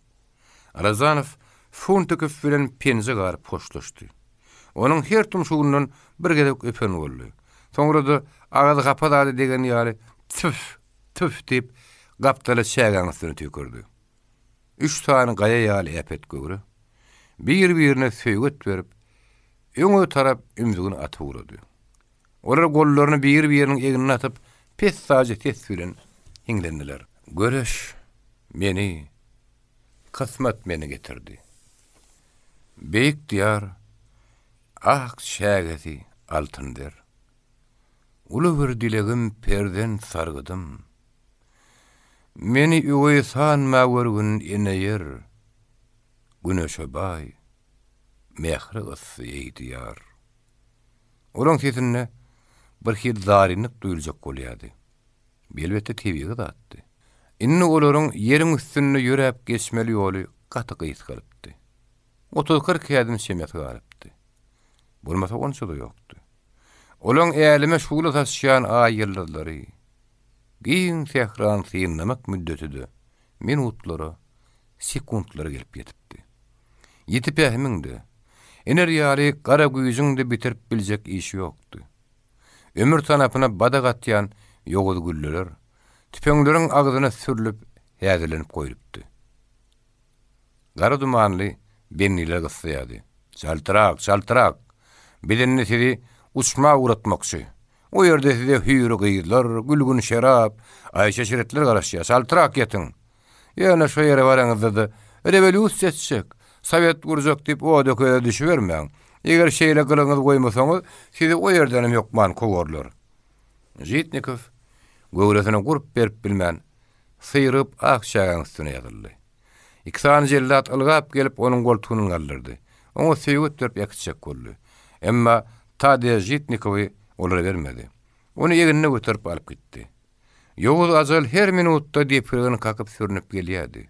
Rozanow Funtikow bilen penje garyp hoşlaşdy. Onuň her tumşugyndan bir gezek öpen boldy. Soňra-da agyzy hapa zada degen ýaly tüf, tüf diýip, gapdala çägäň üstüne tüýkürdi. Üç sany gaýa ýaly äpet göwre, bir-birine söýget berip, öňe tarap ümzügini atyp ugrady. Olar gollaryny bir-biriniň egnine atyp, pessaýja ses bilen hiňlendiler. Göreş meni, kysmat meni getirdi. Beýik Diýar, ak çägesi altyn zer. Uly bir dilegim perzent sargydym. Meni öweý sanma görgün ene ýer, Güneşe baý, mähre yssy eý Diýar. Olaň sesinde bir hili zarynlyk duýuljak bolýardy. Bu elbetde tebigy zatdy. Indi olaryň ýeriň üstünde ýöräp geçmeli ýoly gaty gysgalypdy. Otuz-kyrk ädim çemesi galypdy. Bolmasa onça-da ýokdy. Olaň äleme şugla saçýan aý-ýyldyzlary, giň sährany synlamak müddeti-de minutlara, sekuntlara gelip ýetipdi. Ýiti pähimiň-de, iner ýaly gara güýjüň-de bitirip biljek işi ýokdy. Ömür tanapyna badak atýan ýowuz gülleler tüpeňleriň agzyna sürlüp häzirlenip goýlupdy. Gara dumanly bendiler gyssaýardy. Çaltrak, çaltrak! Biz indi sizi uçma ugratmakçy. O ýerde size hüýri gyzlar, gülgün şerap, aýşy-eşretler garaşýar. Çaltrak ýetiň! Ýöne şo ýere baraňyzda-da rewolýusiýa etjek, sowet gurjak diýip oda-köze düşübermäň. Eger şeýle gylygyňyzy goýmasaňyz, sizi o ýerdenem hökman kowarlar. Žitnikow göwresine gurp berip bilmän, syrygyp ak çägäň üstüne ýazyldy. Iki sany jellat ylgap gelip onuň goltugyndan galdyrdy. Oňa söýget berip äkitjek boldy. Emma Tadýa Žitnikowy olara bermedi. Ony egnine göterip alyp gitdi. Ýowuz ajal her minutda depregini kakyp sürnüp gelýärdi.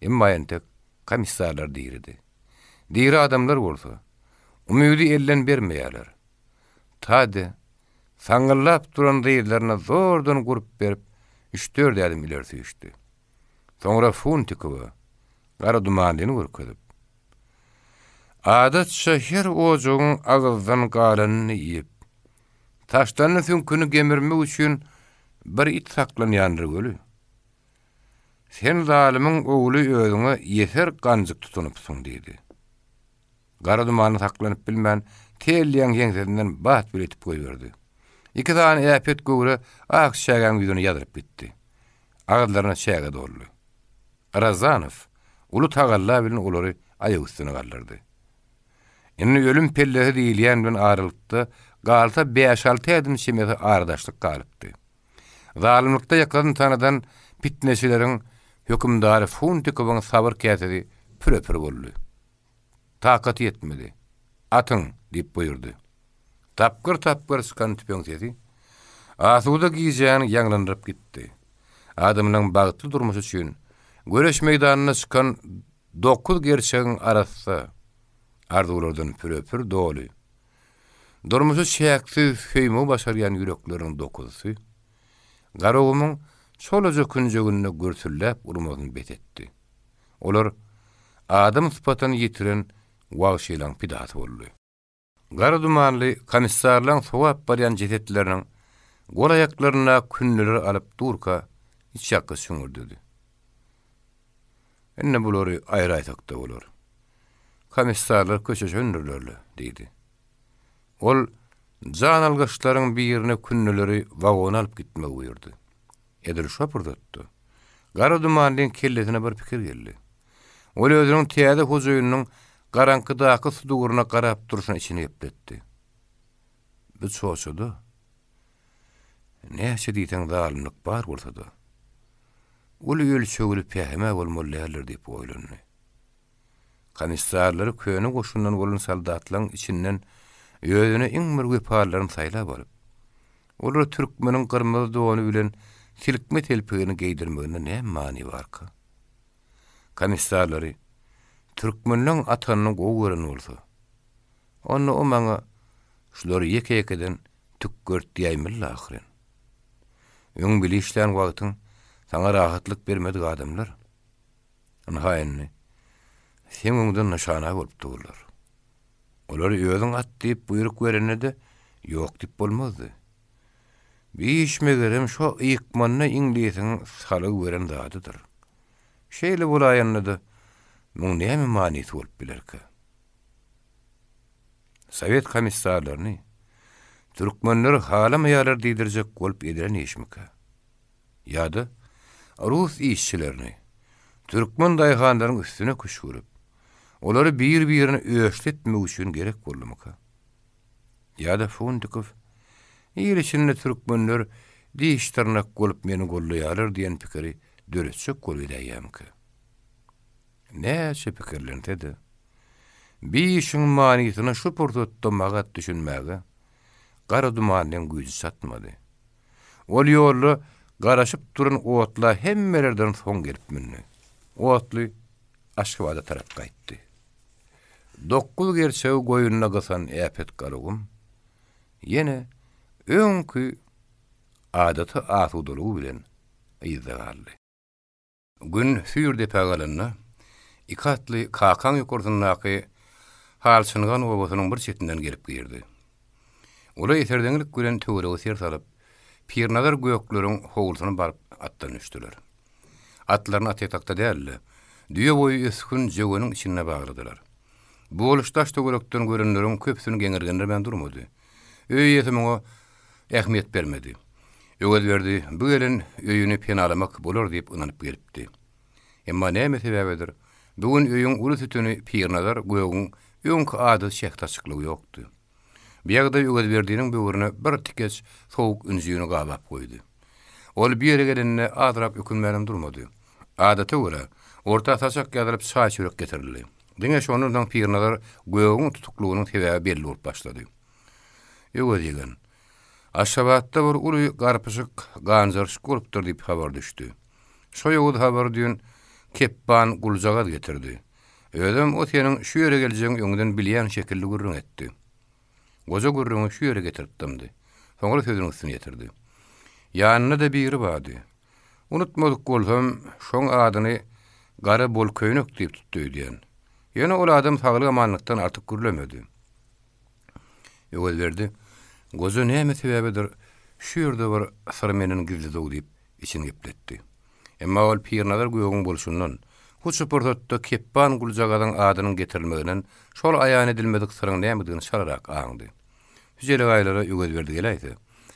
Emma entek. Komissarlar diridi. Diri adamlar bolsa, umydy elden bermeýärler. Tade saňňyldap duran dyzlaryna zordan gurp berip, üç-dört ädim ileri süýşdi. Soňra Funtikowa gara dumanlyny görkezip, Adatça her ojagyň agyzdan galanyny iýip, taşlanyny süňküni gemirmek üçin bir it saklanýandyr weli, sen zalymyň ogly özüňe ýeser ganjyk tutunypsyň diýdi. Gara dumany saklanyp bilmän, Telliýaň ýeňsesinden bat bile itip goýberdi. Iki sany äpet göwre ak çägäň ýüzüne ýazylyp gitdi. Agyzlaryna çäge doldy. Razanow uly tagalla bilen olary aýak üstüne galdyrdy. Indi ölüm pellesi diýilýän bilen aralykda galsa bäş-alty ädim çemesi aradaşlyk galypdy. Zalymlykda ýakasyny tanadan pitneçileriň hökümdary Funtikowyň sabyr käsesi püre-pür boldy. Takaty ýetmedi. Atyň! diýip buýurdy. Tapgyr-tapgyr çykan tüpeň sesi asuda gijäni ýaňlandyryp gitdi. Adamlaryň bagtly durmuşy üçin göreş meýdanyna çykan dokuz gerçegiň arassa arzuwlardan püre-pür doly, durmuşy çäksiz söýmegi başarýan ýürekleriň dokuzysy Garagumuň çolaja künjeginde gürsülläp urmasyny bes etdi. Olar adam sypatyny ýitiren wagşylaň pidasy boldy. Gara dumanly komissarlaň sowap barýan jesetleriniň gol-aýaklaryndaky kündeleri alyp durka içýakgyç şüňürdedi. Indi bulary aýraýsak-da bolar. Komissarlar köşeşendirler-le, diýdi. Ol jan algyçlaryň birine kündeleri wagona alyp gitmegi buýurdy. Edil şo pursatda Gara Dumanlyň kellesine bir pikir geldi. Ol özüniň täze hojaýynynyň garaňkydaky sudugyryna garap durşuna içini gepletdi. Bu çoçada näçe diýseň zalymlyk bar bolsa-da, uly ölçegli pähim-ä bolmaly däldir diýip oýlandy. Komissarlary köne goşundan bolan soldatlaryň içinden özüne iň bir wepalylaryny saýlap alyp, olara türkmeniň gyrmyzy dony bilen silkme telpegini geýdirmeginde näme many barka? Komissarlary türkmenleň atanyny gowy gören bolsa, onda o maňa şulary ýeke-ýekeden tükgert diýäýmeli ahyryn. Öň bile işlän wagtyň saňa rahatlyk bermedik adamlar. Ynha indi, seň öňüňde nyşana bolup durlar. Olary özüň at diýip buýruk berende-de ýok diýip bolmazdy. Bi iş megerem şo ykmanda iňlisiň salyg beren zadydyr. Şeýle bolaýanda-da, muň näme manysy bolup bilerkä? Sowet komissarlaryny türkmenler halamaýarlar diýdirjek bolup edilen işmikä? Ýa-da rus işçilerini türkmen daýhanlaryň üstüne küşgürip, olary bir-birine öçli etmek üçin gerek boldumyka? Ýa-da Fundikow il içinde türkmenler diş-dyrnak bolup meni goldaýarlar diýen pikiri döretjek bolup edäýýärmikä? Näçe pikirlense-de, bi işiň manysyna şu pursatda magat düşünmäge Gara Dumanlyň güýji çatmady. Ol ýolda garaşyp duran otla hemmelerden soň gelip mündi. Otly Aşgabada tarap gaýtdy. Dokuz gerçegi goýnuna gysan äpet Garagum ýene öňki adaty asudalygy bilen yzda galdy. Gün süýr depä galanda, iki atly Kakaň ýokarsyndaky Halçyngan obasynyň bir çetinden gelip girdi. Olar eserdeňlik bilen töwerege ser salyp, Pirnazar gökleriň howlusyna baryp atdan düşdüler. Atlaryny atýatakda däl-de, düýe boýy ösgün jöweniň içinde bagladylar. Bu boluş daş-töwerekden görenleriň köpüsini geňirgendirmän durmady. Öý eýesi muňa ähmiýet bermedi. Öwezberdi bu gelen öýüni penalamak bolar diýip ynanyp gelipdi. Emma näme sebäbedir, bu gün öýüň uly sütüni Pirnazar Gögüň öňki adaty şähdaçyklygy ýokdy. Bu ýagdaý Öwezberdiniň böwrüne bir tikeç sowuk ünjüni gabap goýdy. Ol bu ýere gelenine azrak ökünmänem durmady. Adata görä, orta saçak ýazylyp çaý-çörek getirildi. Diňe şondan soň Pirnazar Gögüň tutuklygynyň sebäbi belli bolup başlady. Öwez ýegen, Aşgabatda bir uly garpyşyk, ganjaryşyk bolupdyr diýip habar düşdi. Şo ýowuz habary düýn Kepban guljagaz getirdi. Özem o seniň şu ýere geljegiňi öňden bilýän şekilli gürrüň etdi. Goja gürrüňi şu ýere getirip dymdy. Soňra sözüniň üstüni ýetirdi. Ýanynda-da biri bardy. Unutmadyk bolsam, şoň adyny Gara Bolköýnek diýip tutdy öýdýän. Ýöne ol adam saglyk-amanlykdan artyk gürlemedi. Öwezberdi, Goja näme sebäbedir şu ýerde bir syr menden gizlidow diýip içini gepletdi. Emma ol Pirnazar gögüň bolşundan, hut şu pursatda Kepban guljagazyň adynyň getirilmeginden şol aýan edilmedik syryň nämedigini çalarak aňdy. Şu jelegaýlara Öwezberdi geläýse,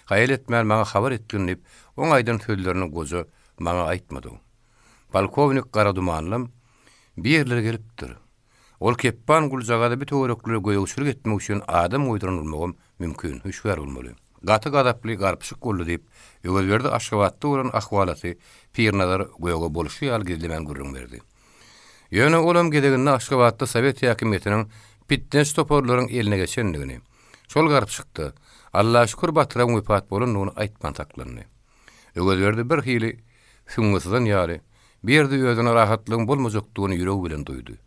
haýal etmän maňa habar etgin diýip, oň aýdan sözlerini goja maňa aýtmady. Polkownik Garadumanlam bir ýerlere gelipdir. Ol kepban guljagaza bir töwereklere gözegçilik etmek üçin adam goýduran bolmagam mümkin, hüşgär bolmaly. Gaty gazaply garpyşyk boldy diýip, Öwezberdi Aşgabatda bolan ahwalaty Pirnazar göge bolşy ýaly gizlemän gürrüň berdi. Ýöne olam gezeginde Aşgabatda sowet häkimiýetiniň pitneçi toparlaryň eline geçendigini, şol garpyşykda Allaşükür batyryň wepat bolandygyny aýtman saklandy. Öwezberdi birhili süňňi syzan ýaly, bu ýerde özüne rahatlygyň bolmajakdygyny ýüregi bilen duýdy.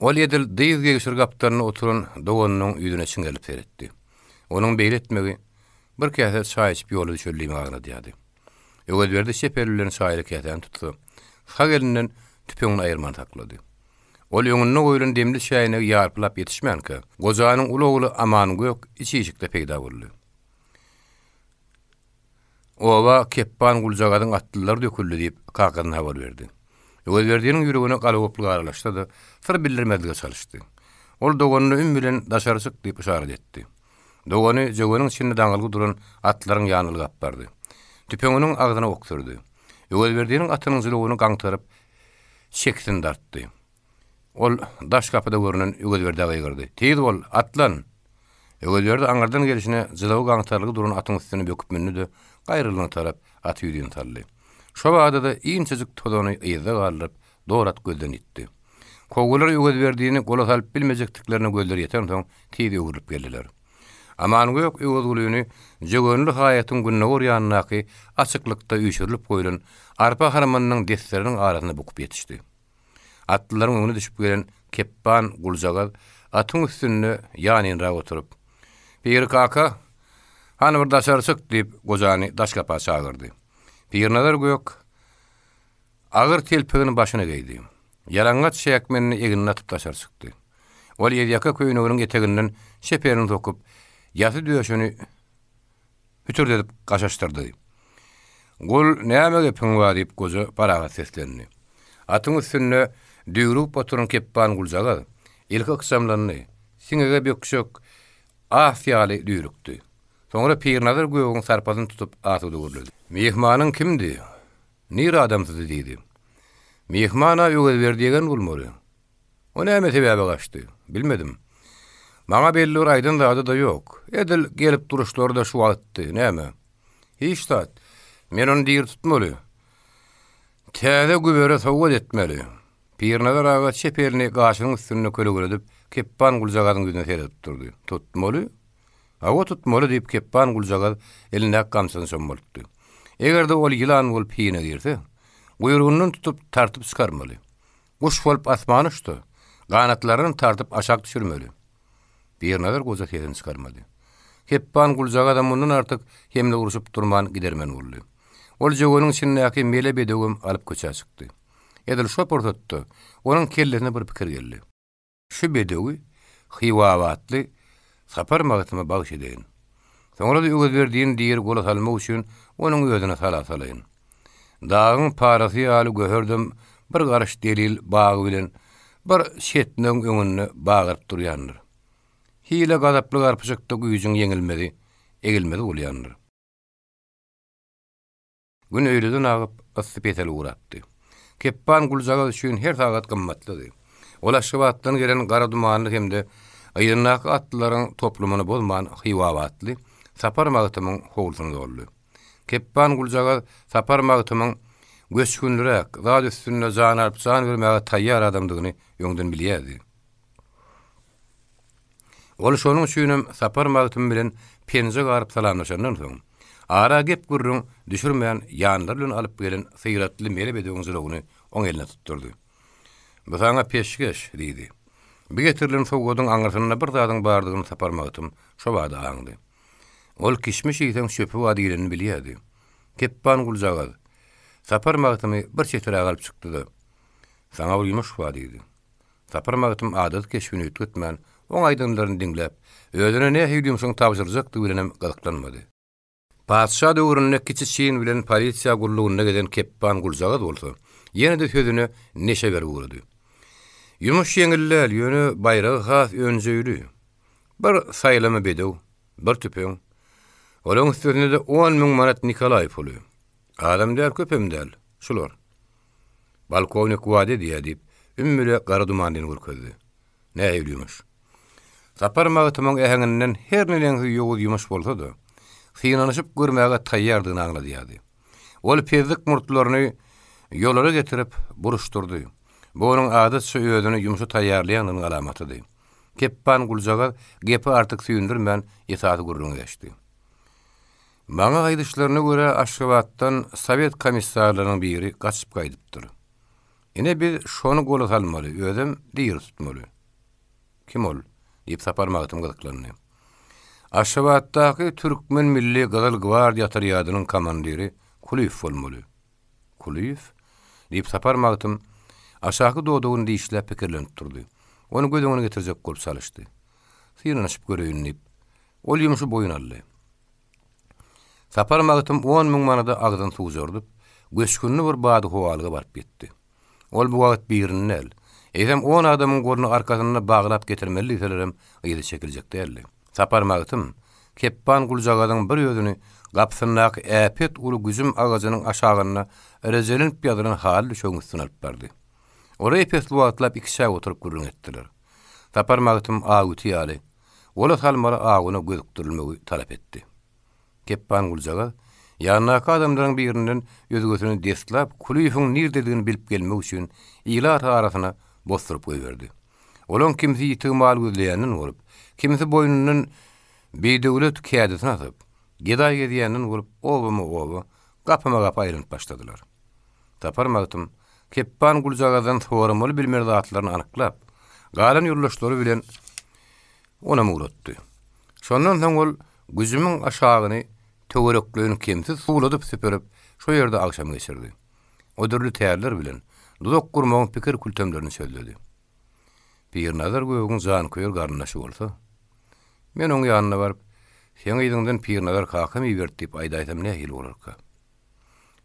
Ol edil dyz gegşir gapdalynda oturan doganynyň ýüzüne çiňerilip seretdi. Onuň beýle etmegi bir käse çaý içip ýola düşeli diýmegi aňladýardy. Öwezberdi çep eli bilen çaýly käsäni tutsa, sag elinden tüpeňini aýyrman saklady. Ol öňünde goýlan demli çäýnegi ýarpylap ýetişmänkä, gojanyň uly ogly Aman Gök iç işikde peýda boldy. Oba Kepban guljagazyň atlylary döküldi diýip, kakasyna habar berdi. Öwezberdiniň ýüregine galagoplyk aralaşsa-da, syr bildirmezlige çalyşdy. Ol doganyna üm bilen daşary çyk diýip yşarat etdi. Dogany jöweniň içinde daňylgy duran atlaryň ýanyna ylgap bardy. Tüpeňiniň agzyna ok sürdi. Öwezberdiniň atynyň jylawyny gaňtaryp, çekisini dartdy. Ol daş gapyda görnen Öwezberdä gygyrdy. Tiz bol, atlan! Öwezberdi aňyrdan gelşine jylawy gaňtarlygy duran atyň üstüne böküp mündi-de, gaýrylyna tarap aty ýüzin saldy. Şo bada-da inçejik tozany yzda galdyryp, dor at gözden ýitdi. Kowgular Öwezberdini gola salyp bilmejekdiklerine gözleri ýetensoň, tiz öwrülip geldiler. Amangök Öwezgulyny jöwenli haýatyň gündogar ýanyndaky açyklykda üýşürilip goýlan arpa harmanynyň desseriniň arasynda bukup ýetişdi. Atlylaryň öňüne düşüp gelen Kepban guljagaz atyň üstünde ýanynrak oturyp, Piri kaka, hany bir daşary çyk diýip, gojany daş gapa çagyrdy. Pirnazar gök agyr telpegini başyna geýdi. Ýalaňaç çäkmenini egnine atyp daşary çykdy. Ol ezýaka köýneginiň eteginden çep elini sokup, ýasy döşüni hütürdedip gaşaşdyrdy. Gul, näme gepiň bar? diýip, goja parahat seslendi. Atyň üstünde düýrügip oturan kepban guljagaz ilki ykjamlandy, siňege bökjek at ýaly düýrükdi. Soňra Pirnazar gögüň sarpasyny tutup asuda gürledi. Myhmanyň kimdi? Nire adamsydy? diýdi. Myhman-a Öwezberdi ýegen bolmaly. O näme sebäbe gaçdy? Bilmedim. Maňa belli bir aýdan zady-da ýok. Edil gelip duruşlary-da şu wagtdy. Näme? Hiç zat. Men ony diri tutmaly. Täze gübere sowgat etmeli. Pirnazar aga çep elini gaşynyň üstünde kölegeledip, Kepban guljagazyň ýüzüne seredip durdy. Tutmaly? Hawa, tutmaly, diýip, Kepban guljagaz elindäki gamçysyny çommaltdy. Eger-de ol ýylan bolup hine girse, guýrugyndan tutup, tartyp çykarmaly. Guş bolup asmana uçdy. Ganatlaryny tartyp aşak düşürmeli. Pirnazar goja sesini çykarmady. Kepban guljagazam mundan artyk hemle urşup durman gidermen boldy. Ol jöweniň içindäki mele bedewem alyp köçä çykdy. Edil şo pursatda onuň kellesine bir pikir geldi. Şu bedewi Hywabatly Sapar magtyma bagyş edeýin. Soňra-da Öwezberdini diri gola salmak üçin onuň özüne sala salaýyn. Dagyň parasy ýaly göherdem bir garyş delil bagy bilen bir çetmegiň öňünde bagyryp durýandyr. Hile gazaply garpyşykda güýjüň ýeňilmezi, egilmezi bolýandyr. Gün öýleden agyp, yssy pesel ugrapdy. Kepban guljagaz üçin her sagat gymmatlydy. Ol Aşgabatdan gelen gara dumanly hem-de yzyndaky atlylaryň toplumyny bozman hywabatly Sapar magtymyň howlusyna doldy. Kepban guljagaz Sapar magtymyň göçgünliräk, zat üstünde jan alyp jan bermäge taýýar adamdygyny öňden bilýärdi. Ol şonuň üçinem Sapar magtym bilen penje garyp salamlaşandan soň, ara gep-gürrüň düşürmän ýanlary bilen alyp gelen syratly mele bedewiň jylawyny oň eline tutdurdy. Bu saňa peşgeş, diýdi. Bu getirilen sowgadyň aňyrsynda bir zadyň bardygyny Sapar Magtym şo bada aňdy. Ol kişmiş iýseň çöpi bar diýlenini bilýärdi. Kepban guljagaz Sapar Magtymy bir çetiräge alyp çykdy-da, Saňa bir ýumuş bar diýdi. Sapar Magtym adaty keşbini üýtgetmän, oň aýdanlaryny diňläp, özüne nähili ýumşuň tabşyrjakdygy bilenem gyzyklanmady. Patyşa döwründe kiçi çin bilen polisiýa gullugynda gezen Kepban guljagaz bolsa, ýene-de sözüne neşe berip ugrady. Ýumuş ýeňil däl, ýöne baýragy has önjeýli. Bir saýlama bedew, bir tüpeň. Olaň üstesine-de on müň manat Nikolaý puly. Azam däl, köpem däl, şular. Polkownik wada edýär, diýip, ümmüle gara dumanlyny görkezdi. Nähili ýumuş? Sapar Magtymyň äheňinden her neneňsi ýowuz ýumuş bolsa-da, synanyşyp görmäge taýýardygyny aňladýardy. Ol pezzik murtlaryny ýolara getirip, buruşdyrdy. Bu onuň adatça özüni ýumşa taýýarlaýandygynyň alamatydy. Kepban guljagaz gepi artyk süýndürmän, esasy gürrüňe geçdi. Maňa aýdyşlaryna görä, Aşgabatdan sowet komissarlarynyň biri gaçyp gaýdypdyr. Ine biz şony gola salmaly, özem diri tutmaly. Kim ol? diýip Sapar Magtym gyzyklandy. Aşgabatdaky Türkmen milli Gyzyl gwardiýa otrýadynyň komandiri Kulyýew bolmaly. Kulyýew? diýip Sapar Magtym aşaky dodagyny dişläp pikirlenip durdy. Ony göz öňüne getirjek bolup çalyşdy. Synanyşyp göreýin diýip, ol ýumşy boýun aldy. Sapar Magtym on müň manada agzyny suwjardyp, göçgünli bir badyhowalyga baryp ýetdi. Ol bu wagt birini däl, eýsem on adamyň goluny arkasynda baglap getirmeli diýselerem yza çekiljek däldi. Sapar Magtym Kepban guljagazyň bir özüni gapysyndaky äpet uly güjüm agajynyň aşagynda rejelenip ýazylan haly düşegiň üstüne alyp bardy. Olar ep-esli wagtlap ikiçäk oturyp gürrüň etdiler. Sapar Magtym awüti ýaly, gola salmaly awuna gözükdirilmegi talap etdi. Kepban guljagaz, ýanyndaky adamlaryň birinden özgesini deslap Kulyýewiň nirdedigini bilip gelmek üçin ilat arasyna bosduryp goýberdi. Olaň kimsi ýitig mal gözleýänden bolup, kimsi boýnundan bidöwlet kädisini asyp, gedaý gezýänden bolup obama-oba, gapyma-gapy aýlanyp başladylar. Sapar Magtym Kepban guljagazdan soramaly bilmeli zatlaryny anyklap, galan ýoldaşlary bilen onam ugratdy. Şondan soň ol güjümiň aşagyny töwerekleýin kemsiz suwladyp süpürip, şo ýerde agşam geçirdi. O dürli tärler bilen duzak gurmagyň pikir-kültemlerini çözledi. Pirnazar Gögüň janköýer garyndaşy bolsa, men oň ýanyna baryp, Seň yzyňdan Pirnazar kakam iberdi diýip aýdaýsam nähili bolarka?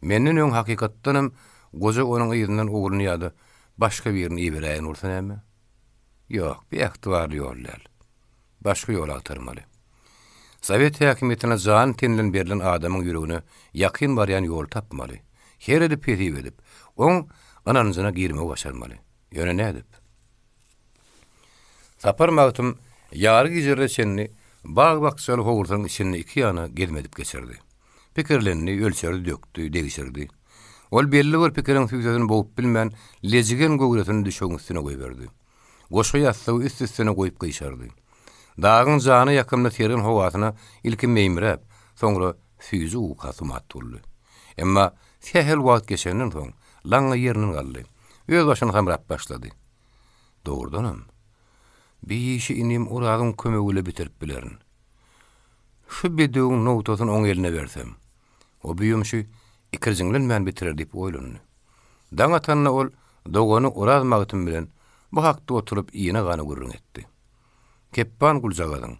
Menden öň hakykatdanam goja onuň yzyndan ogluny ýa-da başga birini iberäýen bolsa näme? Ýok, bu ähtibarly ýol däl. Başga ýol agtarmaly. Sowet häkimiýetine jany-teninden berlen adamyň ýüregine ýakyn barýan ýoly tapmaly. Her edip-hesip edip, oň ynanjyna girmegi başarmaly. Ýöne nädip? Sapar Magtym ýary gijelere çenli bag-bakjaly howlusynyň içinde iki ýana gezim edip geçirdi. Pikirlendi, ölçerdi, dökdi, degşirdi. Ol belli bir pikiriň sübsesini bogup bilmän, lejigen göwresini düşegiň üstüne goýberdi. Goşa ýassygy üst-üstüne goýup gyşardy. Dagyň jana ýakymly sergin howasyna ilki meýmiräp, soňra süýji uka sumat boldy. Emma sähel wagt geçenden soň, laňňa ýerinden galdy. Özbaşyna samrap başlady. Dogrudanam, bi işi inim Orazyň kömegi bile bitirip bilerin. Şu bedewiň nogtasyny oň eline bersem, o bu ýumşy ikirjiňlenmän bitirer diýip oýlandy. Daň atanda ol dogany Oraz Magtym bilen bu hakda oturyp ine-gana gürrüň etdi. Kepban guljagazyň,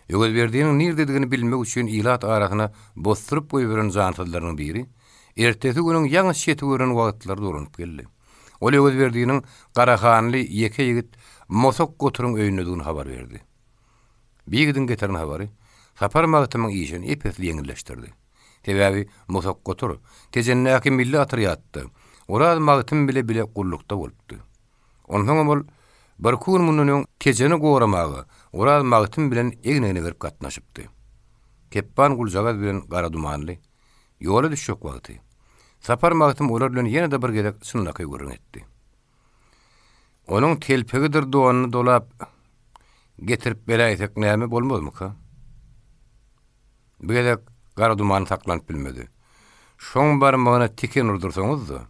Öwezberdiniň nirdedigini bilmek üçin ilat arasyna bosduryp goýberen jansyzlarynyň biri, ertesi günüň ýaňy çeti görnen wagtlary dolanyp geldi. Ol Öwezberdiniň garahanly ýeke ýigit Mosak goturyň öýündedigini habar berdi. Bu ýigidiň getiren habary Sapar Magtymyň işini ep-esli ýeňilleşdirdi. Sebäbi Mosak gotur Tejendäki milli otrýadda Oraz Magtym bile bile gullukda bolupdy. Onsoňam ol birki gün mundan öň Tejeni goramaga Oraz Magtym bilen egin-egne berip gatnaşypdy. Kepban guljagaz bilen gara dumanly ýola düşjek wagty, Sapar Magtym olar bilen ýene-de bir gezek çynlakaý gürrüň etdi. Onuň telpegidir donuny dolap getirip beräýsek näme bolmazmyka? Bu gezek gara duman saklanyp bilmedi. Şoň barmagyna tiken urdursaňyz-da,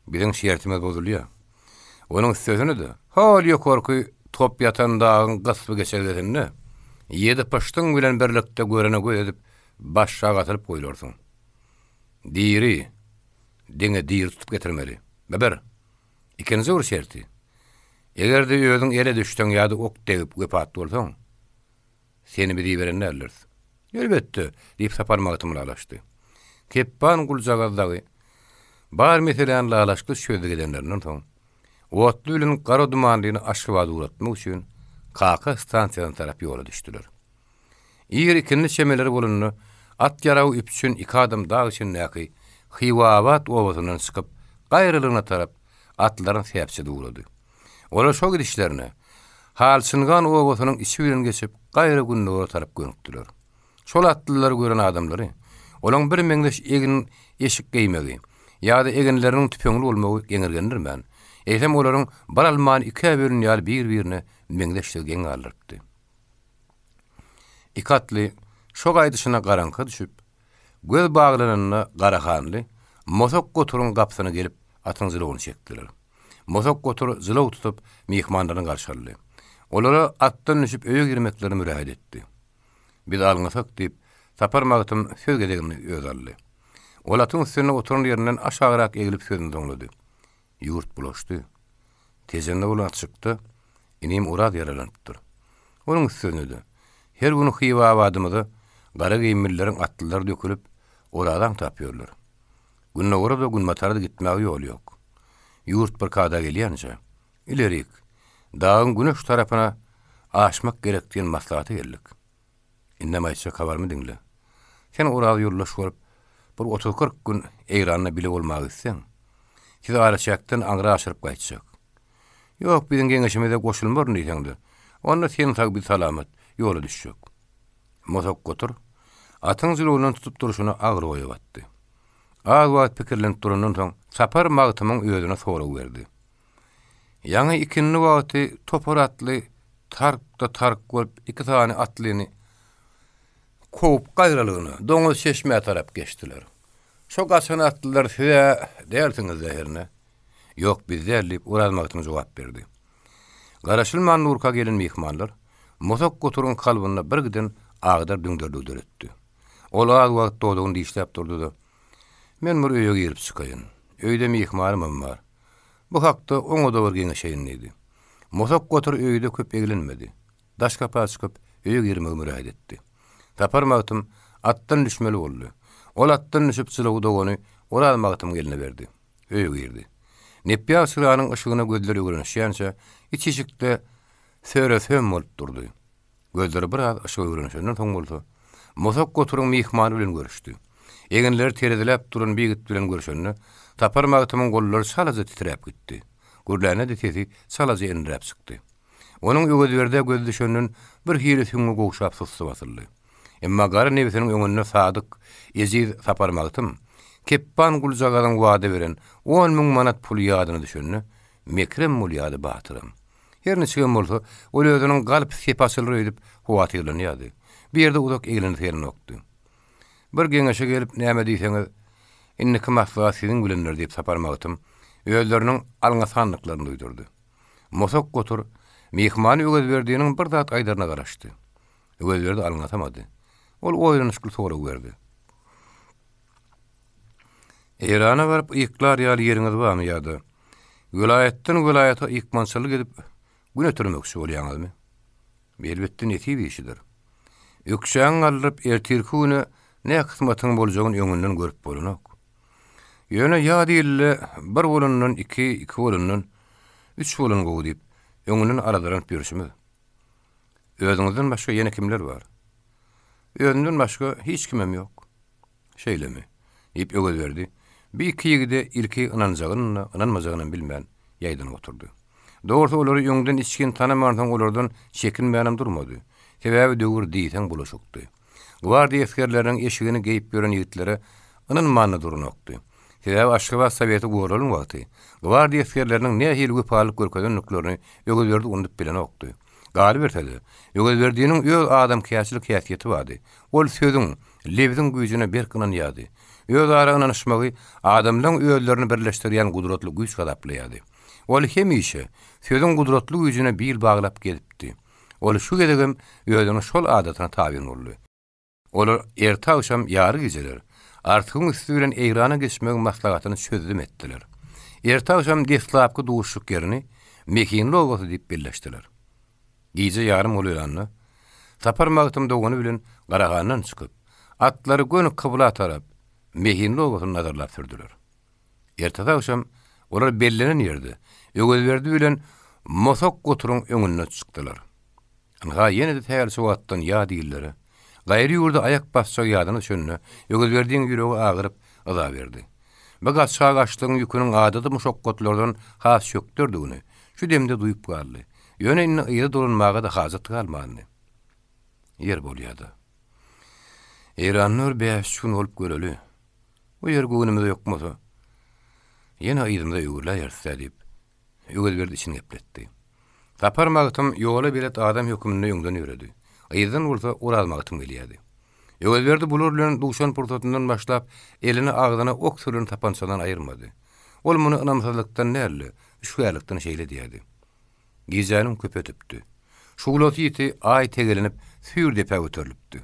biziň şertimiz bozulýar. Onuň üstesine-de, hol ýokarky top ýatan dagyň gysby geçelgesinde ýedi pyşdyň bilen birlikde görene göz edip başşak asylyp goýlarsyň. Diri, diňe diri tutup getirmeli. Bu bir. Ikinji bir şerti, eger-de özüň ele düşseň ýa-da ok degip wepat bolsaň, Seni biz iberen däldiris. Elbetde, diýip Sapar Magtym ylalaşdy. Kepban guljagaz dagy bar meseläni lalaşykly çözdük edenlerinden soň, otly bilen gara dumanlyny Aşgabada ugratmak üçin Kaka stansiýasyna tarap ýola düşdüler. Ir ikindi çemeleri bolanda, at-ýaragy üpjün iki adam dag içindäki Hywabat obasyndan çykyp, gaýralygyna tarap atlaryny säpjedip ugrady. Olar şo gidişlerine, Halçyngan obasynyň içi bilen geçip, gaýra gündogara tarap gönükdiler. Şol atlylary gören adamlary, olaň birmeňzeş egin-eşik geýmegi ýa-da eginleriniň tüpeňli bolmagy geňirgendirmän, eýsem olaryň bir almany ikä bölen ýaly bir-birine meňzeşdigi geň galdyrypdy. Iki atly şo gaýdyşyna garaňka düşüp, göz baglananda Garahanly Mosak goturyň gapysyna gelip atyň jylawyny çekdiler. Mosak gotur jylaw tutup, myhmanlaryny garşy aldy. Olara atdan düşüp öýe girmeklerini mürähet etdi. Biz alňasak diýip, Sapar Magtym söz gezegini özi aldy. Ol atyň üstünde oturan ýerinden aşagrak eglip sözüni soňlady. Ýurt bulaşdy. Tejende bolan atyşykda inim Oraz ýaralanypdyr. Onuň üstesine-de, her gün Hywa-abadymyza gara geýimlileriň atlylary dökülip, Orazy aňtap ýörler. Gündogara-da, günbatara-da gitmäge ýol ýok. Ýurt bir kada gelýänçä, ilerik, dagyň güneş tarapyna aşmak gerek diýen maslahata geldik. Indem aýtjak habarymy diňle. Sen Oraz ýoldaş bolup, bir otuz-kyrk gün Eýranda bile bolmaga gitseň, sizi araçäkden aňry aşyryp gaýtjak. Ýok, biziň geňeşimize goşulmaryn diýseň-de, onda sen sag, biz salamat, ýola düşjek. Mosak gotur, atyň jylawyndan tutup durşuna agyr oýa batdy. Az wagt pikirlenip durandan soň, Sapar Magtymyň özüne sorag berdi. Ýaňy ikindi wagty topar atly tark-da-tark bolup iki sany atlyny kowup gaýralygyna, doňuz çeşmä tarap geçdiler. Şo gaçan atlylar siz-ä dälsiňiz-dä hernä? Ýok, biz däl, diýip, Oraz Magtym jogap berdi. Garaşylman durka gelen myhmanlar Mosak goturyň kalbynda birgiden agdar-düňderligi döretdi. Ol az wagt dodagyny dişläp durdy-da, Men bir öýe girip çykaýyn. Öýde myhmanymam bar. Bu hakda oňa-da bir geňeşeýin diýdi. Mosak gotur öýde köp eglenmedi. Daş gapa çykyp, öýe girmegi mürähet etdi. Sapar Magtym atdan düşmeli boldy. Ol atdan düşüp jylawy dogany Oraz Magtymyň eline berdi. Öýe girdi. Nepýag çyranyň yşygyna gözleri öwrenişýänçä, iç işikde söre-söm bolup durdy. Gözleri biraz yşyga öwrenişenden soň bolsa, Mosak goturyň myhmany bilen görüşdi. Eginleri tereziläp duran bir ýigit bilen görşende, Sapar Magtymyň gollary çalaja titräp gitdi. Gürlände-de sesi çalaja endiräp çykdy. Onuň Öwezberdä gözi düşenden bir hili süňňi gowşap sussy basyldy. Emma gara nebsiniň öňünde sadyk, ejiz Sapar Magtym, Kepban guljagazyň wada beren 10 mün manat puly ýadyna düşende, mekrem bolýardy, batyram. Her niçigem bolsa, ol özüniň galp sepi açylar öýdüp howatyrlanýardy. Bu ýerde uzak eglenesi gelenokdy. Bir geňeşe gelip näme diýseňiz, indiki maslahat siziň bilendir diýip Sapar Magtym özleriniň alňasandyklaryny duýdurdy. Mosak gotur myhmany Öwezberdiniň bir zat aýdaryna garaşdy. Öwezberdi alňasamady. Ol oýlanyşykly sorag berdi. Eýrana baryp yklar ýaly ýeriňiz barmy ýa-da welaýatdan welaýata ykmançylyk edip gün ötürmekçi bolýaňyzmy? Elbetde nesip işidir. Ökjäňi galdyryp ertirki güne ne kysmatyň boljagyny öňünden görüp bolanok. Ýöne ýa diýilde bir bolandan iki, iki bolandan üç bolan gowy diýip, öňünden aladalanyp ýörşümiz. Özüňizden başga ýene kimler bar? Özümden başga hiç kimem ýok. Şeýlemi? diýip, Öwezberdi bi iki ýigide ilki ynanjagyny-da, ynanmajagynam bilmän, ýaýdanyp oturdy. Dogrusy, olary öňden içgin tanamansoň olardan çekinmänem durmady. Sebäbi döwür diýseň bulaşykdy. Gwardiýa esgerleriniň eşigini geýip ýören ýigitlere ynanman-da duranokdy. Sebäbi Aşgabat Soweti goralan wagty gwardiýa esgerleriniň nähili wepalylyk görkezendiklerini Öwezberdi unudyp bilenokdy. Galyberse-de, Öwezberdiniň öz adamkärçilik häsiýeti bardy. Ol sözüň, lebziň güýjüne berk ynanýardy. Özara ynanyşmagy adamlaryň özlerini birleşdirýän gudratly güýç hasaplaýardy. Ol hemişe sözüň gudratly güýjüne bil baglap gezipdi. Ol şu gezegem özüniň şol adatyna tabyn boldy. Olar erte agşam ýary gijeler Artygyň üsti bilen Eýrana geçmegiň maslahatyny çözdüm etdiler. Erte agşam deslapky duşuşyk ýerini Mehinli obasy diýip belleşdiler. Gije ýarym golaýlanda, Sapar magtym dogany bilen Garahandan çykyp, atlary göni kybla tarap, Mehinli obasyny nazarlap sürdüler. Ertesi agşam olar bellenen ýerde Öwezberdi bilen Mosak goturyň öňünde çykdylar. Ynha, ýene-de sähelçe wagtdan ýat illere, gaýry ýurda aýak basjagy ýadyna düşende, Öwezberdiň ýüregi agyryp, yza berdi. Bu gaçga-gaçlygyň ýüküniň adaty muşakgatlardan has çökderdigini şu demde duýup galdy. Ýöne indi yza dolanmaga-da hajat galmandy. Ýer bolýa-da. Eýranda bir bäş-üç gün bolup göreli. Bu ýer göwnümize ýokmasa, ýene yzymyza öwrüläýeris-dä diýip, Öwezberdi içini gepletdi. Sapar magtym ýola belet adam hökmünde öňden ýöredi. Yzdan bolsa Oraz magtym gelýärdi. Öwezberdi bular bilen duşan pursatyndan başlap, elini agzyna ok sürlen sapançadan aýyrmady. Ol muny ynamsyzlykdan däl-de, hüşgärlikden şeýle edýärdi. Gijäniň köpi ötüpdi. Şuglasy ýiti Aý tegelenip süýr depä göterilipdi.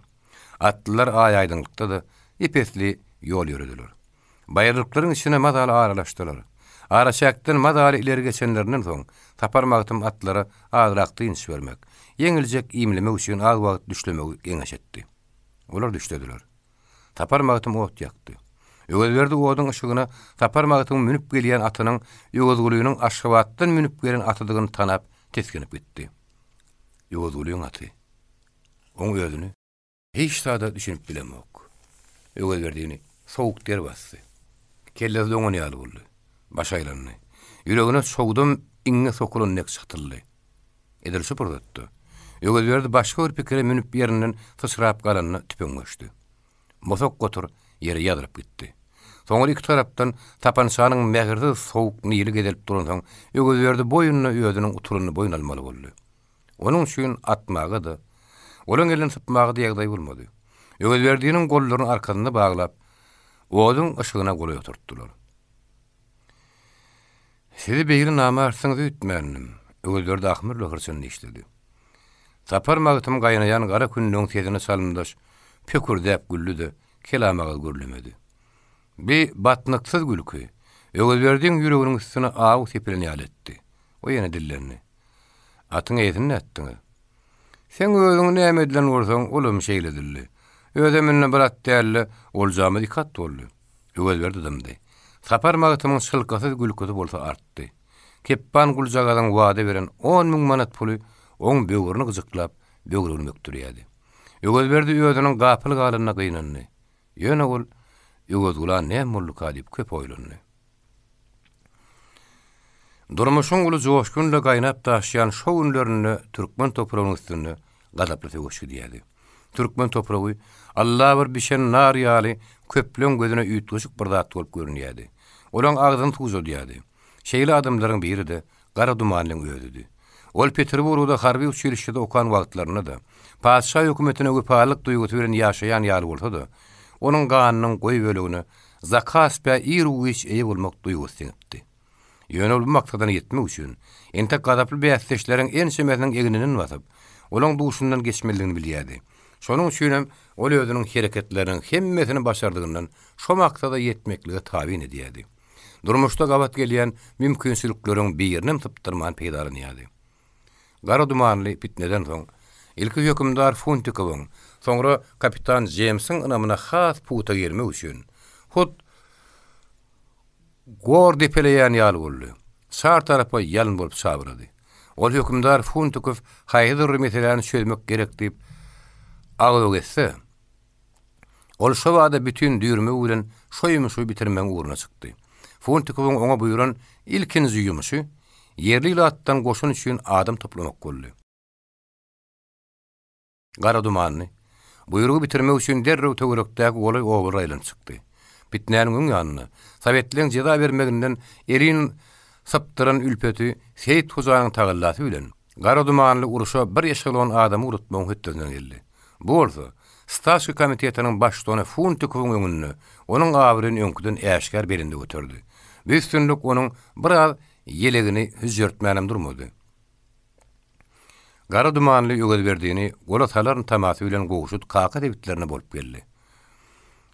Atlylar Aý aýdyňlykda-da ep-esli ýol ýörediler. Baýyrlyklaryň içine mazaly aralaşdylar. Araçäkden mazaly ileri geçenlerinden soň, Sapar magtym atlara azrak dynç bermek, ýeňiljek iýmlemek üçin az wagt düşlemegi geňeş etdi. Olar düşlediler. Sapar magtym ot ýakdy. Öwezberdi oduň yşygyna Sapar magtymyň münüp gelýän atynyň Öwezgulynyň Aşgabatdan münüp gelen atydygyny tanap, tisginip gitdi. Öwezgulyň aty. Oň özüni. Hiç zada düşünip bilemok. Öwezberdini sowuk der basdy. Kellesi doňan ýaly boldy. Başy aýlandy. Ýüregine çogdam iňňe sokulan dek çatyldy. Edil şu pursatda, Öwezberdi başga bir pikire münüp ýerinden syçrap galanda tüpeň göçdi. Mosak gotur ýere ýazylyp gitdi. Soňra iki tarapdan sapançanyň mähirsiz sowuk nili gezelip duransoň, Öwezberdi boýnuna özüniň utulanyny boýun almaly boldy. Onuň üçin atmaga-da, olaň elinden sypmaga-da ýagdaý bolmady. Öwezberdiniň gollaryny arkasynda baglap, oduň yşygyna golaý oturtdylar. Sizi beýle namartsyňyz öýtmändim, Öwezberdi ahmyrly hyrçyny dişledi. Sapar magtym gaýnaýan gara kündügiň sesine çalymdaş pökürdäp güldi-de, kelam agyz gürlemedi. Bi batnyksyz gülki Öwezberdiň ýüreginiň üstüne aw sepilen ýaly etdi. O ýene dillendi. Atyň eýesini nätdiňiz? Seň özüň näme edilen bolsaň, olam şeýle edildi. Özem indi bir at däl-de, oljamyz iki at boldy. Öwezberdi dymdy. Sapar magtymyň çylkasyz gülküsi bolsa artdy. Kepban guljagazyň wada beren 10 000 manat puly oň böwrüni gyjyklap, böwregini bökdürýärdi. Öwezberdi özüniň gapyl galanyna gynandy. Ýöne ol Öwezgula näme bolduka diýip köp oýlandy. Durmuşyň uly joşgun ile gaýnap-daşýan şo günlerinde türkmen topragynyň üstünde gazaply söweş gidýärdi. Türkmen topragy alla bir bişen nar ýaly köpleň gözüne üýtgeşik bir zat bolup görünýärdi. Olaň agzyny suwjadýardy. Şeýle adamlaryň biri-de Gara Dumanlyň özüdi. Ol Peterburgda harby uçilişşede okan wagtlarynda-da, patyşa hökümetine wepalylyk duýgusy bilen ýaşaýan ýaly bolsa-da, onuň ganynyň goýy bölegine Zakaspä iru-giç eýe bolmak duýgusy siňipdi. Ýöne ol bu maksadyna ýetmek üçin, entek gazaply bäsdeşleriň ençemesiniň egninden basyp, olaň duşundan geçmelidigini bilýärdi. Şonuň üçinem ol özüniň hereketleriniň hemmesini başardygyndan şo maksada ýetmeklige tabyn edýärdi. Durmuşda gabat gelýän mümkinçilikleriň birinem sypdyrman peýdalanýardy. Gara dumanly pitneden soň, ilki hökümdar Funtikowyň, soňra kapitan Jeýmsiň ynamyna has pugta girmek üçin, hut gor depeleýän ýaly boldy. Çar tarapa ýalyn bolup çabyrady. Ol hökümdar Funtikow haýsydyr bir meseläni çözmek gerek diýip agyz etse, Ol şo bada bütin düýrmegi bilen şo ýumşy bitirmegiň ugruna çykdy. Funtikowyň oňa buýran ilkinji ýumşy ýerli ilatdan goşun üçin adam toplamak boldy. Gara dumanly buýrugy bitirmek üçin derrew töwerekdäki golaý obalara aýlanyp çykdy. Pitnäniň öň ýanynda, sowetleň jeza bermeginden elin sypdyran ülpeti Seýit hojanyň tagallasy bilen, gara dumanly urşa bir eşelon adamy ugratmagyň hötdesinden geldi. Bu bolsa, Stawskiý komitetiniň baştutany Funtikowyň öňünde onuň abraýyny öňküden äşgär belende göterdi. Bu üstünlik onuň biraz. ýelegini hüžžertmänem durmady. Gara dumanly Öwezberdini gola salaryn tamasy bilen Gowşut kaka sebitlerinde bolup geldi.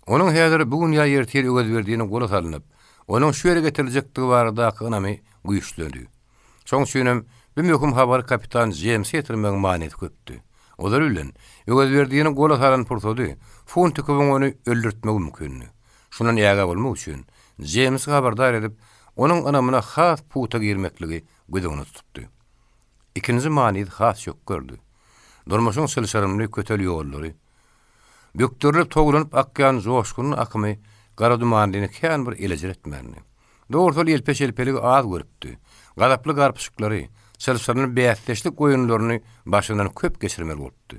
Onuň häzir bu gün ýa ertir Öwezberdini gola salnyp, onuň şu ýere getiriljekdigi baradaky ynamy güýçlendi. Şoň üçinem bu möhüm habary kapitan Jeýmse ýetirmegiň manysy köpdi. Ozaly bilen, Öwezberdini gola salan pursady Funtikowyň ony öldürtmegi mümkindi. Şundan ägä bolmak üçin, Jeýmsi habardar edip, onuň ynamyna has pugta girmekligi göz öňünde tutupdy. Ikinji manysy has çökgerdi. Durmuşyň çylşyrymly kötel ýollary, bökderilip towlanyp akýan joşgunly akymy Garadumanlyny kän bir elejir etmändi. Dogrusy ol ýelpe-şelpeligi az görüpdi. Gazaply garpyşyklary, çylşyrymly bäsdeşlik oýunlaryny başyndan köp geçirmeli bolupdy.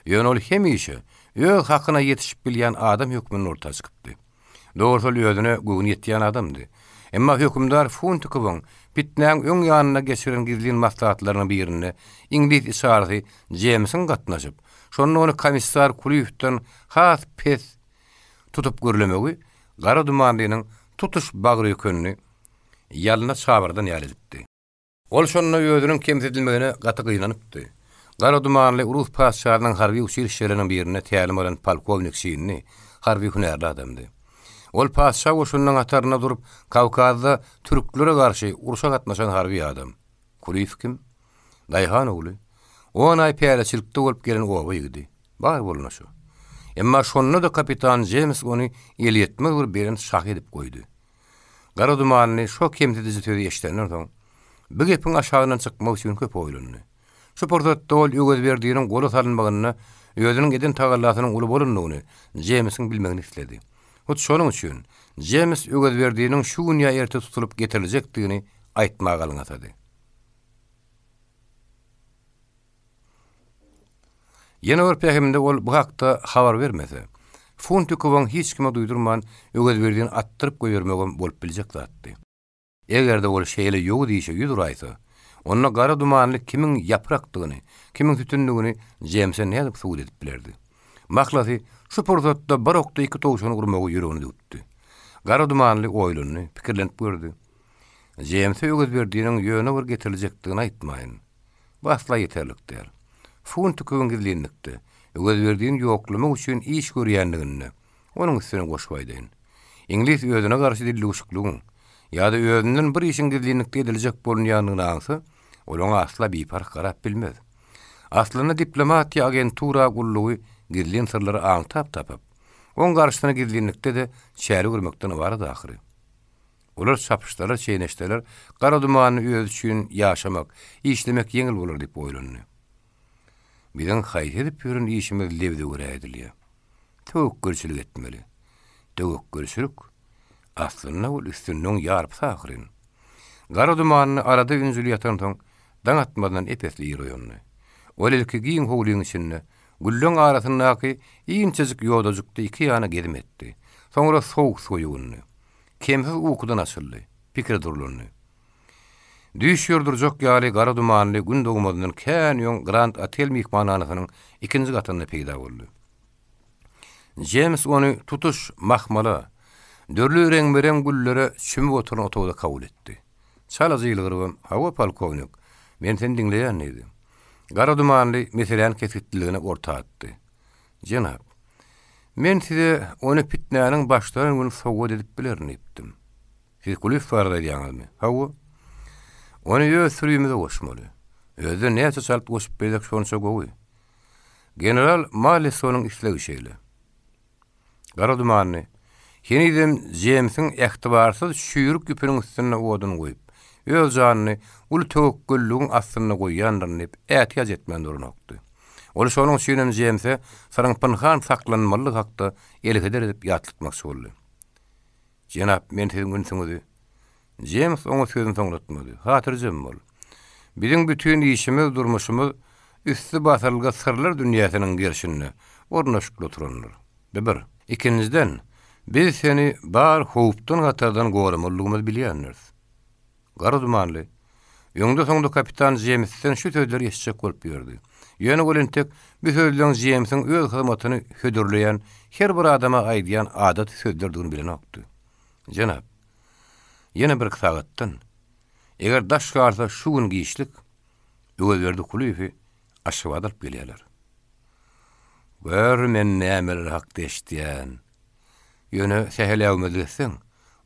Ýöne ol hemişe öz hakyna ýetişip bilýän adam hökmünde orta çykypdy. Dogrusy ol özüne göwni ýetýän adamdy. Emma hökümdar Funtikowyň pitnäň öň ýanynda geçiren gizlin maslahatlarynyň birinde iňlis içarysy Jemsiň gatnaşyp, şonda ony komissar Kulyýewden has pes tutup gürlemegi Gara Dumanlynyň tutuş bagryökenini ýalna çabyrdan ýaly edipdi. Ol şonda özüniň kemsidilmegine gaty gynanypdy. Gara Dumanly rus patyşasynyň harby uçilişşeleriniň birinde tälim alan polkownik çinli, harby hünärli adamdy. Ol patyşa goşunynyň hatarynda durup, Kawkazda türklere garşy urşa gatnaşan harby adam. Kulyýew kim? Daýhan ogly. On aý päleçilikde bolup gelen oba ýigidi. Bar bolany şu. Emma şonda-da kapitan Jeýms ony elýetmez bir belent şah edip goýdy. Gara dumanly şo kemsidiji sözi eşidenden soň, bu gepiň aşagyndan çykmak üçin köp oýlandy. Şu pursatda ol Öwezberdiniň gola salynmagynda özüniň eden tagallasynyň uly bolandygyny Jeýmsiň bilmegini isledi. Hut şonuň üçin Jeýms Öwezberdiniň şu gün ýa erte tutulyp getiriljekdigini aýtmaga alňasady. Ýene bir pähimde ol bu hakda habar bermese, Funtikowyň hiç kime duýdurman Öwezberdini atdyryp goýbermegem bolup biljek zatdy. Eger-de ol şeýle ýowuz işe ýüz uraýsa, onda gara dumanly kimiň ýaprakdygyny, kimiň sütündigini Jemse nädip subut edip bilerdi? Mahlasy, şu pursatda bir okda iki towşan urmagy ýüregine düwüpdi. Gara dumanly oýlandy, pikirlenip gördi. Jemse Öwezberdiniň ýöne bir getiriljekdigini aýtmaýyn. Bu asla ýeterlik däl. Funtikowyň gizlinlikde, Öwezberdini ýoklamak üçin iş görýändigini-de onuň üstüne goşup aýdaýyn. Iňlis özüne garşy dildüwşükligiň ýa-da özünden bir işiň gizlinlikde ediljek bolunýandygyny aňsa, ol oňa asla biparh garap bilmez. Aslynda diplomatiýa agentura gullugy gizlin syrlary aňtap tapyp, oň garşysyna gizlinlikde-de çäre görmekden ybarat ahyry. Olar çapyşsalar, çeýneşseler, gara dumanly özi üçin ýaşamak, işlemek ýeňil bolar diýip oýlandy. Biziň haýsy edip ýören işimiz lebze görä edilýär. Töwekgelçilik etmeli. Töwekgelçilik? Aslynda ol üstünligiň ýarpysy ahyryn. Gara dumanly arada ünjüli ýatansoň, daň atmazdan ep-esli ir oýandy. Ol ilki giň howlyň içinde, gülleň arasyndaky inçejik ýodajykda iki ýana gezim etdi. Soňra sowuk suwa ýuwundy. Kemsiz ukudan açyldy. Pikire durlandy. Düýş ýordurjak ýaly gara dumanly gün dogmazyndan kän öň Grand Otel myhmanhanasynyň ikinji gatynda peýda boldy. Jems ony tutuş mahmala, dürli reňbe-reň güllere çümüp oturan otagda kabul etdi. Çalaja ýylgyrybam, Hawa, polkownik, men seni diňleýän diýdi. Gara dumanly meseläni kesgitliligine orta atdy. Jenap, men size ony pitnäniň başlanan güni sowgat edip bilerin diýipdim. Siz Kulyýew barada aýdýaňyzmy? Hawa. Ony öz sürimize goşmaly. Özde näçe çalt goşup bilsek şonça gowy. General Mallesonyň islegi şeýle. Gara dumanly, henizem Jemsiň ähtibarsyz çüýrük ýüpüniň üstünde odun goýup, öz janyny uly töwekgelligiň astynda goýýandyryn diýip ätiýaç etmän duranokdy. Ol şonuň üçinem Jemse syryň pynhan saklanmalydygy hakda elheder edip ýatlatmakçy boldy. Jenap, men siziň ünsüňizi. Jems oňa sözüni soňlatmady. Hatyrjem bol. Biziň bütin işimiz, durmuşymyz üsti basyrylgy syrlar dünýäsiniň gerşinde ornaşykly oturandyr. Bu bir. Ikinjiden, biz seni bar howpdan-hatardan goramalydygymyzy bilýändiris. Gara dumanly. Öňde-soňda kapitan Jemsden şu sözleri eşitjek bolup ýördi. Ýöne ol entek bu sözleň Jemsiň öz hyzmatyny hödürleýän her bir adama aýdýan adaty sözlerdigini bilenokdy. Jenap, ýene birki sagatdan. Eger daş galsa şu gün giçlik Öwezberdi Kulyýewi Aşgabada alyp gelýärler. Gör, men nämeler hakda eşidýän. Ýöne sähel äwmezlik etseň,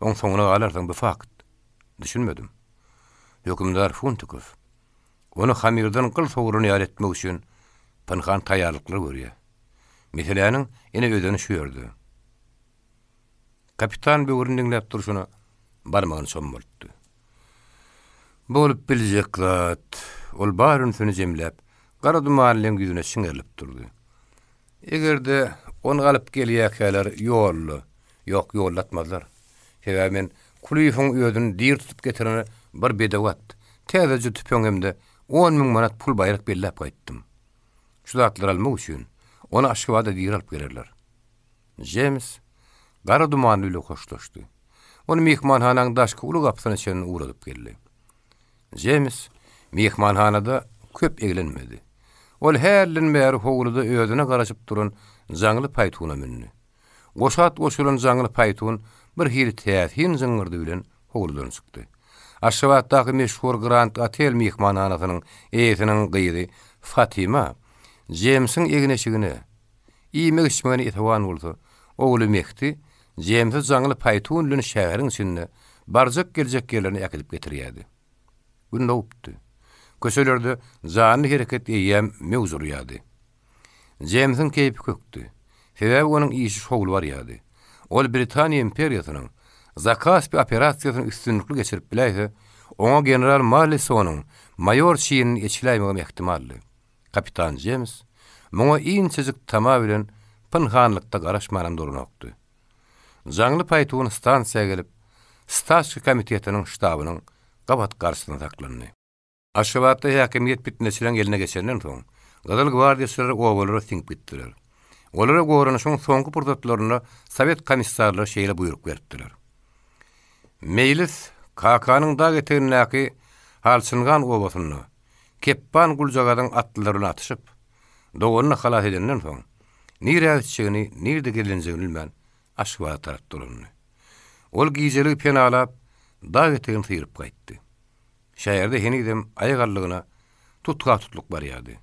oň soňuna galarsyň, bu fakt. Düşünmedim. Hökümdar Funtikow ony hamirden gyl sogrulan ýaly etmek üçin pynhan taýýarlyklar görýär. Meseläniň ine özeni şu ýerde. Kapitan böwrüni diňläp durşuna barmagyny çommaltdy. Bolup biljek zat. Ol bar ünsüni jemläp, gara dumanlyň ýüzüne çiňerilip durdy. Eger-de ony alyp gelýärkäler ýolda, ýok, ýolda atmazlar. Sebäbi men Kulyýewiň özüni diri tutup getirene bir bedew at, täzeje tüpeň hem-de 10 000 manat pul baýrak belläp gaýtdym. Şu zatlary almak üçin ony Aşgabada diri alyp gelerler. Jems gara dumanly bile hoşlaşdy. Ony myhmanhanaň daşky uly gapysyna çenli ugradyp geldi. Jems myhmanhanada köp eglenmedi. Ol hälden bäri howluda özüne garaşyp duran jaňly paýtuna mündi. Goşa at goşulan jaňly paýtun bir hili täsin jyňňyrdy bilen howludan çykdy. Aşgabatdaky meşhur Grand Otel myhmanhanasynyň eýesiniň gyzy Fatima Jemsiň egin-eşigine, Iýmek-içmegine esewan bolsa, ogly Mehdi Jemsi jaňly paýtun bilen şäheriň içinde barjak-geljek ýerlerine äkidip getirýärdi. Gün dogupdy. Köçelerde janly hereket eýýäm möwç urýardy. Jemsiň keýpi kökdi. Sebäbi onuň işi şowly barýardy. Ol Britaniýa imperiýasynyň Zakaspi operasiýasyny üstünlikli geçirip biläýse, oňa general Mallisonyň maýor çinini eçiläýmegem ähtimaldy. Kapitan Jems muňa inçejik tama bilen pynhanlykda garaşmanam duranokdy. Jaňly paýtun stansiýa gelip, Staçka komitetiniň ştabynyň gabat garşysynda saklandy. Aşgabatda häkimiýet pitneçileriň eline geçenden soň, gyzyl gwardiýaçylar obalara siňip gitdiler. Olara goranyşyň soňky pursatlarynda sowet komissarlary şeýle buýruk beripdiler. Meýlis Kakanyň dag etegindäki Halçyngan obasynda Kepban guljagazyň atlylary bilen atyşyp, doganyny halas edenden soň, nirä gitjegini, nirde gizlenjegini bilmän, Aşgabada tarap dolandy. Ol gijeligi penalap, dag etegini syryp gaýtdy. Şäherde henizem aýagallygyna tutha-tutluk barýardy.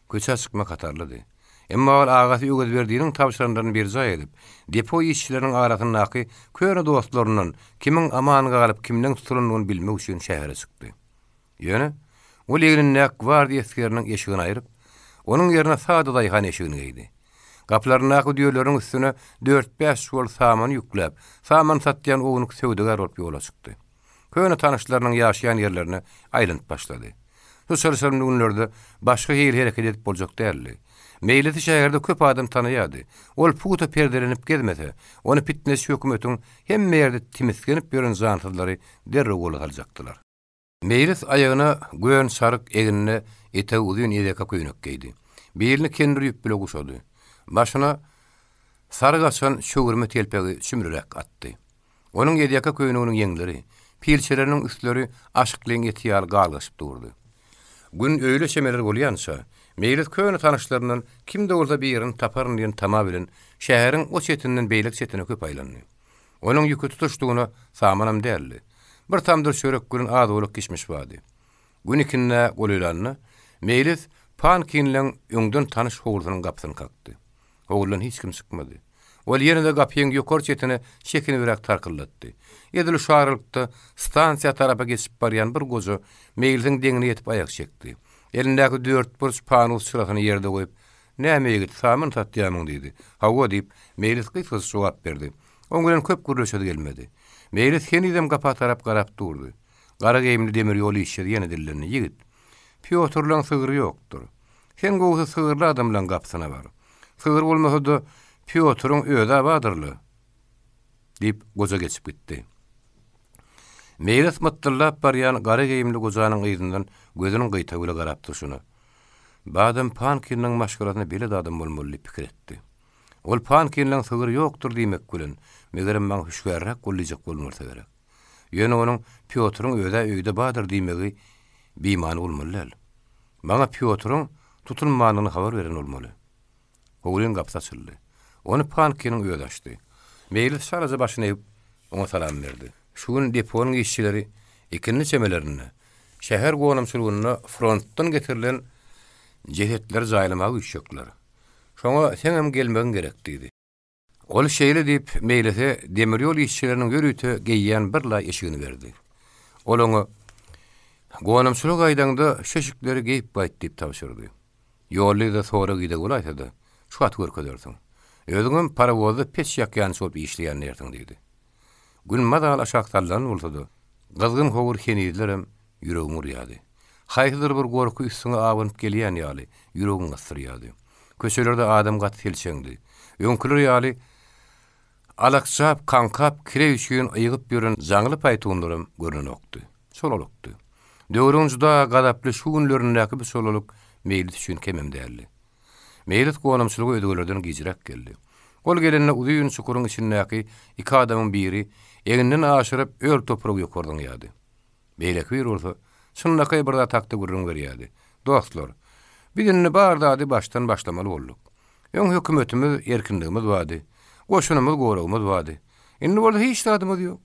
Köçä çykmak hatarlydy. Emma ol agasy Öwezberdiniň tabşyranlaryny berjaý edip, depo işçileriniň arasyndaky köne dostlaryndan kimiň aman galyp, kimleň tutulandygyny bilmek üçin şähere çykdy. Ýöne, ol egnindäki gwardiýa esgeriniň eşigini aýryp, onuň ýerine sada daýhan eşigini geýdi. Gapylaryndaky düýeleriň üstüne dört-bäş çuwal saman ýükläp, saman satýan ownuk söwdagär bolup ýola çykdy. Köne tanyşlarynyň ýaşaýan ýerlerine aýlanyp başlady. Şu çylşyrymly günlerde başga hili hereket edip boljak däldi. Meýlisi şäherde köp adam tanaýardy. Ol pugta perdelenip gezmese, ony pitneçi hökümetiň hemme ýerde timisgenip ýören jansyzlary derrew gola saljakdylar. Meýlis aýagyna gön çaryk, egnine etegi uzyn ezeka köýnek geýdi. Bilini kendir ýüp bile guşady. Başyna sary gaçan çöwürme telpegi çümrüräk atdy. Onuň ezeka köýneginiň ýeňleri, pilçeleriniň üstleri aşyklyň eti ýaly galgaşyp durdy. Gün öýle çemeler bolýança, Meýlis köne tanyşlaryndan kim-de bolsa birini taparyn diýen tama bilen şäheriň o çetinden beýleki çetine köp aýlandy. Onuň ýüki tutuşdygyna samanam däldi. Bir tamdyr çörek bilen az-owlak kişmiş bardy. Gün ikindä golaýlanda, Meýlis Pankinleň öňden tanyş howlusynyň gapysyny kakdy. Howludan hiç kim çykmady. Ol ýene-de gapyň ýokary çetine çekinibräk tarkyldatdy. Edil şu aralykda stansiýa tarapa geçip barýan bir goja Meýlisiň deňine ýetip aýak çekdi. Elindäki dörtburç panus çyrasyny ýerde goýup, Näme ýigit, samyn satýamyň? diýdi. Hawa, diýip, Meýlis gysgajyk jogap berdi. Oň bilen köp gürleşesi gelmedi. Meýlis henizem gapa tarap garap durdy. Gara geýimli demir ýol işçisi ýene dillendi, Ýigit, Pýotrlaň sygry ýokdur. Sen gowusy sygyrly adamlaň gapysyna bar. Sygyr bolmasa-da, Pýotryň özi-ä bardyr-la. Diýip, goja geçip gitdi. Meýlis mytdyllap barýan gara geýimli gojanyň yzyndan gözüniň gyýtagy bile garap durşuna, Badam Pankinniň maşgalasyna belet adam bolmaly diýip pikir etdi. Ol Pankinleň sygry ýokdur diýmek bilen, megerem maňa hüşgärräk bol diýjek bolmalsa gerek. Ýöne onuň Pýotryň öz-ä öýde bardyr diýmegi bimany bolmaly däl. Maňa Pýotryň tutulmandygyny habar beren bolmaly. Howlyň gapysy açyldy. Ony Pankiniň özi açdy. Meýlis çalaja başyny egip, oňa salam berdi. Şu gün deponyň işçileri. Ikindi çemelerinde, şäher gonamçylygynda frontdan getirilen jesetleri jaýlamaga üýşjekler. Şoňa seňem gelmegiň gerek diýdi. Ol şeýle diýip, Meýlise demir ýol işçileriniň ýörite geýýän bir laý eşigini berdi. Ol oňa, Gonamçylyga gaýdaňda şu eşikleri geýip gaýt diýip tabşyrdy. Ýolda-yzda sorag-ideg bolaýsa-da, şu haty görkezersiň. Özüňem parowozda peç ýakýançy bolup işleýän diýersiň diýdi. Gün mazaly aşak sallan bolsa-da, gyzgyn howur henizlerem ýüregiňi urýardy. Haýsydyr bir gorky üstüňe abanyp gelýän ýaly, ýüregiňi gysdyrýardy. Köçelerde adam gaty selçeňdi. Öňküler ýaly alakjap, kaňkap, kireý üçin ygyp ýören jaňly paýtunlaram görnenokdy. Çolalykdy. Döwrüň juda gazaply şu günlerindäki bu çolalyk meýlis üçin kemem däldi. Meýlis gonamçylyga özgelerden gijräk geldi. Ol gelende uzyn çukuryň içindäki iki adamyň biri egninden aşyryp öl topragy ýokary zyňýardy. Beýleki biri bolsa, çynlakaý bir zat hakda gürrüň berýärdi, Dostlar, biz indi bar zady başdan başlamaly bolduk. Öň hökümetimiz, erkinligimiz bardy. Goşunymyz, goragymyz bardy. Indi bolsa hiç zadymyz ýok.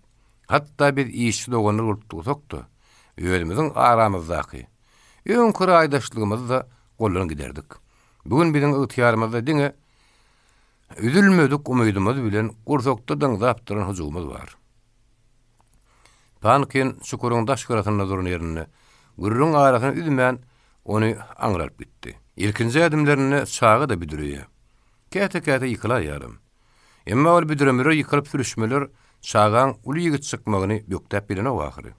Hatda biz işçi doganlar bolup dursak-da, özümiziň aramyzdaky öňki raýdaşlygymyzy-da goldan giderdik. Bu gün biziň ygtyýarymyzda diňe üzülmedik umydymyz bilen gursakda dyňzap duran hyjuwymyz bar. Pankin çukuryň daş gyrasynda duran ýerinde, gürrüň arasyny üzmän, ony aňralyp gitdi. Ilkinji ädimlerinde çaga-da büdreýär. Käte-käte ýykylaýýaram. Emma ol büdremeler, ýykylyp sürüşmeler çagaň uly ýigit çykmagyny bökdäp bilenok ahyry.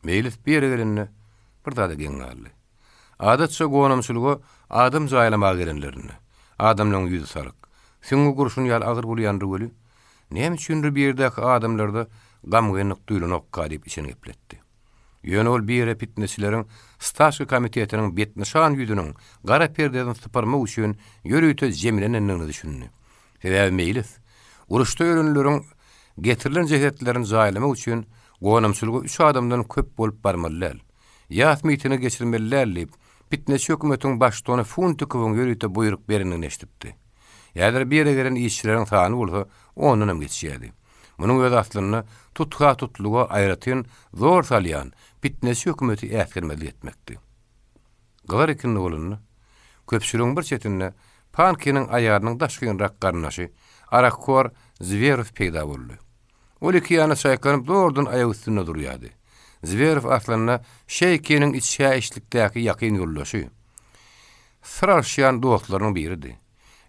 Meýlis bu ýere gelende bir zada geň galdy. Adatça gonamçylyga adam jaýlamaga gelenlerinde, adamlaryň ýüzi saryk, süňňi gurşun ýaly agyr bolýandyr weli, näme üçindir bu ýerdäki adamlarda gamgynlyk duýlanokka diýip içini gepletdi. Ýöne ol bu ýere pitneçileriň Staşka komitetiniň betnyşan ýüzüniň gara perdesini sypyrmak üçin ýörite jemlenendigine düşündi. Sebäbi Meýlis, uruşda ölenleriň getirilen jesetlerini jaýlamak üçin gonamçylyga üç adamdan köp bolup barmaly däl. Ýas mitingi geçirmeli däl diýip, pitneçi hökümetiň baştutany Funtikowyň ýörite buýruk berendigini eşidipdi. Häzir bu ýere gelen işçileriň sany bolsa ondanam geçýärdi. Munuň özi aslynda tutha-tutluga aýratyn zor salýan pitneçi hökümeti äsgermezlik etmekdi. Gyzar ikindi bolanda, köpçüligiň bir çetinde Pankiniň aýalynyň daşgynrak garyndaşy, arakhor Zwerow peýda boldy. Ol iki ýana çaýkanyp zordan aýak üstünde durýardy. Zwerow aslynda Şeýkiniň içgä-içlikdäki ýakyn ýoldaşy, syr alyşýan dostlarynyň biridi.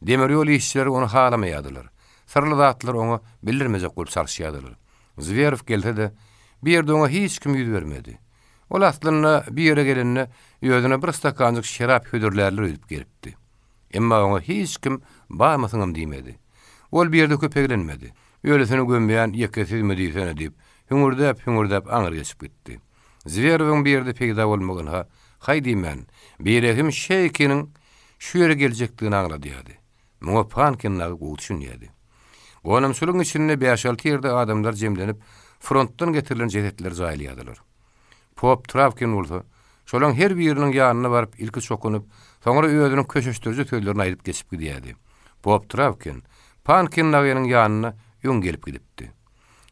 Demir ýol işçileri ony halamaýardylar. Syrly zatlary oňa bildirmejek bolup çalyşýardylar. Zwerow gelse-de, bu ýerde oňa hiç kim ýüz bermedi. Ol aslynda bu ýere gelende özüne bir stakanjyk şerap hödürlärler öýdüp gelipdi. Emma oňa hiç kim barmysyňam diýmedi. Ol bu ýerde köp eglenmedi. Ölüsini gömýän ýeke sizmi diýsene diýip, hüňürdäp-hüňürdäp aňry geçip gitdi. Zwerowyň bu ýerde peýda bolmagy ynha, haý diýmän, birehim Şeýkiniň şu ýere geljekdigini aňladýardy. Muňa Pankin dagy gowy düşünýärdi. Gonamçylygyň içinde bäş-alty ýerde adamlar jemlenip, frontdan getirilen jesetleri jaýlaýardylar. Pop Trawkin bolsa, şolaň her biriniň ýanyna baryp ilki çokunyp, soňra özüniň köşeşdiriji sözlerini aýdyp geçip gidýärdi. Pop Trawkin Pankin dagynyň ýanyna öň gelip gidipdi.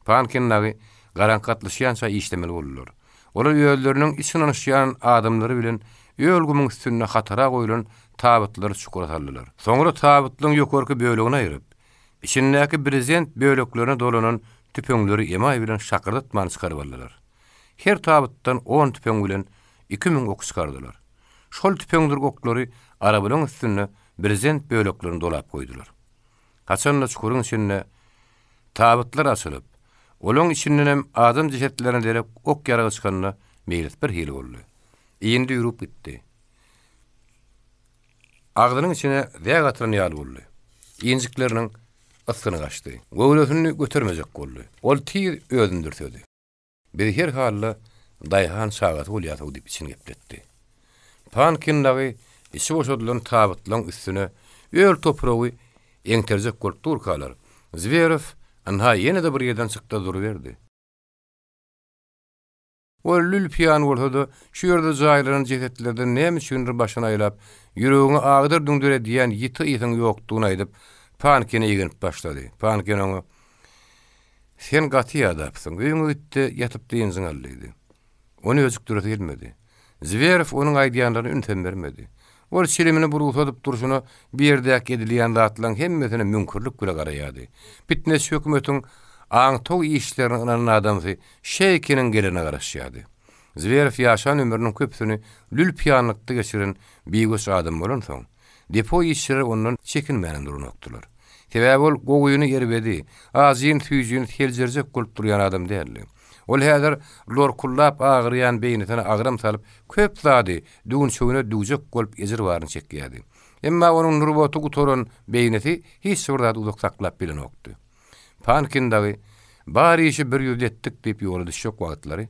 Pankin dagy garaňky gatlyşýança işlemeli boldular. Olar özleriniň iç ynanyşýan adamlary bilen öl gumuň üstünde hatara goýlan tabytlary çukura saldylar. Soňra tabytlaryň ýokarky bölegini aýryp, içindäki brezent böleklerine dolanan tüpeňleri emaý bilen şakyrdatman çykaryp aldylar. Her tabytdan on tüpeň bilen 2000 ok çykardylar. Şol tüpeňdir oklary arabalaryň üstünde brezent böleklerini dolap goýdular. Haçan-da çukuryň içinde tabytlar açylyp, olaň içindenem adam jesetlerine derek ok ýaragy çykanda meýlis bir hili boldy. Indi üýrüp gitdi. Agzynyň içine zäk atylan ýaly boldy. Injikleriniň ysgyny gaçdy. Göwresini götermejek boldy. Ol tiz özüni dürsedi. Biz her halda daýhan çagasy bolýas-ow diýip içini gepletdi. Pankin dagy içi boşadylan tabytlaň üstüne öl topragy eňterjek bolup durkalar, Zwerow ynha ýene-de bir ýerden çykdy duruberdi. Ol lül-pyýan bolsa-da, şu ýerde jaýlanan jesetlerden näme üçindir başyny aýlap, ýüregiňi agdar-düňder edýän ýiti ysyň ýokdugyny aýdyp, Pankine igenip başlady. Pankin oňa. Sen gaty ýadapsyň, öýüňe git-de, ýatyp dynjyňy al diýdi. Ony öjükdiresi gelmedi. Zwerew onuň aýdýanlaryna ünsem bermedi. Ol çilimini burugsadyp durşuna bu ýerdäki edilýän zatlaryň hemmesine müňkürlik bile garaýardy. Pitneçi hökümetiň aňtaw işlerini ynanan adamsy Şeýkiniň gelerine garaşýardy. Zwerew ýaşan ömrüniň köpüsini lül-pyýanlykda geçiren bigöç adam bolansoň, depo işçileri ondan çekinmänem duranokdylar. Sebäbi ol gowyny erbedi, ajyny-süýjüni seljerjek bolup durýan adam däldi. Ol häzir lorkullap agyrýan beýnisine agram salyp, köp zady düwünçegine düwjek bolup ejir baryny çekýärdi. Emma onuň nurbaty gutaran beýnisi hiç bir zady uzak saklap bilenokdy. Pankin dagy bar işi bir ýüzli etdik diýip ýola düşjek wagtlary,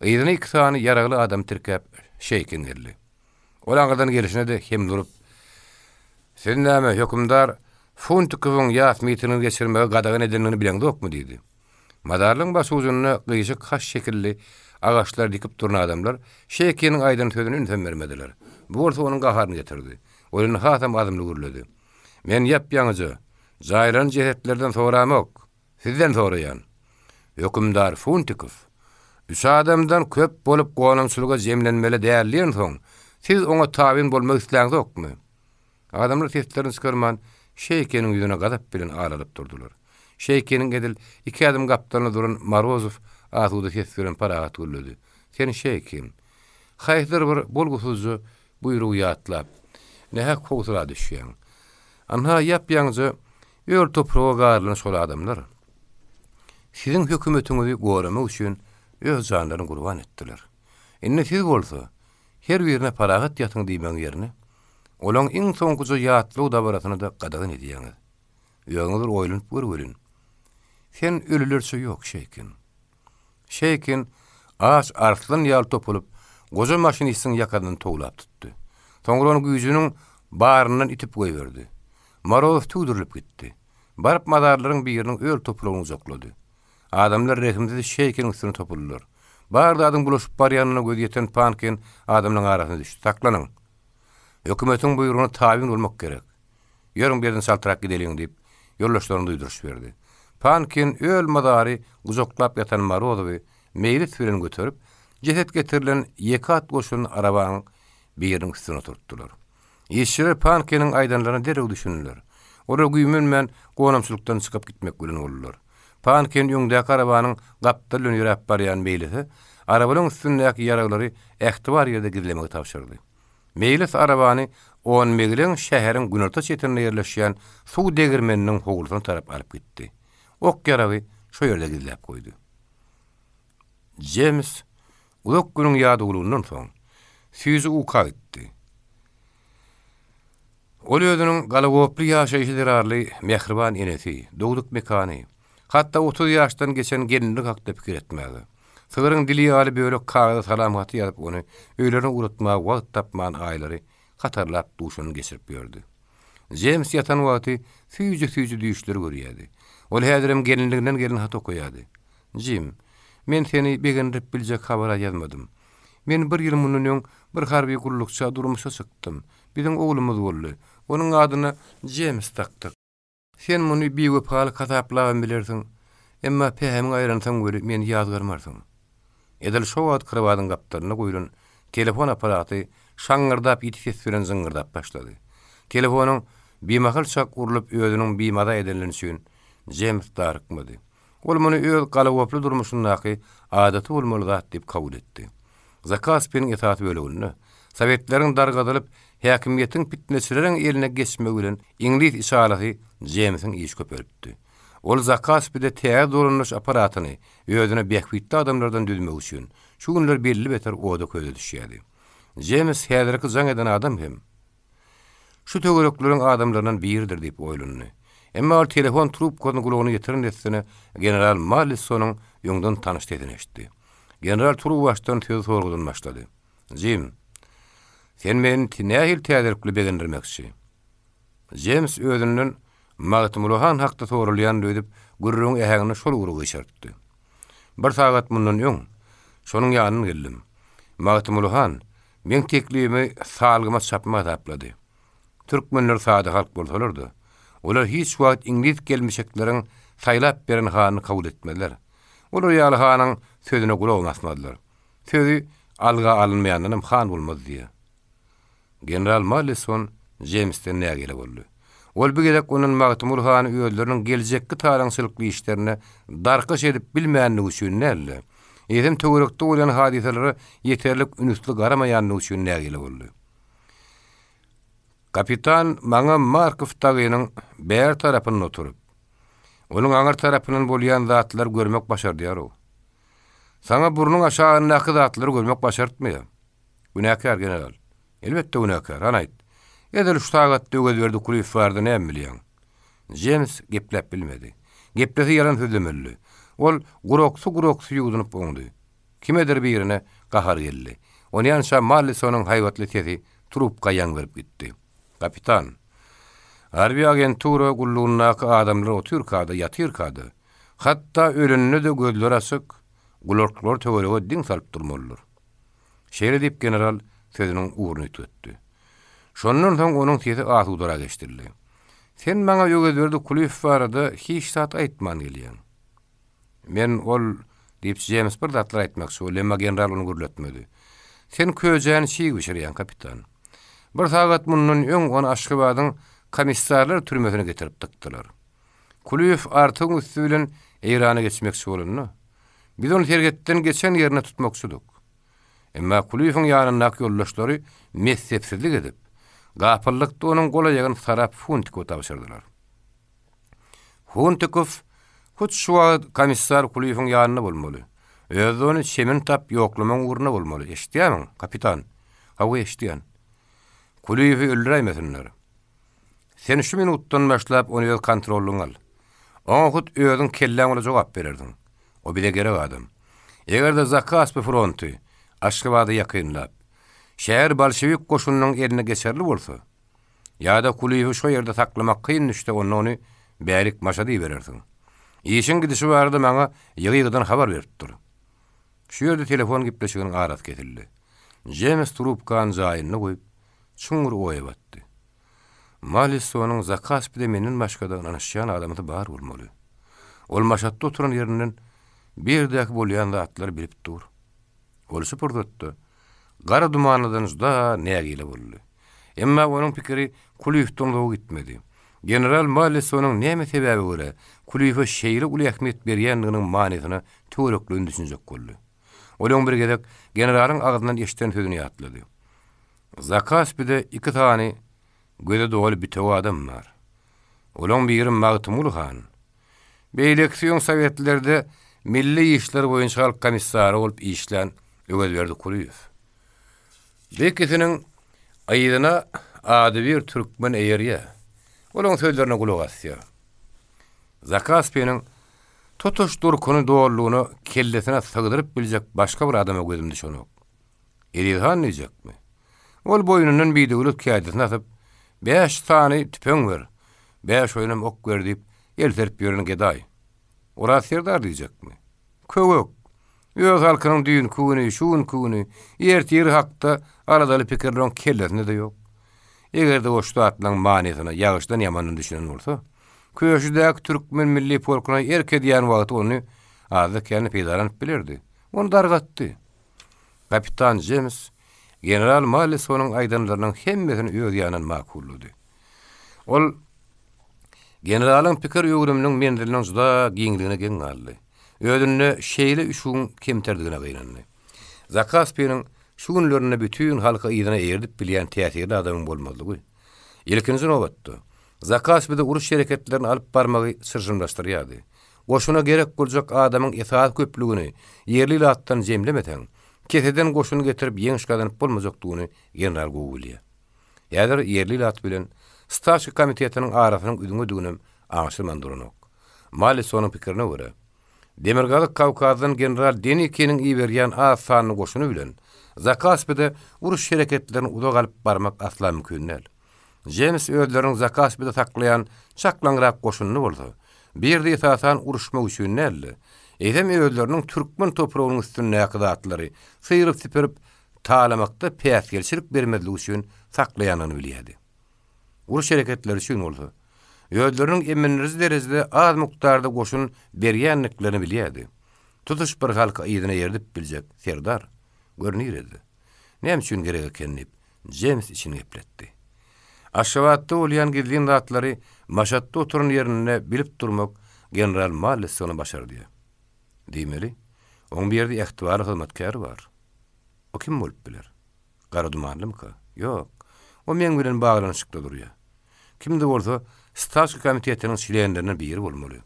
yzyna iki sany ýaragly adamy tirkäp Şeýkin geldi. Ol aňyrdan gelşine-de hem durup, Siz näme, hökümdar Funtikowyň ýas mitingini geçirmegi gadagan edendigini bileňzokmy? diýdi. Mazarlygyň başujunda gyşyk haç şekilli agaçlar dikip duran adamlar Şeýkiniň aýdan sözüne ünsem bermediler. Bu bolsa onuň gaharyny getirdi. Ol indi hasam azmly gürledi. Men ýap-ýaňyja, jaýlanan jesetlerden soramok, sizden soraýan. Hökümdar Funtikow, Üç adamdan köp bolup gonamçylyga jemlenmeli däl diýensoň, siz oňa tabyn bolmak isläňzokmy? Adamlar seslerini çykarman, Şeýkeniň ýüzüne gazap bilen alalyp durdular. Şeýkeniň edil iki ädim gapdalynda duran Morozow asuda ses bilen parahat gürledi. Sen Şeýkin, haýsydyr bir bolgusyzja buýrugy ýatlap, nähak howsala düşýäň. Anha, ýap-ýaňyja öl topraga garylan şol adamlar siziň hökümetiňizi goramak üçin öz janlaryny gurban etdiler. Indi siz bolsa, her birine parahat ýatyň diýmegiň ýerine, Olaň iň soňkuja ýatlaw dabarasyny-da gadagan edýäňiz. Özüňiz bir oýlanyp gör welin. Sen ölülerçe ýok, Şeýkin. Şeýkin aç arslan ýaly topulyp, goja maşinistiň ýakasyndan towlap tutdy. Soňra ony güýjüniň baryndan itip goýberdi. Morozow tüwdürilip gitdi. Baryp mazarlaryň biriniň öl topragyny gujaklady. Adamlar rehimsiz Şeýkiniň üstüne topuldylar. Bar zadyň bulaşyp barýanyna gözi ýeten Pankin adamlaryň arasyna düşdi. Saklanyň! Hökümetiň buýrugyna tabyn bolmak gerek. Ýörüň bu ýerden çaltrak gideliň diýip, ýoldaşlaryna duýduryş berdi. Pankin öl mazary gujaklap ýatan Morozowy meýlis bilen göterip, jeset getirilen ýeke at goşulan arabanyň biriniň üstüne oturtdylar. Işçiler Pankiniň aýdanlaryna derrew düşündiler. Olar güýmenmän gonamçylykdan çykyp gitmek bilen boldular. Pankin öňdäki arabanyň gapdaly bilen ýöräp barýan Meýlise arabalaryň üstündäki ýaraglary ähtibar ýerde gizlemegi tabşyrdy. Meýlis arabany Onmegleň şäheriň günorta çetinde ýerleşýän suw degirmeniniň howlusyna tarap alyp gitdi. Ok-ýaragy şo ýerde gizläp goýdy. Jems uzak günüň ýadawlygyndan soň, süýji uka gitdi. Ol özüniň galagoply ýaşaýşy zerarly mähriban enesi, dogduk mekany, hatda 30 ýaşdan geçen gelinlik hakda pikir etmäge, sygryň dili ýaly bölek kagyza salam haty ýazyp ony öýlerine ugratmaga wagt tapman aýlary hatarlap duşuny geçirip ýördi. Jems ýatan wagty süýji-süýji düýşleri görýärdi. Ol häzirem gelinliginden gelen haty okaýardy. Jim, men seni begendirip biljek habar-a ýazmadym. Men bir ýyl mundan öň bir harby gullukça durmuşa çykdym. Biziň oglumyz boldy. Onuň adyna Jems dakdyk. Sen muny biwepalyk hasaplabam bilersiň, emma pähimiňi aýransoň weli meni ýazgarmarsyň. Edil şo wagt krowadyň gapdalynda goýlan telefon apparaty şaňňyrdap ýiti ses bilen jyňňyrdap başlady. Telefonyň bimahal çak urlup özüniň bimaza edenligi üçin Jems darykmady. Ol muny öz galagoply durmuşyndaky adaty bolmaly zat diýip kabul etdi. Zakaspiniň esasy böleginde Sowetleriň dargadylyp, häkimiýetiň pitneçileriň eline geçmegi bilen iňlis içalasy Jemsiň işi köpelipdi. Ol Zakaspide täze dolanyş apparatyny özüne bähbitli adamlardan düzmek üçin şu günler belli beter oda-köze düşýärdi. Jems häzirki jaň eden adam hem Şu töwerekleriň adamlaryndan biridir diýip oýlandy. Emma ol telefon trubkasyny gulagyna ýetiren dessine general Mallissonyň öňden tanyş sesini eşitdi. General turuwbaşdan sözi sorgudan başlady. Jim, sen meni nähili täzelik bilen begendirmekçi? Jems özünden Magtymguly han hakda soralýandyr öýdüp, gürrüňiň äheňini şol ugra gyşartdy. Bir sagat mundan öň, şonuň ýanyndan geldim. Magtymguly han Meň teklibimi salgyma çapma hasaplady. Türkmenler sada halk bolsalar-da, olar hiç wagt iňlis gelmişekleriň saýlap beren hanyny kabul etmezler. Olar ýaly hanyň sözüne gulagam asmazlar. Sözi alga alynmaýandanam han bolmaz diýýär. General Mallison Jeýmsden nägile boldy. Ol bu gezek ondan Magtymguly hany özleriniň geljekki talaňçylykly işlerine darkaş edip bilmänligi üçin däl-de, eýsem töwerekde bolýan hadysalara ýeterlik ünsli garamaýanlygy üçin nägile boldy. Kapitan maňa Markow dagynyň bäri tarapynda oturyp, onuň aňyr tarapyndan bolýan zatlary görmek başardýar-ow. Saňa burnuň aşagyndaky zatlary görmek başartmaýar. Günäkär, general. Elbetde günäkär. Hany aýt. Edil şu sagatda Öwezberdi Kulyýew barada näme bilýäň? Jems gepläp bilmedi. Geplese ýalan sözlemelidi. Ol guraksy-guraksy ýuwdunyp oňdy. Kimedir birine gahary geldi. Onýança Mallisonyň haýbatly sesi trubka ýaň berip gitdi. Kapitan. Harby agentura gullugyndaky adamlar otyrka-da, ýatyrka-da, hatda ölende-de gözleri açyk, gulaklary töwerege diň salyp durmalydyr. Şeýle diýip general sözüniň ugruny üýtgetdi. Şondan soň onuň sesi asudarak eşidildi. Sen maňa Öwezberdi Kulyýew barada hiç zat aýtman gelýäň. Men ol, diýip, Jems bir zatlar aýtmakçy boldy, emma general ony gürletmedi. Sen köjäni çig bişirýäň, kapitan. Bir sagat mundan öň ony Aşgabadyň komissarlar türmesine getirip dykdylar. Kulyýew Artygyň üsti bilen Eýrana geçmekçi bolanda, biz ony serhetden geçen ýerinde tutmakçydyk. Emma Kulyýewiň ýanyndaky ýoldaşlary messepsizlik edip, gapyllykda onuň gol-aýagyny sarap Funtikowa tabşyrdylar. Huntikow hut şu wagt komissar Kulyýewiň ýanynda bolmaly. Özi-de ony çemini tap ýoklamagyň ugrunda bolmaly. Eşidýärmiň, kapitan? Hawa, eşidýän. Kulyýewi öldüräýmesinler. Sen şu minutdan başlap ony öz kontrollygyňa al. Oňa hut özüň kelläň bilen jogap berersiň. O bize gerek adam. Eger-de Zakaspi fronty Aşgabada ýakynlap, şäher bolşewik goşunynyň eline geçerli bolsa, Ýa-da Kulyýewi şo ýerde saklamak kyn düşse onda ony bärik Maşada iberersiň. Işiň gidişi barada maňa ýygy-ýygydan habar berip dur. Şu ýerde telefon gepleşiginiň arasy kesildi. Jems trubkany jaýynda goýup, çuňňur oýa batdy. Malissonyň Zakaspide menden başga-da ynanyşýan adamsy bar bolmaly. Ol Maşatda oturan ýerinden bu ýerdäki bolýan zatlary bilip dur. Ol şu pursatda gara dumanlydan juda nägile boldy. Emma onuň pikiri Kulyýewden uzaga gitmedi. General Mallisonyň näme sebäbe görä Kulyýewe şeýle uly ähmiýet berýändiginiň manysyna töwerekleýin düşünjek boldy. Ol öň bir gezek generalyň agzyndan eşiden sözüni ýatlady. Zakaspide iki sany göze doly bitewi adam bar. Olaň biri Magtymguly han. Beýlekisi öň sowetlerde milli işler boýunça halk komissary bolup işlän Öwezberdi Kulyýew. Bu ikisiniň yzyna adybir türkmen eýerýär. Olaň sözlerine gulak asýar. Zakaspiniň tutuş durkuny dolulygyna kellesine sygdyryp biljek başga bir adama gözüm düşenok. Eziz han diýjekmi? Ol boýnundan bidöwlet kädisini asyp, Bäş sany tüpeň ber, bäş oýnam ok ber diýip, el serip ýören gedaý. Oraz serdar diýjekmi? Köwek! Öz halkynyň düýnki güni, şu günki güni, ertiri hakda aladaly pikirler oň kellesinde-de ýok. Eger-de o şu zatlaryň manysyna ýagşydan-ýamandan düşünen bolsa, Köşüdäki türkmen milli polkuna erk edýän wagty ony azda-kände peýdalanyp bilerdi. Ony dargatdy. Kapitan Jems general Mallisonyň aýdanlarynyň hemmesini öz ýanyndan makullady. Ol generalyň pikir öwrüminiň menziliniň juda giňligine geň galdy. Özünde şeýle üşügiň kemterdigine gynandy. Zakaspiniň şu günlerinde bütin halky yzyna eýerdip bilýän täsirli adamyň bolmazlygy, ilkinji nobatda, Zakaspide uruş hereketlerini alyp barmagy çyrşymlaşdyrýardy. Goşuna gerek boljak adamyň esasy köplügini ýerli ilatdan jemlemeseň, keseden goşun getirip ýeňiş gazanyp bolmajakdygyny general gowy bilýär. Häzir ýerli ilat bilen Stawka komitetiniň arasynyň üzňediginem aňşyrman duranok. Mallisonyň pikirine görä, Demirgazyk Kawkazdan general Denikiniň iberýän az sanly goşuny bilen Zakaspide uruş hereketlerini uzak alyp barmak asla mümkin däl. Jems özleriniň Zakaspide saklaýan çaklaňrak goşunyny bolsa, bu ýerde esasan uruşmak üçin däl-de, eýsem özleriniň türkmen topragynyň üstündäki zatlary syryp-süpürip talamakda päsgelçilik bermezlik üçin saklaýandygyny bilýärdi. Uruş hereketleri üçin bolsa, özleriniň imrindiriji derejede az mukdarda goşun berýändiklerini bilýärdi. Tutuş bir halky yzyna ýerdip biljek serdar, gör nirede? Näme üçin gerek eken diýip, Jems içini gepletdi. Aşgabatda bolýan gizlin zatlary Maşatda oturan ýerinde bilip durmak general Mallessona başardýar. Diýmeli, oň bir ýerde ähtibarly hyzmatkäri bar. O kim bolup biler? Gara dumanlymyka? Ýok. O meň bilen baglanyşykda durýar. Kim-de bolsa, Stawka komitetiniň çlenlerinden biri bolmaly.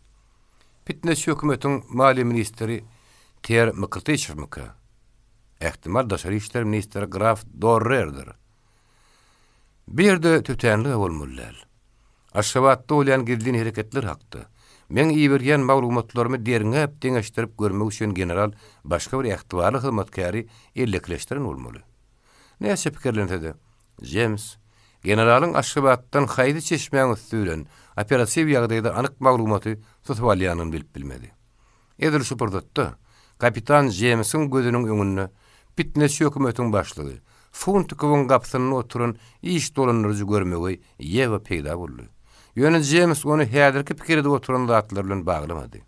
Pitneçi hökümetiň maliýe ministri Ter Mkrtyçewmyka? Ähtimal daşary işler ministri graf Dorrerdir. Bu ýerde tötänlig-ä bolmaly däl. Aşgabatda bolýan gizlin hereketler hakda, meň iberýän maglumatlarymy derňäp, deňeşdirip görmek üçin general başga bir ähtibarly hyzmatkäri ellekileşdiren bolmaly. Näçe pikirlense-de, Jems, generalyň Aşgabatdan haýsy çeşmäň üsti bilen operatiw ýagdaýda anyk maglumaty susup alýanyny bilip bilmedi. Edil şu pursatda kapitan Jemsiň gözüniň öňünde pitneçi hökümetiň başlygy, Funtikowyň gapysynda oturan iş dolandyryjy görmegeý Ýewa peýda boldy. Ýöne Jems ony häzirki pikir edip oturan zatlary bilen baglamady.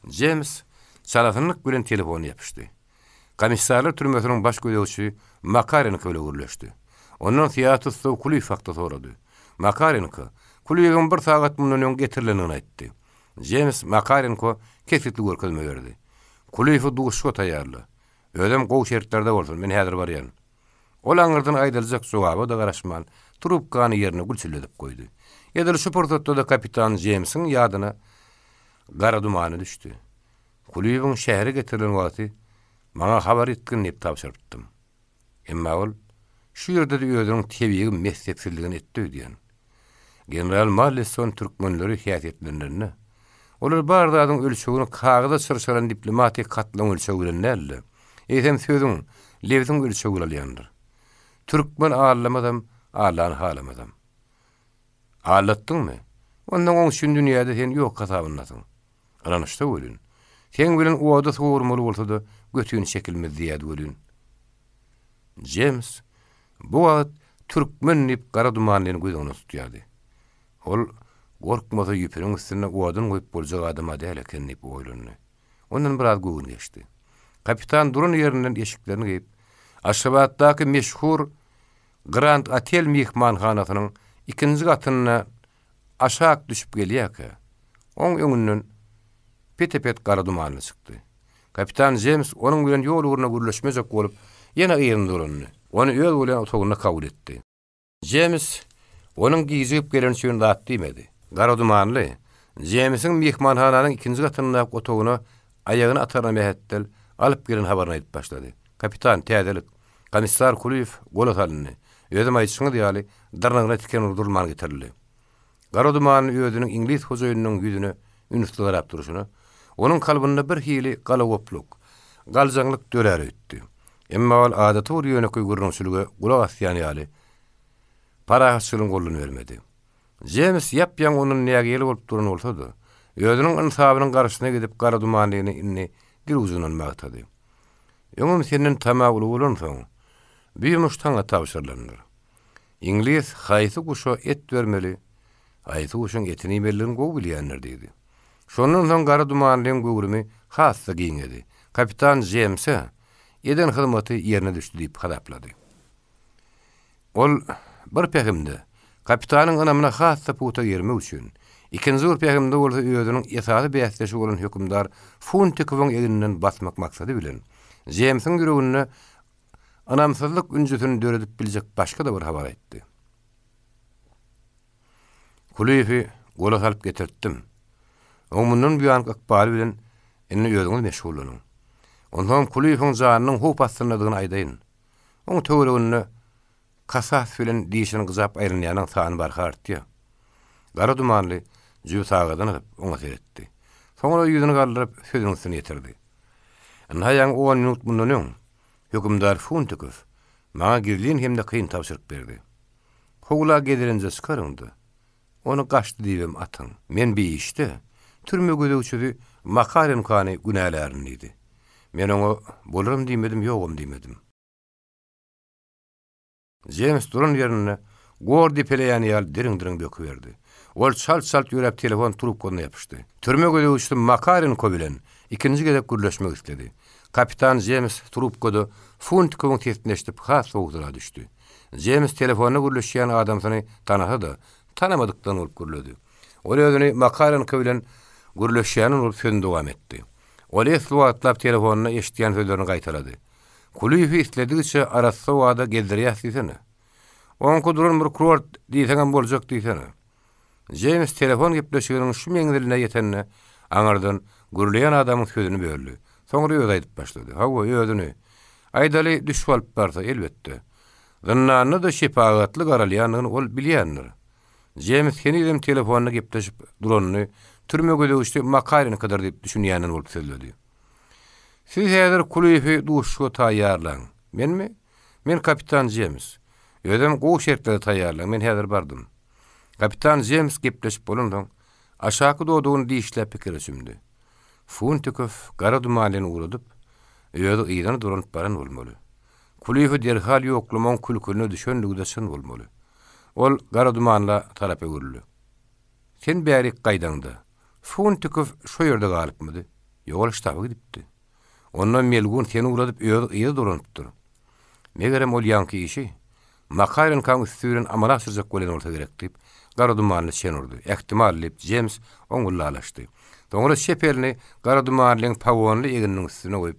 Jems çalasynlyk bilen telefona ýapyşdy. Komissarlar türmesiniň baş gözegçisi Makarenko bilen gürleşdi. Ondan syýasy tussag Kulyýew hakda sorady. Makarenko, Kulyýewiň bir sagat mundan öň getirilendigini aýtdy. Jems Makarenko kesgitli görkezme berdi. Kulyýewi duşuşyga taýýarla. Özem gowy şertlerde bolsun, men häzir barýan. Ol aňyrdan aýdyljak jogaba-da garaşman, trubkany ýerine gülçülledip goýdy. Edil şu pursatda-da kapitan Jemsiň ýadyna gara dumany düşdi. Kulyýewiň şähere getirilen wagty maňa habar etgin diýip tabşyrypdym. Emma ol şu ýerde-de özüniň tebigy messepsizligini etdi öýdýän. General Mallisson türkmenleri häsiýetlendirende, olar bar zadyň ölçegini kagyza çyrşalan diplomatik hatlaryň ölçegi bilen däl-de, eýsem sözüň, lebziň ölçegi bilen alýandyr. Türkmen allamazam, Allany halamazam. Aldatdyňmy? Onda oň üçin dünýäde sen ýok hasabyndasyň. Ynanyşsa welin, seň bilen oda sowurmaly bolsa-da götüni çekilmez diýýärdi welin. Jems bu wagt türkmen diýip gara dumanlyny göz öňünde tutýardy. Ol gorkmasa ýüpüniň üstünde odun goýup boljak adam-a däl eken diýip oýlandy. Ondan biraz göwün geçdi. Kapitan duran ýerinden eşiklerini geýip, Aşgabatdaky meşhur Grand Otel myhmanhanasynyň ikinji gatynda aşak düşüp gelýärkä, oň öňünden pete-pet gara dumanly çykdy. Kapitan Jems onuň bilen ýol ugruna gürleşmejek bolup, ýene yzyna dolandy. Ony öz bolýan otagynda kabul etdi. Jems onuň gijigip geleni üçin zat diýmedi. Gara dumanly, Jemsiň myhmanhananyň ikinji gatyndaky otagyna aýagyny ataryna mähetdel, alyp gelen habaryny aýdyp başlady. Kapitan, täzelik. Komissar Kulyýew gola salyndy. Özem aýdyşyňyz ýaly, dyrnagyna tiken urdurylman getirildi. Gara dumanly özüniň iňlis hojaýynynyň ýüzüne ünsli garap durşuna, onuň kalbynda birhili galagopluk, galjaňlyk dörär öýtdi. Emma ol adaty bir ýönekeý gürrüňçilige gulak asýan ýaly, parahatçylygyň goluny bermedi. Jems ýap-ýaňy ondan nägile bolup duran bolsa-da, özüniň ynsabynyň garşysyna gidip gara dumanlyny indi dil ujundan magtady. Öňem senden tama uly bolansoň, bu ýumuş saňa tabşyrylandyr. Iňlis haýsy guşa et bermeli, haýsy guşuň etini iýmelidigini gowy bilýändir diýdi. Şondan soň gara dumanlyň göwrümi has-da giňedi. Kapitan Jemse eden hyzmaty ýerine düşdi diýip hasaplady. Ol bir pähimde kapitanyň ynamyna has-da pugta girmek üçin, ikinji bir pähimde bolsa özüniň esasy bäsdeşi bolan hökümdar Funtikowyň egninden basmak maksady bilen, Jemsiň ýüreginde ynamsyzlyk ünjüsini döredip biljek başga-da bir habar aýtdy. Kulyýewi gola salyp getirtdim. Oň mundan buýanky ykbaly bilen indi özüňiz meşgullanyň. Onsoňam Kulyýewiň janynyň howp astyndadygyny aýdaýyn. Oň töwereginde kasas bilen dişini gyjap aýlanýanyň sany barha artýar. Gara dumanly jübi sagadyny alyp, oňa seretdi. Soňra ýüzüni galdyryp, sözüniň üstüni ýetirdi. Ynha ýaňy on minut mundan öň, hökümdar Funtikow maňa gizlin hem-de kyn tabşyryk berdi. Howla gezelenje çykaryň-da, ony gaçdy diýibem atyň. Men bi işde türme gözegçisi Makarenkany günälärin diýdi. Men oňa bolaram diýmedim, ýogam diýmedim. Jems duran ýerinde gor depeleýän ýaly diriň-diriň böküberdi. Ol çalt-çalt ýöräp telefon trubkasyna ýapyşdy. Türme gözegçisi Makarenko bilen ikinji gezek gürleşmek isledi. Kapitan Jems trubkada Funtikowyň sesini eşidip has howsala düşdi. Jems telefonda gürleşýän adamsyny tanasa-da, tanamadykdan bolup gürledi. Ol özüni Makarenko bilen gürleşýänden bolup sözüni dowam etdi. Ol esli wagtlap telefonda eşidýän sözlerini gaýtalady. Kulyýewi isledigiçe arassa wada gezdirýäs diýsene. Oňky duran bir kurort diýseňem boljak diýsene. Jeýms telefon gepleşiginiň şu meňziline ýetende, aňyrdan gürleýän adamyň sözüni böldi. Soňra özi aýdyp başlady. Hawa, özüni. Aýdaly, düşbi alyp barsa, elbetde. Zyndanda-da şepagatly garalýandygyny ol bilýändir. Jeýms henizem telefonda gepleşip duranyny türme gözegçisi Makarenkodyr diýip düşünýänden bolup sözledi. Siz häzir Kulyýewi duşuşyga taýýarlaň. Menmi? Men kapitan Jems. Özem gowy şertlerde taýýarlaň, men häzir bardym. Kapitan Jems gepleşip bolansoň, aşaky dodagyny dişläp pikire çümdi. Funtikow gara dumanlyny ugradyp, özi yzyna dolanyp baran bolmaly. Kulyýewi derhal ýoklamagyň külküline düşenligi-de çyn bolmaly. Ol gara dumanla tarap öwrüldi. Sen bärik gaýdaňda, Funtikow şo ýerde galypmydy? Ýok, ol ştaba gidipdi. Onda melgun seni ugradyp özi yza dolanypdyr. Megerem ol ýaňky işi Makarenkaň üsti bilen amala aşyrjak bolýan bolsa gerek diýip, gara dumanly çen urdy. Ähtimal, diýip, Jems oňullalaşdy. Soňra çep elini gara dumanlyň pagonly egniniň üstüne goýup,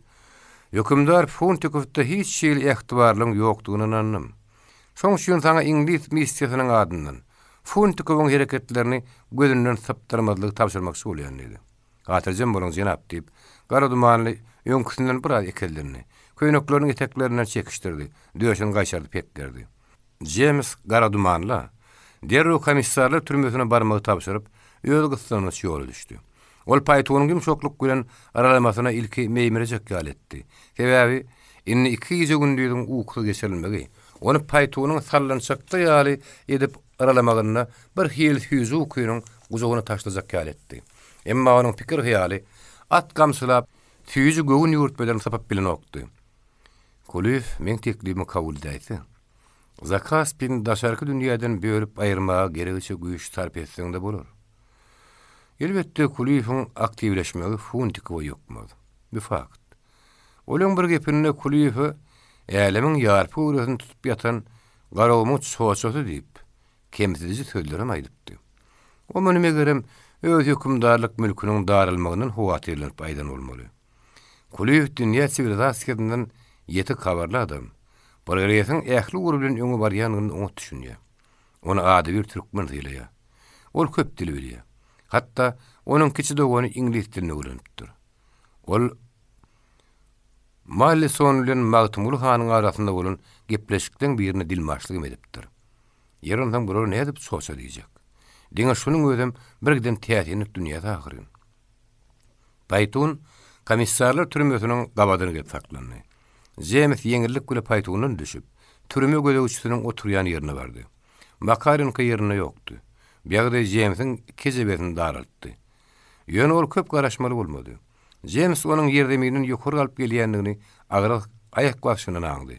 Hökümdar Funtikowda hiç hili ähtibarlygyň ýokdugyna ynandym. Şoň üçin saňa iňlis missiýasynyň adyndan Funtikowyň hereketlerini gözünden sypdyrmazlygy tabşyrmakçy bolýan diýdi. Hatyrjem boluň, jenap, diýip, gara dumanly öňküsinden biraz ekezlendi. Köýnekleriniň eteklerinden çekişdirdi, döşüni gaýşardyp hekgerdi. Jems gara dumanla derrew komissarlar türmesine barmagy tabşyryp, öz gyssanmaç ýola düşdi. Ol paýtunyň ýumşaklyk bilen yralamasyna ilki meýmirejek ýaly etdi. Sebäbi, indi iki gije-gündiziň ukusyz geçirilmegi, ony paýtunyň sallançakda ýaly edip yralamagynda bir hili süýji ukynyň gujagyna taşlajak ýaly etdi. Emma onuň pikir-hyýaly at gamçylap, süýji göwün ýüwürtmeden sypyp bilenokdy. Kulyýew meň teklibimi kabul edäýse, Zakaspini daşarky dünýäden bölüp aýyrmaga geregiçe güýç sarp etseň-de bolar. Elbetde, Kulyýewiň aktiwleşmegi Funtikowa ýokmaz. Bu fakt. Ol öň bir gepinde Kulyýewe älemiň ýarpy göwresini tutup ýatan Garagumuň çoçasy diýip, kemsidiji sözlerem aýdypdy. O muny, megerem, öz hökümdarlyk mülküniň daralmagyndan howatyrlanyp aýdan bolmaly. Kulyýew dünýä siwilizasiýasyndan ýetik habarly adam. Progresiň ähli ugry bilen öňe barýandygyna oňat düşünýär. Ony adybir türkmen sylaýar. Ol köp dili bilýär. Hatda onuň kiçi dogany iňlis dilini öwrenipdir. Ol Mallison bilen Magtymguly hanyň arasynda bolan gepleşikleň birine dilmaçlyk hem edipdir. Ýer onsoň bulara nädip çoça diýjek? Diňe şunuň özem birgiden täsinlik dünýäsi ahyryn. Paýtun komissarlar türmesiniň gabadyna gelip saklandy. Jems ýeňillik bile paýtundan düşüp, türme gözegçisiniň oturýan ýerine bardy. Makarenko ýerinde ýokdy. Bu ýagdaý Jemsiň kejebesini daraltdy. Ýöne ol köp garaşmaly bolmady. Jems onuň ýerzeminden ýokary galyp gelýändigini agras aýak basyşyndan aňdy.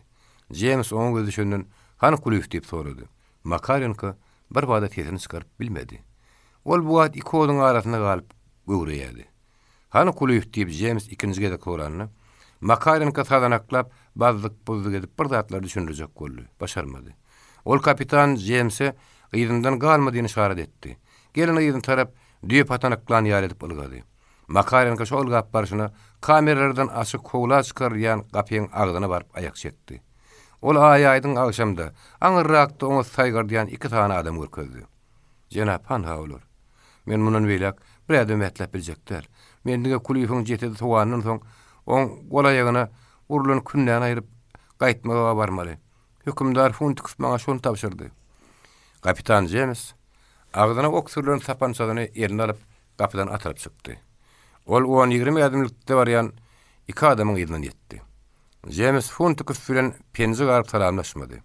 Jems oňa gözi düşenden, Hany Kulyýew diýip sorady. Makarenko birbada sesini çykaryp bilmedi. Ol bu wagt iki oduň arasynda galyp göwreýärdi. Hany Kulyýew diýip Jems ikinji gezek soranda, Makarenko sazanaklap, bazzyk-buzzyk edip bir zatlar düşündirjek boldy. Başarmady. Ol kapitan Jemse yzyndan galma diýen yşarat etdi. Gelin yzyna tarap düýe patanaklan ýaly edip ylgady. Makarenko şo ylgap barşyna kameralardan açyk howla çykarylýan gapyň agzyna baryp aýak çekdi. Ol aý-aýdyň agşamda aňyrrakda oňa saýgardýan iki sany adam görkezdi. Jenap, hanha olar. Men mundan beýläk bir ädim ätläp biljek däl. Men diňe Kulyýewiň jesedi sowandan soň, oň gol-aýagyna urlan kündäni aýryp, gaýtmaga barmaly. Hökümdar Funtikow maňa şony tabşyrdy. Kapitan Jems agzyna ok sürlen sapançasyny eline alyp, gapydan atylyp çykdy. Ol on-ýigrimi ädimlikde barýan iki adamyň yzyndan ýetdi. Jems Funtikow bilen penji garyp salamlaşmady.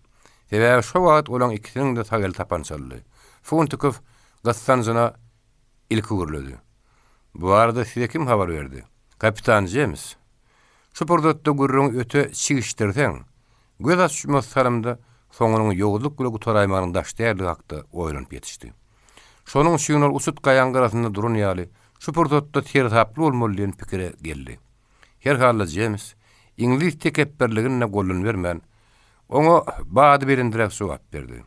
Sebäbi şo wagt olaň ikisiniň-de sag eli sapançalydy. Funtikow gyssanjyna ilki gürledi. Bu barada size kim habar berdi? Kapitan Jems, şu pursatda gürrüňi öte çigişdirseň, Göz açmaz salymda soňunyň ýowuzlyk bile gutaraýmagynyň daş däldigi hakda oýlanyp ýetişdi. Şonuň üçin ol uçut gaýaň gyrasynda duran ýaly, şu pursatda seresaply bolmaly diýen pikire geldi. Her halda Jems iňlis tekepbirligine golun bermän, oňa bady belendiräk jogap berdi.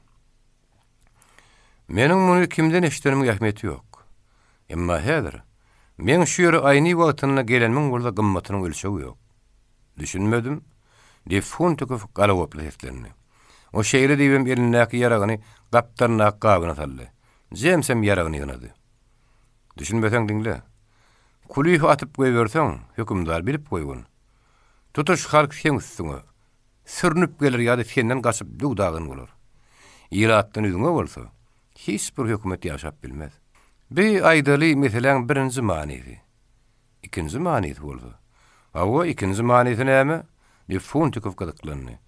Meniň muny kimden eşidenimiň ähmiýeti ýok. Emma häzir, meň şu ýere aýny wagtynda gelenimiň bolsa gymmatynyň ölçegi ýok. Düşünmedim, diýip, Funtikow galagoply seslendi. O şeýle diýibem elindäki ýaragyny gapdalyndaky gabyna saldy. Jemsem ýaragyny ýygnady. Düşünmeseň diňle. Kulyýewi atyp goýberseň, hökümdar bilip goýgun. Tutuş halk seň üstüňe. Sürnüp geler ýa-da senden gaçyp döw-dagyn bolar. Ilatdan üzňe bolsa, hiç bir hökümet ýaşap bilmez. Bi, aýdaly, meseläň birinji manysy. Ikinji manysy bolsa. Hawa, ikinji manysy näme? diýip, Funtikow gyzyklandy.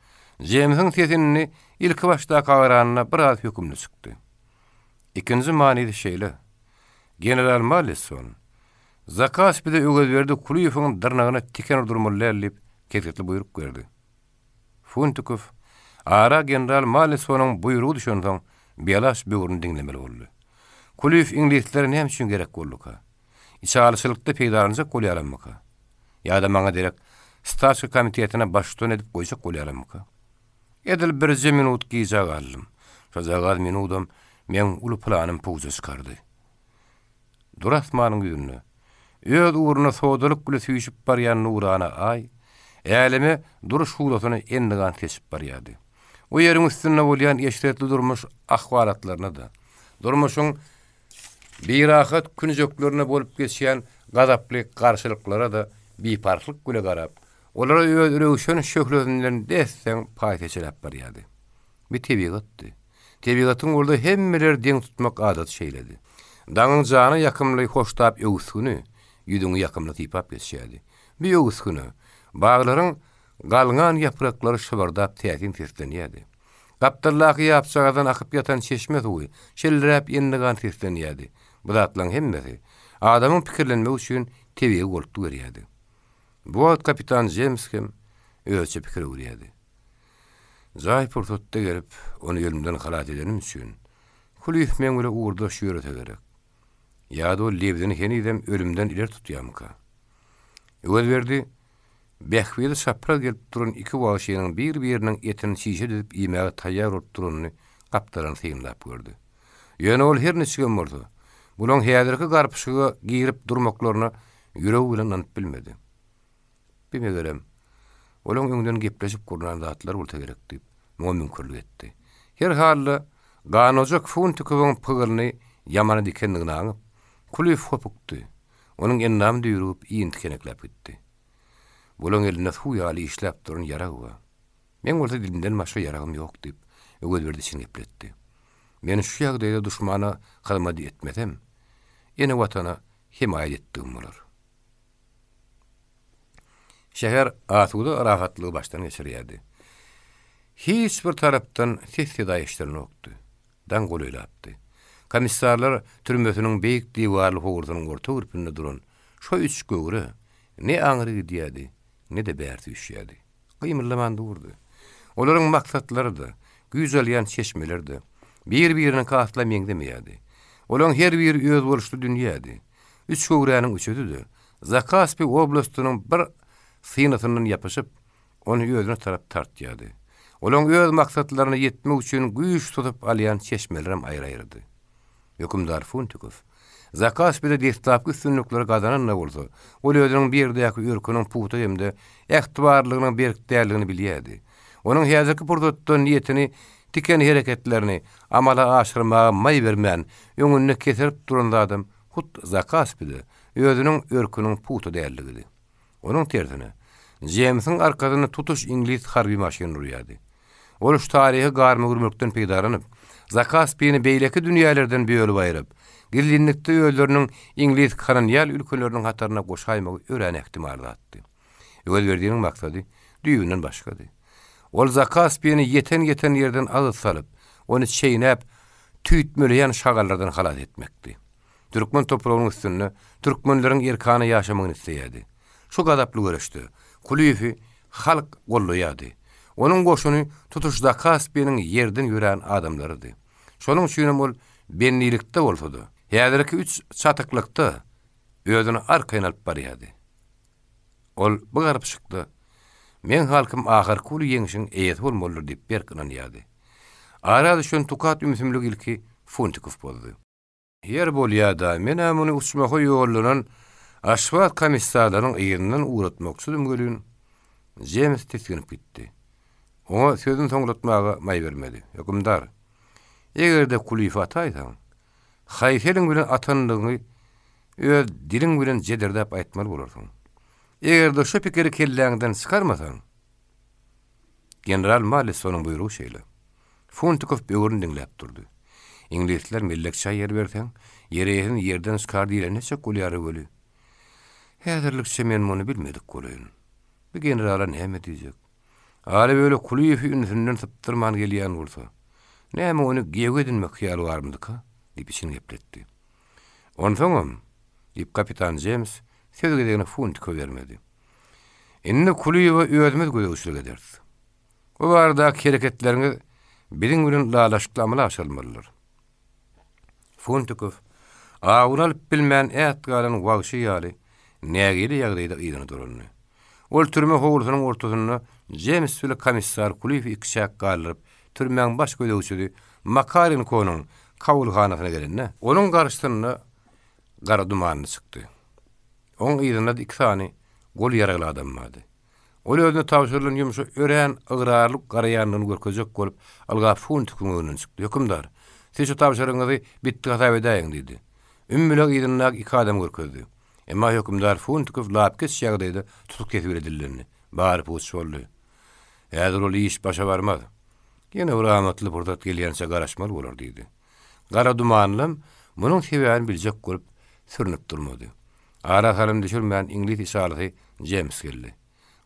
Jemsiň sesi indi ilkibaşdaka garanda biraz hökümli çykdy. Ikinji manysy şeýle. General Mallisson, Zakaspide Öwezberdi Kulyýewiň dyrnagyna tiken urdurmaly däl diýip, kesgitli buýruk berdi. Funtikow ara general Mallisonyň buýrugy düşensoň, bialaç böwrüni diňlemeli boldy. Kulyýew iňlislere näme üçin gerek bolduka? Içalyçylykda peýdalanjak bolýarlarmyka? Ýa-da maňa derek Stawka komitetine baştutan edip goýjak bolýarlarmyka? Edil birje minut gijä galdym. Şojagaz minudam meň uly planym puja çykardy. Dury asmanyň ýüzünde, öz ugruna sodalyk bile süýşüp barýan nurana Aý, äleme dury şuglasyny endigan seçip barýardy. O ýeriň üstünde bolýan eşretli durmuş ahwalatlaryna-da, durmuşyň birahat künjeklerinde bolup geçýän gazaply garşylyklara-da biparhlyk bile garap, olara öz röwşen şöhlesinden des-deň paý seçeläp barýardy. Bir tebigatdy. Tebigatyň bolsa hemmeleri deň tutmak adaty şeýledi. Daňyň jana ýakymly hoştap öwüsgini ýüzüňi ýakymly sypap geçýärdi. Bir öwüsgine baglaryň galňan ýapraklary şybyrdap täsin seslenýärdi. Gapdaldaky ýapjagazdan akyp ýatan çeşme suwy şeldiräp endigan seslenýärdi. Bu zatlaryň hemmesi adamyň pikirlenmegi üçin tebigy goltgy berýärdi. Bu wagt kapitan Jems hem özüçe pikir öwürýärdi. Jaý pursatda gelip, ony ölümden halas edenim üçin, Kulyýew meň bile ugurdaş ýörese gerek. Ýa-da ol lebzini henizem ölümden ileri tutýarmyka? Öwezberdi bähbidi çapraz gelip duran iki wagşynyň bir-biriniň etini çişe düzüp iýmäge taýýar bolup duranyny gapdalan synlap gördi. Ýöne ol her niçigem bolsa, bulaň häzirki garpyşyga girip durmaklaryna ýüregi bilen ynanyp bilmedi. Bir megerem, olaň öňden gepleşip gurnan zatlary bolsa gerek diýip, muňa müňkürlik etdi. Her halda, ganojak Funtikowyň pygylyny ýamana dikendigini aňyp, Kulyýew hopukdy. Onuň endamy düýrügip, iýni tikenekläp gitdi. Bulaň elinde suw ýaly işläp duran ýarag bar. Meň bolsa dilimden başga ýaragym ýok diýip, Öwezberdi içini gepletdi. Men şu ýagdaýda duşmana hyzmat etmesem, ene Watana hemaýat etdigim bolar. Şäher asuda rahatlygy başdan geçirýärdi. Hiç bir tarapdan ses-seda eşidilenokdy. Daň golaýlapdy. Komissarlar türmesiniň beýik diwarly howlusynyň orta gürpünde duran şo üç göwre ne aňry gidýärdi, ne-de bäri süýşýärdi. Gymyldaman durdy. Olaryň maksatlary-da, güýç alýan çeşmeleri-de bir-biriniňkä asla meňzemeýärdi. Olaryň her biri özboluşly dünýädi. Üç göwräniň üçüsi-de Zakaspi oblastynyň bir synasyndan ýapyşyp, ony özüne tarap tartýardy. Olaryň öz maksatlaryna ýetmek üçin güýç tutup alýan çeşmelerem aýry-aýrydy. Hökümdar Funtikow Zakaspide deslapky üstünlikleri gazanan-da bolsa, ol özüniň bu ýerdäki örküniň pugta hem-de ähtibarlygynyň berk däldigini bilýärdi. Onuň häzirki pursatda niýetini tiken hereketlerini amala aşyrmaga maý bermän, öňünde keserip duran zadam hut Zakaspide özüniň örküniň pugta däldigidi. Onuň tersine, Jemsiň arkasynda tutuş iňlis harby maşyny durýardy. Ol şu taryhy garma-gürmekden peýdalanyp, Zakaspini beýleki dünýälerden bölüp aýryp, gizlinlikde özleriniň iňlis kolonial ülkeleriniň hataryna goşaýmagy örän ähtimal zatdy. Öwezberdiniň maksady düýbünden başgady. Ol Zakaspini ýeten-ýeten ýerden agyz salyp, ony çeýnäp, tüýtmeleýän şagallardan halas etmekdi. Türkmen topragynyň üstünde türkmenleriň erkana ýaşamagyny isleýärdi. Şu gazaply göreşde Kulyýewi halk goldaýardy. Onuň goşuny tutuş Zakaspiniň ýerden ýörän adamlarydy. Şonuň üçinem ol bendilikde bolsa-da, häzirki üç çatyklykda özüni arkaýyn alyp barýardy. Ol bu garpyşykda Meň halkym ahyrky uly ýeňşiň eýesi bolmalydyr diýip berk ynanýardy. Ara düşen tukat ümsümligi ilki Funtikow bozdy. Ýer bolýa-da, men-ä muny uçmaha ýollanan Aşgabat komissarlarynyň yzyndan ugratmakçydym welin, Jems tisginip gitdi. Oňa sözüni soňlatmaga maý bermedi. Hökümdar, eger-de Kulyýewi ataýsaň, haýsy eliň bilen atandygyňy öz diliň bilen jedirdäp aýtmaly bolarsyň. Eger-de şu pikiri kelläňden çykarmasaň, General Mallissonyň buýrugy şeýle. Funtikow böwrüni diňläp durdy. Iňlisler mellek çaý ýer berseň, ýer eýesini ýerden çykar diýleni etjek bolýar weli. Häzirlikçe men muny bilmedik bolaýyn. Bu generala näme diýjek? Ala-böle Kulyýewi ünsünden sypdyrman gelýän bolsa, näme ony giýew edinmek hyýaly barmydyka? diýip içini gepletdi. Onsoňam, diýip kapitan Jems söz gezegini Funtikowa bermedi. Indi Kulyýewe özümiz gözegçilik ederis. Bu baradaky hereketleriňiz biziň bilen ylalaşykly amala aşyrylmalydyr. Funtikow awuny alyp bilmän ät galan wagşy ýaly nägile ýagdaýda yzyna dolandy. Ol türme howlusynyň ortasynda Jems bile komissar Kulyýewi ikiçäk galdyryp, türmäň baş gözegçisi Makarenkonyň kabulhanasyna gelende, onuň garşysynda gara dumanly çykdy. Oň yzynda-da iki sany gol ýaragly adam bardy. Ol özüne tabşyrylan ýumşa örän ygrarly garaýandygyny görkezjek bolup, ylgap Funtikiň öňünden çykdy. Hökümdar, siz şu tabşyrygyňyzy bitdi hasap edäýiň, diýdi. Üm bilen yzyndaky iki adamy görkezdi. Emma hökümdar Funtikow lapykeç ýagdaýda tutuk sesi bile dillendi. Bary puç boldy. Häzir ol iş başa barmaz. Ýene bir amatly pursat gelýänçä garaşmaly bolar, diýdi. Gara dumanlam munuň sebäbini biljek bolup sürnüp durmady. Ara salym düşürmän iňlis içalysy Jems geldi.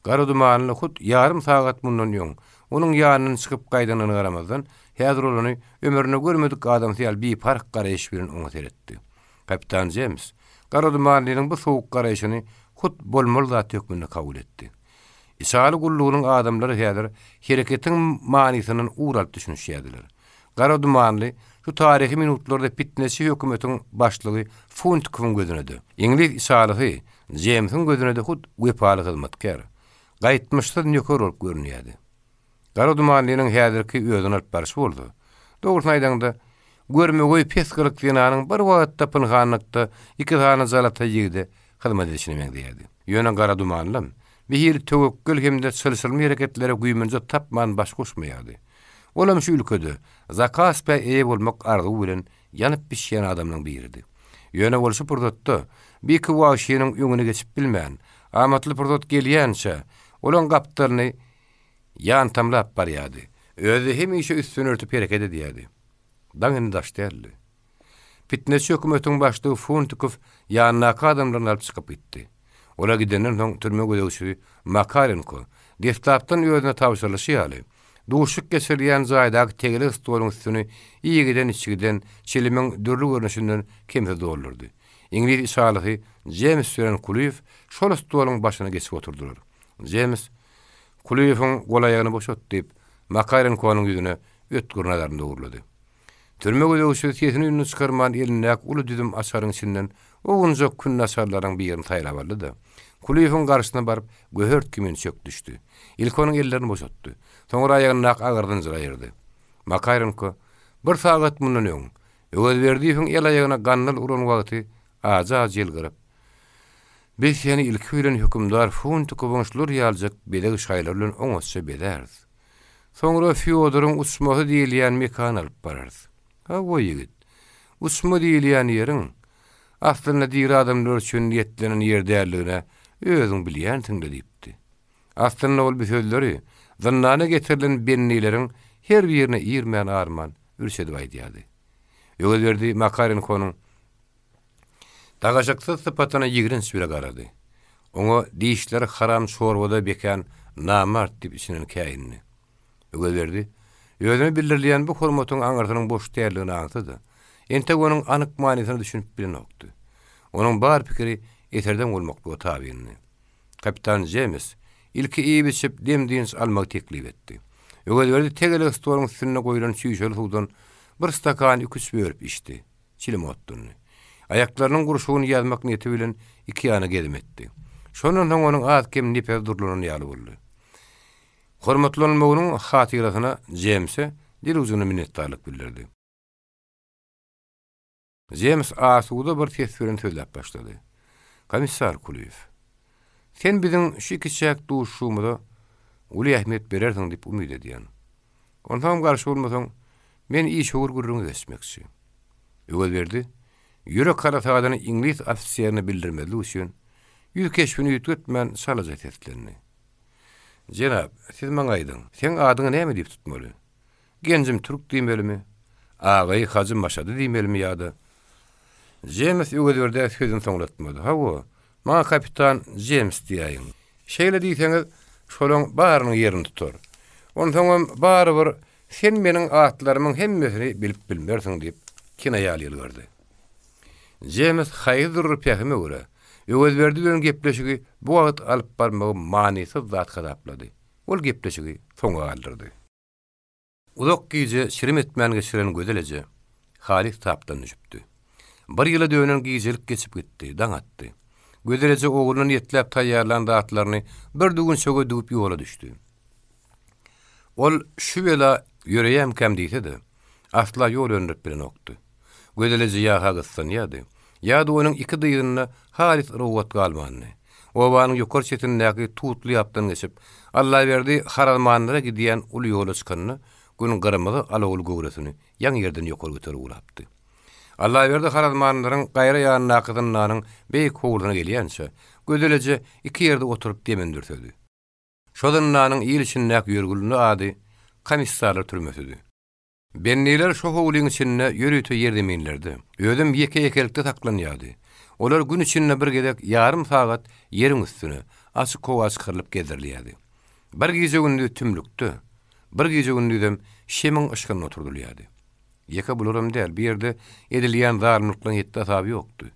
Gara dumanly hut ýarym sagat mundan öň onuň ýanyndan çykyp gaýdandygyna garamazdan, häzir ol ony ömründe görmedik adamsy ýaly biparh garaýyş bilen oňa seretdi. Kapitan Jems Gara dumanlynyň bu sowuk garaýşyny hut bolmaly zat hökmünde kabul etdi. Içaly gullugynyň adamlary häzir hereketiň manysyndan ugur alyp düşünişýärdiler. Gara dumanly şu taryhy minutlarda pitneçi hökümetiň başlygy Funtikowyň gözüne-de, iňlis içalysy Jeýmsiň gözüne-de hut wepaly hyzmatkär, gaýtmyşsyz nöker bolup görünýärdi. Gara dumanlynyň häzirki özüni alyp barşy bolsa, dogrusyny aýdaňda, görmegeý pes gylyk zenanyň bir wagtda pynhanlykda iki sany jalataý ýigide hyzmat edişine meňzeýärdi. Ýöne gara dumanlam bir hili töwekgel hem-de çylşyrymly hereketlere güýmenje tapman baş goşmaýardy. Olam şu ülkede Zakaspä eýe bolmak arzuwy bilen ýanyp-bişýän adamlaryň biridi. Ýöne ol şu pursatda bir iki wagşynyň öňüne geçip bilmän, amatly pursat gelýänçä, olaň gapdalyny ýantamlap barýardy. Özi hemişe üstüni örtüp hereket edýärdi. Daň indi daş däldi. Pitneçi hökümetiň başlygy Funtikow ýanyndaky adamlaryny alyp çykyp gitdi. Olar gidenden soň türme gözegçisi Makarenko, deslapdan özüne tabşyrylyşy ýaly, duşuşyk geçirilýän jaýdaky tegelek stoluň üstüni iýgiden-içgiden, çilimiň dürli görnüşinden kemsiz doldurdy. Iňlis içalysy Jems bilen Kulyýew şol stoluň başyna geçip oturdylar. Jems, Kulyýewiň gol-aýagyny boşat diýip, Makarenkonyň ýüzüne ötgür nazaryny dogurlady. Türme gözegçisi sesini-üýnüni çykarman elindäki uly düzüm açaryň içinden owunjak künde açarlaryň birini saýlap aldy-da, Kulyýewiň garşysyna baryp, göhert kimin çök düşdi. Ilki onuň ellerini boşatdy. Soňra aýagyndaky agyr zynjyry aýyrdy. Makarenko bir sagat mundan öň, Öwezberdiýewiň el-aýagyna gandal uran wagty ajy-ajy ýylgyryp, Biz seni ilki bilen hökümdar Funtikowyň şular ýaljak bezeg şaýlary bilen oňatja bezäris. Soňra Fýodoryň uçmasy diýilýän mekana alyp bararys. Hawa, ýigit, uçma diýilýän ýeriň, aslynda diri adamlar üçin niýetlenen ýer däldigine özüň bilýänsiň-le diýipdi. Aslynda ol bu sözleri zyndana getirilen bendileriň her birine irmän-arman ürç edip aýdýardy. Öwezberdi Makarenkonyň Tagaşyksyz sypatyna ýigrenç bile garady. Oňa dişleri haram çorbada bekän namart diýip içinden käýindi. Öwezberdi özüne bildirilýän bu hormatyň aňyrsynyň boş däldigini aňsa-da, entek onuň anyk manysyna düşünip bilenokdy. Onuň bar pikiri eserdeň bolmaklyga tabyndy. Kapitan Jemes ilki iýip-içip, dem-dynç almagy teklip etdi. Öwezberdi tegelek stoluň üstünde goýlan çüýşeli suwdan. Bir stakany iküç bölüp içdi. Çilim otlandy. Aýaklarynyň gurşugyny ýazmak niýeti bilen iki ýana gezim etdi. Şondan soň onuň az-kem nepesi durlanan ýaly boldy. Hormatlanylmagynyň hatyrasyna Jeýmse dil ujuna minnetdarlyk bildirdi. Jeýms asuda bir ses bilen sözläp başlady. Komissar Kulyýew, sen biziň şu ikiçäk duşuşygymyza uly ähmiýet berersiň diýip umyt edýän. Onsoňam garşy bolmasaň, men işewür gürrüňe geçmekçi. Öwezberdi ýürek harasadyny iňlis ofiserine bildirmezlik üçin, ýüz keşbini üýtgetmän çalaja seslendi. Jenap, siz maňa aýdyň, seň adyňy näme diýip tutmaly? Genjim türk diýmelimi? Agaýy Hajy Maşady diýmelimi ýa-da? Jems Öwezberdä sözüni soňlatmady. Hawa, maňa kapitan Jems diýäýiň. Şeýle diýseňiz, şolaň barynyň ýerini tutar. Onsoňam, barybir, sen meniň atlarymyň hemmesini bilip bilmersiň, diýip, kinaýaly ýylgyrdy. Jems haýsydyr bir pähime görä, Öwezberdi bilen gepleşigi bu wagt alyp barmagy manysyz zat hasaplady. Ol gepleşigi soňa galdyrdy. Uzak gije çirim etmän geçiren Gözel eje halys tapdan düşüpdi. Bir ýyla dönen gijelik geçip gitdi, daň atdy. Gözel eje ogluna niýetläp taýýarlan zatlaryny bir düwünçege düwüp ýola düşdi. Ol şu bela ýöreýämkäm diýse-de, asla ýol öndürip bilenokdy. Gözel eje ýa-ha gyssanýardy, ýa-da onuň iki dyzynda halys rowgat galmandy. Obanyň ýokary çetindäki tutly ýapdan geçip, Allaberdi harazmanlara gidýän uly ýola çykanda, Gün gyrmyzy alawly göwresini ýaňy ýerden ýokary göterip ugrapdy. Allaberdi harazmanlaryň gaýra ýanyndaky zyndanyň beýik howlusyna gelýänçä, Gözel eje iki ýerde oturyp demini dürsedi. Şo zyndanyň il içindäki ýörgünli ady komissarlar türmesidi. Bendiler şo howlyň içinde ýörite ýerzeminlerde, özem ýeke-ýekelikde saklanýardy. Olar gün içinde bir gezek ýarym sagat ýeriň üstüne, açyk howa çykarylyp gezdirilýärdi. Bir gije-gündiz tümlükde, bir gije-gündizem şemiň yşgynda oturdylýardy. Ýeke bularam däl, bu ýerde edilýän zalymlyklaryň hetdi-hasaby ýokdy.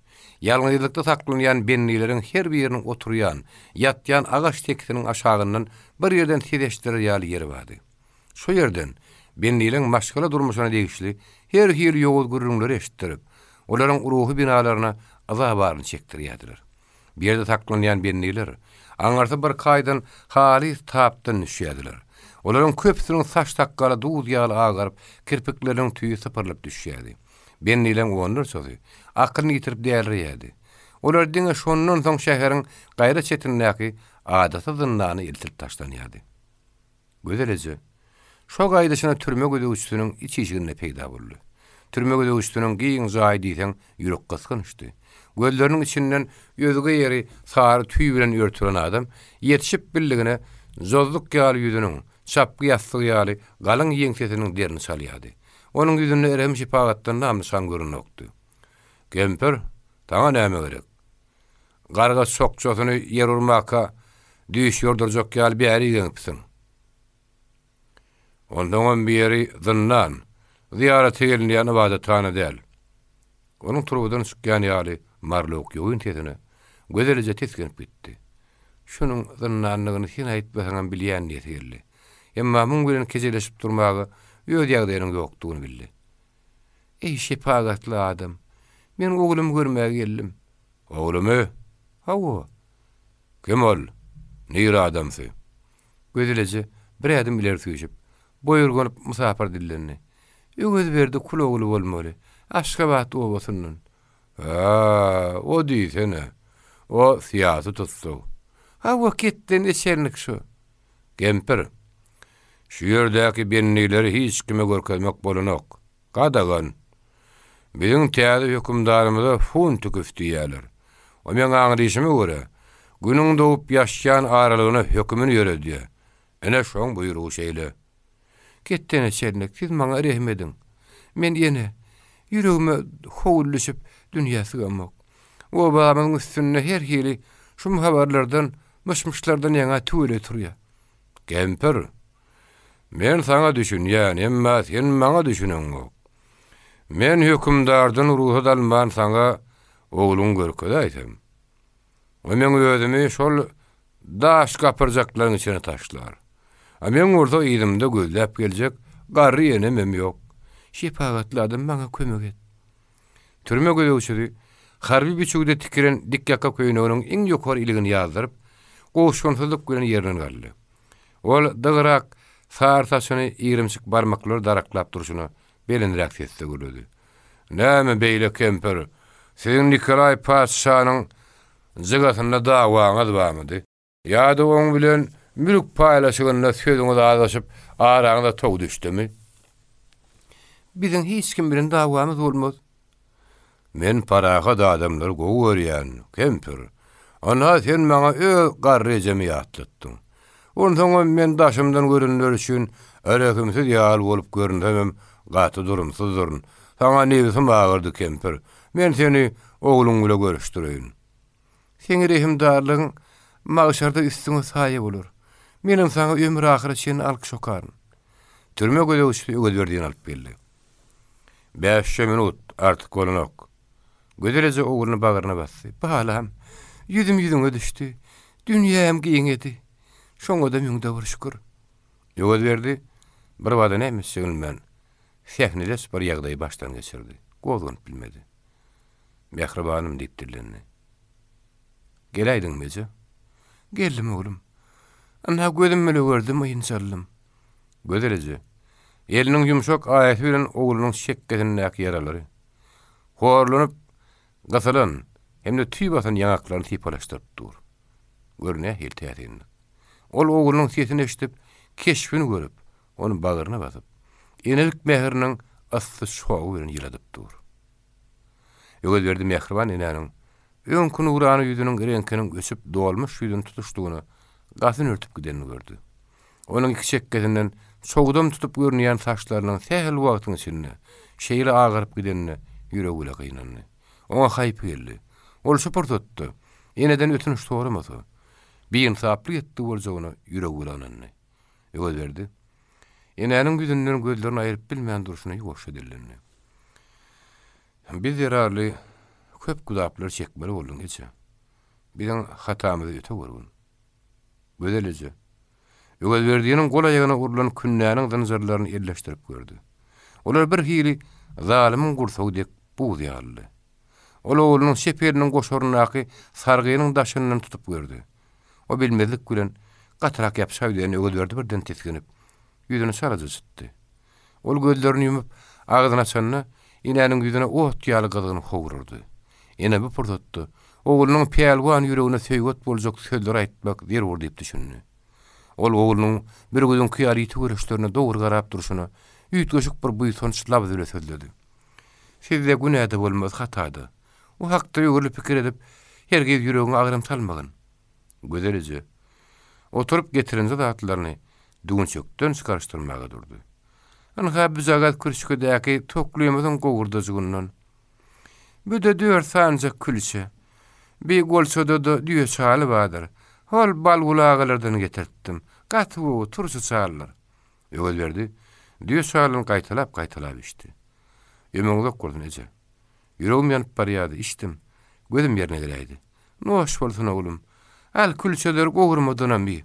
Ýalňyzlykda saklanýan bendileriň her biriniň oturýan, ýatýan agaç sekisiniň aşagyndan bir ýerden ses eşdirer ýaly ýeri bardy. Şo ýerden bendileriň maşgala durmuşyna degişli her hili ýowuz gürrüňleri eşitdirip, olaryň ruhy binalaryna yza baryny çekdirýärdiler. Bu ýerde saklanýan bendiler aňyrsy bir kaýdan halys tapdan düşýärdiler. Olaryň köpüsiniň saç-sakgaly duz ýaly agaryp, kirpikleriniň tüýi sypyrylyp düşýärdi. Bendileriň onlarçasy akylyny ýitirip dälireýärdi. Olar diňe şondan soň şäheriň gaýra çetindäki adaty zyndana eltilip taşlanýardy. Gözel eje, şo gaýdyşyna türme gözegçisiniň iç işiginde peýda boldy. Türme gözegçisiniň giň jaýy diýseň ýürekgysgynçdy. Gözleriniň içinden özge ýeri sary tüý bilen örtülen adam ýetişip bildigine jozzuk ýaly ýüzüniň, çapgy ýassygy ýaly galyň ýeňsesiniň derini çalýardy. Onuň ýüzünde rehim-şepagatdan nam-nyşan görünokdy. Kempir, saňa näme gerek? Garga sokjasyny ýer urmaka düýş ýordurjak ýaly bäri geňipsiň. Onsoňam bu ýeri zyndan, zyýarata gelinýän ybadathana däl. Onuň turbadan çykýan ýaly marlawuk ýogyn sesine Gözel eje tisginip gitdi. Şunuň zyndandygyny sen aýtmasaňam bilýän diýesi geldi. Emma muň bilen kejeleşip durmaga öz ýagdaýynyň ýokdugyny bildi. Eý, şepagatly adam! Men oglumy görmäge geldim. Oglumy? Hawa. Kim ol? Nire adamsy? Gözel eje bir ädim ileri süýşüp, boýurganyp mysapyr dillendi. Öwezberdi kul ogly bolmaly. Aşgabat obasyndan. Hä, o diýsene. O syýasy tussag. Hawa, ketde neçelnik şo. Kempir, şu ýerdäki bendileri hiç kime görkezmek bolanok. Gadagan. Biziň täze hökümdarymyza Funtikow diýýärler. O meň aňryşyma görä, Günüň dogup ýaşýan aralygyna hökümini ýöredýär. Ine, şoň buýrugy şeýle. Ketdene çelnek, siz maňa rehim ediň. Men ýene, ýüregime howul düşüp, dünýä sygamok. Obamyzyň üstünde her hili şum habarlardan, myş-myşlardan ýaňa tüweleý turýar. Kempir, Men saňa düşünýän, emma sen maňa düşüneňok. Men hökümdardan rugsat alman saňa ogluňy görkezäýsem, o meň özümi şol daş gapyrjaklaryň içine taşlar. A meň bolsa yzymda gözläp geljek garry enemem ýok. Şepagatly adam, maňa kömek et. Türme gözegçisi harby biçüwde tikilen dik ýaka köýneginiň iň ýokary iligini ýazdyryp, gowuşgynsyzlyk bilen ýerinden galdy. Ol dygrak sary saçyny irimçik barmaklary daraklap durşuna belendräk sesde gürledi. Näme beýle kempir, siziň Nikolaý patyşanyň jygasynda dawaňyz barmydy? Ýa-da oň bilen mülk paýlaşygynda sözüňiz azaşyp, araňyza tow düşdümi? Biziň hiç kim bilen dawamyz bolmaz. Men parahat adamlary gowy görýän, kempir. Ynha, sen maňa öz garry ejemi ýatlatdyň. Onsoňam men daşymdan görenler üçin rehimsiz ýaly bolup görünsemem, gaty durumsyzdyryn. Saňa nebsim agyrdy, kempir. Men seni ogluň bile görüşdireýin. Seň rehimdarlygyň magşarda üstüňe saýa bolar. Menem saňa ömür ahyra çenli alkyş okaryn. Türme gözegçisi Öwezberdini alyp geldi. Bäşje minut, artyk bolanok. Gözel eje ogluny bagryna basdy. Balam, ýüzüm ýüzüňe düşdi. Dünýäm giňedi. Şoňa-da müňde bir şükür. Öwezberdi birbada näme etjegini bilmän, sähneleç bir ýagdaýy başdan geçirdi. Gozganyp bilmedi. Mähribanym, diýip dillendi. Geläýdiňmi, eje? Geldim, oglum. Ynha, gözüm bile gördüm, ynjaldym. Gözel eje, eliniň ýumşak aýasy bilen oglunyň çekgesindäki ýaralary, horlanyp gysylan hem-de tüý basan ýaňaklaryny sypalaşdyryp dur. Gör, nähili täsinlik. Ol oglunyň sesini eşidip, keşbini görüp, ony bagryna basyp, enelik mähriniň yssy çogy bilen ýyladyp dur. Öwezberdi mähriban enäniň öňki nurana ýüzüniň reňkiniň öçüp, dolmuş ýüzüni tutuşlygyna gasyn örtüp gidenini gördi. Onuň iki çekgesinden çogdam tutup görünýän saçlarynyň sähel wagtyň içinde şeýle agaryp gidenine ýüregi bile gynandy. Oňa haýpy geldi. Ol şu pursatda eneden ötünç soramasa, biýynsaplyk etdi boljagyna ýüregi bile ynandy. Öwezberdi enäniň ýüzünden gözlerini aýryp bilmän durşuna ýuwaşja dillendi. Biz zerarly köp güzaplar çekmeli bolduň, eje. Biziň hatamyzy öte görgün. Gözel eje, Öwezberdiniň gol-aýagyna urlan kündäniň zynjyrlaryny elleşdirip gördi. Olar birhili zalymyň gursagy dek buz ýalydy. Ol oglunyň çep eliniň goşaryndaky sargynyň daşyndan tutup gördi. O bilmezlik bilen gatyrak ýapyşaý diýen Öwezberdi birden tisginip, ýüzüni çalaja çytdy. Ol gözlerini ýumup, agzyny açanda, enäniň ýüzüne ot ýaly gyzgyn howur urdy. Ene bu pursatda oglunyň pälwan ýüregine söýget boljak sözleri aýtmak zerur diýip düşündi. Ol oglunyň bürgüdiňki ýaly ýiti göreçlerine dogry garap durşuna, üýtgeşik bir buýsanç labzy bile sözledi. Sizde günä-de bolmaz, hata-da. O hakda öwrülip pikir edip, hergiz ýüregiňe agram salmagyn. Gözel eje, oturyp getirenje zatlaryny düwünçekden çykaryşdyrmaga durdy. Ynha, büjagaz kürçgedäki toklymyzyň gowurdajygyndan. Bü-de dört sanyjak külçe. Bi golçada-da düýe çaly bardyr. Hol Balgul agalardan getirtdim. Gaty gowy, turşy çaldyr. Öwezberdi düýe çalyny gaýtalap-gaýtalap içdi. Ömrüň uzak bolsun, eje. Ýüregim ýanyp barýardy, içdim. Gözüm ýerine geläýdi. Noş bolsun, oglum. Al, külçeleri gowurmadanam iý.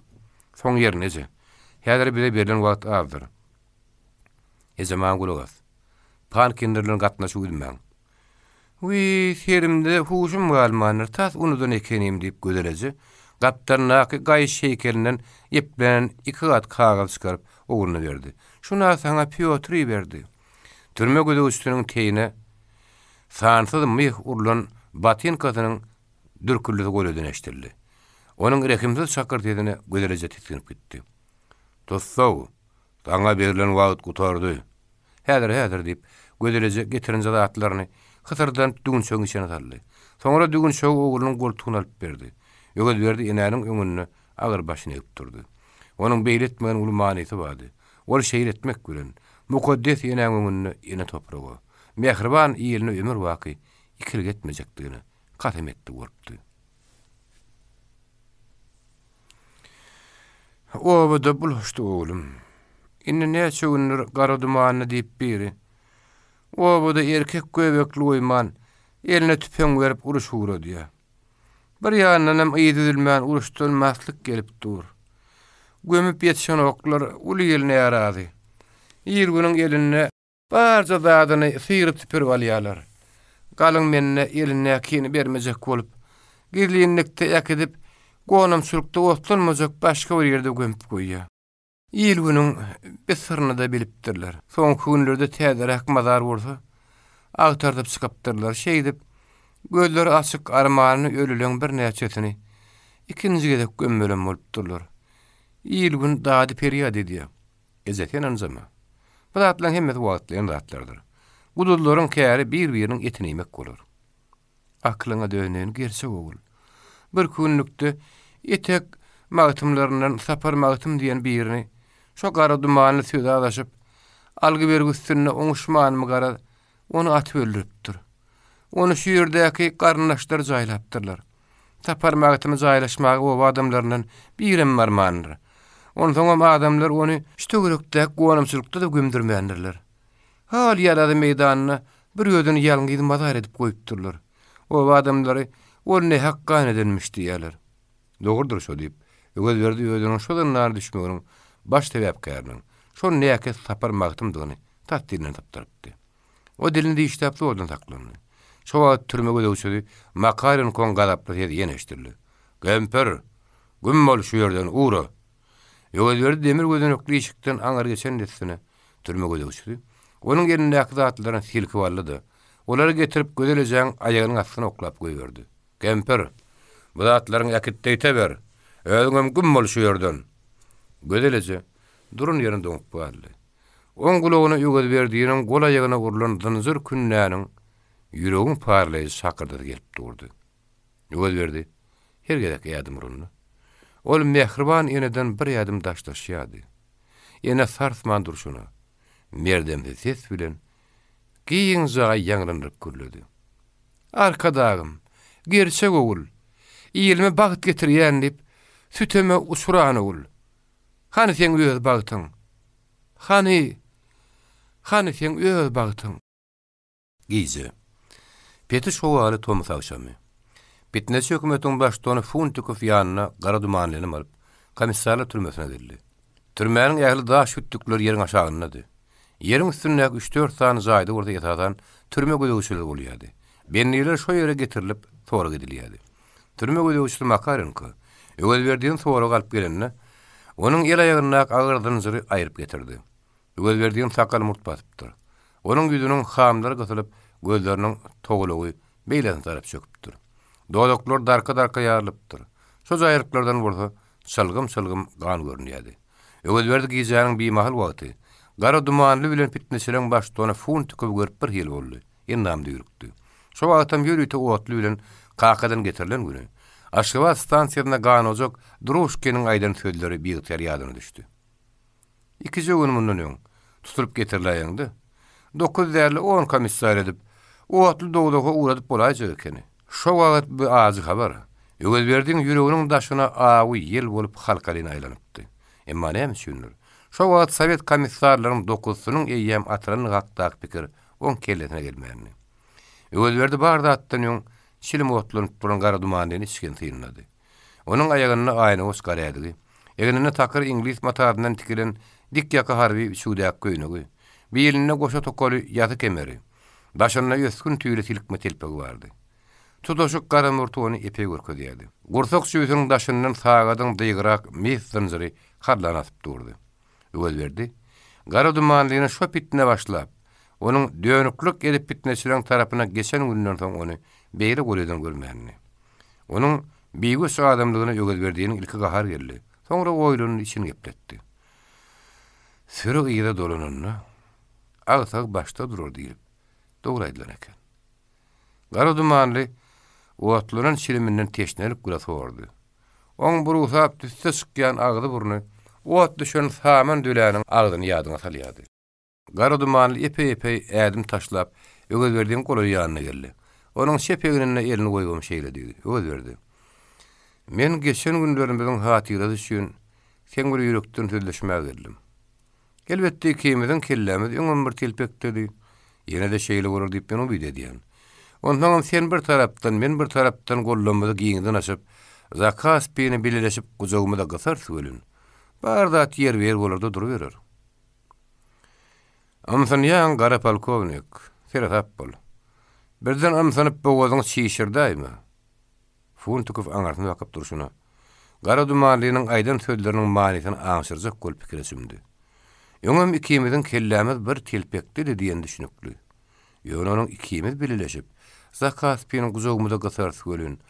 Soň ýerine, eje. Häzir bize berlen wagt azdyr. Eje, maňa gulak as. Pankinler bilen gatnaşyk üzmäň. Wiý, serimde huşum galmandyr, tas unudan ekenim, diýip, Gözel eje gapdalyndaky gaýyş heýkelinden eplenen iki gat kagyz çykaryp, ogluna berdi. Şun-a saňa Pýotr iberdi. Türme gözegçisiniň teýine sansyz myh urlan botinkasynyň dürküldisi golaýdan eşidildi. Onuň rehimsiz şakyr sesine Gözel eje tisginip gitdi. Tussag! Saňa berlen wagt gutardy. Häzir, häzir, diýip, Gözel eje getirinje zatlaryny hysyrdanyp düwünçegiň içine saldy. Soňra düwünçegi oglunyň goltugyna alyp berdi. Öwezberdi enäniň öňünde agyr başyny egip durdy. Onuň beýle etmeginiň uly manysy bardy. Ol şeýle etmek bilen, mukaddes enäň öňünde ene topraga, mähriban iline ömürbaky ikilik etmejekdigine kasam etdi bolupdy. Obada bulaşdy oglum. Indi näçe gündür gara dumanly diýip biri. Obada erkek göbekli goýman, eline tüpeň berip uruş ugradýar. Bir ýandanam yz üzülmän uruşdan maslyk gelip dur. Gömüp ýetişenoklar, uly il närazy. Il-günüň elinde. Barja zadyny syryp-süpürip alýarlar. Galyň mende elindäkini bermejek bolup, gizlinlikde äkidip, gonamçylykda otlanmajak başga bir ýerde gömüp goýýar. Il-günüň bi syryny-da bilipdirler. Soňky günlerde täzeräk mazar bolsa, agtardyp çykypdyrlar. Şeýdip, gözleri açyk armanly ölüleň birnäçesini ikinji gezek gömmelem bolupdyrlar. Il-gün dady-perýat edýär. Eje, sen ynjama. Bu zatlaryň hemmesi wagtlaýyn zatlardyr. Guduzlaryň käri bir-biriniň etini iýmek bolar. Aklyňa döneýin, gerçek ogul. Birki günlükde etek magtymlaryndan Sapar magtym diýen birini şo gara dumanly söze azaşyp, algy-bergi üstünde oňuşmanmy garaz, ony atyp öldüripdir. Ony şu ýerdäki garyndaşlary jaýlapdyrlar. Sapar magtymy jaýlaşmaga oba adamlaryndan birem barmandyr. Onsoňam adamlar ony şu töwerekdäki gonamçylykda-da gömdürmändirler. Hal ýalazy meýdanynda bir özüni ýalňyz mazar edip goýupdyrlar. Oba adamlary ol nähak gan edenmiş diýýärler. Dogrudyr şo diýip, Öwezberdi özüniň şo zyndana düşmeginiň baş sebäpkäriniň şol näkes Sapar magtymdygyny tas dilinden sypdyrypdy. O dilini dişläp zordan saklandy. Şo wagt türme gözegçisi Makarenkoň gazaply sesi ýene eşidildi. Kempir! Güm bol şu ýerden, ugra! Öwezberdi demir gözenekli işikden aňry geçen dessine, türme gözegçisi onuň elindäki zatlaryny silkip aldy-da, olary getirip Gözel ejäň aýagynyň astyna oklap goýberdi. Kempir, bu zatlaryňy äkit-de ber! Özüňem güm bol şu ýerden! Gözel eje duran ýerinde doňup galdy. Oň gulagyna Öwezberdiniň gol-aýagyna urlan zynjyr kündäniň ýüregiň paralaýjy şakyrdysy gelip durdy. Öwezberdi her gezek ädim uranda, ol mähriban eneden bir ädim daşlaşýardy. Ene sarsman durşuna, merdemsi ses bilen giň jaýy ýaňlandyryp gürledi. Arkadagym, gerçek ogul, ilime bagt getirýän diýip, süteme uçran ogul. Hany seň öz bagtyň? Hany, hany seň öz bagtyň? Gije. Petiş howaly tomus agşamy. Pitneçi hökümetiň baştutany Funtikow ýanyna gara dumanlyny alyp, komissarlar türmesine geldi. Türmäniň ähli daş hütdükleri ýeriň aşagyndady. Ýeriň üstündäki üç-dört sany jaýda bolsa esasan türme gözegçileri bolýardy. Bendiler şo ýere getirilip, sorag edilýärdi. Türme gözegçisi Makarenko Öwezberdini soraga alyp gelende, onuň el-aýagyndaky agyr zynjyry aýryp getirdi. Öwezberdini sakgal-murt basypdyr. Onuň ýüzüniň hamlary gysylyp, gözleriniň togalagy beýlesine tarap çöküpdir. Dodaklary darka-darka ýarylypdyr. Şo jaýryklardan bolsa çylgym-çylgym gan görünýärdi. Öwezberdi gijäniň bimahal wagty, gara dumanly bilen pitneçileň baştutany Funtikowy görüp birhili boldy. Endam düýrükdi. Şo wagtam ýörite otly bilen Kakadan getirilen güni, Aşgabat stansiýasynda ganojak Druşkiniň aýdan sözleri biygtyýar ýadyna düşdi. Ikije gün mundan öň, tutulyp getiriläýeňde, dokuz däl-de on komissar edip, otly dowzaha ugradyp bolaýjak ekeni. Şo wagt bu ajy habar Öwezberdiň ýüreginiň daşyna awy ýel bolup halkalyn aýlanypdy. Emma näme üçindir, şo wagt sowet komissarlaryň dokuzysynyň eýýäm atylandygy hakdaky pikir oň kellesine gelmändi. Öwezberdi bar zatdan öň çilim otlanyp duran gara dumanlyny içgin synlady. Onuň aýagynda aýnagoç gar ädigi, egninde takyr iňlis matasyndan tikilen dik ýaka harby biçüwdäki köýnegi, bilinde goşa tokaly ýasy kemeri, başynda ösgün tüýli silkme telpegi bardy. Tutaşyk gara murty ony epeý görkezýärdi. Gursak jübüsiniň daşyndan sagadyň dygyrak mis zynjyry harlan asyp durdy. Öwezberdi gara dumanlyny şo pitne başlap, onuň dönüklik edip pitneçileriň tarapyna geçen günden soň ony beýle golaýdan görmändi. Onuň bigöç adamdygyna Öwezberdiniň ilki gahary geldi. Soňra oýlandy, içini gepletdi. Süri yza dolananda, agsagy başda durar diýlip, dogry aýdylan eken. Gara dumanly otlanan çiliminden teşnelik bile sordy. Oň burugsap tüsse çykýan agzy-burny ot düşen saman düläniň agzyny ýadyňa salýardy. Gara dumanly epeý-epeý ädim taşlap, Öwezberdiň golaý ýanyna geldi. Onuň çep egnine elini goýubam şeýle diýdi, Öwezberdi, men geçen günlerimiziň hatyrasy üçin seň bir ýürekden sözleşmäge geldim. Elbetde, ikimiziň kellämiz öňem bir telpekdedi. Ýene-de şeýle bolar diýip men umyt edýän. Onsoňam sen bir tarapdan, men bir tarapdan gollarymyzy giňden açyp, Zakaspini bileleşip gujagymyza gysarys welin, bar zat ýerbe-ýer bolar-da duruberer. Ymsynýaň, gara polkownik, seresap bol. Birden ymsynyp bogazyňy çişirdäýme. Funtikow aňyrsyna bakyp durşuna, Gara Dumanlynyň aýdan sözleriniň manysyny aňşyrjak bolup pikire çümdi. Öňem ikimiziň kellämiz bir telpekdedi diýen düşnükli. Ýöne onuň ikimiz bileleşip, Zakaspini gujagymyza gysarys welin,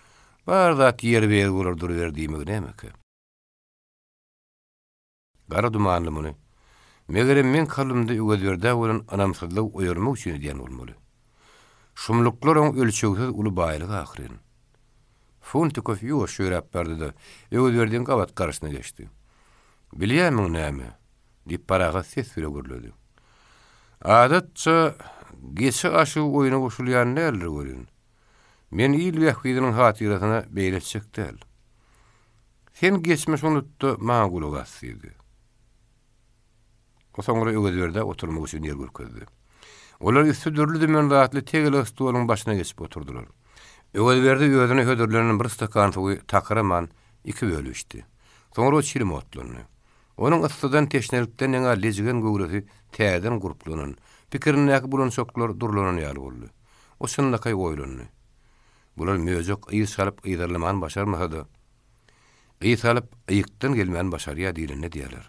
bar zat ýerbe-ýer bolar duruber diýmegi nämekä? Gara dumanly muny, megerem meň kalbymda Öwezberdä bolan ynamsyzlygy oýarmak üçin edýän bolmaly. Şumluklar oň ölçegsiz uly baýlygy ahyryn. Funtikow ýuwaş ýöräp bardy-da, Öwezberdiň gabat garşysyna geçdi. Bilýärmiň näme? diýip parahat ses bile gürledi. Adatça, geçi aşygy oýna goşulýan däldir welin, men il bähbidiniň hatyrasyna beýle etjek däl. Sen geçmişi unut-da, maňa gulak as, diýdi. O soňra Öwezberdä oturmak üçin ýer görkezdi. Olar üsti dürli-dümen zatly tegelek stoluň başyna geçip oturdylar. Öwezberdi özüne hödürlenen bir stakan suwy takyraman iki bölüp içdi. Soňra o çilim otlandy. Onuň yssydan, teşnelikden ýaňa lejigen göwresi täzeden gurplanan, pikirindäki bulançaklar durlanan ýaly boldy. O çynlakaý oýlandy. Bular möjek yz salyp yzarlamany başarmasa-da, yz salyp yýkdan gelmäni başarýar diýlende diýerler.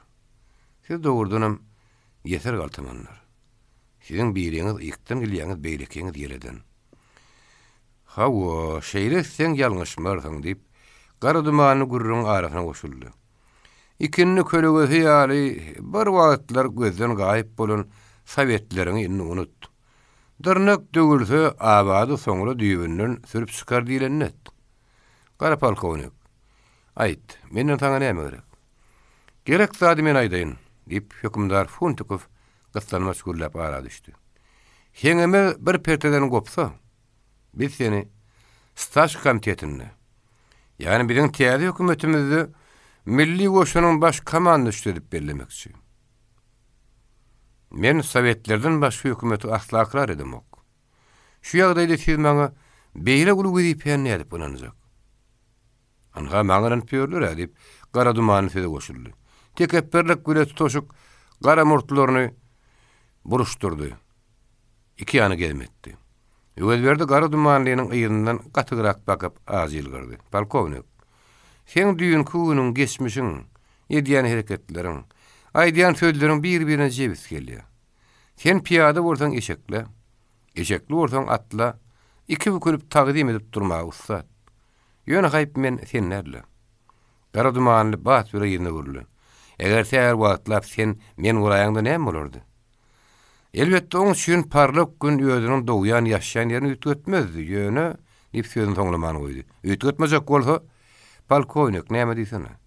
Siz dogrudanam ýeser galtamanlar. Siziň biriňiz yýkdan gelýäňiz, beýlekiňiz ýeleden. Hawa, şeýle etseň ýalňyşmarsyň, diýip, gara dumanly gürrüňiň arasyna goşuldy. Ikindi kölegesi ýaly bir wagtlar gözden gaýyp bolan sowetleriňi indi unut. Dyrnak döwülse, abady soňra düýbünden sürüp çykar diýlenini et. Gara polkownik, aýt, menden saňa näme gerek? Gerek zady men aýdaýyn, diýip, hökümdar Funtikow gyssanmaç gürläp ara düşdi. Heňemiz bir perteden gopsa, biz seni Staş komitetinde, ýagny biziň täze hökümetimizde Milli goşunyň baş komandaçysy edip bellemekçi. Men sowetlerden başga hökümeti asla ykrar edemok. Şu ýagdaýda siz maňa beýle uly wezipäni nädip ynanjak? Ynha, maňa ynanyp ýörler-ä, diýip, Gara Dumanly söze goşuldy. Tekepbirlik bile tutaşyk gara murtlaryny buruşdyrdy. Iki ýana gezim etdi. Öwezberdi Gara Dumanlynyň yzyndan gatyrak bakyp ajy ýylgyrdy. Polkownik, seň düýnki günüň, geçmişiň, edýän hereketleriň, aýdýan sözleriň bir-birine jebis gelýär. Sen pyýada bolsaň eşekle, eşekli bolsaň atla, iki bükülip tagzym edip durmaga ussat. Ýöne haýp men sen däl-le. Gara Dumanly bat bile yzyna öwrüldi. Eger sähel wagtlap sen men bolaýaňda näme bolardy? Elbetde, oň üçin parlak gün özüniň dogýan, ýaşýan ýerini üýtgetmezdi, ýöne, diýip, sözüni soňlaman goýdy. Üýtgetmejek bolsa, polkownik, näme diýsene.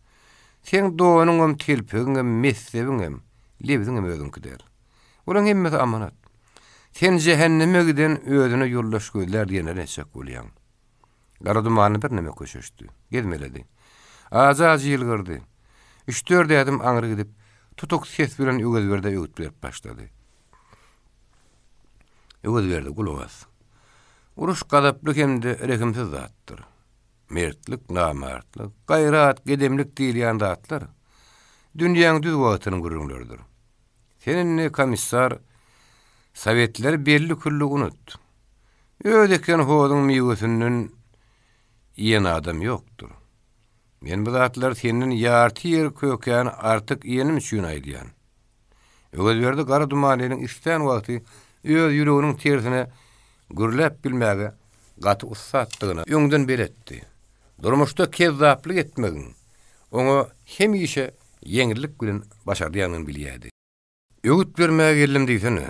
Seň donuňam, telpegiňem, messebiňem, lebziňem özüňki däl. Olaň hemmesi amanat. Sen jähenneme giden özüne ýoldaş gözlär diýenlerini etjek bolýaň. Gara dumanly birneme köşeşdi. Gezmeledi. Ajy-ajy ýylgyrdy. Üç-dört ädim aňry gidip, tutuk ses bilen Öwezberdä öwüt berip başlady. Öwezberdi, gulak as. Uruş gazaply hem-de rehimsiz zatdyr. Mertlik, namartlyk, gaýrat, gedemlik diýilýän zatlar dünýäň düz wagtynyň gürrüňleridir. Sen indi, komissar, sowetleri belli-külli unut. Öz eken hozuň miwesinden iýen adam ýokdur. Men bu zatlary senden ýarty ýer kökäni artyk iýenim üçin aýdýan. Öwezberdi Gara Dumanlynyň islän wagty öz ýüreginiň tersine gürläp bilmäge gaty ussatdygyna öňden beletdi. Durmuşda kezzaplyk etmegiň oňa hemişe ýeňillik bilen başardýanyny bilýärdi. Öwüt bermäge geldim diýsene.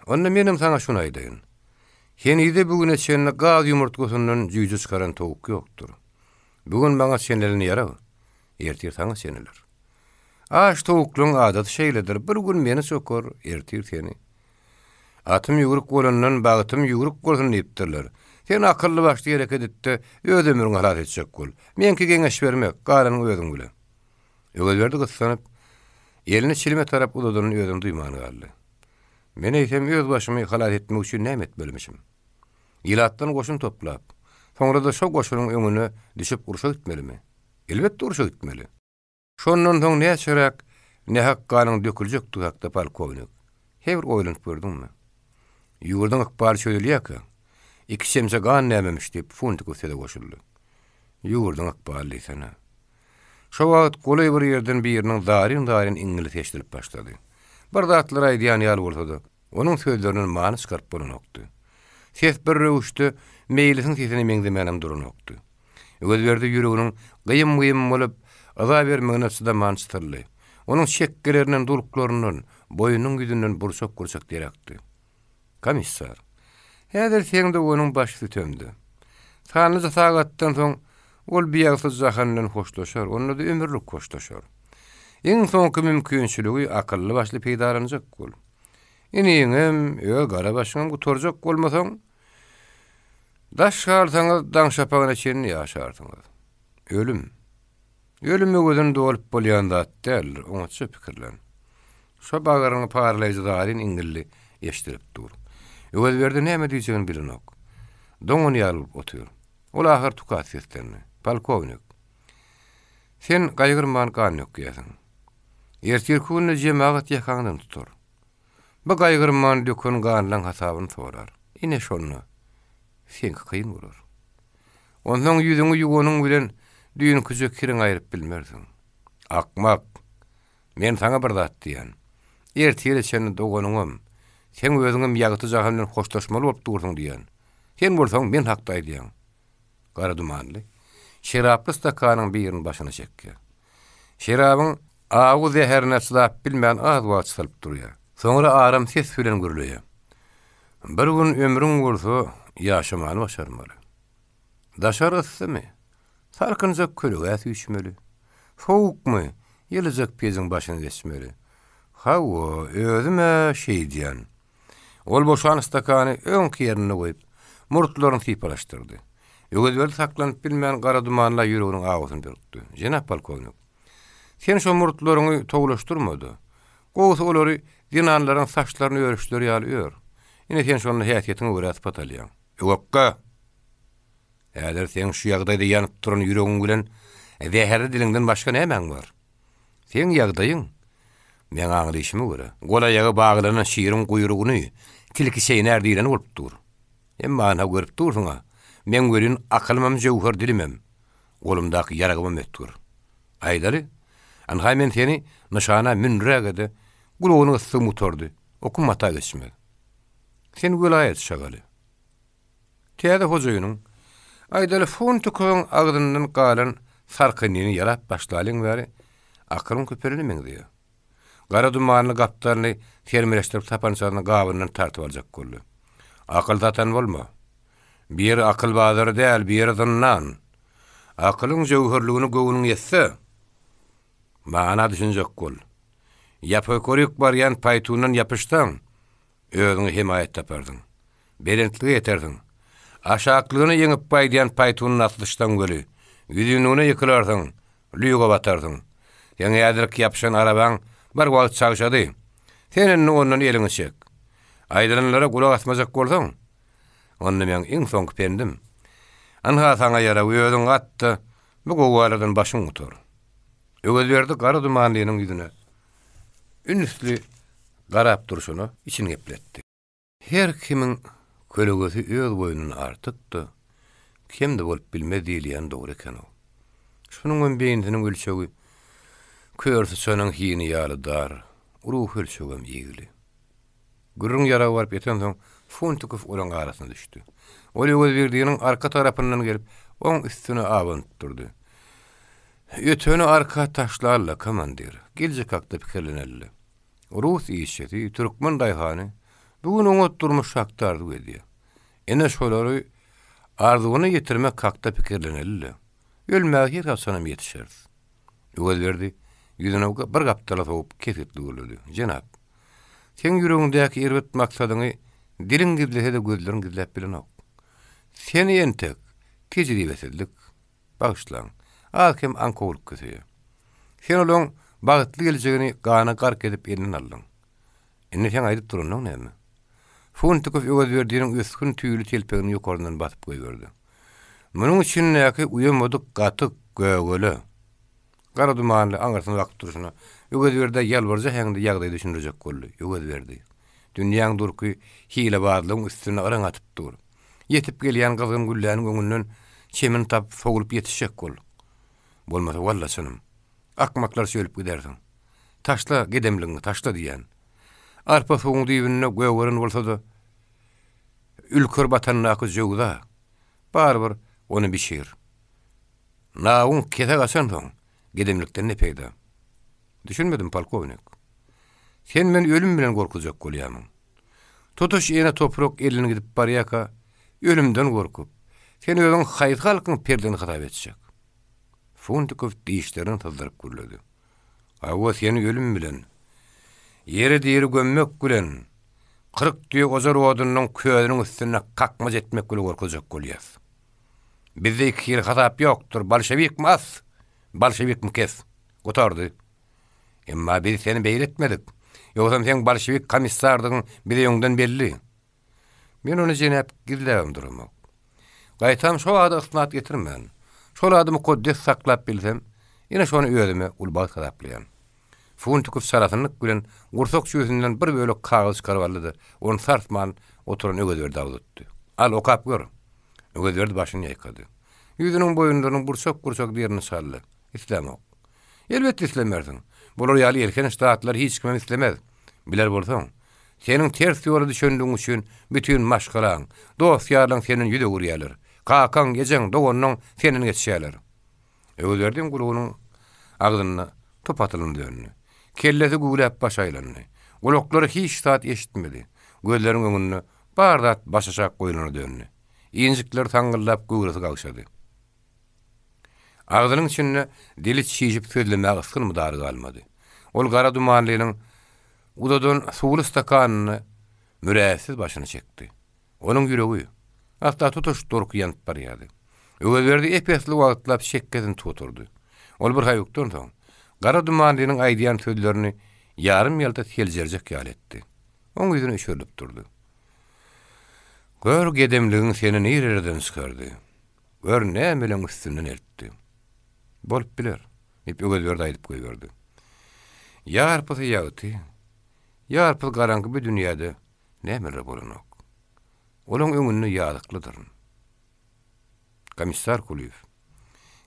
Onda menem saňa şuny aýdaýyn. Henize bu güne çenli gaz ýumurtgasyndan jüýje çykaran towuk ýokdur. Bu gün maňa çenelen ýarag, ertir saňa çeneler. Aç towuklaryň adaty şeýledir, bir gün meni çokar, ertir seni. Atym ýüwrük bolandan bagtym ýüwrük bolsun diýipdirler. Sen akylly-başly hereket et-de, öz ömrüňi halas etjek bol. Meňki geňeş bermek, galanyny özüň bile. Öwezberdi gyssanyp, elini çilime tarap uzadanyny özem duýman galdy. Men eýsem öz başymy halas etmek üçin näme etmelimişim? Ilatdan goşun toplap, soňra-da şo goşunyň öňüne düşüp urşa gitmelimi? Elbetde urşa gitmeli. Şondan soň näçeräk nähak ganyň döküljekdigi hakda polkownik. He bir oýlanyp gördüňmi? Ýurduň ykbaly çözülýärkä, iki çemçe gan nämemiş diýip, Funtikow söze goşuldy. Ýurduň ykbaly diýsene. Şo wagt golaý bir ýerden biriniň zaryn-zaryn iňňilisi eşidilip başlady. Bir zatlar aýdýan ýaly bolsa-da, onuň sözlerinden many çykaryp bolanokdy. Ses bir röwüşde Meýlisiň sesine meňzemänem duranokdy. Öwezberdi ýüreginiň gyýym-gyýym bolup, yza bermegine çydaman çytyldy. Onuň çekgelerinden, duluklaryndan, boýnunyň ýüzünden burçak-burçak der akdy. Komissar, häzir seň doganyň baş sütemde. Sanlyja sagatdan soň ol biýagsyz jahan bilen hoşlaşar, onda-da ömürlik hoşlaşar. Iň soňky mümkinçiligi akylly-başly peýdalanjak bol. Iniňem, öz gara başyňam gutarjak bolmasaň, daş galsaňyz daň şapagyna çenli ýaşarsyňyz. Ölüm. Ölüm öwezini dolup bolýan zat däldir, oňatja pikirlen. Şo bagryňy paralaýjy zaryn iňňildi eşidilip dur. Öwezberdi näme diýjegini bilenok. Doňan ýaly bolup otyr. Ol ahyr tukat seslendi. Polkownik. Sen gaýgyrman gan dökýärsiň. Ertirki günde jemagat ýakaňdan tutar. Bu gaýgyrman döken ganlaň hasabyny sorar. Ine şonda seňki kyn bolar. Onsoň ýüzüňi ýuwanyň bilen düýnküje kiriňi aýryp bilmersiň. Akmak! Men saňa bir zat diýýän. Ertire çenli doganyňam, seň özüňem ýagty jahan bilen hoşlaşmaly bolup dursuň diýýän. Sen bolsaň men hakda aýdýaň. Gara dumanly, şeraply stakanyň birini başyna çekýär. Şerabyň awy zäherine çydap bilmän az wagt çytylyp durýar. Soňra aram ses bilen gürleýär. Bir gün ömrüň bolsa, ýaşamany başarmaly. Daşary yssymy? Salkynjak kölegä süýşmeli. Sowukmy? Ýylyjak pejiň başyna geçmeli. Hawa, özüm-ä şeýdýän. Ol boşan stakany öňki ýerinde goýup, murtlaryny sypalaşdyrdy. Öwezberdi saklanyp bilmän gara dumanla ýüreginiň awusyny dürtdi. Jenap polkownik, sen şo murtlaryňy towlaşdyrma-da, gowusy olary zenanlaryň saçlaryny örüşleri ýaly ör. Ine sen şonda häsiýetiňe görä sypat alýaň. Öwekge! Häzir seň şu ýagdaýda ýanyp duran ýüregiň bilen zäherli diliňden başga nämäň bar? Seň ýagdaýyň, meň aňlyşyma görä, gol-aýagy baglanan şiriň guýrugyny tilki çeýnär diýleni bolup dur. Emma ynha görüp dursuň-a, meň welin akylymam jöwher dilimem, golumdaky ýaragymam ötgür. Aýdaly, ynha men seni nyşana mündüräge-de gulagynyň ysy gutardy, okum hata geçmez. Sen welaýat şagaly. Täze hojaýynyň, aýdaly, Funtikowyň agzyndan galan sarkynyny ýalap başlalyň bäri, akylyň köpelene meňzeýär. Gara dumanly gapdalyny sermeleşdirip sapançasyny gabyndan tartyp aljak boldy. Akyl satan bolma. Bu ýer akyl bazary däl, bu ýer zyndan. Akylyň jöwherligine göwnüň ýetse, mana düşünjek bol. Ýapykoryk barýan paýtundan ýapyşsaň, Özüňe hemaýat taparsyň. Belentlige ýetersiň. Aşaklygyna ýeňip gaýdýan paýtunyny aslyşsaň weli, ýüzünligine ýykylarsyň, lýuga batarsyň. Seň häzirki ýapyşan arabaň bir wagt çagşady. Sen indi ondan eliňi çek. Aýdylanlara gulak asmajak bolsaň, onda meň iň soňky pendim, Ynha saňa ýarag, özüň at-da, bu gowgalardan başyň gutar. Öwezberdi gara dumanlynyň ýüzüne ünsli garap durşuna içini gepletdi. Her kimiň kölegesi öz boýundan artyk-da, kem-de bolup bilmez diýilýäni dogry eken-ow. Şunuňam beýnisiniň ölçegi kör syçanyň hini ýaly dar, ruhy ölçegem ýigli. Gürrüň ýaragy baryp ýetensoň, Funtikow olaň arasyna düşdi. Ol Öwezberdiniň arka tarapyndan gelip, oň üstüne abanyp durdy. Öteni arka taşlaly-la, komandir. Geljek hakda pikirleneli-le. Rus işçisi, türkmen daýhany bu gün oňat durmuş hakda arzuw edýär. Ine şolary arzuwyna ýetirmek hakda pikirleneli-le. Ölmäge her haçanam ýetişeris. Öwezberdi ýüzüni bir gapdala sowup kesgitli gürledi. Jenap, seň ýüregiňdäki erbet maksadyňy diliň gizlese-de gözleriň gizläp bilenok. Seni entek tejribesizlik, bagyşlaň, az-kem aňkowlyk köseýär. Sen olaň bagtly geljegini gana gark edip elinden aldyň. Indi seň aýdyp duranyň näme? Funtikow Öwezberdiniň ösgün tüýli telpegini ýokaryndan basyp goýberdi. Munuň içindäki uýamadyk gatyk, gögele. Gara dumanly aňyrsyna bakyp durşuna, Öwezberdä ýalbarja heňde ýagdaýy düşündirjek boldy. Öwezberdi. Dünýäň durky hilebazlygyň üstünde yraň atyp dur. Ýetip gelýän gyzgyn gülläniň öňünden çemini tapyp sowlup ýetişjek bol. Bolmasa walla çynym. Akmaklarça ölüp gidersiň. Taşla gedemligiňi, taşla diýýän. Arpa suwuň düýbünde gögeren bolsa-da, ülker batandaky jöwza, barybir, ony bişir. Nawuň kese gaçansoň, gedemlikden ne peýda? Düşünmedim, polkownik. Sen meni ölüm bilen gorkuzjak bolýamyň? Tutuş ene toprak elden gidip barýaka, ölümden gorkup, sen özüňi haýsy halkyň perzendi hasap etjek? Funtikow dişlerini syzdyryp gürledi. Hawa, seni ölüm bilen, ýere diri gömmek bilen, 40 düýe ojar odunyň közüniň üstünde kakmaç etmek bile gorkuzjak bolýas. Bizde iki hili hasap ýokdur, bolşewikmi as, bolşewikmi kes. Gutardy. Emma biz seni beýle etmedik. Ýogsam seň bolşewik komissardygyň bize öňden belli. Men ony jenap gizläbem duramok. Gaýtam şo ady ysnat getirmän, şol ady mukaddes saklap bilsem, ine şony özüme uly bagt hasaplaýan. Funtikow çalasynlyk bilen gursak jübüsinden bir bölek kagyz çykaryp aldy-da, ony sarsman oturan Öwezberdä uzatdy. Al, okap gör. Öwezberdi başyny ýaýkady. Ýüzüniň boýunlarynyň burçak-burçak derini çaldy. Islämok. Elbetde islemersiň. Bular ýaly elhenç zatlary hiç kimem islemez. Biler bolsaň, seniň ters ýola düşenligiň üçin bütin maşgalaň, dost-ýarlaň senden ýüz öwürýärler. Kakaň, ejeň, doganlaň senden geçýärler. Öwezberdiň gulagynyň agzynda top atylan döndi. Kellesi güwläp baş aýlandy. Gulaklary hiç zat eşitmedi. Gözleriniň öňünde bar zat başaşak goýlana döndi. Injikleri saňňyldap göwresi gagşady. Agzynyň içinde dili çişip sözlemäge ysgyn-mydary galmady. Ol gara dumanlynyň uzadan suwly stakanyna mürähetsiz başyny çekdi. Onuň ýüregi, hatda tutuş durky ýanyp barýardy. Öwezberdi ep-esli wagtlap çekgesini tutup oturdy. Ol bir haýukdan soň, gara dumanlynyň aýdýan sözlerini ýarym-ýalta seljerjek ýaly etdi. Oň ýüzüne üşerilip durdy. Gör, gedemligiň seni nirelerden çykardy. Gör, nämeleň üstünden eltdi. Bolup biler, diýip, Öwezberdi aýdyp goýberdi. Ýarpysy ýagty, ýarpysy garaňky bu dünýäde nämeler bolanok. Olaň öňünde ýazyklydyryn. Komissar Kulyýew.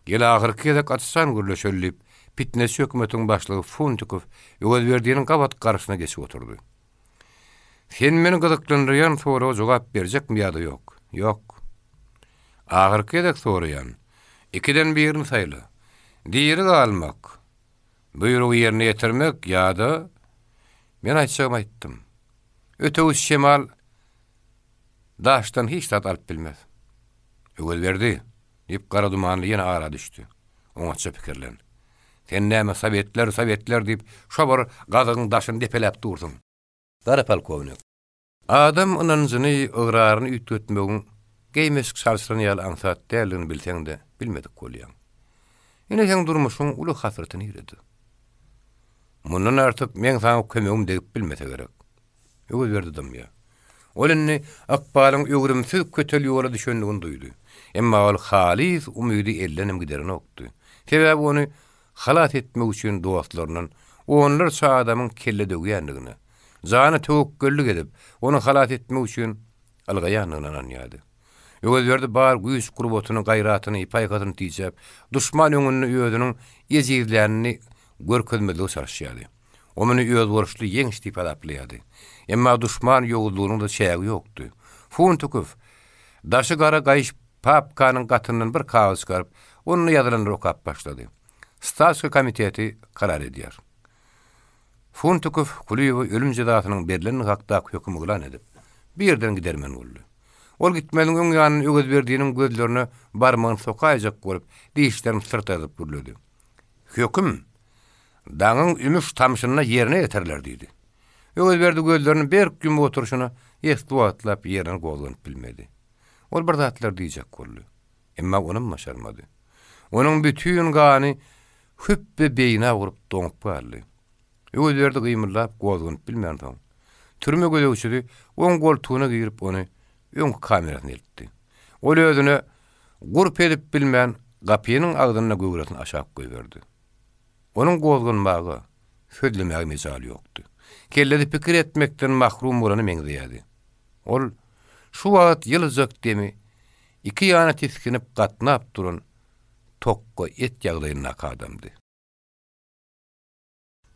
Gel ahyrky gezek aç-açan gürleşeli, diýip, pitneçi hökümetiň başlygy Funtikow Öwezberdiniň gabat garşysyna geçip oturdy. Sen meni gyzyklandyrýan soraga jogap berjekmi ýa-da ýok? Ýok. Ahyrky gezek soraýan. Ikiden birini saýla. Diri galmak, buýrugy ýerine ýetirmek ýa-da Men aýtjagymy aýtdym. Ötegüç şemal daşdan hiç zat alyp bilmez. Öwezberdi, diýip, gara dumanly ýene ara düşdi. Oňatja pikirlen. Sen näme sowetler, sowetler diýip, şo bir gazygyň daşyny depeläp dursuň. Gara polkownik. Adam ynanjyny, ygraryny üýtgetmegiň geýmeşik çalşyran ýaly aňsat däldigini bilseň-de, bilmedik bolýaň. Ine seň durmuşyň uly hasraty nirede? Mundan artyk meň saňa kömegim degip bilmese gerek. Öwezberdi dymýar. Ol indi ykbalyň öwrümsiz kötel ýola düşendigini duýdy. Emma ol halys umydy eldenem giderenokdy. Sebäbi ony halas etmek üçin dostlaryndan onlarça adamyň kelle döwýändigine, jana töwekgellik edip, ony halas etmek üçin ylgaýandygyna ynanýardy. Öwezberdi bar güýç-gurbatyny, gaýratyny, paýhasyny tijäp, duşman öňünde özüniň ejizlänini görkezmezlige çalyşýardy. O muny özboluşly ýeňiş diýip hasaplaýardy. Emma duşman ýowuzlygynyň-da çägi ýokdy. Funtukow daşy gara gaýyş papkanyň gatyndan bir kagyz çykaryp, onda ýazylanlary okap başlady. Stawska komiteti karar edýär. Funtukow Kulyýewe ölüm jezasynyň berlendigi hakdaky höküm yglan edip, bu ýerden gidermen boldy. Ol gitmeziniň öň ýanynda Öwezberdiniň gözlerine barmagyny sokaýjak bolup, dişlerini syrtardyp gürledi. Höküm daňyň ümüş-tamşynda ýerine ýetiriler diýdi. Öwezberdi gözlerini berk ýumup oturyşyna esli wagtlap ýerinden gozganyp bilmedi. Ol bir zatlar diýjek boldy. Emma onam başarmady. Onuň bütin gany hüpbe beýnä urup doňup galdy. Öwezberdi gymyldap gozganyp bilmänsoň, türme gözegçisi oň goltugyna girip ony öňki kamerasyna eltdi. Ol özüne gurp edip bilmän gapynyň agzynda göwresini aşak goýberdi. Onuň gozganmaga, sözlemäge mejaly ýokdy. Kellesi pikir etmekden mahrum bolana meňzeýärdi. Ol şu wagt ýylyjak demi iki ýana tisginip gatnap duran tokga et ýagdaýyndaky adamdy.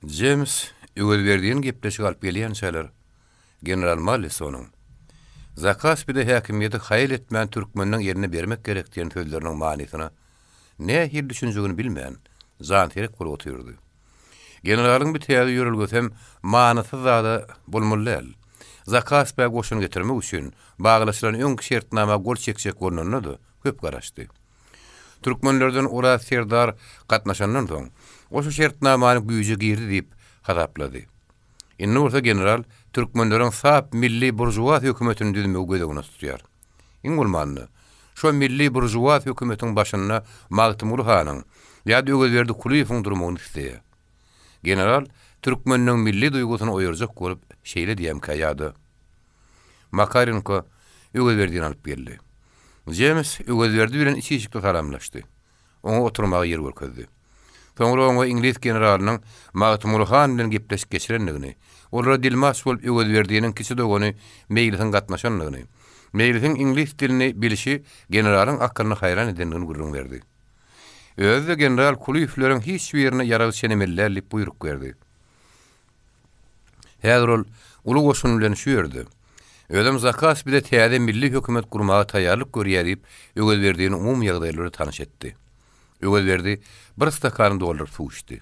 Jems Öwezberdiniň gepleşik alyp gelýänçäler, general Mallisonyň, Zakaspide häkimiýeti haýal etmän türkmenleň eline bermek gerek diýen sözleriniň manysyna nähili düşünjegini bilmän, janserek bolup otyrdy. Generalyň bu täze ýörelgesem manysyz zada bolmaly däl. Zakaspä goşun getirmek üçin baglaşylan öňki şertnama gol çekjek bolnanda-da köp garaşdy. Türkmenlerden Oraz serdar gatnaşandan soň, ol şu şertnamany güýje girdi diýip hasaplady. Indi bolsa general türkmenleriň sap milli buržuaz hökümetini düzmegi göz öňünde tutýar. Iň bolmanda, şo milli buržuaz hökümetiň başynda Magtymguly hanyň ýa-da Öwezberdi Kulyýewiň durmagyny isleýär. General türkmenleň milli duýgusyny oýarjak bolup şeýle diýýärmikä ýa-da Makarenko Öwezberdini alyp geldi. Jems Öwezberdi bilen iç işikde salamlaşdy. Oňa oturmaga ýer görkezdi. Soňra oňa iňlis generalynyň Magtymguly han bilen gepleşik geçirendigini, olara dilmaç bolup Öwezberdiniň kiçi dogany Meýlisiň gatnaşandygyny, Meýlisiň iňlis dilini bilşi generalyň akylyny haýran edendigini gürrüň berdi. Özi-de general Kulyýewleriň hiç birine ýarag çenemeli däl diýip buýruk berdi. Häzir ol uly goşun bilen şu ýerde. Özem Zakaspide täze milli hökümet gurmaga taýýarlyk görýär diýip, Öwezberdini umumy ýagdaýlar bilen tanyş etdi. Öwezberdi bir stakany dolduryp suw içdi.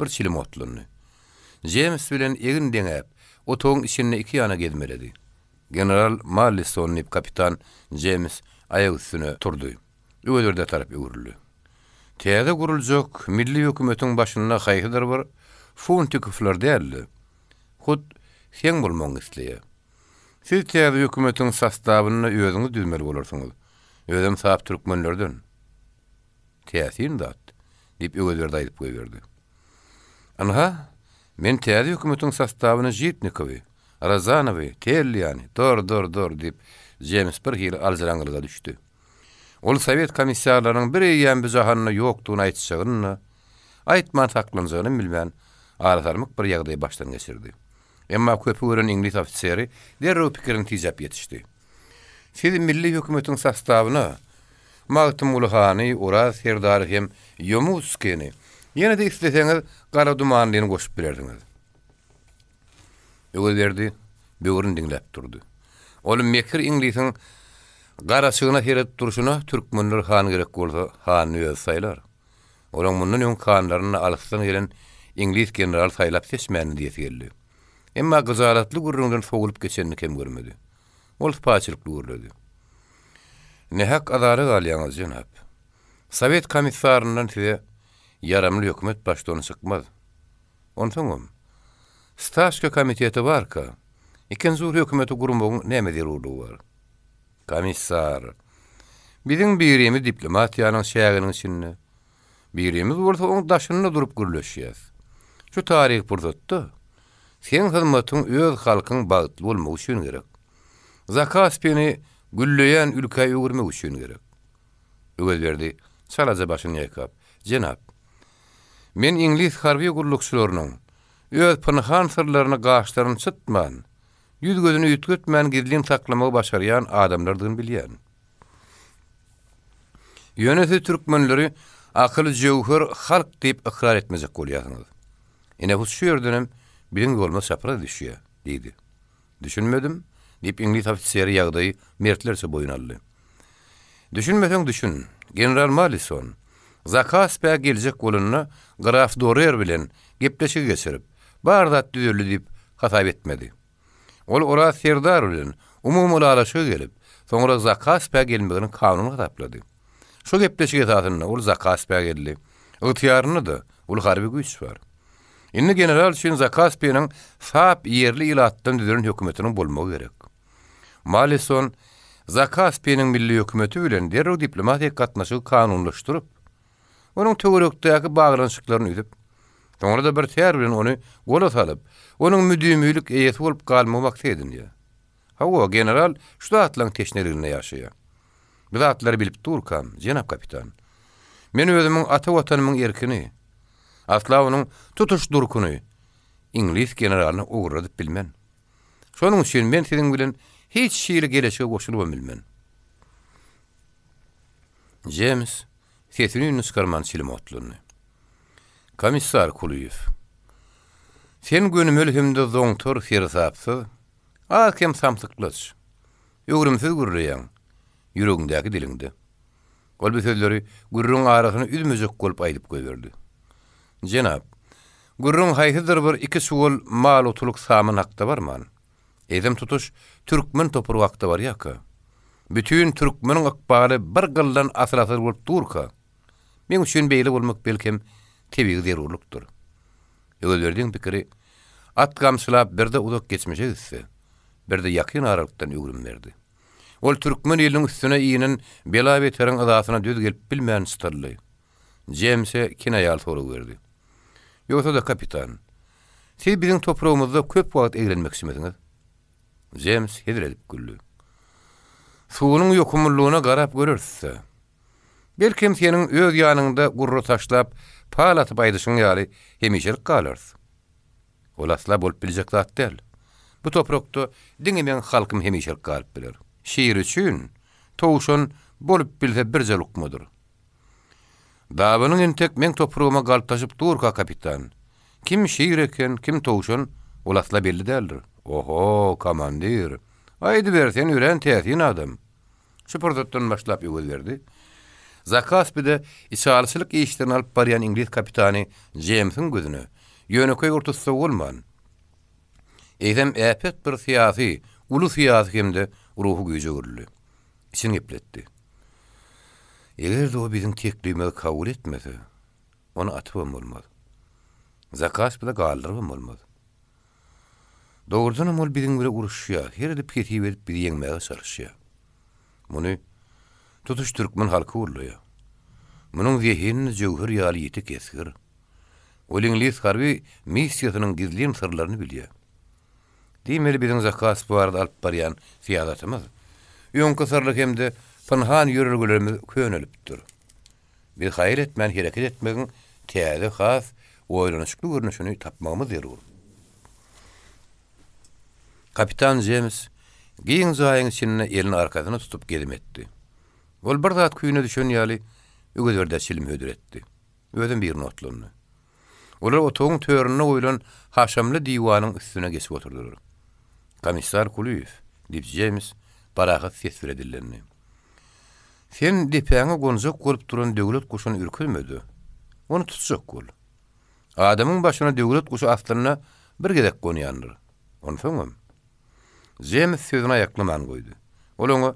Bir çilim otlandy. Jems bilen egin deňäp, otagyň içinde iki ýana gezmeledi. General Mallisson diýip kapitan Jems aýak üstüne turdy. Öwezberdä tarap öwrüldi. Täze guruljak milli hökümetiň başynda haýsydyr bir Funtikowlar däl-de, hut seň bolmagyňy isleýär. Siz täze hökümetiň sostawyny özüňiz düzmeli bolarsyňyz. Özem sap türkmenlerden. Täsin zat, diýip, Öwezberdi aýdyp goýberdi. Ynha, men täze hökümetiň sostawyna Žitnikowy, Rozanowy, Telliýany, Dur, dur, dur, diýip, Jems bir hili aljyraňňylyga düşdi. Ol sowet komissarlarynyň bir eýýäm bu jahanda ýokdugyny aýtjagyny-da, aýtman saklanjagynam bilmän, arasarmyk bir ýagdaýy başdan geçirdi. Emma köpi gören iňlis ofiseri derrew pikirini tijäp ýetişdi. Siz milli hökümetiň sostawyna Magtymguly hany, Oraz serdary hem Ýomutskini, ýene-de isleseňiz Gara Dumanlyny goşup bilersiňiz. Öwezberdi böwrüni diňläp durdy. Ol mekir iňlisiň garaçygyna seredip durşuna türkmenler han gerek bolsa, hanyny özi saýlar. Olaň mundan öňki hanlaryny alysdan gelen iňlis generaly saýlap seçmändi diýesi geldi. Emma gyjalatly gürrüňden sowulyp geçenini kem görmedi. Ol sypaýyçylykly gürledi. Nähak azara galýaňyz, jenap. Sowet komissaryndan size ýaramly hökümet baştutany çykmaz. Onsoňam, Stawka komiteti barka, ikinji bir hökümeti gurmagyň näme zerurlygy bar? Komissar, Biziň birimiz diplomatiýanyň çäginiň içinde, birimiz bolsa oň daşynda durup gürleşýäs. Şu taryhy pursatda seň hyzmatyň öz halkyň bagtly bolmagy üçin gerek. Zakaspini gülleýän ülkä öwürmek üçin gerek. Öwezberdi çalaja başyny ýaýkap, Jenap, men iňlis harby gullukçylarynyň öz pynhan syrlaryny gaşlaryny çytman, ýüz-gözüni üýtgetmän gizlin saklamagy başarýan adamlardygyny bilýän. Ýöne siz türkmenleri akyly jöwher halk diýip ykrar etmejek bolýarsyňyz. Ine hut şu ýerdenem biziň ýolumyz çapraz düşýär, diýdi. Düşünmedim, diýip, iňlis ofiseri ýagdaýy mertlerçe boýun aldy. Düşünmeseň düşün, general Mallison Zakaspä geljek bolanda graf Dorer bilen gepleşigi geçirip, bar zat düzeldi diýip hasap etmedi. Ol Oraz serdar bilen umumy ylalaşyga gelip, soňra Zakaspä gelmegini kanuny hasaplady. Şo gepleşik esasynda ol Zakaspä geldi. Ygtyýarynda-da uly harby güýç bar. Indi general üçin Zakaspiniň sap ýerli ilatdan düzülen hökümetiniň bolmagy gerek. Malison Zakaspiniň milli hökümeti bilen derrew diplomatik gatnaşygy kanunlaşdyryp, onuň töwerekdäki baglanyşyklaryny üzüp, soňra-da bir tär bilen ony gola salyp, onuň müdimilik eýesi bolup galmagy maksat edinýär. Hawa, general şu zatlaryň teşneliginde ýaşaýar. Bu zatlary bilip durkam, jenap kapitan, men özümiň ata Watanymyň erkini, asla onuň tutuş durkuny. iňlis generalyna ogurladyp bilmen. Şonuň üçin men siziň bilen hiç hili geleşige goşulybam bilmen. Jems sesini-üýnüni çykarman çilim otlandy. Komissar Kulyýew, sen gönümel hem-de zoňtar seresapsyz, az-kem samsyklaç, öwrümsiz gürleýäň, ýüregiňdäki diliňde. Ol bu sözleri gürrüň arasyny üzmejek bolup aýdyp goýberdi. Jenap, gürrüň haýsydyr bir iki çuwal mal-otulyk saman hakda barman, eýsem tutuş türkmen topragy hakda barýarka, bütin türkmeniň ykbaly bir gyldan asyl-asyl bolup durka, meň üçin beýle bolmak belkem tebigy zerurlykdyr. Öwezberdiň pikiri at gamçylap birde uzak geçmişe gitse, birde ýakyn aralykdan öwrüm berdi. Ol türkmen iliniň üstüne inen bela-beteriň yzasyna döz gelip bilmän çytyldy. Jemse kinaýaly sorag berdi. Ýogsa-da, kapitan, siz biziň topragymyzda köp wagt eglenmekçimisiňiz? Jems hezil edip güldi. Suwunyň ýokumlylygyna garap göreris-dä. Belkem, seniň öz ýanyňda gurra taşlap, pal atyp aýdyşyň ýaly hemişelik galarys. Ol asla bolup biljek zat däl. Bu toprakda diňe meň halkym hemişelik galyp biler. Şir üçin towşan bolup bilse birje lukmadyr. Dabanyň entek meň topragyma galtaşyp durka kapitan. Kim şir eken, kim towşan, ol asla belli däldir. Oho, komandir, aýdyber, sen örän täsin adam. Şu pursatdan başlap Öwezberdi Zakaspide içalyçylyk işlerini alyp barýan iňlis kapitany Jeýmsiň gözüne ýönekeý bir tussag bolman, eýsem äpet bir syýasy, uly syýasy hem-de ruhy güýje öwrüldi. Içini gepletdi. Eger-de o biziň teklibimizi kabul etmese, ony atybam bolmaz. Zakaspide galdyrybam bolmaz. Dogrudanam ol biziň bile uruşýar, her edip hesip edip bizi ýeňmäge çalyşýar. Muny tutuş türkmen halky gurlaýar. Munuň zehinini jöwher ýaly ýiti kesgir. Ol iňlis harby missiýasynyň gizlin syrlaryny bilýär. Diýmeli biziň Zakaspi barada alyp barýan syýasatymyz, öňki syrly hem-de pynhan ýörelgelerimiz könelipdir. Biz haýal etmän hereket etmegiň täze, has oýlanyşykly görnüşini tapmagymyz zerur. Kapitan Jems giň jaýyň içinde elini arkasyna tutup gezim etdi. Ol bir zat küýüne düşen ýaly Öwezberdä çilim hödür etdi. Özem birini otlandy. Olar otagyň töründe goýlan haşamly diwanyň üstüne geçip oturdylar. Komissar Kulyýew, diýip, Jems parahat ses bile dillendi. Sen depäňe gonjak bolup duran döwlet guşuny ürküzme-de, ony tutjak bol. Adamyň başyna döwlet guşy aslynda bir gezek gonýandyr. Onsoňam. Jems sözüni aýaklaman goýdy. Ol oňa,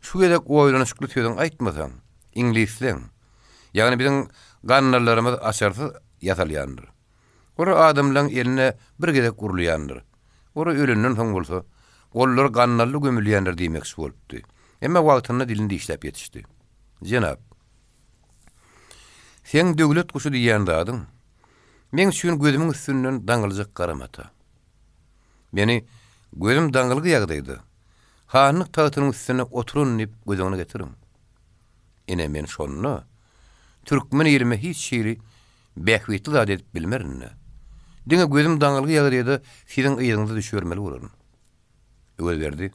Şu gezek oýlanyşykly sözüň aýtmasaň, iňlisleň, ýagny biziň gandallarymyz açarsyz ýasalýandyr. Olar adamlaň eline bir gezek urulýandyr. Olar ölenden soň bolsa, gollary gandally gömülýändir diýmekçi bolupdy. Emma wagtynda dilini dişläp ýetişdi. Jenap, seň döwlet guşy diýýän zadyň, meň üçin gözümiň üstünden daňyljak gara mata. Meni gözüm daňylgy ýagdaýda, hanlyk tagtynyň üstünde oturan diýip göz öňüne getiriň. Ine, men şonda türkmen ilime hiç hili bähbitli zat edip bilmerin-dä. Diňe gözüm daňylgy ýagdaýda siziň yzyňyza düşübermeli bolaryn. Öwezberdi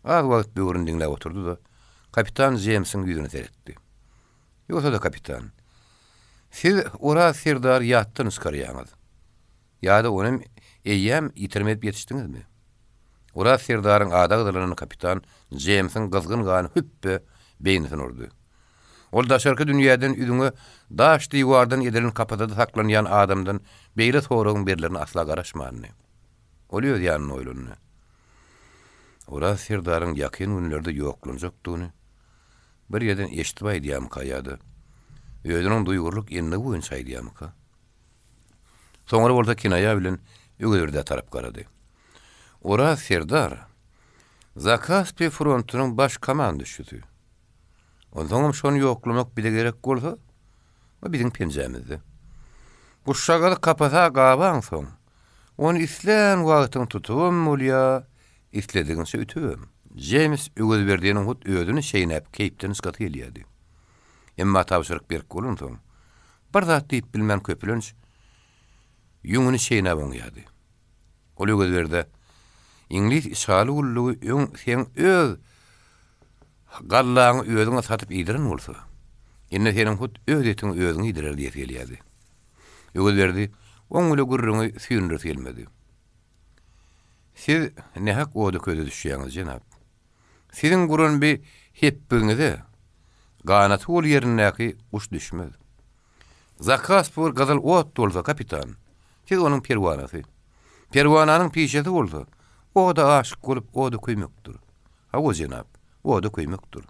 az wagt böwrüni diňläp oturdy-da, kapitan Jeýmsiň ýüzüne seretdi. Ýogsa-da, kapitan, siz Oraz serdary ýatdan çykarýaňyz. Ýa-da ony eýýäm ýitirim edip ýetişdiňizmi? Oraz serdaryň ady agzalanda kapitan Jeýmsiň gyzgyn gany hüpbe beýnisine urdy. Ol daşarky dünýäden üzňe daş diwardan edilen kapasada saklanýan adamdan beýle soragyň berlerine asla garaşmandy. Ol öz ýanynda oýlandy. Oraz serdaryň ýakyn günlerde ýoklanjakdygyny bir ýerden eşidip aýdýarmyka ýa-da özüniň duýgurlyk endigi boýunça aýdýarmyka? Soňra bolsa kinaýa bilen Öwezberdä tarap garady. Oraz serdar Zakaspi frontunyň baş komanduşçysy. Onsoňam şony ýoklamak bize gerek bolsa, o biziň penjämizde. Guşjagazy kapasa gabaňsoň, ony islän wagtyň tutubam bolýa, isledigiňçe ütübem. Jeýms Öwezberdiniň hut özüni çeýnäp keýpden çykasy gelýärdi. Emma tabşyryk berk bolansoň, bir zat diýip bilmän köplenç ýüňüni çeýnäp oňýardy. Ol Öwezberdä, Iňlis içaly gullugy öň seň öz gallaňy özüňe satyp iýdiren bolsa, indi seniň hut öz etiňi özüňe iýdirer diýesi gelýärdi. Öwezberdi oň bile gürrüňi süýndüresi gelmedi. Siz nähak oda-köze düşýäňiz, jenap. Siziň guran bi hepbigiňize ganaty bol ýerindäki guş düşmez. Zakasp bir gyzyl ot bolsa, kapitan, siz onuň perwanasy. Perwananyň pişesi bolsa, oda aşyk bolup, oda köýmekdir. Hawa, jenap, oda köýmekdir.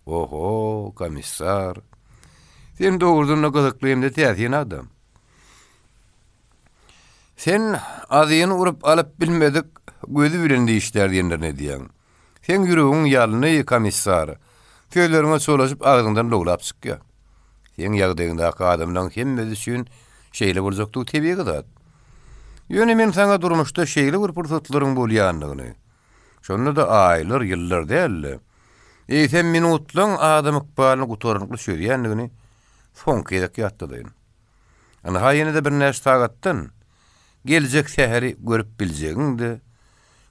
Oho, komissar! Sen dogrudan-da gyzykly hem-de täsin adam. Sen azyny urup alyp bilmedik gözi bilen dişlär diýenlerini edýäň. Seň ýüregiň ýalny, komissar. Sözleriňe çolaşyp agzyňdan lowlap çykýar. Seň ýagdaýyňdaky adamlaň hemmesi üçin şeýle boljakdygy tebigy zat. Ýöne men saňa durmuşda şeýle bir pursatlaryň bolýandygyny, şonda-da aýlar, ýyllar däl-de, eýsem minutlaň adam ykbalyny gutarnykly çözýändigini soňky gezek ýatladaýyn. Ynha ýene-de birnäçe sagatdan geljek säheri görüp biljegiň-de,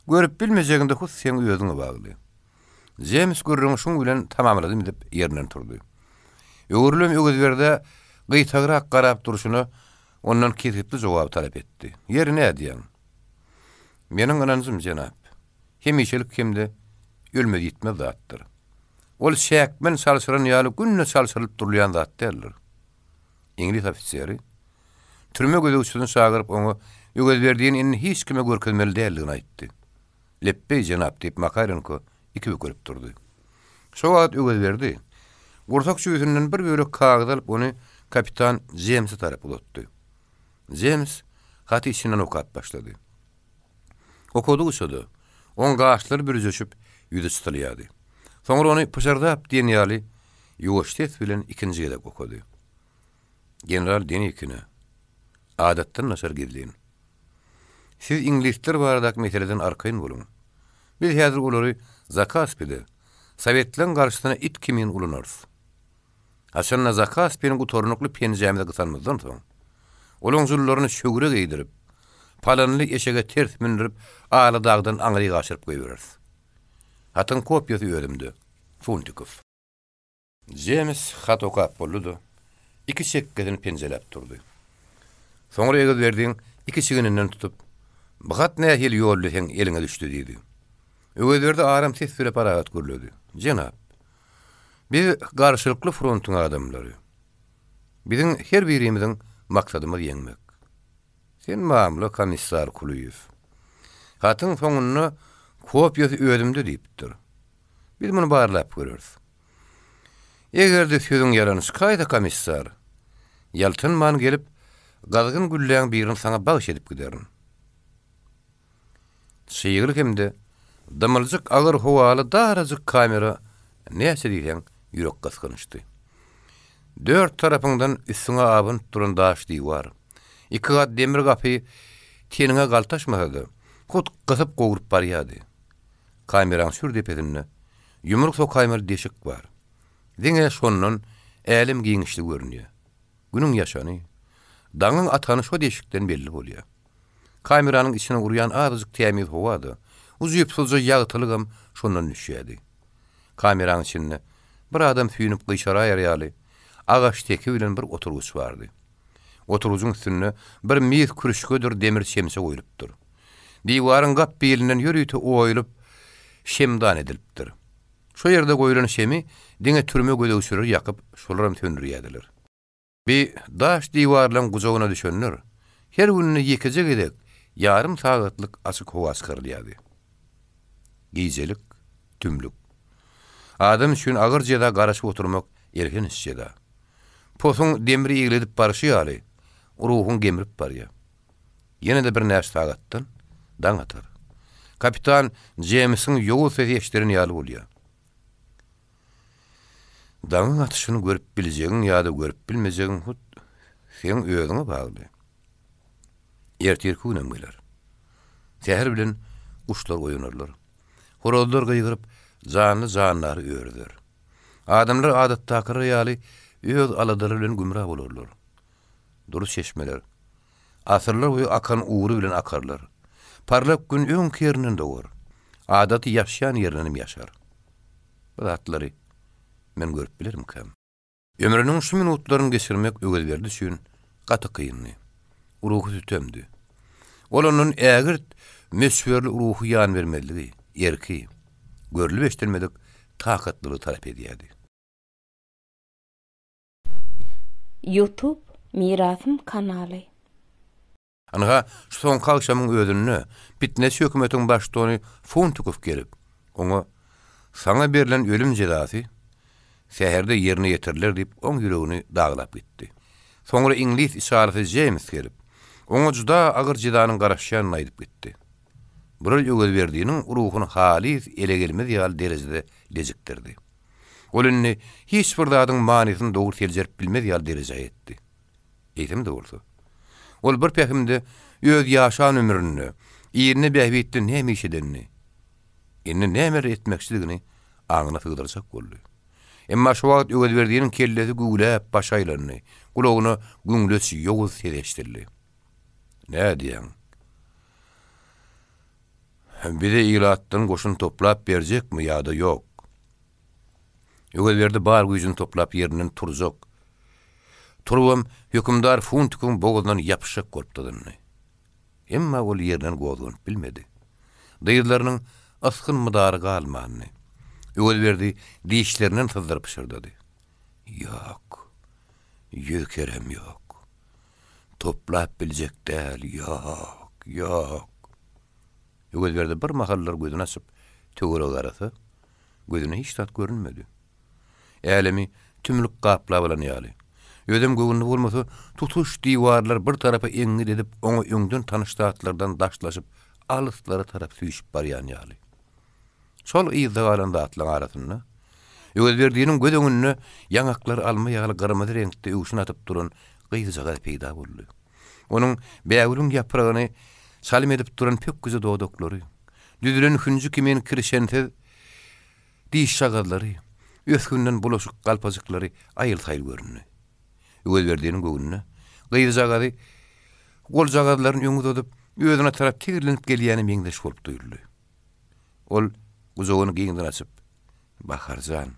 görüp bilmejegiň-de hut seň özüňe bagly. Jems gürrüňi şuň bilen tamamladym diýip ýerinden turdy. Öwrülem Öwezberdä gyýtagrak garap durşuna ondan kesgitli jogaby talap etdi. Ýeri nädýäň? Meniň ynanjym, jenap, hemişelik hem-de ölmez-ýitmez zatdyr. Ol çäkmen çalşyran ýaly günde çalşyrylyp durulýan zat däldir. Iňlis ofiseri türme gözegçisini çagyryp oňa Öwezberdini indi hiç kime görkezmeli däldigini aýtdy. Lepbeý, jenap, diýip, Makarenko iki bükülip durdy. Şo wagt Öwezberdi gursak jübüsinden bir bölek kagyz alyp ony kapitan Jemse tarap uzatdy. Jems haty içinden okap başlady. Okadygyça-da, oň gaşlary bürjeşip, ýüzi çytylýardy. Soňra ony pyşyrdap diýen ýaly, ýuwaş ses bilen ikinji gezek okady. General Denikine, Adatdan daşary gizlin. Siz iňlisler baradaky meseleden arkaýyn boluň. Biz häzir olary Zakaspide, sowetleň garşysyna it kimin ulanarys. Haçanda Zakaspini gutarnykly penjämize gysanymyzdan soň, olaň jullaryny şöwre geýdirip, palanly eşege ters mündürip, Ala dagdan aňryk aşyryp goýbereris. Hatyň kopiýasy özümde. Funtikow. Jems hat okap boldy-da, iki çekgesini penjeläp durdy. Soňra Öwezberdiň iki çigninden tutup, Bu hat nähili ýolda seň eliňe düşdi? diýdi. Öwezberdi aram ses bile parahat gürledi. Jenap, biz garşylykly frontuň adamlary. Biziň her birimiziň maksadymyz ýeňmek. Sen mamla, komissar Kulyýew. Hatyň soňunda kopiýasy özümde diýipdir. Biz muny barlap göreris. Eger-de sözüň ýalany çykaýsa, komissar, ýaltanman gelip, gazgyn gülläň birini saňa bagyş edip giderin. Çygly hem-de dymyljyk agyr howaly darajyk kamera näçe diýseň ýürek gysgynçdy. Dört tarapyňdan üstüňe abanyp duran daş diwar, iki gat demir gapy teniňe galtaşmasa-da, hut gysyp-gowrup barýardy. Kameraň sür depesinde ýumruk sokaýmaly deşik bar. Diňe şondan älem giňişligi görünýär. Günüň ýaşany, daňyň atany şo deşikden belli bolýar. Kameranyň içine urýan azajyk tämiz howa-da, ujypsyzja ýagtylygam şondan düşýärdi. Kameranyň içinde bir adam süýnüp gyşaraýar ýaly, agaç seki bilen bir oturgyç bardy. Oturgyjyň üstünde bir mis kürüşgedir demir çemçe goýlupdyr. Diwaryň gap bilinden ýörite oýulyp, şemdan edilipdir. Şo ýerde goýlan şemi diňe türme gözegçileri ýakyp, şolaram söndürýärdiler. Bi daş diwarlaň gujagyna düşenler her günde ýekeje gezek ýarym sagatlyk açyk howa çykarylýardy. Gijelik, tümlük. Adam üçin agyr jeza garaşyp oturmak elhenç jeza. Posuň demri igledip barşy ýaly, ruhuň gemrip barýar. Ýene-de birnäçe sagatdan daň atar. Kapitan Jemsiň ýowuz sesi eşdilen ýaly bolýar. Daňyň atyşyny görüp biljegiň ýa-da görüp bilmejegiň hut seň özüňe bagly. Ertirki günem geler. Säher bilen guşlar oýanarlar. Horazlar gygyryp, janly-jandary örüzer. Adamlar adatdakylar ýaly öz aladalary bilen gümra bolarlar. Dury çeşmeler. Asyrlar boýy akan ugry bilen akarlar. Parlak Gün öňki ýerinden dogar. Adaty ýaşýan ýerindenem ýaşar. Bu zatlary men görüp bilerimkäm? Ömrüniň şu minutlaryny geçirmek Öwezberdi üçin gaty kyndy. Ruhy sütemdi. Ol ondan ägirt möçberli ruhy ýanbermezligi, erki, görlüp-eşidilmedik takatlylygy talap edýärdi. Youtube Mirasym kanaly. Ynha, şu soňky agşamyň özünde pitneçi hökümetiň baştutany Funtikow gelip, oňa, Saňa berlen ölüm jezasy säherde ýerine ýetiriler diýip, oň ýüregini daglap gitdi. Soňra iňlis içalysy Jeýms gelip, oňa juda agyr jezanyň garaşýanyny aýdyp gitdi. Bular Öwezberdiniň ruhuny halys ele gelmez ýaly derejede lejikdirdi. Ol indi hiç bir zadyň manysyny dogry seljerip bilmez ýaly derejä ýetdi. Eýsem-de bolsa, ol bir pähimde öz ýaşan ömründe iline bähbitli näme iş edenini, indi nämeler etmekçidigini aňyna sygdyrjak boldy. Emma şo wagt Öwezberdiniň kellesi güwläp başy aýlandy, gulagyna güňleç ýowuz ses eşidildi. Nädýäň? Bize ilatdan goşun toplap berjekmi ýa-da ýok? Öwezberdi bar güýjüni toplap ýerinden turjak. Turubam hökümdar Funtikiň bogazyndan ýapyşjak bolup dyzyndy. Emma ol ýerinden gozganyp bilmedi. Dyzlarynyň ysgyn-mydary galmandy. Öwezberdi dişlerinden syzdyryp pyşyrdady. Ýok. Ýüz kerem ýok. Toplap biljek däl, ýok, ýok. Öwezberdi bir mahallar gözüni açyp, töwerege garasa, gözüne hiç zat görünmedi. Älemi tümlük gaplap alan ýaly. Özem göwnüne bolmasa, tutuş diwarlar bir tarapa eňňit edip, oňa öňden tanyş zatlardan daşlaşyp, alyslara tarap süýşüp barýan ýaly. Şol yzda galan zatlaryň arasynda Öwezberdiniň göz öňünde ýaňaklary alma ýaly gyrmyzy reňkde öwşün atyp duran gyzjagaz peýda boldy. Onuň bägülüň ýapragyny çalym edip duran pökgüje dodaklary, düzülen hünji kimin kirşensiz dişjagazlary, ösgünden bulaşyk galpajyklary aýyl-saýyl göründi. Öwezberdiniň göwnüne gyzjagazy goljagazlaryny öňe uzadyp, özüne tarap tigirlenip gelýäne meňzeş bolup duýuldy. Ol gujagyny giňden açyp, Bahar jan,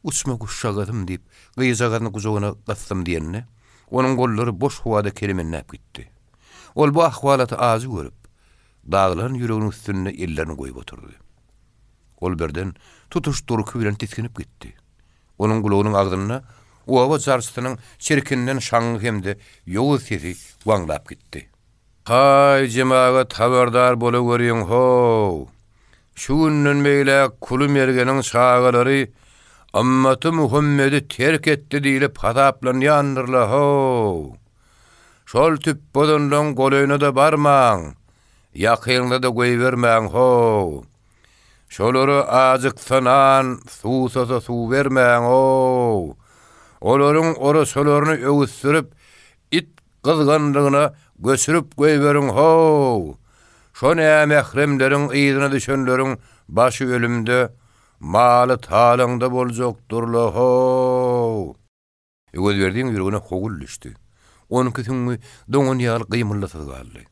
uçma guşjagazym diýip, gyzjagazyny gujagyna gysdym diýende, onuň gollary boş howada kelemenläp gitdi. Ol bu ahwalaty ajy görüp, daglan ýüreginiň üstünde ellerini goýup oturdy. Ol birden tutuş durky bilen tisginip gitdi. Onuň gulagynyň agzynda oba jarçysynyň çirkinden şaňňy hem-de ýowuz sesi waňlap gitdi. Haý, jemagat, habardar bolaweriň, how! Şu günden beýläk Kuly mergeniň çagalary ymmaty Muhammedi terk etdi diýlip hasaplanýandyrla, how! Şol tüpbozanlaň golaýyna-da barmaň, ýakynyňyza-da goýbermäň, how! Şolara ajyksa nan, suwsasa suw bermäň, how! Olaryň oraçalaryny öwüsdirip, it Gyzgynlygyna göçürip goýberiň how! Şo nämähremleriň yzyna düşenleriň başy ölümde, maly talaňda boljakdyrla how! Öwezberdiň ýüregine howul düşdi. Onki süňňi doňan ýaly gymyldysyz galdy.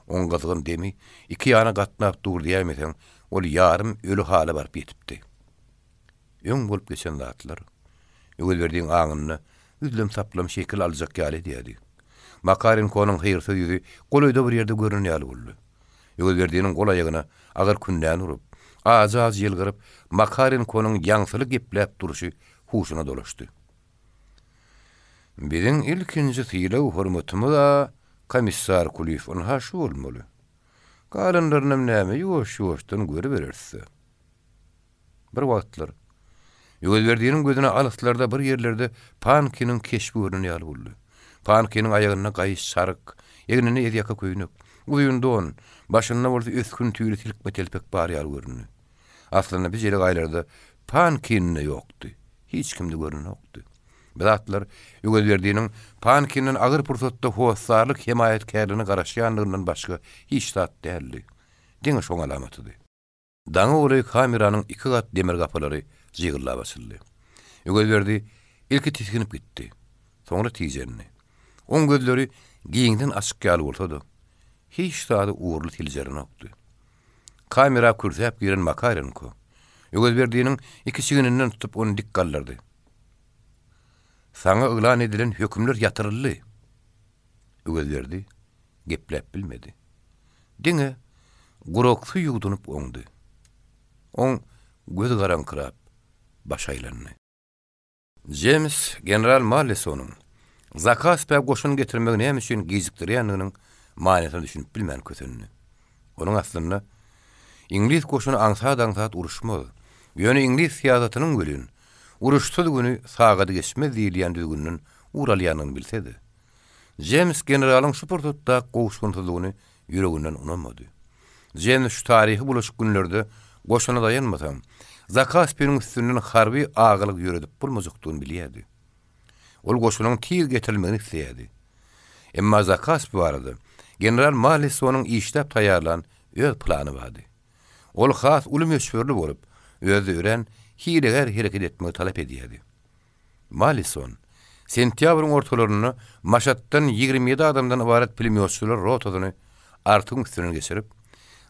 Oň gyzgyn demi iki ýana gatnap dur diýäýmeseň, ol ýarym öli hala baryp ýetipdi. Öň bolup geçen zatlar Öwezberdiň aňynda üzlem-saplam şekil aljak ýaly edýärdi. Makarenkonyň hyýrsyz ýüzi golaýda bir ýerde görnen ýaly boldy. Öwezberdiniň gol-aýagyna agyr kündäni urup, ajy-ajy ýylgyryp, Makarenkonyň ýaňsyly gepläp durşy huşuna dolaşdy. Biziň ilkinji sylag-hormatymyz-a komissar Kulyýew ynha şu bolmaly. Galanlarynam näme ýuwaş-ýuwaşdan görübereris-dä. Bir wagtlar Öwezberdiniň gözüne alyslarda bir ýerlerde Pankiniň keşbi görnen ýaly boldy. Pankiniň aýagynda gaýyş çaryk, egninde ezýaka köýnek, uzyn don, başynda bolsa ösgün tüýli silkme telpek bar ýaly göründi. Aslynda bi jelegaýlarda Pankin-de ýokdy, hiç kim-de görnenokdy. Bu zatlar Öwezberdiniň Pankinden agyr pursatda hossarlyk hemaýatkärligine garaşýandygyndan başga hiç zat däldi. Diňe şoň alamatydy. Daňa golaý kameranyň iki gat demir gapylary jygyllap açyldy. Öwezberdi ilki tisginip gitdi. Soňra tijendi. Oň gözleri giňden açyk ýaly bolsa-da, Hiç zady ugurly seljerenokdy. Kamera kürsäp giren Makarenko, Öwezberdiniň iki çigninden tutup ony dik galdyrdy. Saňa yglan edilen hökümler ýatyryldy. Öwezberdi gepläp bilmedi. Diňe guraksy ýuwdunyp oňdy. Oň gözi garaňkyrap, başy aýlandy. Jems general Mallisonyň Zakaspä goşun getirmegi näme üçin gijikdirýändiginiň manysyna düşünip bilmän kösendi. Onuň aslynda, iňlis goşuny aňsat-aňsat uruşmaz, ýöne iňlis syýasatynyň welin, uruşsyz güni sagady geçmez diýilýän düzgünden ugur alýandygyny bilse-de, Jems generalyň şu pursatdaky gowuşgynsyzlygyny ýüreginden unamady. Jems şu taryhy bulaşyk günlerde goşuna daýanmasaň, Zakaspiniň üstünden harby agalyk ýöredip bolmajakdygyny bilýärdi. Ol goşunyň tiz getirilmegini isleýärdi. Emma Zakaspi barada general Mallisonyň işläp taýýarlan öz plany bardy. Ol has uly möçberli bolup, özi örän hilegär hereket etmegi talap edýärdi. Malison, sentýabryň ortalarynda Maşatdan 27 adamdan ybarat pulemýotçylar rotasyny Artygyň üstünden geçirip,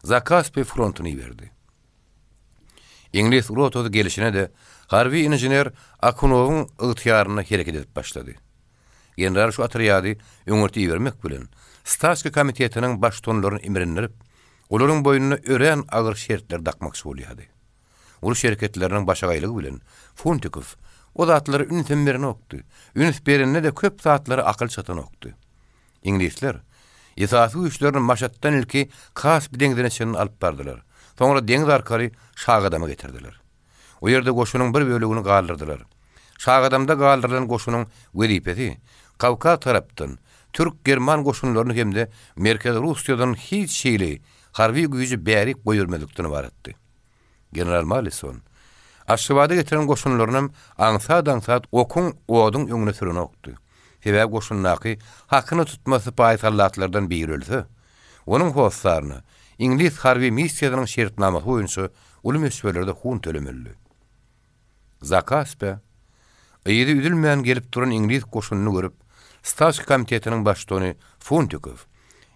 Zakaspi frontuny iberdi. Iňlis rotasy gelşine-de harby inžener Akunowyň ygtyýarynda hereket edip başlady. General şu otrýady öňürti ibermek bilen, Stawskiý komitetiniň baştutanlaryny imrindirip, olaryň boýnuna örän agyr şertleri dakmakçy bolýardy. Uruş hereketleriniň başagaýlygy bilen Funtikow o zatlara ünsem berenokdy, üns berende-de köp zatlara akyl çatanokdy. Iňlisler esasy güýçlerini Maşatdan ilki Kaspi deňzine çenli alyp bardylar, soňra deňiz arkaly Şagadama getirdiler. O ýerde goşunyň bir bölegini galdyrdylar. Şagadamda galdyrylan goşunyň wezipesi Kawkaz tarapdan türk-german goşunlaryny hem-de Merkezi Russiýadan hiç hili harby güýji bärik goýbermezlikden ybaratdy. General Malison Aşgabada getiren goşunlarynam aňsat-aňsat okuň, oduň öňüne sürenokdy. Sebäbi goşundaky hakyna tutma sypaýy soldatlardan biri ölse, onuň hossaryna iňlis harby missiýasynyň şertnamasy boýunça uly möçberlerde hun tölemelidi. Zakaspä yzy üzülmän gelip duran iňlis goşunyny görüp, Stawskiý komitetiniň baştutany Funtikow,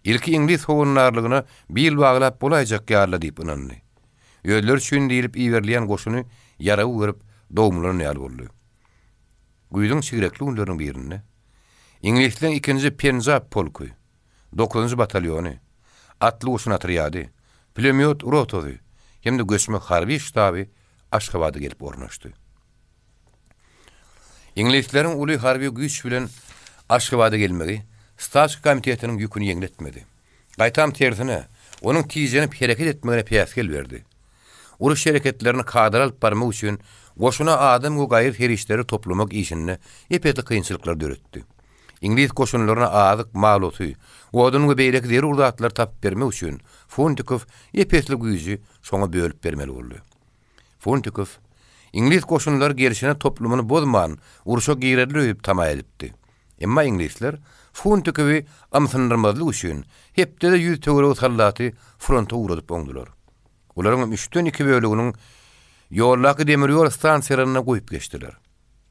ilki iňlis howandarlygyna bil baglap bolaýjak ýaly-la diýip ynandy. Özleri üçin diýlip iberilýän goşuny ýaragy görüp, dogumlanan ýaly boldy. Güýzüň çigrekli günleriniň birinde iňlisleň ikinji Penjap polky, dokuzynjy batalýony, atly goşun otrýady, pulemýot rotasy hem-de göçme harby ştaby Aşgabada gelip ornaşdy. Iňlisleriň uly harby güýç bilen Aşgabada gelmegi Stawskiý komitetiniň ýüküni ýeňletmedi. Gaýtam tersine, onuň tijenip hereket etmegine päsgel berdi. Uruş hereketlerini kadaly alyp barmak üçin goşuna adam we gaýry serişdeleri toplamak işinde ep-esli kynçylyklar döretdi. Iňlis goşunlaryna azyk, mal-oty, odun we beýleki zerur zatlary tapyp bermek üçin Funtikow ep-esli güýji şoňa bölüp bermeli boldy. Funtikow iňlis goşunlary gelşine toplumyny bozman urşa girerler öýdüp tama edipdi. Emma iňlisler Funtikowy ymsyndyrmazlyk üçin hepdede ýüz töweregi soldaty fronta ugradyp oňdular. Olaryňam üçden iki böleginiň ýoldaky demir ýol stansiýalarynda goýup geçdiler.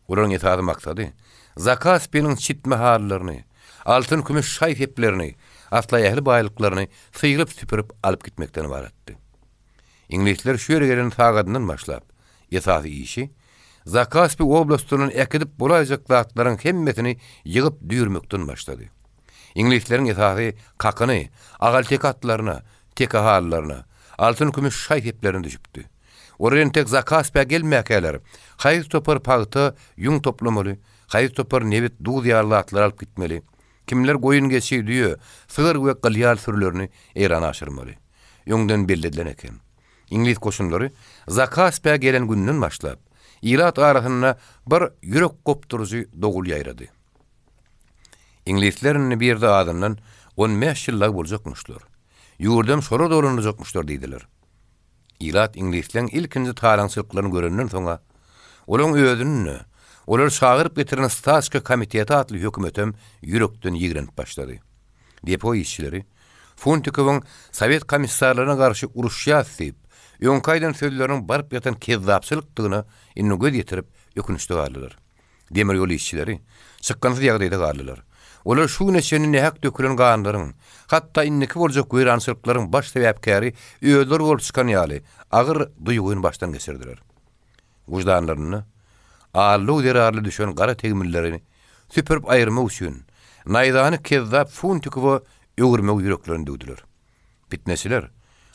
Olaryň esasy maksady Zakaspiniň çitme halylaryny, altyn-kümüş şaý-seplerini, asla ähli baýlyklaryny syryp-süpürip alyp gitmekden ybaratdy. Iňlisler şu ýere gelen sagadyndan başlap, esasy işi Zakaspi oblastyndan äkidip bolaýjak zatlaryň hemmesini ýygyp-düýrmekden başlady. Iňlisleriň esasy kakyny ahalteke atlaryna, teke halylaryna, altyn-kümüş şaý-seplerine düşüpdi. Olar entek Zakaspä gelmäkäler, haýsy topar pagta, ýüň toplamaly, haýsy topar nebit, duz ýaly zatlary alyp gitmeli, kimler goýun-geçi, düýe, sygyr we gylýal sürülerini Eýrana aşyrmaly. Öňden belli edilen eken. Iňlis goşunlary Zakaspä gelen günden başlap, ilat arasynda bir ýürek gopduryjy dowul ýaýrady. Iňlisler indi birde azyndan on bäş ýyl dag boljakmyşlar. Ýurdam şolar dolandyrjakmyşlar diýdiler. Ilat iňlisleň ilkinji talaňçylyklaryny görenden soň-a, olaň özüni-de, olary çagyryp getiren Staçka komiteti atly hökümetem ýürekden ýigrenip başlady. Depo işçileri Funtikowyň sowet komissarlaryna garşy uruşýas diýip, öňki aýdan sözleriniň baryp ýatan kezzapçylykdygyna indi göz ýetirip, ökünçde galdylar. Demir ýol işçileri çykgynsyz ýagdaýda galdylar. Olar şu güne çenli nähak dökülen ganlaryň, hatda indiki boljak weýrançylyklaryň baş sebäpkäri özleri bolup çykan ýaly agyr duýgyny başdan geçirdiler. Wyždanlarynda aldaw zerarly düşen gara tegmillerini süpürip aýyrmak üçin naýzany kezzap Funtikowa öwürmegi ýüreklerine düwdüler. Pitneçiler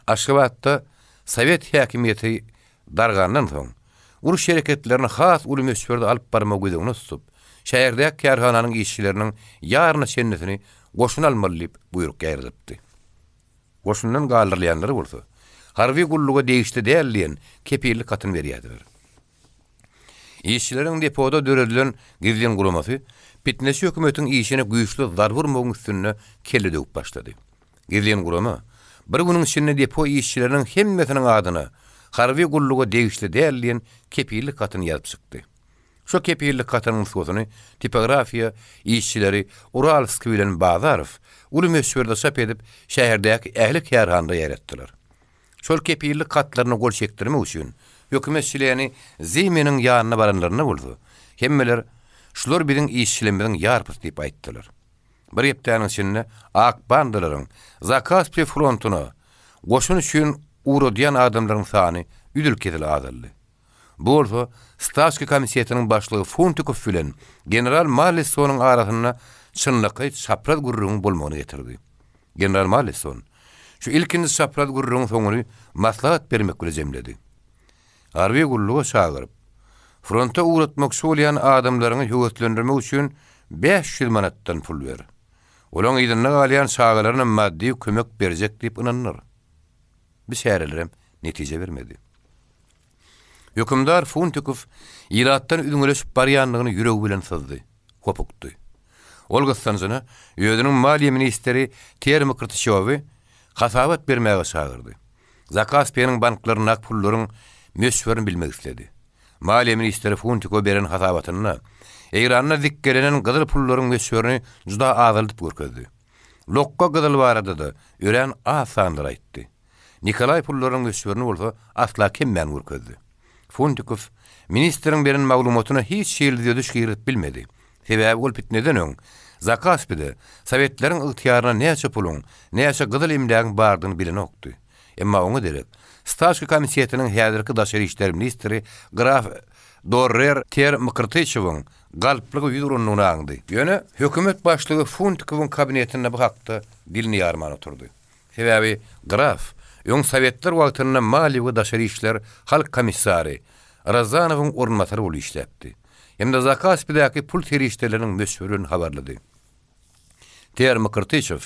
Aşgabatda sowet häkimiýeti dargandan soň, uruş hereketlerini has uly möçberde alyp barmagy göz öňünde tutup, şäherdäki kärhananyň işçileriniň ýaryna çenlisini goşuna almaly diýip buýruk ýaýradypdy. Goşundan galdyrylýanlara bolsa, harby gulluga degişli däl diýen kepillik hatyny berýärdiler. Işçileriň depoda döredilen gizlin guramasy pitneçi hökümetiň işine güýçli zarba urmagyň üstünde kelle döwüp başlady. Gizlin gurama bir günüň içinde depo işçileriniň hemmesiniň adyna harby gulluga degişli däl diýen kepillik hatyny ýazyp çykdy. Şo kepillik hatynyň nusgasyny tipografiýa işçileri Uralskiý bilen Bazarow uly möçberde çap edip şäherdäki ähli kärhanalara ýaýratdylar. Şol kepillik hatlaryna gol çekdirmek üçin hökümet çleni Ziminiň ýanyna baranlarynda bolsa, hemmeler Şular biziň işçilerimiziň ýarpysy diýip aýtdylar. Bir hepdäniň içinde ak bandalaryň Zakaspi frontuna goşun üçin ugradýan adamlaryň sany üzül-kesil azaldy. Bu bolsa Stawskiý komitetiniň başlygy Funtikow bilen general Mallissonyň arasynda çynlakaý çapraz gürrüňiň bolmagyna getirdi. General Mallisson şu ilkinji çapraz gürrüňiň soňuny maslahat bermek bile jemledi. Harby gulluga çagyryp, fronta ugratmakçy bolýan adamlaryňy höweslendirmek üçin 500 manatdan pul ber. Olaň yzynda galýan çagalaryna maddy kömek berjek diýip ynandyr. Bu çärelerem netije bermedi. Hökümdar Funtikow ilatdan üzňeleşip barýandygyny ýüregi bilen syzdy, hopukdy. Ol gyssanjyna özüniň maliýe ministri Termokrytyçewi hasabat bermäge çagyrdy. Zakaspiýanyň banklaryndaky pullaryň möçberini bilmek isledi. Maliýe ministri Funtikow beren hasabatynda Eýranda zikgelenen gyzyl pullaryň möçberini juda azaldyp görkezdi. Lokga gyzyl barada-da örän az sanlary aýtdy. Nikolaý pullaryň möçberini bolsa asla kemmän görkezdi. Funtikow ministriň beren maglumatyna hiç hili düzediş girizip bilmedi. Sebäbi ol pitneden öň Zakaspide sowetleriň ygtyýarynda näçe puluň, näçe gyzyl emlägiň bardygyny bilenokdy. Emma oňa derek Stawskiý komitetiniň häzirki daşary işler ministri graf Dorrer Ter Mkrtyçewiň galplyga ýüz urandygyny aňdy. Ýöne hökümet başlygy Funtikowyň kabinetinde bu hakda dilini ýarman oturdy. Sebäbi graf öň sowetler wagtynda maliýe we daşary işler halk komissary Rozanowyň orunbasary bolup işläpdi. Hem-de Zakaspidäki pul serişdeleriniň möçberi bilen habarlydy. Ter Mkrtyçew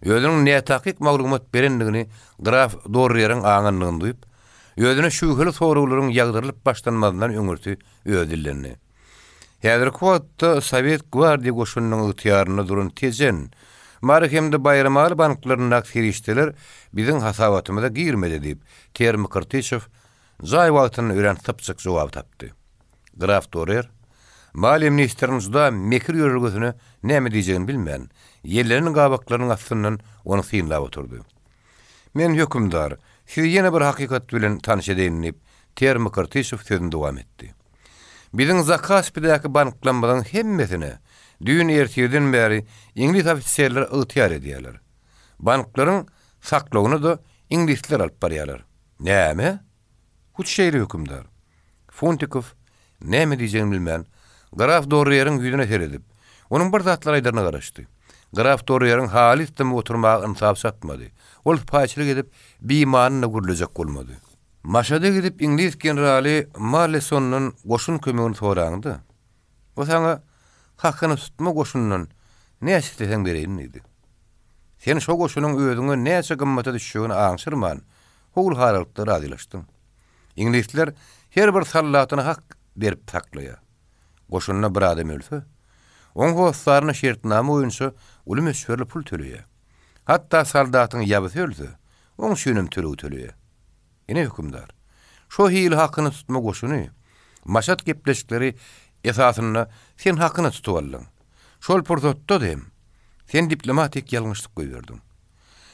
özüniň nätakyk maglumat berendigini graf Dorreriň aňandygyny duýup, özüne şübheli soraglaryň ýagdyrylyp başlanmazyndan öňürti özi dillendi. Häzirki wagtda Sowet gwardiýa goşunynyň ygtyýarynda duran Tejen, Mary hem-de Baýramaly banklaryndaky serişdeler biziň hasabatymyza girmedi diýip, Ter Mkrtyçew jaý wagtynda örän sypjyk jogap tapdy. Graf Dorer maliýe ministriniň juda mekir ýörelgesine näme diýjegini bilmän, ýellenen gabaklarynyň astyndan ony synlap oturdy. Men, hökümdar, sizi ýene bir hakykat bilen tanyş edeýin diýip, Ter Mkrtyçew sözüni dowam etdi. Biziň Zakaspidäki banklarymyzyň hemmesine düýn ertirden bäri iňlis ofiserleri ygtyýar edýärler. Banklaryň saklawyny-da iňlisler alyp barýarlar. Näme? Hut şeýle hökümdar. Funtikow näme diýjegini bilmän, graf Dorriýeriň ýüzüne seredip, onuň bir zatlar aýdaryna garaşdy. Graf Dorriýeriň halys dymyp oturmaga ynsaby çatmady. Ol sypaýyçylyk edip, bimanyna gürlejek bolmady. Maşada gidip iňlis generaly Mallesondan goşun kömegini soraňda, o saňa hakyna tutma goşundan näçe isleseň bereýin diýdi. Sen şo goşunyň özüňe näçe gymmata düşjegini aňşyrman, howul-haralykda razylaşdyň. Iňlisler her bir sallatyna hak berip saklaýar. Goşunda bir adam ölse, oň hossaryna şertnama boýunça uly möçberli pul töleýär. Hatda soldatyň ýabysy ölse, Oň üçinem töleg töleýär. Ine hökümdar. Şo hili hakyna tutma goşuny Maşat gepleşikleri esasynda sen hakyna tutup aldyň. Şol pursatda-da hem sen diplomatik ýalňyşlyk goýberdiň.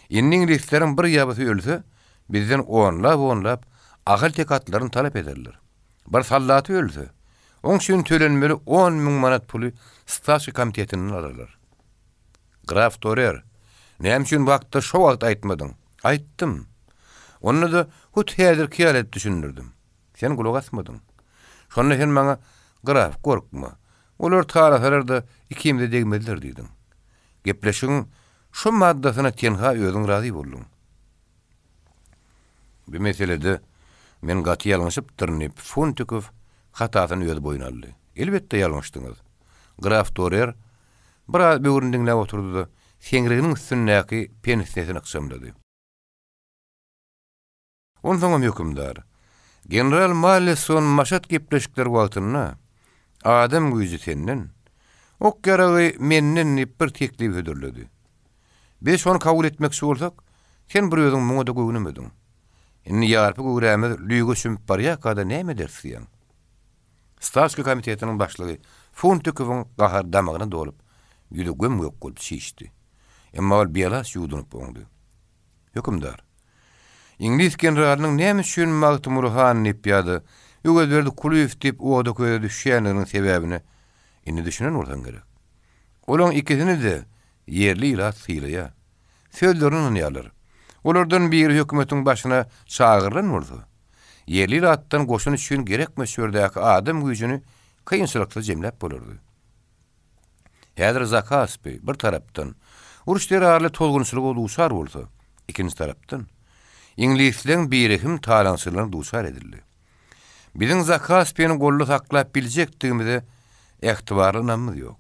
Indi iňlisleriň bir ýabysy ölse, bizden onlap-onlap ahal-teke atlaryny talap ederler. Bir soldaty ölse, oň üçin tölenmeli 10 müň manat puly Stawskiý komitetinden alarlar. Graf Dorer, näme üçin wagtda şo wagt aýtmadyň? Aýtdym. Onda-da hut häzirki ýaly edip düşündirdim. Sen gulak asmadyň. Şonda sen maňa, Graf, gorkma. Olar talasalar-da, ikimize degmezler diýdiň. Gepleşigiň şo maddasyna tenha özüň razy bolduň. Bu meselede men gaty ýalňyşypdyryn diýip, Funtikow hatasyny özi boýun aldy. Elbetde ýalňyşdyňyz. Graf Dorer biraz böwrüni diňläp oturdy-da, seňriginiň üstündäki pensnesini ykjamlady. Onsoňam hökümdar, general Malleson Maşat gepleşikleri wagtynda, Adam güýji senden, ok-ýaragy menden diýip bir teklip hödürledi. Biz şony kabul etmekçi bolsak, sen bir özüň muňa-da göwnemediň. Indi ýarpy göwrämiz lüýge çümüp barýarka-da näme ederis diýýäň? Stawskiý komitetiniň başlygy Funtikowyň gahary damagyna dolup, ýüzi göm-gök bolup çişdi. Emma ol bialaç ýuwdunyp oňdy. Hökümdar, iňlis generalynyň näme üçin Magtymguly han diýip ýa-da Öwezberdi Kulyýew diýip oda-köze düşýändiginiň sebäbine indi düşünen bolsaň gerek. Olaň ikisini-de ýerli ilat sylaýar. Sözlerine ynanýarlar. Olardan biri hökümetiň başyna çagyrylan bolsa, ýerli ilatdan goşun üçin gerek möçberdäki adam güýjüni kynçylyksyz jemläp bolardy. Häzir Zakaspi, bir tarapdan, uruş zerarly tozgunçylyga duçar bolsa, ikinji tarapdan, iňlisleň birehim talaňçylygyna duçar edildi. Biziň Zakaspini golda saklap biljekdigimize ähtibarly ynamymyz ýok.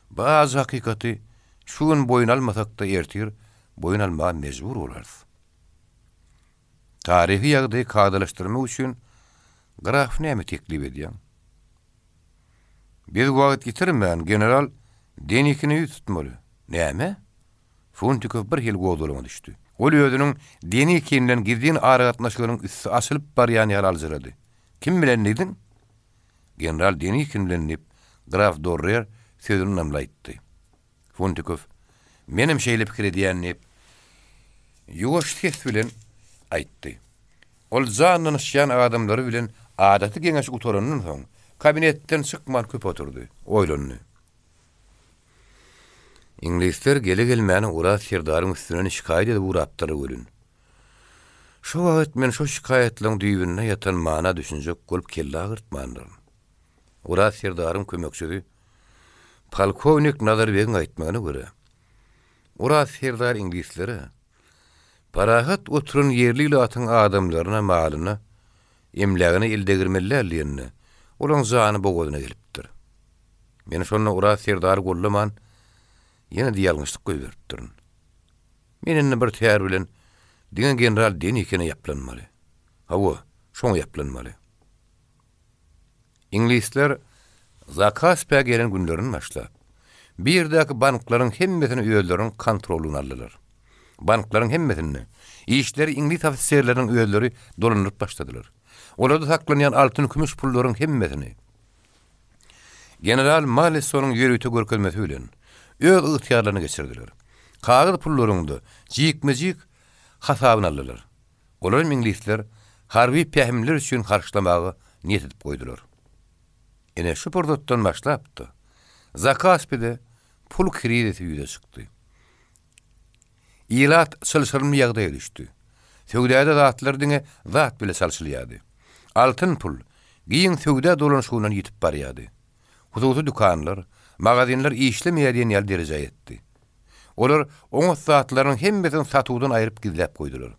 Bu ajy hakykaty şu gün boýun almasak-da ertir boýun almaga mejbur bolarys. Taryhy ýagdaýy kadalaşdyrmak üçin graf näme teklip edýäň? Biz wagt ýitirmän general Denikine ýüz tutmaly. Näme? Funtikow bir hili gozgalaňa düşdi. Ol özüniň Denikin bilen gizlin aragatnaşygynyň üsti açylyp barýan ýaly aljyrady. Kim bilen diýdiň? General Denikin bilen diýip, graf Dorrer sözüni ynamly aýtdy. Funtikow, Menem şeýle pikir edýän diýip, ýuwaş ses bilen aýtdy. Ol janlanyşýan adamlary bilen adaty geňeş gutarandan soň, kabinetden çykman köp oturdy, oýlandy. Iňlisler gele-gelmäne Oraz serdaryň üstünden şikaýat edip ugrapdyrlar welin, şo wagt men şo şikaýatlaryň düýbünde ýatan mana düşünjek bolup kelle agyrtmandyryn. Oraz serdaryň kömekçisi polkownik Nazar begiň aýtmagyna görä, Oraz serdar iňlislere parahat oturan ýerli ilatyň adamlaryna, malyna, emlägine el degirmeli däl diýende, olaň jany bogazyna gelipdir. Men şonda Oraz serdary gollaman, ýene-de ýalňyşlyk goýberipdirin. Men indi bir tär bilen diňe general Denikine ýaplanmaly. Hawa, şoňa ýaplanmaly. Iňlisler Zakaspä gelen günlerinden başlap, bu ýerdäki banklaryň hemmesini özleriniň kontrollygyna aldylar. Banklaryň hemmesinde işleri iňlis ofiserleriniň özleri dolandyryp başladylar. Olarda saklanýan altyn-kümüş pullaryň hemmesini general Mallisonyň ýörite görkezmesi bilen öz ygtyýarlaryna geçirdiler. Kagyz pullaryň-da jikme-jik hasabyny aldylar. Olaram iňlisler harby pähimler üçin harçlamaga niýet edip goýdular. Ine, şu pursatdan başlap-da, Zakaspide pul krizisi ýüze çykdy. Ilat çylşyrymly ýagdaýa düşdi. Söwdada zatlar diňe zat bile çalşylýardy. Altyn pul giň söwda dolanyşygyndan ýitip barýardy. Hususy dükanlar, magazinler işlemeýär diýen ýaly derejä ýetdi. Olar oňat zatlarynyň hemmesini satuwdan aýryp gizläp goýdular.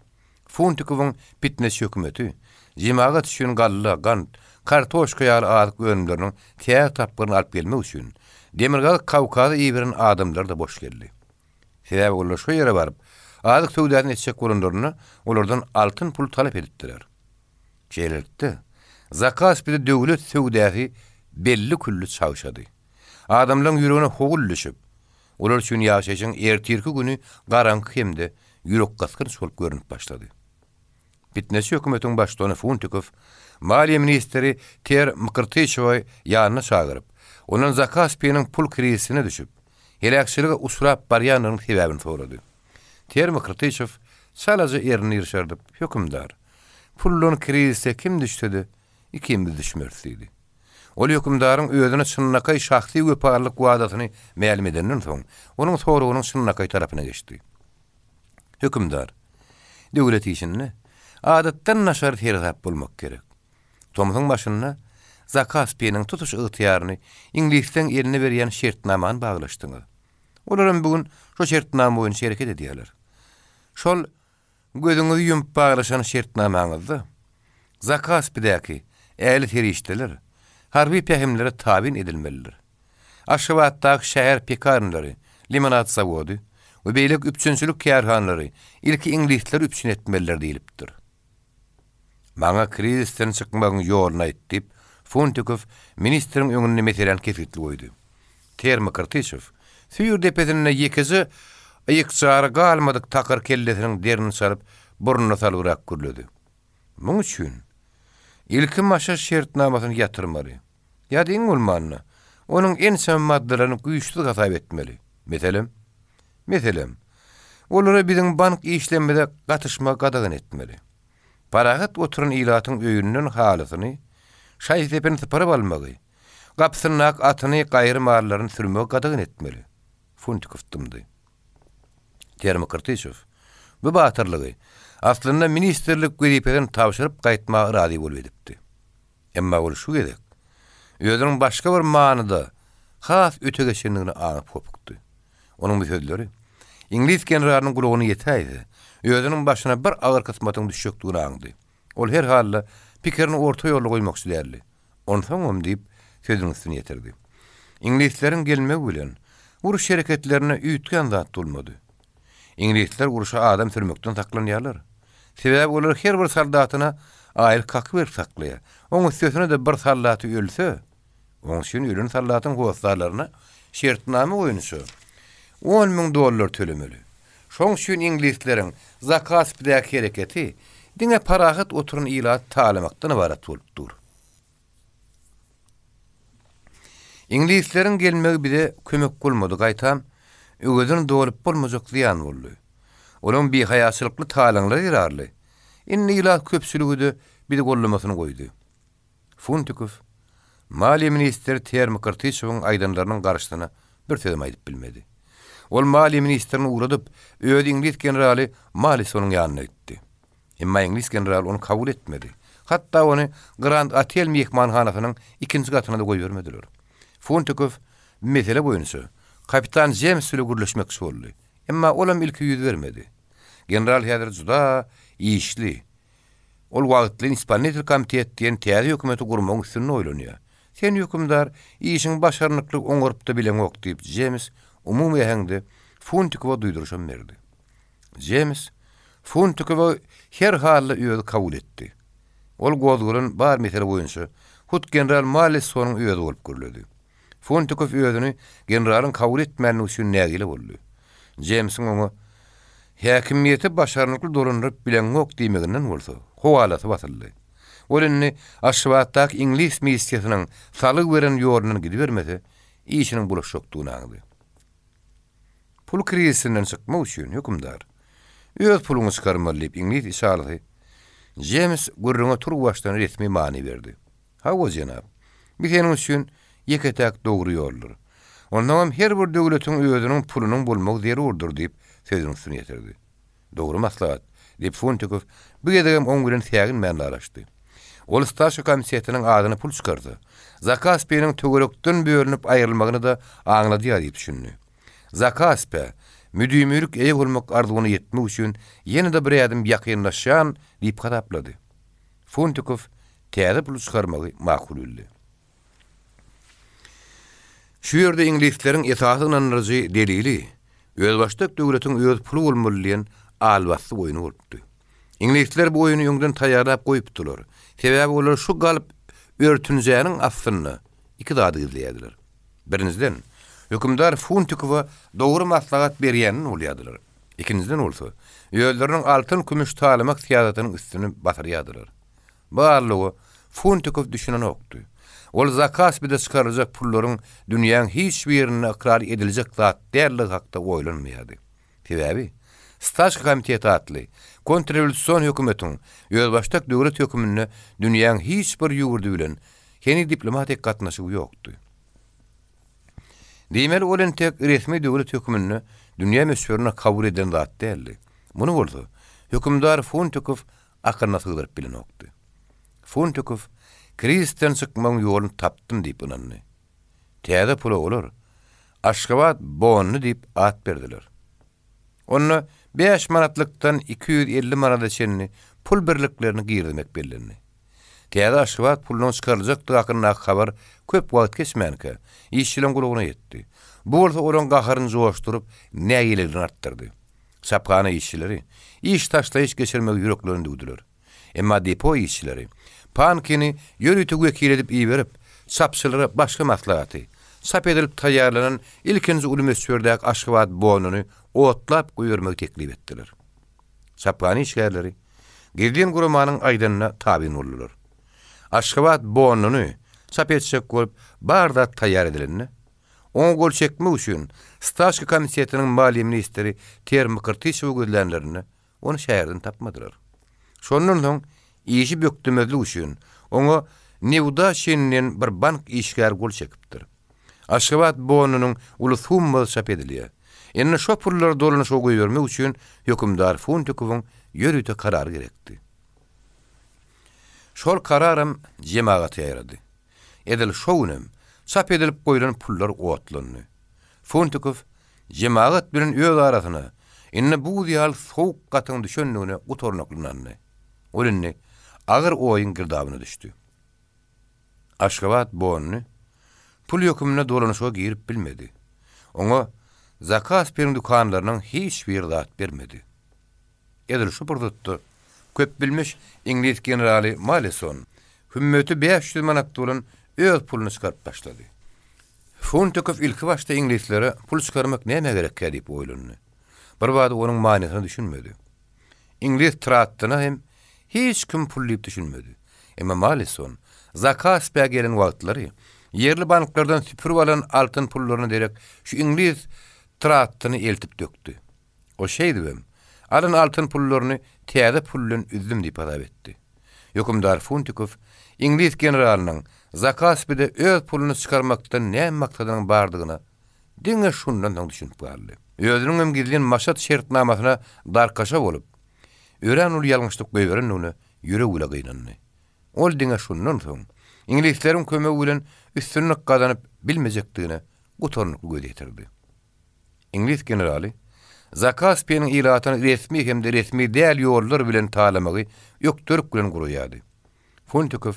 Funtikowyň pitneçi hökümeti jemagat üçin galla, gant, kartoşka ýaly azyk önümleriniň täze tapgyryny alyp gelmek üçin Demirgazyk Kawkaza iberen adamlary-da boş geldi. Sebäbi olar şo ýere baryp, azyk söwdasyny etjek bolanlarynda olardan altyn pul talap edipdiler. Şeýlelikde, Zakaspide döwlet söwdasy belli-külli çagşady. Adamlaryň ýüregine howul düşüp, olar üçin ýaşaýşyň ertirki güni garaňky hem-de ýürekgysgynç bolup görnüp başlady. Pitneçi hökümetiň baştutany Funtikow maliýe ministri Ter Mkrtyçewi ýanyna çagyryp, ondan Zakaspiniň pul krizisine düşüp, heläkçilige uçrap barýandygynyň sebäbini sorady. Ter Mkrtyçew çalaja ernini ýyrşardyp, Hökümdar, puldan krizise kim düşse-de, ikimiz düşmeris diýdi. Ol hökümdaryň özüne çynlakaý şahsy wepalylyk wadasyny mälim edenden soň, onuň soragynyň çynlakaý tarapyna geçdi. Hökümdar, döwlet işinde adatdan daşary seresap bolmak gerek. Tomsuň başynda Zakaspiniň tutuş ygtyýaryny iňlisleň eline berýän şertnamany baglaşdyňyz. Olaram bu gün şo şertnama boýunça hereket edýärler. Şol gözüňizi ýumup baglaşan şertnamaňyzda Zakaspidäki ähli serişdeler harby pähimlere tabyn edilmelidir. Aşgabatdaky şäher pekarnlary, limonad zawody we beýleki üpjünçilik kärhanalary ilki iňlisleri üpjün etmelidir diýlipdir. Maňa krizisden çykmagyň ýoluny aýt, diýip, Funtikow ministriň öňünde meseläni kesgitli goýdy. Terma Krtyçew süýr depesinde ýekeje yýkjary galmadyk takyr kellesiniň derini çalyp, burnuna salybrak gürledi. Muň üçin, ilki Maşat şertnamasyny ýatyrmaly. Ýa-da iň bolmanda, onuň ençeme maddalaryny güýçsüz hasap etmeli. Meselem? Meselem, olara biziň bank işlerimize gatyşmagy gadagan etmeli. Parahat oturan ilatyň öýünden halysyny, şaý-sepini sypyryp almagy, gapysyndaky atyny, gaýry mallaryny sürmegi gadagan etmeli. Funtikow dymdy. Termi Krtyçew bu batyrlygy, aslynda, ministrlik wezipesini tabşyryp gaýtmaga razy bolup edipdi. Emma ol şu gezek özüniň başga bir manyda has öte geçendigini aňyp hopukdy. Onuň bu sözleri iňlis generalynyň gulagyna ýetäýse, özüniň başyna bir agyr kysmatyň düşjekdigini aňdy. Ol her halda pikirini orta ýolda goýmakçy däldi. Onsoňam, diýip, sözüniň üstüni ýetirdi. Iňlisleriň gelmegi bilen uruş hereketlerinde üýtgän zat bolmady. Iňlisler urşa adam sürmekden saklanýarlar. Sebäbi olar her bir soldatyna aýlyk haky berip saklaýar. Oň üstesine-de bir soldaty ölse, oň üçin ölen soldatyň hossarlaryna şertnama boýunça 10 000 dollar tölemeli. Şoň üçin iňlisleriň Zakaspidäki hereketi diňe parahat oturan ilaty talamakdan ybarat bolup dur. Iňlisleriň gelmegi bize kömek bolmady, gaýtam, öwezini dolup bolmajak zyýan boldy. Olaň bihaýaçylykly talaňlary zerarly, indi ilat köpçüligi-de bizi gollamasyny goýdy. Funtikow maliýe ministri Termi Krtyçewiň aýdanlarynyň garşysyna bir sözem aýdyp bilmedi. Ol maliýe ministrini ugradyp, özi iňlis generaly Malisonyň ýanyna gitdi. Emma iňlis generaly ony kabul etmedi. Hatda ony Grand Otel myhmanhanasynyň ikinji gatyna-da goýbermediler. Funtikow bu mesele boýunça kapitan Jems bile gürleşmekçi boldy. Emma olam ilki ýüz bermedi. General häzir juda işli. Ol wagtlaýyn ispolnitel komitet diýen täze hökümeti gurmagyň üstünde oýlanýar. Sen, hökümdar, işiňi başarnykly oňaryp-da bileňok, diýip, Jems umumy äheňde Funtikowa duýduryşam berdi. Jems Funtikowy her halda özi kabul etdi. Ol gozgalan bar mesele boýunça hut general Mallissonyň özi bolup gürledi. Funtikow özüni generalyň kabul etmänligi üçin nägile boldy. Jemsiň oňa Häkimiýeti başarnykly dolandyryp bileňok diýmeginden bolsa, howalasy basyldy. Ol indi Aşgabatdaky iňlis missiýasynyň salgy beren ýolundan gidibermese, işiniň bulaşjakdygyny aňdy. Pul krizisinden çykmak üçin, hökümdar, öz puluňy çykarmaly diýip, iňlis içalysy Jems gürrüňe turuwbaşdan resmi many berdi. Hawa, jenap, bu seniň üçin ýeke-täk dogry ýoldur. Onsoňam her bir döwletiň özüniň pulunyň bolmagy zerurdyr diýip, sözüniň üstüni ýetirdi. Dogry maslahat, diýip, Funtikow bu gezegem oň bilen säginmän lalaşdy. Ol Stawka komitetiniň adyna pul çykarsa, Zakaspiniň töwerekden bölünip aýrylmagyny-da aňladýar diýip düşündi. Zakaspä müdimilik eýe bolmak arzuwyna ýetmek üçin ýene-de bir ädim ýakynlaşýan diýip hasaplady. Funtikow täze pul çykarmagy makul bildi. Şu ýerde iňlisleriň esasy ynandyryjy delili özbaşdak döwletiň öz puly bolmaly diýen albassy oýny bolupdy. Iňlisler bu oýny öňden taýýarlap goýupdylar. Sebäbi olar şu galp örtünjäniň astynda iki zady gizleýärdiler. Birinjiden, hökümdar Funtikowa dogry maslahat berýänini bolýardylar. Ikinjiden bolsa, özleriniň altyn-kümüş talamak syýasatynyň üstüni basyrýardylar. Bu arlyga Funtikow düşünenokdy. Ol Zakaspide çykaryljak pullaryň dünýäň hiç birinde ykrar ediljek zat däldigi hakda oýlanmaýardy. Sebäbi, Stawka komiteti atly kontrrewolýusion hökümetiň özbaşdak döwlet höküminde dünýäň hiç bir ýurdy bilen. heniz diplomatik gatnaşygy ýokdy. Diýmeli, ol entek resmi döwlet hökmünde dünýä möçberinde kabul edilen zat däldi. Muny bolsa, hökümdar Funtikow akylyna sygdyryp bilenokdy. Funtikow krizisden çykmagyň ýoluny tapdym diýip ynandy. Täze pula olar Aşgabat bonny diýip at berdiler. Onda bäş manatlykdan 250 manada çenli pul birliklerini girizmek bellendi. Täze Aşgabat pulunyň çykaryljakdygy hakyndaky habar köp wagt geçmänkä, işçileriň gulagyna ýetdi. Bu bolsa olaryň gaharyny joşduryp, nägileligini artdyrdy. Çaphana işçileri iş taşlaýyş geçirmegi ýüreklerine düwdüler. Emma depo işçileri Pankini ýörite wekil edip iberip, çapçylara başga maslahaty, çap edilip taýýarlanan ilkinji uly möçberdäki Aşgabat bonuny otlap goýbermegi teklip etdiler. Çaphana işgärleri gizlin guramanyň aýdanyna tabyn boldular. Aşgabat bonuny çap etjek bolup bar zat taýýar edilende, oňa gol çekmek üçin Staçka komitetiniň maliýe ministri Ter Mkrtyçewi gözlänlerinde, ony şäherden tapmadylar. Şondan soň işi bökdemezlik üçin oňa Neudaşin diýen bir bank işgäri gol çekipdir. Aşgabat bonunyň uly summasy çap edilýär. Indi şo pullary dolanyşyga goýbermek üçin hökümdar Funtikowyň ýörite karary gerekdi. Şol kararam jemagata ýaýrady. Edil şo günem çap edilip goýlan pullar otlandy. Funtikow jemagat bilen öz arasyna indi buz ýaly sowuk gatyň düşendigine gutarnykly ynandy. Ol indi agyr oýuň girdabyna düşdi. Aşgabat Bonny pul höküminde dolanyşyga girip bilmedi. Oňa Zakaspiniň dükanlarynyň hiç biri zat bermedi. Edil şu pursatda köpbilmiş iňlis generaly Malison hümmeti 500 manat bolan öz puluny çykaryp başlady. Funtikow ilkibaşda iňlislere pul çykarmak nämä gerekkä diýip oýlandy. Birbada onuň manysyna düşünmedi. Iňlis trattyna hem hiç kim pul diýip düşünmedi. Emma Malison Zakaspä gelen wagtlary ýerli banklardan süpürip alan altyn pullaryna derek şu iňlis trattyny eltip dökdi. O şeýdibem, alan altyn pullaryny täze pul bilen üzdüm diýip hasap etdi. Hökümdar Funtikow iňlis generalynyň Zakaspide öz puluny çykarmakdan näme maksadynyň bardygyna diňe şundan soň düşünip galdy. Özüniňem gizlin Maşat şertnamasyna darkaşa bolup, örän uly ýalňyşlyk goýberendigine ýüregi bile gynandy. Ol diňe şundan soň, iňlisleriň kömegi bilen üstünlik gazanyp bilmejekdigine gutarnykly göz ýetirdi. Iňlis generaly Zakaspiniň ilatyny resmi hem-de resmi däl ýollar bilen talamagy ökdelik bilen guraýardy. Funtikow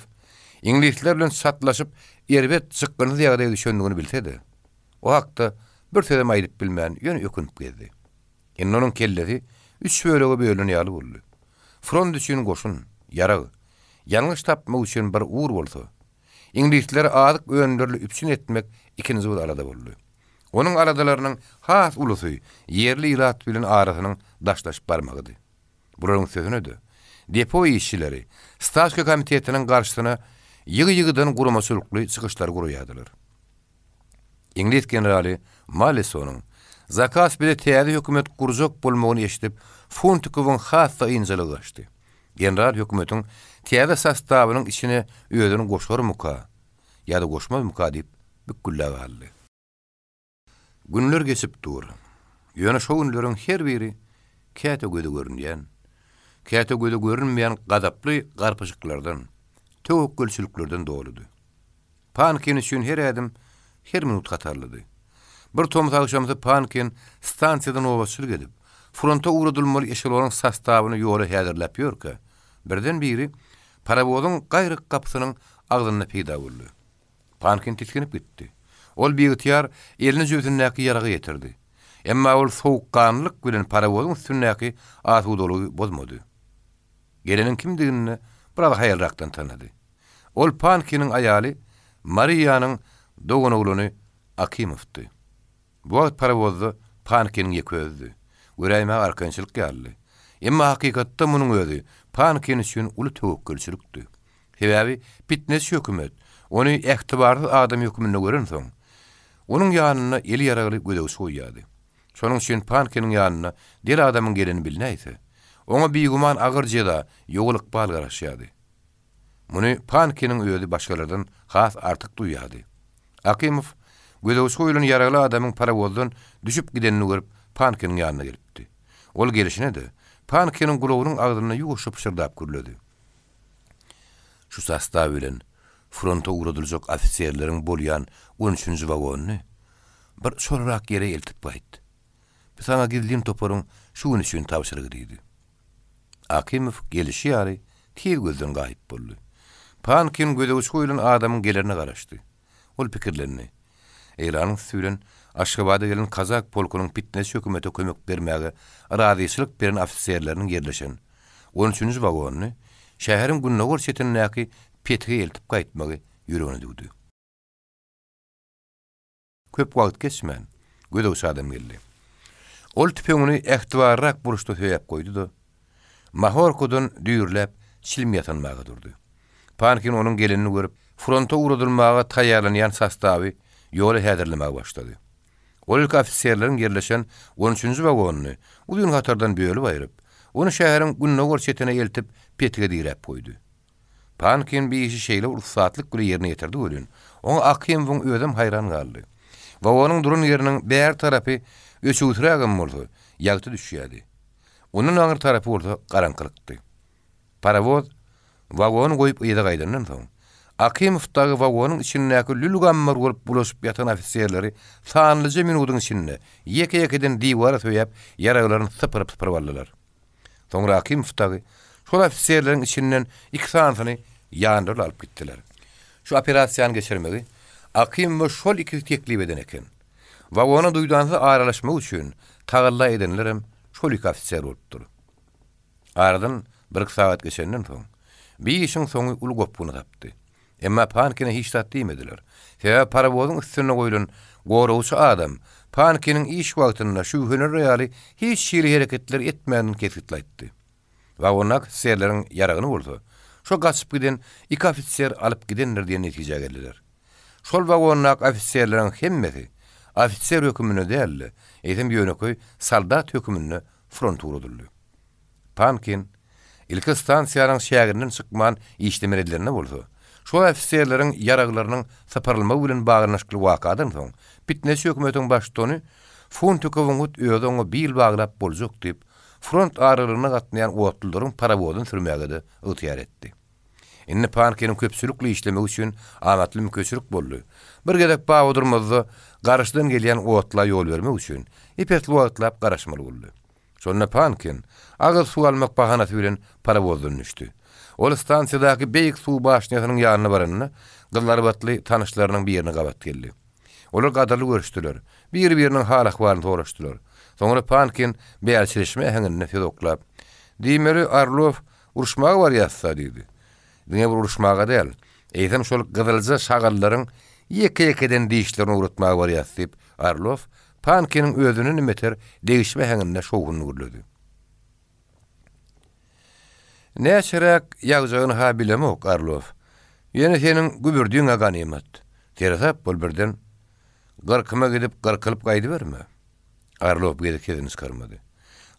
iňlisler bilen çatlaşyp erbet çykgynsyz ýagdaýa düşendigini bilse-de, o hakda bir sözem aýdyp bilmän ýöne ökünip gezdi. Indi onuň kellesi üç bölege bölünen ýaly boldy. Front üçin goşun, ýarag, ýalňyş tapmak üçin bir ugur bolsa, iňlisleri azyk önümlerli üpjün etmek ikinji bir alada boldy. Onuň aladalarynyň has ulusy ýerli ilat bilen arasynyň daşlaşyp barmagydy. Bularyň üstesine-de, depo işçileri Staçka komitetiniň garşysyna ýygy-ýygydan guramaçylykly çykyşlary guraýardylar. Iňlis generaly Mallisonyň Zakaspide täze hökümet gurjak bolmagyny eşidip, Funtikowyň has-da ynjalygy gaçdy. General hökümetiň täze sostawynyň içine özüni goşarmyka ýa-da goşmazmyka diýip bükgüldä galdy. Günler geçip dur. Ýöne şo günleriň her biri käte göze görünýän, käte göze görünmeýän gazaply garpyşyklardan, töwekgelçiliklerden doludy. Pankin üçin her ädim, her minut hatarlydy. Bir tomus agşamsy Pankin stansiýada nobatçylyk edip, fronta ugradylmaly eşelonyň sostawyny ýola häzirläp ýörkä, birden biri parowozyň gaýryk gapysynyň agzynda peýda boldy. Pankin tisginip gitdi. Ol biygtyýar elini jübüsindäki ýaraga ýetirdi. Emma ol sowukganlylyk bilen parowozyň üstündäki asudalygy bozmady. Geleniň kimdigini biraz haýalrakdan tanady. Ol Pankiniň aýaly Mariýanyň doganoglany Akimowdy. Bu wagt parowozda Pankiniň ýeke özüdi. Göräýmäge arkaýynçylyk ýalydy. Emma hakykatda munuň özi Pankin üçin uly töwekgelçilikdi. Sebäbi pitneçi hökümet ony ähtibarsyz adam hökmünde görensoň, onuň ýanynda eli ýaragly gözegçi goýýardy. Şonuň üçin Pankiniň ýanyna del adamyň geleni bilnäýse, oňa bigüman agyr jeza, ýowul ykbal garaşýardy. Muny Pankiniň özi başgalardan has artyk duýýardy. Akymow gözegçi goýlan ýaragly adamyň parowozdan düşüp gidenini görüp, Pankiniň ýanyna gelipdi. Ol gelşine-de, Pankiniň gulagynyň agzynda ýuwaşja pyşyrdap gürledi. Şu sostaw bilen fronta ugradyljak ofiserleriň bolýan on üçünji wagonyny bir çolarak ýere eltip gaýt. Bu saňa gizlin toparyň şu gün üçin tabşyrygy diýdi. Akymow gelişi ýaly tiz gözden gaýyp boldy. Pankin gözegçi goýlan adamyň gelerine garaşdy. Ol pikirlendi. Eýranyň üsti bilen Aşgabada gelen kazak polkunyň pitneçi hökümete kömek bermäge razyçylyk beren ofiserleriniň ýerleşen on üçünji wagonyny şäheriň gündogar çetindäki petige eltip gaýtmagy ýüregine düwdi. Köp wagt geçmän, gözegçi adam geldi. Ol tüpeňini ähtibarlyrak burçda söýäp goýdy-da, mahorkadan düýrläp çilim ýasanmaga durdy. Pankin onuň gelenini görüp, fronta ugradylmaga taýýarlanýan sostawy ýola häzirlemäge başlady. Ol ilki ofiserleriň ýerleşen on üçünji wagonyny uzyn hatardan bölüp aýryp, ony şäheriň gündogar çetine eltip petige diräp goýdy. Pankin bu işi şeýle bir ussatlyk bile ýerine ýetirdi welin, oňa Akymowyň özem haýran galdy. Wagonyň duran ýeriniň bäri tarapy öçügsirägem bolsa, ýagty düşýärdi. Ondan aňry tarapy bolsa garaňkylykdy. Parowoz wagony goýup yza gaýdandan soň, Akymow dagy wagonyň içindäki lül-gammar bolup bulaşyp ýatan ofiserleri sanlyja minudyň içinde ýeke-ýekeden diwara söýäp, ýaraglaryny sypyryp-sypyryp aldylar. Soňra Akymow dagy şol ofiserleriň içinden iki sanysyny ýanlaryna alyp gitdiler. Şu operasiýany geçirmegi Akymowa şol ikisi teklip eden eken. Wagona duýdansyz aralaşmak üçin tagalla edenlerem şol iki ofiser bolupdyr. Aradan birki sagat geçenden soň, bi işiň soňy uly gopguny tapdy. Emma Pankine hiç zat diýmediler. Sebäbi parowozyň üstünde goýlan goragçy adam Pankiniň iş wagtynda şübhelenir ýaly hiç hili hereketler etmändigini kesgitli aýtdy. Wagondaky ofiserleriň ýaragyny bolsa, şo gaçyp giden iki ofiser alyp gidendir diýen netijä geldiler. Şol wagondaky ofiserleriň hemmesi ofiser höküminde däl-de, eýsem ýönekeý soldat höküminde fronta ugradyldy. Pankin, ilki stansiýanyň çäginden çykman işlemeli edilende bolsa, şol ofiserleriň ýaraglarynyň sypyrylmagy bilen baglanyşykly wakadan soň, pitneçi hökümetiň baştutany Funtikowyň hut özi oňa bil baglap boljak diýip, front aralygyna gatnaýan otlularyň parowozyny sürmäge-de ygtyýar etdi. Indi Pankiniň köpçülikli işlemegi üçin amatly mümkinçilik boldy. Bir gezek Baba Durmazda garşydan gelýän otla ýol bermek üçin ep-esli wagtlap garaşmaly boldy. Şonda Pankin agyz suw almak bahanasy bilen parowozdan düşdi. Ol stansiýadaky beýik suw başnýasynyň ýanyna baranda, gyzylarbatly tanyşlarynyň birine gabat geldi. Olar gadyrly görüşdiler, biri-biriniň hal-ahwalyny soraşdylar. Soňra Pankin bälçireşme äheňinde söz oklap, Diýmeli, Orlow, uruşmaga barýas-da, diýdi. Diňe bir uruşmaga däl, eýsem şol gyzylja şagallaryň ýeke-ýekeden dişlerini owratmaga barýas, diýip, Orlow Pankiniň özünden beter degişme äheňinde şowhunly gürledi. Näçeräk ýagjagyny-ha bilemok, Orlow. Ýöne seniň gübürdiň-ä ganymat. Seresap bol birden gyrkyma gidip gyrkylyp gaýdyberme. Orlow bu gezek sesini çykarmady.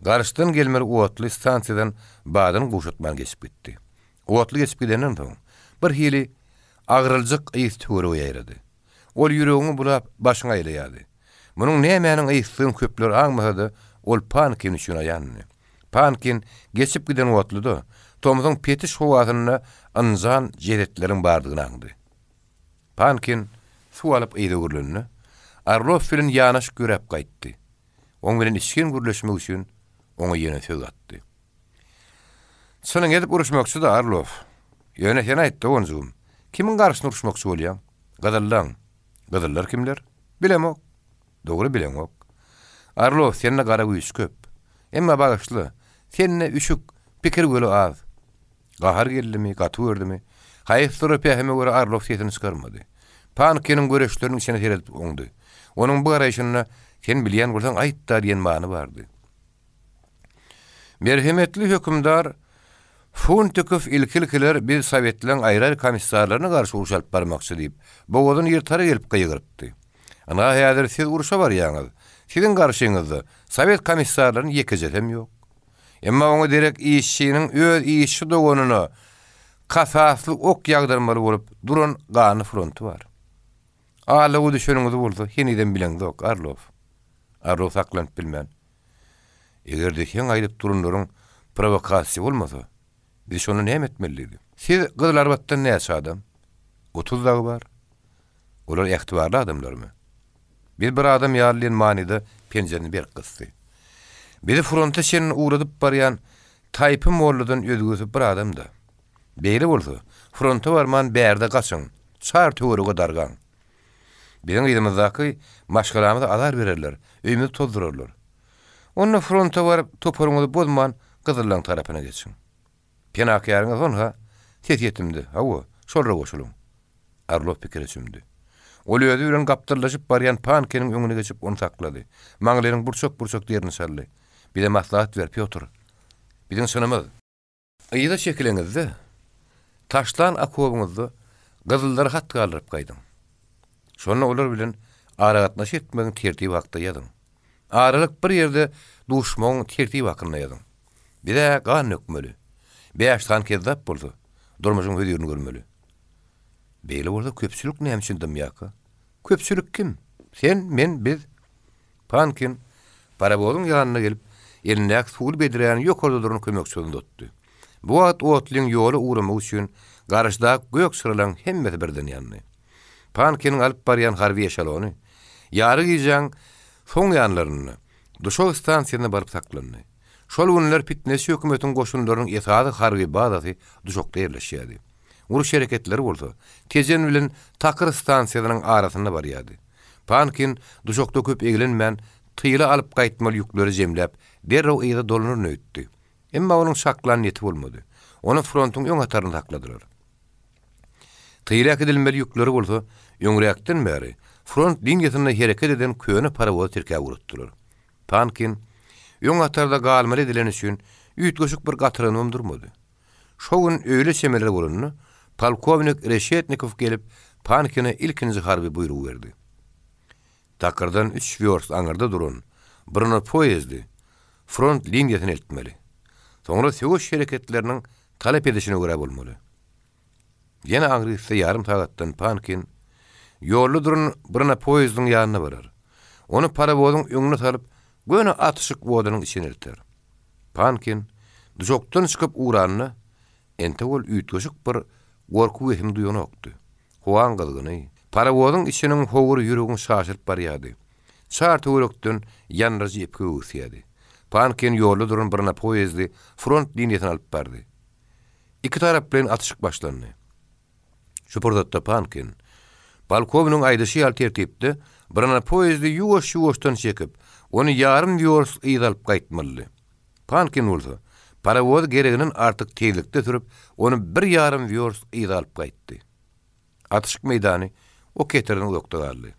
Garşydan gelmeli otly stansiýadan badyny gowşatman geçip gitdi. Otly geçip gidenden soň, bir hili agraljyk ys töwerege ýaýrady. Ol ýüregiňi bulap, başyňy aýlaýardy. Munuň nämäniň ysdygyny köpler aňmasa-da, ol Pankin üçin aýandy. Pankin geçip giden otluda, tomsuň petiş howasynda ynjan jesetleriň bardygyny aňdy. Pankin suw alyp yza öwrülende, Orlow bilen ýanaşyk ýöräp gaýtdy. Oň bilen içgin gürleşmek üçin oňa ýene söz gatdy. Çynyňy edip uruşmakçy-da, Orlow. Ýöne sen aýt, doganjygym, kimiň garşysyna uruşmakçy bolýaň? Gyzyllaň. Gyzyllar kimler? Bilemok. Dogry bileňok. Orlow, sende gara güýç köp. Emma bagyşla, sende üşük, pikir göli az. Gahar geldimi, gaty gördümi, haýsydyr bir pähime görä Orlow sesini çykarmady. Pankiniň göreçleriniň içine seredip oňdy. Onuň bu garaýşynda Sen bilýän bolsaň aýt-da diýen many bardy. Merhemetli hökümdar Funtikow ilki-ilkiler biz sowetleň aýry-aýry komissarlaryna garşy uruş alyp barmakçy diýip, bogazyny ýyrtara gelip gygyrypdy. Ynha häzir siz urşa barýaňyz. Siziň garşyňyzda sowet komissarlarynyň ýekejesem ýok. Emma oňa derek işçiniň öz işçi doganyna. Kasasly ok ýagdyrmaly bolup duran ganly fronty bar. Aldawa düşeniňizi bolsa henizem bileňzok, Orlow. Orlow saklanyp bilmän, Eger-de seň aýdyp duranlaryň prowokasiýa bolmasa, biz şonda näme etmeli diýdi. Siz Gyzylarbatdan näçe adam? 30 dagy bar. Olar ähtibarly adamlarmy? Biz bir adam ýaly diýen manyda penjesini berk gysdy. Bizi fronta çenli ugradyp barýan Taýpy molladan özgesi bir adam-da. Beýle bolsa, fronta barman bärde gaçyň, çar töwerege dargaň. Biziň yzymyzdaky maşgalamyza azar bererler, öýümizi tozdurarlar. Onda fronta baryp, toparyňyzy bozman, gyzyllaň tarapyna geçiň. Penakäriňiz honha, ses ýetimdi, hawa, şolara goşulyň. Orlow pikire çümdi. Ol özi bilen gapdallaşyp barýan Pankiniň öňüne geçip, ony saklady. Maňlaýynyň burçak-burçak derini çaldy. Bize maslahat ber, Pýotr. Biziň çynymyz. Yza çekileňizde, taşlan okobyňyzda gyzyllara hat galdyryp gaýdyň. Şonda olar bilen aragatnaşyk etmegiň tertibi hakda ýazyň. Aralyk bir ýerde duşmagyň tertibi hakynda ýazyň. Biz-ä gan dökmeli. Bäş sany kezzap bolsa, durmuşyň hözirini görmeli. Beýle bolsa köpçülik näme üçin dymýarka? Köpçülik kim? Sen, men, biz. Pankin parowozyň ýanyna gelip, elindäki suwly bedräni ýokarda duran kömekçisine uzatdy. Bu wagt otlyň ýola ugramagy üçin garşydaky gök çyralaryň hemmesi birden ýandy. Pankiniň alyp barýan harby eşelony ýary gijäň soň ýanlarynda Duşak stansiýasynda baryp saklandy. Şol günler pitneçi hökümetiň goşunlarynyň esasy harby bazasy Duşakda ýerleşýärdi. Uruş hereketleri bolsa Tejen bilen Takyr stansiýasynyň arasynda barýardy. Pankin Duşakda köp eglenmän, tyla alyp gaýtmaly ýükleri jemläp, derrew yza dolanaryn öýtdi. Emma onuň çaklan niýeti bolmady. Ony frontuň öň hatarynda sakladylar. Tyla äkidilmeli ýükleri bolsa, öňräkden bäri front liniýasynda hereket eden köne parowozy tirkäp ugratdylar. Pankin öň hatarda galmaly edileni üçin üýtgeşik bir gatyranybam durmady. Şo gün öýle çemeler bolanda, polkownik Reşetnikow gelip, Pankine ilkinji harby buýrugy berdi. Takyrdan üç wýorst aňyrda duran bronopoýezdi front liniýasyna eltmeli. Soňra söweş hereketleriniň talap edişine görä bolmaly. Ýene aňry gitse ýarym sagatdan Pankin ýolda duran bronopoýezdiň ýanyna barar. Ony parowozyň öňüne salyp, göni atyşyk odunyň içine elter. Pankin duşakdan çykyp ugranda, entek ol üýtgeşik bir gorky-wehim duýanokdy. Howaň gyzgyny, parowozyň içiniň howury ýüregiňi çaşyryp barýardy. Çar töwerekden ýandyryjy epgi öwüsýärdi. Pankin ýolda duran bronopoýezdi front liniýasyna alyp bardy. Iki taraplaýyn atyşyk başlandy. Şu pursatda Pankin, polkownigiň aýdyşy ýaly tertipde bronopoýezdi ýuwaş-ýuwaşdan çekip, ony ýarym wýorst yza alyp gaýtmalydy. Pankin bolsa, parowozy gereginden artyk tizlikde sürüp, ony bir ýarym wýorst yza alyp gaýtdy. Atyşyk meýdany ok ýeterden uzakda galdy.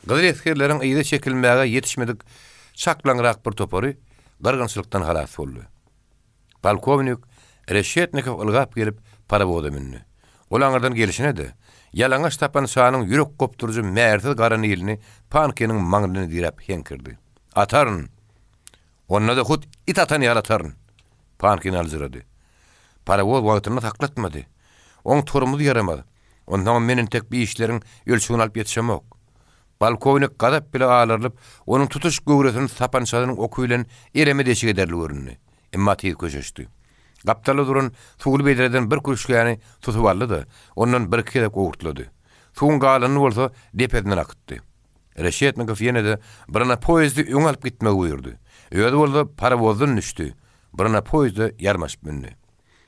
Gyzyl esgerleriň yza çekilmäge ýetişmedik çaklaňrak bir topary gyrgynçylykdan halas boldy. Polkownik Reşetnikow ylgap gelip, parowoza mündi. Ol aňyrdan gelşine-de, ýalaňaç tapançanyň ýürek gopduryjy märsiz gara nilini Pankiniň maňlyna diräp heňkirdi. Ataryn! Onda-da hut it atan ýaly ataryn! Pankin aljyrady. Parowoz wagtynda saklatmady. Oň tormozy ýaramaz. Onsoňam men entek bi işleriň ölçegini alyp ýetişemok. Polkownik gazap bile alarylyp, onuň tutuş göwresini sapançasynyň oky bilen eleme deşik ederli göründi. Emma tiz köşeşdi. Gapdalda duran suwly bedreden bir kürüşgäni tutup aldy-da, ondan birki gezek owurtlady. Suwuň galanyny bolsa depesinden akytdy. Reşetnikow ýene-de bronopoýezdi öňe alyp gitmegi buýurdy. Özi bolsa parowozdan düşdi, bronopoýezde ýarmaşyp mündi.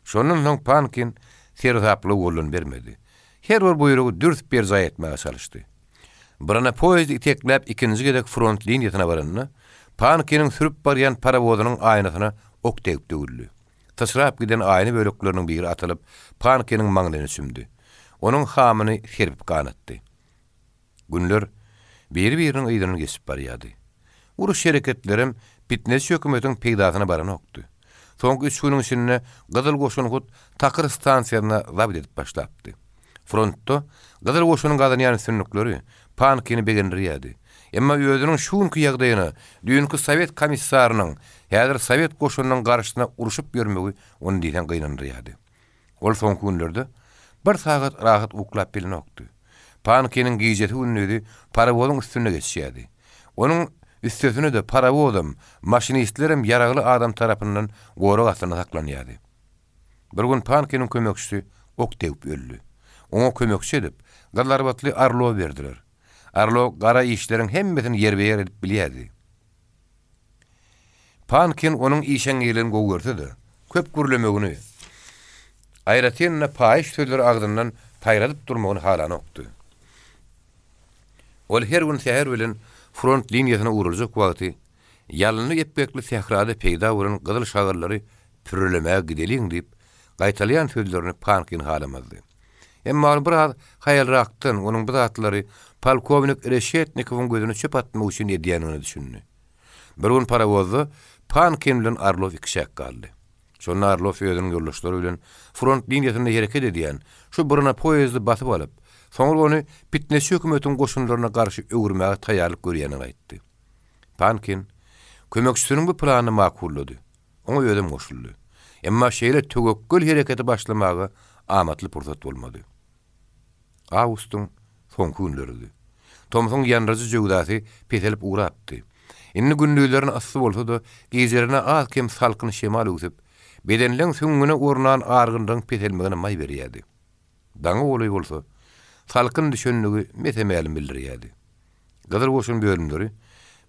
Şondan soň Pankin seresaplygy goldan bermedi. Her bir buýrugy dürs berjaý etmäge çalyşdy. Bronopoýezdi itekläp ikinji gezek front liniýasyna baranda, Pankiniň sürüp barýan parowozynyň aýnasyna ok degip döwüldi. Syçrap giden aýna bölekleriniň biri atylyp, Pankiniň maňlaýyna çümdi. Onuň hamyny serpip ganatdy. Günler biri-biriniň yzyndan geçip barýardy. Uruş hereketlerem pitneçi hökümetiň peýdasyna baranokdy. Soňky üç günüň içinde Gyzyl goşun hut Takyr stansiýasyna zabt edip başlapdy. Frontda Gyzyl goşunyň gazanýan üstünlikleri Pankini begendirýärdi. Emma özüniň şu günki ýagdaýyna düýnki sowet komissarynyň häzir sowet goşunynyň garşysyna urşup ýörmegi ony diýseň gynandyrýardy. Ol soňky günlerde bir sagat rahat uklap bilenokdy. Pankiniň gijesi-gündizi parowozyň üstünde geçýärdi. Onuň üstesine-de parowozam, maşinistlerem ýaragly adam tarapyndan gorag astynda saklanýardy. Bir gün Pankiniň kömekçisi ok degip öldi. Oňa kömekçi edip, gyzlarbatly Orlowy berdiler. Orlow gara işleriň hemmesini ýerbe-ýer edip bilýärdi. Pankin onuň işeňňirligini gowy görse-de, köp gürlemegini, aýratyn-da paýyş sözleri agzyndan paýradyp durmagyny halanokdy. Ol her gün säher bilen front liniýasyna ugraljak wagty, ýalynly epgekli sährada peýda bolan gyzyl şagallary pürrelemäge gideliň diýip, gaýtalaýan sözlerini Pankin halamazdy. Emma ol biraz haýalrakdan onuň bu zatlary polkownik Reşetnikowyň gözüne çöp atmak üçin edýändigine düşündi. Bir gün parowozda Pankin bilen Orlow ikiçäk galdy. Şonda Orlow özüniň ýoldaşlary bilen front liniýasynda hereket edýän şu bronopoýezdi basyp alyp, soňra ony pitneçi hökümetiň goşunlaryna garşy öwürmäge taýýarlyk görýändigini aýtdy. Pankin kömekçisiniň bu planyny makullady. Oňa özem goşuldy. Emma şeýle töwekgel hereketi başlamaga amatly pursat bolmady. Awgustyň soňky günleridi. Tomsuň ýandyryjy jöwzasy peselip ugrapdy. Indi gündizlerine yssy bolsa-da, gijelerine az-kem salkyn şemal öwsüp, bedenleň süňňüne ornan argynlygyň peselmegine maý berýärdi. Daňa golaý bolsa, salkyn düşenligi mese-mälim bildirýärdi. Gyzyl goşun bölümleri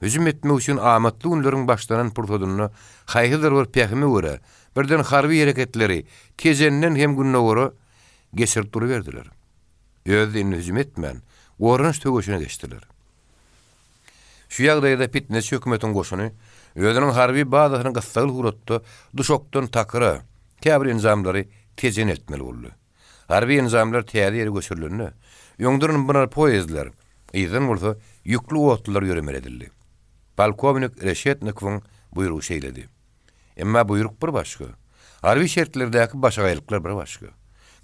hüjüm etmek üçin amatly günleriň başlanan pursadynda haýsydyr bir pähime görä, birden harby hereketleri Tejenden hem gündogara geçirip duruberdiler. Özi-de indi hüjüm etmän, goranyş söweşine geçdiler. Şu ýagdaýda pitneçi hökümetiň goşuny özüniň harby bazasyny gyssagly suratda Duşakdan Takyra, käbir enjamlary Tejene eltmeli boldy. Harby enjamlar täze ýere göçürilende, öňden bronpoýezdler, yzdan bolsa ýükli otlular ýöremeli edildi. Polkownik Reşetnikowyň buýrugy şeýledi. Emma buýruk bir başga, harby şertlerdäki başagaýlyklar bir başga.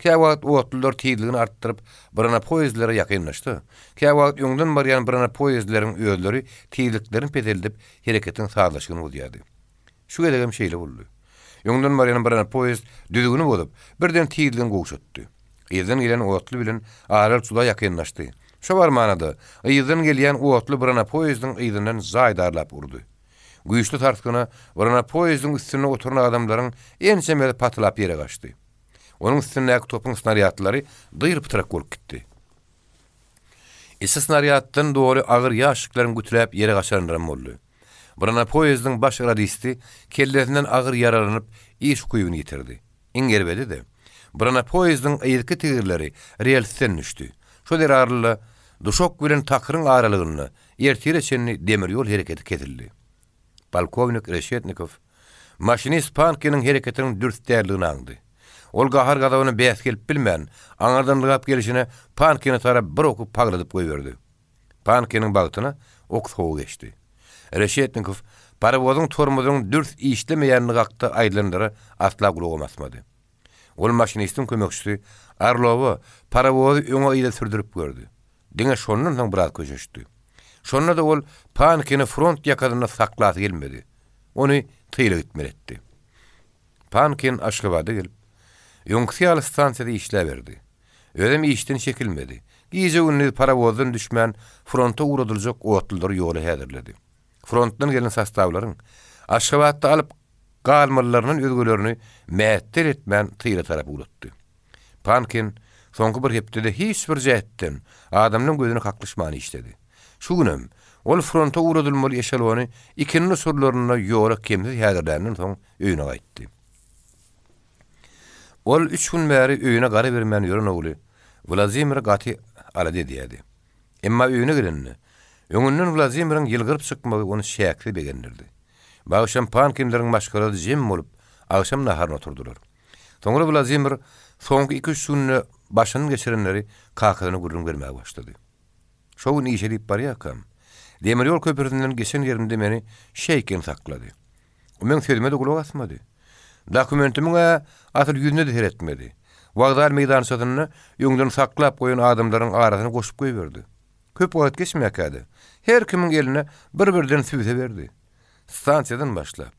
Käwagt otlular tizligini artdyryp bronpoýezdlere ýakynlaşsa, käwagt öňden barýan bronpoýezdleriň özleri tizliklerini peseldip hereketiň sazlaşygyny bozýardy. Şu gezegem şeýle boldy. Öňden barýan bronpoýezd düzgüni bozup, birden tizligini gowşatdy. Yzdan gelen otly bilen aralyk juda ýakynlaşdy. Şo barmana-da, yzdan gelýän otly bronpoýezdiň yzyndan jaýdarlap urdy. Güýçli sarsgyna bronpoýezdiň üstünde oturan adamlaryň ençemesi patylap ýere gaçdy. Onuň üstündäki topuň snarýadlary dyr-pytrak bolup gitdi. Içi snarýaddan doly agyr ýaşikleriň gütüläp ýere gaçanlaram boldy. Bronopoýezdiň baş radisti kellesinden agyr ýaralanyp, iş ukybyny ýitirdi. Iň erbedi-de, bronopoýezdiň yzky tigirleri relsden düşdi. Şo zerarly-da Duşak bilen Takyryň aralygynda ertire çenli demir ýol hereketi kesildi. Polkownik Reşetnikow maşinist Pankiniň hereketiniň dürs däldigini aňdy. Ol gahar-gazabyna bäs gelip bilmän, aňyrdan ylgap gelşine Pankine tarap bir oky pagladyp goýberdi. Pankiniň bagtyna ok sowa geçdi. Reşetnikow parowozyň tormozynyň dürs işlemeýändigi hakda aýdylanlara asla gulagam asmady. Ol maşinistiň kömekçisi Orlowa parowozy öňe-yza sürdürip gördi. Diňe şondan soň biraz köşeşdi. Şonda-da ol Pankini front ýakasynda saklasy gelmedi. Ony tyla gitmeli etdi. Pankin Aşgabada gelip, öňküsi ýaly stansiýada işläberdi. Özem işden çekilmedi. Gije-gündiz parowozdan düşmän fronta ugradyljak otlulary ýola häzirledi. Frontdan gelen sostawlaryň Aşgabatda alyp galmalylaryndan özgelerini mähetdel etmän tyla tarap ugratdy. Pankin soňky bir hepdede hiç bir jähtden adamlaň gözüne kaklyşman işledi. Şu günem ol fronta ugradylmaly eşelony ikindi uçurlarynda ýola kemsiz häzirländen soň öýüne gaýtdy. Ol üç gün bäri öýüne gara bermän ýören ogly Wladimir gaty alada edýärdi. Emma öýüne gelende, öňünden Wladimiriň ýylgyryp çykmagy ony çäksiz begendirdi. Bu agşam Pankinleriň maşgalasy jem bolup, agşam naharyna oturdylar. Soňra Wladimir soňky iki-üç günde başyndan geçirenleri kakasyna gürrüň bermäge başlady. Şo gün işe diýip barýarkam, demir ýol köprüsinden geçen ýerimde meni Şeýkin saklady. O meň sözüme-de gulak asmady. Dokumentimiň-ä asyl ýüzüne-de seretmedi. Wokzal meýdançasynda öňden saklap goýan adamlaryň arasyna goşup goýberdi. Köp wagt geçmäkä-de, her kimiň eline bir-birden sübse berdi. Stansiýadan başlap,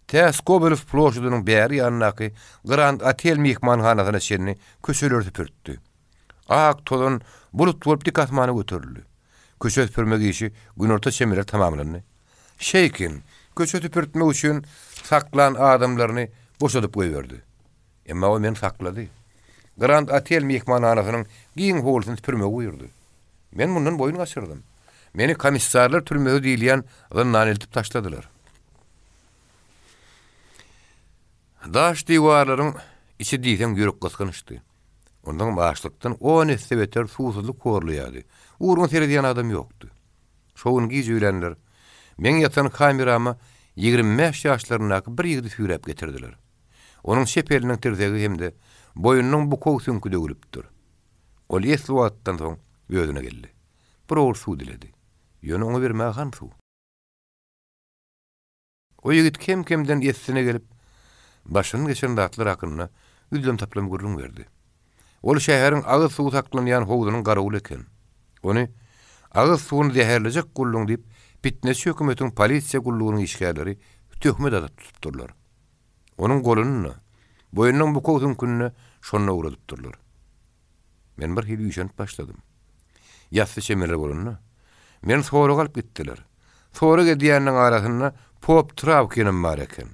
Tä Skobelew ploşadynyň bäri ýanyndaky Grand Otel myhmanhanasyna çenli köçeleri süpürtdi. Ak tozan bulut bolup dik asmana göterildi. Köçe süpürmek işi günorta çemleri tamamlandy. Şeýkin köçe süpürtmek üçin saklan adamlaryny boşadyp goýberdi. Emma ol meni saklady. Grand Otel myhmanhanasynyň giň howlusyny süpürmegi buýurdy. Men mundan boýun gaçyrdym. Meni komissarlar türmesi diýilýän zyndana eltip taşladylar. Daş diwarlaryň içi diýseň ýürekgysgynçdy. Onsoňam açlykdan on esse beter suwsuzlyk horlaýardy. Ugruna seredýän adam ýokdy. Şo gün gije öýlänler meň ýatan kamerama 25 ýaşlaryndaky bir ýigidi süýräp getirdiler. Onuň çep eliniň tirsegi hem-de boýnunyň bukow süňki döwlüpdir. Ol esli wagtdan soň özüne geldi. Bir owurt suw diledi. Ýöne oňa bermäge han suw. O ýigit kem-kemden essine gelip, başyndan geçen zatlar hakynda üzlem-saplam gürrüň berdi. Ol şäheriň agyz suwy saklanýan howzunyň garawuly eken. Ony Agyz suwuny zäherlejek bolduň diýip, pitneçi hökümetiň polisiýa gullugynyň işgärleri töhmet atyp tutupdyrlar. Onuň goluny-da, boýnunyň bukow süňküni-de şonda ugradypdyrlar. Men bir hili üýşenip başladym. Ýassy çemeler bolanda, meni soraga alyp gitdiler. Sorag edýänleriň arasynda Pop Trawkinem bar eken.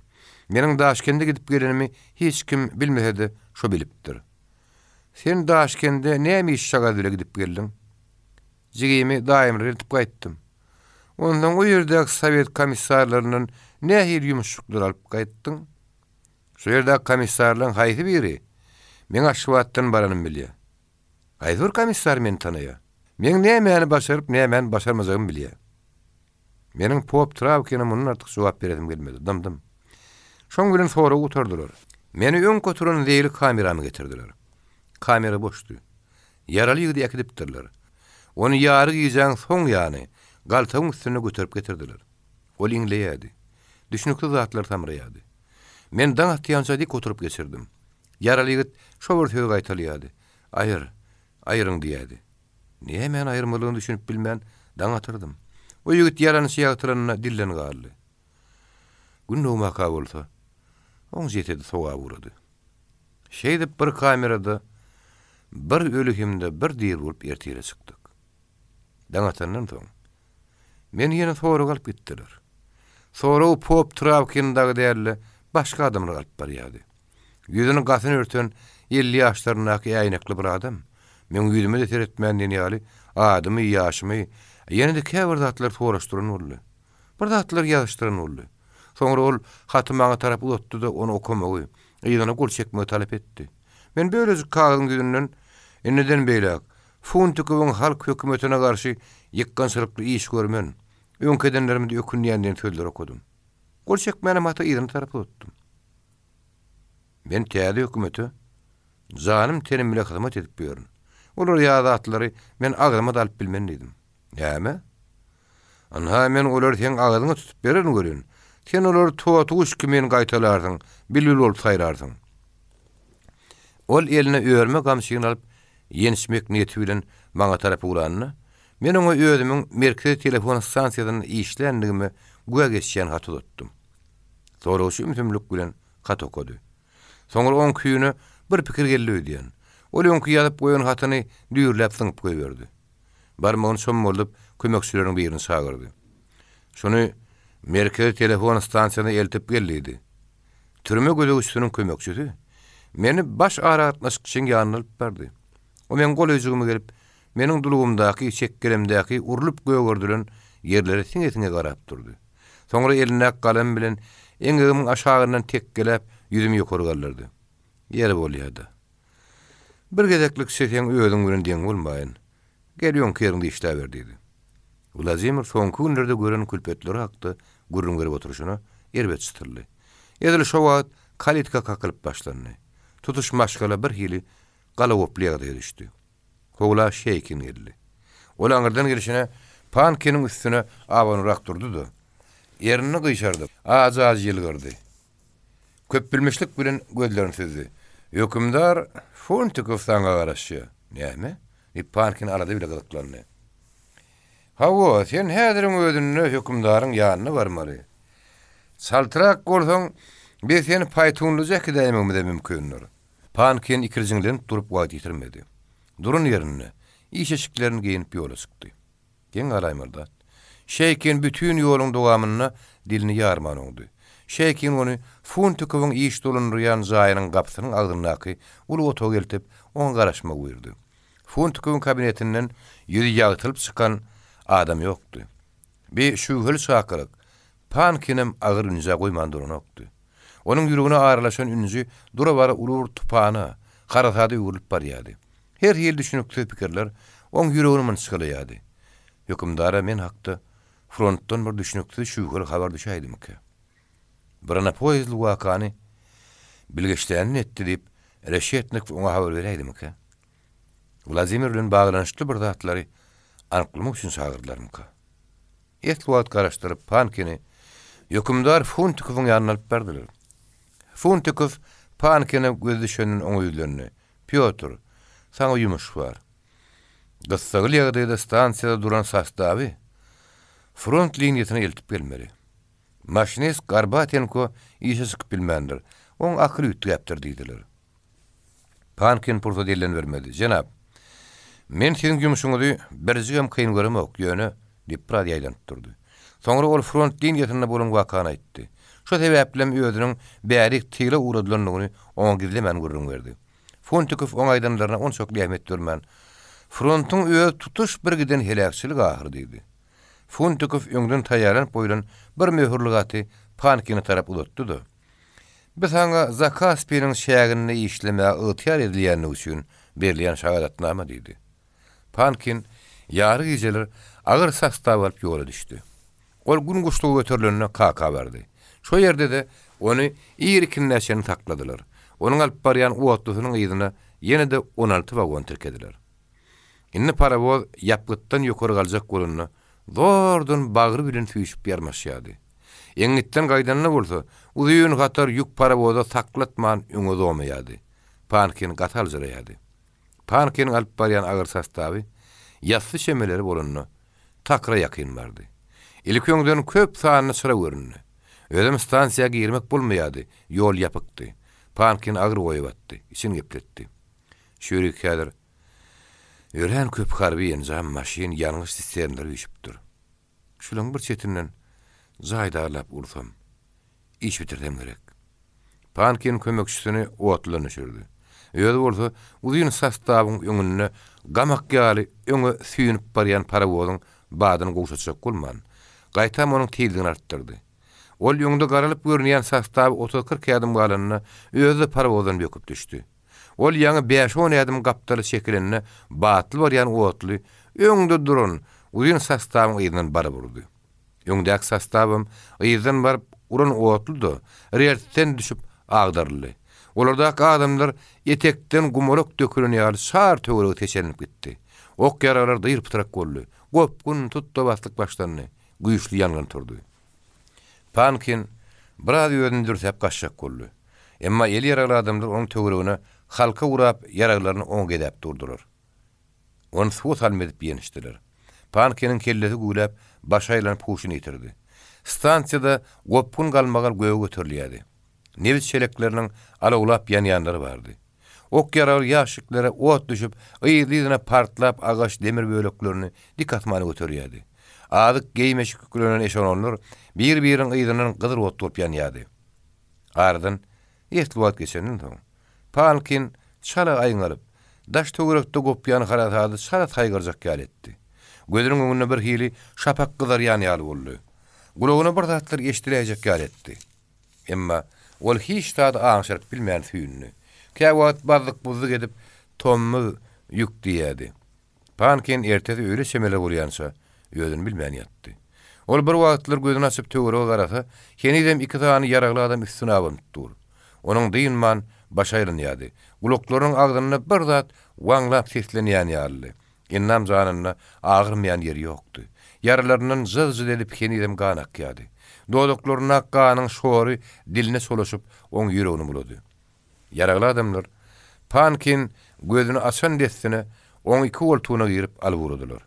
Meniň Daşkende gidip gelenimi hiç kim bilmese-de, şo bilipdir. Sen Daşkende näme işjagaz bile gidip geldiň? Jigimi daýymlara eltip gaýtdym. Onsoň o ýerdäki sowet komissarlaryndan nähili ýumuşjyklar alyp gaýtdyň? Şo ýerdäki komissarlaryň haýsy biri meň Aşgabatdan baranymy bilýär? Haýsy bir komissar meni tanaýar? Meň nämäni başaryp, nämäni başarmajagymy bilýär. Meniň Pop Trawkine mundan artyk jogap beresim gelmedi. Dymdym. Şoň bilen soragy gutardylar. Meni öňki oturan zeýli kamerama getirdiler. Kamera boşdy. Ýaraly ýigidi äkidipdirler. Ony ýary gijäň soň ýany galtagyň üstünde göterip getirdiler. Ol iňleýärdi. Düşnüksiz zatlar samraýardy. Men daň atýança dik oturyp geçirdim. Ýaraly ýigit şo bir sözi gaýtalaýardy. Aýyr, aýyryň diýýärdi. Nämäni aýyrmalydygyny düşünip bilmän, daň atyrdym. O ýigit ýalançy ýagtylanda dilden galdy. Gün dogmaka bolsa, oň jesedi sogap ugrady. Şeýdip bir kamerada bir öli hem-de bir diri bolup ertire çykdyk. Daň atandan soň, meni ýene soraga alyp gitdiler. Soragy Pop Trawkin dagy däl-de, başga adamlar alyp barýardy. Ýüzüni gasyn örten 50 ýaşlaryndaky äýnekli bir adam, meň ýüzüme-de seretmän diýen ýaly, adymy, ýaşymy, ýene-de käbir zatlary soraşdyran boldy. Bir zatlar ýazyşdyran boldy. Soňra ol haty maňa tarap uzatdy-da, ony okamagy, yzyna gol çekmegi talap etdi. Men bölejik kagyzyň ýüzünden Indiden beýläk, Funtikowyň halk hökümetine garşy ýykgynçylykly iş görmen, öňki edenlerimde ökünýän diýen sözleri okadym. Gol çekmänem haty yzyna tarap uzatdym. Men täze hökümete janym-tenim bile hyzmat edip ýörün. Olar ýaly zatlary men agzyma-da alyp bilmen diýdim. Näme? Ynha, men olary seň agzyňa tutup bererin welin, sen olary totyguş kimin gaýtalarsyň, bilbil bolup saýrarsyň. Ol eline örme gamçyny alyp, ýençmek niýeti bilen maňa tarap ugranda, men oňa özümiň merkezi telefon stansiýasynda işländigime güwä geçýän haty uzatdym. Soragçy ümsümlik bilen hat okady. Soňra oň küýüne bir pikir geldi öýdýän. Ol öňki ýazyp goýan hatyny düýrläp zyňyp goýberdi. Barmagyny çommaldyp, kömekçileriniň birini çagyrdy. Şuny merkezi telefon stansiýasyna eltip gel diýdi. Türme gözegçisiniň kömekçisi meni baş aragatnaşykçyň ýanyna alyp bardy. O meň golaýjygyma gelip, meniň dulugymdaky, çekgelemdäki urlup gögerdilen ýerlere siňe-siňe garap durdy. Soňra elindäki galam bilen eňegimiň aşagyndan tekgeläp, ýüzümi ýokary galdyrdy. Ýeri bolýa-da. Bir gezeklikçe seň özüň bilen deň bolmaýyn. Gel öňki ýeriňde işläber diýdi. Wladimir soňky günlerde gören külpetleri hakda gürrüň berip oturyşyna erbet çytyldy. Edil şo wagt kalitka kakylyp başlandy. Tutuş maşgala birhili galagoply ýagdaýa düşdi. Howla Şeýkin geldi. Ol aňyrdan gelşine Pankiniň üstüne abanyrak durdy-da, ernini gyşardyp, ajy-ajy ýylgyrdy. Köpbilmişlik bilen gözlerini süzdi. Hökümdar Funtikow saňa garaşýar. Näme? diýip, Pankin alada bile gyzyklandy. Hawa, sen häziriň özünde hökümdaryň ýanyna barmaly. Çaltrak bolsaň, biz seni paýtunlyja äkidäýmegimiz-de mümkindir. Pankin ikirjiňlenip durup wagt ýitirmedi. Duran ýerinde, iş eşiklerini geýnip ýola çykdy. Geň galaýmaly zat. Şeýkin bütin ýoluň dowamynda dilini ýarman oňdy. Şeýkin ony Funtikowyň iş dolandyrýan jaýynyň gapysynyň agzyndaky uly otaga eltip, oňa garaşmagy buýurdy. Funtikowyň kabinetinden ýüzi ýagtylyp çykan adam ýokdy. Bi şübheli çakylyk Pankinem agyr ünjä goýman duranokdy. Onuň ýüregine aralaşan ünji dura-bara uly bir tupana, harasada öwrülip barýardy. Her hili düşüniksiz pikirler oň ýüregini mynçgalaýardy. Hökümdara men hakda frontdan bir düşüniksiz şübheli habar düşäýdimikä? Bronepoýezdli wakany bilgeşlänini etdi diýip, Reşetnikow oňa habar beräýdimikä? Wladimir bilen baglanyşykly bir zatlary anyklamak üçin çagyrdylarmyka? Esli wagt garaşdyryp, Pankini hökümdar Funtikowyň ýanyna alyp bardylar. Funtikow Pankine gözi düşenden oňa ýüzlendi, Pýotr, saňa ýumuş bar. Gyssagly ýagdaýda stansiýada duran sostawy front liniýasyna eltip gelmeli. Maşinist Garbatenko işe çykyp bilmändir. Oň akyly üýtgäpdir diýdiler. Pankin pursat elden bermedi. Jenap, men siziň ýumşuňyzy birjigem kyn göremok, ýöne, diýip, biraz ýaýdanyp durdy. Soňra ol front liniýasynda bolan wakany aýtdy. Şo sebäplem özüniň bärik tyla ugradylandygyny oňa gizlemän gürrüň berdi. Funtikow oň aýdanlaryna onçakly ähmiýet bermän, Frontuň özi tutuş bir giden heläkçilik ahyry diýdi. Funtikow öňden taýýarlanyp goýlan bir möhürli gaty Pankine tarap uzatdy-da, Bi saňa Zakaspiniň çäginde işlemäge ygtyýar edilýändigi üçin berilýän şahadatnama diýdi. Pankin ýary gijeler agyr sostaw alyp ýola düşdi. Ol gün guşlugy göterilende Kaka bardy. Şo ýerde-de ony ir ikindä çenli sakladylar. Onuň alyp barýan otlusynyň yzyna ýene-de 16 wagon tirkediler. Indi parowoz ýapgytdan ýokary galjak bolanda, zordan bagry bilen süýşüp ýarmaşýardy. Eňňitden gaýdanda bolsa, uzyn hatar ýük parowoza saklatman öňe zomaýardy. Pankin gaty aljyraýardy. Pankiniň alyp barýan agyr sostawy ýassy çemeleri bolanda, takyra ýakyn bardy. Ilki öňden köp sanly çyra göründi. Özem stansiýa girmek bolmaýardy, ýol ýapykdy. Pankin agyr oýa batdy, içini gepletdi. Şürik häzir örän köp harby enjam, maşyn, ýangyç sisternleri üýşüpdir. Şulaň bir çetinden jaýdarlap ursam, iş bitirsem gerek. Pankin kömekçisini otludan düşürdi. Özi bolsa uzyn sostawyň öňünde gamak ýaly öňe süýnüp barýan parowozyň badyny gowşatjak bolman, gaýtam onuň tizligini artdyrdy. Ol öňde garalyp görünýän sostaw otuz-kyrk ädim galanda özi-de parowozdan böküp düşdi. Ol ýaňy bäş-on ädim gapdala çekilende batly barýan otly öňde duran uzyn sostawyň yzyndan baryp urdy. Öňdäki sostawam yzdan baryp uran otly-da relsden düşüp agdaryldy. Olardaky adamlar etekden gumalak dökülen ýaly çar töwerege seçelenip gitdi. Ok-ýaraglar dyr-pytrak boldy. Gopgun, tutda-baslyk başlandy. Güýçli ýangyn turdy. Pankin biraz özüni dürsäp gaçjak boldy. Emma eli ýaragly adamlar onuň töweregine halka gurap, ýaraglaryny oňa gezäp durdular. Ony suwa salym edip ýençdiler. Pankiniň kellesi güwläp, başy aýlanyp huşuny ýitirdi. Stansiýada gopgun galmagal göge göterilýärdi. Nebit çelekleriniň alawlap ýanýanlary bardy. Ok-ýaragly ýaşiklere ot düşüp, yzly-yzyna partlap agaç, demir böleklerini dik asmana göterýärdi. Azyk, geýim-eşik ýüklenen eşelonlar bir-biriniň yzyndan gyzyl ot bolup ýanýardy. Aradan esli wagt geçenden soň, Palkin çala aýňalyp, daş-töwerekde gopýan harasady çala saýgarjak ýaly etdi. Gözüniň öňünde birhili şapak gyzarýan ýaly boldy. Gulagyna bir zatlar eşdiläýjek ýaly etdi. Emma ol hiç zady aňşyryp bilmän süýndi. Käwagt bazzyk-buzzyk edip, Tommuz ýük diýýärdi. Pankin ertesi öýle çemeli bolýança, özüni bilmän ýatdy. Ol bir wagtlar gözüni açyp töwerege garasa, henizem iki sany ýaragly adam üstüne abanyp dur. Onuň dynman başy aýlanýardy. Gulaklarynyň agzynda bir zat waňlap seslenýän ýalydy. Endam janynda agyrmaýan ýeri ýokdy. Ýaralaryndan jyz-jyz edip henizem gan akýardy. Dodaklaryndaky ganyň şory diline çolaşyp, oň ýüregini bulady. Ýaragly adamlar Pankin gözüni açan dessine oň iki goltugyna girip alyp ugradylar.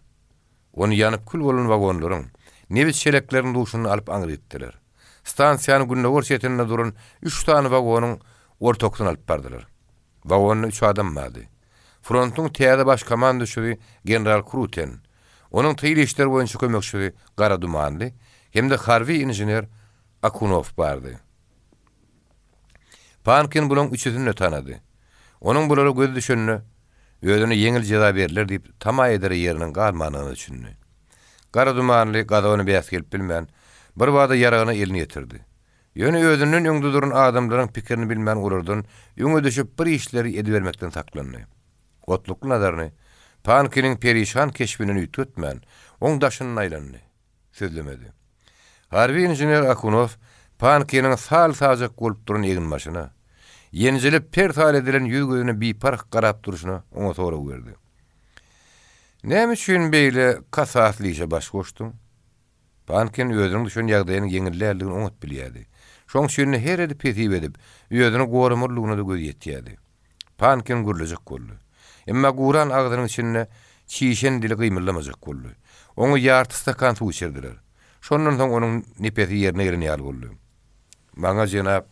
Ony ýanyp kül bolan wagonlaryň, nebit çelekleriniň duşunda alyp aňry gitdiler. Stansiýanyň gündogar çetinde duran üç sany wagonyň ortakysyna alyp bardylar. Wagonda üç adam bardy. Frontuň täze baş komanduşy general Kruten, onuň tyl işleri boýunça kömekçisi Gara Dumanly hem-de harby inžener Akunow bardy. Pankin bulaň üçüsini-de tanady. Onuň bulara gözi düşende, özüne ýeňil jeza berler diýip tama edere ýeriniň galmandygyna düşündi. Gara Dumanly gazabyna bäs gelip bilmän, birbada ýaragyna elini ýetirdi. Ýöne özünden öňde duran adamlaryň pikirini bilmän olardan öňe düşüp bir işleri edibermekden saklandy. Otlukly nazaryny Pankiniň perişan keşbinden üýtgetmän, oň daşyndan aýlandy. Sözlemedi. Harby inžener Akunow Pankiniň sal-sajak bolup duran eginbaşyna, ýenjilip per-tal edilen ýüz-gözüne biparh garap durşuna oňa sorag berdi. Näme üçin beýle kasasly işe baş goşduň? Pankin özüniň düşen ýagdaýynyň ýeňil däldigini oňat bilýärdi. Şoň üçin-de her edip hesip edip, özüni goramalydygyna-da gözi ýetýärdi. Pankin gürlejek boldy. Emma guran agzynyň içinde çişen dili gymyldamajak boldy. Oňa ýarty stakan suw içirdiler. Şondan soň onuň nepesi ýerine gelen ýaly boldy. Maňa, jenap,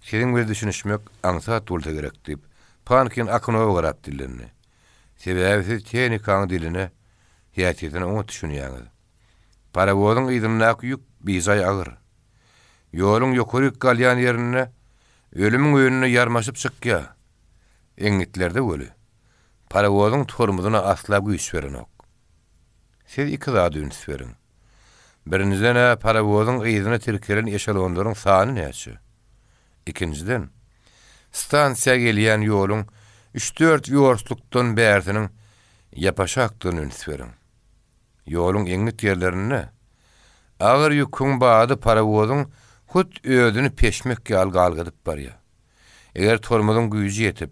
siziň bilen düşünişmek aňsat bolsa gerek, diýip, Pankin Akunowa garap dillendi. Sebäbi siz tehnikaň diline, häsiýetine oňat düşünýäňiz. Parowozyň yzyndaky ýük bijaý agyr. Ýoluň ýokaryk galýan ýerinde ölümiň öýünde ýarmaşyp çykýa. Eňňitlerde weli, parowozyň tormozyna asla güýç berenok. Siz iki zada üns beriň. Birinjiden-ä parowozyň yzyna tirkelen eşelonlaryň sany näçe? Ikinjiden, stansiýa gelýän ýoluň üç-dört wýorstlukdan bärsiniň ýapaşakdygyna üns beriň. Ýoluň eňňit ýerlerinde agyr ýüküň bady parowozyň hut özüni peşmek ýaly galgadyp barýar. Eger tormozyň güýji ýetip,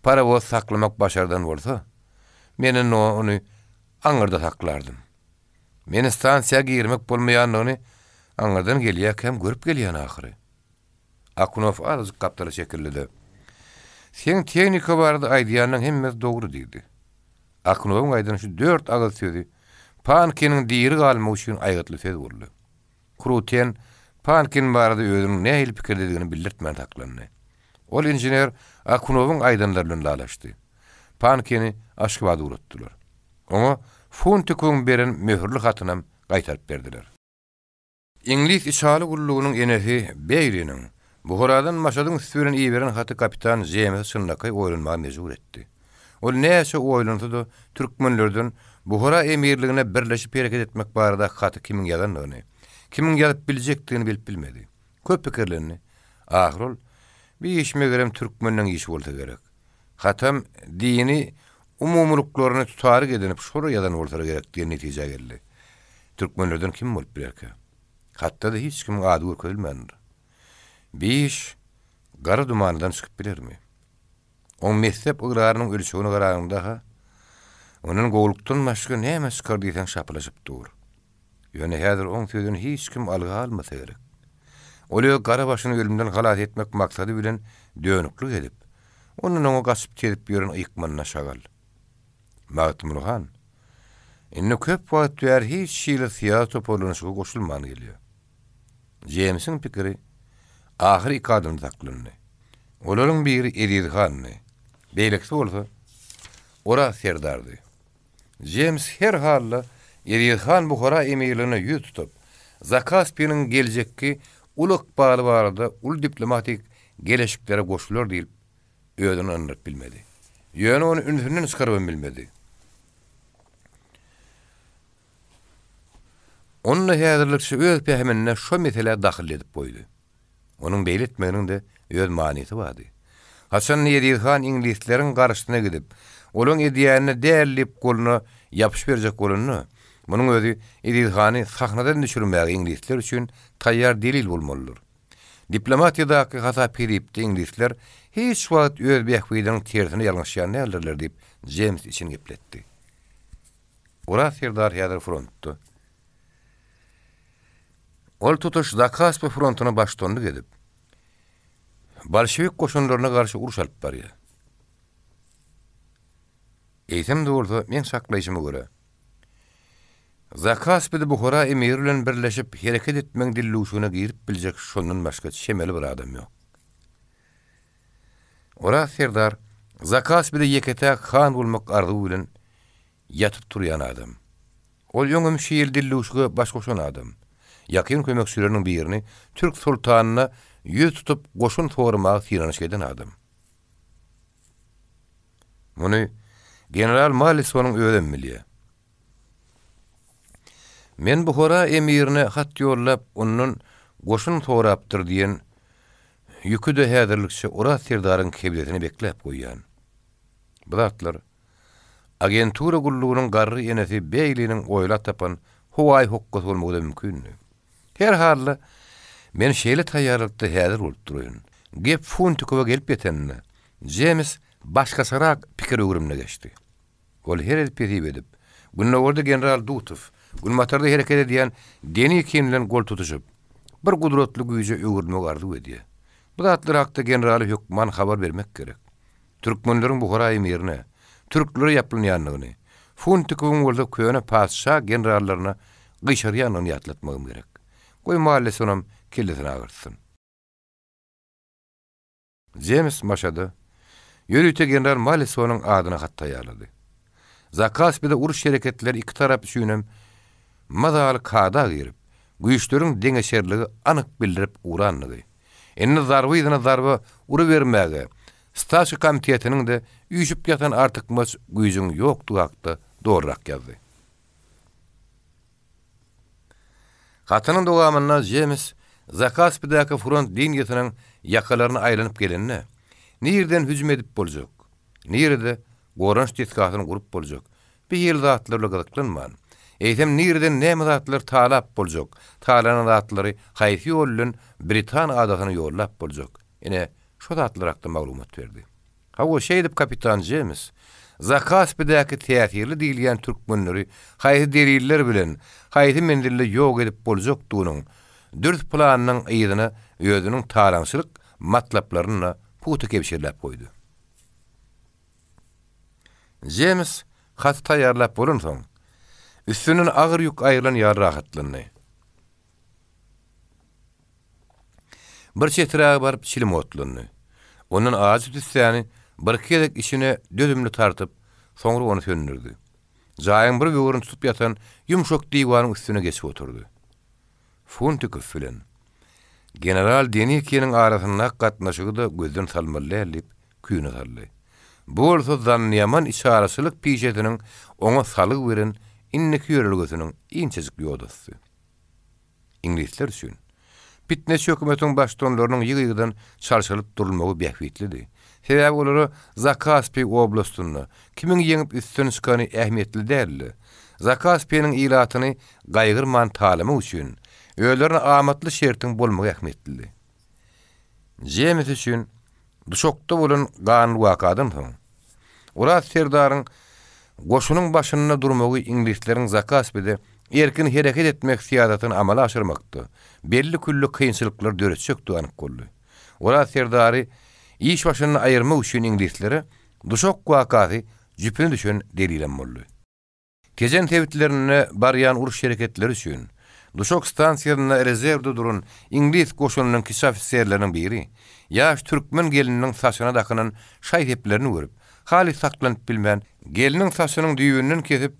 parowoz saklamak başardan bolsa, men indi ony aňyrda saklardym. Men stansiýa girmek bolmaýandygyny aňyrdan gelýärkäm görüp gelýän ahyry. Akunow azajyk gapdala çekildi-de, Seň tehnika barada aýdýanyň hemmesi dogry diýdi. Akunowyň aýdan şu dört agyz sözi Pankiniň diri galmagy üçin aýgytly söz boldy. Kruten Pankin barada özüniň nähili pikirdedigini bildirtmän saklandy. Ol inžener Akunowyň aýdanlary bilen ylalaşdy. Pankini Aşgabada ugratdylar. Oňa Funtikowyň beren möhürli hatynam gaýtaryp berdiler. Iňlis içaly gullugynyň enesi Beýriniň Buharadan Maşadyň üsti bilen iberen haty kapitan Jeýmsi çynlakaý oýlanmaga mejbur etdi. Ol näçe oýlansa-da, türkmenlerden Buhara emirligine birleşip hereket etmek baradaky haty kimiň ýazandygyny, kimiň ýazyp biljekdigini bilip bilmedi. Köp pikirlendi. Ahyr ol, Bi iş megerem türkmenleň işi bolsa gerek. Hatam dini umumylyklaryny tutaryk edinip şolar ýazan bolsalar gerek diýen netijä geldi. Türkmenlerden kim bolup bilerkä? Hatda-da hiç kimiň ady görkezilmändir. Bi iş gara dumandan çykyp bilermi? Oň messep ygrarynyň ölçegine garanyňda-ha, ondan gowulykdan başga näme çykar diýseň şapylaşyp dur. Ýöne häzir oň sözüni hiç kim alga almasa gerek. Ol öz gara başyny ölümden halas etmek maksady bilen dönüklik edip, ondan oňa gaçyp tezip ýören ykmanda şagal. Magtymguly han, indi köp wagt bäri hiç hili syýasy toparlanyşyga goşulman gelýär. Jeýmsiň pikiri ahyr iki adamda saklandy. Olaryň biri Eziz handy, beýlekisi bolsa Oraz serdardy. Jems her halda Eziz han Buhara emirligine ýüz tutup, Zakaspiniň geljekki uly ykbaly barada uly diplomatik geleşiklere goşular diýlip, özüni ynandyryp bilmedi. Ýöne ony ünsünden çykarybam bilmedi. Onda häzirlikçe öz pähiminde şo meselä dahylly edip goýdy. Onuň beýle etmeginiň-de öz manysy bardy. Haçan Eziz han iňlisleriň garşysyna gidip, olaň edýänine däl diýip goluna ýapyşyp berjek bolanda, munuň özi Eziz hany sahnadan düşürmäge iňlisler üçin taýýar delil bolmalydyr. Diplomatiýadaky hasap-hesipde iňlisler hiç wagt öz bähbidiniň tersine ýalňyşýan däldirler diýip, Jems içini gepletdi. Oraz serdar häzir frontda. Ol tutuş Zakaspi frontuna baştutanlyk edip, bolşewik goşunlaryna garşy uruş alyp barýar. Eýsem-de bolsa, meň çaklaýşyma görä, Zakaspide Buhara emiri bilen birleşip hereket etmegiň dillüwşügine girip biljek şondan başga çemeli bir adam ýok. Oraz serdar Zakaspide ýeke-täk han bolmak arzuwy bilen ýatyp-turýan adam. Ol öňem şu ýyl dillüwşüge baş goşan adam. Ýakyn kömekçileriniň birini türk soltanyna ýüz tutup goşun soramaga synanyşyk eden adam. Muny general Mallisonyň özem bilýär. Men Buhara emirine hat ýollap, ondan goşun sorapdyr diýen ýüki-de häzirlikçe Oraz serdaryň kebzesine bekläp goýýan. Bu zatlar agentura gullugynyň garry enesi Beýliniň oýlap tapan howaýy hokgasy bolmagy-da mümkindi. Her halda, men şeýle taýýarlykda häzir bolup duraýyn. Gep Funtikowa gelip ýetende, Jems başgaçarak pikir öwrümine geçdi. Ol her edip-hesip edip, gündogarda general Dutow, günbatarda hereket edýän Denikin bilen gol tutuşyp, bir gudratly güýje öwrülmegi arzuw edýär. Bu zatlar hakda generala hökman habar bermek gerek. Türkmenleriň Buhara emirine, türklere ýaplanýandygyny, Funtikowyň bolsa köne patyşa generallaryna gyşarýandygyny ýatlatmagym gerek. Goý Mallesonam kellesini agyrtsyn. Jems Maşada ýörite general Mallesonyň adyna hat taýýarlady. Zakaspide uruş hereketleri iki tarap üçinem mazaly kada girip, güýçleriň deňeçerligi anyk bildirip ugrandygy, indi zarba yzyna zarba urubermäge Stawka komitetiniň-de üýşüp ýatan artykmaç güýjüň ýokdugy hakda dolurak ýazdy. Hatynyň dowamynda Jems Zakaspidäki front liniýasynyň ýakalaryna aýlanyp gelende, nireden hüjüm edip boljak, nirede goranyş desgasyny gurup boljak, bir hili zatlar bilen gyzyklanman, eýsem nireden näme zatlar talap boljak, talanan zatlary haýsy ýol bilen Britan adasyna ýollap boljak, ine, şo zatlar hakda maglumat berdi. Hawa, şeýdip kapitan Jems Zakaspidäki täsirli diýilýän türkmenleri haýsy deliller bilen, haýsy menzilde ýok edip boljakdygynyň dürs planynyň yzyna özüniň talaňçylyk matlaplaryny-da pugta kebşirläp goýdy. Jems haty taýýarlap bolansoň, üstünden agyr ýük aýrylan ýaly rahatlandy. Bir çeträge baryp çilim otlandy. Ondan ajy tüssäni birki gezek içine dözümli tartyp, soňra ony söndürdi. Jaýyň bir böwrüni tutup ýatan ýumşak diwaryň üstüne geçip oturdy. Funtikow bilen general Denikiniň arasyndaky gatnaşygy-da gözden salmaly däl diýip, küýüne saldy. Bu bolsa zannyýaman içalyçylyk pişesiniň oňa salgy beren indiki ýörelgesiniň inçejik ýodasy. Iňlisler üçin pitneçi hökümetiň baştutanlarynyň ýygy-ýygydan çalşyrylyp durulmagy bähbitlidi. Sebäbi olara Zakaspi oblastynda kimiň ýeňip üstün çykany ähmiýetli däldi. Zakaspiniň ilatyny gaýgyrman talamak üçin özlerine amatly şertiň bolmagy ähmiýetlidi. Jemes üçin Duşakda bolan ganly wakadan soň, Oraz serdaryň goşunyň başynda durmagy iňlisleriň Zakaspide erkin hereket etmek syýasatyny amala aşyrmakda belli-külli kynçylyklar döretjekdigi anyk boldy. Oraz serdary iş başyndan aýyrmak üçin iňlislere Duşak wakasy jüpüne düşen delilem boldy. Tejen sebitlerinde barýan uruş hereketleri üçin, Duşak stansiýasynda rezerwde duran iňlis goşunynyň kiçi ofiserleriniň biri, ýaş türkmen gelniniň saçyna dakynan şaý-seplerini görüp, halys saklanyp bilmän, gelniň saçynyň düýbünden kesip,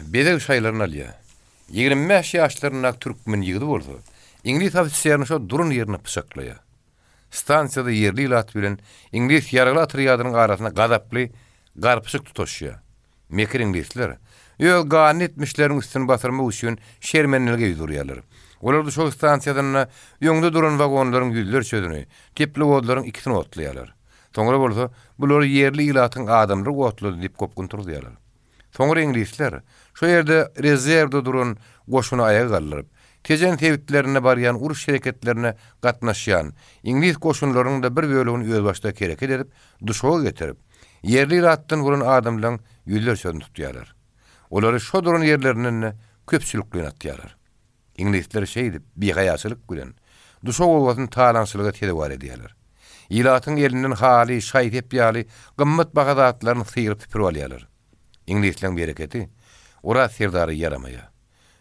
bezeg şaýlaryny alýar. 25 ýaşlaryndaky türkmen ýigidi bolsa, iňlis ofiserini şo duran ýerinde pyçaklaýar. Stansiýada ýerli ilat bilen iňlis ýaragly otrýadynyň arasynda gazaply garpyşyk tutaşýar. Mekir iňlisler, öz ganly etmişleriniň üstüni basyrmak üçin şermendelige ýüz urýarlar. Olar Duşak stansiýasynda öňde duran wagonlaryň ýüzlerçesini, teplowozlaryň ikisini otlaýarlar. Soňra bolsa, bulary ýerli ilatyň adamlary otlady diýip gopgun turuzýarlar. Soňra iňlisler şo ýerde rezerwde duran goşuny aýaga galdyryp, Tejen sebitlerinde barýan uruş hereketlerine gatnaşýan iňlis goşunlarynyň-da bir bölegini özbaşdak hereket edip, Duşaga getirip, ýerli ilatdan bolan adamlaryň ýüzlerçesini tutýarlar. Olary şo duran ýerlerinden-de köpçülikleýin atýarlar. Iňlisler şeýdip, bihaýaçylyk bilen, Duşak obasyny talaňçylyga sezewar edýärler. Ilatyň elinden haly, şaý-sep ýaly gymmat baha zatlaryny syryp-süpürip alýarlar. Iňlisleň bereketi. Oraz serdara ýaramaýar.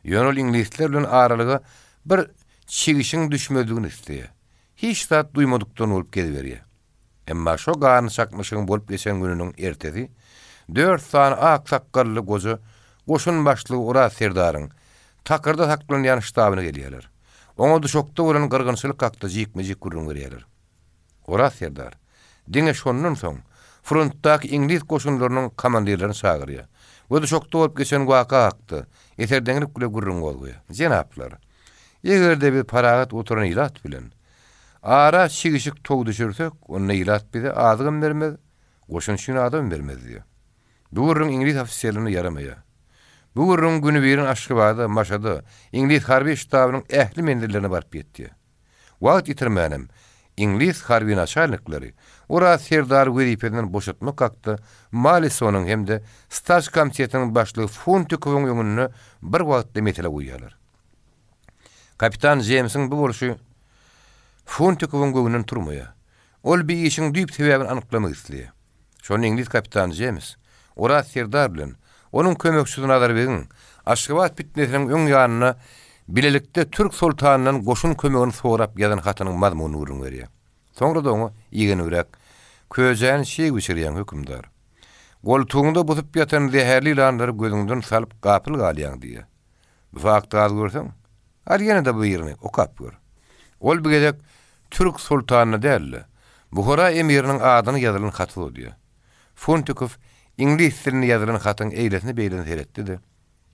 Ýöne ol iňlisler bilen aralyga bir çigişiň düşmezligini isleýär. Hiç zat duýmadykdan bolup geziberýär. Emma şo ganly çaknyşygyň bolup geçen gününiň ertesi dört sany ak sakgally goja goşun başlygy Oraz serdaryň Takyrda saklanýan ştabyna gelýärler. Oňa duşakda bolan gyrgynçylyk hakda jikme-jik gürrüň berýärler. Oraz serdar, diňe şondan soň, frontdaky iňlis goşunlarynyň komandirlerini çagyrýar we duşakda bolup geçen waka hakda eserdeňlik bile gürrüň gozgaýar. Jenaplar, eger-de biz parahat oturan ilat bilen ara çigişik tow düşürsek, onda ilat bize azygam bermez, goşun üçin adamam bermez diýýär. Bu gürrüň iňlis ofiserlerine ýaramaýar. Bu gürrüň günübirin Aşgabada, Maşada, iňlis harby ştabynyň ähli menzillerine baryp ýetýär. Wagt ýitirmänem, iňlis harby naçalnikleri Oraz serdary wezipesinden boşatmak hakda Malisonyň hem-de Staj komitetiniň başlygy Funtikowyň öňünde bir wagtda mesele goýýarlar. Kapitan Jeýmsiň bu bolşy Funtikowyň göwnünden turmaýar. Ol bi işiň düýp sebäbini anyklamak isleýär. Şonda iňlis kapitany Jeýms Oraz serdar bilen onuň kömekçisi Nazarbegiň Aşgabat pitnesiniň öň ýanynda bilelikde türk soltanyndan goşun kömegini sorap ýazan hatynyň mazmunyny gürrüň berýär. Soňra-da oňa igenibräk, Köjäni çig bişirýäň, hökümdar. Goltugyňda busup ýatan zäherli ýylanlary gözüňden salyp gapyl galýaň diýýär. Bu fakty az görseň, al ýene-de birini okap gör. Ol bu gezek türk soltanyna däl-de, Buhara emiriniň adyna ýazylan haty uzadýar. Funtikow iňlis dilinde ýazylan hatyň eýlesine-beýlesine seretdi-de,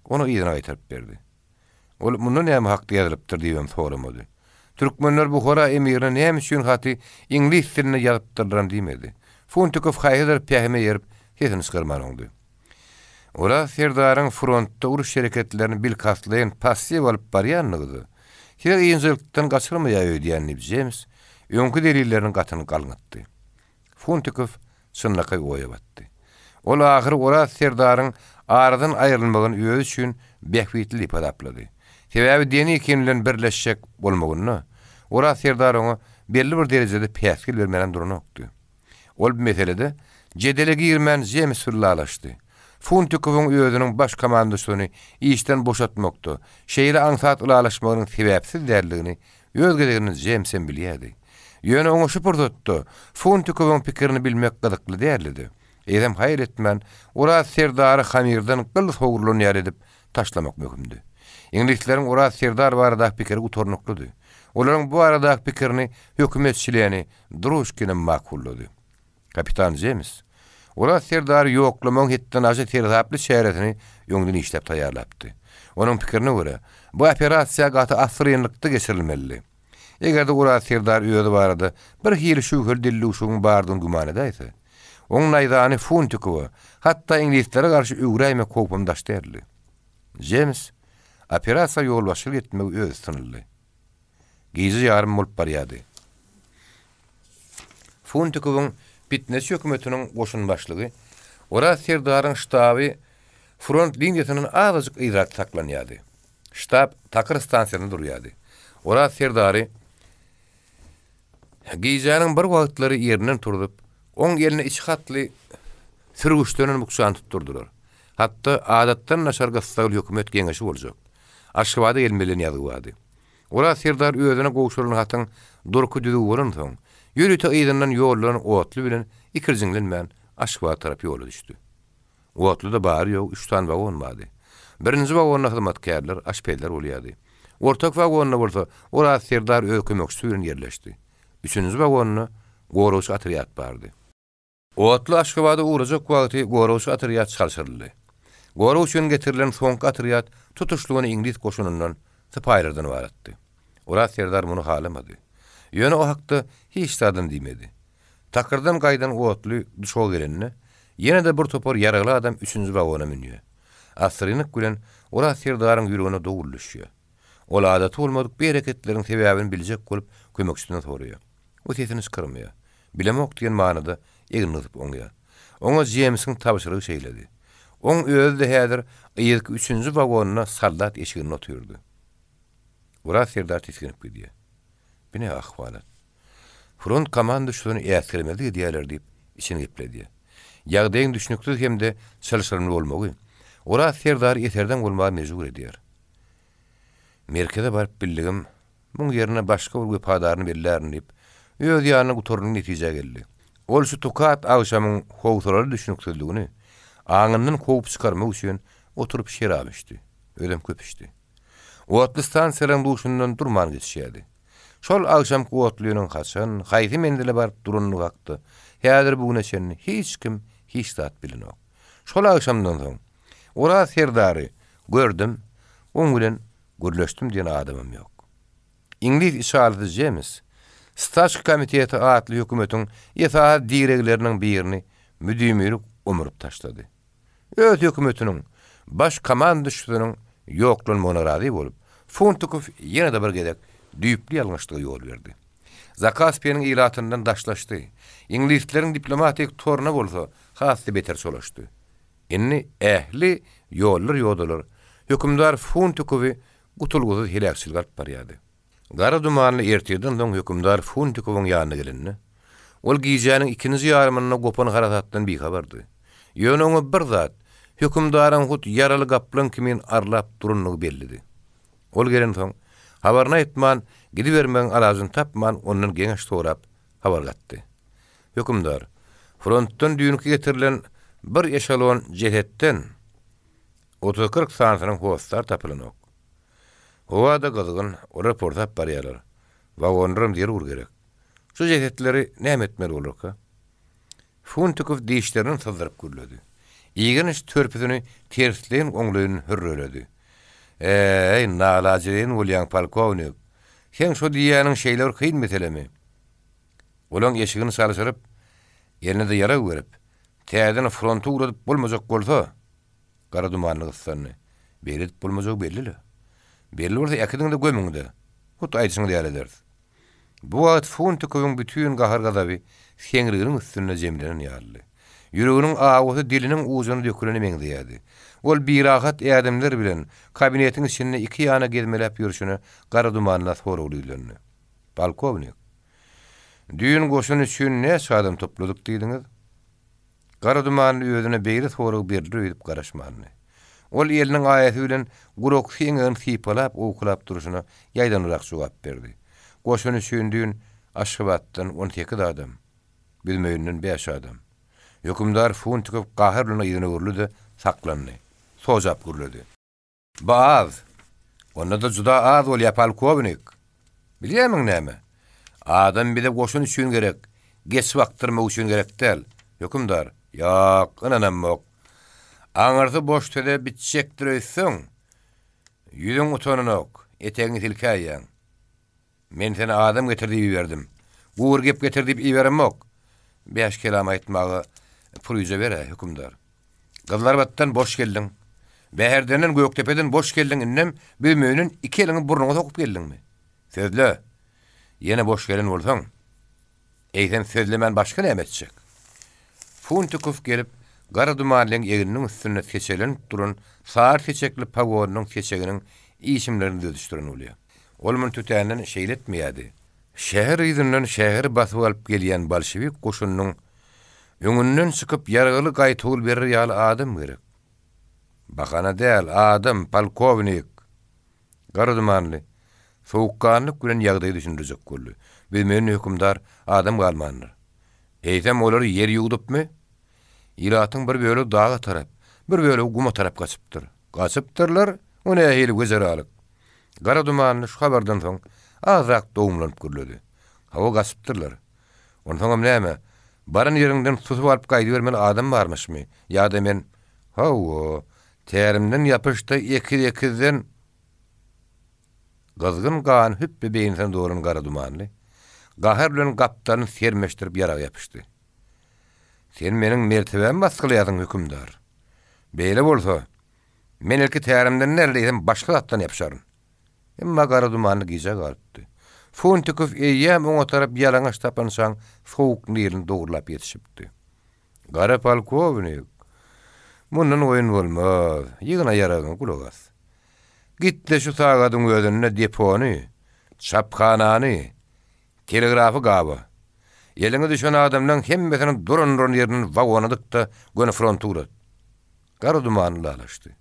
ony yzyna gaýtaryp berdi. Ol munda näme hakda ýazylypdyr diýibem soramady. Türkmenler Buhara emirine näme üçin haty iňlis dilinde ýazypdyrlaram diýmedi. Funtikow haýsydyr pähime eýerip, sesini çykarman oňdy. Oraz serdaryň frontda uruş hereketlerini bilkastlaýyn passiw alyp barýanlygy-da, sizi ynjalykdan gaçyrmaýar öýdýän diýip Jems öňki delilleriniň gatyny galňatdy. Funtikow çynlakaý oýa batdy. Ol ahyry Oraz serdaryň aradan aýrylmagyny özi üçin bähbitli diýip hasaplady. Sebäbi Denikin bilen birleşjek bolmagynda Oraz serdar oňa belli bir derejede päsgel bermänem duranokdy. Ol bu meselede jedele girmän Jems ylalaşdy. Funtikowyň özüniň baş komandaçysyny işden boşatmakda şeýle aňsat ylalaşmagynyň sebäpsiz däldigini öz gezeginde Jemsem bilýärdi. Ýöne oňa şu pursatda Funtikowyň pikirini bilmek gyzykly dälidi. Eýsem haýal etmän Oraz serdary hamirden gyl sogrulan ýaly edip taşlamak möhümdi. Iňlisleriň Oraz serdar baradaky pikiri gutarnyklydy. Olaryň bu baradaky pikirini hökümet çleni Druşkinem makullady. Kapitan Jems Oraz serdary ýoklamagyň hetdenaşa seresaply çäresini öňden işläp taýýarlapdy. Onuň pikirine görä, bu operasiýa gaty assyrynlykda geçirilmelidi. Eger-de Oraz serdar özi barada bir hili şübheli dildüwşügiň bardygyny güman edäýse, oň naýzany Funtikowa, hatda iňlislere garşy öwräýmek howpam daş däldi. Jems operasiýa ýolbaşçylyk etmegi öz üstüne aldy. Gije ýarym bolup barýardy. Funtikowyň pitneçi hökümetiniň goşun başlygy Oraz serdaryň ştaby front liniýasyndan azajyk yzrakda saklanýardy. Ştab Takyr stansiýasynda durýardy. Oraz serdary gijäniň bir wagtlary ýerinden turzup, oň eline içi hatly sürgüçlenen bukjany tutdurdylar. Hatda adatdan daşary gyssagly hökümet geňeşi boljak. Aşgabada gelmeli diýen ýazgy bardy. Oraz serdar özüne gowşurylan hatyň durky düzüw bolansoň, ýörite yzyndan ýollanan otly bilen ikirjiňlenmän Aşgabada tarap ýola düşdi. Otluda bary-ýogy üç sany wagon bardy. Birinji wagonda hyzmatkärler, aşpezler bolýardy. Ortaky wagonda bolsa Oraz serdar öz kömekçisi bilen ýerleşdi. Üçünji wagonda goragçy otrýad bardy. Otly Aşgabada ugrajak wagty goragçy otrýad çalşyryldy. Gorag üçin getirilen soňky otrýad tutuşlygyna iňlis goşunyndan, sypaýylardan ybaratdy. Oraz serdar muny halamady. Ýöne o hakda hiç zadam diýmedi. Takyrdan gaýdan otly duşaga gelende, ýene-de bir topar ýaragly adam üçünji wagona münýär. Assyrynlyk bilen Oraz serdaryň ýüregine dowul düşýär. Ol adaty bolmadyk bu hereketleriň sebäbini biljek bolup kömekçisinden soraýar. O sesini çykarmaýar. Bilemok diýen manyda egnini gysyp oňýar. Oňa Jemsiň tabşyrygy şeýledi. Oň özi-de häzir yzky üçünji wagonda soldat eşiginde otyrdy. Oraz serdar tisginip gidýär. Bu ne ahwalat? Front komandaçysyny äsgermezlik edýärler diýip, içini gepledýär. Ýagdaýyň düşnüksiz hem-de çylşyrymly bolmagy. Oraz serdary eserdeň bolmaga mejbur edýär. Merkeze baryp bildigim, muň ýerine başga bir wepadaryny bellärin diýip, öz ýanynda gutarnykly netijä geldi. Ol şu tukat agşamyň howsalaly düşnüksizligini aňyndan kowup çykarmak üçin oturyp şerap içdi. Özem köp içdi. Otly stansiýalaryň duşundan durman geçişýärdi. Şol agşamky otlynyň haçan, haýsy menzile baryp durandygy hakda häzir bu güne çenli hiç kim hiç zat bilenok. Şol agşamdan soň Oraz serdary gördüm, oň bilen gürleşdim diýen adamam ýok. Iňlis içalysy Jems Staçka komiteti atly hökümetiň esasy diregleriniň birini müdimilik omuryp taşlady. Öz hökümetiniň baş komanduşysynyň ýoklanmagyna razy bolup, Funtikow ýene-de bir gezek düýpli ýalňyşlyga ýol berdi. Zakaspiýanyň ilatyndan daşlaşdy, iňlisleriň diplomatik toruna bolsa has-da beter çolaşdy. Indi ähli ýollar-ýodalar hökümdar Funtikowy gutulgysyz heläkçilige alyp barýardy. Gara dumanly ertirden soň hökümdar Funtikowyň ýanyna gelende, ol gijäniň ikinji ýarymynda gopan harasatdan bihabardy. Ýöne oňa bir zat, hökümdaryň hut ýaraly gaplaň kimin arlap durandygy bellidi. Ol gelensoň, habaryny aýtman, gidibermegiň alajyny tapman, ondan geňeş sorap, habar gatdy. Hökümdar, frontdan düýnki getirilen bir eşelon jesetden otuz-kyrk sanysynyň hossary tapylanok. Howa-da gyzgyn, olar porsap barýarlar. Wagonlaram zerur gerek. Şu jesetleri näme etmeli bolarka? Funtikow dişlerini syzdyryp gürledi. Igenç törpüsini tersleýin-oňlaýyn hürreledi. Äý, nalajedeýin bolýaň, polkownik. Seň şo diýýäniň şeýle bir kyn meselemi? Olaň eşigini çalşyryp, eline-de ýarag berip, täzeden fronta ugradyp bolmajak bolsa, Gara dumanly gyssandy. Beýle edip bolmajagy belli-le. Belli bolsa äkidiň-de gömüň-de. Hut aýdyşyňyz ýaly ederis. Bu wagt Funtikowyň bütin gahar-gazaby seňriginiň üstünde jemlenen ýalydy. Ýüreginiň awusy diliniň ujuna dökülene meňzeýärdi. Ol birahat ädimler bilen kabinetiň içinde iki ýana gezmeläp ýörşüne gara dumanla soragly ýüzlendi. Polkownik, düýn goşun üçin näçe adam topladyk diýdiňiz? Gara dumanly özüne beýle sorag berler öýdüp garaşmandy. Ol eliniň aýasy bilen guraksy eňegini sypalap, owkalap durşuna ýaýdanrak jogap berdi. Goşun üçin düýn Aşgabatdan 18 adam, Büzmeýinden bäş adam. Hökümdar Funtikow gahar bilen yzyna öwrüldi-de, saklandy. Sojap gürledi. Bu az. Onda-da juda az bolýar, polkownik. Bilýärmiň näme? Adam bize goşun üçin gerek, geçi bakdyrmak üçin gerek däl. Hökümdar, Ýok, ynanamok. Aňyrsy boş söze bitjekdir öýtseň, ýüzüň utananok, etegiňi silkäýýäň. Men seni adam getir diýip iberdim. Gury gep getir diýip iberemok. Bäş kelam aýtmaga puryja ber-ä, hökümdar. Gyzlarbatdan boş geldiň. Bäherdenden, Gökdepeden boş geldiň, indem Büzmeýinden iki eliňi burnuňa sokup geldiňmi? Sözle! Ýene boş gelen bolsaň, eýsem sözlemän başga näme etjek? Funtikow gelip, gara dumanlyň egniniň üstünde seçelenip duran sary seçekli pogonynyň seçeginiň işimlerini düzedişdiren bolýar. Ol muny tötänden şeýle etmeýärdi. Şäher yzyndan şäheri basyp alyp gelýän bolşewik goşunynyň öňünden çykyp ýaragly gaýtawul berer ýaly adam gerek. Bahana däl, adam, polkownik! Gara dumanly, sowukganlyk bilen ýagdaýy düşündirjek boldy. Büzmeýinde hökümdar adam galmandyr. Eýsem olary ýer ýuwdupmy? Ilatyň bir bölegi daga tarap, bir bölegi guma tarap gaçypdyr. Gaçypdyrlar? O nähili wejeralyk? Gara dumanly şu habardan soň azrak dogumlanyp gürledi. Hawa, gaçypdyrlar. Onsoňam näme, baran ýeriňden susup alyp gaýdybermeli adam barmyşmy? Ýa-da men, hawa, tärimden ýapyş-da ekiz-ekizden Gyzgyn gan hüpbe beýnisine dolan gara dumanly, gahar bilen gapdalyny sermeşdirip ýaraga ýapyşdy. Sen meniň mertebämi basgylaýarsyň, hökümdar. Beýle bolsa, Men ilki tärimden däl, eýsem başga zatdan ýapyşaryn. Emma gara dumanly gijä galypdy. Funtikow eýýäm oňa tarap ýalaňaç tapançaň sowuk nilini dogrulap ýetişipdi. Gara polkownik, mundan oýun bolmaz, ýygna ýaragyňy, gulak as. Git-de şu sagadyň özünde depony, çaphanany, telegrafy gaba. Eliňe düşen adamlaň hemmesini duran-duran ýerinden wagona dyk-da, göni fronta ugrat. Gara duman ylalaşdy.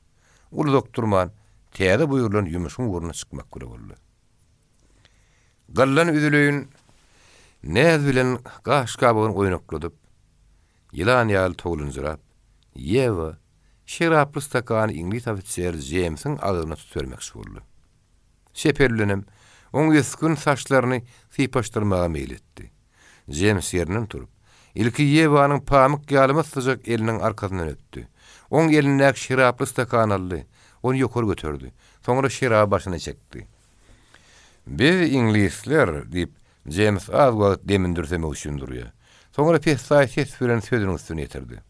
Ol uzak durman, täze buýrulan ýumuşyň ugruna çykmak bile boldy. Gyldan üzüleýin näz bilen gaş-gabagyny oýnakladyp, ýylan ýaly towlanjyrap, Ýewa şeraply stakany iňlis ofiseri Jeýmsiň agzyna tutubermekçi boldy. Çep eli bilenem oň ösgün saçlaryny sypaşdyrmaga meýil etdi. Jeýms ýerinden turup, ilki Ýewanyň pamyk ýaly myssyjak eliniň arkasyndan öpdi. Oň elindäki şeraply stakany aldy, ony ýokary göterdi. Soňra şeraby başyna çekdi. Biz iňlisler, diýip, Jeýms az wagt demini dürsemek üçin durýar. Soňra pessaý ses bilen sözüniň üstüni ýetirdi.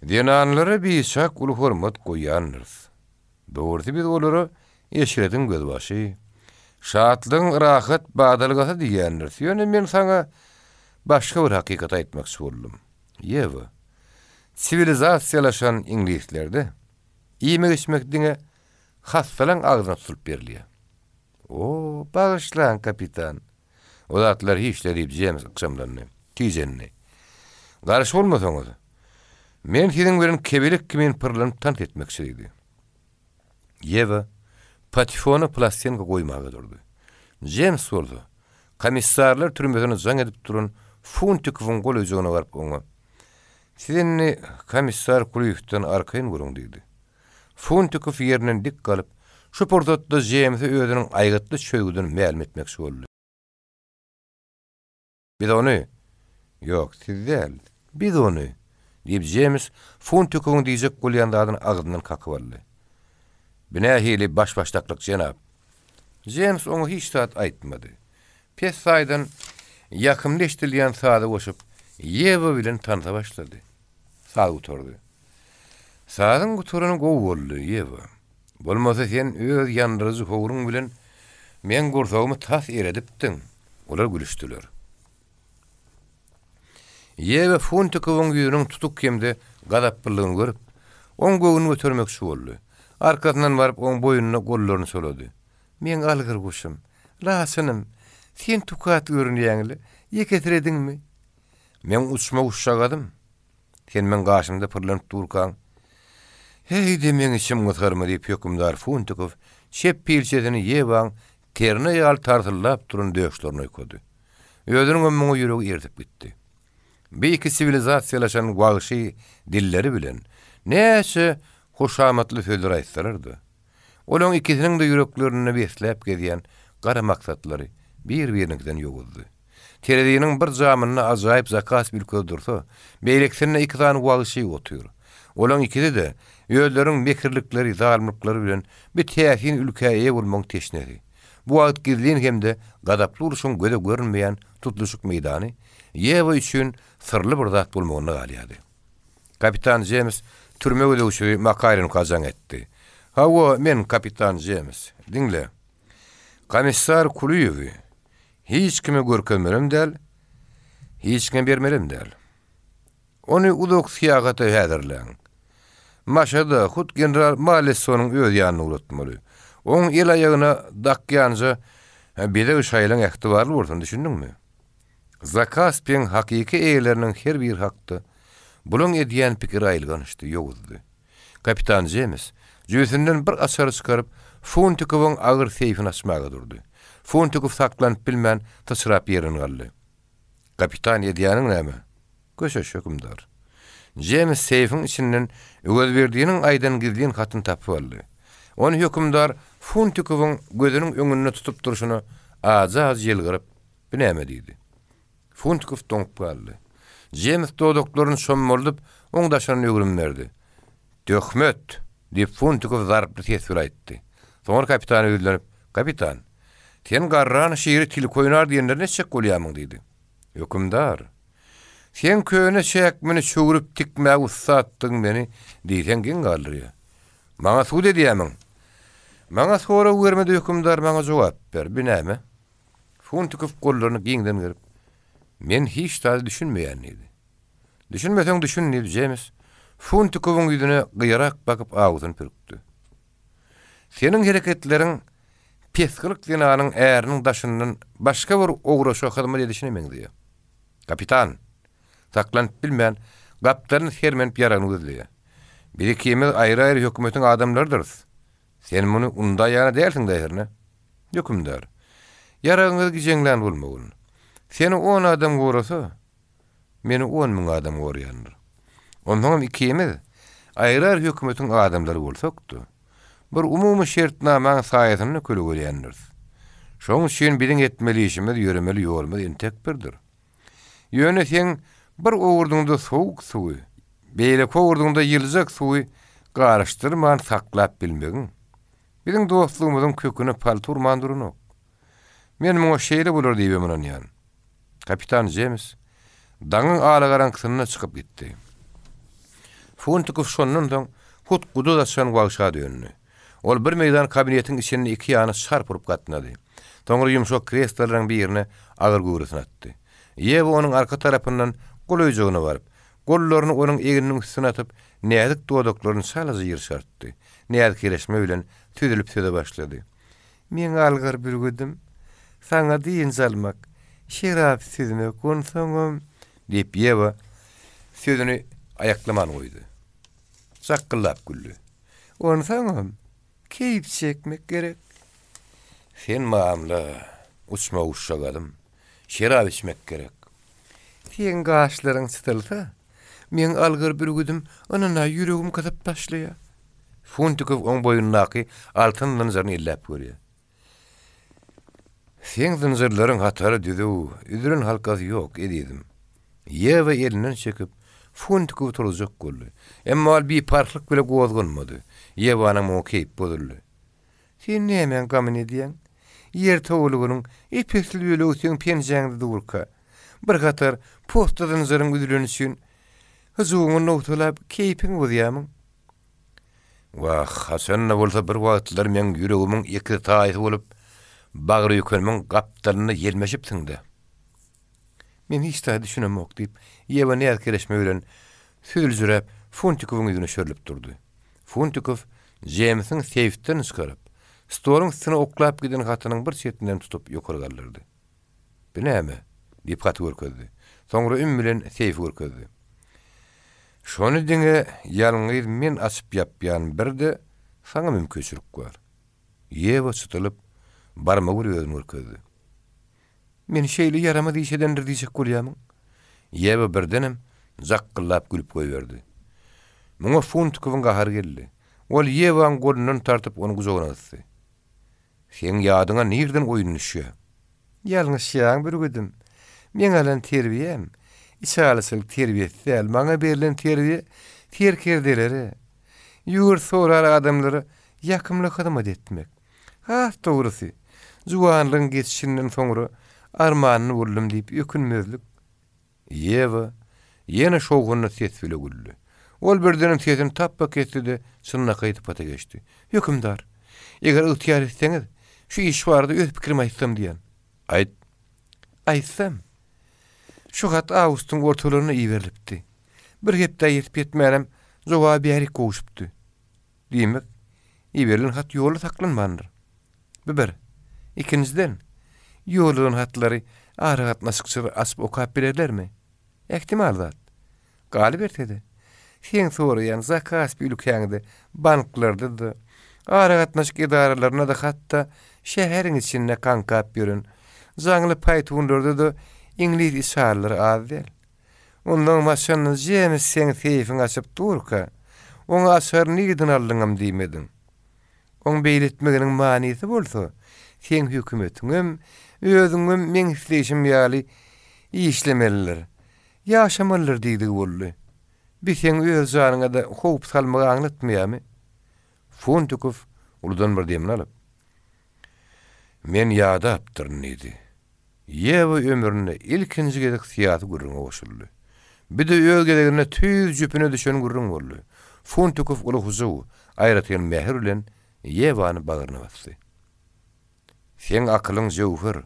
Zenanlara biçak uly hormat goýýandyrys. Dogrusy biz olara eşretiň gözbaşy, şatlygyň rahat badalgasy diýýändiris. Ýöne men saňa başga bir hakykaty aýtmakçy boldum. Ýewa, siwilizasiýalaşan iňlislerde iýmek-içmek diňe hassalaň agzyna tutulyp berilýär. O, bagyşlaň, kapitan. O zatlar hiç-le, diýip, Jems ykjamlandy. Tijendi. Garşy bolmasaňyz, men siziň bilen kebelek kimin pyrlanyp tans etmekçi, diýdi. Ýewa patifona plastinka goýmaga durdy. Jems bolsa, komissarlar türmesine jaň edip duran Funtikowyň golaýjygyna baryp oňa, Siz indi komissar Kulyýewden arkaýyn boluň, diýdi. Funtikow ýerinden dik galyp, şu pursatda Jeýmse özüniň aýgytly çözgüdini mälim etmekçi boldy. Biz ony. Ýok, siz däl. Biz ony! diýip, Jeýms Funtikowyň diýjek bolýan zadyny agzyndan kakyp aldy. Bu nähili baş-başdaklyk, jenap? Jeýms oňa hiç zat aýtmady. Pessaýdan ýakymly eşidilýän sazy goşup, Ýewa bilen tansa başlady. Saz gutardy. Sazyň gutarany gowy boldy, Ýewa. Bolmasa sen öz ýandyryjy howruň bilen meň gursagymy tas eredipdiň. Olar gülüşdiler. Ýewa Funtikowyň ýüzüniň tutuk hem-de gazaplylygyny görüp, oň göwnüni götermekçi boldy. Arkasyndan baryp, oň boýnuna gollaryny çolady. Meň algyr guşum, laçynym, sen tukat görünýäň-le, ýekesirediňmi? Meň uçma guşjagazym, sen meň gaşymda pyrlanyp durkaň, Heý-de meň içim gysarmy diýip hökümdar Funtikow çep pilçesini Ýewaň terne ýaly tarsyldap duran döşlerine oýkady. Özüniňem muňa ýüregi ersip gitdi. Bu iki siwilizasiýalaşan wagşy dilleri bilen näçe hoşamatly sözler aýtsalar-da, Olaň ikisiniň-de ýüreklerinde besläp gezýän gara maksatlary bir-biriniňkiden ýowuzdy. Tereziniň bir jamynda ajaýyp Zakaspi ülkesi dursa, beýlekisinde iki sany wagşy otyr. Olaň ikisi-de özleriniň mekirlikleri, zalymlyklary bilen bu täsin ülkä eýe bolmagyň teşnesi. Bu wagt gizlin hem-de gazaply urşuň göze görünmeýän tutluşyk meýdany Ýewa üçin syrly bir zat bolmagynda galýardy. Kapitan Jems türme gözegçisi Makarenka jaň etdi. Hawa, men kapitan Jems. Diňle. Komissar Kulyýewi hiç kime görkezmelem däl, hiç kime bermelem däl. Ony uzak syýahata häzirläň. Maşada hut general Malessonyň öz ýanyna ugratmaly. Oň el-aýagyna dakýanja bezeg şaýlaň ähtibarly bolsun, düşündiňmi? Zakaspiýiň hakyky eýeleriniň her biri hakda bulaň edýän pikiri aýylgançdy, ýowuzdy. Kapitan Jems jübüsinden bir açary çykaryp, Funtikowyň agyr seýfini açmaga durdy. Funtikow saklanyp bilmän, syçrap ýerinden galdy. Kapitan, edýäniň näme? Köşeş, hökümdar. Jems seýfiň içinden Öwezberdiniň aýdan gizlin hatyny tapyp aldy. Ony hökümdar Funtikowyň gözüniň öňünde tutup durşuna ajy-ajy ýylgyryp, Bu näme? diýdi. Funtikow doňup galdy. Jems dodaklaryny çommaldyp, oň daşyna öwrüm berdi. Töhmet! diýip, Funtikow zarply ses bilen aýtdy. Soňra kapitana ýüzlenip, Kapitan, sen garran şiri tilki oýnar diýenlerini etjek bolýarmyň? diýdi. Hökümdar, seň köne çäkmeni çöwrüp tikmäge ussatdygyň meni diýseň geň galdyrýar. Maňa sud edýärmiň? Maňa sorag berme-de, hökümdar, maňa jogap ber. Bu näme? Funtikow gollaryny giňden gerip, Men hiç zada düşünmeýän diýdi. Düşünmeseň düşün diýip, Jems Funtikowyň ýüzüne gyýarak bakyp awusyny pürkdi. Seniň hereketleriň pesgylyk zenanyň äriniň daşyndan başga bir ograşa hyzmat edişine meňzeýär. Kapitan! Saklanyp bilmän, gapdalyny sermenip ýaragyny gözleýär. Biz ikimiz aýry-aýry hökümetiň adamlarydyrys. Sen muny undaýan-a dälsiň-dä hernä? Hökümdar. Ýaragyňyz gijeňlän bolmagyn. Seni on adam gorasa, meni 10 000 adam goraýandyr. Onsoňam ikimiz aýry-aýry hökümetiň adamlary bolsak-da, bir umumy şertnamaň saýasynda kölegelýändiris. Şoň üçin biziň etmeli işimiz, ýöremeli ýolumyz entek birdir. Ýöne seň bir owurdyňda sowuk suwy, beýleki owurdyňda ýylyjak suwy garyşdyrman saklap bilmegiň, biziň dostlugymyzyň köküne palta urman duranok. Men muňa şeýle bolar diýibem ynanýan. Kapitan Jems daňyň alagaraňkysynda çykyp gitdi. Funtikow şondan soň hut guduz açan wagşa döndi. Ol bir meýdan kabinetiň içinde iki ýana çarp urup gatnady. Soňra ýumşak kreslolaryň birine agyr göwresini atdy. Ýewa onuň arka tarapyndan golaýjagyna baryp, gollaryny onuň egniniň üstüne atyp, näzik dodaklaryny çalaja ýyrşartdy. Näzikeleşme bilen süzülip söze başlady. Meň algyr bürgüdim, saňa dynç almak, şerap süzmek, onsoňam. Diýip, Ýewa sözüni aýaklaman goýdy. Jakgyllap güldi. Onsoňam, keýp çekmek gerek. Sen mamla, uçma guşjagalym, şerap içmek gerek. Seň gaşlaryň çytylsa, meň algyr bürgüdim ynana ýüregim gysyp başlaýar. Funtikow oň boýnundaky altyn zynjyryny elläp görýär. Seň zynjyrlaryň hatary düzüw, üzülen halkasy ýok, ezizim. Ýewa elinden çekip, Funtikowy turuzjak boldy. Emma ol biparhlyk bile gozganmady. Ýewanyň muňa keýpi bozuldy. Sen nämäň gamyny edýäň? Ýer towlugynyň ep-esli bölegi seň penjäňde durka, bir hatar posta zynjyryň üzüleni üçin hyjuwyňy nogtalap keýpiňi bozýamyň? Wah, haçan-da bolsa bir wagtlar meň ýüregimiň ekiztaýysy bolup, bagryökenimiň gapdalynda ýelmeşipsiň-dä. Men hiç zada düşünemok, diýip, Ýewa näz-kereşme bilen süzüljiräp, Funtikowyň ýüzüne şörlüp durdy. Funtikow Jeýmsiň seýfden çykaryp, stoluň üstüne oklap giden hatynyň bir çetinden tutup ýokary galdyrdy. Bu näme? diýip haty görkezdi. Soňra üm bilen seýfi görkezdi. Şony diňe ýalňyz men açyp ýapýan bir-de saňa mümkinçilik bar. Ýewa çytylyp, barmagy bilen özüni görkezdi. Meni şeýle ýaramaz iş edendir diýjek bolýamyň? Ýewa birdenem jakgyllap gülüp goýberdi. Muňa Funtikowyň gahary geldi. Ol Ýewaň golundan tartyp ony gujagyna gysdy. Seň ýadyňa nirden oýun düşýä? Ýalňyşýaň, bürgüdim. Meň alan terbiýäm, içalyçylyk terbiýesi däl, maňa berlen terbiýe serkerdelere, ýurt sorar adamlara ýakymly hyzmat etmek. Has dogrusy, juwanlygyň geçişinden soňra armanly boldum diýip ökünmezlik. Ýewa ýene şowhunly ses bile güldi. Ol birdenem sesini tapba kesdi-de, çynlakaý sypata geçdi. Hökümdar, eger ygtyýar etseňiz, şu iş barada öz pikirimi aýtsam diýýän. Aýt. Aýtsam. Şu hat awgustyň ortalarynda iberilipdi. Bir hepdä ýetip-ýetmänem jogaby bärik gowşupdy. Diýmek, iberilen hat ýolda saklanmandyr. Bu bir. Ikinjiden, ýollanan hatlary aragatnaşykçylar açyp okap bilerlermi? Ähtimal zat. Galyberse-de, seň soraýan Zakaspi ülkäňde banklarda-da, aragatnaşyk edaralarynda-da hatda şäheriň içinde kaňkap ýören jaňly paýtunlarda-da iňlis içalylary az däl. Ondan haçanda Jems seň seýfiňi açyp durka, oňa açary nirden aldyňam diýmediň. Oň beýle etmeginiň manysy bolsa, seň hökümetiňem, özüňem meň isleýşim ýaly işlemelidir, ýaşamalydyr diýdigi boldy. Bi seň öz janyňa-da howp salmagy aňlatmaýarmy? Funtikow uludan bir demini alyp. Men ýadapdyryn diýdi. Ýewa ömründe ilkinji gezek syýasy gürrüňe goşuldy. Bir-de öz gezeginde tüýs jüpüne düşen gürrüň boldy. Funtikow uly hyjuw, aýratyn mähir bilen Ýewany bagryna basdy. Seň akylyň jöwher,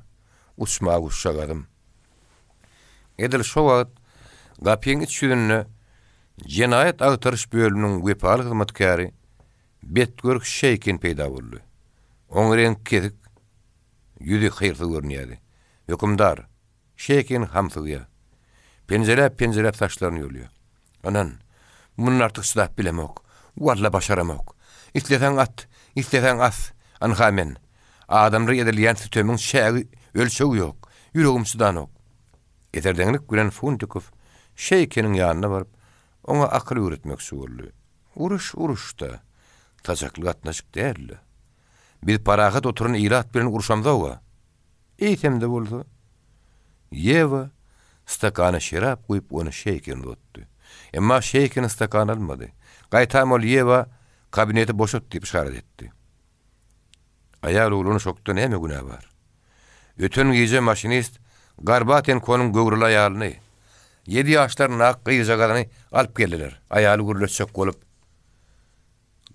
uçma guşjagazym. Edil şo wagt gapyň iç ýüzünde jenaýat agtaryş bölüminiň wepaly hyzmatkäri Betgörk Şeýkin peýda boldy. Oň reňki kesik, Ýüzi hyrsyz görünýärdi. Hökümdar, Şeýkin hamsygýar. Penjeläp-penjeläp saçlaryny ýolýar. Ynan, mundan artyk çydap bilemok. Walla başaramok. Isleseň at, isleseň as, ynha men. Adamlara edilýän sütemiň çägi, ölçegi ýok. Ýüregim çydanok. Eserdeňlik bilen Funtikow Şeýkiniň ýanyna baryp, oňa akyl öwretmekçi boldy. Uruş uruş-da, saçakly gatnaşyk däl-de. Biz parahat oturan ilat bilen urşamzog-a. Eýsem-de bolsa. Ýewa stakana şerap guýup, ony Şeýkine uzatdy. Emma Şeýkin stakany almady. Gaýtam ol Ýewa kabineti boşat diýip yşarat etdi. Aýal oglan-uşakda näme günä bar? Öten gije maşinist Garbatenkonyň göwreli aýalyny, ýedi ýaşlaryndaky gyzjagazyny alyp geldiler. Aýaly gürletjek bolup,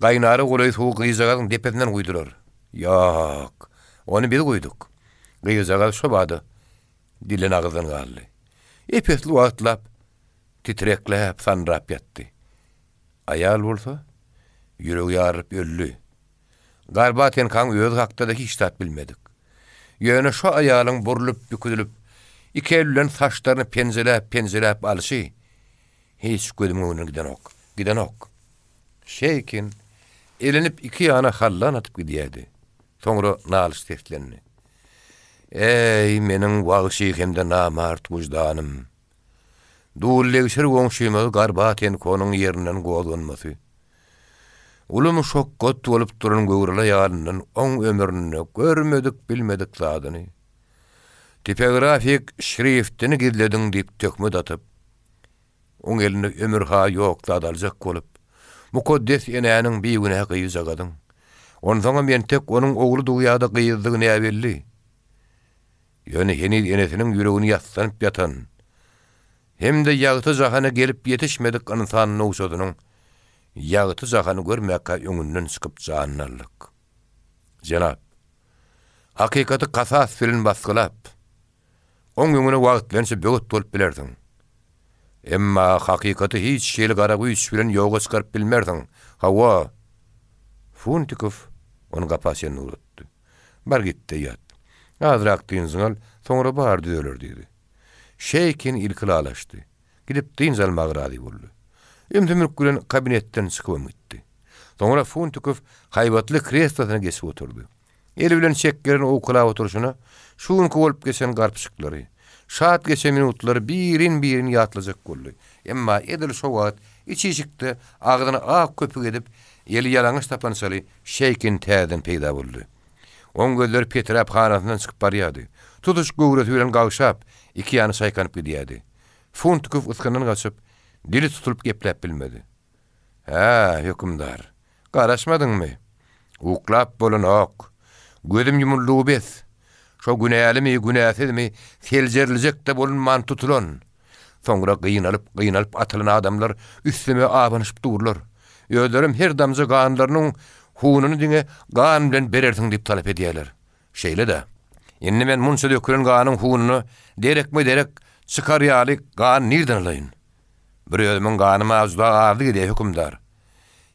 gaýnara golaý suwy gyzjagazyň depesinden guýdular. Ýok, ony biz guýduk. Gyzjagaz şo bada dilden-agyzdan galdy. Ep-esli wagtlap titrekläp, sandyrap ýatdy. Aýal bolsa, ýüregi ýarylyp öldi. Garbatenkaň özi hakda-da hiç zat bilmedik. Ýöne şo aýalyň burlup-bükülip, iki eli bilen saçlaryny penjeläp-penjeläp alşy hiç gözümiň öňünden gidenok, gidenok. Şeýkin, elenip iki ýana hallan atyp gidýärdi. Soňra nalyş seslendi. Eý, meniň wagşy hem-de namart wyždanym! Dullegşir goňşymyz Garbatenkonyň ýerinden gozganmasy, uly muşakgat bolup duran göwreli aýalyndan oň ömründe görmedik-bilmedik zadyny, tipografik şriftini gizlediň diýip töhmet atyp, oň elinde ömür-ha ýok zat aljak bolup, mukaddes enäniň bigünä gyzjagazyň, onsoňam entek onuň ogludygy ýa-da gyzdygy näbelli, Ýöne heniz enesiniň ýüregini ýassanyp ýatan hem-de ýagty jahana gelip ýetişmedik ynsan nowçasynyň ýagty jahany görmäkä öňünden çykyp janyny aldyk. Jenap, hakykaty kasas bilen basgylap, oň öňüne wagtlaýynça böwet bolup bilersiň. Emma hakykaty hiç hili gara güýç bilen ýoga çykaryp bilmersiň. Hawa! Funtikow ony gapa çenli ugratdy. Bar git-de ýat. Azrak dynjyňy al, soňra bary düzeler diýdi. Şeýkin ilki ylalaşdy. Gidip dynç almaga razy boldy. Ümsümlik bilen kabinetden çykybam gitdi. Soňra Funtikow haýbatly kreslosyna geçip oturdy. Eli bilen çekgerini owkalap oturyşyna şu günki bolup geçen garpyşyklary, şat geçen minutlary birin-birin ýatlajak boldy. Emma edil şo wagt iç işikde agzyny ak köpük edip, eli ýalaňaç sapançaly Şeýkin täzeden peýda boldy. Oň gözleri peträp hanasyndan çykyp barýardy. Tutuş göwresi bilen gagşap, iki ýana çaýkanyp gidýärdi. Funtikow ysgyndan gaçyp, dili tutulyp gepläp bilmedi. Hä, hökümdar, garaşmadyňmy? Uklap bolanok. Gözüm ýumuldygy bes. Şo günälimi, günäsizmi seljeriljek-de bolunman tutulan. Soňra gynalyp-gynalyp atylan adamlar üstüme abanyşyp durlar. Özlerem her damja ganlarynyň hununy diňe gan bilen berersiň diýip talap edýärler. Şeýle-de. Indi men munça dökülen ganyň hununy derekme-derek çykar ýaly gan nirden alaýyn? Bir özümiň ganym-a juda azlyk edýär, hökümdar.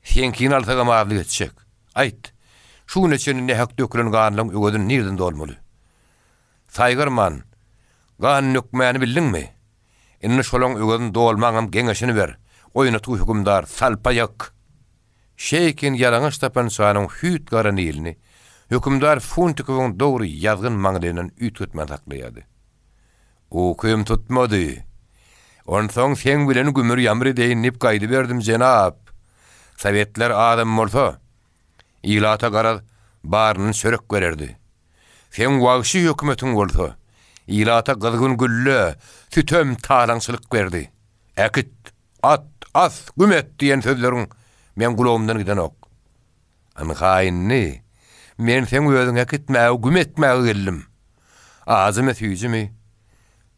Seňkini alsagam azlyk etjek. Aýt, şu güne çenli nähak dökülen ganlaryň öwezini nirden dolmaly? Saýgarman, gan dökmäni bildiňmi? Indi şolaň öwezini dolmaňam geňeşini ber, oýnatgy hökümdar, salpaýak! Şeýkin ýalaňaç tapançanyň hüýt gara nilini hökümdar Funtikowyň dogry ýazgyn maňlaýyndan üýtgetmän saklaýardy. Ukym tutmady. Onsoň seň bilen gümür-ýamyr edeýin diýip gaýdyberdim, jenap. Sowetler azam bolsa, ilata garaz, baryndan çörek bererdi. Seň wagşy hökümetiň bolsa, ilata gyzgyn gülle, sütem, talaňçylyk berdi. Äkit, at, as, güm et diýen sözleriň meň gulagymdan gidenok. Ynha indi, men seň özüňi äkitmäge, güm etmäge geldim. Ajymy, süýjümi?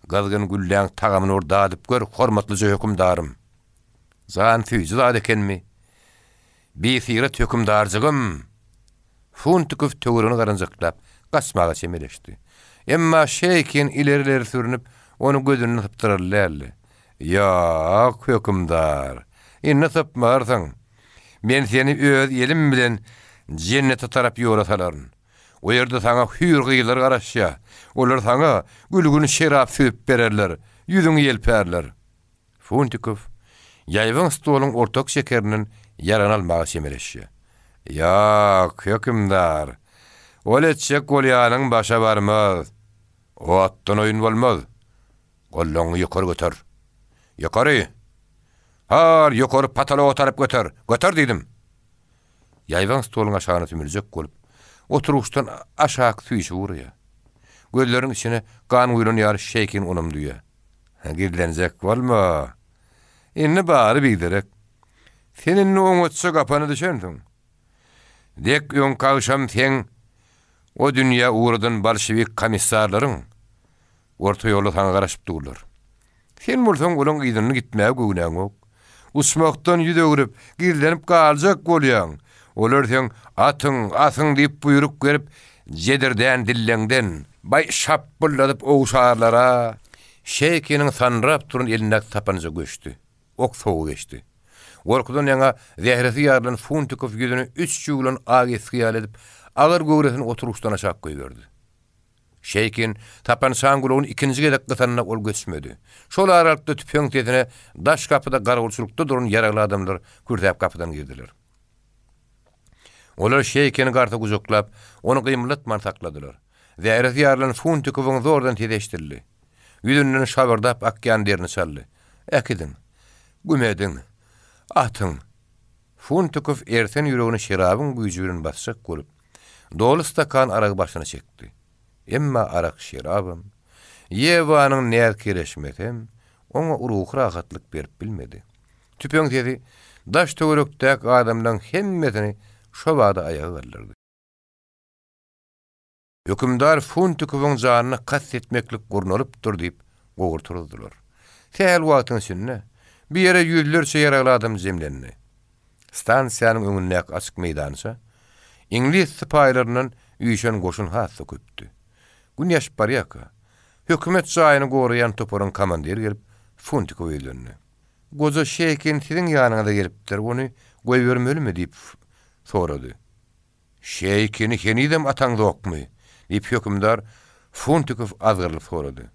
Gyzgyn gülläň tagamyny bir dadyp gör, hormatlyja hökümdarym. Jan süýji zat ekenmi? Bisyrat hökümdarjygym! Funtikow töweregini garanjaklap, gaçmaga çemeleşdi. Emma Şeýkin ileri-ileri sürnüp, ony gözünden sypdyrarly däldi. Ýok, hökümdar, indi sypmarsyň. Men seni öz elim bilen jennete tarap ýola salaryn. O ýerde saňa hüýr gyzlar garaşýar. Olar saňa gülgün şerap süzüp bererler, ýüzüňi ýelpärler. Funtikow ýaýbaň stoluň ortak şekerinden. ýaragyny almaga çemeleşýär. Ýok, hökümdar, ol etjek bolýanyň başa barmaz. Otdan oýun bolmaz. Gollaňňy ýokary göter. Ýokary! Hal, ýokary pataloga tarap göter! Göter diýdim! Ýaýbaň stoluň aşagyna sümüljek bolup, oturgyçdan aşak süýşüp urýar. Gözleriniň içine gan guýlan ýaly Şeýkin onam duýýar. Gizlenjek bolma. Indi bary biderek. Sen indi oňatja gapana düşensiň. Dek öňki agşam seň o dünýä ugradan bolşewik komissarlaryň orta ýolda saňa garaşyp durlar. Sen bolsaň olaň yzyndan gitmäge göwnäňok. Uçmakdan ýüz öwrüp, gizlenip galjak bolýaň. Olar seň atyň, asyň diýip buýruk berip, jedirdän dilleňden, baý şapbyldadyp ogşarlar-a. Şeýkiniň sanrap duran elindäki sapança göçdi. Ok sowgy geçdi. Gorkudan ýaňa zähresi ýarylan Funtikow ýüzüni üç jüwlen ak esgi ýaly edip, agyr göwresini oturgyçdan aşak goýberdi. Şeýkin, tapançaň gulagyny ikinji gezek gysanda ol göçmedi. Şol aralykda tüpeň sesine daş gapyda garawulçylykda duran ýaragly adamlar kürsäp gapydan girdiler. Olar Şeýkini garsa gujaklap, ony gymyldatman sakladylar. Zähresi ýarylan Funtikowyň zordan sesi eşidildi. Ýüzünden şabyrdap akýan derini çaldy. Äkidiň. Güm ediň. Atyň. Funtikow ersen ýüregini şerabyň güýji bilen basjak bolup, doly stakan aragy başyna çekdi. Emma arak şerabam, Ýewanyň näz-kereşmesem oňa ruhy rahatlyk berip bilmedi. Tüpeň sesi daş-töwerekdäki adamlaryň hemmesini şo bada aýaga galdyrdy. Hökümdar Funtikowyň janyna kast etmeklik gurnalypdyr diýip, gowur turuzdylar. Sähel wagtyň içinde bu ýere ýüzlerçe ýaragly adam jemlendi. Stansiýanyň öňündäki açyk meýdança iňlis sypaýylaryndan üýşen goşun has-da köpdi. Gün ýaşyp barýarka, hökümet jaýyny goraýan toparyň komandiri gelip, Funtikowa ýüzlendi. Goja Şeýkin siziň ýanyňyza gelipdir, ony goýbermelimi? diýip sorady. Şeýkini henizem ataňzokmy? diýip, hökümdar Funtikow azgyrylyp sorady.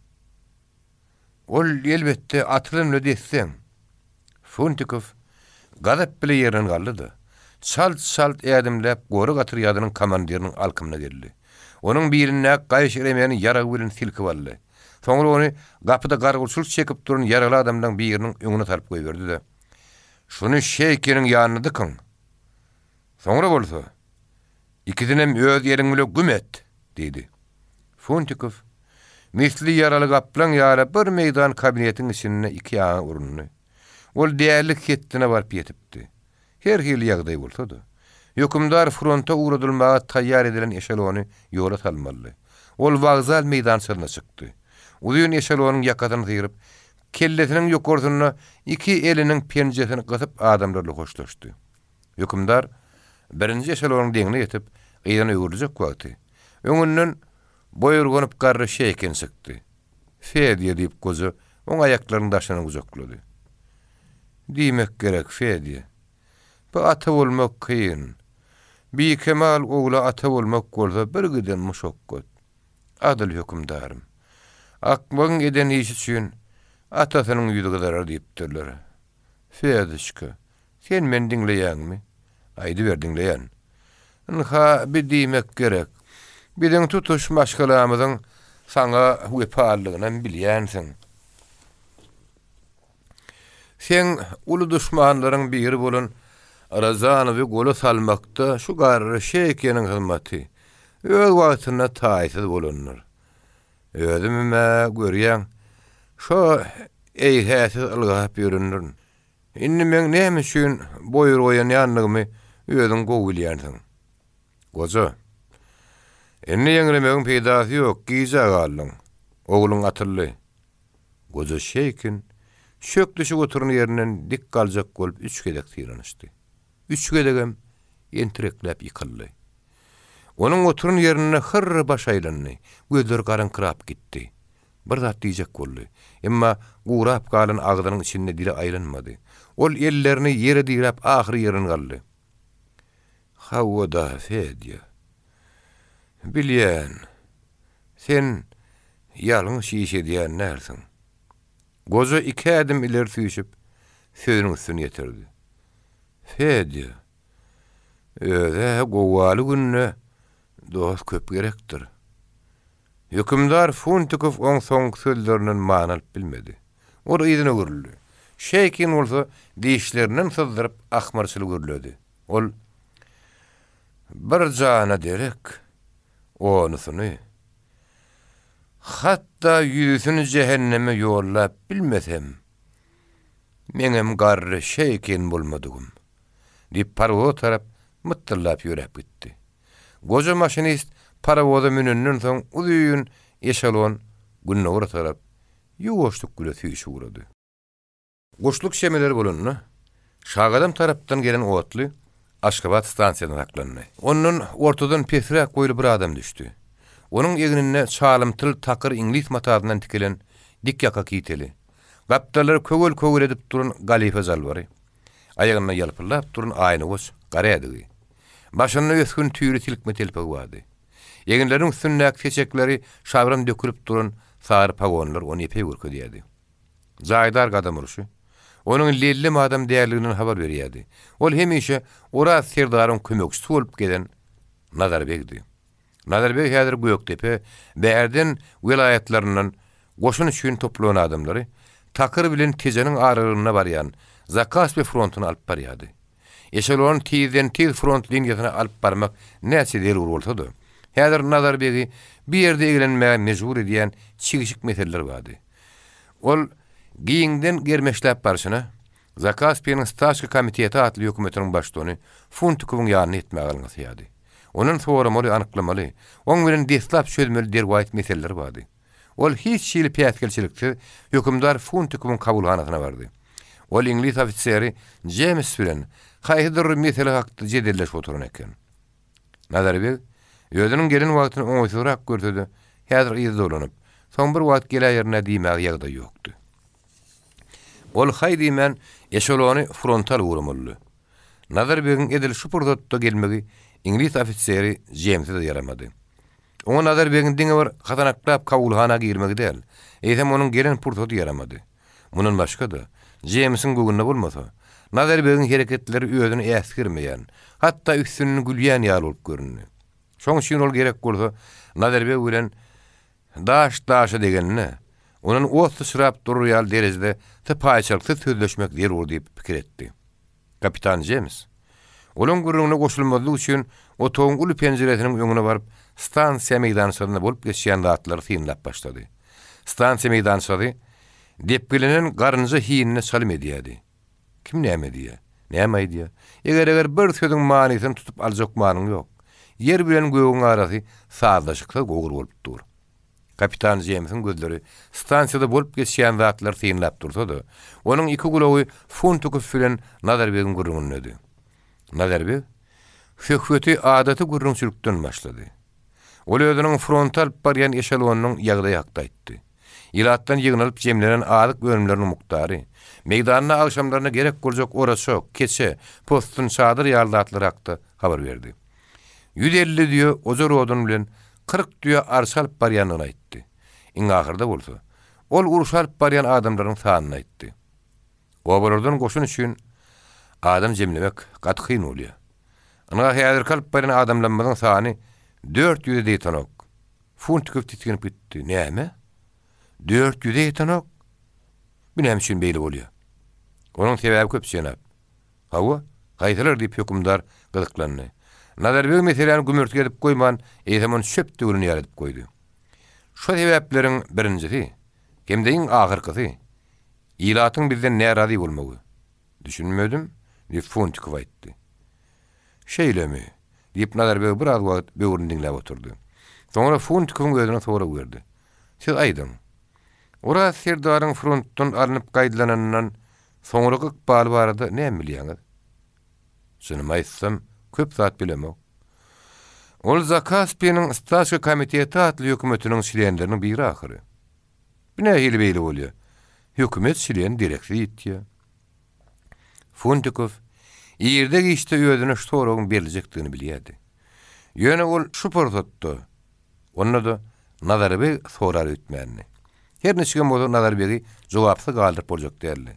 Ol, elbetde, atylan bile desseň. Funtikow gazap bile ýerinden galdy-da, çalt-çalt ädimläp gorag otrýadynyň komandiriniň alkymyna geldi. Onuň bilindäki gaýyş remeni ýaragy bilen silkip aldy. Soňra ony gapyda gargulçylyk çekip duran ýaragly adamlaryň biriniň öňüne salyp goýberdi-de, Şuny Şeýkiniň ýanyna dykyň! Soňra bolsa, Ikisinem öz eliň bile güm et! diýdi. Funtikow, misli ýaraly gaplaň ýaly bir meýdan kabinetiň içinde iki ýaňa urundy. Ol dälilik hetdine baryp ýetipdi. Her hili ýagdaý bolsa-da, hökümdar fronta ugradylmaga taýýar edilen eşelony ýola salmalydy. Ol wokzal meýdançasyna çykdy. Uzyn eşelonyň ýakasyny syryp, kellesiniň ýokarsynda iki eliniň penjesini gysyp adamlarla hoşlaşdy. Hökümdar birinji eşelonyň deňine ýetip, yzyna öwrüljek wagty, öňünden boýurganyp garry Şeýkin çykdy. Fedýa, diýip, goja oň aýaklarynyň daşyny gujaklady. Diýmek gerek, Fedýa. Bu ata bolmak kyn. Bikemal ogla ata bolmak bolsa birgiden muşakgat. Adyl hökümdarym. Akmagyň eden işi üçin atasynyň ýüzi gyzarar diýipdirler. Feduçka, Sen meni diňleýäňmi? Aýdyber, diňleýän. Ynha, bi diýmek gerek. Biziň tutuş maşgalamyzyň saňa wepalylygynam bilýänsiň. Seň uly duşmanlaryň biri bolan Rozanowy gola salmakda şu garry Şeýkeniň hyzmaty öz wagtynda taýsyz bolandyr. Özümem-ä görýäň, şo eýhäsiz ylgap ýörendirin. Indi meň näme üçin boýurgaýanýandygymy özüň gowy bilýänsiň. Goja. Indi ýeňlemegiň peýdasy ýok, gijä galdyň. Ogluň atyldy. Goja şeýkin, çök düşüp oturan ýerinden dik galjak bolup üç gezek synanyşdy. Üç gezegem entirekläp ýykyldy. Onuň oturan ýerinde hyrra baş aýlandy, gözleri garaňkyrap gitdi. Bir zat diýjek boldy. Emma gurap galan agzynyň içinde dili aýlanmady. Ol ellerini ýere diräp ahyry ýerinden galdy. Hawa-da, Fedýa. Bilýän, sen ýalňyş iş edýän dälsiň. Goja iki ädim ileri süýşüp, sözüniň üstüni ýetirdi. Fedýa, öz-ä gowgaly günde dost köp gerekdir. Hökümdar Funtikow oň soňky sözlerinden many alyp bilmedi. Ol yzyna öwrüldi. Şeýkin bolsa dişlerinden syzdyryp ahmyrçyly gürledi. Ol, Bir jana derek, onusyny, hatda ýüzüsini jähenneme ýollap bilmesem, meňem garry Şeýkin bolmadygym, diýip parowoza tarap mytdyllap ýöräp gitdi. Goja maşinist parowoza münenden soň uzyn eşelon gündogara tarap ýuwaşlyk bile süýşüp ugrady. Guşluk çemeleri bolanda, Şagadam tarapdan gelen otly Aşgabat stansiýasynda saklandy. Ondan ortadan pesräk boýly bir adam düşdi. Onuň egninde çalymtyl takyr iňlis matasyndan tikilen dik ýaka kiteli, gapdallary köwel-köwel edip duran galife jalbary, aýagynda ýalpyldap duran aýnagoç gara ädigi, başynda ösgün tüýli silkme telpegi bardy. Eginleriniň üstündäki seçekleri şabram dökülip duran sary pagonlar ony epeý görkezýärdi. Jaýdar gadam urşy, onuň lellem adam däldiginden habar berýärdi. Ol hemişe Oraz serdaryň kömekçisi bolup gezen Nazar begdi. Nazar beg häzir Gökdepe, Bärden welaýatlaryndan goşun üçin toplanan adamlary Takyr bilen Tejeniň aralygynda barýan Zakaspi frontuna alyp barýardy. Eşelony tizden-tiz front liniýasyna alyp barmak näçe zerur bolsa-da, häzir Nazar begi bu ýerde eglenmäge mejbur edýän çigşik meseleler bardy. Ol giňden germeşläp barşyna, Zakaspiniň Stawka komiteti atly hökümetiniň baştutany Funtikowyň ýanyna ýetmäge alňasaýardy. Ondan soramaly, anyklamaly, oň bilen deslap çözmeli derwaýys meseleler bardy. Ol hiç hili päsgelçiliksiz hökümdar Funtikowyň kabulhanasyna bardy. Ol iňlis ofiseri Jems bilen haýsydyr bir mesele hakda jedelleşip oturan eken. Nazar beg özüniň gelen wagtyny oňaýsyzrak görse-de, häzir yza dolanyp, soň bir wagt geläýerin-ä diýmäge ýagdaýy ýokdy. Ol haý diýmän, eşelony fronta alyp ugramalydy. Nazar begiň edil şu pursatda gelmegi iňlis ofiseri Jemse-de ýaramady. Oňa Nazar begiň diňe bir hasanaklap kabulhana girmegi däl, eýsem onuň gelen pursady ýaramady. Mundan başga-da, Jeýmsiň göwnüne bolmasa, Nazar begiň hereketleri özüni äsgermeýän, hatda üstünden gülýän ýaly bolup göründi. Şoň üçin ol gerek bolsa Nazar beg bilen daş daşa degende, ondan ot syçrap durar ýaly derejede sypaýyçylyksyz sözleşmek zerur diýip pikir etdi. Kapitan Jems. Olaň gürrüňine goşulmazlyk üçin otagyň uly penjiresiniň öňüne baryp, stansiýa meýdançasynda bolup geçýän zatlary synlap başlady. Stansiýa meýdançasy depgilenen garynja hinine çalym edýärdi. Kim näme diýýär? Näme aýdýar? Eger-eger bir sözüň manysyny tutup aljak manyň ýok. Ýer bilen gögüň arasy sazlaşyksyz gowur bolup dur. Kapitan Jeýmsiň gözleri stansiýada bolup geçýän zatlary synlap dursa-da, onuň iki gulagy Funtikow bilen Nazarbegiň gürrüňindedi. Nazarbeg söhbeti adaty gürrüňçilikden başlady. Ol özüniň fronta alyp barýan eşelonynyň ýagdaýy hakda aýtdy. Ilatdan ýygnalyp jemlenen azyk önümleriniň mukdary, meýdanda agşamlaryna gerek boljak oraçak, keçe, possun, çadyr ýaly zatlar hakda habar berdi. 150 düýe ojar odun bilen 40 düýe arça alyp barýandygyny aýtdy. Iň ahyrda bolsa, ol urşa alyp barýan adamlaryň sanyny aýtdy. Obalardan goşun üçin adam jemlemek gaty kyn bolýar. Ynha häzirki alyp barýan adamlarymyzyň sany dört ýüze-de ýetenok. Funtikow tisginip gitdi. Näme? Dört ýüze ýetenok? Bu näme üçin beýle bolýar? Onuň sebäbi köp, jenap. Hawa, haýsylar? diýip, hökümdar gyzyklandy. Nazar beg meseläni gümürtik edip goýman, eýsem ony çöp döwlen ýaly edip goýdy. Şo sebäpleriň birinjisi, hem-de iň ahyrkysy, ilatyň bizden närazy bolmagy. Düşünmedim, diýip, Funtikow aýtdy. Şeýlemi? diýip, Nazar beg biraz wagt böwrüni diňläp oturdy. Soňra Funtikowyň özüne sorag berdi. Siz aýdyň. Oraz serdaryň frontdan alnyp gaýdylanyndan Soňraky ykbaly barada näme bilýäňiz? Çynymy aýtsam, köp zat bilemok. Ol Zakaspiniň Stawka komiteti atly hökümetiniň çlenleriniň biri ahyry. Bu nähili beýle bolýar? Hökümet çleni dereksiz ýitýär. Funtikow irde-giçde özüne şu soragyň beriljekdigini bilýärdi. Ýöne ol şu pursatda Onda-da Nazarbeg sorar öýtmändi. Her niçigem bolsa Nazarbegi jogapsyz galdyryp boljak däldi.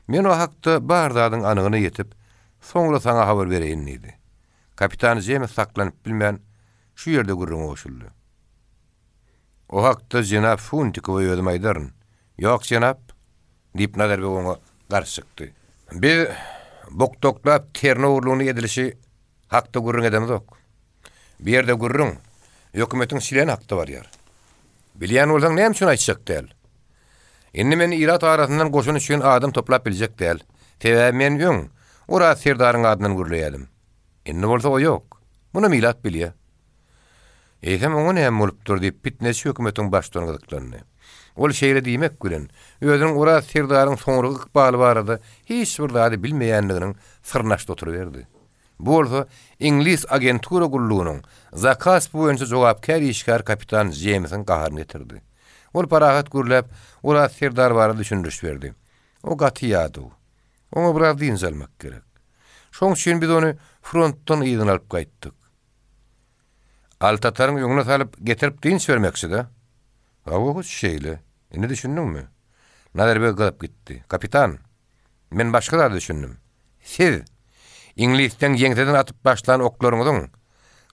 Men o hakda bar zadyň anygyna ýetip, Soňra saňa habar bereýin diýdi. Kapitan Jems saklanyp bilmän, şu ýerde gürrüňe goşuldy. O hakda jenap Funtikowa özüm aýdaryn. Ýok, jenap! diýip, Nazarbeg oňa garşy çykdy. Biz bukdaklap terne ogurlygyny edilişi hakda gürrüň edemzok. Bu ýerde gürrüň hökümetiň çileni hakda barýar. Bilýän bolsaň näme üçin aýtjak däl? Indi men ilat arasyndan goşun üçin adam toplap biljek däl. Sebäbi men öň Oraz serdaryň adyndan gürleýärdim. Indi bolsa o ýok. Munam ilat bilýär. Eýsem oňa näme bolupdyr diýip pitneçi hökümetiň baştutany gyzyklandy. Ol şeýle diýmek bilen, özüniň Oraz serdaryň soňraky ykbaly barada hiç bir zady bilmeýändiginiň syryny açdy oturyberdi. Bu bolsa iňlis agentura gullugynyň Zakaspi boýunça jogapkär işgäri kapitan Jeýmsiň gaharyny getirdi. Ol parahat gürläp, Oraz serdar barada düşündiriş berdi. O gaty ýadaw. Oňa biraz dynç almak gerek. Şoň üçin biz ony frontdan yzyna alyp gaýtdyk. Altataryň öňüne salyp, getirip dynç bermekçi-dä? Hawa, hut şeýle. Indi düşündiňmi? Nazarbeg gyzyp gitdi. Kapitan! Men başga zada düşündim. Siz, iňlisleň ýeňseden atyp başlan oklaryňyzyň,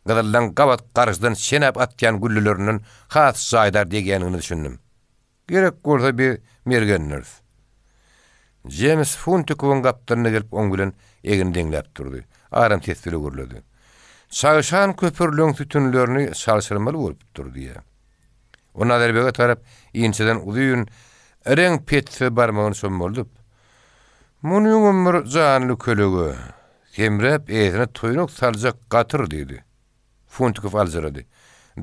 gyzyllaň gabat garşydan çenäp atýan güllelerinden has jaýdar degýändigine düşündim. Gerek bolsa biz mergendiris. Jems Funtikowyň gapdalyna gelip oň bilen egin deňläp durdy. Aram ses bile gürledi. Çagşan köpürleň sütünlerini çalşyrmaly bolupdyr diýýä. O Nazarbege tarap inçeden uzyn, reň petsiz barmagyny çommaldyp, Munyňam bir janly kölege, semräp eýesine toýnak saljak gatyr diýdi. Funtikow aljyrady.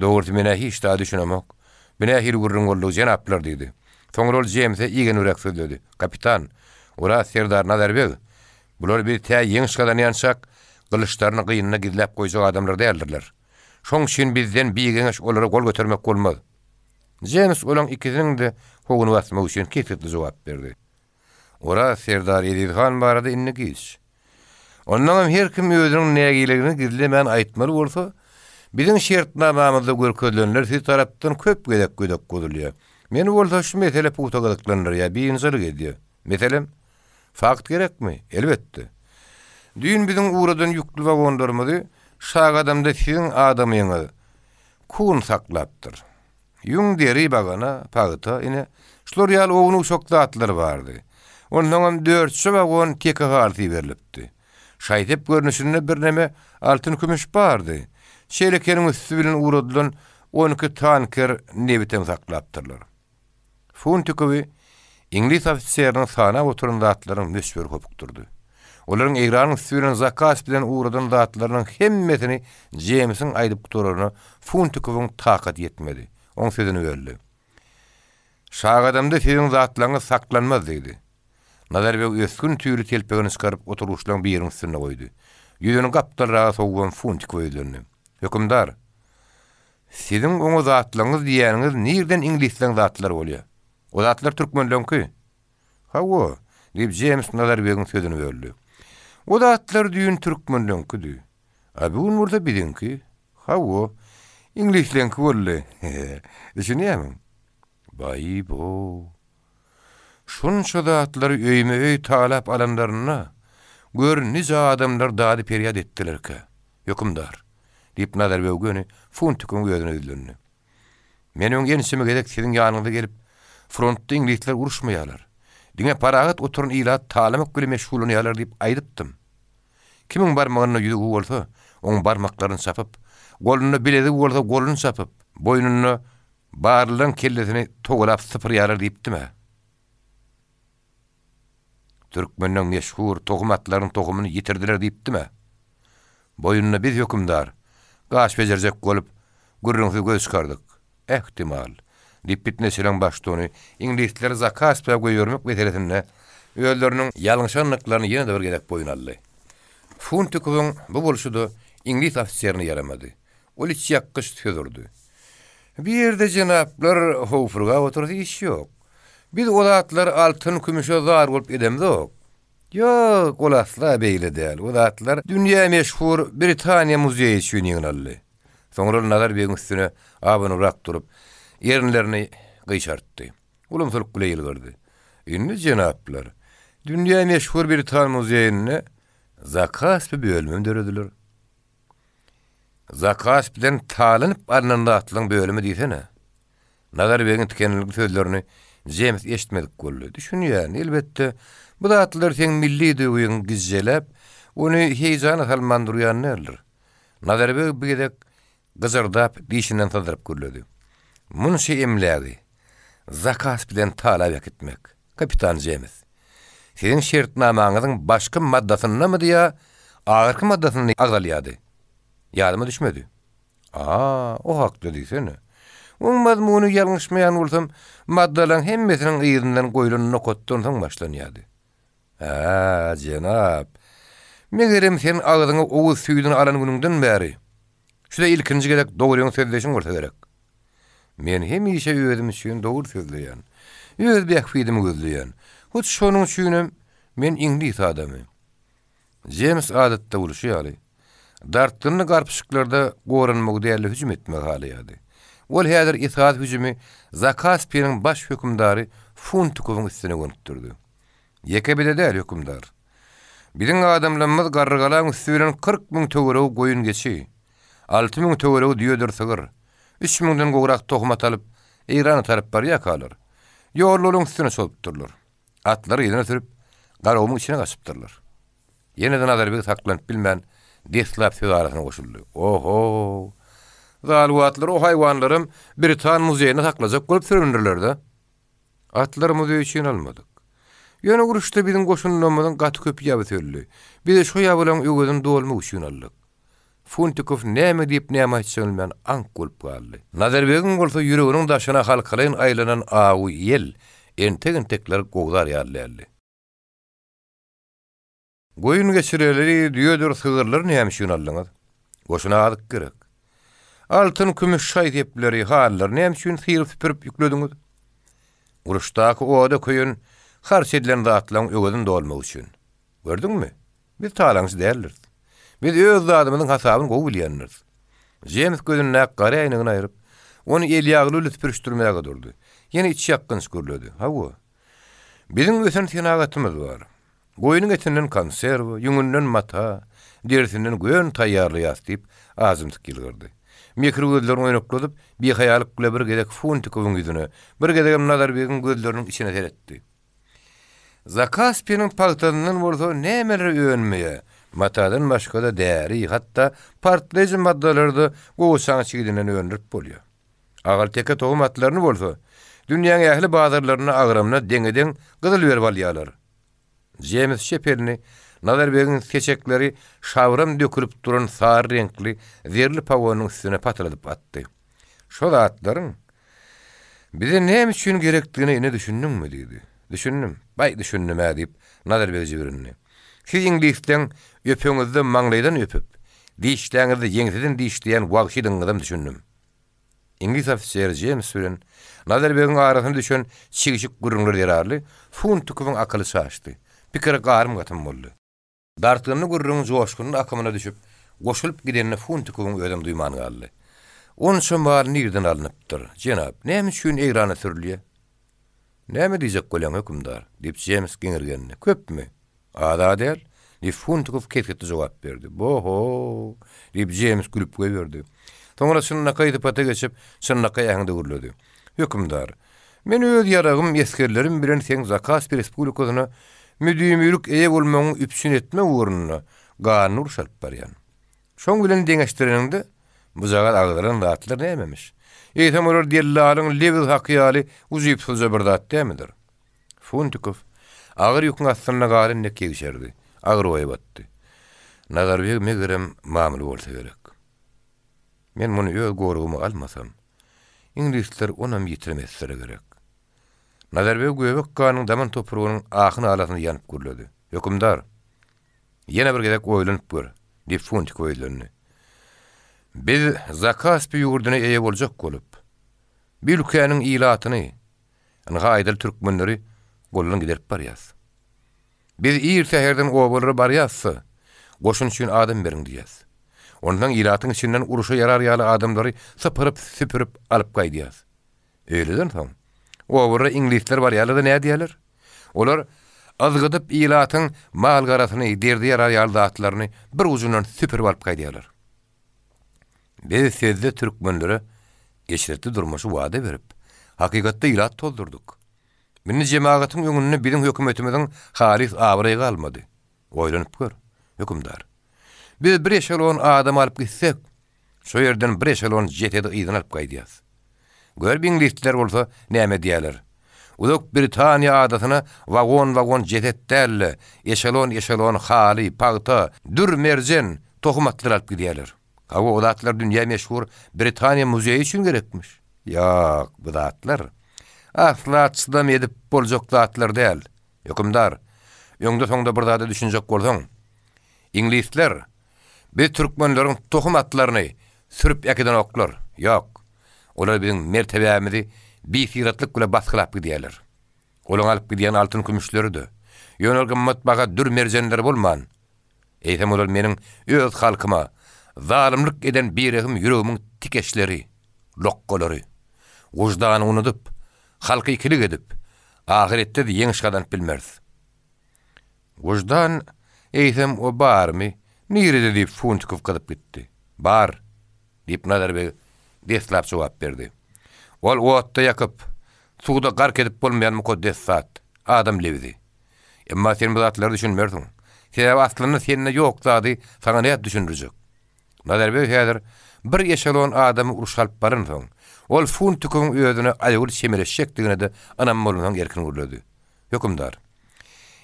Dogrusy men-ä hiç zada düşünemok. Bu nähili gürrüň boldugy, jenaplar diýdi. Soňra ol Jemse igenibräk sözledi. Kapitan, Oraz serdar Nazarbeg, bular biz tä ýeňiş gazanýançak gylyçlaryny gynynda gizläp goýjak adamlar däldirler. Şoň üçin bizden bigeňeş olara gol götermek bolmaz. Jems olaň ikisiniň-de howuny basmak üçin kesgitli jogap berdi. Oraz serdar Eziz han barada indi giç. Ondaňam her kim özüniň nägileligini gizlemän aýtmaly bolsa, biziň şertnamamyzda görkezilenler siz tarapdan köp gezek gödek bozulýar. Meni bolsa şu mesele pugta gyzyklandyrýar, biynjalyk edýär. Meselem, Fakt gerekmi? Elbetde. Düýn biziň ugradan ýükli wagonlarymyzy Şagadamda siziň adamyňyz Kun saklapdyr. Ýüň, deri, bagana, pagta, ine, şular ýaly ownuk-uşak zatlar bardy. Onsoňam dörtje wagon teke halysy iberilipdi. Şaý-sep görnüşinde birneme altyn-kümüş bardy. Çelekeniň üsti bilen ugradylan 12 tanker nebitem saklapdyrlar. Funtikowy iňlis ofiseriniň sanap oturan zatlarynyň möçberi hopukdyrdy. Olaryň Eýranyň üsti bilen Zakaspiden ugradan zatlarynyň hemmesini Jeýmsiň aýdyp gutararyna Funtikowyň takaty ýetmedi. Oň sözüni böldi. Şagadamda siziň zatlaryňyz saklanmaz, diýdi. Nazarbeg ösgün tüýli telpegini çykaryp oturgyçlaryň biriniň üstünde goýdy. Ýüzüni gapdalraga sowubam Funtikowa ýüzlendi. Hökümdar! Siziň oňa zatlaryňyz diýýäniňiz nirden iňlisleň zatlary bolýa? O zatlar türkmenleňki. Hawa, diýip, Jems Nazarbegiň sözüni böldi. O zatlar düýn türkmenleňkidi. A bu gün bolsa biziňki. Hawa, iňlisleňki boldy. Düşünýämiň? Baý-bo! Şunça zatlary öýme-öý talap alanlarynda, gör, nije adamlar dady-perýat etdilerkä, hökümdar? diýip, Nazarbeg göni Funtikiň özüne ýüzlendi. Men öň ençeme gezek siziň ýanyňyza gelip, frontda iňlisler uruşmaýarlar, diňe parahat oturan ilat talamak bilen meşgullanýarlar diýip aýdypdym. Kimiň barmagynda ýüzügi bolsa, oň barmaklaryny çapyp, golunda bilezigi bolsa goluny çapyp, boýnunda Barlylaň kellesini togalap sypyrýarlar diýipdim-ä. Türkmenleň meşhur tohum atlarynyň tohumyny ýitirdiler diýipdim-ä. Boýnuna biz hökümdar, gaş bejerjek bolup, gürrüňsiz göz çykardyk. Ähtimal, diýip pitneçileriň baştutany iňlisleri Zakaspä goýbermek meselesinde özleriniň ýalňyşandyklaryny ýene-de bir gezek boýun aldy. Funtikowyň bu bolşy-da iňlis ofiserine ýaramady. Ol içýakgyç söz urdy. Bu ýerde jenaplar howpurgap oturasy iş ýok. Biz o zatlary altyn-kümüşe zar bolup edemzok. Ýok, ol asla beýle däl. O zatlar dünýä meşhur Britaniýa muzeýi üçin ýygnaldy. Soňra ol Nazar begiň üstüne abanybrak durup, erinlerini gyşartdy. Ulumsylyk bile ýylgyrdy. Indi, jenaplar, dünýä meşhur Britan muzeýinde. Zakaspi bölümem dörediler. Zakaspiden talanyp alnan zatlaryň bölümi diýsene. Nazar begiň tikenlikli sözlerini Jems eşitmedik boldy. Düşünýän, elbetde, bu zatlar seň milli duýgyňy gijjeläp, ony heýjana salman durýan däldir. Nazar beg bu gezek gyjyrdap, dişinden syzdyryp gürledi. Munça emlägi Zakaspiden talap äkitmek, kapitan Jems, siziň şertnamaňyzyň başky maddasyndamydy ýa ahyrky maddasynda agzalýardy? Ýadyma düşmedi. A, o hakda diýsene. Oň mazmuny ýalňyşmaýan bolsam, maddalaň hemmesiniň yzyndan goýlan nokatdan soň başlanýardy. Hä, jenap. Megerem sen agzyňa owuz süýdüni alan günüňden bäri, şu-da ilkinji gezek dogryňy sözleýşiň bolsa gerek. Men hemişe özüm üçin dogry sözleýän. Öz bähbidimi gözleýän. Hut şonuň üçinem men iňlis adamy. Jems adatda bolşy ýaly, dartgynly garpyşyklarda goranmagy däl-de hüjüm etmegi halaýardy. Ol häzir esasy hüjümi Zakaspiniň baş hökümdary Funtikowyň üstüne gönükdirdi. Ýeke bize däl, hökümdar. Biziň adamlarymyz Garrygalaň üsti bilen 40 müň töweregi goýun-geçi, 6000 töweregi düýedir sygyr, üç müňden gowrak tohum at alyp, Eýrana tarap barýarkalar, ýolda olaryň üstüne çozupdyrlar. Atlary yzyna sürüp, Garagumuň içine gaçypdyrlar. Ýene-de Nazarbeg saklanyp bilmän, deslap söz arasyna goşuldy. O-ho! Zalyw atlar o haýwanlaram Britan muzeýinde saklajak bolup süründirler-dä. Atlary muzeý üçin almadyk. Ýöne uruşda biziň goşunlarymyzyň gaty köp ýabysy öldi. Biz-de şo ýabylaryň öwezini dolmak üçin aldyk. Funtikow näme diýip, näme aýtjagyny bilmän aňk bolup galdy. Nazarbegiň bolsa ýüreginiň daşyna halkalaýyn aýlanan awy ýel entek-entekler gowzar ýaly däldi. Goýun geçireleri, düýedir sygyrlary näme üçin aldyňyz? Goşuna azyk gerek. Altyn-kümüş şaý-sepleri, halylary näme üçin syryp-süpürip ýüklediňiz? Uruşdaky oda köýen, harç edilen zatlaryň öwezini dolmak üçin. Gördüňmi? Biz talaňçy däldiris. Biz öz zadymyzyň hasabyny gowy bilýändiris. Jems gözündäki gara äýnegini aýryp, ony elýagly bilen süpürişdirmäge durdy. Ýene içýakgynç gürledi. Hawa. Biziň ösen senagatymyz bar. Goýnuň etinden konserwa, ýüňünden mata, derisinden gön taýýarlaýas, diýip, ajymtyk ýylgyrdy. Mekir gözlerini oýnakladyp, bihaýalyk bile bir gezek Funtikowyň ýüzüne, bir gezegem Nazarbegiň gözleriniň içine seretdi. Zakaspiniň pagtasyndan bolsa nämeler önmeýär? Matadan başga-da däri, hatda partlaýjy maddalary-da gowaçaň çigidinden öndürip bolýar. Ahalteke tohum atlaryny bolsa, dünýäň ähli bazarlarynda agramyna deňe-deň gyzyl berip alýarlar. Jems çep elini Nazarbegiň seçekleri şabram dökülip duran sary reňkli zerli pogonynyň üstüne patyrdadyp atdy. Şo zatlaryň bize näme üçin gerekdigine ine düşündiňmi? diýdi. Düşündim. Baý, düşündim-ä, diýip, Nazarbeg jibrindi. Siz iňlisleň öpeňizde maňlaýdan öpüp, dişläňizde ýeňseden dişleýän wagşydygyňyzam düşündim. Iňlis ofiseri Jems bilen Nazarbegiň arasyna düşen çigşik gürrüňler zerarly Funtikowyň akyly çaşdy. Pikiri garym-gatym boldy. Dartgynly gürrüňiň joşgunly akymyna düşüp, goşulyp gidenini Funtikowyň özem duýman galdy. Onça mal nirden alnypdyr, jenap, näme üçin Eýrana sürülýär? Näme diýjek bolýaň, hökümdar? diýip, Jems geňirgendi. Köpmi? Az-a däl, diýip, Funtikow kesgitli jogap berdi. Bo-ho! diýip, Jems gülüp goýberdi. Soňra çynlakaý sypata geçip, çynlakaý äheňde gürledi. Hökümdar, men öz ýaragym, esgerlerim bilen seň Zakaspi respublikasyna müdimilik eýe bolmagyňy üpjün etmek ugrunda ganly uruş alyp barýan. Şoň bilen deňeşdireniňde, bujagaz agzalan zatlar nämemiş? Eýsem olar dellalyň lebiz haky ýaly ujypsyzja bir zat dälmidir? Funtikow agyr ýüküň astynda galan dek ýegşerdi, agyr oýa batdy. Nazarbeg megerem mamla bolsa gerek. Men muny öz goragyma almasam, iňlisler onam ýitirim etsere gerek. Nazarbeg göbek ganyň daman topragynyň ahy-nalasyna ýanyp gürledi. Hökümdar! Ýene bir gezek oýlanyp gör, diýip Funtikow ýüzlendi. Biz Zakaspi ýurduna eýe boljak bolup, bu ülkäniň ilatyny, ynha aýdaly türkmenleri goldan giderip barýas. Biz ir säherden obalara barýas-da, goşun üçin adam beriň diýýäs. Onsoň ilatyň içinden urşa ýarar ýaly adamlary sypyryp-süpürip alyp gaýdýas. Öýleden soň, obalara iňlisler barýarlar-da nädýärler? Olar. Yzgydyp ilatyň mal-garasyny, derdi ýarar ýaly zatlaryny bir ujundan süpürip alyp gaýdýarlar. Biz sözde türkmenlere eşretli durmuşy wada berip, hakykatda ilat tozdurdyk. Indi jemagatyň öňünde biziň hökümetimiziň halys abraýy galmady. Oýlanyp gör, hökümdar. Biz bir eşelon adam alyp gitsek, şo ýerden bir eşelon jesedi yzyna alyp gaýdýas. Gör iňlisler bolsa näme edýärler. Uzak Britaniýa adasyna wagon-wagon jeset däl-de, eşelon-eşelon haly, pagta, dür-merjen, tohum atlar alyp gidýärler. Hawa, o zatlar dünýä meşhur Britaniýa muzeýi üçin gerekmiş. Ýok, bu zatlar asla çydam edip boljak zatlar däl. Hökümdar, öňde-soňda bir zada düşünjek bolsaň, iňlisler biz türkmenleriň tohum atlaryny sürüp äkidenoklar. Ýok, olar biziň mertebämizi bisyratlyk bile basgylap gidýärler. Olaň alyp gidýän altyn-kümüşleri-de, ýöne gymmatbaha dür-merjenleri bolman, eýsem olar meniň öz halkyma zalymlyk eden birehim ýüregimiň tikeçleri, lokgalary. Wyždany unudyp, halky ikilik edip, ahyretde-de ýeňiş gazanyp bilmeris. Wyždan, eýsem, o barmy, nirede diýip, Funtikow gyzyp gitdi. Bar, diýip, Nazar beg deslap jogap berdi. Ol otda ýakyp, suwda gark edip bolmaýan mukaddes zat, adam lebzi. Emma sen bu zatlara düşünmersiň. Sebäbi aslynda sende ýok zady saňa nädip düşündirjek? Nazar beg häzir bir eşelon adamy uruş alyp baransoň, ol Funtikowyň özüne aýgytly çemeleşjekdigine-de ynamy bolansoň erkin gürledi. Hökümdar.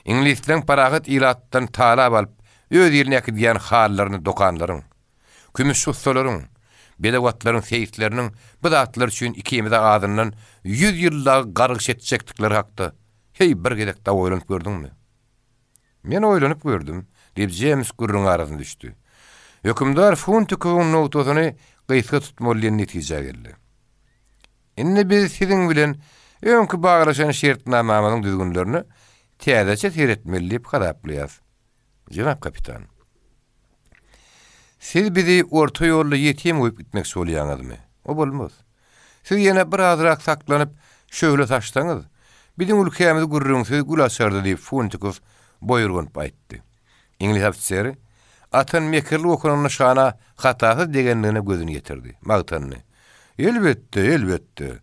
Iňlisleň parahat ilatdan talap alyp, öz iline äkidýän halylaryny dokanlaryň, kümüş ussalaryň, bedew atlaryň seýisleriniň bu zatlar üçin ikimize azyndan ýüz ýyl dagy gargyş etjekdikleri hakda, heý, bir gezek dagy oýlanyp gördüňmi? Men oýlanyp gördüm, diýip, Jems gürrüň arasyna düşdi. Hökümdar Funtikowyň nogtasyny gysga tutmaly diýen netijä geldi. Indi biz siziň bilen öňki baglaşan şertnamamyzyň düzgünlerine täzeçe seretmeli diýip hasaplaýarys, jenap kapitan. Siz bizi orta ýolda ýetim goýup gitmekçi bolýaňyzmy? O bolmaz. Siz ýene birazrak saklanyp, şöhle saçsaňyz, biziň ülkämiz gürrüňsiz gül açardy diýip, Funtikow boýurganyp aýtdy. Iňlis ofiseri atan mekirli okunyň nyşana hatasyz degendigine gözüni ýetirdi. Magtandy. Elbetde, elbetde.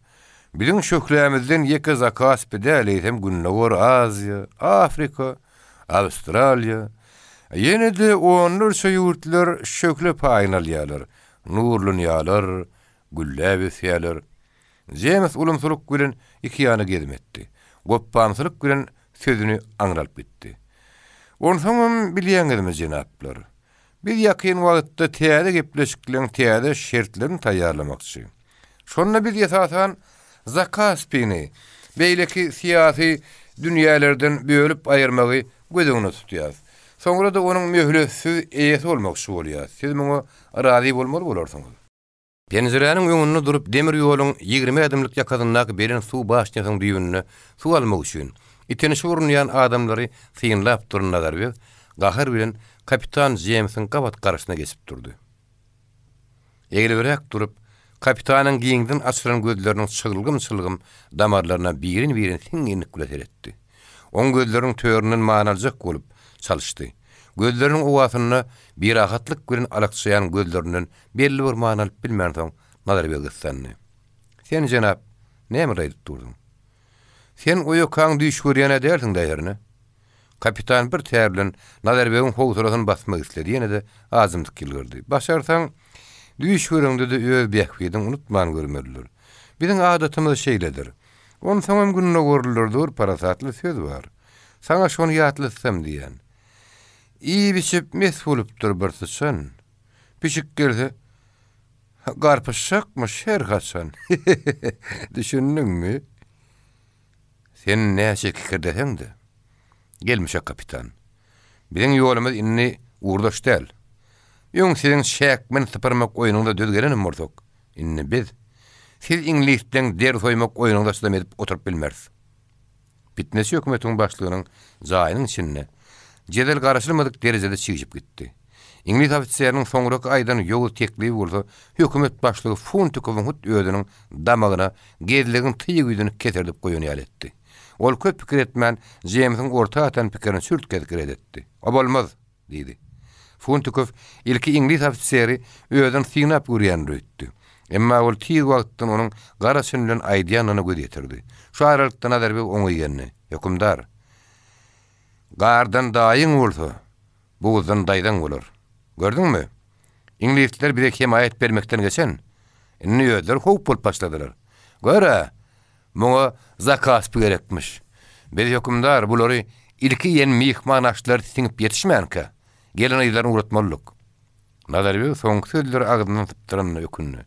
Biziň şöhlämizden ýeke Zakaspi däl, eýsem Gündogar Aziýa, Afrika, Awstraliýa, ýene-de onlarça ýurtlar şöhle paýyny alýarlar, nurlanýarlar, gülläp ösýärler. Jems ulumsylyk bilen iki ýana gezim etdi. Gopbamsylyk bilen sözüni aňralyp gitdi. Onsoňam bilýäňizmi, jenaplar, biz ýakyn wagtda täze gepleşikleň täze şertlerini taýýarlamakçy. Şonda biz esasan Zakaspini beýleki syýasy dünýälerden bölüp aýyrmagy göz öňünde tutýas. Soňra-da onuň möhletsiz eýesi bolmakçy bolýas. Siz muňa razy bolmaly bolarsyňyz. Penjiräniň öňünde durup demir ýoluň 20 ädimlik ýakasyndaky belent suw başnýasynyň düýbünde suw almak üçin itenişip urunýan adamlary synlap duran Nazarbeg gahar bilen kapitan Jemsiň gabat garşysyna geçip durdy. Eglibräk durup, kapitanyň giňden açylan gözleriniň çylgym-çylgym damarlaryna birin-birin siňňinlik bilen seretdi. Oň gözleriniň töründen many aljak bolup çalyşdy. Gözleriniň owasynda birahatlyk bilen alakjaýan gözlerinden belli bir many alyp bilmänsoň, Nazarbeg gyssandy. Sen, jenap, nämeler aýdyp durduň? Sen oýakaň düýş görýän-ä dälsiň-dä hernä? Kapitan bir tär bilen Nazarbegiň howsalasyny basmak isledi, ýene-de azymtyk ýylgyrdy. Başarsaň, düýş göreňde-de öz bähbidiňi unutman görmelidir. Biziň adatymyz şeýledir. Onsoňam gündogarlylarda bir parasatly söz bar. Saňa şony ýatlatsam diýýän. Iýip-içip mes bolupdyr bir syçan. Pişik gelse, garpyşjakmyş her haçan. Düşündiňmi? Sen näçe kikirdeseň-de, gelmişek kapitan. Biziň ýolumyz indi ugurdaş däl. Öň siziň çäkmen sypyrmak oýnuňyza döz gelenem bolsak, indi biz siz iňlisleň deri soýmak oýnuňyza çydam edip oturyp bilmeris. Pitneçi hökümetiň başlygynyň jaýynyň içinde jedel garaşylmadyk derejede çigşip gitdi. Iňlis ofiseriniň soňraky aýdan ýowuz teklibi bolsa hökümet başlygy Funtikowyň hut özüniň damagyna gezligiň tyg ýüzüni keserdip goýan ýaly etdi. Ol köp pikir etmän, Jeýmsiň orta atan pikirini çürt-kesik ret etdi. O bolmaz! diýdi. Funtikow ilki iňlis ofiseri özüni synap görýändir öýtdi. Emma ol tiz wagtdan onuň gara çyn bilen aýdýanyna göz ýetirdi. Şu aralykda Nazarbeg oňa igendi. Hökümdar! Gardan daýyň bolsa, buzdan daýzaň bolar. Gördüňmi? Iňlisler bize hemaýat bermekden geçen, indi özleri howp bolup başladylar. Gör-ä, muňa Zakaspi gerekmiş. Biz hökümdar bulary ilki iýen myhman aşlary siňip ýetişmänkä, gelin-gyzlaryny ugratmalydyk. Nazarbeg soňky sözleri agzyndan sypdyranyna ökündi.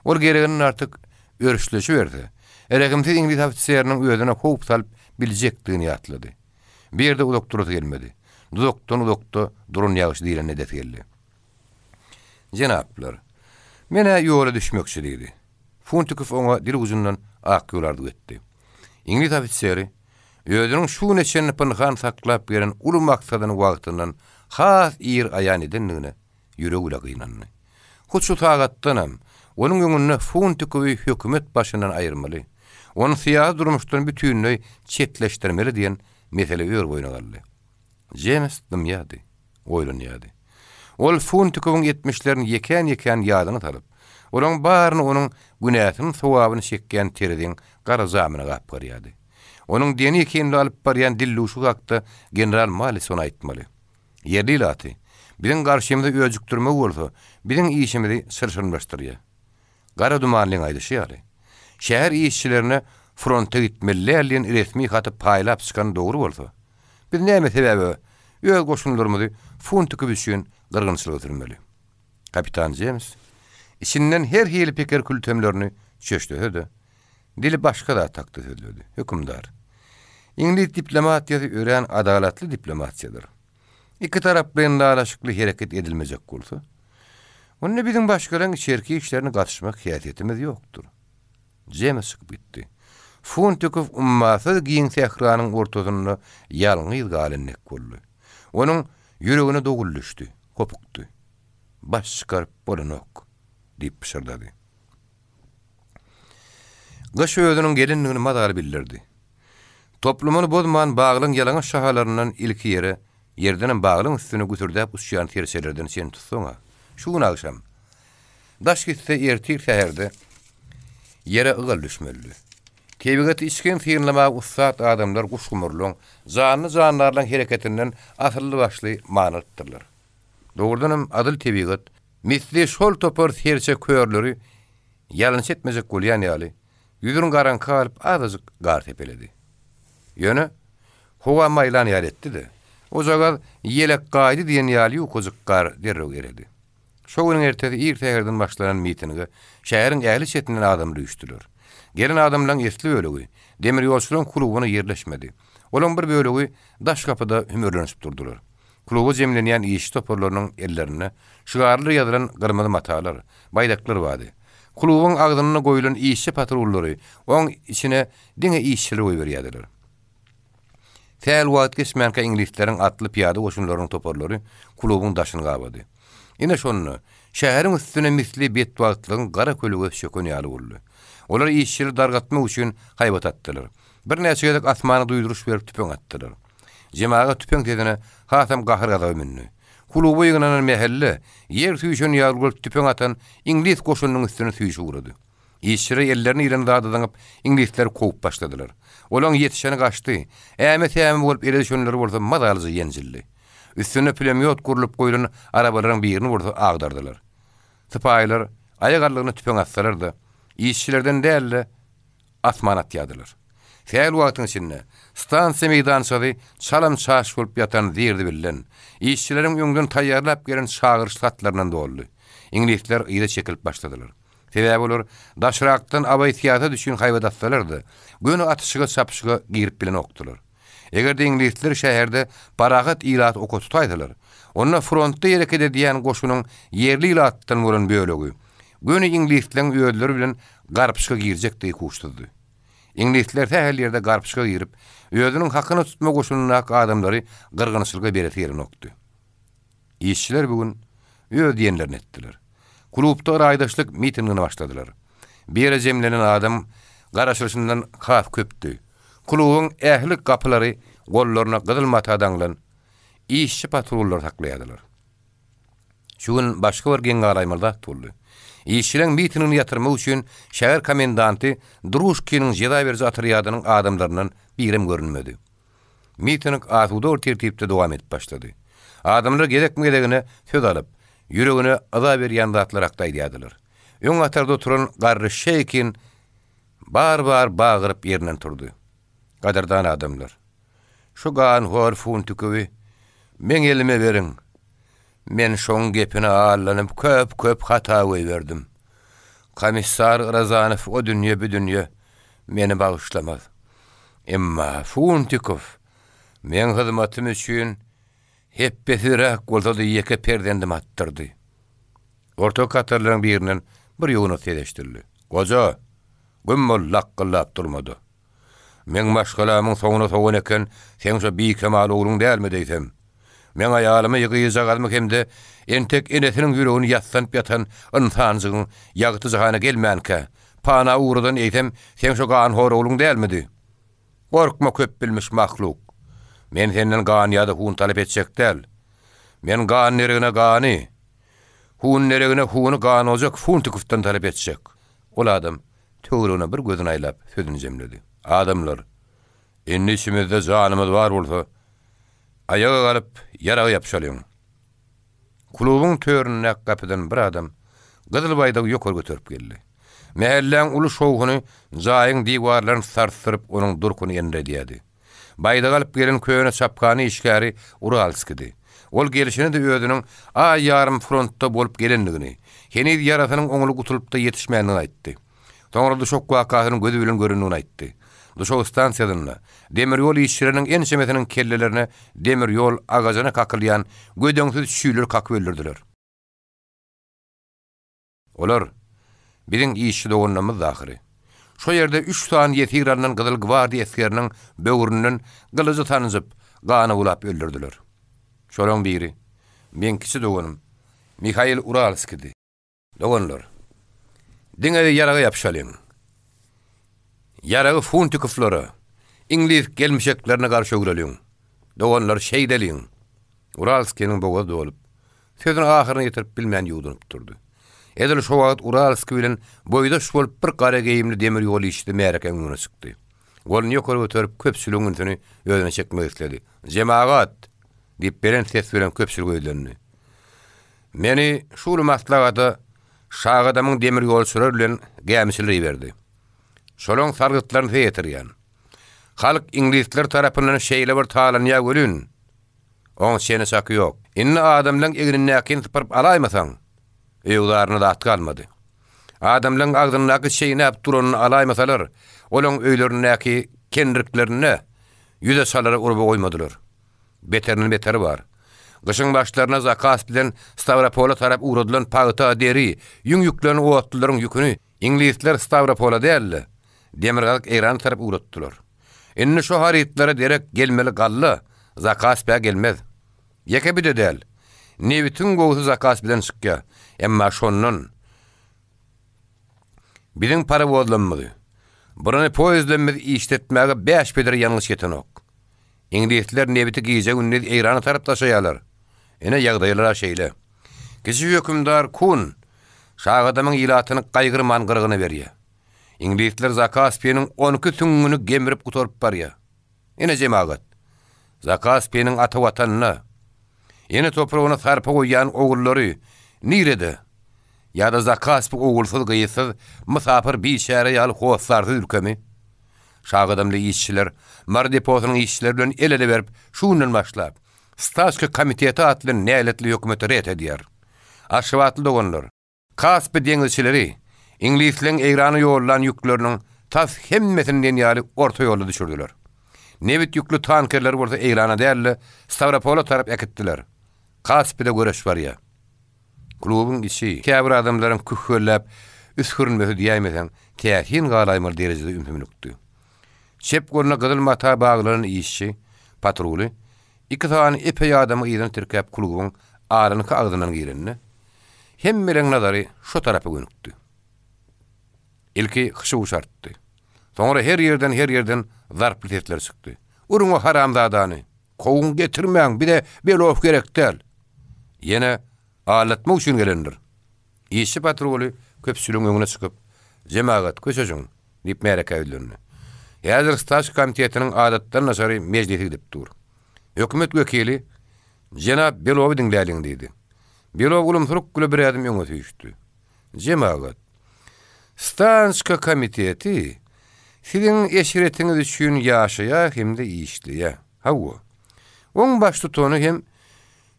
Ol gereginden artyk örüşleşiberse, rehimsiz iňlis ofiseriniň özüne howp salyp biljekdigini ýatlady. Bu ýerde uzak durasy gelmedi. Duzakdan uzakda duran ýagşy diýlenini edesi geldi. Jenaplar, men-ä ýola düşmekçi, diýdi. Funtikow oňa dil ujundan ak ýol arzuw etdi. Iňlis ofiseri özüniň şu güne çenli pynhan saklap gelen uly maksadyny wagtyndan has ir aýan edendigine ýüregi bile gynandy. Hut şu sagatdanam onuň öňünde Funtikowy hökümet başyndan aýyrmaly, ony syýasy durmuşdan bütinleý çetleşdirmeli diýen mesele ör-boýuna galdy. Jems dymýardy, oýlanýardy. Ol Funtikowyň etmişlerini ýekän-ýekän ýadyna salyp, olaryň baryny onuň günäsiniň-sogabyny çekýän tereziň gara jamyna gapgarýardy. Onuň Denikinli alyp barýan dilluşygy hakda general Malisona aýtmaly. Ýerli ilaty biziň garşymyza öjükdirmegi bolsa biziň işimizi çylşyrymlaşdyrýar. Gara Dumanlyň aýdyşy ýaly, şäher işçilerine fronta gitmeli däl diýen resmi haty paýlap çykany dogry bolsa, biz näme sebäbe öz goşunlarymyzy Funtikow üçin gyrgynçylyga sürmeli? Kapitan Jems içinden her hili pikir-kültemlerini çöşlese-de, dili başga zat hakda sözledi, Hökümdar, iňlis diplomatiýasy örän adalatly diplomatiýadyr. Ikitaraplaýyn ylalaşykly hereket edilmejek bolsa, onda biziň başgalaryň içerki işlerine gatyşmak häsiýetimiz ýokdur. Jems çykyp gitdi. Funtikow ummasyz giň sähranyň ortasynda ýalňyz galan dek boldy. Onuň ýüregine dowul düşdi, hopukdy. Baş çykaryp bolanok, diýip pyşyrdady. Gyş özüniň gelendigini mazaly bildirdi. Toplumyny bozman baglaň ýalaňaç şahalaryndan ilki ýere, ýerdenem baglaň üstüne güsürdäp uçýan serçelerden çen tutsaň-a, şu gün agşam, daş gitse ertir säherde ýere ygal düşmelidi. Tebigaty içgin synlamaga ussat adamlar guş-gumurlaň, janly-jandarlaň hereketinden asylly-başly many alypdyrlar. Dogrudanam adyl tebigat misli şol topar serçe körleri ýalynç etmejek bolýan ýaly, ýüzüni garaňka galyp azajyk gar sepeledi. Ýöne, howa maýlan ýaly etdi-de, ojagaz ýelek gaýdy diýen ýaly ýukajyk gar derrew eredi. Şo günüň ertesi ir säherden başlanan mitinge şäheriň ähli çetinden adamlar üýşdüler. Gelen adamlaryň esli bölegi demirýolçularyň klubyna ýerleşmedi. Olaryň bir bölegi daş gapyda hümürlenişip durdular. Kluba jemlenýän işçi toparlarynyň ellerinde şygarlar ýazylan gyrmyzy matalar, baýdaklar bardy. Klubuň agzynda goýlan işçi patrullary oň içine diňe işçileri goýberýärdiler. Sähel wagt geçmänkä iňlisleriň atly pyýada goşunlarynyň toparlary klubuň daşyny gabady. Ine şonda, şäheriň üstüne misli betbagtlygyň gara kölegesi çöken ýaly boldy. Olar işçileri dargatmak üçin haýbat atdylar. Birnäçe gezek asmana duýduryş berip tüpeň atdylar. Jemagat tüpeň sesine hasam gahar-gazaba mündi. Kluba ýygnanan mähelle, ýer süýşen ýaly bolup tüpeň atan iňlis goşunynyň üstüne süýşüp ugrady. Işçiler ellerine ilen zady zyňyp, iňlisleri kowup başladylar. Olaň ýetişeni gaçdy, äme-säme bolup ele düşenleri bolsa mazalyja ýenjildi. Üstünde pulemýot gurlup goýlan arabalaryň birini bolsa agdardylar. Sypaýylar aýak aldygyna tüpeň atsalar-da, işçilerden däl-de, asmana atýardylar. Sähel wagtyň içinde stansiýa meýdançasy çalam-çaş bolup ýatan zir-zibilden, işçileriň öňden taýýarlap gelen çagyryş hatlaryndan doldy. Iňlisler yza çekilip başladylar. Sebäbi olar daşrakdan abaý-syýasat üçin haýbat atsalar-da, göni atyşyga-çapyşyga girip bilenokdylar. Eger-de iňlisler şäherde parahat ilaty oka tutaýsalar, onda frontda hereket edýän goşunyň ýerli ilatdan bolan bölegi göni iňlisleň özleri bilen garpyşyga girjekdigi ikuçsuzdy. Iňlisler sähel ýerde garpyşyga girip, özüniň hakyna tutma goşunyndaky adamlary gyrgynçylyga beresi gelenokdy. Işçiler bu gün öz diýenlerini etdiler. Klubda raýdaşlyk mitingini başladylar. Bu ýere jemlenen adam garaşylyşyndan has köpdi. Klubuň ähli gapylary gollaryna gyzyl mata daňlan işçi patrullary saklaýardylar. Şu gün başga bir geň galaýmaly zat boldy. Işçileň mitingini ýatyrmak üçin şäher komendanty Družkiniň jeza beriji otrýadynyň adamlaryndan birem görünmedi. Miting asuda bir tertipde dowam edip başlady. Adamlar gezekme-gezegine söz alyp, ýüregine yza berýän zatlar hakda aýdýardylar. Öň hatarda oturan garry Şeýkin bar-bar bagyryp ýerinden turdy. Gadyrdan adamlar! Şu ganhor Funtikowy meň elime beriň! Men şoň gepine aldanyp köp-köp hata goýberdim. Komissar Yrazanow o dünýe bu dünýe meni bagyşlamaz. Emma Funtikow meň hyzmatym üçin hepbesizräk bolsa-da ýeke perzendimi atdyrdy. Ortaky hatarlaryň birinden bir ýognas ses eşidildi. Goja, güm bol, lakgyldap durma-da. Meň maşgalamyň soňuna sowan eken seň şo bikemal ogluň dälmi diýsem. Meň aýalymy, gyzjagazymy hem-de entek enesiniň ýüregini ýassanyp ýatan ynsanjygyň ýagty jahana gelmänkä, pana ugradan eýsem seň şo ganhor ogluň dälmidi? Gorkma köpbilmiş mahluk. Men senden gan ýa-da hun talap etjek däl. Men gan deregine gany, hun deregine huny ganojak Funtikowdan talap etjek. Ol adam Töweregine bir gözüni aýlap, sözüni jemledi. Adamlar, indi içimizde janymyz bar bolsa, aýaga galyp, ýaraga ýapyşalyň. Klubuň töründäki gapydan bir adam gyzyl baýdagy ýokary göterip geldi. Mähelläň uly şowhuny jaýyň diwarlaryny sarsdyryp, onuň durkuny enredýärdi. Baýdagy alyp gelen köne çaphana işgäri Uralskidi. Ol gelşine-de özüniň aý ýarym frontda bolup gelendigini, heniz ýarasynyň oňly gutulyp-da ýetişmändigini aýtdy. Soňra Duşak wakasyny gözi bilen görendigini aýtdy. Duşak stansiýasynda demir ýol işçileriniň ençemesiniň kellelerine demir ýol agajyna kakylýan gödeňsiz çüýler kakyp öldürdiler. Olar biziň işçi doganlarymyzdy ahyry. Şo ýerde üç sany ýesir alnan Gyzyl gwardiýa esgeriniň böwründen gylyjy sanjyp, gana bulap öldürdiler. Şolaň biri, meň kiçi doganym Mihail Uralskidi. Doganlar, diňe ýaraga ýapyşalyň. Ýaragy Funtikowlara, iňlis gelmişeklerine garşy öwreliň. Doganlar, şeýdeliň! Uralskiniň bogazy dolup, sözüni ahyryna ýetirip bilmän ýuwdunyp durdy. Edil şo wagt Uralskiý bilen boýdaş bolup bir gara geýimli demir ýol işçisi märekäň öňüne çykdy. Goluny ýokary göterip, köpçüligiň ünsüni özüne çekmek isledi. Jemagat! diýip belent ses bilen köpçülige ýüzlendi. Meni şu uly maslahata Şagadamyň demir ýolçulary bilen gämiçileri iberdi. Şolaň sargytlaryny size ýetirýän. Halk iňlisler tarapyndan şeýle bir talanýar welin, Oň çeni-çaky ýok. Indi adamlaň egnindäkini sypyryp alaýmasaň, öýügzaryna zat galmady. Adamlaň agzyndaky çeýnäp duranyny alaýmasalar, olaň öýlerindäki kendiriklerinde ýüze çalara urba goýmadylar. Beterinden beteri bar. Gyşyň başlaryna Zakaspiden Stawropola tarap ugradylan pagta, deri, ýüň ýüklenen otlularyň ýüküni iňlisler Stawropola däl-de, Demirgazyk Eýrana tarap ugratdylar. Indi şo harytlara derek gelmeli galla Zakaspä gelmez. Ýeke bir-de däl. Nebitiň gowusy Zakaspiden çykýar. Emma şondan biziň parowozlarymyzy, bronepoýezdlerimizi işletmäge bäş bedre ýangyç ýetenok. Iňlisler nebiti gije-gündiz Eýrana tarap daşaýarlar. Ine, ýagdaýlar-a şeýle. Kiçi hökümdar Kun Şagadamyň ilatyny gaýgyrman gyrgyna berýär. Iňlisler Zakaspiniň onki süňňüni gemrip gutaryp barýar. Ine jemagat! Zakaspiniň ata Watanyna, ene topragyna sarpa goýýan ogullary nirede? Ýa-da Zakaspi ogulsyz-gyzsyz, mysapyr biçäre ýaly hossarsyz ülkemi? Şagadamly işçiler Mary deposynyň işçileri bilen el-ele berip şu günden başlap, Staçka komiteti atly näletli hökümeti ret edýär. Aşgabatly doganlar! Kaspi deňizçileri iňlisleň Eýrana ýollan ýükleriniň tas hemmesini diýen ýaly orta ýolda düşürdiler. Nebit ýükli tankerleri bolsa Eýrana däl-de, Stawropola tarap äkitdiler. Kaspide göreş barýar. Klubuň içi, käbir adamlaryň kühhelläp üsgürinmesi diýäýmeseň, täsin galaýmaly derejede ümsümlikdi. Çep goluna gyzyl mata baglanan işçi patruly iki sany epeý adamy yzyna tirkäp klubuň alynky agzyndan girende, hemmeleň nazary şo tarapa gönükdi. Ilki hyşy-wuşy artdy. Soňra her ýerden-her ýerden zarply sesler çykdy. Uruň o haramzadany! Kowuň getirmäň, bize Below gerek däl! Ýene aldatmak üçin gelendir. Işçi patruly köpçüligiň öňüne çykyp, Jemagat, köşeşiň! diýip märekä ýüzlendi. Häzir Staçka komitetiniň adatdan daşary mejlisi gidip dur. Hökümet wekili jenap Belowy diňläliň diýdi. Below ulumsylyk bile bir ädim öňe süýşdi. Jemagat, Stançka komiteti siziň eşretiňiz üçin ýaşaýar hem-de işleýär. Hawa. Oň baştutany hem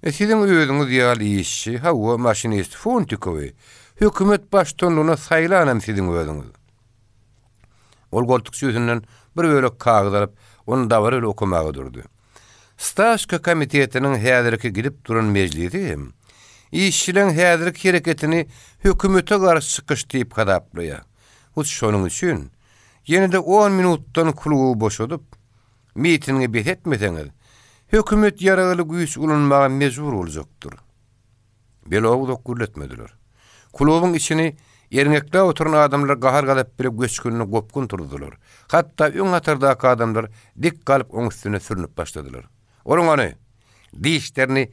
siziň özüňiz ýaly işçi, hawa, maşinist Funtikowy hökümet baştutanlygyna saýlanam siziň özüňiz. Ol goltuk jübüsinden bir bölek kagyz alyp, ony dabara bilen okamaga durdy. Staşka komitetiniň häzirki gidip duran mejlisi hem işçileň häzirki hereketini hökümete garşy çykyş diýip hasaplaýar. Hut şonuň üçin, ýene-de on minutdan kluby boşadyp, mitingi bes etmeseňiz, hökümet ýaragly güýç ulanmaga mejbur boljakdyr. Belowy uzak gürletmediler. Klubyň içini erňekläp oturan adamlar gahar-gazap bile göçgünli gopgun turuzdylar. Hatda öň hatardaky adamlar dik galyp oň üstüne sürnüp başladylar. Uruň ony! Dişlerini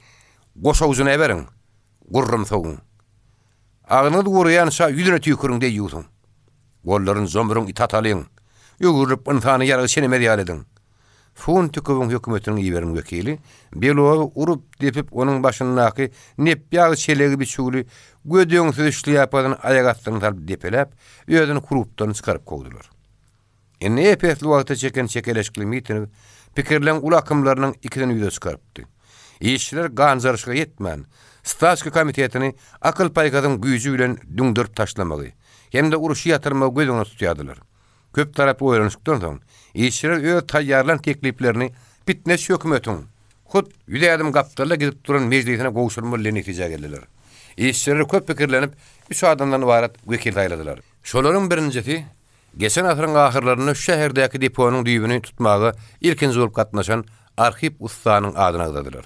goşawujyna eberiň, gurrumsagyň! Agzyňyz guraýança ýüzüne tüýküriň deýýusyň! Gollaryny zomruň ite atalyň! Öwrülip ynsany ýaragy çenemez ýaly ediň! Funtikowyň hökümetiniň iberen wekili Belowy urup-depip onuň başyndaky nepýag çelegi biçüwli gödeňsiz şlýapasyny aýak astyna salyp depeläp, özüni klubdan çykaryp kowdular. Indi ep-esli wagta çeken çekeleşikli miting pikirleň uly akymlarynyň ikisini ýüze çykarypdy. Işçiler ganjaryşyga ýetmän, Staçka komitetini akyl-paýhasyň güýji bilen düňderip taşlamagy hem-de urşy ýatyrmagy göz öňünde tutýardylar. Köp taraply oýlanyşykdan soň, işçiler öz taýýarlan tekliplerini pitneçi hökümetiň hut ýüz ädim gapdalda gidip duran mejlisine gowşurmaly diýen netijä geldiler. Işçiler köp pikirlenip, üç adamdan ybarat wekil saýladylar. Şolaryň birinjisi, geçen asyryň ahyrlarynda şu şäherdäki deponyň düýbüni tutmaga ilkinji bolup gatnaşan Arhip ussanyň adyny agzadylar.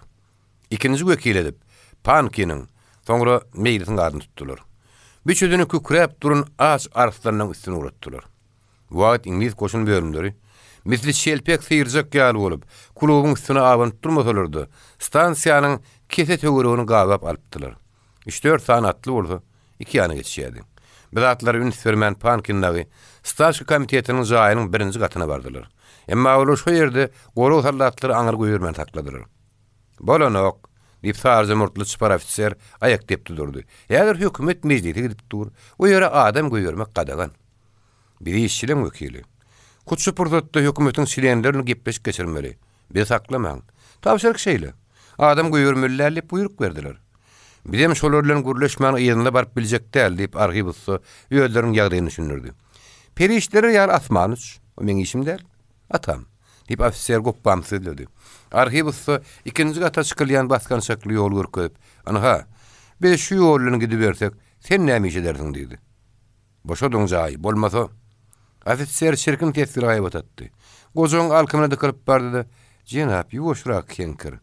Ikinji wekil edip, Pankiniň, soňra Meýlisiň adyny tutdular. Biçüzini kükräp duran aç arslanyň üstüne ugratdylar. Bu wagt iňlis goşun bölümleri, misli çelpek syrjak ýaly bolup, klubuň üstüne abanyp durmasalar-da, stansiýanyň kese töweregini gabap alypdylar. Üç-dört sany atly bolsa, iki ýana geçýärdi. Bu zatlara üns bermän Pankin dagy Staçka komitetiniň jaýynyň birinji gatyna bardylar. Emma olar şo ýerde gorag soldatlary aňry goýbermän sakladylar. Bolanok, diýip, saryja murtly çypar ofiser aýak depdi durdy. Häzir hökümet mejlise gidip dur. O ýere adam goýbermek gadagan. Biz işçileň wekili. Hut şu pursatda hökümetiň çlenleri bilen gepleşik geçirmeli. Bizi saklamaň. Tabşyryk şeýle. Adam goýbermeli däl diýip buýruk berdiler. Bizem şolar bilen gürleşmän yzyna baryp biljek däl, diýip, Arhip ussa özleriniň ýagdaýyny düşündirdi. Perişdeler ýaly asman uç. O meň işim däl. Atam, diýip, ofiser gopbamsy sözledi. Arhip ussa ikinji gata çykylýan basgançakly ýoly görkezip, Ynha, biz şu ýol bilen gidibersek, sen näme iş edersiň? diýdi. Boşadyň jaýy, bolmasa. Ofiser çirkin ses bilen haýbat atdy. Gojugyň alkymyna dykylyp bardy-da, Jenap, ýuwaşrak heňkir.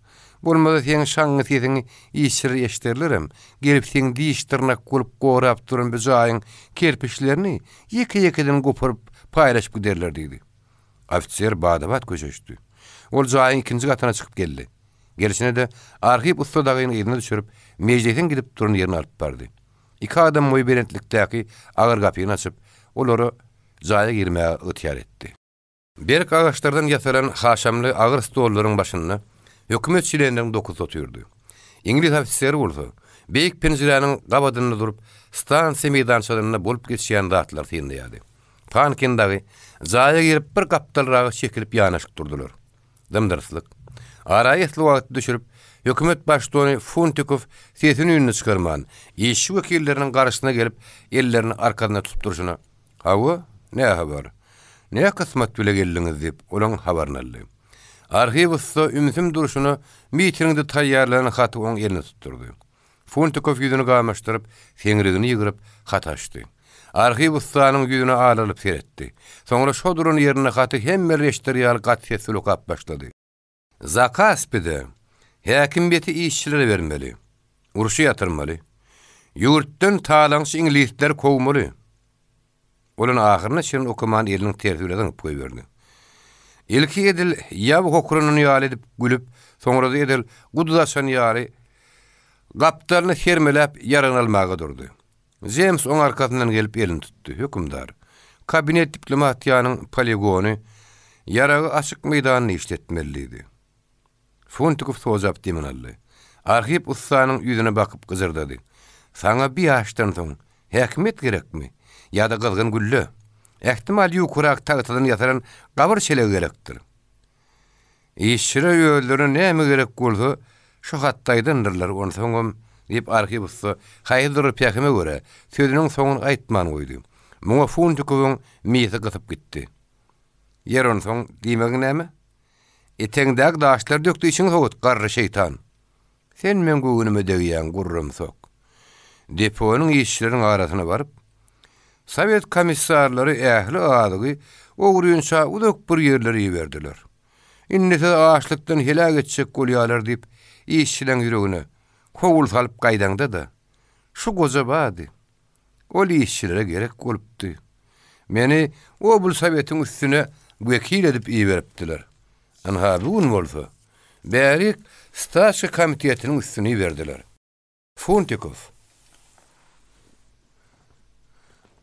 Bolmasa seň şaňňy sesiňi işçiler eşiderlerem, gelip seň diş-dyrnak bolup gorap duran bu jaýyň kerpiçlerini ýeke-ýekeden goparyp, paýlaşyp giderler diýdi. Ofiser bada-bat köşeşdi. Ol jaýyň ikinji gatyna çykyp geldi. Gelşine-de Arhip ussa dagyny yzyna düşürip, mejlisiň gidip duran ýerine alyp bardy. Iki adam boýy belentlikdäki agyr gapyny açyp, olara jaýa girmäge ygtyýar etdi. Berk agaçlardan ýasalan haşamly agyr stollaryň başynda hökümet çlenleriniň dokuzysy otyrdy. Iňlis ofiseri bolsa, beýik penjiräniň gabadynda durup, stansiýa meýdançasynda bolup geçýän zatlary synlaýardy. Pankin dagy jaýa girip bir gapdalraga çekilip ýanaşyk durdular. Dym-dyrslyk. Ara esli wagt düşürip, hökümet baştutany Funtikow sesini-üýnüni çykarman, işçi wekilleriniň garşysyna gelip, ellerini arkasyna tutup durşuna, Hawa, nä habar? Nä kysmat bile geldiňiz diýip, olaň habaryny aldy. Arhiw ussa ümsüm durşuna mitingde taýýarlanan haty oň eline tutdurdy. Funtikow ýüzüni gamaşdyryp, seňrigini ýygryp, haty açdy. Arhiw ussanyň ýüzüne alarylyp seretdi. Soňra şo duran ýerinde haty hemmeler eşider ýaly gaty ses bilen okap başlady. Zakaspide häkimiýeti işçilere bermeli. Urşy ýatyrmaly. Ýurtdan talaňçy iňlisleri kowmaly. Ol ony ahyryna çenli okaman eliniň tersi bilen zyňyp goýberdi. Ilki edil ýaby hokuranan ýaly edip gülüp, soňra-da edil guduz açan ýaly gapdalyny sermeläp ýaragyny almaga durdy. Jems oň arkasyndan gelip elini tutdy. Hökümdar, kabinet diplomatiýanyň poligony, ýaragy açyk meýdanda işletmeli diýdi. Funtikow sojap demini aldy. Arhip ussanyň ýüzüne bakyp gyjyrdady. Saňa bi ýaşdan soň häkimiýet gerekmi? Ýa-da gyzgyn gülle? Ähtimal ýukarak tagtadan ýasalan gabyr çelegi gerekdir. Işçiler özlerine näme gerek bolsa, şu hatda aýdandyrlar, onsoňam, diýip, Arhip ussa haýsydyr bir pähime görä, sözüniň soňuny aýtman goýdy. Muňa Funtikowyň misi gysyp gitdi. Ýer onsoň diýmegiň näme? Etegiňdäki daşlary dökdi içiňi sowut, garry şeýtan! Sen meň göwnüme degýäň, gurrumsak. Deponyň işçileriň arasyna baryp, Sowet komissarlary ähli azygy ogrynça uzak bir ýerlere iberdiler. Indi sizi açlykdan heläk etjek bolýarlar diýip, işçileň ýüregine howul salyp gaýdaňda-da, şu goja bardy. Ol işçilere gerek bolupdy. Meni oblsowetiň üstüne wekil edip iberipdiler. Ynha, bu gün bolsa, bärik staçka komitetiniň üstüne iberdiler. Funtikow.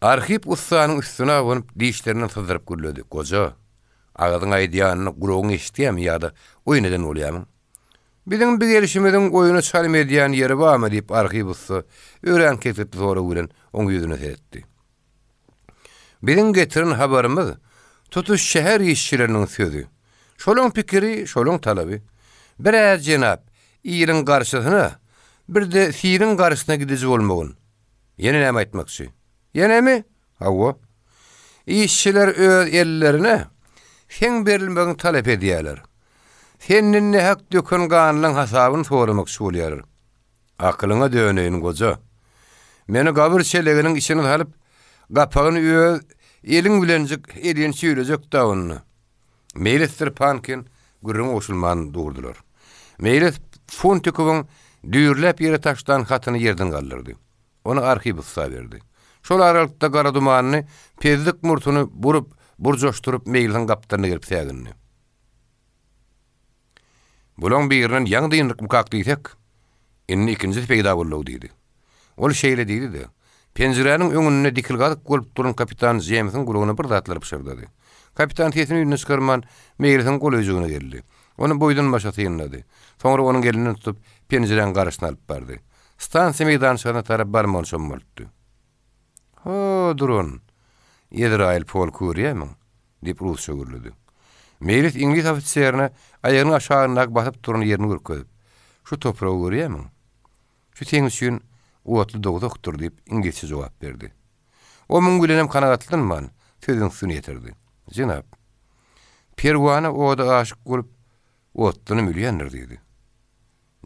Arhip ussanyň üstüne abanyp, dişlerinden syzdyryp gürledi, Goja, agzyň aýdýanyny gulagyň eşidýärmi ýa-da oýun eden bolýarmyň? Biziň bu gelşimiziň oýuna çalym edýän ýeri barmy? diýip, Arhip ussa örän kesgitli sorag bilen oň ýüzüne seretdi. Biziň getiren habarymyz tutuş şäher işçileriniň sözi. Şolaň pikiri, şolaň talaby. Bir-ä jenap, iliň garşysyna, bir-de siliň garşysyna gidiji bolmagyn. Ýene näme aýtmakçy? Ýenemi? Hawa. Işçiler öz ellerine seň berilmegiňi talap edýärler. Senden nähak döken ganlaň hasabyny soramakçy bolýarlar. Akylyňa döneýin, goja. Meni gabyr çeleginiň içine salyp, gapagyny öz eliň bilenjik elin çüýlejek dawunyna. Meýlisdir Pankin gürrüňe goşulman durdular. Meýlis Funtikowyň düýrläp ýere taşlan hatyny ýerden galdyrdy. Ony arhiw ussa berdi. Şol aralykda gara dumanyny pezzik murtuny burup, burjaşdyryp Meýlisiň gapdalyna gelip sägindi. Bulaň birinden ýaňy dyndykmykak diýsek, indi ikinjisi peýda boldy-ow diýdi. Ol şeýle diýdi-de, penjiräniň öňünde dikilgazyk bolup duran kapitan Jeýmsiň gulagyna bir zatlar pyşyrdady. Kapitan sesini-üýnüni çykarman, Meýlisiň golaýjygyna geldi. Ony boýdan-başa synlady. Soňra onuň elinden tutup, penjiräň garyşyna alyp bardy. Stansiýa meýdançasyna tarap barmagyny çommaltdy. Ho, duran, Ezraýyl polky görýärmiň? Diýip, rusça gürledi. Meýlis iňlis ofiserine aýagynyň aşagyndaky basyp duran ýerini görkezip, Şu topragy görýärmiň? Şu seň üçin otly dowzahdyr diýip, iňlisçe jogap berdi. O muň bilenem kanagatlanman, sözüniň üstüni ýetirdi. Jenap, perwana oda aşyk bolup, otdanam ölýändir diýdi.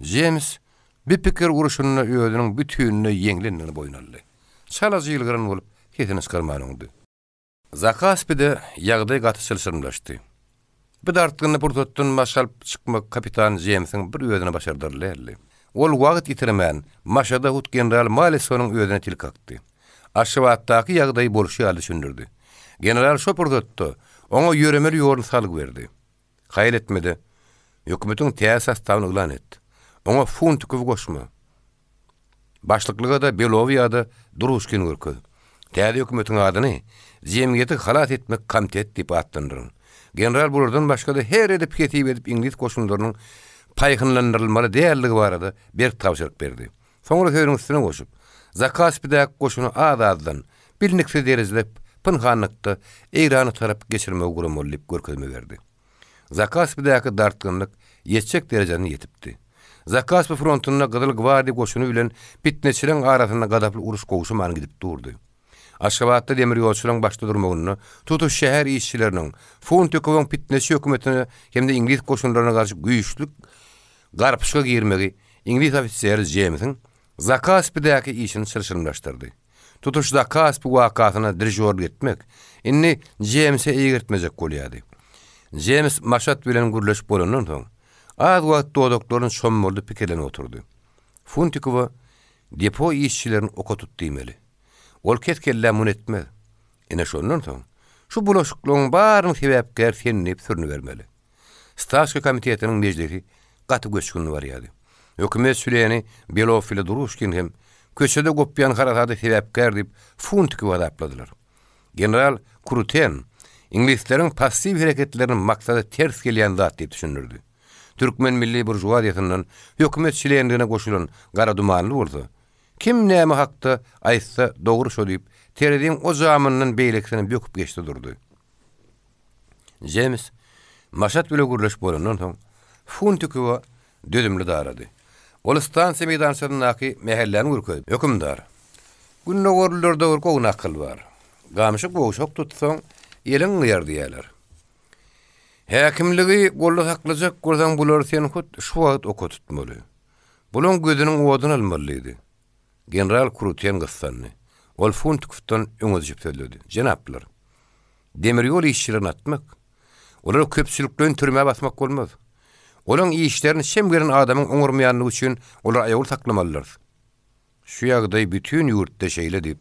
Jems bi pikir urşunda özüniň bütinleý ýeňlendigini boýun aldy. Çalaja ýylgyran bolup, sesini çykarman oňdy. Zakaspide ýagdaý gaty çylşyrymlaşdy. Bu dartgynly pursatdan baş alyp çykmak kapitan Jemsiň bir özüne başardarly däldi. Ol wagt ýitirmän, Maşada hut general Malisonyň özüne til kakdy. Aşgabatdaky ýagdaýy bolşy ýaly düşündirdi. General şo pursatda oňa ýöremeli ýoluny salgy berdi. Haýal etme-de, hökümetiň täze sostawyny yglan et. Oňa Funtikowy goşma. Başlyklyga-da Belowy ýa-da Druşkini görkez. Täze hökümetiň adyny Jemgyýeti halas etmek komiteti diýip atlandyryň. General bulardan başga-da her edip-hesip edip iňlis goşunlarynyň paýhynlandyrylmaly däldigi barada berk tabşyryk berdi. Soňra sözüniň üstüne goşup, Zakaspidäki goşuny az-azdan, bilniksiz derejede pynhanlykda Eýrana tarap geçirmegi guramaly diýip görkezme berdi. Zakaspidäki dartgynlyk ýetjek derejesine ýetipdi. Zakaspi frontunda Gyzyl gwardiýa goşuny bilen pitneçileriň arasynda gazaply uruş gowşaman gidip durdy. Aşgabatda demir ýolçularyň başda durmagynda tutuş şäher işçileriniň Funtikowyň pitneçi hökümetine hem-de iňlis goşunlaryna garşy güýçli garpyşyga girmegi iňlis ofiseri Jemsiň Zakaspidäki işini çylşyrymlaşdyrdy. Tutuş Zakaspi wakasyna dirižýorlyk etmek indi Jemse eýgertmejek bolýardy. Jems Maşat bilen gürleşip bolandan soň, az wagt dodaklaryny çommaldyp pikirlenip oturdy. Funtikowa depo işçilerini oka tut diýmeli. Ol kes-kelläm muny etmez. Ine şondan soň, şu bulaşyklygyň barynyň sebäpkäri sen diýip sürünibermeli. Stawka komitetiniň mejlisi gaty göçgünli barýardy. Hökümet çleni Below bile Druşkin hem köçede gopýan harasada sebäpkär diýip Funtikowy azapladylar. General Kruten iňlisleriň passiw hereketlerini maksada ters gelýän zat diýip düşündirdi. Türkmen milli buržuaziýasyndan hökümet çlenligine goşulan Gara Dumanly bolsa, Kim näme hakda aýtsa dogry şo diýip, tereziň o jamyndan beýlekisine böküp geçdi durdy. Jems Maşat bile gürleşip bolandan soň, Funtikowa dözümli darady. Ol stansiýa meýdançasyndaky mähelläni görkezip, Hökümdar, gündogarlylarda bir gowy nakyl bar. Gamşy gowşak tutsaň, eliň gyýar diýýärler. Häkimligi golda saklajak bolsaň, bulary sen hut şu wagt oka tutmaly. Bulaň gözüniň oduny almaly diýdi. General Kruten gyssandy. Ol Funtikowdan öňe düşüp sözledi. Jenaplar! Demir ýol işçilerini atmak, olary köpçülikleýin türmä basmak bolmaz. Olaň işlerini çem gelen adamyň oňarmaýanlygy üçin olary aýawly saklamalydyrys. Şu ýagdaý bütin ýurtda şeýle diýip,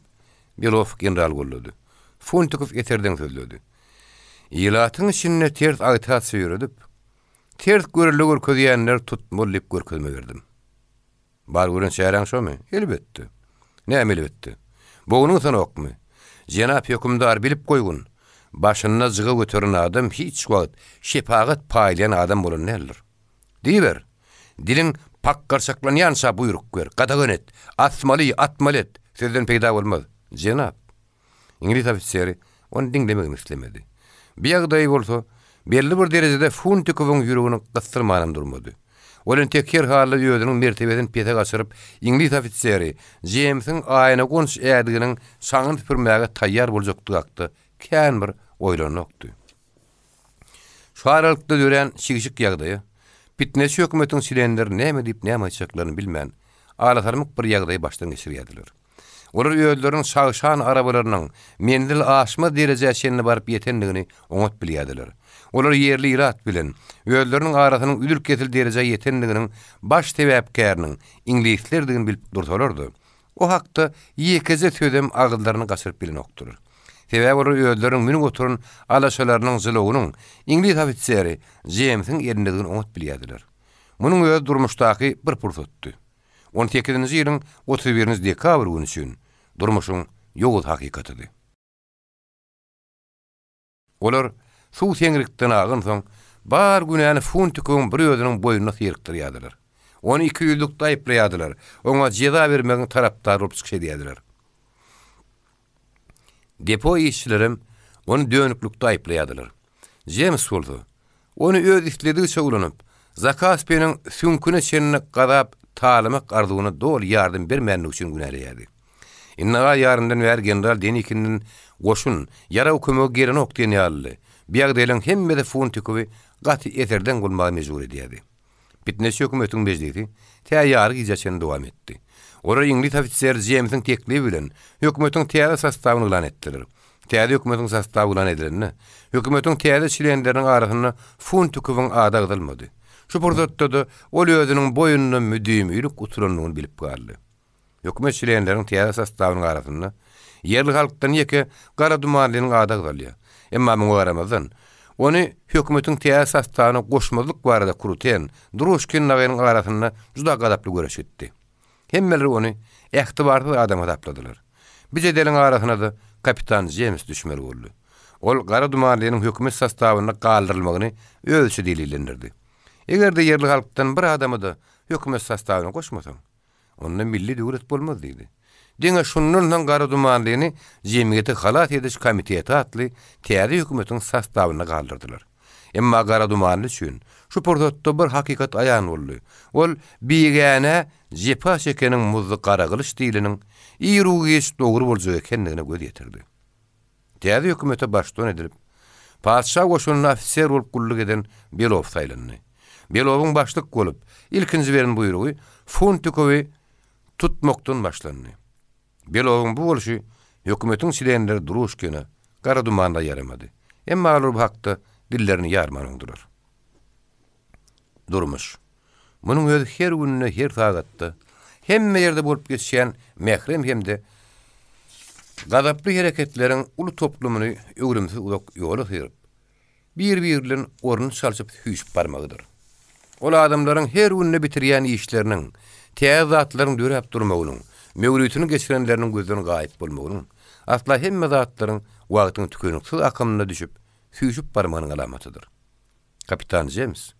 Below general gollady. Funtikow eserdeň sözledi. Ilatyň içinde ters agitasiýa ýöredip, ters görelde görkezýänleri tutmaly diýip görkezme berdim. Bar gören çäräň şomy? Elbetde. Näme elbetde? Bognuň ysanokmy? Jenap hökümdar, bilip goýgun, başynda jyga göteren adam hiç wagt şepagat paýlaýan adam bolan däldir. Diýiber! Diliň pakgarçaklanýança buýruk ber, gadagan et, asmaly, atmaly et, sözden peýda bolmaz. Jenap! Iňlis ofiseri ony diňlemegini islemedi. Bu ýagdaý bolsa, belli bir derejede Funtikowyň ýüregini gysdyrmanam durmady. Ol entek her halda özüniň mertebesini pese gaçyryp, iňlis ofiseri Jeýmsiň aýna gonç ädiginiň çaňyny süpürmäge taýýar boljakdygy hakda kän bir oýlanokdy. Şu aralykda dörän çigşik ýagdaýa pitneçi hökümetiň çlenleri näme diýip näme aýtjaklaryny bilmän, alasarmyk bir ýagdaýy başdan geçirýärdiler. Olar özleriniň çagşan arabalarynyň menzil aşmaz derejä çenli baryp ýetendigini oňat bilýärdiler. Olar ýerli ilat bilen özleriniň arasynyň üzül-kesil derejä ýetendiginiň baş sebäpkäriniň iňlislerdigini bilip dursalar-da, o hakda ýekeje sözem agyzlaryny gaçyryp bilenokdylar. Sebäbi olar özleriniň münüp oturan alaşalarynyň jylawynyň iňlis ofiseri Jeýmsiň elindedigini oňat bilýärdiler. Munuň özi durmuşdaky bir pursatdy. On sekizinji ýylyň 31 nji dekabr güni üçin durmuşyň ýowuz hakykatydy. Olar suw seňrikden agansoň, bar günäni Funtikowyň bir özüniň boýnuna syrykdyrýardylar. Ony ikiýüzlükde aýyplaýardylar, oňa jeza bermegiň tarapdary bolup çykyş edýärdiler. Depo işçilerem ony dönüklikde aýyplaýardylar. Jems bolsa, ony öz isledigiçe ulanyp, Zakaspiniň süňküne çenli gazap talamak arzuwyna doly ýardam bermänligi üçin günäleýärdi. Indi aý ýarymdan bäri general Denikinden goşun, ýarag kömegi gelenok diýen ýalydy. Bu ýagdaýlaryň hemmesi Funtikowy gaty eserdeň bolmaga mejbur edýärdi. Pitneçi hökümetiň mejlisi tä ýary gijä çenli dowam etdi. Olar iňlis ofiseri Jeýmsiň teklibi bilen hökümetiň täze sostawyny yglan etdiler. Täze hökümetiň sostawy yglan edilende, hökümetiň täze çlenleriniň arasynda Funtikowyň ady agzalmady. Şu pursatda-da ol özüniň boýnuna müdimilik utulandygyny bilip galdy. Hökümet çlenleriniň täze sostawynyň arasynda ýerli halkdan ýeke Gara Dumanlynyň ady agzalýar. Emma muňa garamazdan, ony hökümetiň täze sostawyna goşmazlyk barada Kruten, Druşkin dagynyň arasynda juda gazaply göreş gitdi. Hemmeler ony ähtibarsyz adam hasapladylar. Bu jedeliň arasyna-da kapitan Jems düşmeli boldy. Ol Gara Dumanlynyň hökümet sostawynda galdyrylmagyny özüçe delillendirdi. Eger-de ýerli halkdan bir adamy-da hökümet sostawyna goşmasaň, Onda milli döwlet bolmaz diýdi. Diňe şundan soň Gara Dumanlyny Jemgyýeti halas ediş komiteti atly täze hökümetiň sostawynda galdyrdylar. Emma Gara Dumanly üçin şu pursatda bir hakykat aýan boldy. Ol bigänä jepa çekeniň muzdy gara gylyç diýleniň iru-giç dogry boljak ekendigine göz ýetirdi. Täze hökümete baştutan edilip, patyşa goşunynda ofiser bolup gulluk eden Below saýlandy. Belowyň başlyk bolup, ilkinji beren buýrugy Funtikowy tutmakdan başlandy. Belowyň bu bolşy hökümetiň çlenleri Druşkina, Gara Dumanda ýaramady. Emma olar bu hakda dillerini ýarman oňdular. Durmuş. Munuň özi her günde, her sagatda, hemme ýerde bolup geçýän mährem hem-de. Gazaply hereketleriň uly toplumyny öwrümsiz uzak ýola syryp, bir-biri bilen orun çalşyp süýşüp barmagydyr. Ol adamlaryň her günde bitirýän işleriniň, täze zatlaryň döräp durmagynyň, möwritini geçirenleriniň gözden gaýyp bolmagynyň, asla hemme zatlaryň wagtyň tükeniksiz akymyna düşüp, süýşüp barmagynyň alamatydyr. Kapitan Jems,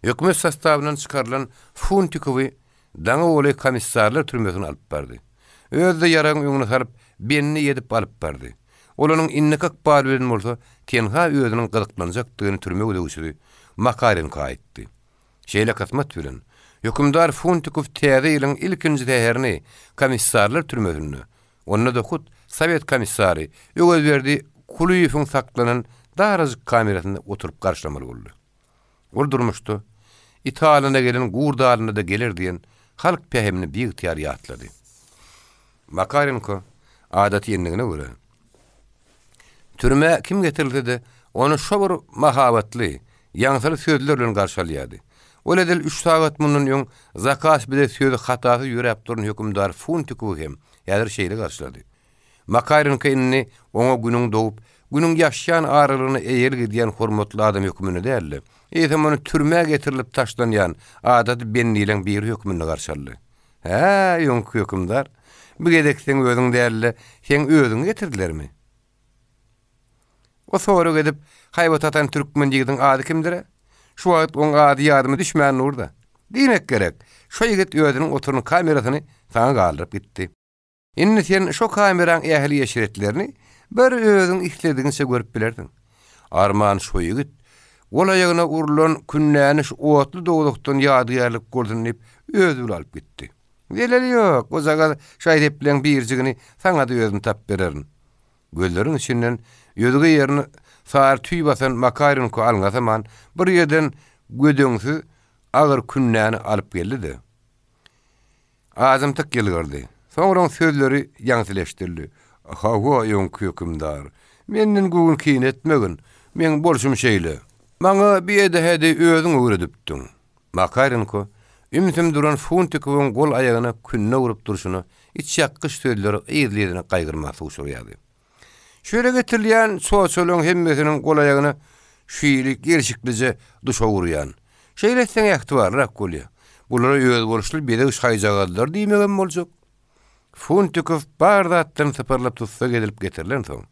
hökümet sostawyndan çykarylan Funtikowy daňa golaý komissarlar türmesine alyp bardy. Özi-de ýaragyň öňüne salyp, bendi edip alyp bardy. Ol onuň indiki ykbaly bilen bolsa tenha özüniň gyzyklanjakdygyny türme gözegçisi Makarenko aýtdy. Şeýle kysmat bilen, hökümdar Funtikow täze ýylyň ilkinji säherini komissarlar türmesinde, Onda-da hut sowet komissary Öwezberdi Kulyýewiň saklanan darajyk kamerasynda oturyp garşylamaly boldy. Ol durmuşda It alyna gelen gurt alyna-da geler diýen halk pähimini biygtyýar ýatlady. Makarenko adaty endigine görä, türmä kim getirilse-de, ony şo bir mahabatly, ýaňsyly sözler bilen garşy alýardy. Ol edil üç sagat mundan öň Zakaspide sözi hatasyz ýöräp duran hökümdar Funtikowy hem häzir şeýle garşylady. Makarenko indi oňa günüň dogup, günüň ýaşýan aralygyna eýelik edýän hormatly adam hökmünde däl-de, eýsem ony türmä getirilip taşlanýan adaty bendileň biri hökmünde garşy aldy. Hä, öňki hökümdar, bu gezek seň özüň däl-de, seň özüňi getirdilermi? O sorag edip, haýbat atan türkmen ýigidiň ady kimdir-ä? Şu wagt oň ady ýadyma düşmän dur-da. Diýmek gerek, şo ýigit özüniň oturan kamerasyny saňa galdyryp gitdi. Indi sen şo kameraň ähli eşretlerini bir özüň isledigiňçe görüp bilersiň. Arman şo ýigit gol-aýagyna urlan kündäni şu otly dowzahdan ýadygärlik bolsun diýip özi bile alyp gitdi. Zeleli ýok, ojagaz şaý-sepleň birjigini saňa-da özüm tapyp bererin. Gözleriň içinden özge ýerini sary tüý basan Makarenko alňasaman bir ýerden gödeňsiz agyr kündäni alyp geldi-de, azymtyk ýylgyrdy. Soňra oň sözleri ýaňsyly eşidildi, Hawa, öňki hökümdar, menden göwün kine etmegin, meň bolşum şeýle. Maňa bi edähedi özüň öwredipdiň. Makarenko ümsüm duran Funtikowyň gol-aýagyna künde urup durşuna içýakgyç sözleri yzly-yzyna gaýgyrman sugşurýardy. Şu ýere getirilýän çoçalaryň hemmesiniň gol-aýagyna şu hili gelşiklije duşa urýan. Şeýle etseň ähtibarlyrak bolýar. Bulara özboluşly bezeg şaýjagazlary diýmegem boljak. Funtikow bar zatdan sypyrylyp tussag edilip getirilensoň,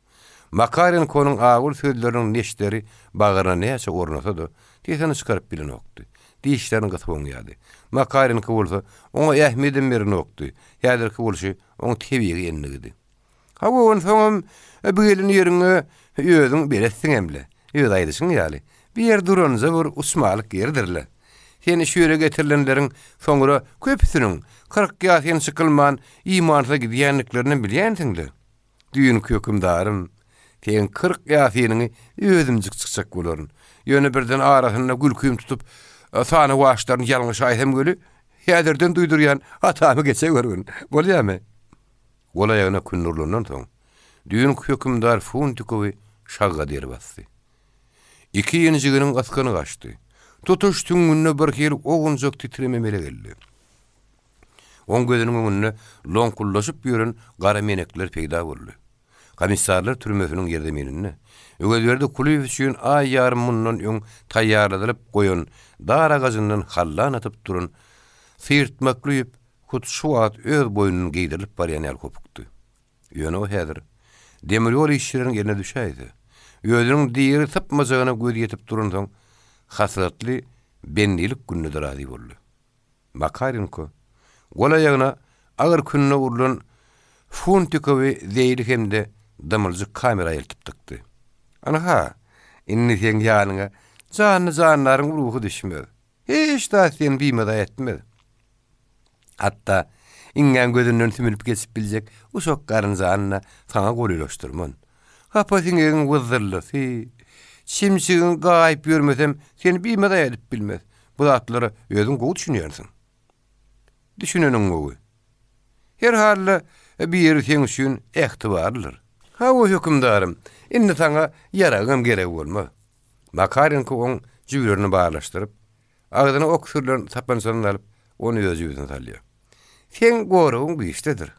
Makarenkonyň awuly sözleriniň neşderi bagryna näçe ornasa-da, sesini çykaryp bilenokdy. Dişlerini gysyp oňýardy. Makarenko bolsa oňa ähmiýedem berenokdy. Häzirki bolşy oň tebigy endigidi. Hawa, onsoňam bu gelen ýeriňe özüň beletsiňem-le. Öz aýdyşyň ýaly, bu ýer duranja bir uçmalyk ýerdir-le. Seni şu ýere getirilenleriň soňra köpüsiniň 40 ýaşyn çykylman imansyz gidýändiklerinem bilýänsiň-le. Düýnki hökümdarym, seň 40 ýaşynyňy özümjik çykjak bolaryn. Ýöne birden arasynda gülkim tutup, sanawaçlaryny ýalňyşaýsam weli, häzirden duýdurýan, hatamy geçewergin. Bolýamy? Gol-aýagyna kün urlandan soň, düýnki hökümdar Funtikowy şagga deri basdy. Iki injiginiň ysgyny gaçdy. Tutuş süňňünde bir hili owunjak titreme emele geldi. Oň gözüniň öňünde loňkuldaşyp ýören gara menekler peýda boldy. Komissarlar türmesiniň ýerzemininde Öwezberdi Kulyýew üçin aý ýarym mundan öň taýýarladylyp goýan dar agajyndan hallan atyp duran syrtmakly ýüp Hut şu wagt öz boýnundan geýdirilip barýan ýaly hopukdy. Ýöne o häzir demir ýol işçileriniň eline düşäýse, özüniň diri sypmajagyna gözi ýetip duransoň, hasratly bendilik gününe-de razy boldy. Makarenko gol-aýagyna agyr künde urlan Funtikowy zeýli hem-de dymyljyk kamera eltip dykdy. Ynha, indi seň ýanyňa janly-jandaryň ruhy düşmez. Hiç zat seni bimaza etmez. Hatda iňňäň gözünden sümülip geçip biljek uşak garynjany-da saňa golaýlaşdyrman. Hapa siňegiň wyzzyrdysy, çimçigiň gaýyp ýörmesem seni bimaza edip bilmez. Bu zatlara özüň gowy düşünýänsiň. Düşüneniň gowy. Her halda biri seň üçin ähtibarlydyr. Hawa, hökümdarym, indi saňa ýaragyňam geregi bolmaz. Makarenko oň jübülerini barlaşdyryp, agzyna ok sürlen sapançasyny alyp, ony öz jübüsine salýar. Seň goragyň güýçlüdir.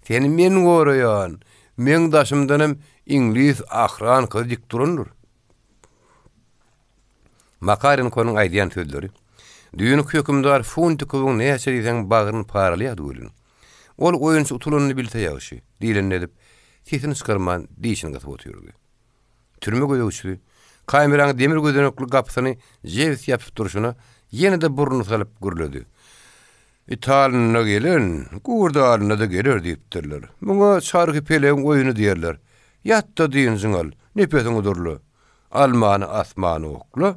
Seni men goraýan. Meň daşymdanam iňlis ahrankasy dik durandyr. Makarenkonyň aýdýan sözleri düýnki hökümdar Funtikowyň näçe diýseň bagryny paralaýardy welin, ol oýunçy utulanyny bilse ýagşy, diýlenini edip, sesini çykarman dişini gysyp otyrdy. Türme gözegçisi kameraň demir gözenekli gapysyny jebis ýapyp durşuna ýene-de burnuny salyp gürledi. It alnynda gelen, gurt alnynda-da geler diýipdirler. Muňa çarhy-pelegiň oýny diýerler. Ýat-da dynjyňy al, nepesiňi durla. Almany asmana okla,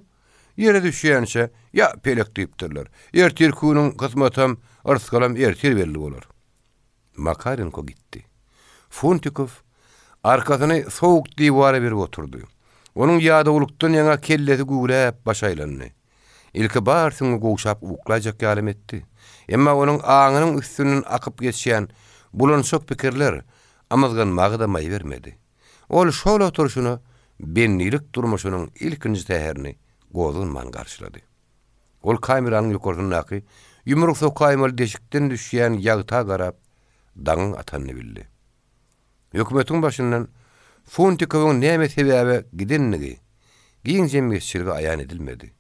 ýere düşýänçä, ýa pelek diýipdirler. Ertirki günüň kysmatam, yrsgalam ertir belli bolar. Makarenko gitdi. Funtikow arkasyny sowuk diwara berip oturdy. Onuň ýadawlykdan ýaňa kellesi güwläp, başy aýlandy. Ilki bar süňňi gowşap uklaýjak ýalam etdi. Emma onuň aňynyň üstünden akyp geçýän bulançak pikirler ymyzganmaga-da maý bermedi. Ol şol oturyşyna bendilik durmuşynyň ilkinji säherini gozganman garşylady. Ol kameranyň ýokarsyndaky ýumruk sokaýmaly deşikden düşýän ýagta garap, daňyň atanyny bildi. Hökümetiň başyndan Funtikowyň näme sebäbe gidenligi giň jemgyýetçilige aýan edilmedi.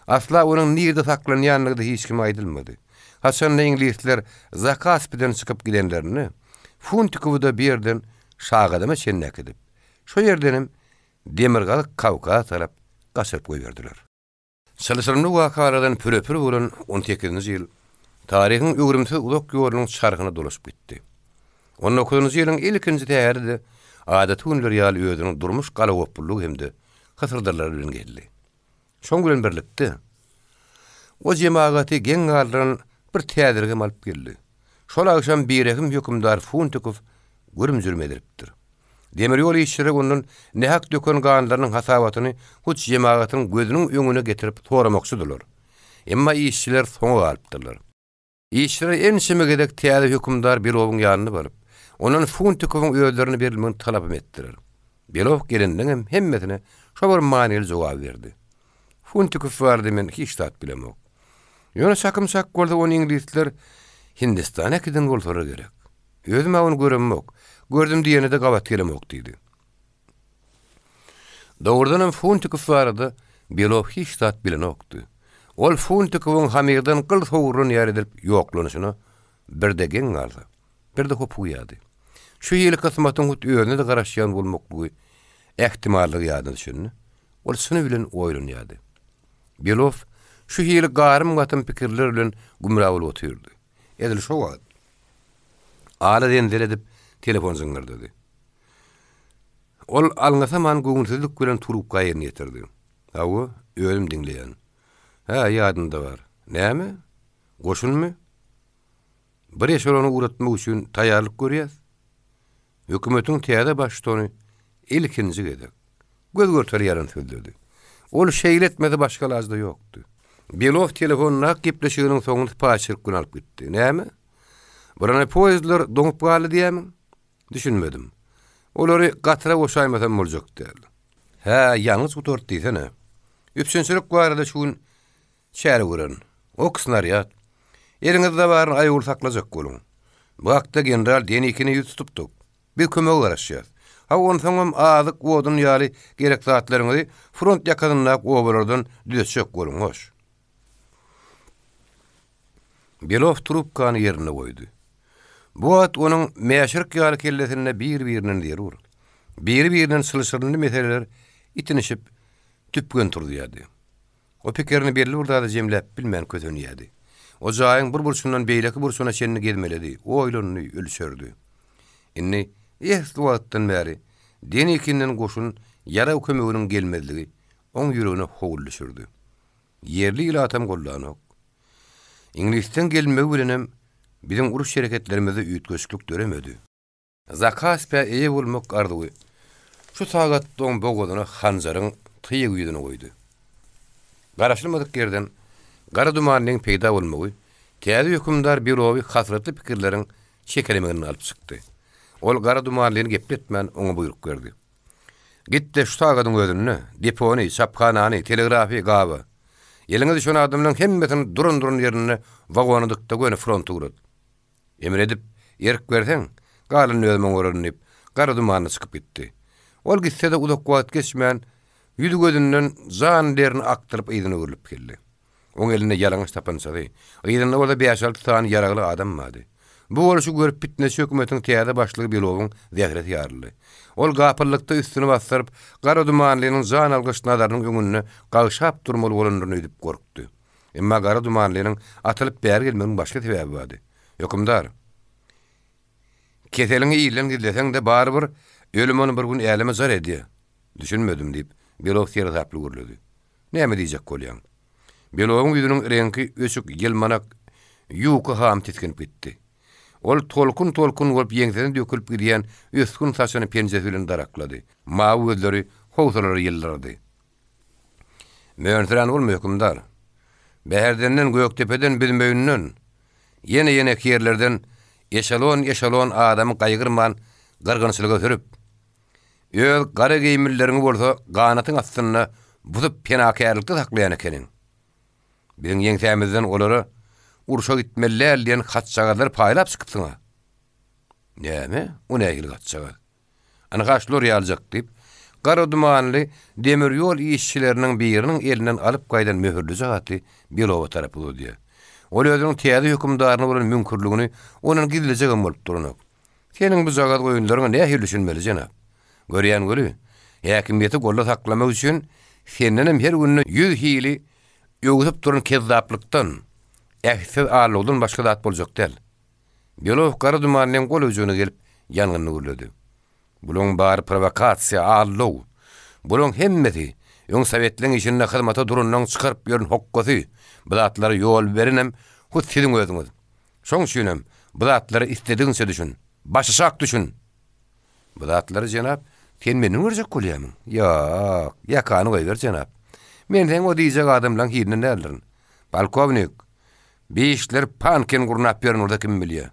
Asla onuň nirde saklanýandygy-da hiç kime aýdylmady. Haçanda iňlisler Zakaspiden çykyp gidenlerinde, Funtikowy-da bir ýerden Şagadama çenli äkidip, şo ýerdenem Demirgazyk Kawkaza tarap gaçyryp goýberdiler. Çylşyrymly wakalardan püre-pür bolan on sekizinji ýyl taryhyň öwrümsiz uzak ýolunyň çarhyna dolaşyp gitdi. On dokuzynjy ýylyň ilkinji säheri-de adaty günler ýaly özüniň durmuş galagoplulygy hem-de hysyrdylary bilen geldi. Şoň bilen birlikde, o jemagaty geň galdyran bir täzeligem alyp geldi. Şol agşam birehim hökümdar Funtikow görüm-jürüm edilipdir. Demir ýol işçileri ondan nähak döken ganlarynyň hasabatyny hut jemagatyň gözüniň öňüne getirip soramakçydylar. Emma işçiler soňa galypdyrlar. Işçiler ençeme gezek täze hökümdar Belowyň ýanyna baryp, ondan Funtikowyň özlerine berilmegini talapam etdiler. Below gelendeňem hemmesine şo bir manyly jogaby berdi. Funtikow barada men hiç zat bilemok. Ýöne çakym çak bolsa ony iňlisler Hindistana äkiden bolsalar gerek. Özüm-ä ony göremok. Gördüm diýene-de gabat gelemok diýdi. Dogrudanam Funtikow barada Below hiç zat bilenokdy. Ol Funtikowyň hamirden gyl sowrulan ýaly edilip ýoklanyşyna birde geň galsa, birde hopugýardy. Şu hili kysmatyň hut özüne-de garaşýan bolmaklygy ähtimallygy ýadyna düşende, ol çyny bilen oýlanýardy. Below şu hili garym-gatym pikirler bilen gümra bolup otyrdy. Edil şo wagt ala zenzele edip telefon jyňňyrdady. Ol alňasaman göwünsizlik bilen trubka ýerine ýetirdi. Hawa, özüm diňleýän. Hä, ýadymda bar. Näme? Goşunmy? Bir eşelony ugratmak üçin taýýarlyk görýäs. Hökümetiň täze baştutany ilkinji gezek göz-görtele ýalan sözledi. Ol şeýle etmese başga alajy-da ýokdy. Below telefondaky gepleşiginiň soňuny sypaýyçylyk bilen alyp gitdi. Näme? Bronepoýezdler doňup galdy diýýämiň? Düşünmedim. Olary gatyra goşaýmasam boljak däl. Hä, ýangyç gutardy diýsene. Üpjünçilik barada şu gün çäre görerin. Ok snarýad. Eliňizde baryny aýawly saklajak boluň. Bu hakda general Denikine ýüz tutupdyk. Biz kömege garaşýas. Haw, onsoňam azyk, odun ýaly gerek zatlaryňyzy front ýakasyndaky obalardan düzetjek boluň, hoş. Below trubkany ýerinde goýdy. Bu wagt onuň mäşirik ýaly kellesinde bir-birinden zerur, biri-birinden çylşyrymly meseleler itinişip, tüpgen turuzýardy. O pikirini belli bir zada jemläp bilmän kösenýärdi. O jaýyň bir burçundan beýleki burçuna çenli gezmeledi, oýlandy, ölçerdi. Indi esli wagtdan bäri Denikinden goşun ýarag kömeginiň gelmezligi oň ýüregine howul düşürdi. Ýerli ilatam gollanok. Iňlisden gelmegi bilenem biziň uruş hereketlerimizde üýtgeşiklik döremedi. Zakaspä eýe bolmak arzuwy şu sagatda oň bogazyna hanjaryň tyg ýüzüni goýdy. Garaşylmadyk ýerden gara dumanlyň peýda bolmagy täze hökümdar Belowy hasratly pikirleriň çekelemeginden alyp çykdy. Ol gara dumanlyny gepletmän oňa buýruk berdi. Git-de şu sagadyň özünde depony, çaphanany, telegrafy gaba. Eliňe düşen adamlaryň hemmesini duran-duran ýerinde wagona dyk-da göni fronta ugrat. Emr edip, erk berseň, galanyny özüm oňararyn diýip, Gara dumanly çykyp gitdi. Ol gitse-de uzak wagt geçmän, ýüzi-gözünden jan derini akdyryp yzyna öwrülip geldi. Oň elinde ýalaňaç sapançasy, yzynda bolsa bäş-alty sany ýaragly adam bardy. Bu bolşy görüp pitneçi hökümetiň täze başlygy Belowyň zähresi ýaryldy. Ol gapyllykda üstüni basdyryp, Gara Dumanlynyň jan algyç nazarynyň öňünde gagşap durmaly bolandyryn öýdüp gorkdy. Emma Gara Dumanlynyň atylyp bäri gelmeginiň başga sebäbi bardy. Hökümdar! Keseliňi ilden gizleseň-de, barybir, ölüm ony bir gün äleme jar edýär. Düşünmedim, diýip, Below seresaply gürledi. Näme diýjek bolýaň? Belowyň ýüzüniň reňki öçük, ýylmanak, ýuka ham tisginip gitdi. Ol tolkun-tolkun bolup ýeňsesine dökülip gidýän ösgün saçyny penjesi bilen daraklady. Mawy gözleri howsalaly ýyldyrady. Mönsürän bolma, hökümdar. Bäherdenden, Gökdepeden, Büzmeýinden, ýene-ýeneki ýerlerden eşelon-eşelon adamy gaýgyrman gyrgynçylyga sürüp, Öz gara geýimlileriňi bolsa ganatyň astynda busup penakärlikde saklaýan ekeniň. Biziň ýeňsämizden olara urşa gitmeli däl diýen hatjagazlary paýlap çykypsyň-a. Näme? O nähili hatjagaz? Ynha şular ýalyjak, diýip, gara dumanly demir ýol işçileriniň biriniň elinden alyp gaýdan möhürlije haty Belowa tarap uzadýar. Ol özüniň täze hökümdaryna bolan müňkürligini ondan gizlejegem bolup duranok. Seniň bu jagaz oýunlaryňa nähili düşünmeli, jenap? Görýän weli, häkimiýeti golda saklamak üçin sendenem her günde ýüz hili öwsüp duran kezzaplykdan, ähtsiz allawdan başga zat boljak däl. Below gara dumanlyň gol ujuna gelip, ýangynly gürledi. Bulaň bary prowokasiýa, aldaw. Bulaň hemmesi, öň sowetleň işinde hyzmata duranlaň çykaryp ýören hokgasy. Bu zatlara ýol berenem hut siziň özüňiz. Şoň üçinem bu zatlara isledigiňçe düşün. Başaşak düşün! Bu zatlary, jenap, sen menden görjek bolýamyň? Ýok, ýakany goýber, jenap. Men seň o diýjek adamlaň hilinden däldirin. Polkownik, bi işleri Pankin gurnap ýören bolsa kim bilýä?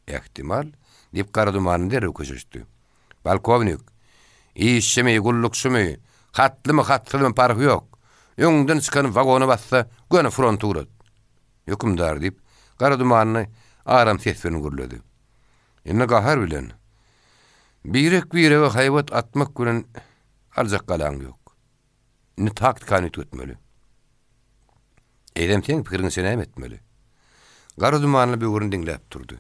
Ähtimal, diýip, gara dumanly derrew köşeşdi. Polkownik, işçimi, gullukçymy, hatlymy, hatsyzmy parhy ýok. Öňden çykan wagona bassa, göni fronta ugrat. Hökümdar, diýip, gara dumanly aram ses bilen gürledi. Indi gahar bilen, birek-birege haýbat atmak bilen aljak galaň ýok. Indi taktikany üýtgetmeli. Eýsem, seň pikiriňçe näme etmeli? Gara dumanly böwrüni diňläp durdy.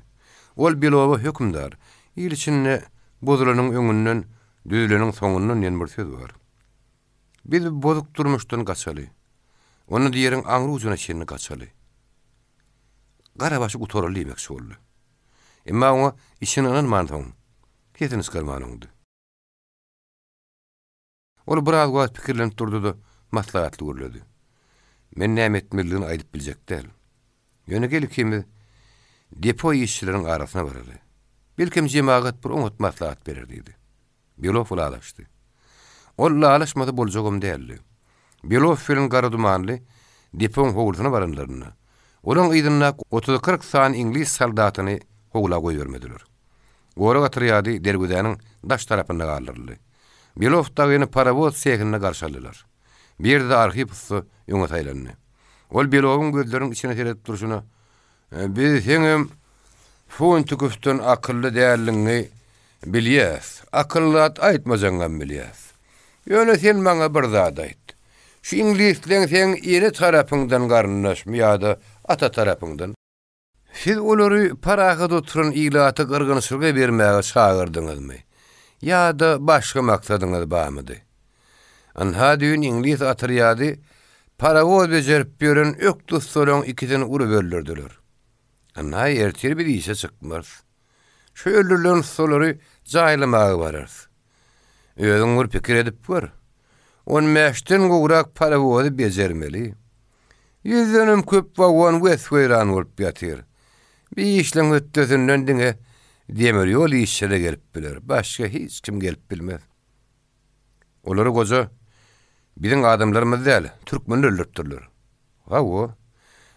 Ol Belowa hökümdar, il içinde bozulanyň öňünden, düzüleniň soňundan diýen bir söz bar. Biz bu bozuk durmuşdan gaçaly. Onda diýeriň aňry ujuna çenli gaçaly. Gara başy gutaraly diýmekçi boldy. Emma oňa içini ynanmansoň, sesini çykarman oňdy. Ol biraz wagt pikirlenip durdy-da, maslahatly gürledi. Men näme etmelidigini aýdyp biljek däl. Ýöne gel ikimiz depo işçileriň arasyna baraly. Belkem jemagat bir oňat maslahat berer diýdi. Below ylalaşdy. Ol ylalaşmasa boljagam däldi. Below bilen gara dumanly depoň howlusyna baranlarynda, olaň yzyndaky otuz-kyrk sany iňlis soldatyny howla goýbermediler. Gorag otrýady derwezäniň daş tarapynda galdyryldy. Below dagyny parowoz sehinde garşy aldylar. Bu ýerde-de Arhip ussa öňe saýlandy. Ol Belowyň gözleriniň içine seredip durşuna, Biz seňem Funtikowdan akylly däldigiňi bilýäs. Akylly zat aýtmajagyňam bilýäs. Ýöne sen maňa bir zat aýt. Şu iňlisleň seň ene tarapyňdan garyndaşmy ýa-da ata tarapyňdan? Siz olary parahat oturan ilaty gyrgynçylyga bermäge çagyrdyňyzmy? Ýa-da başga maksadyňyz barmydy? Ynha düýn iňlis otrýady parowoz bejerip ýören ökde ussalaryň ikisini urup öldürdiler. Ynha ertir biz işe çykmarys. Şu öldürilen ussalary jaýlamaga bararys. Özüň bir pikir edip gör. On bäşden gowrak parowozy bejermeli. Ýüzdenem köp wagon wes-weýran bolup ýatyr. Bi işleň hötdesinden diňe demir ýol işçileri gelip biler. Başga hiç kim gelip bilmez. Olary goja biziň adamlarymyz däl, türkmenler öldüripdirler. Hawa.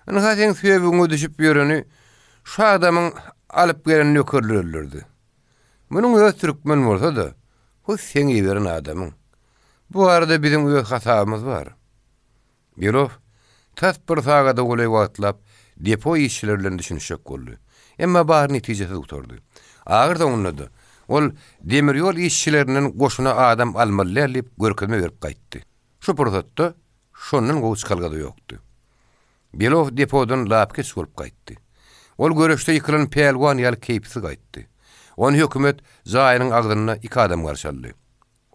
Ynha seň söbügiňe düşüp ýöreni şu adamyň alyp gelen nökerleri öldürdi. Munuň özi türkmen bolsa-da, hut seň iberen adamyň. Bu barada biziň öz hasabymyz bar. Below tas bir sagada golaý wagtlap depo işçileri bilen düşünişjek boldy. Emma bary netijesiz gutardy. Ahyr soňunda-da, Ol demir ýol işçilerinden goşuna adam almaly däl diýip görkezme berip gaýtdy. Şu pursatda şondan gowy çykalga-da ýokdy. Below depodan lapykeç bolup gaýtdy. Ol göreşde ýykylan pälwan ýaly keýpsiz gaýtdy. Ony hökümet jaýynyň agzynda iki adam garşy aldy.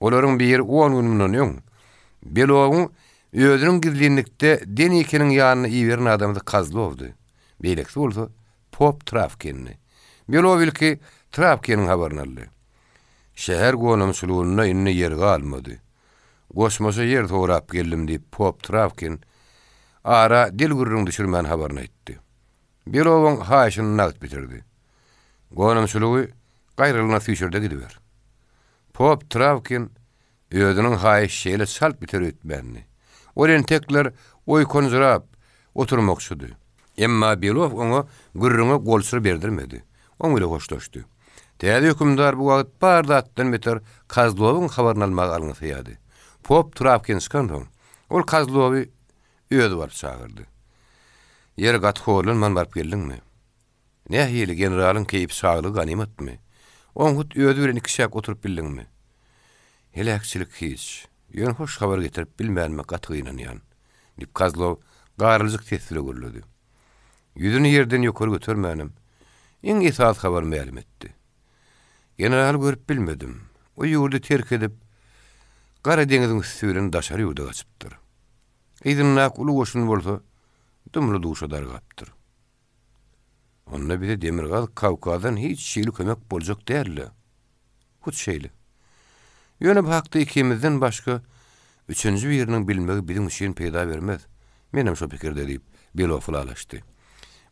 Olaryň biri on gün mundan öň, Belowyň özüniň gizlinlikde Denikiniň ýanyna iberen adamsy Kozlowdy, beýlekisi bolsa Pop Trawkindi. Below ilki Trawkiniň habaryny aldy. Şäher gonamçylygynda indi ýer galmady. Goşmaça ýer sorap geldim diýip, Pop Trawkin ara dil gürrüň düşürmän habaryny aýtdy. Belowyň haýyşyny nagt bitirdi. Gonamçylygy gaýralygyna süýşürde gidiber. Pop Trawkin özüniň haýyş şeýle çalt biter öýtmändi. Ol entekler oýkanjyrap oturmakçydy. Emma Below oňa gürrüňe golçur berdirmedi. Oň bile hoşlaşdy. Täze hökümdar bu wagt bar zatdan beter Kozlowyň habaryny almaga alňasaýardy. Pop Trawkin çykansoň, ol Kozlowy özi baryp çagyrdy. Ýeri gaty horlanman baryp geldiňmi? Nähili, generalyň keýpi saglygy ganymatmy? Oň hut özi bilen ikiçäk oturyp bildiňmi? Heläkçilik hiç. Ýöne hoş habar getirip bilmänime gaty gynanýan, diýip, Kozlow garyljyk ses bile gürledi. Ýüzüni ýerden ýokary götermänem, iň esasy habary mälim etdi. Generaly görüp bilmedim. O ýurdy terk edip, Gara deňiziň üsti bilen daşary ýurda gaçypdyr. Yzyndaky uly goşun bolsa dumly-duşa dargapdyr. Onda bize Demirgazyk Kawkazdan hiç hili kömek boljak däl-le. Hut şeýle. Ýöne bu hakda ikimizden başga üçünji biriniň bilmegi biziň üçin peýda bermez. Menem şo pikirde, diýip, Below ylalaşdy.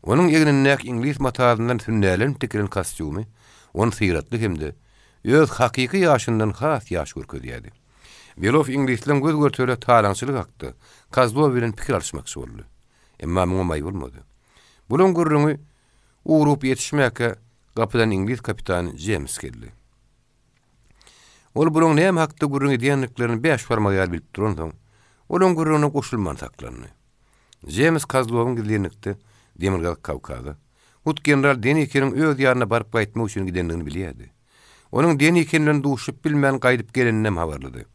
Onuň egnindäki iňlis matasyndan sünnälenip tikilen kostýumy ony syratly hem-de öz hakyky ýaşyndan has ýaş görkezýärdi. Below iňlisleň göz-görtele talaňçylygy hakda Kozlow bilen pikir alyşmakçy boldy. Emma muňa maý bolmady. Bulaň gürrüňi ugrugyp ýetişmäkä gapydan iňlis kapitany Jems geldi. Ol bulaň näme hakda gürrüň edýändiklerini bäş barmagy ýaly bilip duransoň, olaň gürrüňine goşulman saklandy. Jems Kozlowyň gizlinlikde Demirgazyk Kawkaza, hut general Denikiniň öz ýanyna baryp gaýtmak üçin gidendigini bilýärdi. Onuň Denikin bilen duşup bilmän gaýdyp geleninem habarlydy.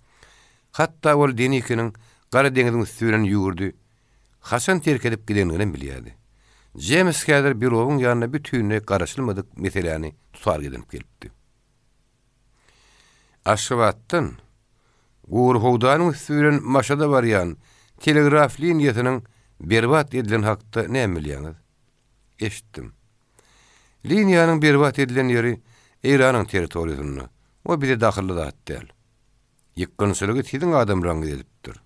Hatda ol Denikiniň Gara deňiziň üsti bilen ýurdy haçan terk edip gidendiginem bilýärdi. Jems häzir Belowyň ýanyna bütinleý garaşylmadyk meseläni tutaryk edinip gelipdi. Aşgabatdan Gury howdanyň üsti bilen Maşada barýan telegraf liniýasynyň berbat edileni hakda näme bilýäňiz? Eşitdim. Liniýanyň berbat edilen ýeri Eýranyň territoriýasynda. O bize dahylly zat däl. Ýykgynçylygy siziň adamlaryňyz edipdir.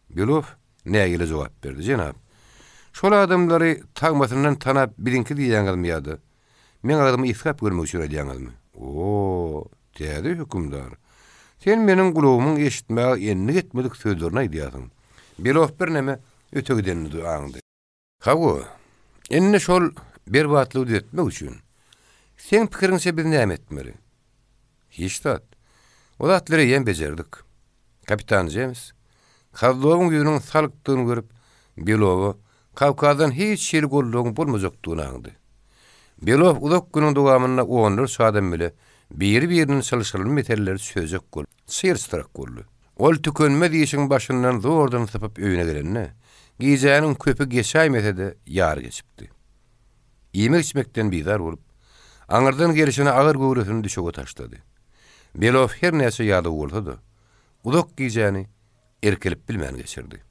Below nägile jogap berdi, Jenap, şol adamlary tagmasyndan tanap biziňki diýýäňizmi ýa-da meň agzymy ysgap görmek üçin aýdýaňyzmy? O, täze hökümdar, sen meniň gulagymyň eşitmäge endik etmedik sözlerini aýdýarsyň. Below birneme öte gidenini aňdy. Hawa, indi şol berbatlygy düzetmek üçin, seň pikiriňçe biz näme etmeli? Hiç zat. O zatlary eýýäm bejerdik. Kapitan Jems, Kozlowyň ýüzüniň salykdygyny görüp, Belowa Kawkazdan hiç hili goldawyň bolmajakdygyny aňdy. Below uzak günüň dowamynda onlarça adam bile biri-birinden çylşyrymly meseleleri çözjek bolup, çyr-çytyrak boldy. Ol tükenmez işiň başyndan zordan sypyp öýüne gelende, gijäniň köpi geçäýmese-de ýary geçipdi. Iýmek-içmekden bizar bolup, aňyrdan gelşine agyr göwresini düşege taşlady. Below her näçe ýadaw bolsa-da, uzak gijäni irkilip bilmän geçirdi.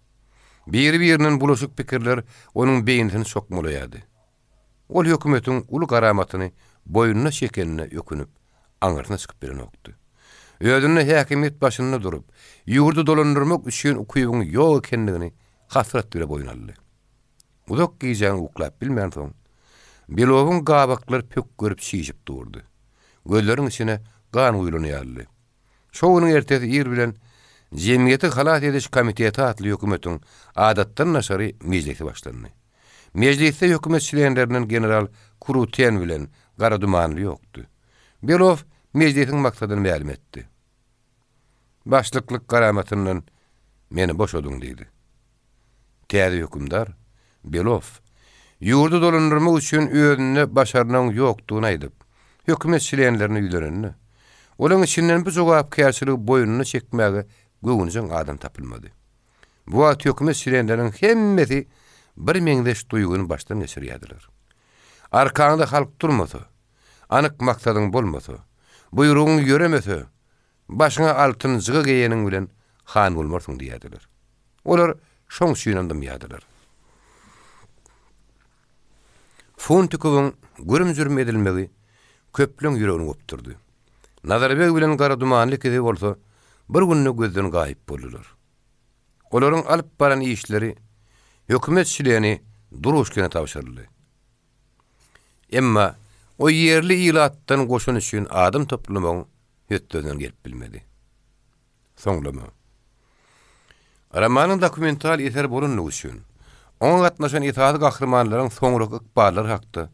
Biri-birinden bulaşyk pikirler onuň beýnisini çokmalaýardy. Ol hökümetiň uly garamatyny boýnuna çekenine ökünip, aňyrsyna çykyp bilenokdy. Özünde häkimiýet başynda durup, ýurdy dolandyrmak üçin ukybyň ýok ekenligini hasrat bile boýun aldy. Uzak gijäni uklap bilmänsoň, Belowyň gabaklary pökgerip çişip durdy. Gözleriniň içine gan guýlan ýalydy. Şo günüň ertesi ir bilen Jemgyýeti halas ediş komiteti atly hökümetiň adatdan daşary mejlisi başlandy. Mejlisde hökümet çlenlerinden general Kruten bilen Gara Dumanly ýokdy. Below mejlisiň maksadyny mälim etdi. Başlyklyk garamatyndan meni boşadyň diýdi. Täze hökümdar Below ýurdy dolandyrmak üçin özünde başarnygyň ýokdugyny aýdyp, hökümet çlenlerine ýüzlenende, Olaryň içinden bu jogapkärçiligi boýnuna çekmäge göwünjeň adam tapylmady. Bu wagt hökümet çlenleriniň hemmesi bir meňzeş duýgyny başdan geçirýärdiler. Arkaňda halk durmasa, anyk maksadyň bolmasa, buýrugyň ýöremese, başyňa altyn jyga geýeniň bilen han bolmarsyň diýýärdiler. Olar şoň üçinem dymýardylar. Funtikowyň gürüm-jürüm edilmegi köpleň ýüregini gopdurdy. Nazarbeg bilen Gara Dumanly ikisi bolsa bir günde gözden gaýyp boldular. Olaryň alyp baran işleri hökümet çleni Duruşkine tabşyryldy. Emma o ýerli ilatdan goşun üçin adam toplamagyň hötdesinden gelip bilmedi. Soňlama. Romanyň dokumental eser bolanlygy üçin, oňa gatnaşan esasy gahrymanlaryň soňraky ykballary hakda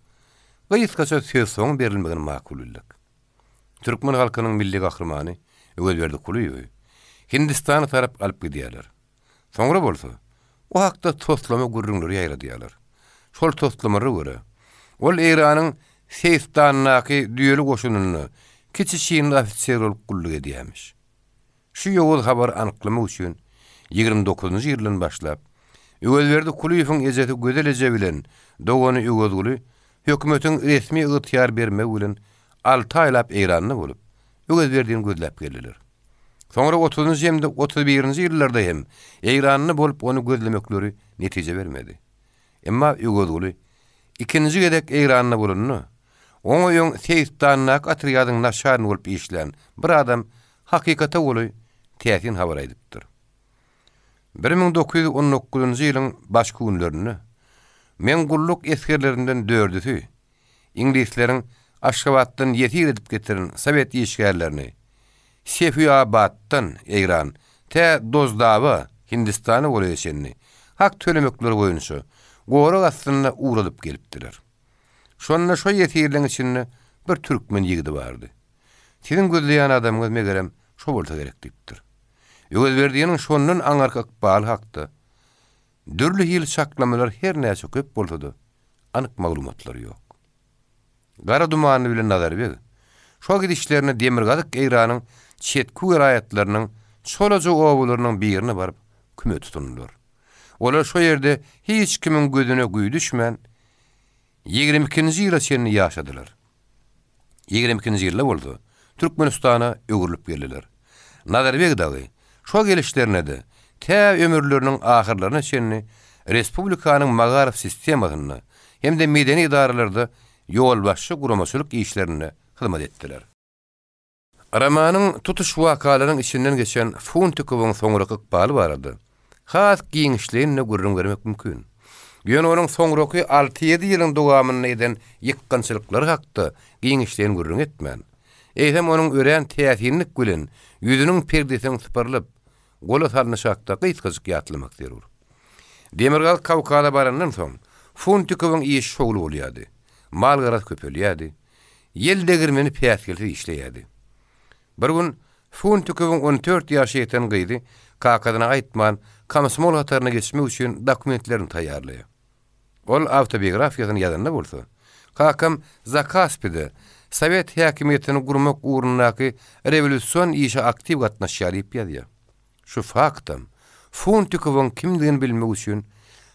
gysgaça sözsoňy berilmegini makul bildik. Türkmen halkynyň milli gahrymany Öwezberdi Kulyýewi Hindistana tarap alyp gidýärler. Soňra bolsa, o hakda toslama gürrüňleri ýaýradýarlar. Şol toslamalara görä, ol Eýranyň Seýistandaky düýeli goşunynda kiçi çinli ofiser bolup gulluk edýärmiş. Şu ýowuz habary anyklamak üçin 29-njy ýyldan başlap, Öwezberdi Kulyýewiň ejesi Gözel eje bilen dogany Öwezguly hökümetiň resmi ygtyýar bermegi bilen alty aýlap Eýranda bolup, Öwezberdini gözläp geldiler. Soňra otuzynjy hem-de 31-nji ýyllarda hem Eýranda bolup ony gözlemekleri netije bermedi. Emma Öwezguly ikinji gezek Eýranda bolanda, oňa öň Seýistandaky otrýadyň naçalnigi bolup işlän bir adam hakykata golaý täsin habar aýdypdyr. 1919-njy ýylyň başky günlerinde meň gulluk esgerlerimden dördüsi iňlisleriň Aşgabatdan ýesir edip getiren sowet işgärlerini Sefiabatdan, Eýran, tä Dozdaba, Hindistana golaýa çenli, hak tölemekleri boýunça gorag astynda ugradyp gelipdiler. Şonda şo ýesirleň içinde bir türkmen ýigidi bardy. Siziň gözleýän adamyňyz megerem şo bolsa gerek diýipdir. Öwezberdiniň şondan aňyrky ykbaly hakda dürli hili çaklamalar her näçe köp bolsa-da, anyk maglumatlar ýok. Gara Dumanly bilen Nazar beg şo gidişlerine demirgazyk Eýranyň çetki welaýatlarynyň çolaja obalarynyň birine baryp küme tutundylar. Olar şo ýerde hiç kimiň gözüne güý düşmän, 22-nji ýyla çenli ýaşadylar. 22-nji ýylda bolsa Türkmenistana öwrülip geldiler. Nazarbeg dagy şo gelişlerine-de tä ömürleriniň ahyrlaryna çenli respublikanyň magaryf sistemasynda hem-de medeni edaralarda ýolbaşçy guramaçylyk işlerinde hyzmat etdiler. Romanyň tutuş wakalaryň içinden geçen Funtikowyň soňraky ykbaly barada has giňişleýin-de gürrüň bermek mümkin. Ýöne onuň soňraky alty-ýedi ýylyň dowamynda eden ýykgynçylyklary hakda giňişleýin gürrüň etmän, eýsem onuň örän täsinlik bilen ýüzüniň perdesiniň sypyrylyp, gola salnyşy hakda gysgajyk ýatlamak zerur. Demirgazyk Kawkaza barandan soň, Funtikowyň işi şowly bolýardy. Mal-garaz köpelýärdi. Ýel degirmeni päsgelsiz işleýärdi. Bir gün Funtikowyň on dört ýaşa ýeten gyzy kakasyna aýtman, komsomol hataryna geçmek üçin dokumentlerini taýýarlaýar. Ol awtobiografiýasyny ýazanda bolsa, Kakam Zakaspide sowet häkimiýetini gurmak ugrundaky rewolýusion işe aktiw gatnaşýar diýip ýazýar. Şu faktam Funtikowyň kimdigini bilmek üçin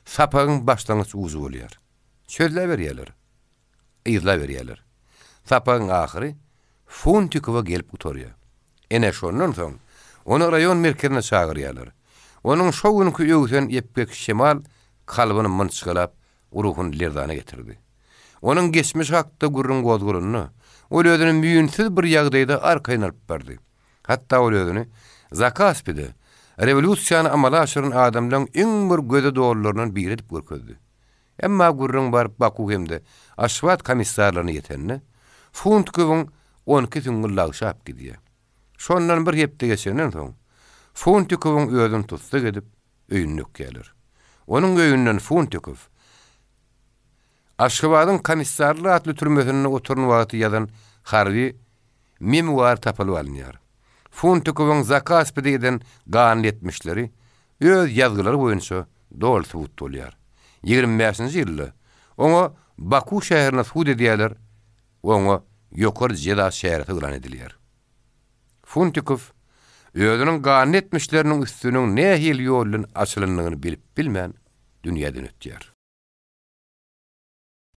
sapagyň başlangyç ujy bolýar. Sözläberýärler. Yzlaberýärler. Sapagyň ahyry Funtikowa gelip gutarýar. Ine, şondan soň ony raýon merkezine çagyrýarlar. Onuň şo günki öwsen epgek şemal kalbyny mynçgalap, ruhuny lerzana getirdi. Onuň geçmişi hakda gürrüň gozgalanda, ol özüni müýnsüz bir ýagdaýda arkaýyn alyp bardy. Hatda ol özüni Zakaspide rewolýusiýany amala aşyran adamlaryň iň bir göze dolularyndan biri edip görkezdi. Emma gürrüň baryp Baku hem-de Aşgabat komissarlaryna ýetende, Funtkowyň on iki süňňi lagşap gidýär. Şondan bir hepde geçenden soň, Funtikowyň özüni tussag edip, öýüne dökýärler. Onuň öýünden Funtikow Aşgabadyň Komissarlar atly türmesinde oturan wagty ýazan harby memuary tapylyp alynýar. Funtikowyň Zakaspide eden ganly etmişleri öz ýazgylary boýunça doly subut bolýar. 25-nji ýylda oňa Baku şäherinde sud edýärler we oňa ýokary jeza çäresi yglan edilýär. Funtikow özüniň ganly etmişleriniň üstüniň nähili ýol bilen açylandygyny bilip bilmän dünýäden ötýär.